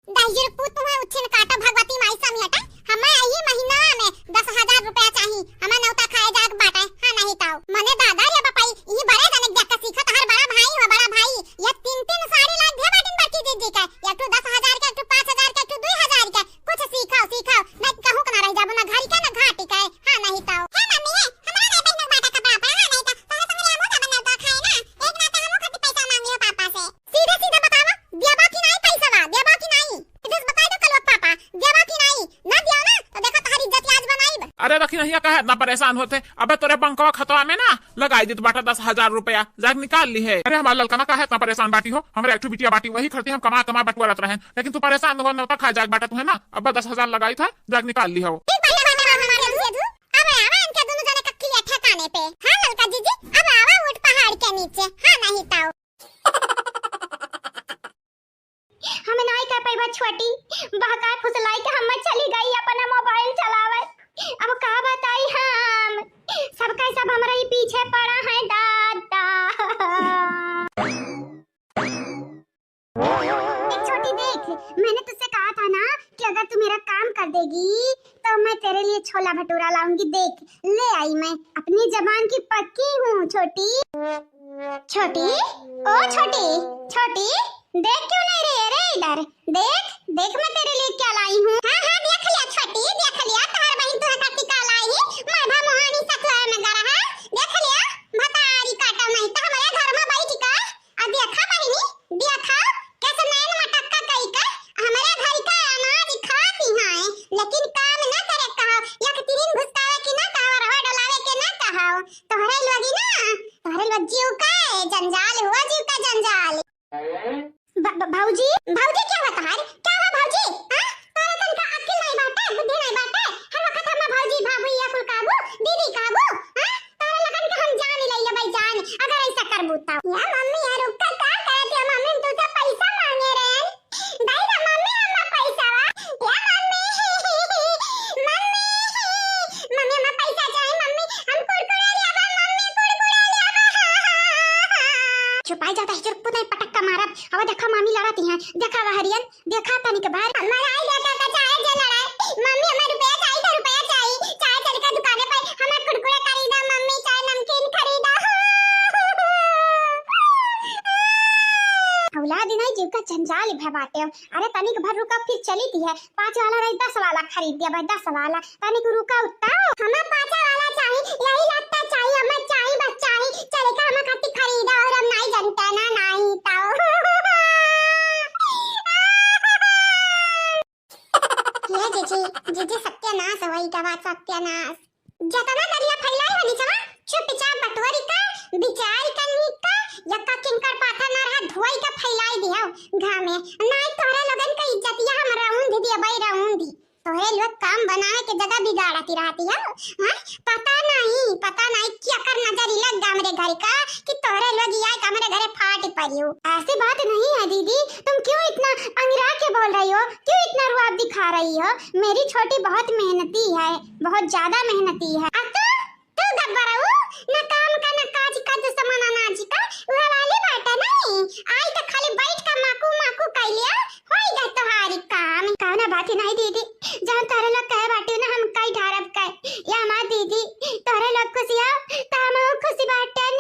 दहिजुर पूत तुम्हें उच्छिन काटो भगवती माई समियटा। हमें यही महीना में दस हजार रुपया चाही, हमें नौता खाए जाग बाटे। हाँ नहीं ताऊ। मने दादा रे बपाई, ई बड़े जने जाके सीखत, हर बड़ा भाई हो, बड़ा भाई। ये तीन तीन साड़ी लाग दे बाटिन बड़की दीदी के। एक ठो दस हजार के, एक ठो पाँच हजार के, एक ठो दुई हजार के। कुछ सीखो, सीखो। नहीं कहूँ के ना रह जाबो, ना घर के, ना घाटी के। हाँ नहीं ताऊ। हे मम्मी, हे, हमरा नहीं पहने बाटा कपड़ा पे। हाँ नहीं तो, तोहरे संगे हमहू जाबे नौता खाए ना। एक ना तो हमहू खातिर पैसा मांगी हो पापा से। सीधे सीधे बतावा, देबा कि नाई पैसवा, देबा कि नाई? सीधे से बताई दो कलवा के पापा, देबा कि नाई? ना दियो ना, तो देखो तोहरी इज्जत आज बनाइब। अरे रखी नहीं, काहे इतना परेशान होते? अबे तोरे बैंकवा खतवा में ना लगाई देत बाटा दस हजार रुपया, जाके निकाल ली है। अरे हमार ललकना काहे इतना परेशान बाटी हो? हमरे एक ठो बिटिया बाटी, वही खर्चे हम कमा कमा बटोरत रहेन, लेकिन तू परेशान हो, नौता खा जाग बाटा तुहे ना, अब दस हजार लगाई था, जाके निकाल ली हो। ठीक बाटे, बाटे, बाटे, बाटे, बाटे, अब आवा इनके दोनों जने का किलियर ठिकाने पे। हाँ ललका जीजी, अब आवा उठ नहीं ताऊ। हम नाई कह पैबा छोटी, बहकाए फुसलाई के हम्मे चली गई अपना मोबाइल चलावे। अब का बताई हम, सबका सब हमरा ही पीछे पड़ा है दादा। देख छोटी देख, मैंने तुझसे कहा था ना कि अगर तू मेरा काम कर देगी तो मैं तेरे लिए छोला भटूरा लाऊंगी। देख ले आई, मैं अपनी जबान की पक्की हूँ छोटी। छोटी, ओ छोटी, छोटी, देख क्यों नहीं रही है रे इधर? देख, देख मैं तेरे लिए क्या लाई हूँ। हाँ, हाँ, देख लिया छोटी, देख लिया, तोहर बहिन तोहर खातिर का लाई है, मरभा मोहानी सखुआ में गरहा, देख लिया, भतारी काटा नहीं तो हमारे घर में बैठ का आ देखा बहिनी, देखा, कैसे नैन मटक्का कई के हमरे घर का अनाज खाती हैं, लेकिन काम ना करे कहो, एक तिरिन घुसकावे के ना कहो, रवा डोलावे के ना कहो। तोहरे लोगी ना, तोहरे लोग जीव का जंजाल हुआ, जीव का जंजाल। ब-, ब-, भौजी, भौजी क्या हुआ तोहार? क्या हुआ भौजी? हाँ? तोरे तनका अक्ल नहीं बाटे, बुद्धि नहीं बाटे। हर वक्त हम भौजी, भाभी, या कुल काबू, दीदी काबू, हाँ? तोरे लगन के हम जान ले लेबै जान, अगर ऐसा करबू तो। या मम्मी, या रुक के का करत है मम्मी, हम तुझसे पैसा मांगे रहे। दाई रे मम्मी, हम पैसा वा। या मम्मी, मम्मी, मम्मी, हम पैसा चाही मम्मी, हम कुरकुरे लेबा मम्मी, कुरकुरे लेबा। चुपाई जाता है, चुप नहीं पटक का मारब। अब देखा मामी लड़ती हैं, देखा वह हरियन। देखा तनिक बार। हमार आई बेटा का चाहे जे लड़ाए, मम्मी हमें रुपया चाही तो रुपया चाही, चाहे चल के दुकाने पर हमें कुरकुरे खरीदा मम्मी, चाहे नमकीन खरीदा। औलाद नहीं जीव का जंजाल भे बाटे। अरे तनिक भर रुका फिर चली थी है, पाँच वाला रही दस वाला खरीद दिया भाई, दस वाला। तनिक रुका उत्ता। हमें पाँच वाला चाही, यही लगता चाही, हमें चाही बस चाही, चल के हमें खातिर खरीदा और हम नहीं जनता ना, नहीं तो। ये जीजी, जीजी सत्यानाश होई गवा, सत्यानाश। जतना दलिया फैलाई हो निचवा, चुपचाप बटोरी का, बिचारी का नीक का, यक्का किंकर पाथा ना रहा, धोई का फैलाई दियो घामे। नाई तोहरा लोगन का इज्जतिया हम रउंध दिए, बई रउंध दी। तोहरे लोग काम बनावे के जगह बिगाड़ती रहती हो, हाँ? पता नहीं, पता नहीं क्या कर नजर लग गा हमरे घर का कि तोहरे लोग ये आए के हमरे घरे फाट पड़ी हो। ऐसी बात नहीं है दीदी, तुम क्यों इतना अंगिरा के बोल रही हो, क्यों इतना रुआब दिखा रही हो? मेरी छोटी बहुत मेहनती है, बहुत ज्यादा मेहनती है। आ तू, तू गब्बरऊ, न काम का, न काज का, दुश्मन अनाज का, वह वाली बात है नहीं। आई तो खाली बैठ कर माकू माकू कर लिया, होई गए तोहारी काम। कौनो बात नहीं दीदी, जहाँ तोहरे लोग कहे बाटे ना हम कई ढारब कहे। या हमार दीदी, तोहरे लोग खुशी हो, तो हम खुशी बाटन।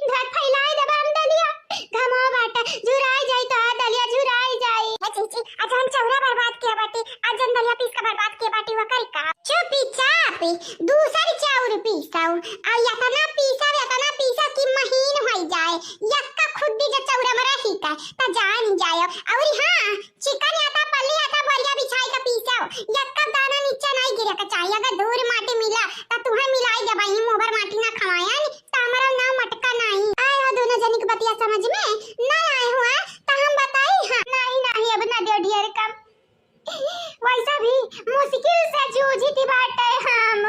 धर फैलाई देबा हम दलिया, घमो बाटे, झुराई जाई तो दलिया झुराई जाई। ए जीजी, आज हम चौरा बर्बाद किया बाटे, आज जन दलिया पीस के बर्बाद किया बाटे, वो करी का? चुपी चापी, दूसर चाउर पीसाऊ, आ यतना पीसा, यतना पीसा कि महीन होई जाए, यक्का खुद्दी जो चौरा में रही का, त जान जायो। और हाँ, चिकन आटा, पल्ली आटा, बोरिया बिछाई के पीसो। यक्का दाना नीचे नहीं गिरे के चाहिए। अगर धूर माटी मिला, त तुहे मिलाई देबा। ई मुहबर माटी ना खवायन, त हमारा नाम मटका नहीं। आए हो दोनों जनी के बतिया समझ में? ना आए हुआ, त हम बताई हाँ। नहीं, नहीं, अब ना देव ढेर कम। वैसा भी मुश्किल से जूझी थी बाटे हम।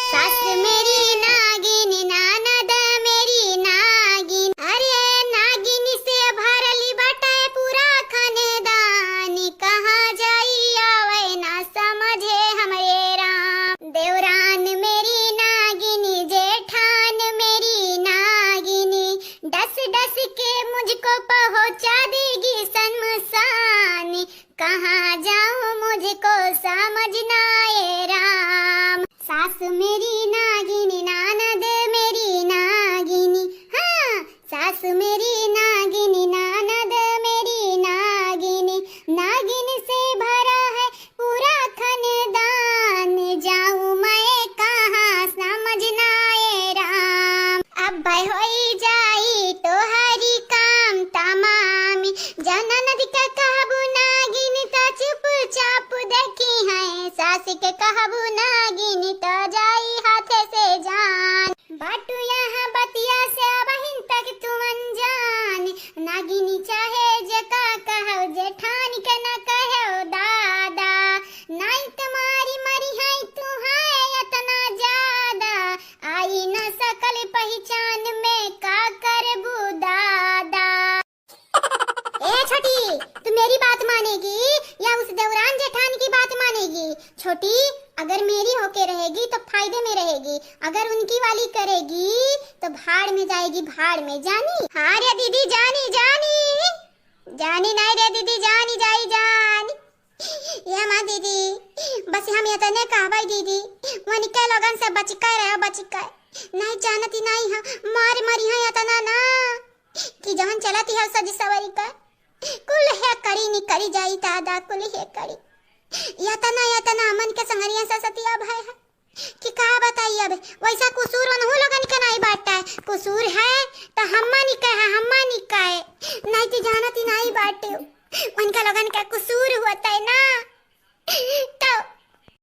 सास मेरी नागिन, ननद मेरी नागिन, अरे नागिन से भरली बाटे पूरा खानदान, कहाँ जाई आवे ना समझे हमरे राम। देवरान मेरी नागिन, जेठान मेरी नागिन, डस डस के मुझको पहुँचा देगी शमशान, कहाँ जाऊँ मुझको समझ ना आए राम। सास मेरी नागिन, ननद मेरी नागिन, हाँ, सास मेरी नागिन, ननद मेरी नागिन, नागिन से भरा है पूरा खानदान, जाऊँ मैं कहाँ समझ ना आए राम। अब होई जाई तोहरी काम तमाम, जा ननद का कहबू नागिन त चुप छोटी, अगर मेरी होके रहेगी तो फायदे में रहेगी, अगर उनकी वाली करेगी तो भाड़ में जाएगी, भाड़ में। जानी? हाँ रे दीदी, जानी, जानी, जानी नाई रे दीदी, जानी जाई जानी। ये माँ दीदी, बस हम यतने कहबै दीदी, वनिके लोगन से बचिके रहो, बचिके। नहीं जानती नहीं हम, मार मरी है यतना ना, कि जवन चलती है सजी सवरी का, कुल है करी निकरी जाई दादा, कुल है करी। यतना, यतना हमन के संगरिया से सतिया भय है कि का बताई अब, वैसा कुसूर उनहु लोगन के नहीं बाटे, कुसूर है तो हम्मा निकाय है, हम्मा निकाय, नहीं तो जानती नहीं बाटे, उनका लोगन का कुसूर होता है ना। तो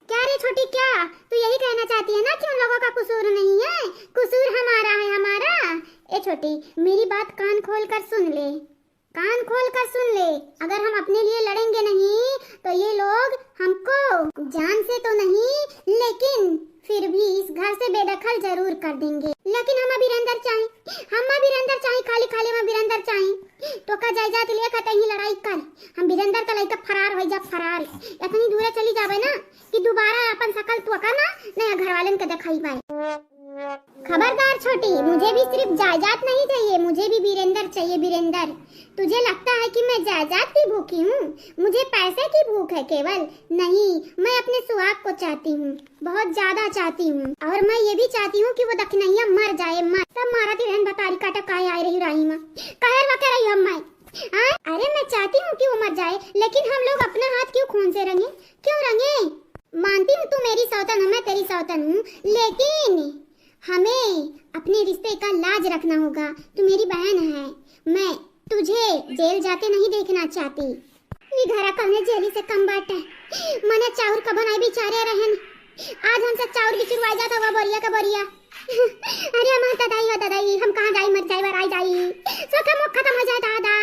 क्या रे छोटी, क्या तू यही कहना चाहती है ना कि उन लोगों का कुसूर नहीं है, कुसूर हमारा है, हमारा। ए छोटी, मेरी बात कान खोल कर सुन ले, कान खोल कर सुन ले, अगर हम अपने लिए लड़ेंगे नहीं तो ये लोग हमको जान से तो नहीं, लेकिन फिर भी इस घर से बेदखल जरूर कर देंगे। लेकिन हम बीरेंदर चाही, हम बीरेंदर चाही, खाली खाली हम बीरेंदर चाही। तो का जायदाद लेकर कहीं लड़ाई कर, हम बीरेंदर का लइका फरार हो जा, फरार। इतनी दूर चली जावे ना कि दोबारा अपन शकल तो का ना नया घर वालन के दिखाई पाए। खबरदार छोटी, मुझे भी सिर्फ जायदाद नहीं चाहिए, मुझे भी बीरेंदर चाहिए, बीरेंदर। तुझे लगता है कि मैं जायदाद की भूखी हूँ, मुझे पैसे की भूख है केवल? नहीं, मैं अपने सुहाग को चाहती हूँ, बहुत ज्यादा चाहती हूँ। और मैं ये भी चाहती हूँ कि वो दखिनैया मर जाए, मर। तब मारा ती रहन बतारी काटा काहे आए रही राही माँ, कहर वके रही हम मैं। हाँ? अरे मैं चाहती हूँ कि वो मर जाए, लेकिन हम लोग अपना हाथ क्यों खून से रंगे, क्यों रंगे? मानती हूँ तू मेरी सौतन है, मैं तेरी सौतन हूँ, लेकिन हमें अपने रिश्ते का लाज रखना होगा। तू मेरी बहन है, मैं तुझे जेल जाते नहीं देखना चाहती। ई घरा कौने जेली से कम बाटे। मने चाउर का बनाई बेचारे रहन, आज हमसे चाउर बिचुरवाई जात हुआ बोरिया का बोरिया। अरे हमार दादाई हो दादाई, हम कहाँ जाई, मर जाई, वराई जाई, सोखा मोख खत्म हो जाए दादा।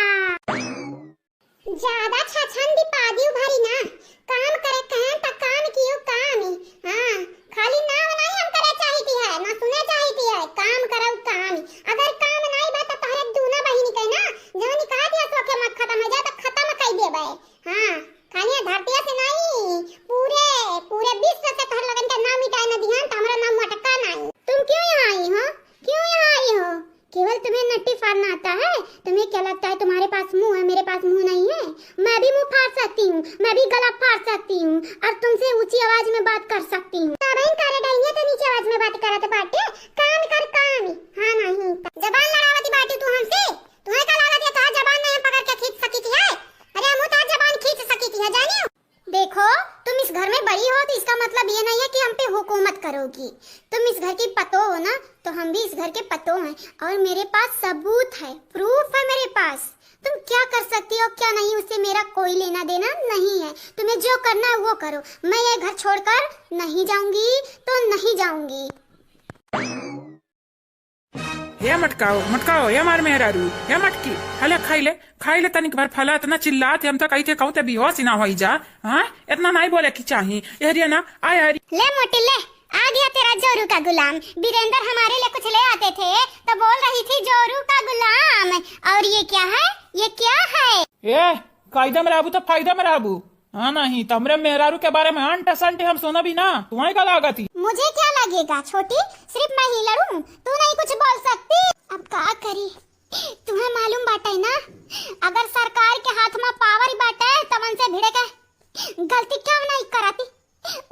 ज्यादा छछन दी पादी उभारी ना, काम करे कहन त काम कियो काम ही। हाँ, खाली नाम नहीं हम करे चाहिती है, ना सुने चाहिती है, काम करब काम ही। अगर काम नहीं बा त तोहरे दूना बहिनी के ना, जौन कहा दिया सोखे मत खत्म हो जाए त खत्म कर देबे। हाँ, खाली ये धरतिया से नहीं, पूरे, पूरे विश्व से तोहर लगन के नाम मिटाए न दिहन त हमरा नाम मटका नहीं। तुम क्यों यहाँ आई हो? क्यों यहाँ आई हो? केवल तुम्हें नट्टी फाड़ना आता है? तुम्हें क्या लगता है तुम्हारे पास मुंह है, मेरे पास मुंह नहीं है? मैं भी मुंह फाड़ सकती हूँ, मैं भी गला फाड़ सकती हूँ और तुमसे ऊंची आवाज में बात कर सकती हूँ। का बहन, का रे डाइनिया तो नीचे आवाज में बात करत बाटे, काम कर काम। हाँ नहीं त जबान लड़ावती बाटे तू हमसे, तुम्हें का लागत है तोहार जबान नहीं पकड़ के खींच सकी थी है? अरे हमहू तोहार जबान खींच सकी थी है, जानियो। देखो, तुम इस घर में बड़ी हो तो इसका मतलब ये नहीं है कि हम पे हुकूमत करोगी। तुम इस घर की पतो हो ना, तो हम भी इस घर के पतो हैं और मेरे पास सबूत है, प्रूफ है मेरे पास। तुम क्या कर सकती हो क्या नहीं, उससे मेरा कोई लेना देना नहीं है। तुम्हें जो करना है वो करो, मैं ये घर छोड़कर नहीं जाऊंगी तो नहीं जाऊंगी। हे मटकाओ, मटकाओ, हे हमार मेहरारू, हे मटकी, हले खाई ले, खाई ले तनिक भर फला, इतना चिल्लात है, हम तो कही थे कहूँ ते बेहोश ही ना होई जा। हाँ, इतना नहीं बोले की चाही। ए हरिया ना, आय हरी। ले मोटी ले, आ गया तेरा जोरू का गुलाम। बीरेंदर हमारे लिए कुछ ले आते थे तो बोल रही थी जोरू का गुलाम। और ये क्या है, ये क्या है? ए, कायदा में रहबू तो फायदा में रहबू। हाँ नहीं, त हमरे मेहरारू के बारे में अंट संट हम सुनबी ना, तुम्हें का लागत ही? मुझे क्या लगेगा छोटी, सिर्फ मैं ही लड़ूं, तू नहीं कुछ बोल सकती। अब का करी, तुम्हें मालूम बाटे ना, अगर सरकार के हाथ में पावर बाटे, तब उनसे भिड़े के गलती क्यों नहीं करती?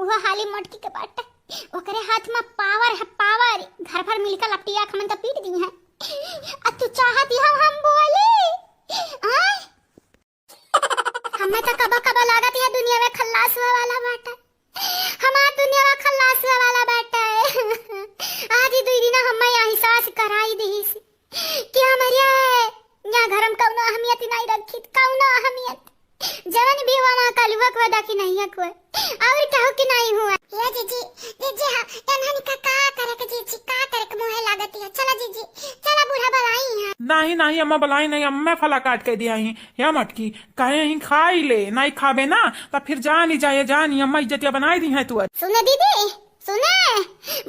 वो हाली मोटकी के बाटे, ओकरे हाथ में पावर है, पावर। घर भर मिलकर लपटिया खमन तो पीट दी है। अब तू चाहती हो हम बोली? आय? हमें तो कबो कबो लागत है दुनिया में खल्लास हुआ वाला बाटे। हमार दुनिया में खल्लास हुआ वाला बाटे। आज ही दुई दिन हमें एहसास कराई दीस कि हमरे यहाँ घर में कौनो अहमियत नहीं रखी, कौनो अहमियत। जवन भी हुआ वहाँ कलुआ को दखिनैया को, और कहूँ कि नहीं हुआ। ये जीजी, जीजी, हाँ, एनहन का, का करे के जीजी, का करे के मोहे लागत है। चला जीजी, चला बूढ़ा बलाई है। नहीं, नहीं, अम्मा बलाई नहीं, अम्मा फला काट के दिया ही। या मटकी, कहे ही खाई ले, नहीं खाबे ना, तो फिर जानी जाए, जानी अम्मा इज्जतिया बनाई दी है तू। सुने दीदी, सुने,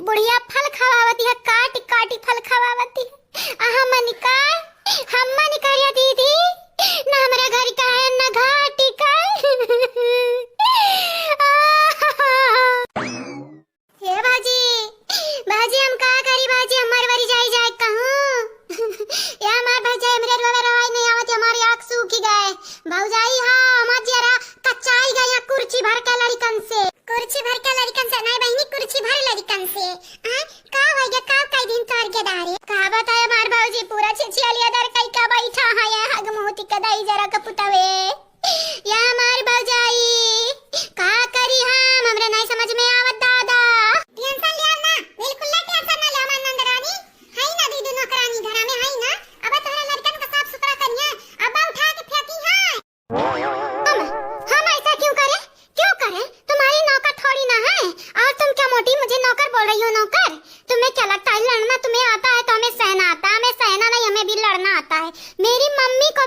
बुढ़िया फल खवावती है, काटी काटी फल खवावती है। आ हमन का, हमन का या दीदी, ना हमरे घर का है, ना घाटी का।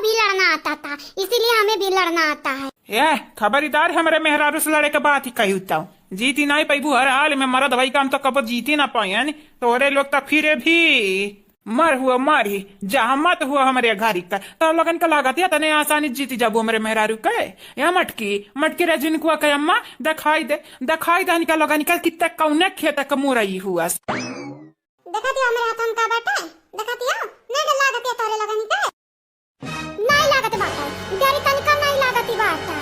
भी लड़ना आता था, इसीलिए हमें भी लड़ना आता है। ए, खबरदार हमरे मेहरारू से लड़े के बात ही कही तो जीती नाहीं पैबू। हर हाल में मरद भाई काम तो कबो जीती ना पाए, है नी? तोरे लोग तो फिरे भी मर हुआ मर ही, जहाँ मत हुआ हमरे घरी का। तो लोगन का लागत या तने आसानी जीती जाबू हमरे मेहरारू के। या मटकी, मटकी रे जिनको के अम्मा, दिखाई दे, दिखाई दे इनका लोगन का कित्ते कौने खेत के मुरई हुआ। देखा दिया हमरे हाथन का बाटे, देखा दिया, नहीं डर लागत या तोरे लोगन के। नाई लागत बाटे, डर तनिका नाई लागत बाटे।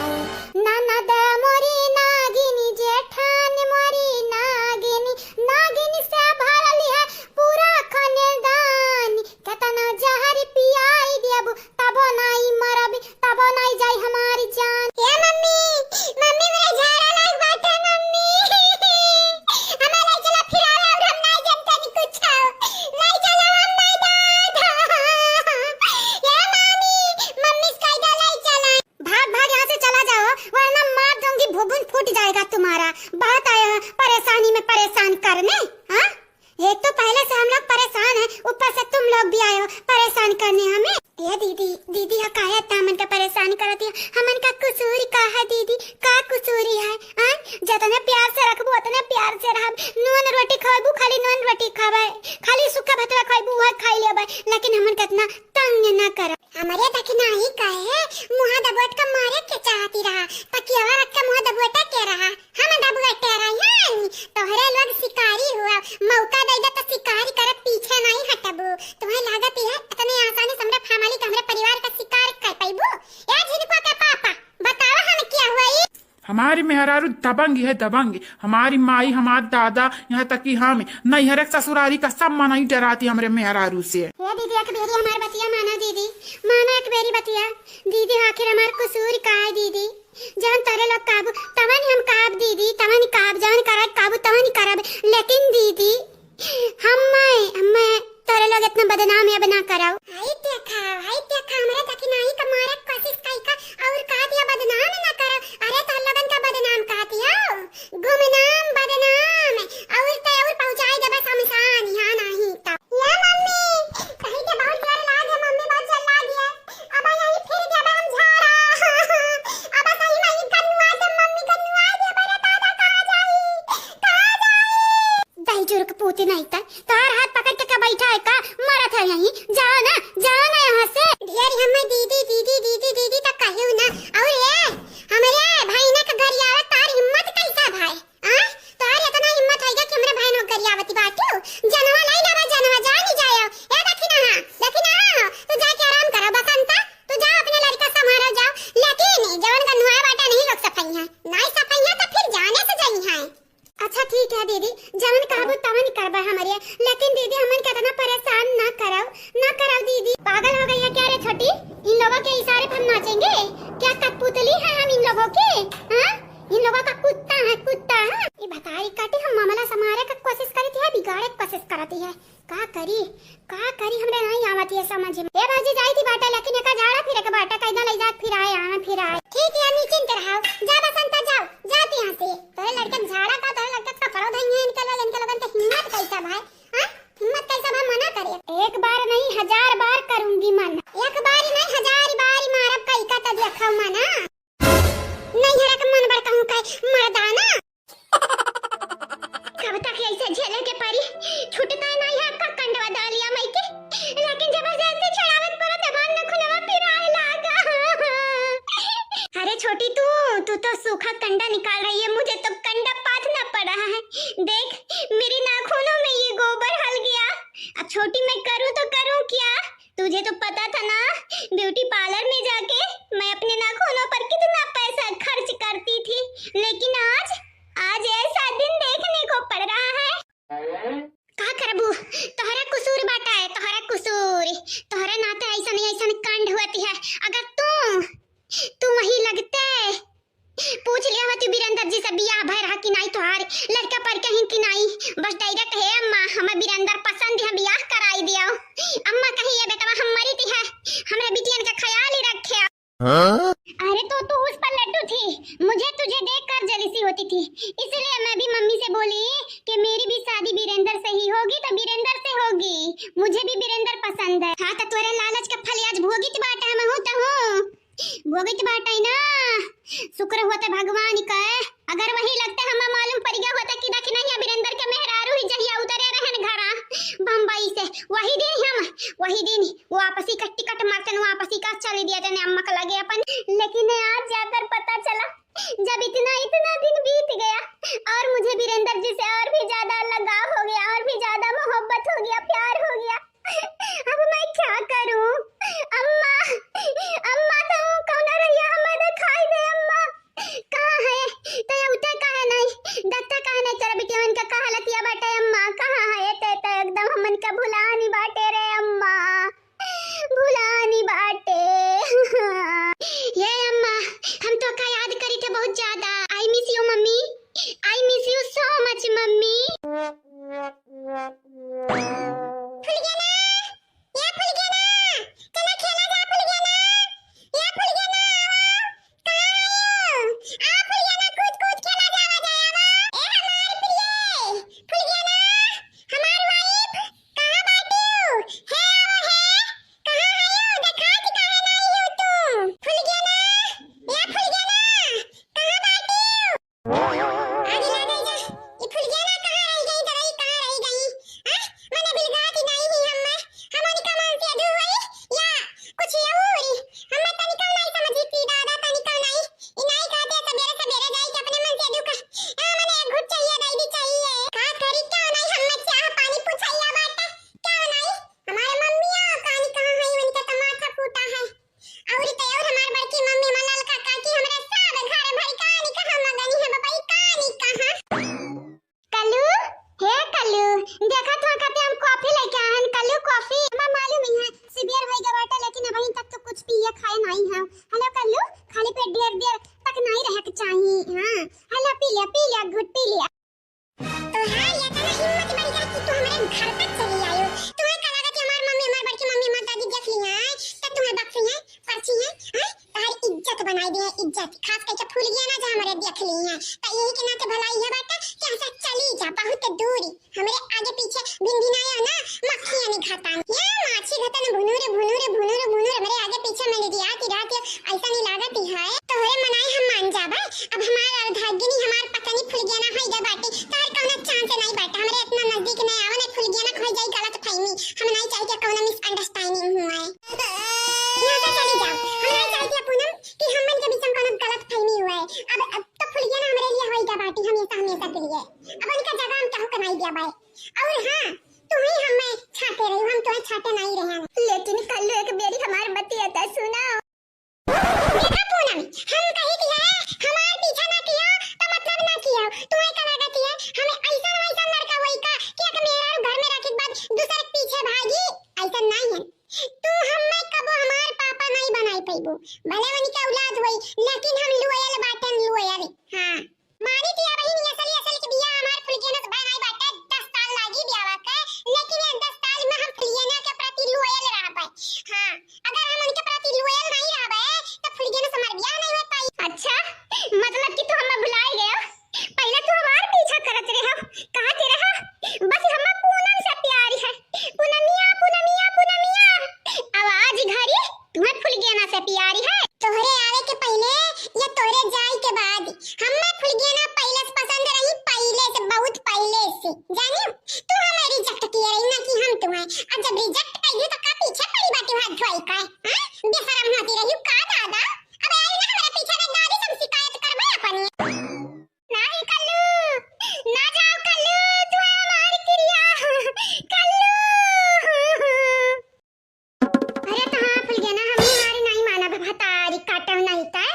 ननद मोरी नागिनी, जेठान मोरी नागिनी, नागिनी से भरल है पूरा खानदानी। केतना जहर पियाई देबू, तबो नाई मरबी, तबो नाई जाई हमारी जान। ए मम्मी, मम्मी, मुझे झाड़ा लाग बाटे मम्मी। हमें ले चला फिरावे और हम नाई जानते नहीं कुछ। ले चला हम नाई दादा। ए मामी, मम्मी से कह दो ले चला। भाग, भाग यहाँ से चला जाओ, वरना मार दूंगी, भुभुन फूट जाएगा तुम्हारा। बहुत आए हो परेशानी में परेशान करने, हाँ? एक तो पहले से हम लोग परेशान हैं, ऊपर से तुम लोग भी आए हो परेशान करने हमें। ए दीदी, दीदी, हा काहे इतना हमन का परेशान करत है? हमन का कसूर का है दीदी? का कसूर है? हाँ? जतने प्यार से रखबू, उतने प्यार से रहब। नून रोटी खवाबू, खाली नून रोटी खाबे, खाली सूखा भतवा खवाबू, वह खाई लेबे, लेकिन हमन का इतना तंग न कर। हमरे दखिनाही कहे, मुँह दबोट के मारे के चाहती रहा, तकियावा रख के मुँह दबोटे के रहा। हम दबोटे रही हन, तोहरे लोग शिकारी हुआ, मौका दे दे तो शिकार करत पीछे नहीं हटबू। तुम्हें लागत है इतने आसानी से हमरे family के, हमरे परिवार का शिकार कर पैबू? ए झिनको के पापा, बतावा हम क्या हुआ ई? हमारी मेहरारू दबंग है, दबंग। हमारी माई, हमार दादा, यहाँ तक कि हम नैहर के ससुरारी का सब मनई डराती हमरे मेहरारू से। ए दीदी, एक बेरी हमार बतिया माना दीदी, माना एक बेरी बतिया। दीदी, आखिर हमार कसूर का है दीदी? जवन तोरे लोग काबू, तवन हम काब दीदी, तवन काब, जवन करे काबू, तवन करब। लेकिन दीदी, हम्मे, हम्मे तोरे लोग इतना बदनाम अब ना करव। हाय देखा, हाय देखा, हमरे दखिनाही का मारे के कोशिश कई का और कहा दिया बदनाम ना करव। अरे तोर लोगन का बदनाम कहा दिया, गुमनाम बदनाम, और ते और पहुँचाई देबे शमशान, यहाँ नहीं तो। या मम्मी, कहीं के बहुत जोर लाग है, मम्मी बहुत जोर लाग है। अब यही फिर देबे हम झाड़ा। अब सही में ई कन्नुआ दे, मम्मी कन्नुआ दे, बड़े दादा कहाँ जाई? कहाँ जाई? दही जुर्क पूती नहीं त तोहार हाथ पकड़ के का बैठा है का? मरत है यहीं। जाओ ना, जाओ ना यहाँ से। ढेर हमें दीदी, दीदी, दीदी, दीदी तक कहियो ना। और ये हमरे भाई ने का गरियावा तार हिम्मत कैसा भाई? आ? तोहार इतना हिम्मत है कि हमरे भाई ने गरियावती बाटू? जनवा लाई लावा, जनवा जा नहीं जायो। ए दखिना, हाँ, दखिना, हाँ, तू जाके आराम करो बसंता, तू जा अपने लड़का संभालो जाओ। लेकिन जवन का नुआ बाटा नहीं लोग सफाई है, नहीं सफाई है तो फिर जाने से जाई है। अच्छा ठीक है दीदी, जवन कहबू तवन करबे हमरे, लेकिन दीदी हमन के इतना परेशान ना करव, ना करव दीदी। पागल हो गई है क्या रे छोटी? इन लोगों के इशारे पर हम नाचेंगे? क्या कठपुतली है हम इन लोगों की? हाँ, इन लोगों का कुत्ता है, कुत्ता है। ये भतारी काटी हम मामला संभारे का कोशिश करती है, बिगाड़े की कोशिश करती है। का करी, का करी, हमरे नहीं आवत ये समझ में। ए भौजी, जाई थी बाटे, लेकिन एका झाड़ा फिरे के बाटे, कैदा ले जाके फिर आए, आवे फिर आए। ठीक है, निश्चिंत रहो। जा बसंता, जाओ, जाती यहाँ से। तोरे लड़के के झाड़ा का, तोरे लड़के के कपड़ो धइये इनके लोग, इनके लोगन के हिम्मत कैसा भाई? हाँ? हिम्मत कैसा भाई मना करे? एक बार नहीं, हजार बार करूंगी मना। एक बारी नहीं, हजार बारी मारब, कई का तो देखो मना। नहीं हरा के मन बड़ कहूँ का मर्दाना। कब तक ऐसे झेले के परी? छूटता ही नहीं है आपका कंडवा डालिया माई के। लेकिन जबरदस्ती छड़ावत पड़ा, जबान न खुलवा पिराए लागा। अरे छोटी तू, तू तो सूखा कंडा निकाल रही है, मुझे तो कंडा पाथना पड़ रहा है। देख, मेरे नाखूनों में ये गोबर हल गया। अब छोटी मैं करूँ तो करूँ क्या? तुझे तो पता था ना, ब्यूटी पार्लर में जाके मैं अपने नाखूनों पर कितना पैसा खर्च करती थी, लेकिन आज, आज ऐसा दिन देखने को पड़ रहा है। का करबू, तोहरा कसूर बाटा है, तोहरा कसूर, तोहरे नाते ऐसन ऐसन कांड होती है। अगर तू, तू वही लगते पूछ लिया होती बीरेंद्र जी से बियाह भय रहा कि नाई, तोहार लड़का पर कहीं कि नाई। बस direct, "हे अम्मा, हमें बीरेंद्र पसंद है, बियाह कराई दियो।" अम्मा कही, "ये बेटवा हम मरी थी है, हमरे बिटियन का ख्याल ही रखे।" हाँ? अरे तो तू उस पर लड्डू थी, मुझे तुझे देखकर जलीसी होती थी, इसलिए मैं भी मम्मी से बोली कि मेरी भी शादी बीरेंद्र से ही होगी तो बीरेंद्र से होगी, मुझे भी बीरेंद्र पसंद है। हाँ, तो तोरे लालच का फल आज भोगित बाटे हम हूँ तो। हो गई बाटे ना, शुक्र होते भगवान का। अगर वही लगते हमें मालूम पड़ गया होता कि देखी नहीं, वीरेंद्र के मेहरारू ही जहिया उतरे रहन घरा बम्बई से, वही दिन हम, वही दिन वापसी का टिकट मारते न, वापसी का चली दिया तेने अम्मा के लगे अपन। लेकिन आज जाकर पता चला, जब इतना, इतना दिन बीत गया और मुझे वीरेंद्र जी से और भी ज्यादा लगाव हो गया, और भी ज्यादा मोहब्बत हो गया, प्यार हो गया। अब मैं क्या करूं? अम्मा, अम्मा तो कौन रहिया हमें दिखाई दे अम्मा। कहाँ है? तो ये उठे काहे नहीं? दत्ता काहे नहीं तेरा बिटिया मन का कहा लतिया बाटे अम्मा? कहाँ है? ते तो एकदम हमन का भुला नहीं बाटे रे अम्मा। भुलानी बाटे। ये अम्मा, हम तो का याद करी थे बहुत ज्यादा। I miss you mummy, I miss you so much mummy. फुलगेना, ये फुलगेना, चला खेला जा फुलगेना, ये फुलगेना, आवा। कहाँ आयो? आ फुलगेना, कूद कूद खेला जावा जाए, आवा। ए हमार प्रिय, फुलगेना, हमार wife, कहाँ बाटियो? हे आओ हे, कहाँ आयो? देखात काहे नाई हो तू? फुलगेना, ए फुलगेना, कहाँ बाटियो? आ गई, आ गई, जा। ई फुलगेना कहाँ रह गई, दवाई कहाँ रह गई? हाँ? मने बिलगात ही नाई ही हम्मे। हमन का मन से अधू होई या कुछ और? हम्मे तनिका नाई समझी थी दादा, तनिका नाई। ई नाई कहते सबेरे सबेरे जाई के अपने मन से अधू कह। आ, मने एक घुट चाहिए, दई दी चाहिए। का करी, क्या नाई हम्मे चाह पानी पूछैया बाटे? क्या नाई? हमारे मम्मिया कानी कहाँ है, उनका तो माथा फूटा है। और तो और हमार बड़की मम्मी, हमार ललका काकी, हमरे सब घर भर कानी कहाँ मगनी है, बपई कानी कहाँ। कल्लू, हे कल्लू, देखा तो खाते हम coffee लेके आए हैं, कल्लू coffee। हमें मालूम ही है, सुबेर होई गवा बाटे, लेकिन अबहीं तक तो कुछ पिए खाए नाई है। हेलो कल्लू, खाली पेट ढेर देर तक नाई रहे के चाहिए। हाँ, हेलो, पी लिया, पी लिया, घुट पी लिया। तोहार इतना हिम्मत बढ़ गया कि तू हमरे घर तक चली आयो। तुम्हें का लागत है हमार मम्मी, हमार बड़की मम्मी, हमार दादी देख ली हैं, तब तुम्हें बख्शी हैं, परची हैं, हैं? तोहार इज्जत बनाई दी है, इज्जत। खास करके फुलगेना जो हमरे देख ली हैं, तो यही के नाते भलाई है बाटे कि यहाँ से चली जा, बहुत दूरी। हमरे आगे पीछे भिनभिनाया ना, मक्खियाँ नहीं घातान। या माछी घातान, भुनुर, भुनुर, भुनुर, भुनुर, हमरे आगे पीछे में निदियात ही रहत है, ऐसा नहीं लागत ही है। तोहरे मनाई हम मान जाबे, अब हमार अर्धांगिनी, हमार पत्नी फुलगेना होई गए बाटे, तोहर कौनो chance नहीं बाटे, हमरे इतना नजदीक नहीं आवे, नहीं फुलगेना होई जाई गलत फहमी, हम नहीं चाहते कौनो misunderstanding हुए। यहाँ से चली जाओ, हम नहीं चाहते पूनम कि हमन के बीच में कौनो गलत फहमी हुए। अब, अब तो फुलगेना हमरे लिए होई गए बाटे, हमेशा, हमेशा के लिए। अब उनका जगह हम केहू के नहीं दिया बाए। और हाँ, तू ही हमें छाटे रही, हम तुम्हें छाटे नहीं रहे हैं। लेकिन कल्लू एक बेरी हमार बतिया तो सुना। देखा पूनम, हम कही कि है, हमार पीछा ना किया, तो मतलब ना किया। तुम्हें का लागत है, हमें ऐसा वैसा लड़का वही का कि एक मेरा घर में रखे के बाद दूसरे के पीछे भागी, ऐसा नहीं है। तू हमें कबो हमार पापा नहीं बनाई पैबू, भले उनके औलाद होई, लेकिन हम loyal बाटन, loyal। हाँ। मानी थी अबहिन असल असल के बिया हमार फुलगेना से भय नाई बाटे, दस साल लागी बियावा के, लेकिन ये दस साल में हम फुलगेना के प्रति loyal रहबे। हाँ, अगर हम उनके प्रति loyal नहीं रहबे, तो फुलगेना से हमार बियाह नहीं हो पाई। अच्छा, मतलब कि तू हमें भुलाई गया? पहले तू हमार पीछा करत रहे हो, कहत रहे हो, "बस हमें पूनम से प्यार है, पूनमिया, पूनमिया, पूनमिया।" अब आज घड़ी तुम्हें फुलगेना से प्यारी है। तोहरे आवे के पहले या तोहरे जाए के बाद हमें फुलगेना पहले से पसंद रही, पहले से, बहुत पहले से। जानी, तू हमें reject किए रही ना कि हम तुम्हें। और जब reject कर दी तो का पीछे पड़ी बाटी हाथ धोई का, हाँ? बेशरम होती रही का दादा? अब आई ना हमारे पीछे में दादी से हम शिकायत करबे अपनी। नाही कल्लू, ना जाओ कल्लू, तू हमार क्रिया, कल्लू। अरे तो हाँ फुलगेना, हम हार नहीं मानब, भतारी काटल नहीं तय।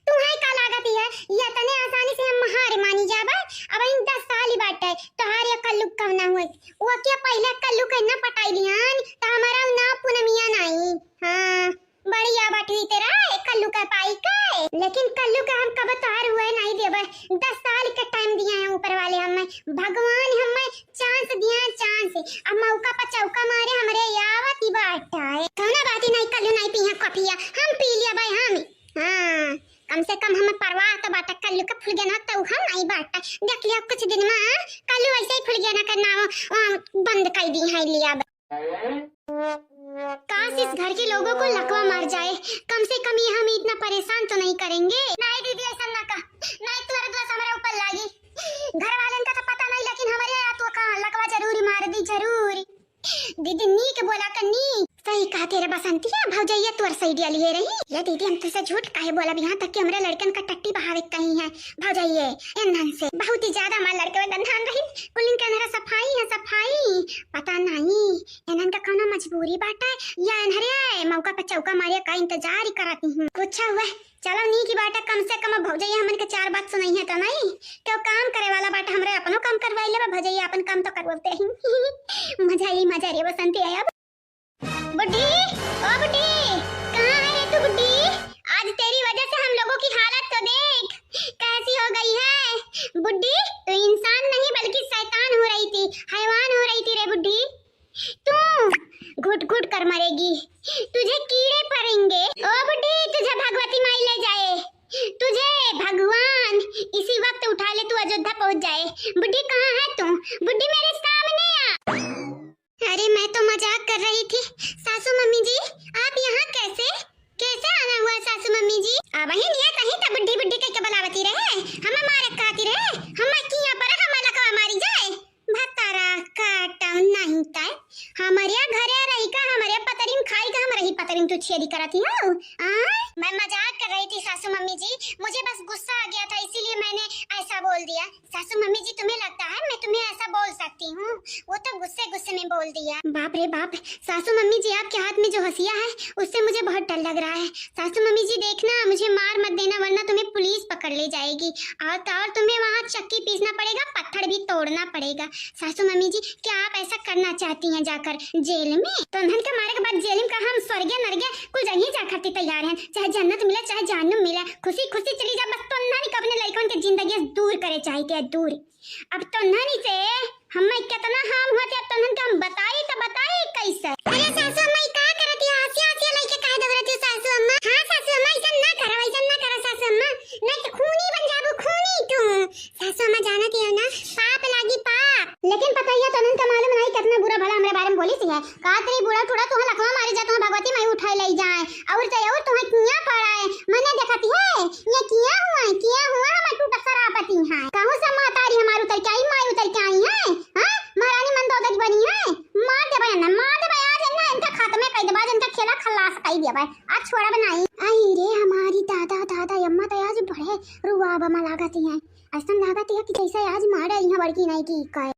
तुम्हें का लागत है, ये तने आसानी से हम हार मानी जाबे? अब इन दस साल ही बाटे, तोहार ये कल्लू कब ना हुए? वो क्या पहले कल्लू के ना पटाई लियान, तो हमारा ना पूनमिया नहीं। हाँ, बढ़िया बाटी तेरा, एक कल्लू का पाई के। लेकिन कल्लू के हम कब तोहार हुए नहीं देबे, दस साल के time दिया है ऊपर वाले हमें, भगवान हमें chance दिया, chance। अब मौका पर चौका मारे हमरे आवत ही बाटा है। कौनो बात ही नहीं, कल्लू नहीं पिया कॉफिया, हम पी लिया भाई हम। हाँ, कम से कम हमें परवाह तो बाटा, कल्लू का फुलगेना तो हम नहीं बाटा। देख लिया कुछ दिन में, हाँ, कल्लू वैसे ही फुलगेना का नाम, आ, बंद कर दी है लिया। काश इस घर के लोगों को लकवा मार जाए, कम से कम ये हमें इतना परेशान तो नहीं करेंगे। नहीं दीदी, ऐसा ना कह, नहीं तोहरे दोष हमारे ऊपर लागी। घर वालन का तो पता नहीं, लेकिन हमारे यहाँ तो कहाँ लकवा जरूर मार दी, जरूर। दीदी नीक बोला कन्नी। सही कहती रे बसंतिया, भौजैया तोर side लिहे रही। ये दीदी हम तुझसे झूठ काहे बोलब, यहाँ तक कि हमरे लड़कन का टट्टी बहावे कहीं है भौजैया। एनहन से बहुत ही ज्यादा हमारे लड़के में गंधान रही, कुलिन के अंदर सफाई है सफाई। पता नहीं एनहन का कौनो मजबूरी बाटे या एनहरे मौका पे चौका मारे का इंतजार ही करती हूँ। कुछ हुआ चलो नीक ही बाटे, कम से कम अब भौजैया हमन के चार बात सुनइहैं तो नहीं। केहू काम करे वाला बाटे, हमरे अपनो काम करवाई लेबे, भौजैया अपन काम तो करवते ही। मजा ही मजा रे बसंती आया। बुड्ढी, ओ बुड्ढी, कहाँ है रे तू बुड्ढी? आज तेरी वजह से हम लोगों की हालत तो देख कैसी हो गई है। बुड्ढी, तू इंसान नहीं बल्कि शैतान हो रही थी, हैवान हो रही थी रे बुड्ढी। तू घुट घुट कर मरेगी, तुझे कीड़े पड़ेंगे। ओ बुड्ढी, तुझे भगवती माई ले जाए, तुझे भगवान इसी वक्त उठा ले, तू अयोध्या पहुंच जाए। बुड्ढी कहाँ है तू? बुड्ढी मेरे सामने आ। अरे मैं तो मजाक कर रही थी। सासू मम्मी जी, आप यहाँ कैसे, कैसे आना हुआ सासू मम्मी जी? अब ही नियत अही त बुड्ढी बुड्ढी कह के बुलावती रहे, हम मारे खाती रहे, हम किया पर हम लकवा मारी जाए। भतारा काटौ नहीं तै। हमरे घरे रही का, हमरे पतरिन खाई का, हमरे ही पतरिन तू छेदी करती हो? आ? मैं मजाक कर रही थी सासू मम्मी जी, मुझे बस गुस्सा आ गया था, इसीलिए मैंने ऐसा बोल दिया। सासू मम्मी जी, तुम्हें लगता है मैं तुम्हें ऐसा बोल सकती हूँ? वो तो गुस्से गुस्से में बोल दिया। बाप रे बाप, सासू मम्मी जी, आपके हाथ में जो हंसिया है, उससे मुझे बहुत डर लग रहा है। सासू मम्मी जी, देखना, मुझे मार मत देना, वरना तुम्हें पुलिस पकड़ ले जाएगी। और तो और तुम्हें वहाँ चक्की पीसना पड़ेगा, पत्थर भी तोड़ना पड़ेगा। सासू मम्मी जी, क्या आप ऐसा करना चाहती हैं जाकर जेल में? तोन्हन के मारे के बाद जेल में का हम स्वर्गे नरगे कुल जगह जा खातिर तैयार हैं, चाहे जन्नत मिले, चाहे जहन्नुम मिले, खुशी खुशी चली जा, बस तोन्हन के अपने लइकन के जिंदगी से दूर करे चाहिए, दूर। अब तोन्हन से हमें कितना हाम होते, अब तोन्हन के हम बताई तो बताई कैसे? अरे सासू अम्मा, ई का करत हो? हंसिया हंसिया लइके काहे दौड़त हो सासू अम्मा? हाँ सासू अम्मा, ऐसा ना करो, ऐसा ना करो सासू अम्मा, नहीं तो खूनी बन जाबू, खूनी तू। सासू अम्मा जानत हो ना, पाप लागी पाप। लेकिन पतोहिया तोन्हन के मालूम नहीं कितना बुरा भला हमरे बारे में बोली सी है। का तेरी बूढ़ा टूढ़ा तुहें लकवा मारी जा, तुहें भगवती माई उठाए ले जाए। और तो और तुहें किया पड़ा है, मने देखती है, ये किया हुआ है, किया हुआ है, मैं टूटा सरापती है। कहूँ से मातारी हमार उतर के आई, माई उतर के आई है, हाँ? महारानी मंदोदरी बनी है, मार देबे ना, मार देबे आज ना, इनका खात्मे कर देबे, आज इनका खेला खलास कर देबे, आज छोड़ब नहीं। आई रे हमारी दादा, दादा, अम्मा तो आज बड़े रुआब मा लागत है। ऐसन लागत है कि जैसे आज मारे यहाँ बड़की नहीं की कहे।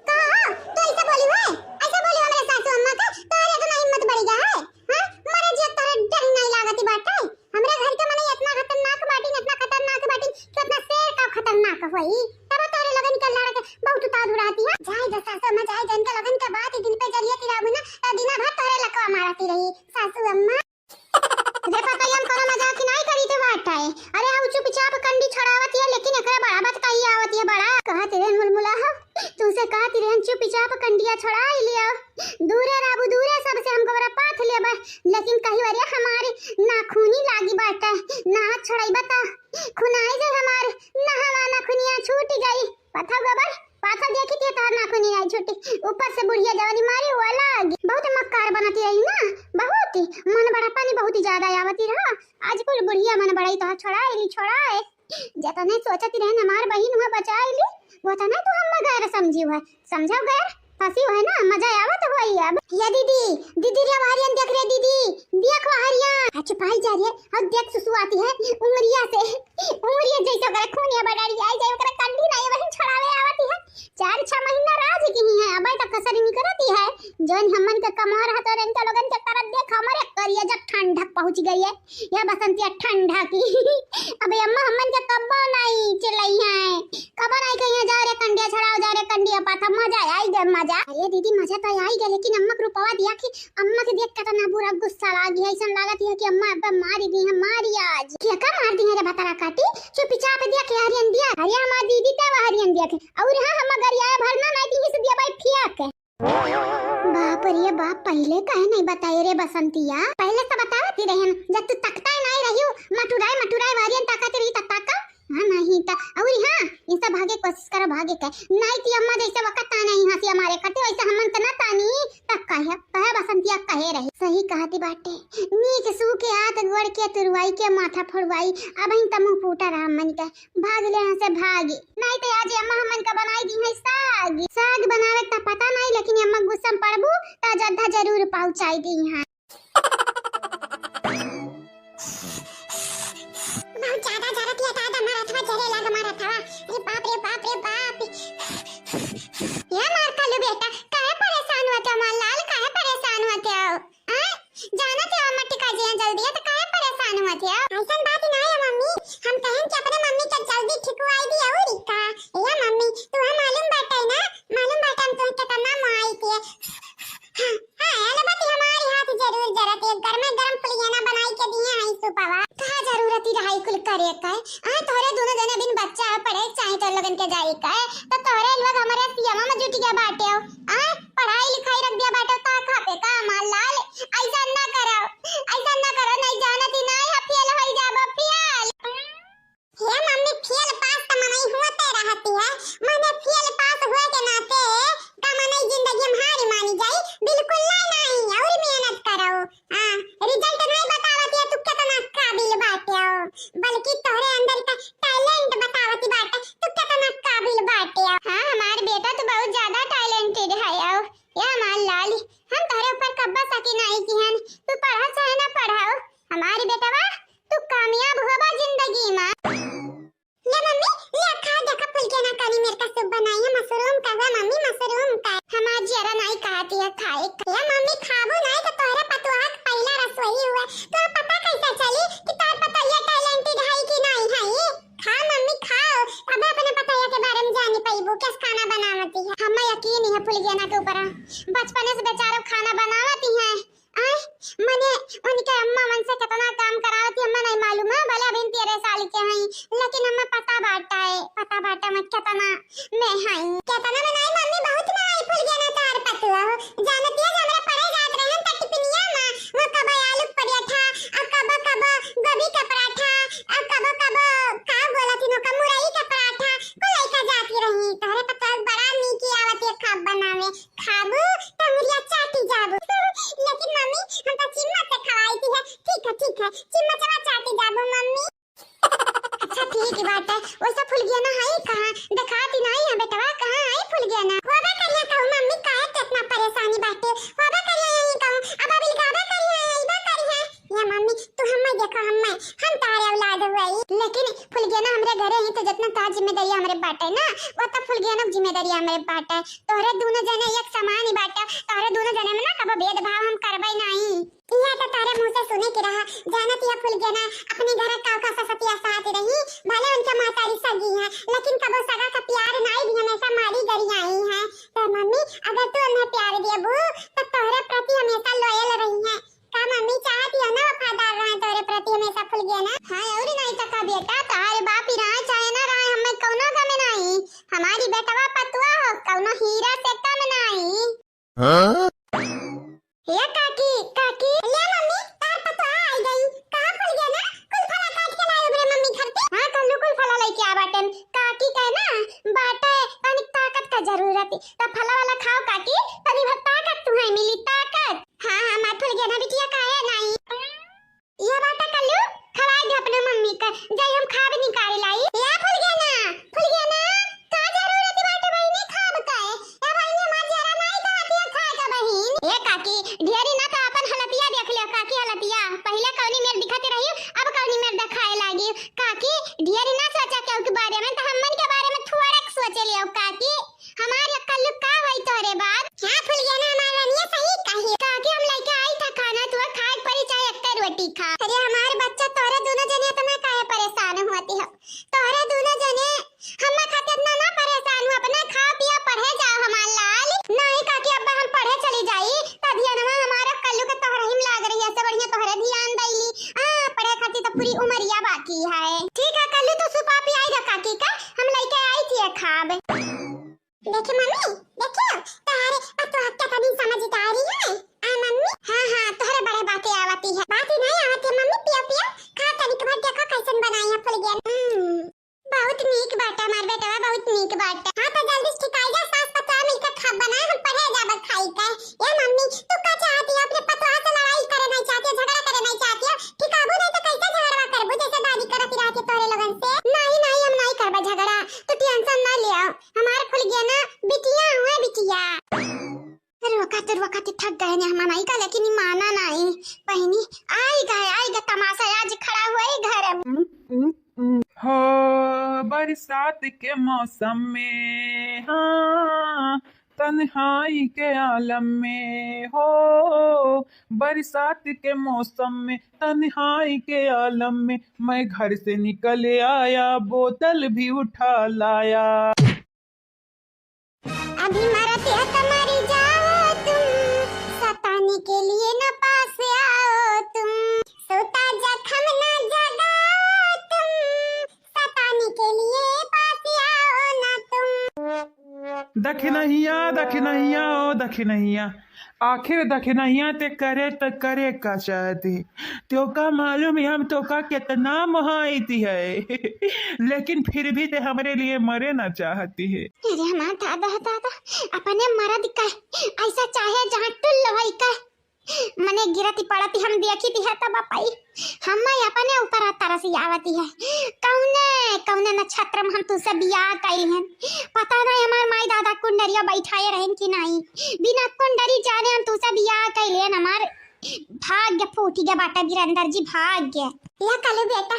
का? तू ऐसा बोली है? ऐसा बोली हमरे सासू अम्मा का? तोहरे इतना हिम्मत बढ़ गया है? हाँ? मरे जिया तोहरे डर नहीं लागत बाटे? हमरे घर के मने इतना खतरनाक बाटिन, इतना खतरनाक बाटिन कि उतना शेर का खतरनाक होई। तब तोहरे लोगन के लड़के बहुत उतावल रहती है। जाए दे सासू अम्मा, जाए दे, इनके लोगन के बात ही दिन पे जरिए तिराबू ना, तो दिना भर तोहरे लकवा मारती रही सासू अम्मा। देखो तो हम कोनो मजाक नहीं करी थे बात है। अरे हम चुपचाप कंडी छड़ावत है, लेकिन एकरा बड़ा बात कही आवत है बड़ा। कहत रहे मुलमुला हो, तुमसे कहत रहे चुपचाप कंडिया छड़ाई लियो। दूरे रहबू, दूरे सबसे हम गोबरा पाथ लेबे। लेकिन कही वरिया हमारे नाखूनी लागी बाटे, ना छड़ाई बता। खुनाई जाए हमारे, ना हमार नाखूनिया छूट गई। पता गबर, पाछा देखी थी तोहर नाखूनी आई छूटी, ऊपर से बुढ़िया जवानी मारी हुआ लागी। बहुत मक्कार बनती रही ना, बहुत ही मन बड़ा पानी बहुत ही ज्यादा आवती रहा। आज कुल बुढ़िया मन बड़ाई तोहर छोड़ाए ली, छोड़ाए। जतने सोचती रहे हमार बहिन हुआ बचाए ली, वो तने तू हम गैर समझी हुआ, समझो गैर, फंसी हुआ ना, मजा आवत हुआ अब। ये दीदी, दीदी रे हरियन देख रे दीदी, देख हरियन। अच्छा पाई जा रे, और देख सुसु आती है उमरिया से। उमरिया जैसे ओकरा खूनिया बडारी आई जाए, ओकरा कंडी नहीं बहिन छड़ावे आवती है। चार छह महीना राज की ही है, अबे तक कसर निकलती है। जौन हमन के कमर है तो इनका लोगन के तरफ देख, हमारे करिया जब ठंडक पहुंच गई है, यह बसंतिया ठंडा की। अबे अम्मा हमन के कब्बो नहीं चिल्लाई है, कब्बो नहीं कही है, "जाओ रे कंडिया छड़ाओ, जाओ रे कंडिया पाथा", मजा आई गए मजा। अरे दीदी मजा तो आई गए, लेकिन अम्मा के रूपवा दिया कि अम्मा के देख के तना बुरा गुस्सा लागी है, ऐसा लागत है कि अम्मा अब मारी दी है, मारी आज। क्या का मार दी है रे भतरा काटी? चुपचाप दिया के हरियन दिया। अरे हमार दीदी तब हरियन दिया के। और हाँ हम अगर ये भरना नहीं दी से दिया भाई फिया के। बाप रे बाप, पहले काहे नहीं बताए रे बसंतिया? पहले तो बतावत ही रहन, जब तू तकता ही नहीं रही हो, मटुराए मटुराए वारियन ताकत रही त ताका। हाँ, नहीं त, और हाँ, इनसे भागे कोशिश करो, भागे के। नहीं कि अम्मा जैसे वक्त ताना ही हंसी हमारे खातिर, वैसे हमन त ना तानी, तब कहे, कहे बसंतिया तो गोड़ के तुरवाई के माथा फोड़वाई, अब ही त मुंह फूटा रहा मन का। भाग ले यहाँ से भागी, नहीं तो आज अम्मा हमन का बनाई दी है साग। साग बनावे का पता नहीं, लेकिन अम्मा गुस्सा में पड़बू त जद्धा जरूर पहुंचाई दी है। बहुत ज्यादा जरत है दादा, मारत हवा, जरे लाग मारत हवा। अरे बाप रे बाप रे बाप। या मार खालू बेटा, काहे परेशान होते हो माँ लाल, काहे परेशान होते हो? हाँ? जानत हो अम्मा टिका जी हैं जल्दी है, तो काहे परेशान होते हो? ऐसन बात ना है मम्मी, हम कहें कि अपने मम्मी के जल्दी ठिकवाई दी और का। या मम्मी, तुम्हें मालूम बाटे ना, मालूम बाटे हम तुम्हें कितना माई के। हाँ, हाँ, अलबत्ती हमारी हाथ जरूर जरत, एक गरमे गरम पुलियाना बनाई के दिए हैं सुपवा। का जरूरत ही रहा कुल करे का? हाँ, तोहरे दोनों जने बिन बच्चा है, पढ़े चाहे तो लोगन के जाए का है, तो तोहरे लोग हमारे सियामा में जुट गया बाटे हो। हाँ, पढ़ाई लिखाई रख दिया बाटे, का खाते का माल लाल? ऐसा ना करो, ऐसा ना करो, नहीं जानत ही ना है, फेल हो जाबो, फेल। हे मम्मी, फेल पास त मनई होते रहती है, मने फेल पास हुए के नाते का मनई जिंदगी में हार मानी जाई? बिल्कुल ना, नहीं, और मेहनत करो। हाँ, रिजल्ट नहीं बतावत है तू कितना काबिल बाटे हो, बल्कि तोहरे अंदर का टैलेंट बतावत बाटे तू कितना काबिल बाटे हो। हाँ, हमार बेटा तो बहुत ज्यादा टैलेंटेड है हो। या हमार लाल, हम तोहरे ऊपर कब्बा शक नहीं किहन, तू पढ़ा चाहे ना पढ़ाओ, हमारी बेटवा तू कामयाब होबा जिंदगी में। ले मम्मी, ले खा, देखा फुलगेना कानी मेर का सूप बनाई है, मशरूम का हुआ मम्मी, मशरूम का। हमार जियरा नहीं कहती है खाए का। ले मम्मी, खाबू नहीं तो तोहरे पतोहा के पहला रसोई हुआ, तो पता कैसे चली कि तोहर पतोहिया टैलेंटेड है कि नहीं है? खा मम्मी, खाओ, अब अपने पतोहिया के बारे में जानी पैबू, कैसे खाना बनावती है। हमें यकीन ही है फुलगेना के ऊपर, बचपने से बेचारो खाना बनावती है। आय, मने उनके अम्मा मन से कितना काम करावत ही, अम्मा नहीं मालूम है, भले अभी तेरह साल के हई, लेकिन अम्मा पता बाटा है, पता बाटा मैं कितना में हई। कितना में नहीं मम्मी, बहुत में आई फुलगेना तार पतुआ हो। जानती है, हमरा पढ़े जात रहन त टिफिनिया में वो कब आलू के पराठा, और कब कब गोभी के पराठा, और कब कब का बोला थी नो का मुरई के पराठा, को लेकर जाती रही। तोहरे पतुआ बड़ा नीक आवत है खाब बनावे। खाबू, त मुरिया चाटी जाबू। लेकिन मम्मी, हम तो चिम्मच से खवाई थी है। ठीक है, ठीक है, चिम्मचवा चाटी जाबू मम्मी। अच्छा, ठीक बात है। वैसे फुलगेना है कहाँ? दिखाती नहीं है बेटवा, कहाँ है फुलगेना? होबे करिया कहू मम्मी, काहे कितना परेशानी बाटे? होबे करिया यही कहू, अब अबिल गाबे करिया, अइबे करिया। या मम्मी, तू हम्मे देखो, हम्मे, हम तारे औलाद हुई। लेकिन फुलगेना हमरे घरे ही तो जितना तार जिम्मेदारी हमरे बाटे ना, वो तो फुलगेना की जिम्मेदारी हमरे बाटे। तोहरे दोनों जने एक समान ही बाटे, तोहरे दोनों जने में ना कबो भेदभाव हम करबे नहीं। यह तो तोहरे मुंह से सुने के रहा, जानत यह फुलगेना अपने घर का का ससतिया साथ रही, भले उनके महतारी सगी है, लेकिन कबो सगा का प्यार नाई भी हमेशा मारी गरियाई है। तो मम्मी, अगर तू उन्हें प्यार देबू, तो तोहरे प्रति हमेशा लॉयल रही है। का मम्मी चाहत हिया ना वफादार रहे तोरे प्रति हमेशा फुलगेना? हाँ, और नहीं तो का बेटा, तोहरे बाप ही रहे चाहे ना रहे, हमें कौनो गम नहीं। हमारी बेटवा पतुआ हो, कौनो हीरा से कम नहीं। हाँ? हे काकी, काकी। ले मम्मी, तार पतुआ आई गई। कहाँ फुलगेना? कुल फला काट के लाए उबरे मम्मी घर पे। हाँ, कल्लू कुल फला लेके आ बाटन। काकी कहे ना, बाटे तनिक ताकत का जरूरत है। त फला वाला खाओ काकी, तनी भर ताकत तुम्हें मिली, ताकत। हाँ, हाँ, मार फुलगेना बिटिया, काहे नहीं? या बाटा कल्लू, खवाई दे अपने मम्मी का, जाई हम खाब निकाल लाई। या फुलगेना, फुलगेना, का जरूरत बाटे बहिनी खाब का? ए बहिनी, हमार जरा नाई कहत हिया खाए का बहिन। ए काकी, ढेरी ना तो अपन हलतिया देख ले, काकी हलतिया। पहिले कौनी मेर दिखत रही, अब कौनी मेर दिखाए लागी। काकी, ढेरी ना सोचा केहू के बारे में, तो हमन के बारे में थोड़ा सोचे लियो काकी। हमार लक्कल्लू का होई तोहरे बाद? हाँ फुलगेना, हमार रनिया सही कही। काकी हम लेके आई था खाना, तू खाए परी चाहे एक रोटी खा। अरे हमार बच्चा, तोहरे दोनों जने इतना काहे परेशान होती हो? तोहरे दोनों जने हम्मा खातिर इतना ना परेशान हो, अपना खा पिया पढ़े जाओ हमार लाल। नहीं काकी, अब्बा हम पढ़े चली जाई, त धियानवा हमारा कल्लू के तोहरे ही में लाग रही है, ऐसे बढ़िया तोहरे ध्यान दैली। हाँ, पढ़े खातिर तो पूरी उमरिया बाकी है। ठीक है कल्लू, तू सुपा पियाई जा काकी का, हम लेके आई थी खाब। देखे मम्मी, देखियो, तारे पतोह के तनी समझदारी है। आ मम्मी, हाँ, हाँ, तोहरे बड़े बातें आवती है। बात ही नहीं आवती है मम्मी, पियो, पियो, खा तनिक भर देखो कैसन बनाई है फुलगेना। हम्म, बहुत नीक बाटा हमार बेटवा, बहुत नीक बाटा। हाँ, तो जल्दी से ठिकाई जा, सास पतोह मिलकर खाब बनाए, हम पढ़े जाबे खाई का। ए मम्मी, तू का चाहती है? अपने पतोह से लड़ाई करे नहीं चाहती है, झगड़ा करे नहीं चाहती है, ठिकाबू बरसात के मौसम में, हाँ, तन्हाई के आलम में, हो, बरसात के मौसम में, तन्हाई के आलम में, मैं घर से निकल आया, बोतल भी उठा लाया। अभी मरत है तो मरी जाओ तुम, सताने के लिए न पास आओ तुम, सोता जख्म न जगाओ तुम, सताने के लिए पास आओ ना तुम। दखिनहिया, दखिनहिया, ओ दखिनहिया, आखिर दखिनहिया ते करे त करे का चाहती? तोका मालूम है हम तोका कितना मोहाइती है, लेकिन फिर भी ते हमरे लिए मरे ना चाहती है। अरे हमार दादा, दादा, अपने मरद का ऐसा चाहे जहाँ टुल्ल होई का, मने गिरती पड़ती हम देखी थी है तब पाई, हम्मा अपने ऊपर तरस आवती है। कौने, कौने नक्षत्र में हम तुझसे बियाह कैली हन, पता नहीं हमार माई दादा कुंडरिया बैठाए रहन कि नहीं, बिना कुंडरी जाने हम तुझसे बियाह कैली हन। हमार भाग्य फूटी गया बाटा वीरेंद्र जी, भाग्य। या कलू बेटा,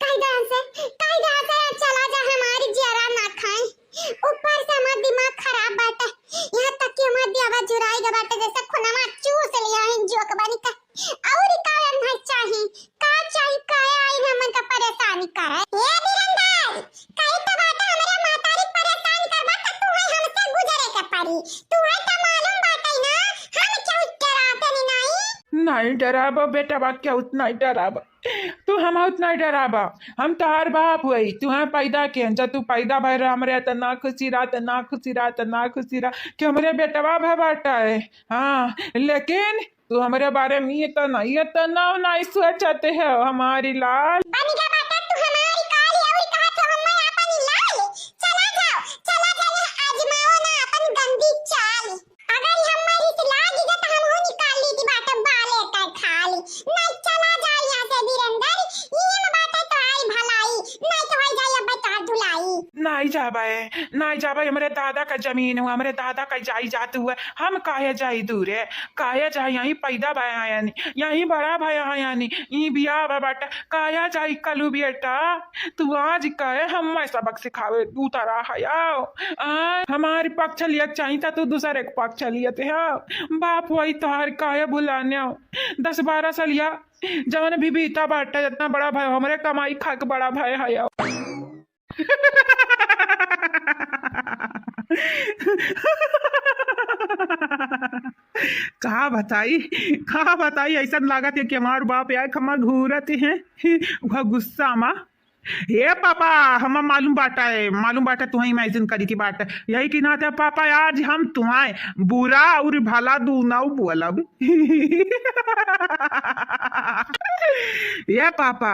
कायदा से, कायदा से चला जा, हमारी जियरा ना खाए। ऊपर से हमार दिमाग खराब बाटे, यहाँ तक कि हमार दियावा जुराई गए बाटे, जैसे खुनवा चूस लिया है जोक बनी का। और का है चाही, का चाही, काहे आई हमन का परेशानी करे? ए वीरेंद्र, कहीं तो बाटे हमरे महतारी परेशान करबा त तू है हमसे गुजरे के पड़ी। तू है तो मालूम बाटे ना, हम क्यों डराते नहीं? नहीं डराबो बेटा, बा क्या उतना ही डराबो। तू हम उतना डराबा, हम तोहार बाप हुई, तुहे पैदा के, जब तू पैदा भय रहा हमरे, त ना खुशी रहा, त ना खुशी रहा, त ना खुशी रहा कि हमरे बेटवा भय बाटा है। हाँ, लेकिन तू हमरे बारे में ये तो नहीं, ये तो ना, नहीं सोचते हो हमारी लाल। बन गया बाटा तू हमारी काली, और कहा तो हम मैं अपन लाल। चला जाओ, चला जाओ, आजमाओ ना अपन गंदी चाल। अगर ई हमारी से लागी गए तो हम हो निकाल ली थी बाटे बाले का खाली। नहीं चला जाए यहाँ से वीरेंद्र, ये में बाटे तो आई भलाई, नहीं तो हो जाए अब बेकार धुलाई। नहीं जाबे, नहीं जाबे, हमरे दादा का जमीन हुआ, हमरे दादा का जायदाद हुआ, हम काहे जाई दूरे, काहे जाई, यहीं पैदा भया यानी, यहीं बड़ा भया यानी, ई बियाह बा बाटे, काहे जाई कलू बेटा, तू आज काहे हमें सबक सिखावे, तू तारा हयाओ। आ, हमारी पक्ष लिया चाही था, तू दूसरे के पक्ष लिया थे, हाँ। बाप वही तोहार काहे भुलाने हो? दस बारह साल या जवन भी बीता बाटे, इतना बड़ा भाई, हमरे कमाई खा के बड़ा भाई हयाओ। का बताई, का बताई, ऐसा लागत है कि हमार बाप यार खमा घूरत हैं, वह गुस्सा मा। हे पापा, हमा मालूम बाटा है, मालूम बाटा, तुहें imagine करी की बात है। यही की नाते पापा, आज हम तुहें बुरा और भला दूनौ बोलब। ये पापा,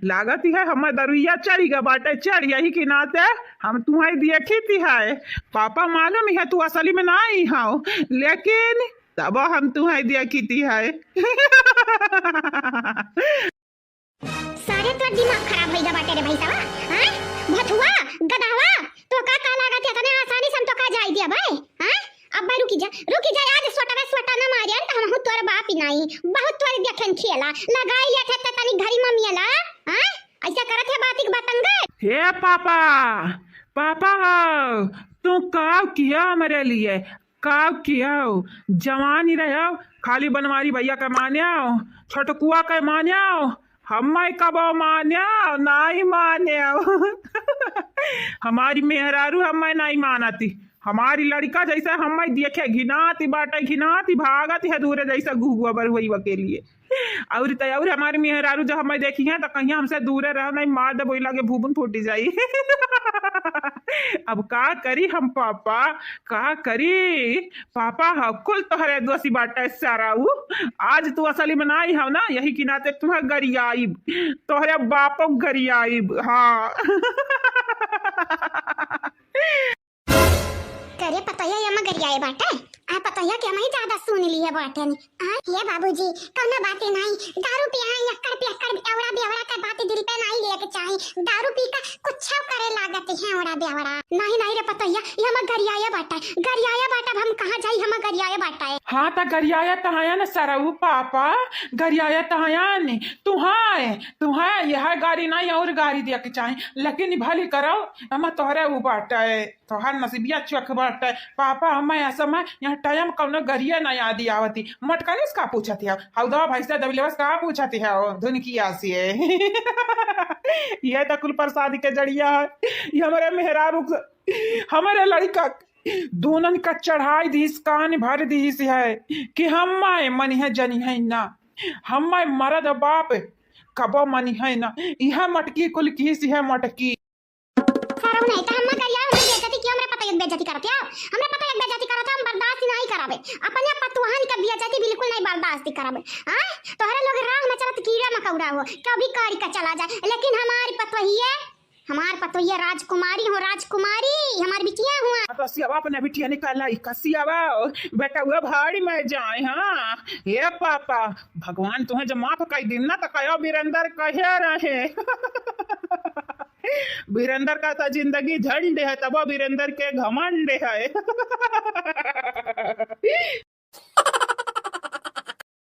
लागत है हमार दरुइया चढ़ गया बाटे, चढ़, यही की नाते हम तुहें देखी थी है। पापा, मालूम है तू असली में नहीं हो, लेकिन तब हम तुहें देखी थी है। सारे तोर दिमाग खराब होइगा बाटे रे भैंसवा, हैं? भथुआ, गदहवा, तोका का लागत है इतने आसानी से हम तोका जाई दिया भाई, हैं? अब भाई रुकी जा, रुकी जा, आज सोटवे सोटा ना मारियन त हमहू तोर बाप ही नहीं, बहुत तोर देखेन खेला, लगाई लेत है ते तनी घरी ममियला, हैं? ऐसा करत है बातिक बतंगड़। हे पापा, पापा हो, तू का किया हमरे लिए? का किया हो? जवानी रहे हो, खाली बनवारी भैया के माने हो, छोटकुआ के माने हो, हम्मे कबो माने हो, नाई माने हो। हमारी मेहरारू हम्मे नाई मानती, हमारी लड़का जैसे हम्मे देखे घिनाती बाटे, घिनाती भागत है दूरे जैसे घुघुआ बरहुआ के लिए। और त और हमारी मेहरारू जब हमें देखी है तो कहीं हमसे दूरे रहो, नहीं मार दे, बोला के भूबुन फूटी जाई। अब का करी हम पापा, का करी पापा? हाँ, कुल तोहरे दोषी बाटे सारा ऊ। आज तू असली में नहीं हो ना, यही की नाते तुम्हें गरियाइब, तोहरे बापो गरियाइब। हाँ। करे पतोहिया ये मगरिया ये बाटे। आ पतोहिया के हमही ज्यादा सुन लिए बाटे नी। आ, ये बाबूजी, कौनो बाते नाई। दारू पिया है, यक्कड़ पियक्कड़, एवड़ा बेवड़ा का बात दिल पे नाई लेके चाही। दारू पी का कुछ छव करे लागत है ओड़ा बेवड़ा। नहीं, नहीं रे पतोहिया, ये हम गरियाया बाटा है, गरियाया बाटा, अब हम कहाँ जाई, हम गरियाया बाटा है। हाँ, त गरियाया त है न सरऊ पापा, गरियाया त है न, तू है, तू है, यह गारी नहीं और गारी दिया के चाहे, लेकिन भली करो, हम तोहरे उ बाटा है। तोहार नसीबिया चोख बाटे। पापा हमें असमय यहाँ टाइम कौनो गरिया ना याद आवती। मटकनिस का पूछत है? हौदा भैंसा दबिलवस का पूछत है? ओ धुनकिया से। ये तो कुल प्रसाद के जड़िया है। ये हमारे मेहरारू क-, हमारे लड़का क-, दोनन का चढ़ाई दीस, कान भर दीस है कि हम माए मनी है जनी है ना, हम माए मरद बाप कबो मनी है ना। यह मटकी कुल कीस है मटकी। सरऊ नहीं, त हम्मा गरिया, हमार बेइज्जती कियो, हमरे पतोहिया के बेइज्जती करत हो, हमरे पतोहिया के बेइज्जती करत हो, हम बर्दाश्त नहीं करबे। अपने पतोहन के बेइज्जती बिल्कुल नहीं बर्दाश्त करबे। हाँ, तोहरे लोग राह में चलत कीड़ा मकौड़ा हो, कभी काढ़ के चला जाए, लेकिन हमारी पतोहिया, हमार पतोहिया राजकुमारी हो, राजकुमारी, हमार बिटिया हुआ। कसियावा अपने बिटिया निकाला, ई कसियावा, बेटा हुआ भाड़ी में जाए। हाँ, ये पापा, भगवान तुम्हें जब माफ कर दिन ना, तो कहो बीरेंद्र कहे रहे। बीरेंद्र का तो जिंदगी झंड है, तबो बीरेंद्र के घमंड है।